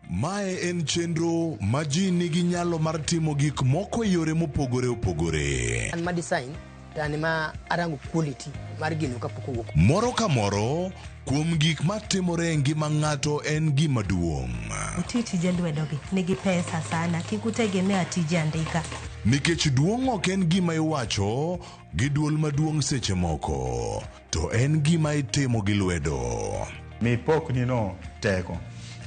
Mae en chenro ma ji nigi nyalo mar timo gik moko e yore mopogore opogore. An ma design to an ma arango quality mar gino kapok owuok. Moro ka moro kuom gik matimore e ngima ng'ato en gima duong'. Uti tije lwedogi nigi pesa sana, kik utegemea tije andika. Nikech duong' ok en gima iwacho gi duol maduong' seche moko, to en gima itimo gi lwedo. Mi pokni no teko.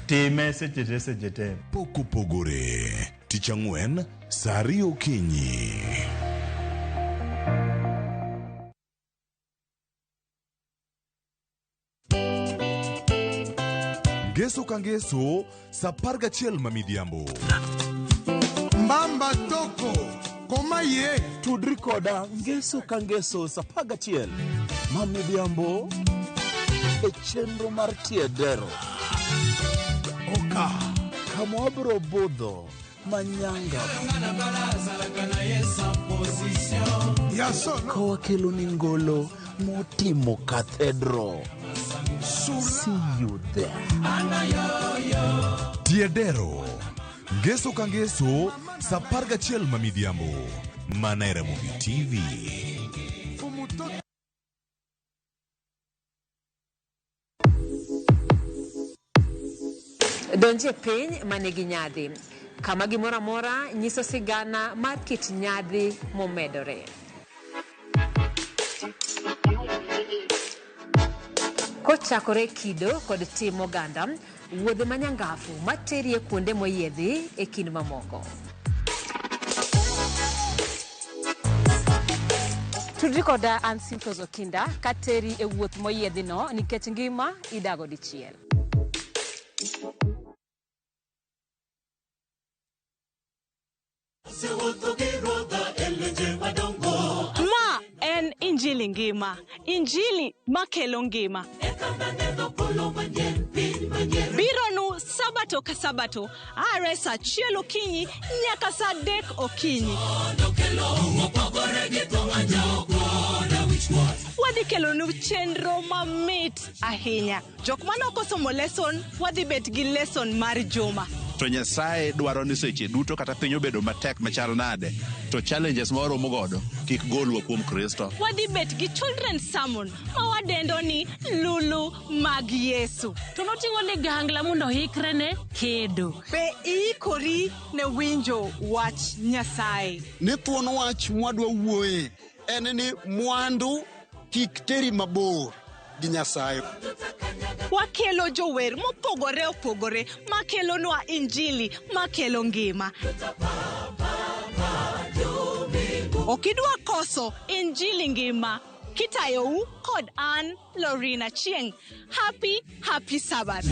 Time seche te seche te. Pok opogore. Tich ang'wen, saa ariyo okinyi. Ngeso ka ngeso, saa 11 ma midhiambo. Mbamba toko koma ye. Tudri koda ngeso ka ngeso saa 11 ma midhiambo e chenro mar Tiedero. Oka kama wabiro budho manyanga ka wakelo ni ngolo motimo cathedral. See you there. Tiedero. Ngeso ka ngeso saa 11 ma midhiambo. Mana e Ramogi TV. Donje piny manigi nyadhi. Kama gimoro amora nyiso sigana mar kit nyadhi momedore. Kochakore kido kod tim oganda, wuodhe manyangafu materie kuonde moyiedhi e kind mamoko. Tudri koda an Simfros Okinda kateri e wuoth moyiedhino nikech ngima idago dichiel. Ma en Injili ngima, Injili makelo ngima. Bironu sabato ka sabato, are saa 1 okinyi nyaka saa 3 okinyi. Wadhi kelonu chenro mamit ahinya. Jok mane osomo lesson, wadhi bet gi lesson mar juma. To Nyasaye dwaro ni seche duto kata piny obedo matek machal nade, to challenges ma waromo godo kik golwa kuom Kristo. Wadhi bet gi children's sermon ma wadendo ni Lulu mag Yesu. To noting'o ligangla mondo oikre ne kedo. Be iikori ne winjo wach Nyasaye? Ni thuon wach mwadwa wuoye en ni mwandu kik teri mabor gi Nyasaye. Wakelo jower mopogore opogore makelonwa Injili makelo ngima. Okidwa koso Injili ngima. Kitayou kod an Lorina Chieng. Happy, happy Sabbath.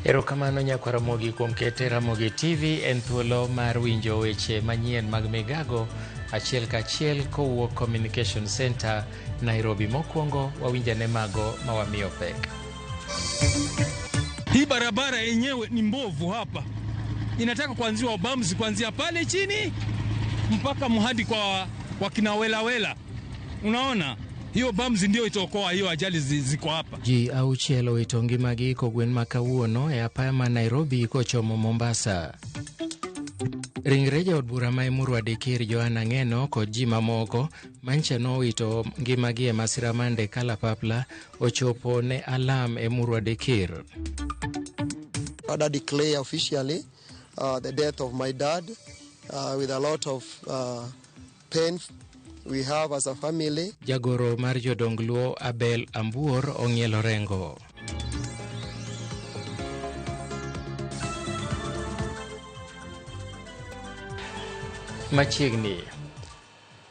Erokamano nyakwa Ramogi kuom kete Ramogi TV en thuolo mar winjo weche manyien mag migago achiel kachiel kowuok Communication Center Nairobi. Mokwongo wawinjane mago ma wamiyo pek. Hii barabara yenyewe ni mbovu hapa, inataka kuanziwa bumps kuanzia pale chini mpaka hadi kwa wakina Welawela. Unaona hiyo bumps ndio itaokoa hiyo ajali ziko hapa. Ji 6 owito ngimagi kogwen ma kawuono e apaya ma Nairobi kochomo Mombasa. Ringre jaod bura ma Emurua Dikir Joanna Ng'eno kod ji mamoko mancha nowito ngimagi e masira mande kalapapla ochopo ne alam Emurua Dikir. I declare officially the death of my dad with a lot of pain we have as a family. Jagoro mar jodong Luo Abel Ambuor ong'ielo rengo. Machiegni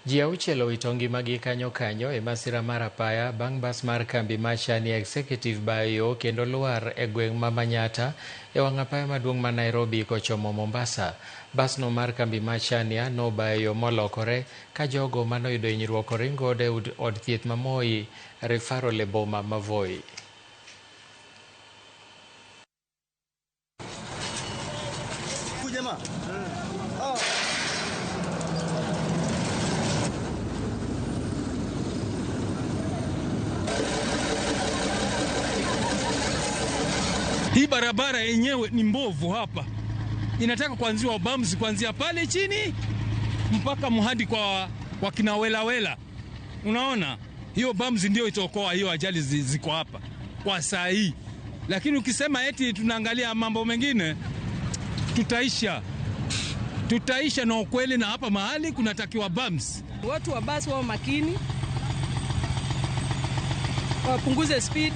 ji 6 owito ngimagi kanyo kanyo e masira mar apaya bang' bas mar kambi ma Chania Executive bayo kendo lwar e gweng' ma Manyata e wang' apaya maduong' ma Nairobi kochomo Mombasa. Basno mar kambi ma Chania nobayo molokore ka jogo manoyudo hinyruok oringo godo e od thieth ma Moi Referral e boma ma Voi. Hii barabara yenyewe ni mbovu hapa, inataka kuanziwa bumps kuanzia pale chini mpaka hadi kwa wakina Welawela. Unaona hiyo bumps ndio itaokoa hiyo ajali ziko hapa kwa saa hii. Lakini ukisema eti tunaangalia mambo mengine, tutaisha. Tutaisha na ukweli, na hapa mahali kunatakiwa bumps. Watu wa basi wao makini, wapunguze speed,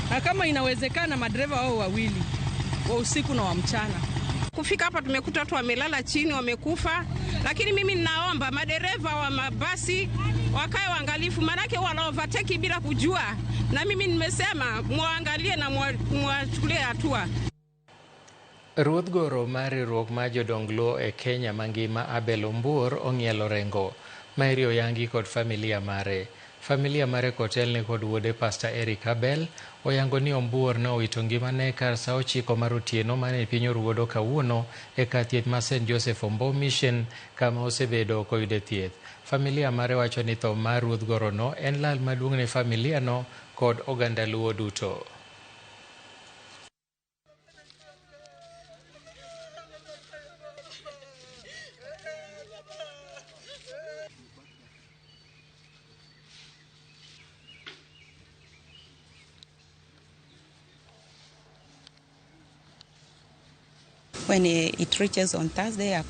na kama inawezekana madereva wao wawili, wa usiku na wa mchana. Kufika hapa tumekuta watu wamelala chini, wamekufa. Lakini mimi ninaomba madereva wa mabasi wakae waangalifu, maanake wana overtake bila kujua. Na mimi nimesema muangalie na muachukulie hatua. Ruodh goro mar riwruok mar jodong Luo e Kenya mangima Abel Ombuor ong'ielo rengo. Maeri oyangi kod familia mare. Familia mare kotelne kod wuode Pastor Eric Abel oyango ni Ombuor ne owito ngimane kar saa 9 mar otieno mane piny oruodo kawuono e kar thieth ma St. Joseph Ombo Mission kama osebedo koyude thieth. Familia mare wacho ni tho mar ruodh gorono en lal maduong' ne familia no kod oganda Luo duto. When it reaches on Thursday, I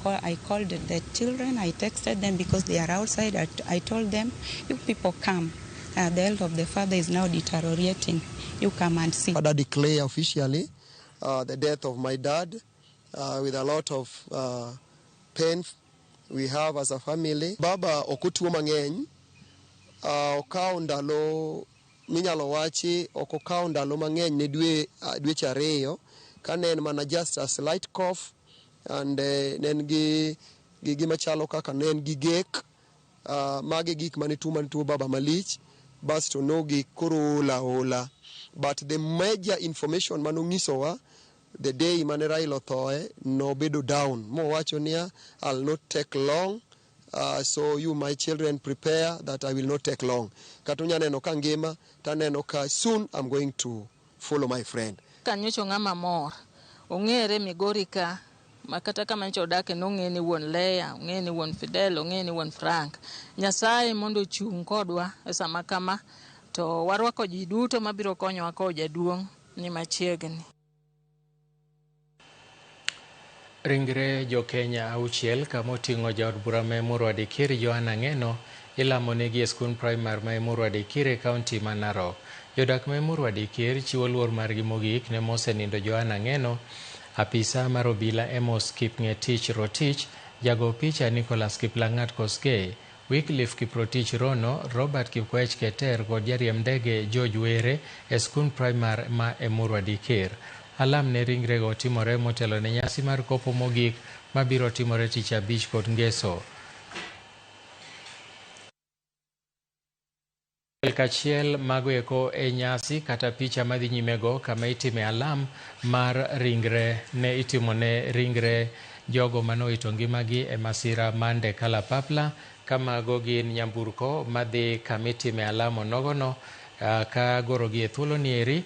called the children, I texted them because they are outside. I told them, you people come. The health of the father is now deteriorating. You come and see. Father declare officially the death of my dad with a lot of pain we have as a family. Baba ok otuo mang'eny, okawo ndalo minyalo wachi, ok okawo ndalo mang'eny ne dweche 2. Ka ne en mana just a slight cough and ne en gi gima chalo kaka ne en gi gek. Magi gik mane tuo baba malich, basto nogik koro ola ola. But the major information manonyisowa the day mane Raila othoe, nobedo down. Mowacho niya, I'll not take long. So you my children prepare that I will not take long. Kata unya neno ka ngima, taneno ka soon I'm going to follow my friend. Kanyocho ng'ama mor, ong'ere Migori ka, ma kata kama nyocha odake nong'e ni wuon Leya, ong'e ni wuon Fidel, ong'e ni wuon Frank. Nyasaye mondo ochung' kodwa e sama kama, to warwako ji duto mabiro konyowa kowo jaduong' ni machiegni. Ringre jo Kenya 6 kama oting'o jaod bura ma Emurua Dikirr Johanna Ng'eno ilamo negi e skund primar ma Emurua Dikirr e kaunti ma Narok. Jodak ma Emurua Dikirr chiwo luor margi mogik ne mosenindo Johanna Ng'eno, apisa mar obila Amos Kipng'etich Rotich, jago picha Nicholas Kiplang'at Kosgei, Wycliffe Kiprotich Rono, Robert Kipkoech Keter kod jariemb ndege George Were e skund primar ma Emurua Dikirr. Alam ne ringrego timore motelo ne nyasi mar kopo mogik mabiro timore tich abich kod ngeso. Kachiel mago eko e nyasi kata picha madhi nyimego kama itime alam mar ringre ne itimo ne ringre jogo manowito ngimagi e masira mande kalapapla kamago gin nyamburko madhi kama itime alam onogono ka gorogi e thuolo nieri.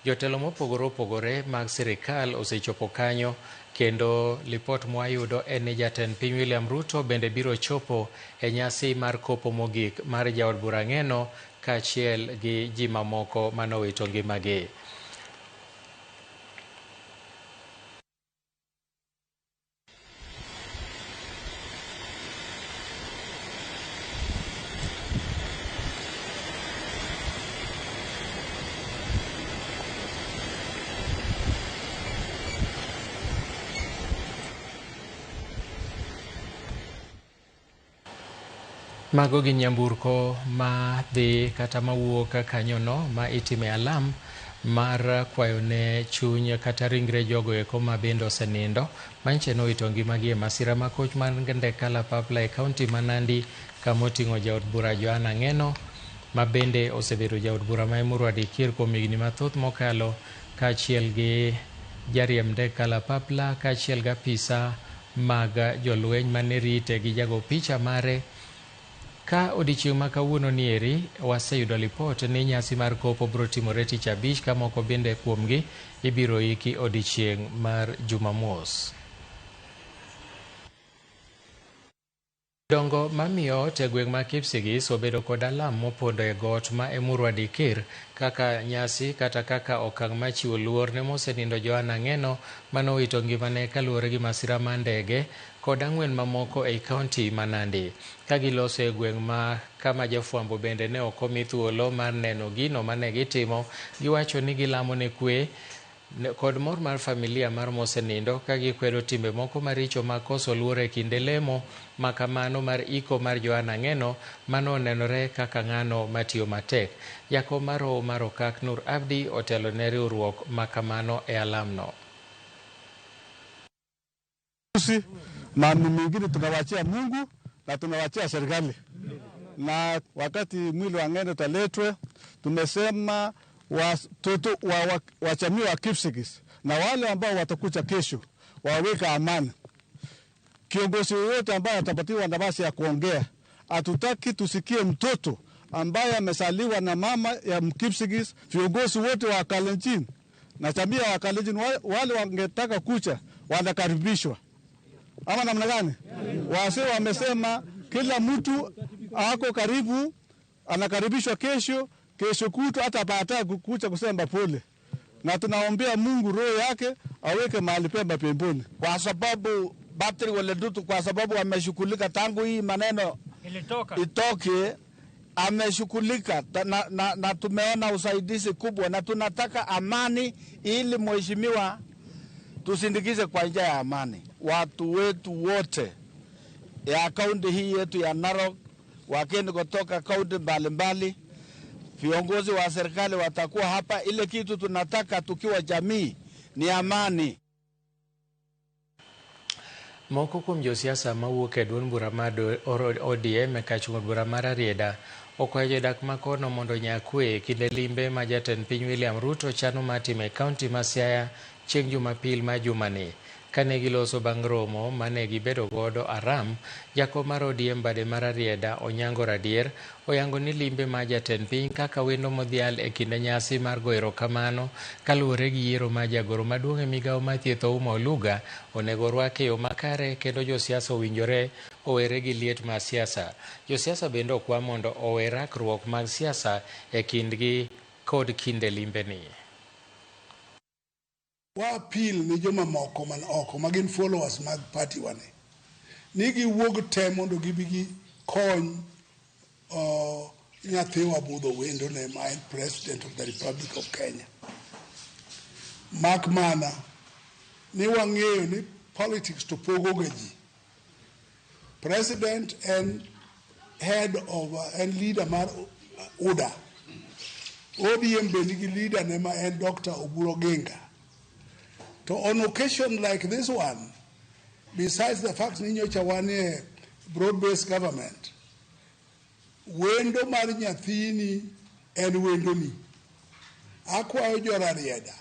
Jotelo mopogore opogore mag sirikal osechopo kanyo kendo lipot mwayudo en ni jatend piny William Ruto bende biro chopo e nyasi mar kopo mogik mar jaod bura Ng'eno kaachiel gi ji mamoko manowito ngimagi. Mago gin nyamburko ma dhi kata mawuok kanyono ma itime alam mar kwayo ne chuny kata ringre jogo eko ma bende osenindo manche nowito ngimagi e masira ma koch mar ndek kalapapla e kaunti ma Nandi kama oting'o jaod bura Johanna Ng'eno ma bende osebedo jaod bura ma Emurua Dikirr kuom higni mathoth mokalo kaachiel gi jariemb ndek kalapapla kaachiel gi apisa mag jolweny mane rite gi jago picha mare. Ka odiechieng' ma kawuono nieri waseyudo lipot ni nyasi mar kopo biro timore tich abich ka moko bende kuomgi ibiro iki odiechieng' mar Jumamos. Dongo mamiyo ot e gweng' ma Kipsigis obedo kod alam mopondo e got ma Emurua Dikir kaka nyasi kata kaka okang' machiwo luor ne mosenindo Joana Ng'eno manowito ngimane kaluwore gi masira mar ndege kod ang'wen mamoko ei kaunti ma Nandi. Ka giloso e gweng' ma kama jafwambo bende ne ok omi thuolo mar neno gino mane gitimo, giwacho ni gilamo ne kwe kod mor mar familia mar mosenindo ka gikwedo timbe moko maricho mag koso luor e kinde lemo ma kamano mar iko mar Joana Ng'eno mano onenore kaka ng'ano matiyo matek. Jakom mar Roho mar Okak Nur Abdi otelo ne riwruok ma kamano e alamno. Mambo mengine tunawachia Mungu na tunawachia serikali, na wakati mwili wa Ng'eno utaletwe, tumesema watoto wa jamii wa Kipsigis na wale ambao watakuja kesho waweka amani. Kiongozi yoyote ambaye atapatiwa nafasi ya kuongea, hatutaki tusikie mtoto ambaye amesaliwa na mama ya Mkipsigis. Viongozi wote wa Kalenjin na jamii ya Kalenjin wale wangetaka kucha wanakaribishwa, ama namna gani? Wazee wamesema kila mtu ako karibu, anakaribishwa kesho, kesho kutwa, hata baadaye kukucha kusema pole. Na tunaombea Mungu roho yake aweke mahali pema peponi. Kwa sababu Patrick Ole Ntutu, kwa sababu ameshughulika tangu hii maneno itoke, ameshughulika na tumeona usaidizi kubwa, na tunataka amani ili mheshimiwa tusindikize kwa njia ya amani. Watu wetu wote ya kaunti hii yetu ya Narok, wageni kutoka kaunti mbalimbali, viongozi wa serikali watakuwa hapa. Ile kitu tunataka tukiwa jamii ni amani. Moko kuom josiasa mawuok e duond bura mar ODM e kach od bura mar Rarieda okwayo jodak ma kono mondo onya kwe e kinde limbe ma jatend piny William Ruto chano mar timo e kaunti ma Siaya chieng' Jumapil ma jumani. Kane giloso bang' romo mane gibedo godo Aram, jakom mar ODM bade mar Rarieda Onyango Radier oyango ni limbe ma jatend piny kaka wendo modhial e kinde nyasi mar goyo erokamano kaluwore gi yiero ma jagoro maduong' e migawo mar thieth Ouma Oluga onego orwak e yo makare kendo josiasa owinjore owere gi liet mar siasa. Josiasa bende okwa mondo owe rakruok mag siasa e kindgi kod kinde limbeni. Wa appeal ne joma moko man oko ma gin followers mag party wani ni giwuog te mondo gibi gikony nyathiwa Budho Wendo ne ma en President of the Republic of Kenya. Mak mana ni wang'eyo ni politics to pogo ga ji. President en head of en leader mar UDA. ODM be nigi leader ne ma en Dr. Oburu Oginga. To on occasion like this one, besides the fact ni nyocha wanie broad-based government, wendo mar nyathini en wendoni. Akwayo jo Rarieda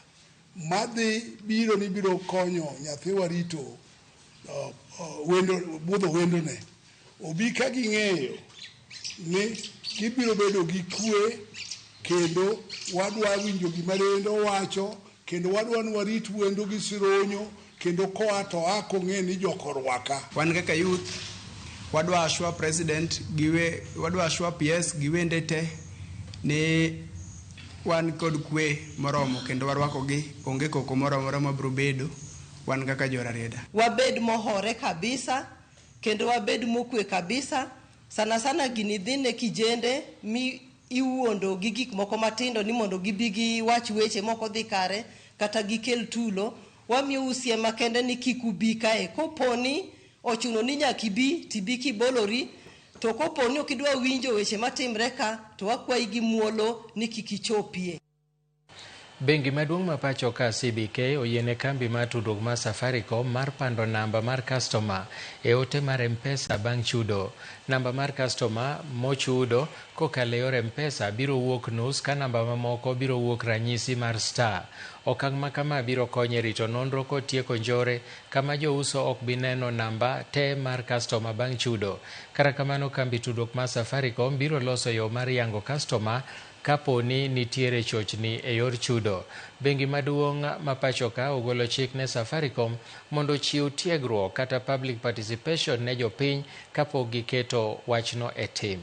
madhi biro ni biro konyo nyathiwa rito wendo, budho wendone, obi ka ging'eyo ni gibiro bedo gi kwe, kendo wadwa winjo gima wendo wacho, kendo wadwa ni warit wendo gi sironyo, kendo koa to a kong'e ni jokorwaka. Wan kaka youth wadwa assure president giwe, wadwa assure PS gi wende te ni wan kod kwe moromo kendo warwakogi, onge koko moro amora mabiro bedo wan kaka jo Rarieda. Wabed mohore kabisa kendo wabed mokwe kabisa. Sana sana gini dhi ne kijende mi iwuondo gi gik moko matindo ni mondo gibi giwach weche moko dhi kare kata gikel tulo. Wamiyou siem makende ni kik ubi kae. Koponi ochuno ni nyaka ibi, tibi kibolori. To koponi ok idwa winjo weche matimre ka, to wakwayi gi muolo ni kik ichopie. Bengi maduong' ma pacho ka CBK oyiene kambi mar tudruok mar Safaricom mar pando namba mar customer e ote mar M-Pesa bang' chudo. Namba mar customer mochudo kokalo e yor M-Pesa biro wuok nus ka namba mamoko biro wuok ranyisi mar star. Okang' ma kama biro konyo e rito nonro kod tieko njore kama jouso ok bi neno namba te mar customer bang' chudo. Kata kamano kambi tudruok mar Safaricom biro loso yo mar yango customer kapo ni nitiere chochni e yor chudo. Bengi maduong' ma pacho ka ogolo chik ne Safaricom mondo ochiw tiegruok kata public participation ne jopiny kapok giketo wachno e tim.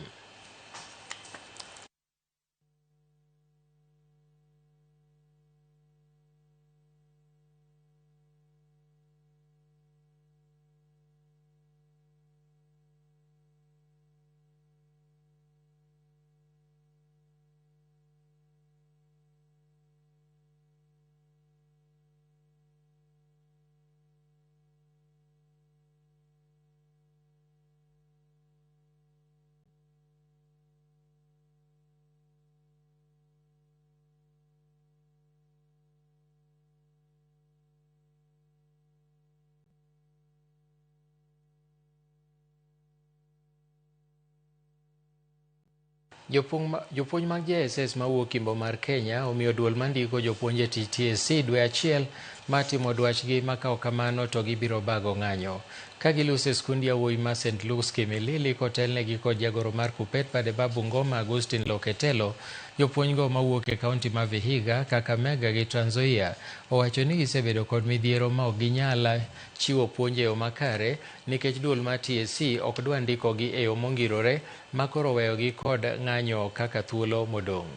Jopuonj mag JSS mawuok Imbo mar Kenya omiyo duol mandiko jopuonj e tich TSC dwe achiel matimo dwachgi makawo kamano to gibiro bago ng'anyo. Ka giluso e skund yawuoyi ma St. Luke's Kimilili kotelnegi kod jagoro mar Kupet Padeba Bungoma Augustine Loketelo, jopuonjgo mawuok e kaunti ma Vihiga, Kakamega gi Trans Nzoia owacho ni gisebedo kod midhiero ma ok ginyal chiwo puonj e yo makare nikech duol mar TSC ok dwa ndikogi e yo mongirore ma koro weyogi kod ng'anyo kaka thuolo modong'.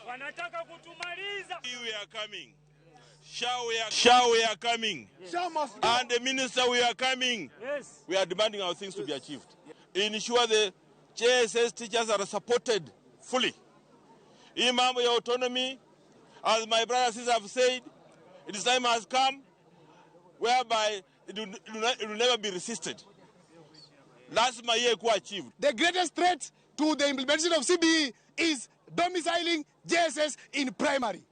Wanataka kutumaliza. We are coming. Shall we are coming. And the minister, we are coming. Yes. We are demanding our things to be achieved. Ensure the JSS teachers are supported fully. Imam, your autonomy, as my brothers and sisters have said, it is time has come whereby it will never be resisted. Last year achieved. The greatest threat to the implementation of CBE is domiciling JSS in primary.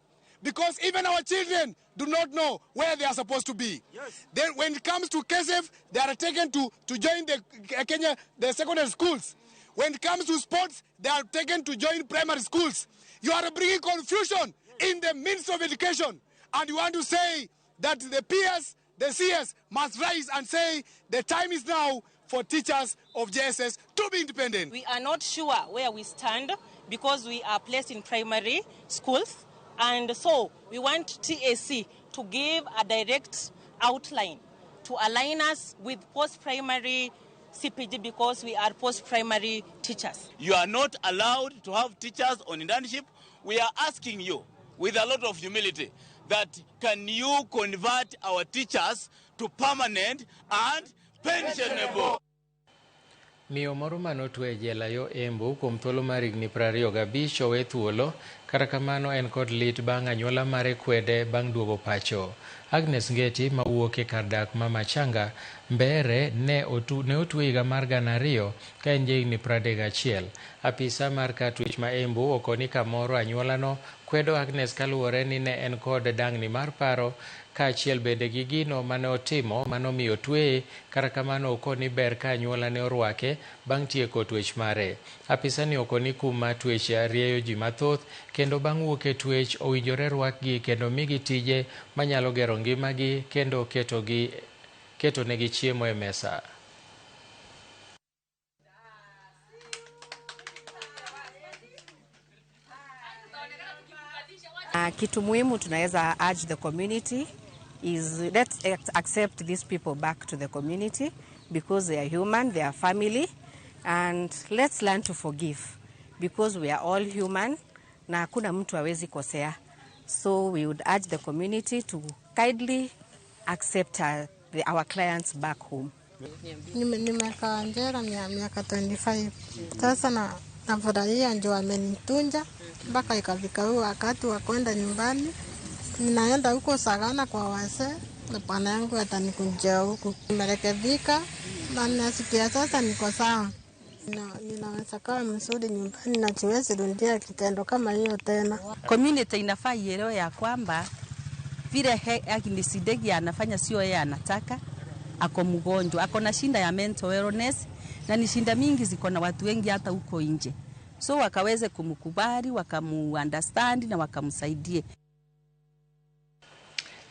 Because even our children do not know where they are supposed to be. Yes. Then when it comes to KSF, they are taken to join the Kenya, the secondary schools. When it comes to sports, they are taken to join primary schools. You are bringing confusion in the Ministry of Education. And you want to say that the PS, the CS must rise and say the time is now for teachers of JSS to be independent. We are not sure where we stand because we are placed in primary schools. And so we want TAC to give a direct outline to align us with post-primary CPG because we are post-primary teachers. You are not allowed to have teachers on internship. We are asking you with a lot of humility that can you convert our teachers to permanent and pensionable? Miyo moro manotwe e jela yo Embu kuom thuolo mar higni 25 owe thuolo, kata kamano en kod lit bang' anyuola mare kwede bang' duogo pacho. Agnes Ngeti mawuok e kar dak ma Machanga, Mbere ne otwe higa mar 2000 ka en jahigni 31. Apisa mar kar twech ma Embu okoni kamoro anyuolano kwedo Agnes kaluwore ni ne en kod dang'ni mar paro kaachiel bende gi gino mane otimo manomiyo tweye, kata kamano okoni ber ka anyuola ne orwake bang' tieko twech mare. Apisani okoni kum mar twech rieyo ji mathoth kendo bang' wuok e twech owinjore rwakgi kendo migi tije manyalo gero ngimagi kendo ketonegi chiemo e mesa. Kitu muhimu tunaweza urge the community is let's accept these people back to the community because they are human, they are family, and let's learn to forgive because we are all human na hakuna mtu hawezi kosea. So we would urge the community to kindly accept our clients back home. Nimekaa jela miaka 25. Sasa na nafurahia ndio amenitunja mpaka ikafika huu wakati wa kwenda nyumbani. Ninaenda huko Sagana kwa wazee na bwana yangu atanikunjia huko. Nimerekebika na nasikia sasa niko sawa. Ninaweza kaa mzuri nyumbani na siwezi rudia kitendo kama hiyo tena. Community inafaa ielewe ya kwamba vile Agnes Ndegi anafanya sio yeye anataka, ako mgonjwa, ako na shinda ya mental wellness na ni shinda mingi ziko na watu wengi hata huko nje. So wakaweze kumkubali, wakamu-understand na wakamsaidie.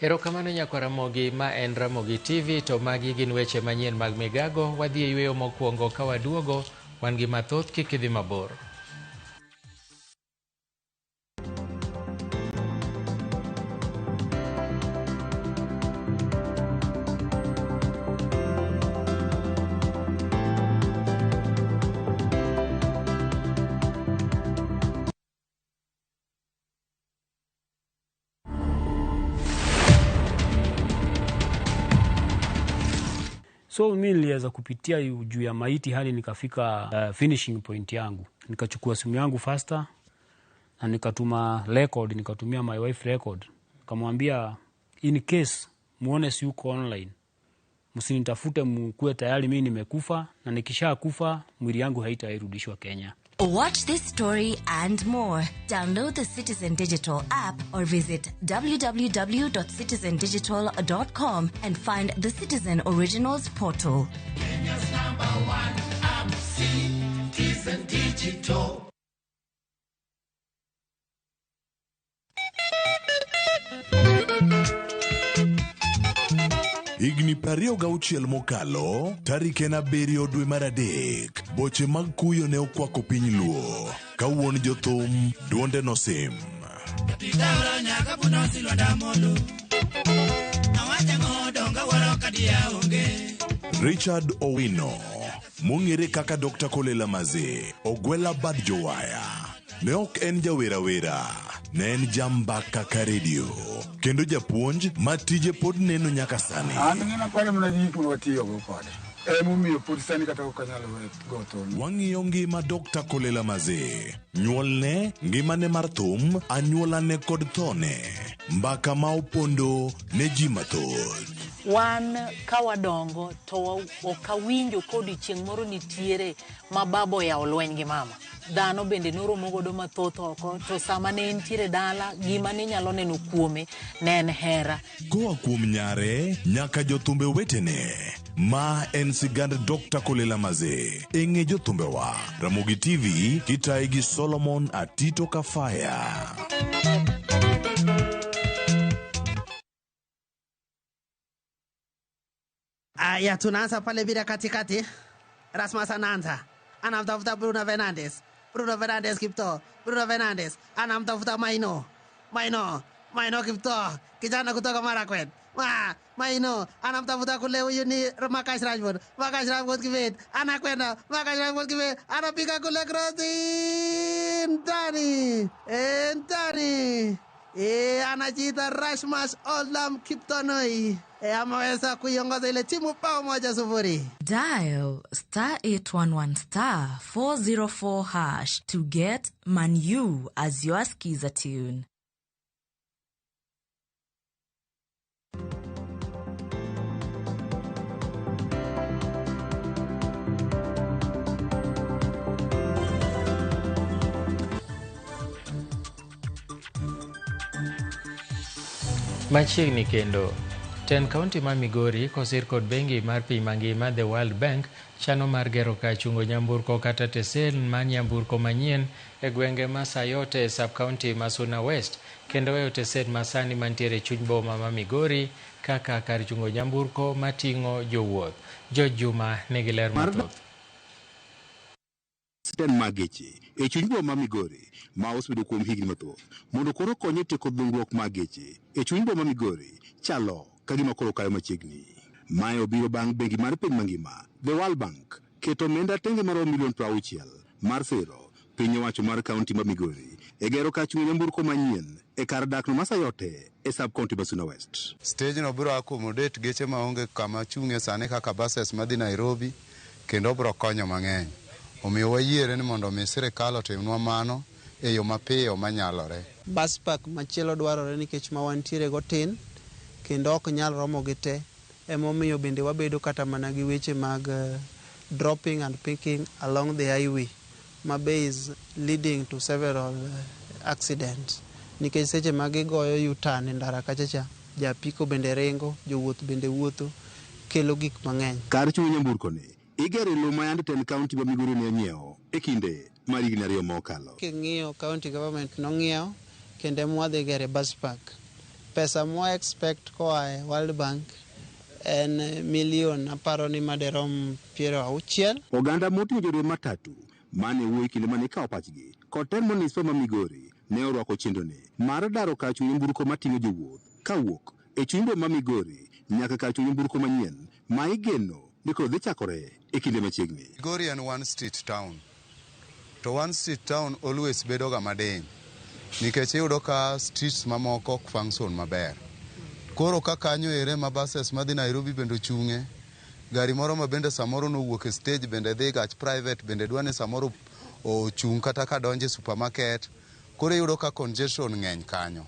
Erokamano nyakwa Ramogi ma en Ramogi TV to magi gin weche manyien mag Migago. Wadhi e yweyo mokwongo ka waduogo Wan gi mathoth kik idhi mabor. So mi niliweza kupitia juu ya maiti hadi nikafika finishing point yangu. Nikachukua simu yangu faster na nikatuma record, nikatumia my wife record. Nikamwambia in case muone si uko online, msinitafute, mkuwe tayari mimi nimekufa, na nikishakufa mwili yangu haitairudishwa Kenya. Watch this story and more. Download the Citizen Digital app or visit www.citizendigital.com and find the Citizen Originals portal. Kenya's number one app, Citizen Digital. Higni 26 mokalo, tarik en 7 dwe mar 3, boche mag kuyo ne okwako piny Luo. Ka wuon jothum, duonde nosim. Richard Owino, mong'ere kaka Dr. Kolela Maze, Ogwela Bad Jowaya. Ne ok en jawerawera, ne en jambaka ka redio, kendo japuonj ma tije pod neno nyaka sani. An ng'ina pare mana gik ma watiyogo kode. Emomiyo pod sani kata ok anyal go thum. Wang'iyo ngima Dr. Kolela Maze, nyuolne, ngimane mar thum, anyuolane kod thone. Mbaka ma opondo ne ji mathoth. Wan ka wadongo to ok awinjo kodiochieng' moro nitiere ma baba oyawo lweny gi mama. Dhano bende noromo godo mathoth oko, to sama ne entiere dala, gima ne inyalo neno kuome ne en hera. Koa kuom nyare nyaka jothumbe wetene, ma en sigand Dr. Kolela Maze. E ng'e jothumbewa, Ramogi TV kitaye gi Solomon Atito Kafaya. Aya, tunaanza pale bila katikati. Rasmus anaanza, anamtafuta Bruno Fernandes. Bruno Fernandes Kipto. Bruno Fernandes anamtafuta Maino. Maino, Maino Kipto, kijana kutoka Marakwet. Maino anamtafuta kule, huyu ni Marcus Rashford. Marcus Rashford Kibet anakwenda, Marcus Rashford Kibet anapiga kule cross ndani, ndani. Anajiita Rasmus Olam Kiptonoi. Ameweza kuiongoza ile timu bao 1-0. Dial star 811 star 404 hash to get Manu as your skiza tune. Machiegni kendo, ten kaunti ma Migori kosir kod bengi mar piny mangima The World Bank chano mar gero kar chungo nyamburko kata tesen mar nyamburko manyien e gwenge ma Sayote e sub-county ma Suna West, kendo weyo tesen masani mantiere e chuny boma ma Migori kaka kar chungo nyamburko mating'o jowuoth. George Juma nigi ler mathoth. Siten mag geche e chuny boma ma Migori ma osebedo kuom higni mathoth mondo koro konye tieko dhungruok mag geche e chuny boma Migori chalo ka gima koro kayo machiegni. Mae obiro bang' bengi mar piny mangima The World Bank keto omenda tenge maromo milion 60 mar siro piny owacho mar kaunti ma Migori e gero kar chungo nyamburko manyien e kar dakno ma Sayote e sub-county ma Suna West. Stage no biro accommodate geche maonge kama chung'e sani kaka buses madhi Nairobi, kendo biro konyo mang'eny. Omiyo wayiere ni mondo mi sirikal otimnwa mano e yo mapiyo manyalore. Bus park machielo dwarore nikech ma wantiere go tin kendo ok nyal romo gi te, emomiyo bende wabedo kata mana gi weche mag dropping and picking along the highway ma be is leading to several accidents nikech seche ma gigoyo U-turn e ndara kacha cha, japiko bende ringo, jowuoth bende wuotho, kelo gik mang'eny. Kar chungo nyamburko ni igero e lowo ma yande tend kaunti ma Migori ne onyiewo e kinde mar higni 2 mokalo. King'iyo county government nong'iewo kendo ema wadhi gere bus park. Pesa mwa expect koa e World Bank En milion aparo ni maderom 60. Oganda moting'o joriemb matatu mane wuoyo kinde mane ikawo pachgi kod tend manispa ma Migori ne orwako chenrone mar daro kar chung' nyamburko mating'o jowuoth kawuok e chuny boma ma Migori nyaka kar chung' nyamburko manyien ma igeno ni koro dhi chakore e kinde machiegni. Migori en one street town. To one street town always bedo ga madiny nikech iyudo ka streets mamoko ok function maber. Koro ka kanyo ere ma buses madhi Nairobi bende ochung'e, gari moro ma bende samoro nowuok e stage bende dhi gach private bende dwa ni samoro ochung' kata ka donjo e supermarket. Koro iyudo ka congestion ng'eny kanyo.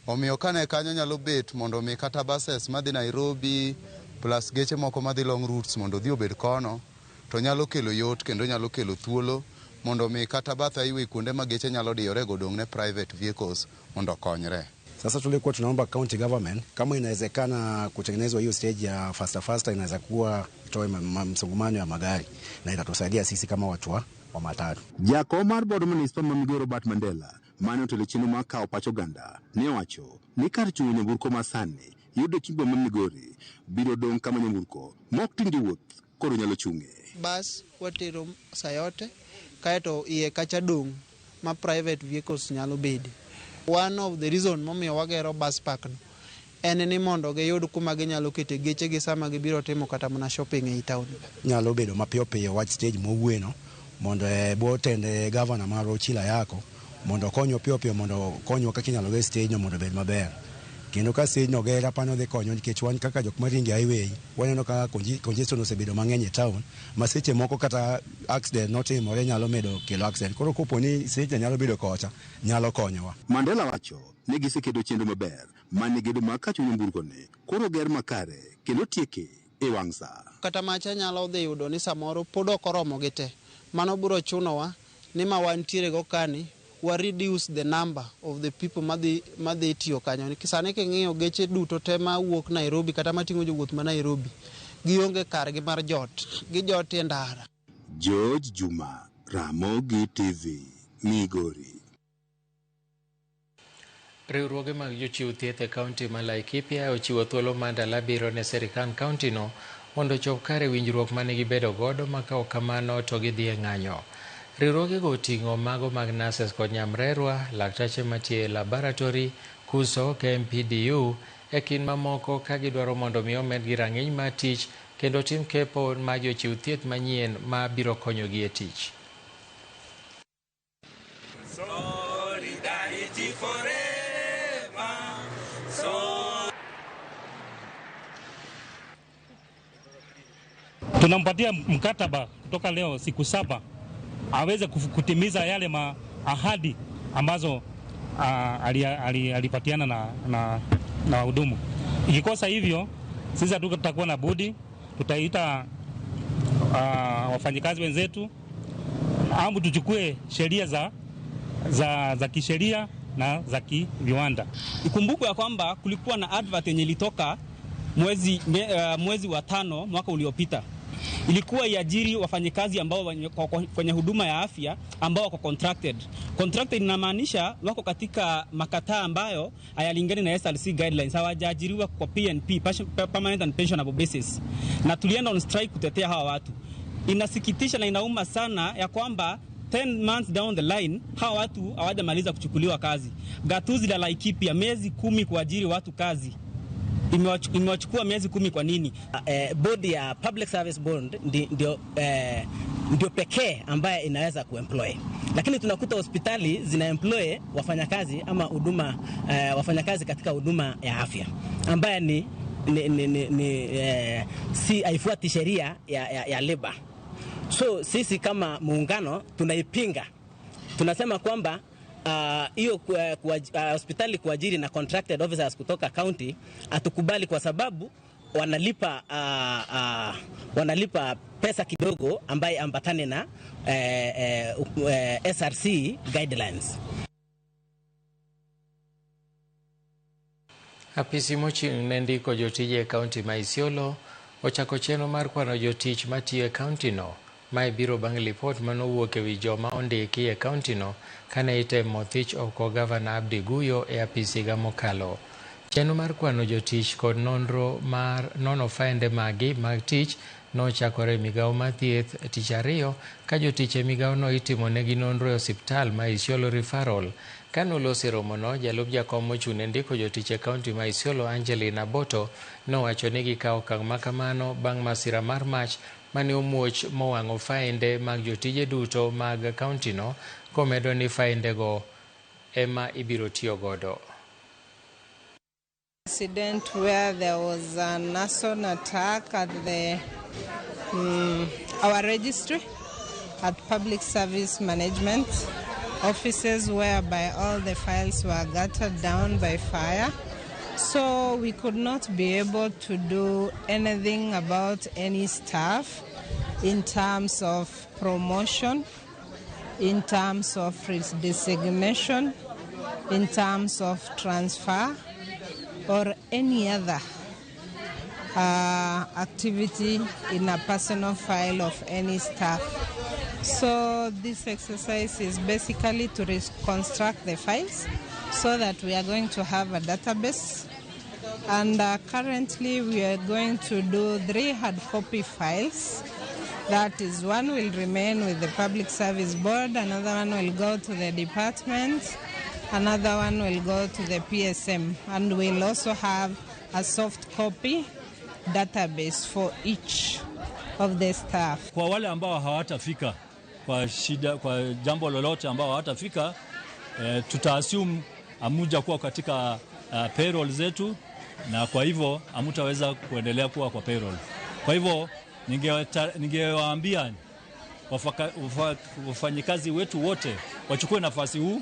Omiyo kane kanyo nyalo bet mondo mi kata buses madhi Nairobi plus geche moko madhi long routes mondo odhi obed kono, to nyalo kelo yot kendo nyalo kelo thuolo mondo mi kata bath highway kuonde ma geche nyalo diyore go odong' ne private vehicles mondo okonyre. Sasa tulikuwa tunaomba county government kama inawezekana kutengenezwa hiyo stage ya faster faster, inaweza kuwa itoe msongamano ya magari na itatusaidia sisi kama watu wa matatu. Jakom mar board manispa ma Migori Robert Mandela mane otelo chenro mar kawo pach oganda ne owacho ni kar chung' nyamburko ma sani yudo chuny boma ma Migori biro dong' kama nyamburko mok ting' jowuoth koro nyalo chung'e. Bas watero sayote kaeto iye kacha dong' ma private vehicles nyalo bede. One of the reason momiyo wagero bus park no en ni mondo giyud kuma ginyalo kete gechegi sama gibiro timo kata mana shopping ei town. Nyalo bedo mapiyo piyo wach stage mowuoyeno mondo e bwo tend gavana marwa Ochilo Ayako mondo okonywa piyo piyo mondo okonywa kaka inyalo ger stage no mondo obed maber. Kendo ka stage no oger apani odhi konyo nikech wan kaka jok maringo e highway waneno ka congestion osebedo mang'eny e town ma seche moko kata accident notimore nyalo medo kelo accident. Koro kopo ni stage nyalo bedo kocha nyalo konyowa. Mandela wacho ni giseketo chenro maber mane gedo mar kar chung' nyamburko ni koro ger makare kendo tieke e wang' sa. Kata macha nyalo dhi yudo ni samoro pod ok oromo gi te. Mano biro chunowa ni ma wantiere go kani wa reduce the number of the people madhi tiyo kanyo. Sani king'iyo geche duto te mawuok Nairobi kata mating'o jowuoth ma Nairobi, gionge kargi mar jot, gijot e ndara. George Juma, Ramogi TV, Migori. Riwruoge mag jochiw thieth e kaunti ma Laikipia ochiwo thuolo mar ndalo 7 ne sirkand kaunti no mondo ochop kare winjruok mane gibedo godo ma ka ok kamano to gidhi e ng'anyo. Riwruogego oting'o mago mag nurses kod nyamrerwa, laktache matiyo e laboratory, KUSO, KMPDU e kind mamoko ka gidwaro mondo mi omedgi rang'iny mar tich kendo tim kepo mar jochiw thieth manyien ma biro konyogi e tich. Solidarity forever. Tunampatia mkataba kutoka leo siku 7 aweze kutimiza yale ahadi ambazo alipatiana na wahudumu. Ikikosa hivyo, sisi hatutakuwa na budi, tutaita wafanyikazi wenzetu au tuchukue sheria za kisheria na za kiviwanda. Ikumbukwe ya kwamba kulikuwa na advert yenye ilitoka mwezi wa 5 mwaka uliopita. Ilikuwa iajiri wafanyikazi ambao kwenye huduma ya afya ambao wako contracted. Contracted inamaanisha wako katika makataa ambayo hayalingani na SRC guidelines, hawajaajiriwa kwa PNP, permanent and pensionable basis. Na tulienda on strike kutetea hawa watu. Inasikitisha na inauma sana ya kwamba 10 months down the line hawa watu hawajamaliza kuchukuliwa kazi. Gatuzi la Laikipia miezi 10 kuajiri watu kazi. Imewachukua miezi 10 kwa nini? Board ya Public Service Board ndio pekee ambaye inaweza kuemploy. Lakini tunakuta hospitali zina employ wafanyakazi ama huduma, wafanyakazi katika huduma ya afya ambaye ni si haifuati sheria ya labor. So sisi kama muungano tunaipinga. Tunasema kwamba hiyo hospitali kuajiri na contracted officers kutoka county hatukubali, kwa sababu wanalipa pesa kidogo ambaye ambatane na SRC guidelines. Apisi mochung' ne ndiko jotije e kaunti ma Isiolo ochako chenro mar kwano jotich matiyo e kaunti no. Mae biro bang' lipot manowuok ewi joma ondiki e kaunti no kane itemo thich oko gavana Abdi Guyo e apis higa mokalo. Chenro mar kwano jotich kod nonro mar nono fainde magi mag tich nochakore e migawo mar thieth tich ariyo ka jotich e migawono itimo negi nonro e osiptal ma Isiolo Referral. Kanoloso e romono, jalup jakom mochung' ne ndiko jotich e kaunti ma Isiolo Angeline Aboto nowacho ni gikawo okang' makamano bang' masira mar mach mane omuoch mowang'o fainde mag jotije duto mag kauntino komedo ni faindego ema ibiro tiyo godo. Incident where there was an arson attack at the our registry at Public Service Management offices, whereby all the files were gutted down by fire. So we could not be able to do anything about any staff in terms of promotion, in terms of designation, in terms of transfer, or any other activity in a personal file of any staff. So this exercise is basically to reconstruct the files so that we are going to have a database. And currently we are going to do 3 hard copy files. That is, one will remain with the Public Service Board, another one will go to the department, another one will go to the PSM, and we'll also have a soft copy database for each of the staff. Kwa wale ambao hawatafika kwa shida, kwa jambo lolote ambao hawatafika, tuta-assume hamuja kuwa katika payroll zetu, na kwa hivyo hamtaweza kuendelea kuwa kwa payroll. Kwa hivyo ningewaambia wafanyikazi wetu wote wachukue nafasi huu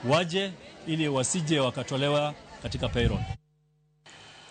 waje ili wasije wakatolewa katika payroll.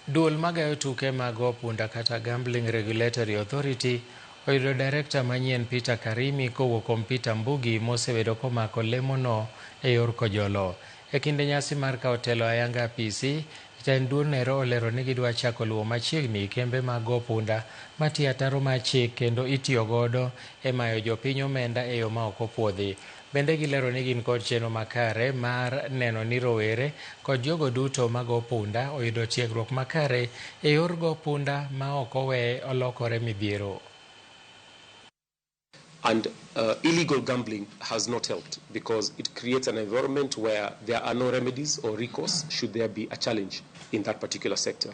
Duol magayo tuke mag opunda kata Gambling Regulatory Authority oyudo director manyien Peter Karimi kowuok kuom Peter Mbugi mosebedo komako lemono e yor kojolo. E kinde nyasi mar kawo telo ayanga apisi, jatend duol nero olero ni gidwa chako luwo machiegni kembe mag opunda matiyo ataro mar chik kendo itiyo godo e mayo jopiny omenda e yo ma ok opuodhi. Bende gilero ni gin kod chenro makare mar neno ni rowere kod jogo duto mag opunda oyudo tiegruok makare e yor go punda ma ok oweye olokore midhiero. And illegal gambling has not helped because it creates an environment where there are no remedies or recourse should there be a challenge in that particular sector.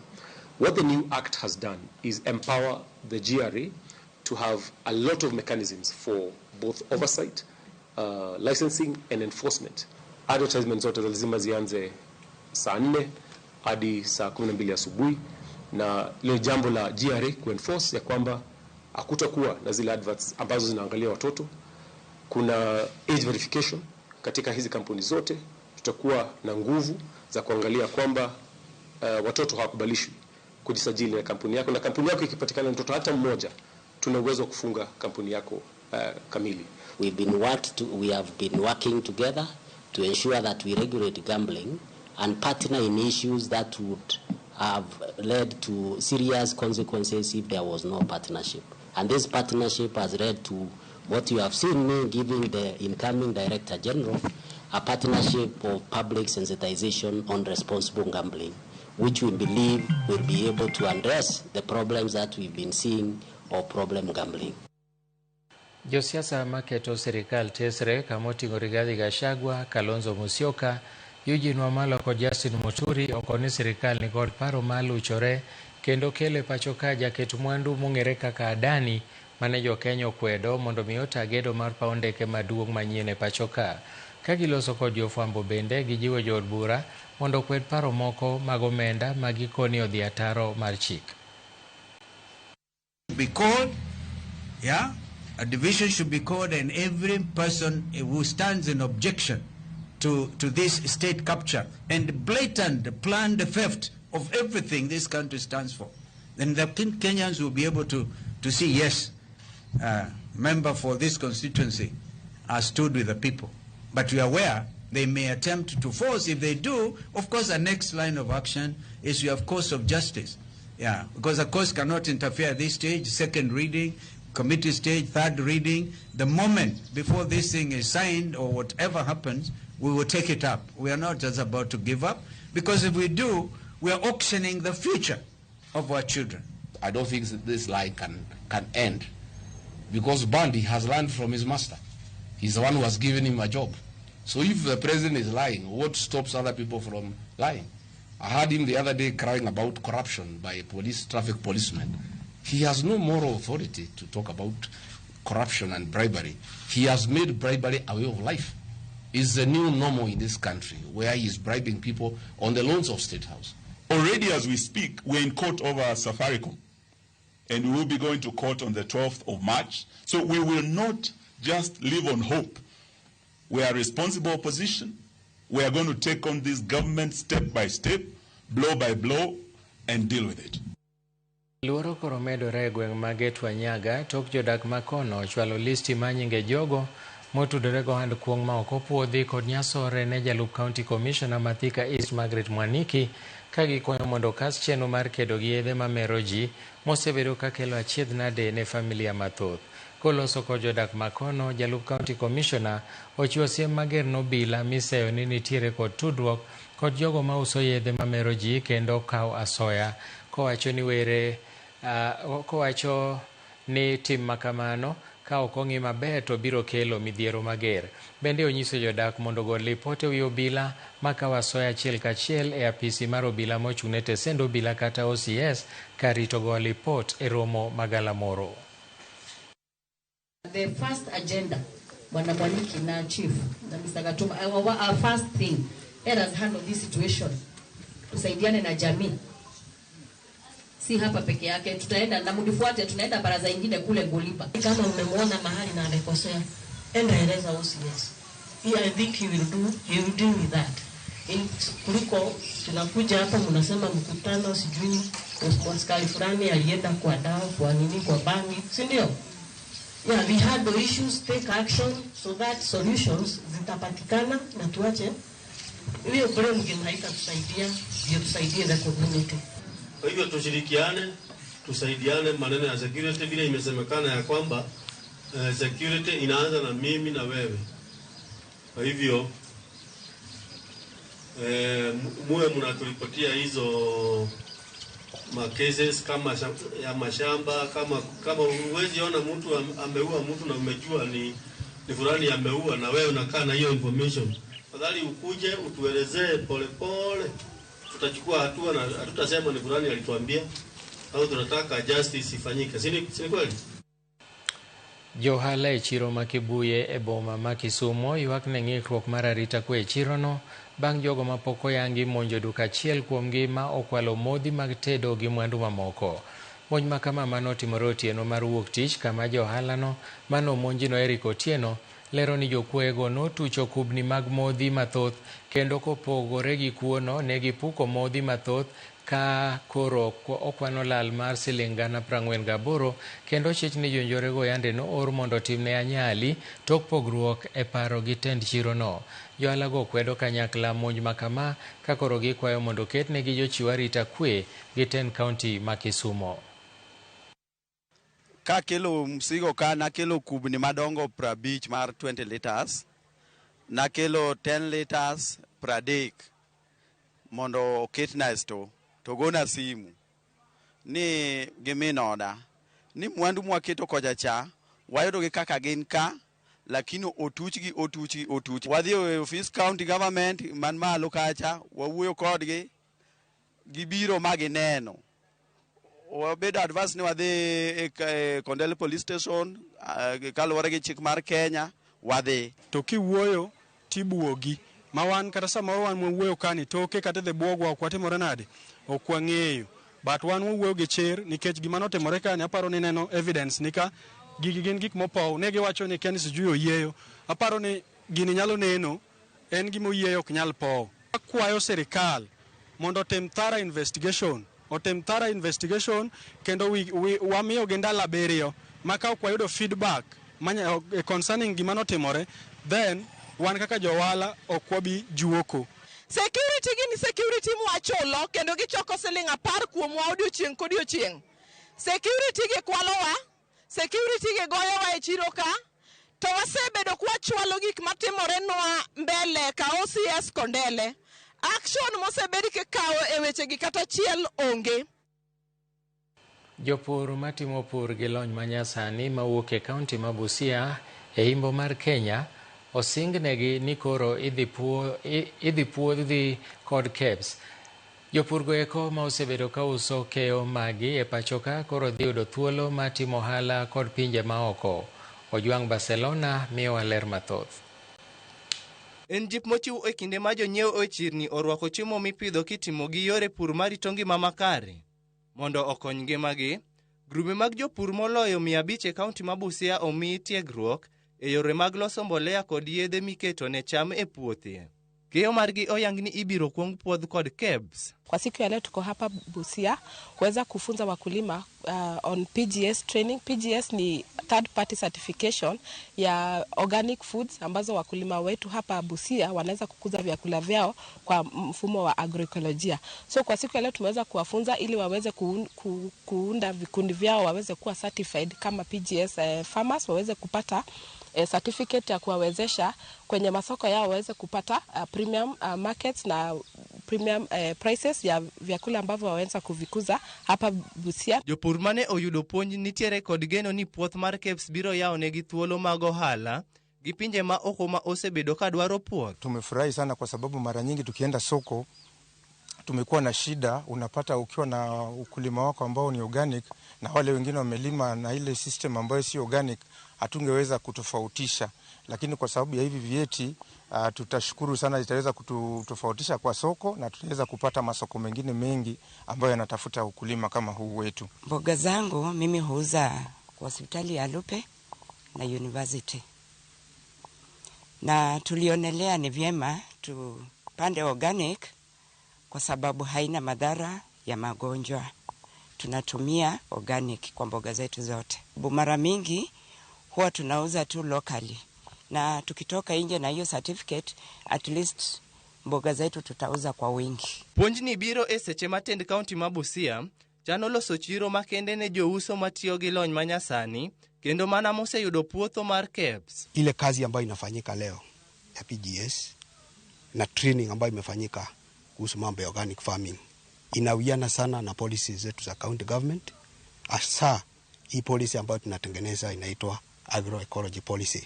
What the new act has done is empower the GRA to have a lot of mechanisms for both oversight, licensing and enforcement. Advertisement zote lazima zianze saa 4 hadi saa 12 asubuhi, na leo jambo la GRA kuenforce ya kwamba hakutakuwa na zile adverts ambazo zinaangalia watoto. Kuna age verification katika hizi kampuni zote. Tutakuwa na nguvu za kuangalia kwamba watoto hawakubalishwi kujisajili na kampuni yako, na kampuni yako ikipatikana mtoto hata mmoja, tuna uwezo wa kufunga kampuni yako kamili. We have been working together to ensure that we regulate gambling and partner in issues that would have led to serious consequences if there was no partnership. And this partnership has led to what you have seen me giving the incoming Director General, a partnership of public sensitization on responsible gambling, which we believe will be able to address the problems that we've been seeing of problem gambling. Josiasa maketo sirikal tesre kamoting'o Rigathi Gachagua, Kalonzo Musyoka, Eugene Wamalwa kod Justin Muturi okoni sirikal nikod paro maluchore kendo kelo e pacho ka jaket mwandu mong'ere kaka Adani mane jokenya okwedo mondo mi ota gedo mar paw ndeke maduong' manyien e pacho ka. Ka giloso kod jofwambo bende gijiwo jood bura mondo okwed paro moko mag omenda ma gikoni odhi ataro mar chik. Be called, yeah? A division should be called, and every person who stands in objection to this state capture and blatant planned theft of everything this country stands for, then the Kenyans will be able to see, yes, member for this constituency has stood with the people. But we are aware they may attempt to force. If they do, of course, the next line of action is you have course of justice. Yeah, because the course cannot interfere at this stage, second reading, committee stage, third reading. The moment before this thing is signed or whatever happens, we will take it up. We are not just about to give up, because if we do, We are auctioning the future of our children. I don't think that this lie can end, because Bandi has learned from his master. He's the one who has given him a job. So if the president is lying, what stops other people from lying? I heard him the other day crying about corruption by police, traffic policemen. He has no moral authority to talk about corruption and bribery. He has made bribery a way of life. It's the new normal in this country, where he is bribing people on the loans of State House. Already as we speak, we're in court over Safaricom, and we will be going to court on the 12th of March. So we will not just live on hope. We are a responsible opposition. We are going to take on this government step by step, blow by blow, and deal with it. Luoro koro medore e gweng' ma Getwanyaga tok jodak ma kono ochwalo listi mar nyinge jogo motudore go ohand kuong' ma ok opuodhi kod nyasore ne jalup County Commissioner ma Thika East Margaret Mwaniki ka gikwayo mondo okas chenro mar kedo gi yedhe mamero ji mosebedo ka kelo achiedh nade ne familia mathoth. Koloso kod jodak ma kono, jalup County Commissioner ochiwo siem mager ne obila miseyo ni nitiere kod tudruok kod jogo mauso yedhe mamero ji kendo kawo asoya, kowacho ni were kowacho ni tim makamano ka ok ong'i maber to biro kelo midhiero mager. Bende onyiso jodak mondo ogol lipot ewi obila makawo asoya achiel kachiel e apisi mar obila mochung' ne tesend obila kata OCS kar rito goyo lipot e romo magalamoro. The first agenda, Bwana Mwaniki na Chief na Mr. Gatuma, our first thing, let us handle this situation. Tusaidiane na jamii. Si hapa peke yake, tutaenda na mnifuate, tunaenda baraza ingine kule Ngoliba. Kama umemwona mahali na amekosea, enda eleza OCS. I think he will deal with that. Kuliko tunakuja hapa mnasema mkutano sijui askari fulani alienda kwa dawa, kwa nini, kwa bangi, si ndio? Yeah, we had the issues, take action so that solutions zitapatikana na tuache hiyo blame game haitatusaidia, ndio tusaidie the community. Kwa hivyo tushirikiane, tusaidiane maneno ya security vile imesemekana ya kwamba security inaanza na mimi na wewe. Kwa hivyo muwe mnatulipotia hizo ma cases kama ya mashamba, kama huwezi ona mtu ameua mtu na umejua ni fulani ameua na wewe unakaa na hiyo information. Afadhali ukuje utuelezee pole pole, tutachukua hatua na hatutasema ni fulani alituambia, au tunataka justice ifanyike. Si kweli? Johala e chiro ma Kibuye e boma ma Kisumo ywak ne ng'ikruok mar arita kwe e chirono bang' jogo mapok oyangi monjo duka achiel kuomgi ma okwalo modhi mag tedo gi mwandu mamoko. Monj ma kama manotimore otieno mar wuok tich kama johalano manomonjino Eric Otieno lero ni jokuoyego notucho kubni mag modhi mathoth kendo kopogore gi kuono ne gipuko modhi mathoth ka koro okwano lal mar siling 48,000 kendo chich ni jonjorego yande noor mondo otimne anyali tok pogruok e paro gi tend chirono. Johalago kwedo kanyakla monj makama ka koro gikwayo mondo oketnegi jochiw arita kwe gi tend kaunti ma Kisumo. Kakelo msigo ka nakelo kubni madongo 50 mar 20 liters, nakelo 10 liters 30 mondo oketna e store. To gona simu ni gimin oda ni mwandu mwaketo kocha cha wayudo gi kaka gin ka, lakini otuchgi. Wadhi e office county government man malo kacha, wawuoyo kodgi, gibiro ma gineno. Wabedo advance ni wadhi e Kondele police station kaluwore gi chik mar Kenya, wadhi. To kiwuoyo tibuogi ma wan kata samoro wan mwawuoyo kani toke kata dhi buogwa ok watimore nade, ok wang'eyo, but wan wawuoyo gi chir nikech gima notimore kani aparo ni neno evidence nika gigi gin gik mopow. Ne giwacho ni kia sijui oyieyo, aparo ni gini nyalo neno en gima oyieyo ok nyal pow. Akwayo sirikal mondo otim thorough investigation, kendo wamiyogi ndalo 7 ma ka ok wayudo feedback concerning gima notimore, then wan kaka johala ok wabi juoko. Security gini security mwachulo kendo gichoko siling 10 kuomwa odiochieng' kodiochieng'. Security gi kwalowa, security gi goyowa e chiro ka, to wasebedo kwachwalo gik matimore nwa mbele ka OCS Kondele. Action mosebed kikawo e wechegi kata achiel onge. Jopur matimo pur gi lony manyasani mawuok e kaunti ma Busia e imbo mar Kenya osingnegi ni koro idhi puodhi kod KEBS. Jopurgo eko ma osebedo ka uso keyo magi e pachoka koro dhi yudo thuolo mar timo ohala kod pinje maoko. Ojwang' Barcelona miyowa ler mathoth. En jip mochiw e kinde ma jonyiewo e chirni orwako chiemo mipidho kitimo gi yore pur marito ngima makare. Mondo okony ngimagi, grube mag jopur moloyo 500 e kaunti ma Busia omiyi tiegruok e yore mag loso mbolea kod yedhe miketo ne cham e puothe. Keyo margi oyang ni ibiro kuong puodh kod KEBS. Kwa siku ya leo tuko hapa Busia kuweza kufunza wakulima on PGS training. PGS ni third party certification ya organic foods ambazo wakulima wetu hapa Busia wanaweza kukuza vyakula vyao kwa mfumo wa agroekolojia. So kwa siku ya leo tumeweza kuwafunza ili waweze kuunda vikundi vyao, waweze kuwa certified kama PGS farmers, waweze kupata certificate ya kuwawezesha kwenye masoko yao waweze kupata premium markets na premium prices ya vyakula ambavyo waweza kuvikuza hapa Busia. Jopur mane oyudo puonj nitiere kod geno ni puoth mar KEBS biro yawo negi thuolo mag ohala gi pinje ma oko ma osebedo ka dwaro puoth. Tumefurahi sana kwa sababu mara nyingi tukienda soko tumekuwa na shida, unapata ukiwa na ukulima wako ambao ni organic na wale wengine wamelima na ile system ambayo si organic, hatungeweza kutofautisha. Lakini kwa sababu ya hivi vyeti tutashukuru sana, itaweza kutofautisha kwa soko na tutaweza kupata masoko mengine mengi ambayo yanatafuta ukulima kama huu wetu. Mboga zangu mimi huuza kwa hospitali ya Lupe na university, na tulionelea ni vyema tupande organic kwa sababu haina madhara ya magonjwa. Tunatumia organic kwa mboga zetu zote. Mara mingi huwa tunauza tu locally, na tukitoka nje na hiyo certificate, at least mboga zetu tutauza kwa wingi. Puonjni biro e seche ma tend kaunti ma Busia chano loso chiro makende ne jouso matiyo gi lony manyasani kendo mana moseyudo puotho mar KEBS. Ile kazi ambayo inafanyika leo ya PGS na training ambayo imefanyika kuhusu mambo ya organic farming inawiana sana na policies zetu za county government, hasa hii policy ambayo tunatengeneza inaitwa agroecology policy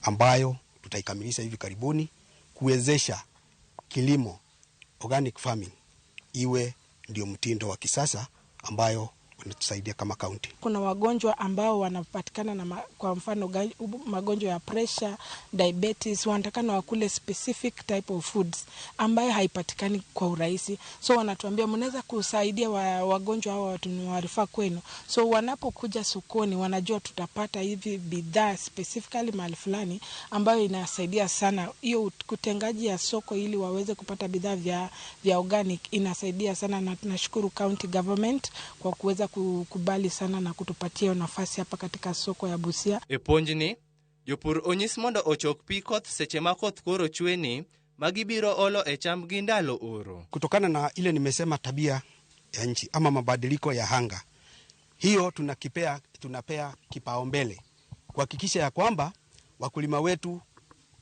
ambayo tutaikamilisha hivi karibuni kuwezesha kilimo organic farming iwe ndio mtindo wa kisasa ambayo unatusaidia kama county. Kuna wagonjwa ambao wanapatikana na kwa mfano magonjwa ya pressure, diabetes, wanatakana wakule specific type of foods ambayo haipatikani kwa urahisi. So wanatuambia mnaweza kusaidia wagonjwa hawa tunawarifaa kwenu. So wanapokuja sokoni wanajua tutapata hivi bidhaa specifically mahali fulani ambayo inasaidia sana. Hiyo kutengaji ya soko ili waweze kupata bidhaa vya organic inasaidia sana, na tunashukuru county government kwa kuweza kukubali sana na kutupatia nafasi hapa katika soko ya Busia. E puonjni, jopur onyis mondo ochok pi koth seche ma koth koro chweni magibiro olo e chambgi ndalo oro. Kutokana na ile nimesema tabia ya nchi ama mabadiliko ya anga, hiyo tunapea kipaumbele kuhakikisha ya kwamba wakulima wetu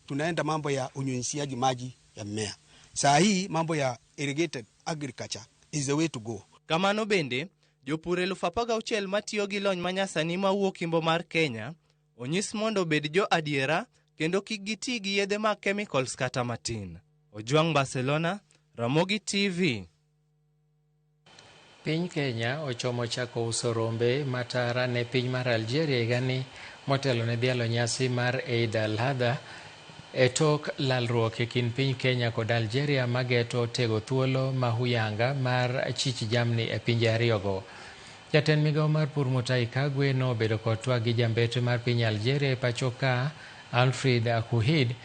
tunaenda mambo ya unyunyiziaji maji ya mmea. Saa hii mambo ya irrigated agriculture is the way to go. Kamano bende, jopur 16,000 matiyo gi lony manyasani mawuok imbo mar Kenya onyis mondo obed jo adiera kendo kik giti gi yedhe mag chemicals kata matin. Ojwang' Barcelona, Ramogi TV. Piny Kenya ochomo chako uso rombe matara ne piny mar Algeria higani motelo ne dhialo nyasi mar Eid al-Adha e tok lalruok e kind piny Kenya kod Algeria mageto tego thuolo mahuyanga mar chich jamni e pinje ariyogo. Jatend migao mar pur Mutahi Kagwe nobedo kod twak gi jambete mar piny Algeria e pacho ka Alfred Akuhid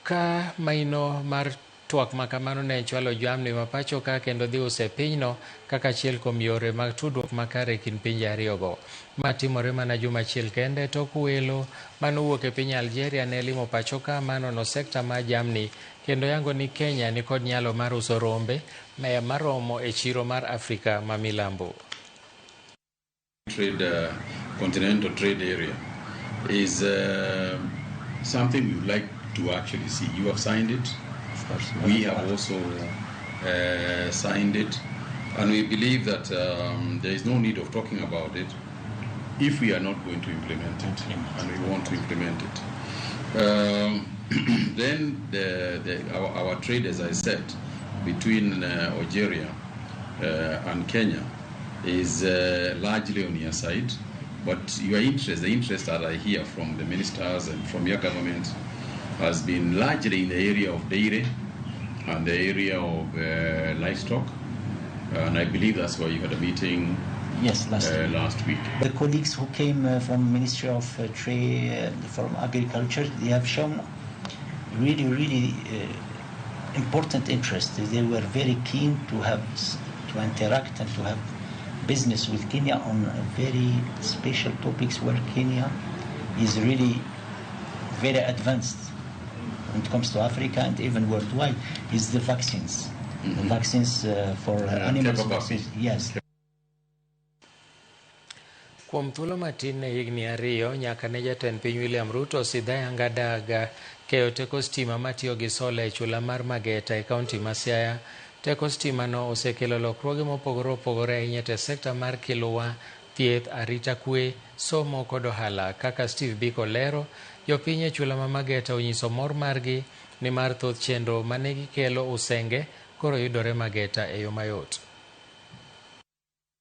ka maino mar twak makamano ne chwalo jamni ma pacho ka kendo dhi uso e pinyno kaka achiel kuom yore mag tudruok makare e kind pinje ariyogo. Ma timore mana juma achiel kende tok welo manowuok e piny Algeria ne limo pacho ka manono sekta mar jamni kendo yango ni Kenya nikod nyalo mar uso rombe maromo e chiro mar Afrika ma milambo. Trade, continental trade area is something we would like to actually see. You have signed it. We have also signed it, and we believe that there is no need of talking about it if we are not going to implement it, and we want to implement it. Then our trade, as I said, between Algeria and Kenya is largely on your side, but your interest, the interest that I hear from the ministers and from your government, has been largely in the area of dairy and the area of livestock, and I believe that's why you had a meeting. Yes, last week. The colleagues who came from Ministry of Trade, from Agriculture, they have shown really, really important interest. They were very keen to have to interact and to have business with Kenya on very special topics where Kenya is really very advanced when it comes to Africa and even worldwide, is the vaccines. Mm-hmm. The vaccines for animals. Vaccines, yes. Kuom thuolo matin ne higni 2 nyaka ne jatend piny William Ruto sidha yanga daga keyo teko stima matiyo gi sola e chula mar Mageta e kaunti ma Siaya. Teko stima no osekelo lokruoge mopogore opogore ahinya e sekta mar kelowa, thieth, arita kwe, somo kod ohala. Kaka Steve Biko lero, jopiny e chula ma Mageta onyiso mor margi nimar thoth chenro mane gikelo Usenge koro yudore Mageta e yo mayot.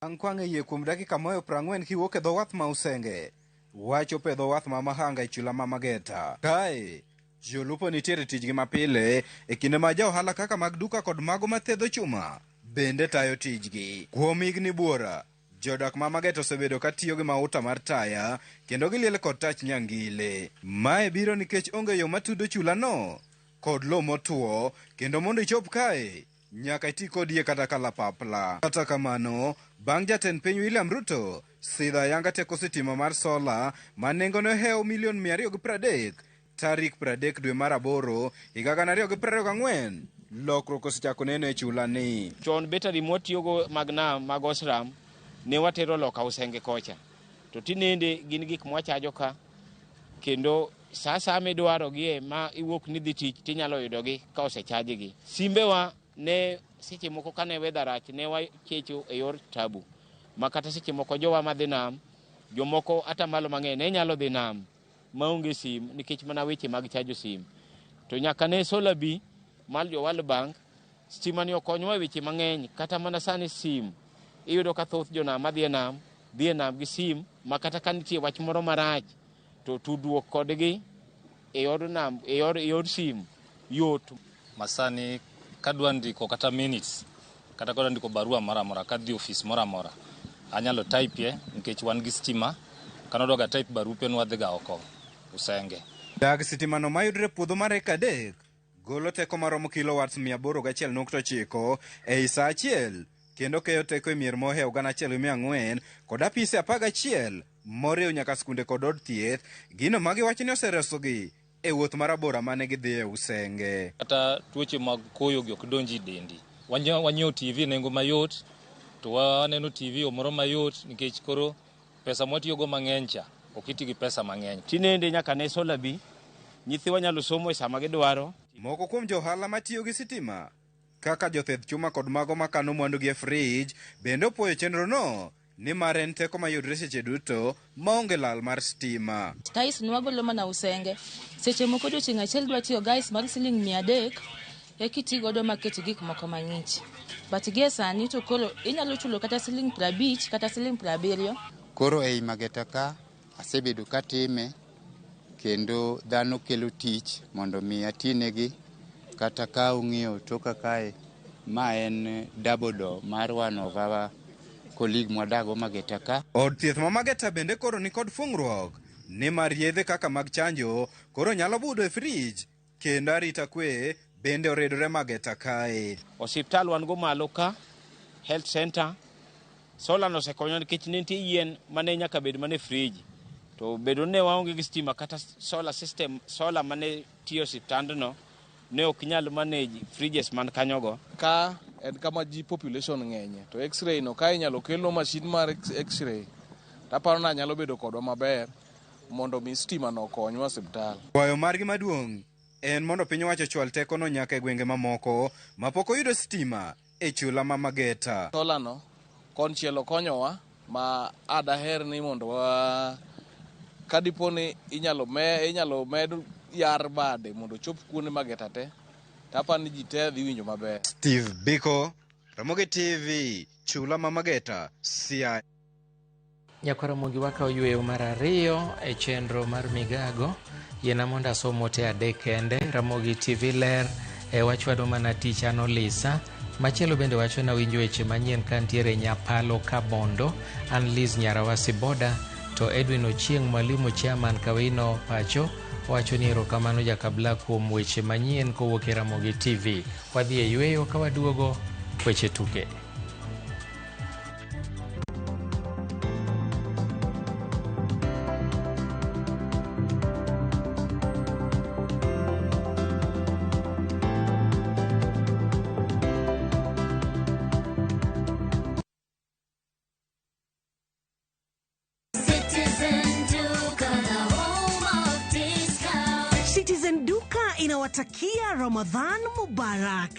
Bang' kwang'e yie kuom dakika moyo 40 kiwuok e dho wath ma Usenge, wachopo e dho wath ma Mahanga e chula ma Mageta. Kae, jolupo nitiere tijgi mapile e kinde ma ja ohala kaka mag duka kod mago mathedho chuma bende tayo tijgi. Kuom higni buora, jodak ma Mageta osebedo ka tiyo gi mauta mar taya kendo giliel kod tach nyangile. Mae biro nikech onge yo matudo chulano kod lo motuo, kendo mondo ichop kae nyaka iti kod yie kata kalapapla. Kata kamano, bang' jatend piny William Ruto sidho ayanga teko sitima mar sola ma nengone ohewo milion 230 tarik 30 dwe mar 8 higa 2024, lokruok osechako neno e chulani. Chon betari mwatiyogo mag nam mag Osram ne watero loka Usenge kocha, to tinende gin gik mwachajo ka, kendo sa asaya midwarogie ma iwuok ni dhi tich tinyalo yudogi ka osechajgi. Simbewa ne seche moko kane weather rach ne wakecho e yor tabu, ma kata seche moko jowa madhi nam, jomoko atamalo mang'eny ne nyalo dhi nam maonge sim nikech mana weche mag chajo sim. To nyaka ne solar bi mar jo World Bank, stima ni okonywa e weche mang'eny. Kata mana sani sim iyudo ka thoth jonam madhi e nam dhi e nam gi sim, ma kata ka nitie wach moro marach to tudruok kodgi e yor nam, e yor sim yot. Masani kadwa ndiko kata minutes, kata kadwa ndiko barua moro amora, kadhi ofis moro amora, anyalo type nikech wan gi stima. Kanodwaga type barupe nwadhiga oko Usenge. Dag sitimano mayudre puodho mar eka 3 golo teko maromo kilowatts 801.9 ei saa achiel, kendo keyo teko e mier mohewo 1400 kod apise 11 moriwo nyaka skunde kod od thieth, gino magiwacho ni oseresogi e wuoth marabora mane gidhiye Usenge. Kata tuoche mag koyo gi ok donji dendi. Wanyiewo TV nengo mayot, to waneno TV omoro mayot nikech koro pesa mwatiyogo mang'eny cha ok iti gi pesa mang'eny. Tinende nyaka ne solar bi, nyithiwa nyalo somo e sama gidwaro. Moko kuom johala matiyo gi sitima kaka jothedh chuma kod mago makano mwandugi e frij bende opuoyo chenrono nimar en teko mayudre seche duto maonge lal mar stima. Tais nwagolo mana Usenge. Seche moko odiochieng' achiel dwa tiyo gais mar siling 300 eka iti godo maket gik moko mang'ich. But gie sani to koro inyalo chulo kata siling 50 kata siling 70. Koro ei Mageta ka asebedo katime kendo dhano kelo tich mondo mi atinegi. Kata ka ung'iyo toka kae, ma en double door mar one of our colleague mwadago Mageta ka. Od thieth ma Mageta bende koro ni kod fungruok nimar yedhe kaka mag chanjo koro nyalo budho e frij, kendo arita kwe bende oridore Mageta kae. Osiptal wan go malo ka, health center, solar nosekonyo nikech ne nitie yien mane nyaka bed mane frij, to bedo ne waonge gi stima kata solar system, solar mane tiyo osiptandno ne ok nyal manage fridges man kanyogo. Ka en kama ji population ng'enye, to x-ray no ka inyalo kelno machine mar x-ray, taparo ni nyalo bedo kodwa maber mondo mi stima no okonywa osiptal. Kwayo margi maduong' en mondo piny owacho ochwal tekono nyaka e gwenge mamoko mapok oyudo stima e chula ma Mageta. Solar no konchiel okonyowa ma adaher ni mondo wa kadipo ni inyalo med yar bade mondo ochop kuonde Mageta te, tapani ni ji te dhi winjo maber. Steve Biko, Ramogi TV, chula ma Mageta, Siaya. Nyakwaramogi wakawo yweyo mar ariyo e chenro mar migago. Yiena mondo asom ote adek kende. Ramogi TV ler e wachwado mana tich an Olisa. Machielo bende wacho na winjo weche manyien kantiere Nyapalo Kabondo. An Liz Nyarawasi Boda. To Edwin Ochieng' mwalimu chairman Kawino Pacho wacho ni erokamano Jakabla kuom weche manyien kowuok e Ramogi TV. Wadhi e yweyo ka waduogo weche tuke. Citizen Duka inawatakia Ramadhan Mubarak.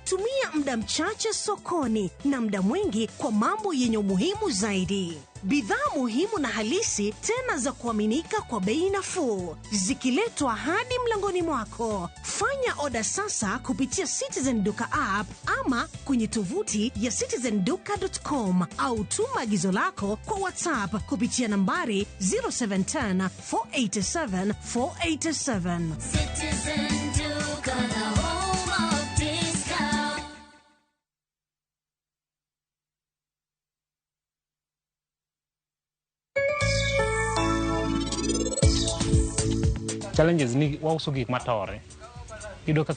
Tumia muda mchache sokoni na muda mwingi kwa mambo yenye umuhimu zaidi. Bidhaa muhimu na halisi tena za kuaminika kwa bei nafuu, zikiletwa hadi mlangoni mwako. Fanya oda sasa kupitia Citizen Duka app ama kwenye tovuti ya citizenduka.com au tuma agizo lako kwa WhatsApp kupitia nambari 0710 487 487. Citizen Duka, the home of discount. Challenges ni wauso gik matore. Iyudo ka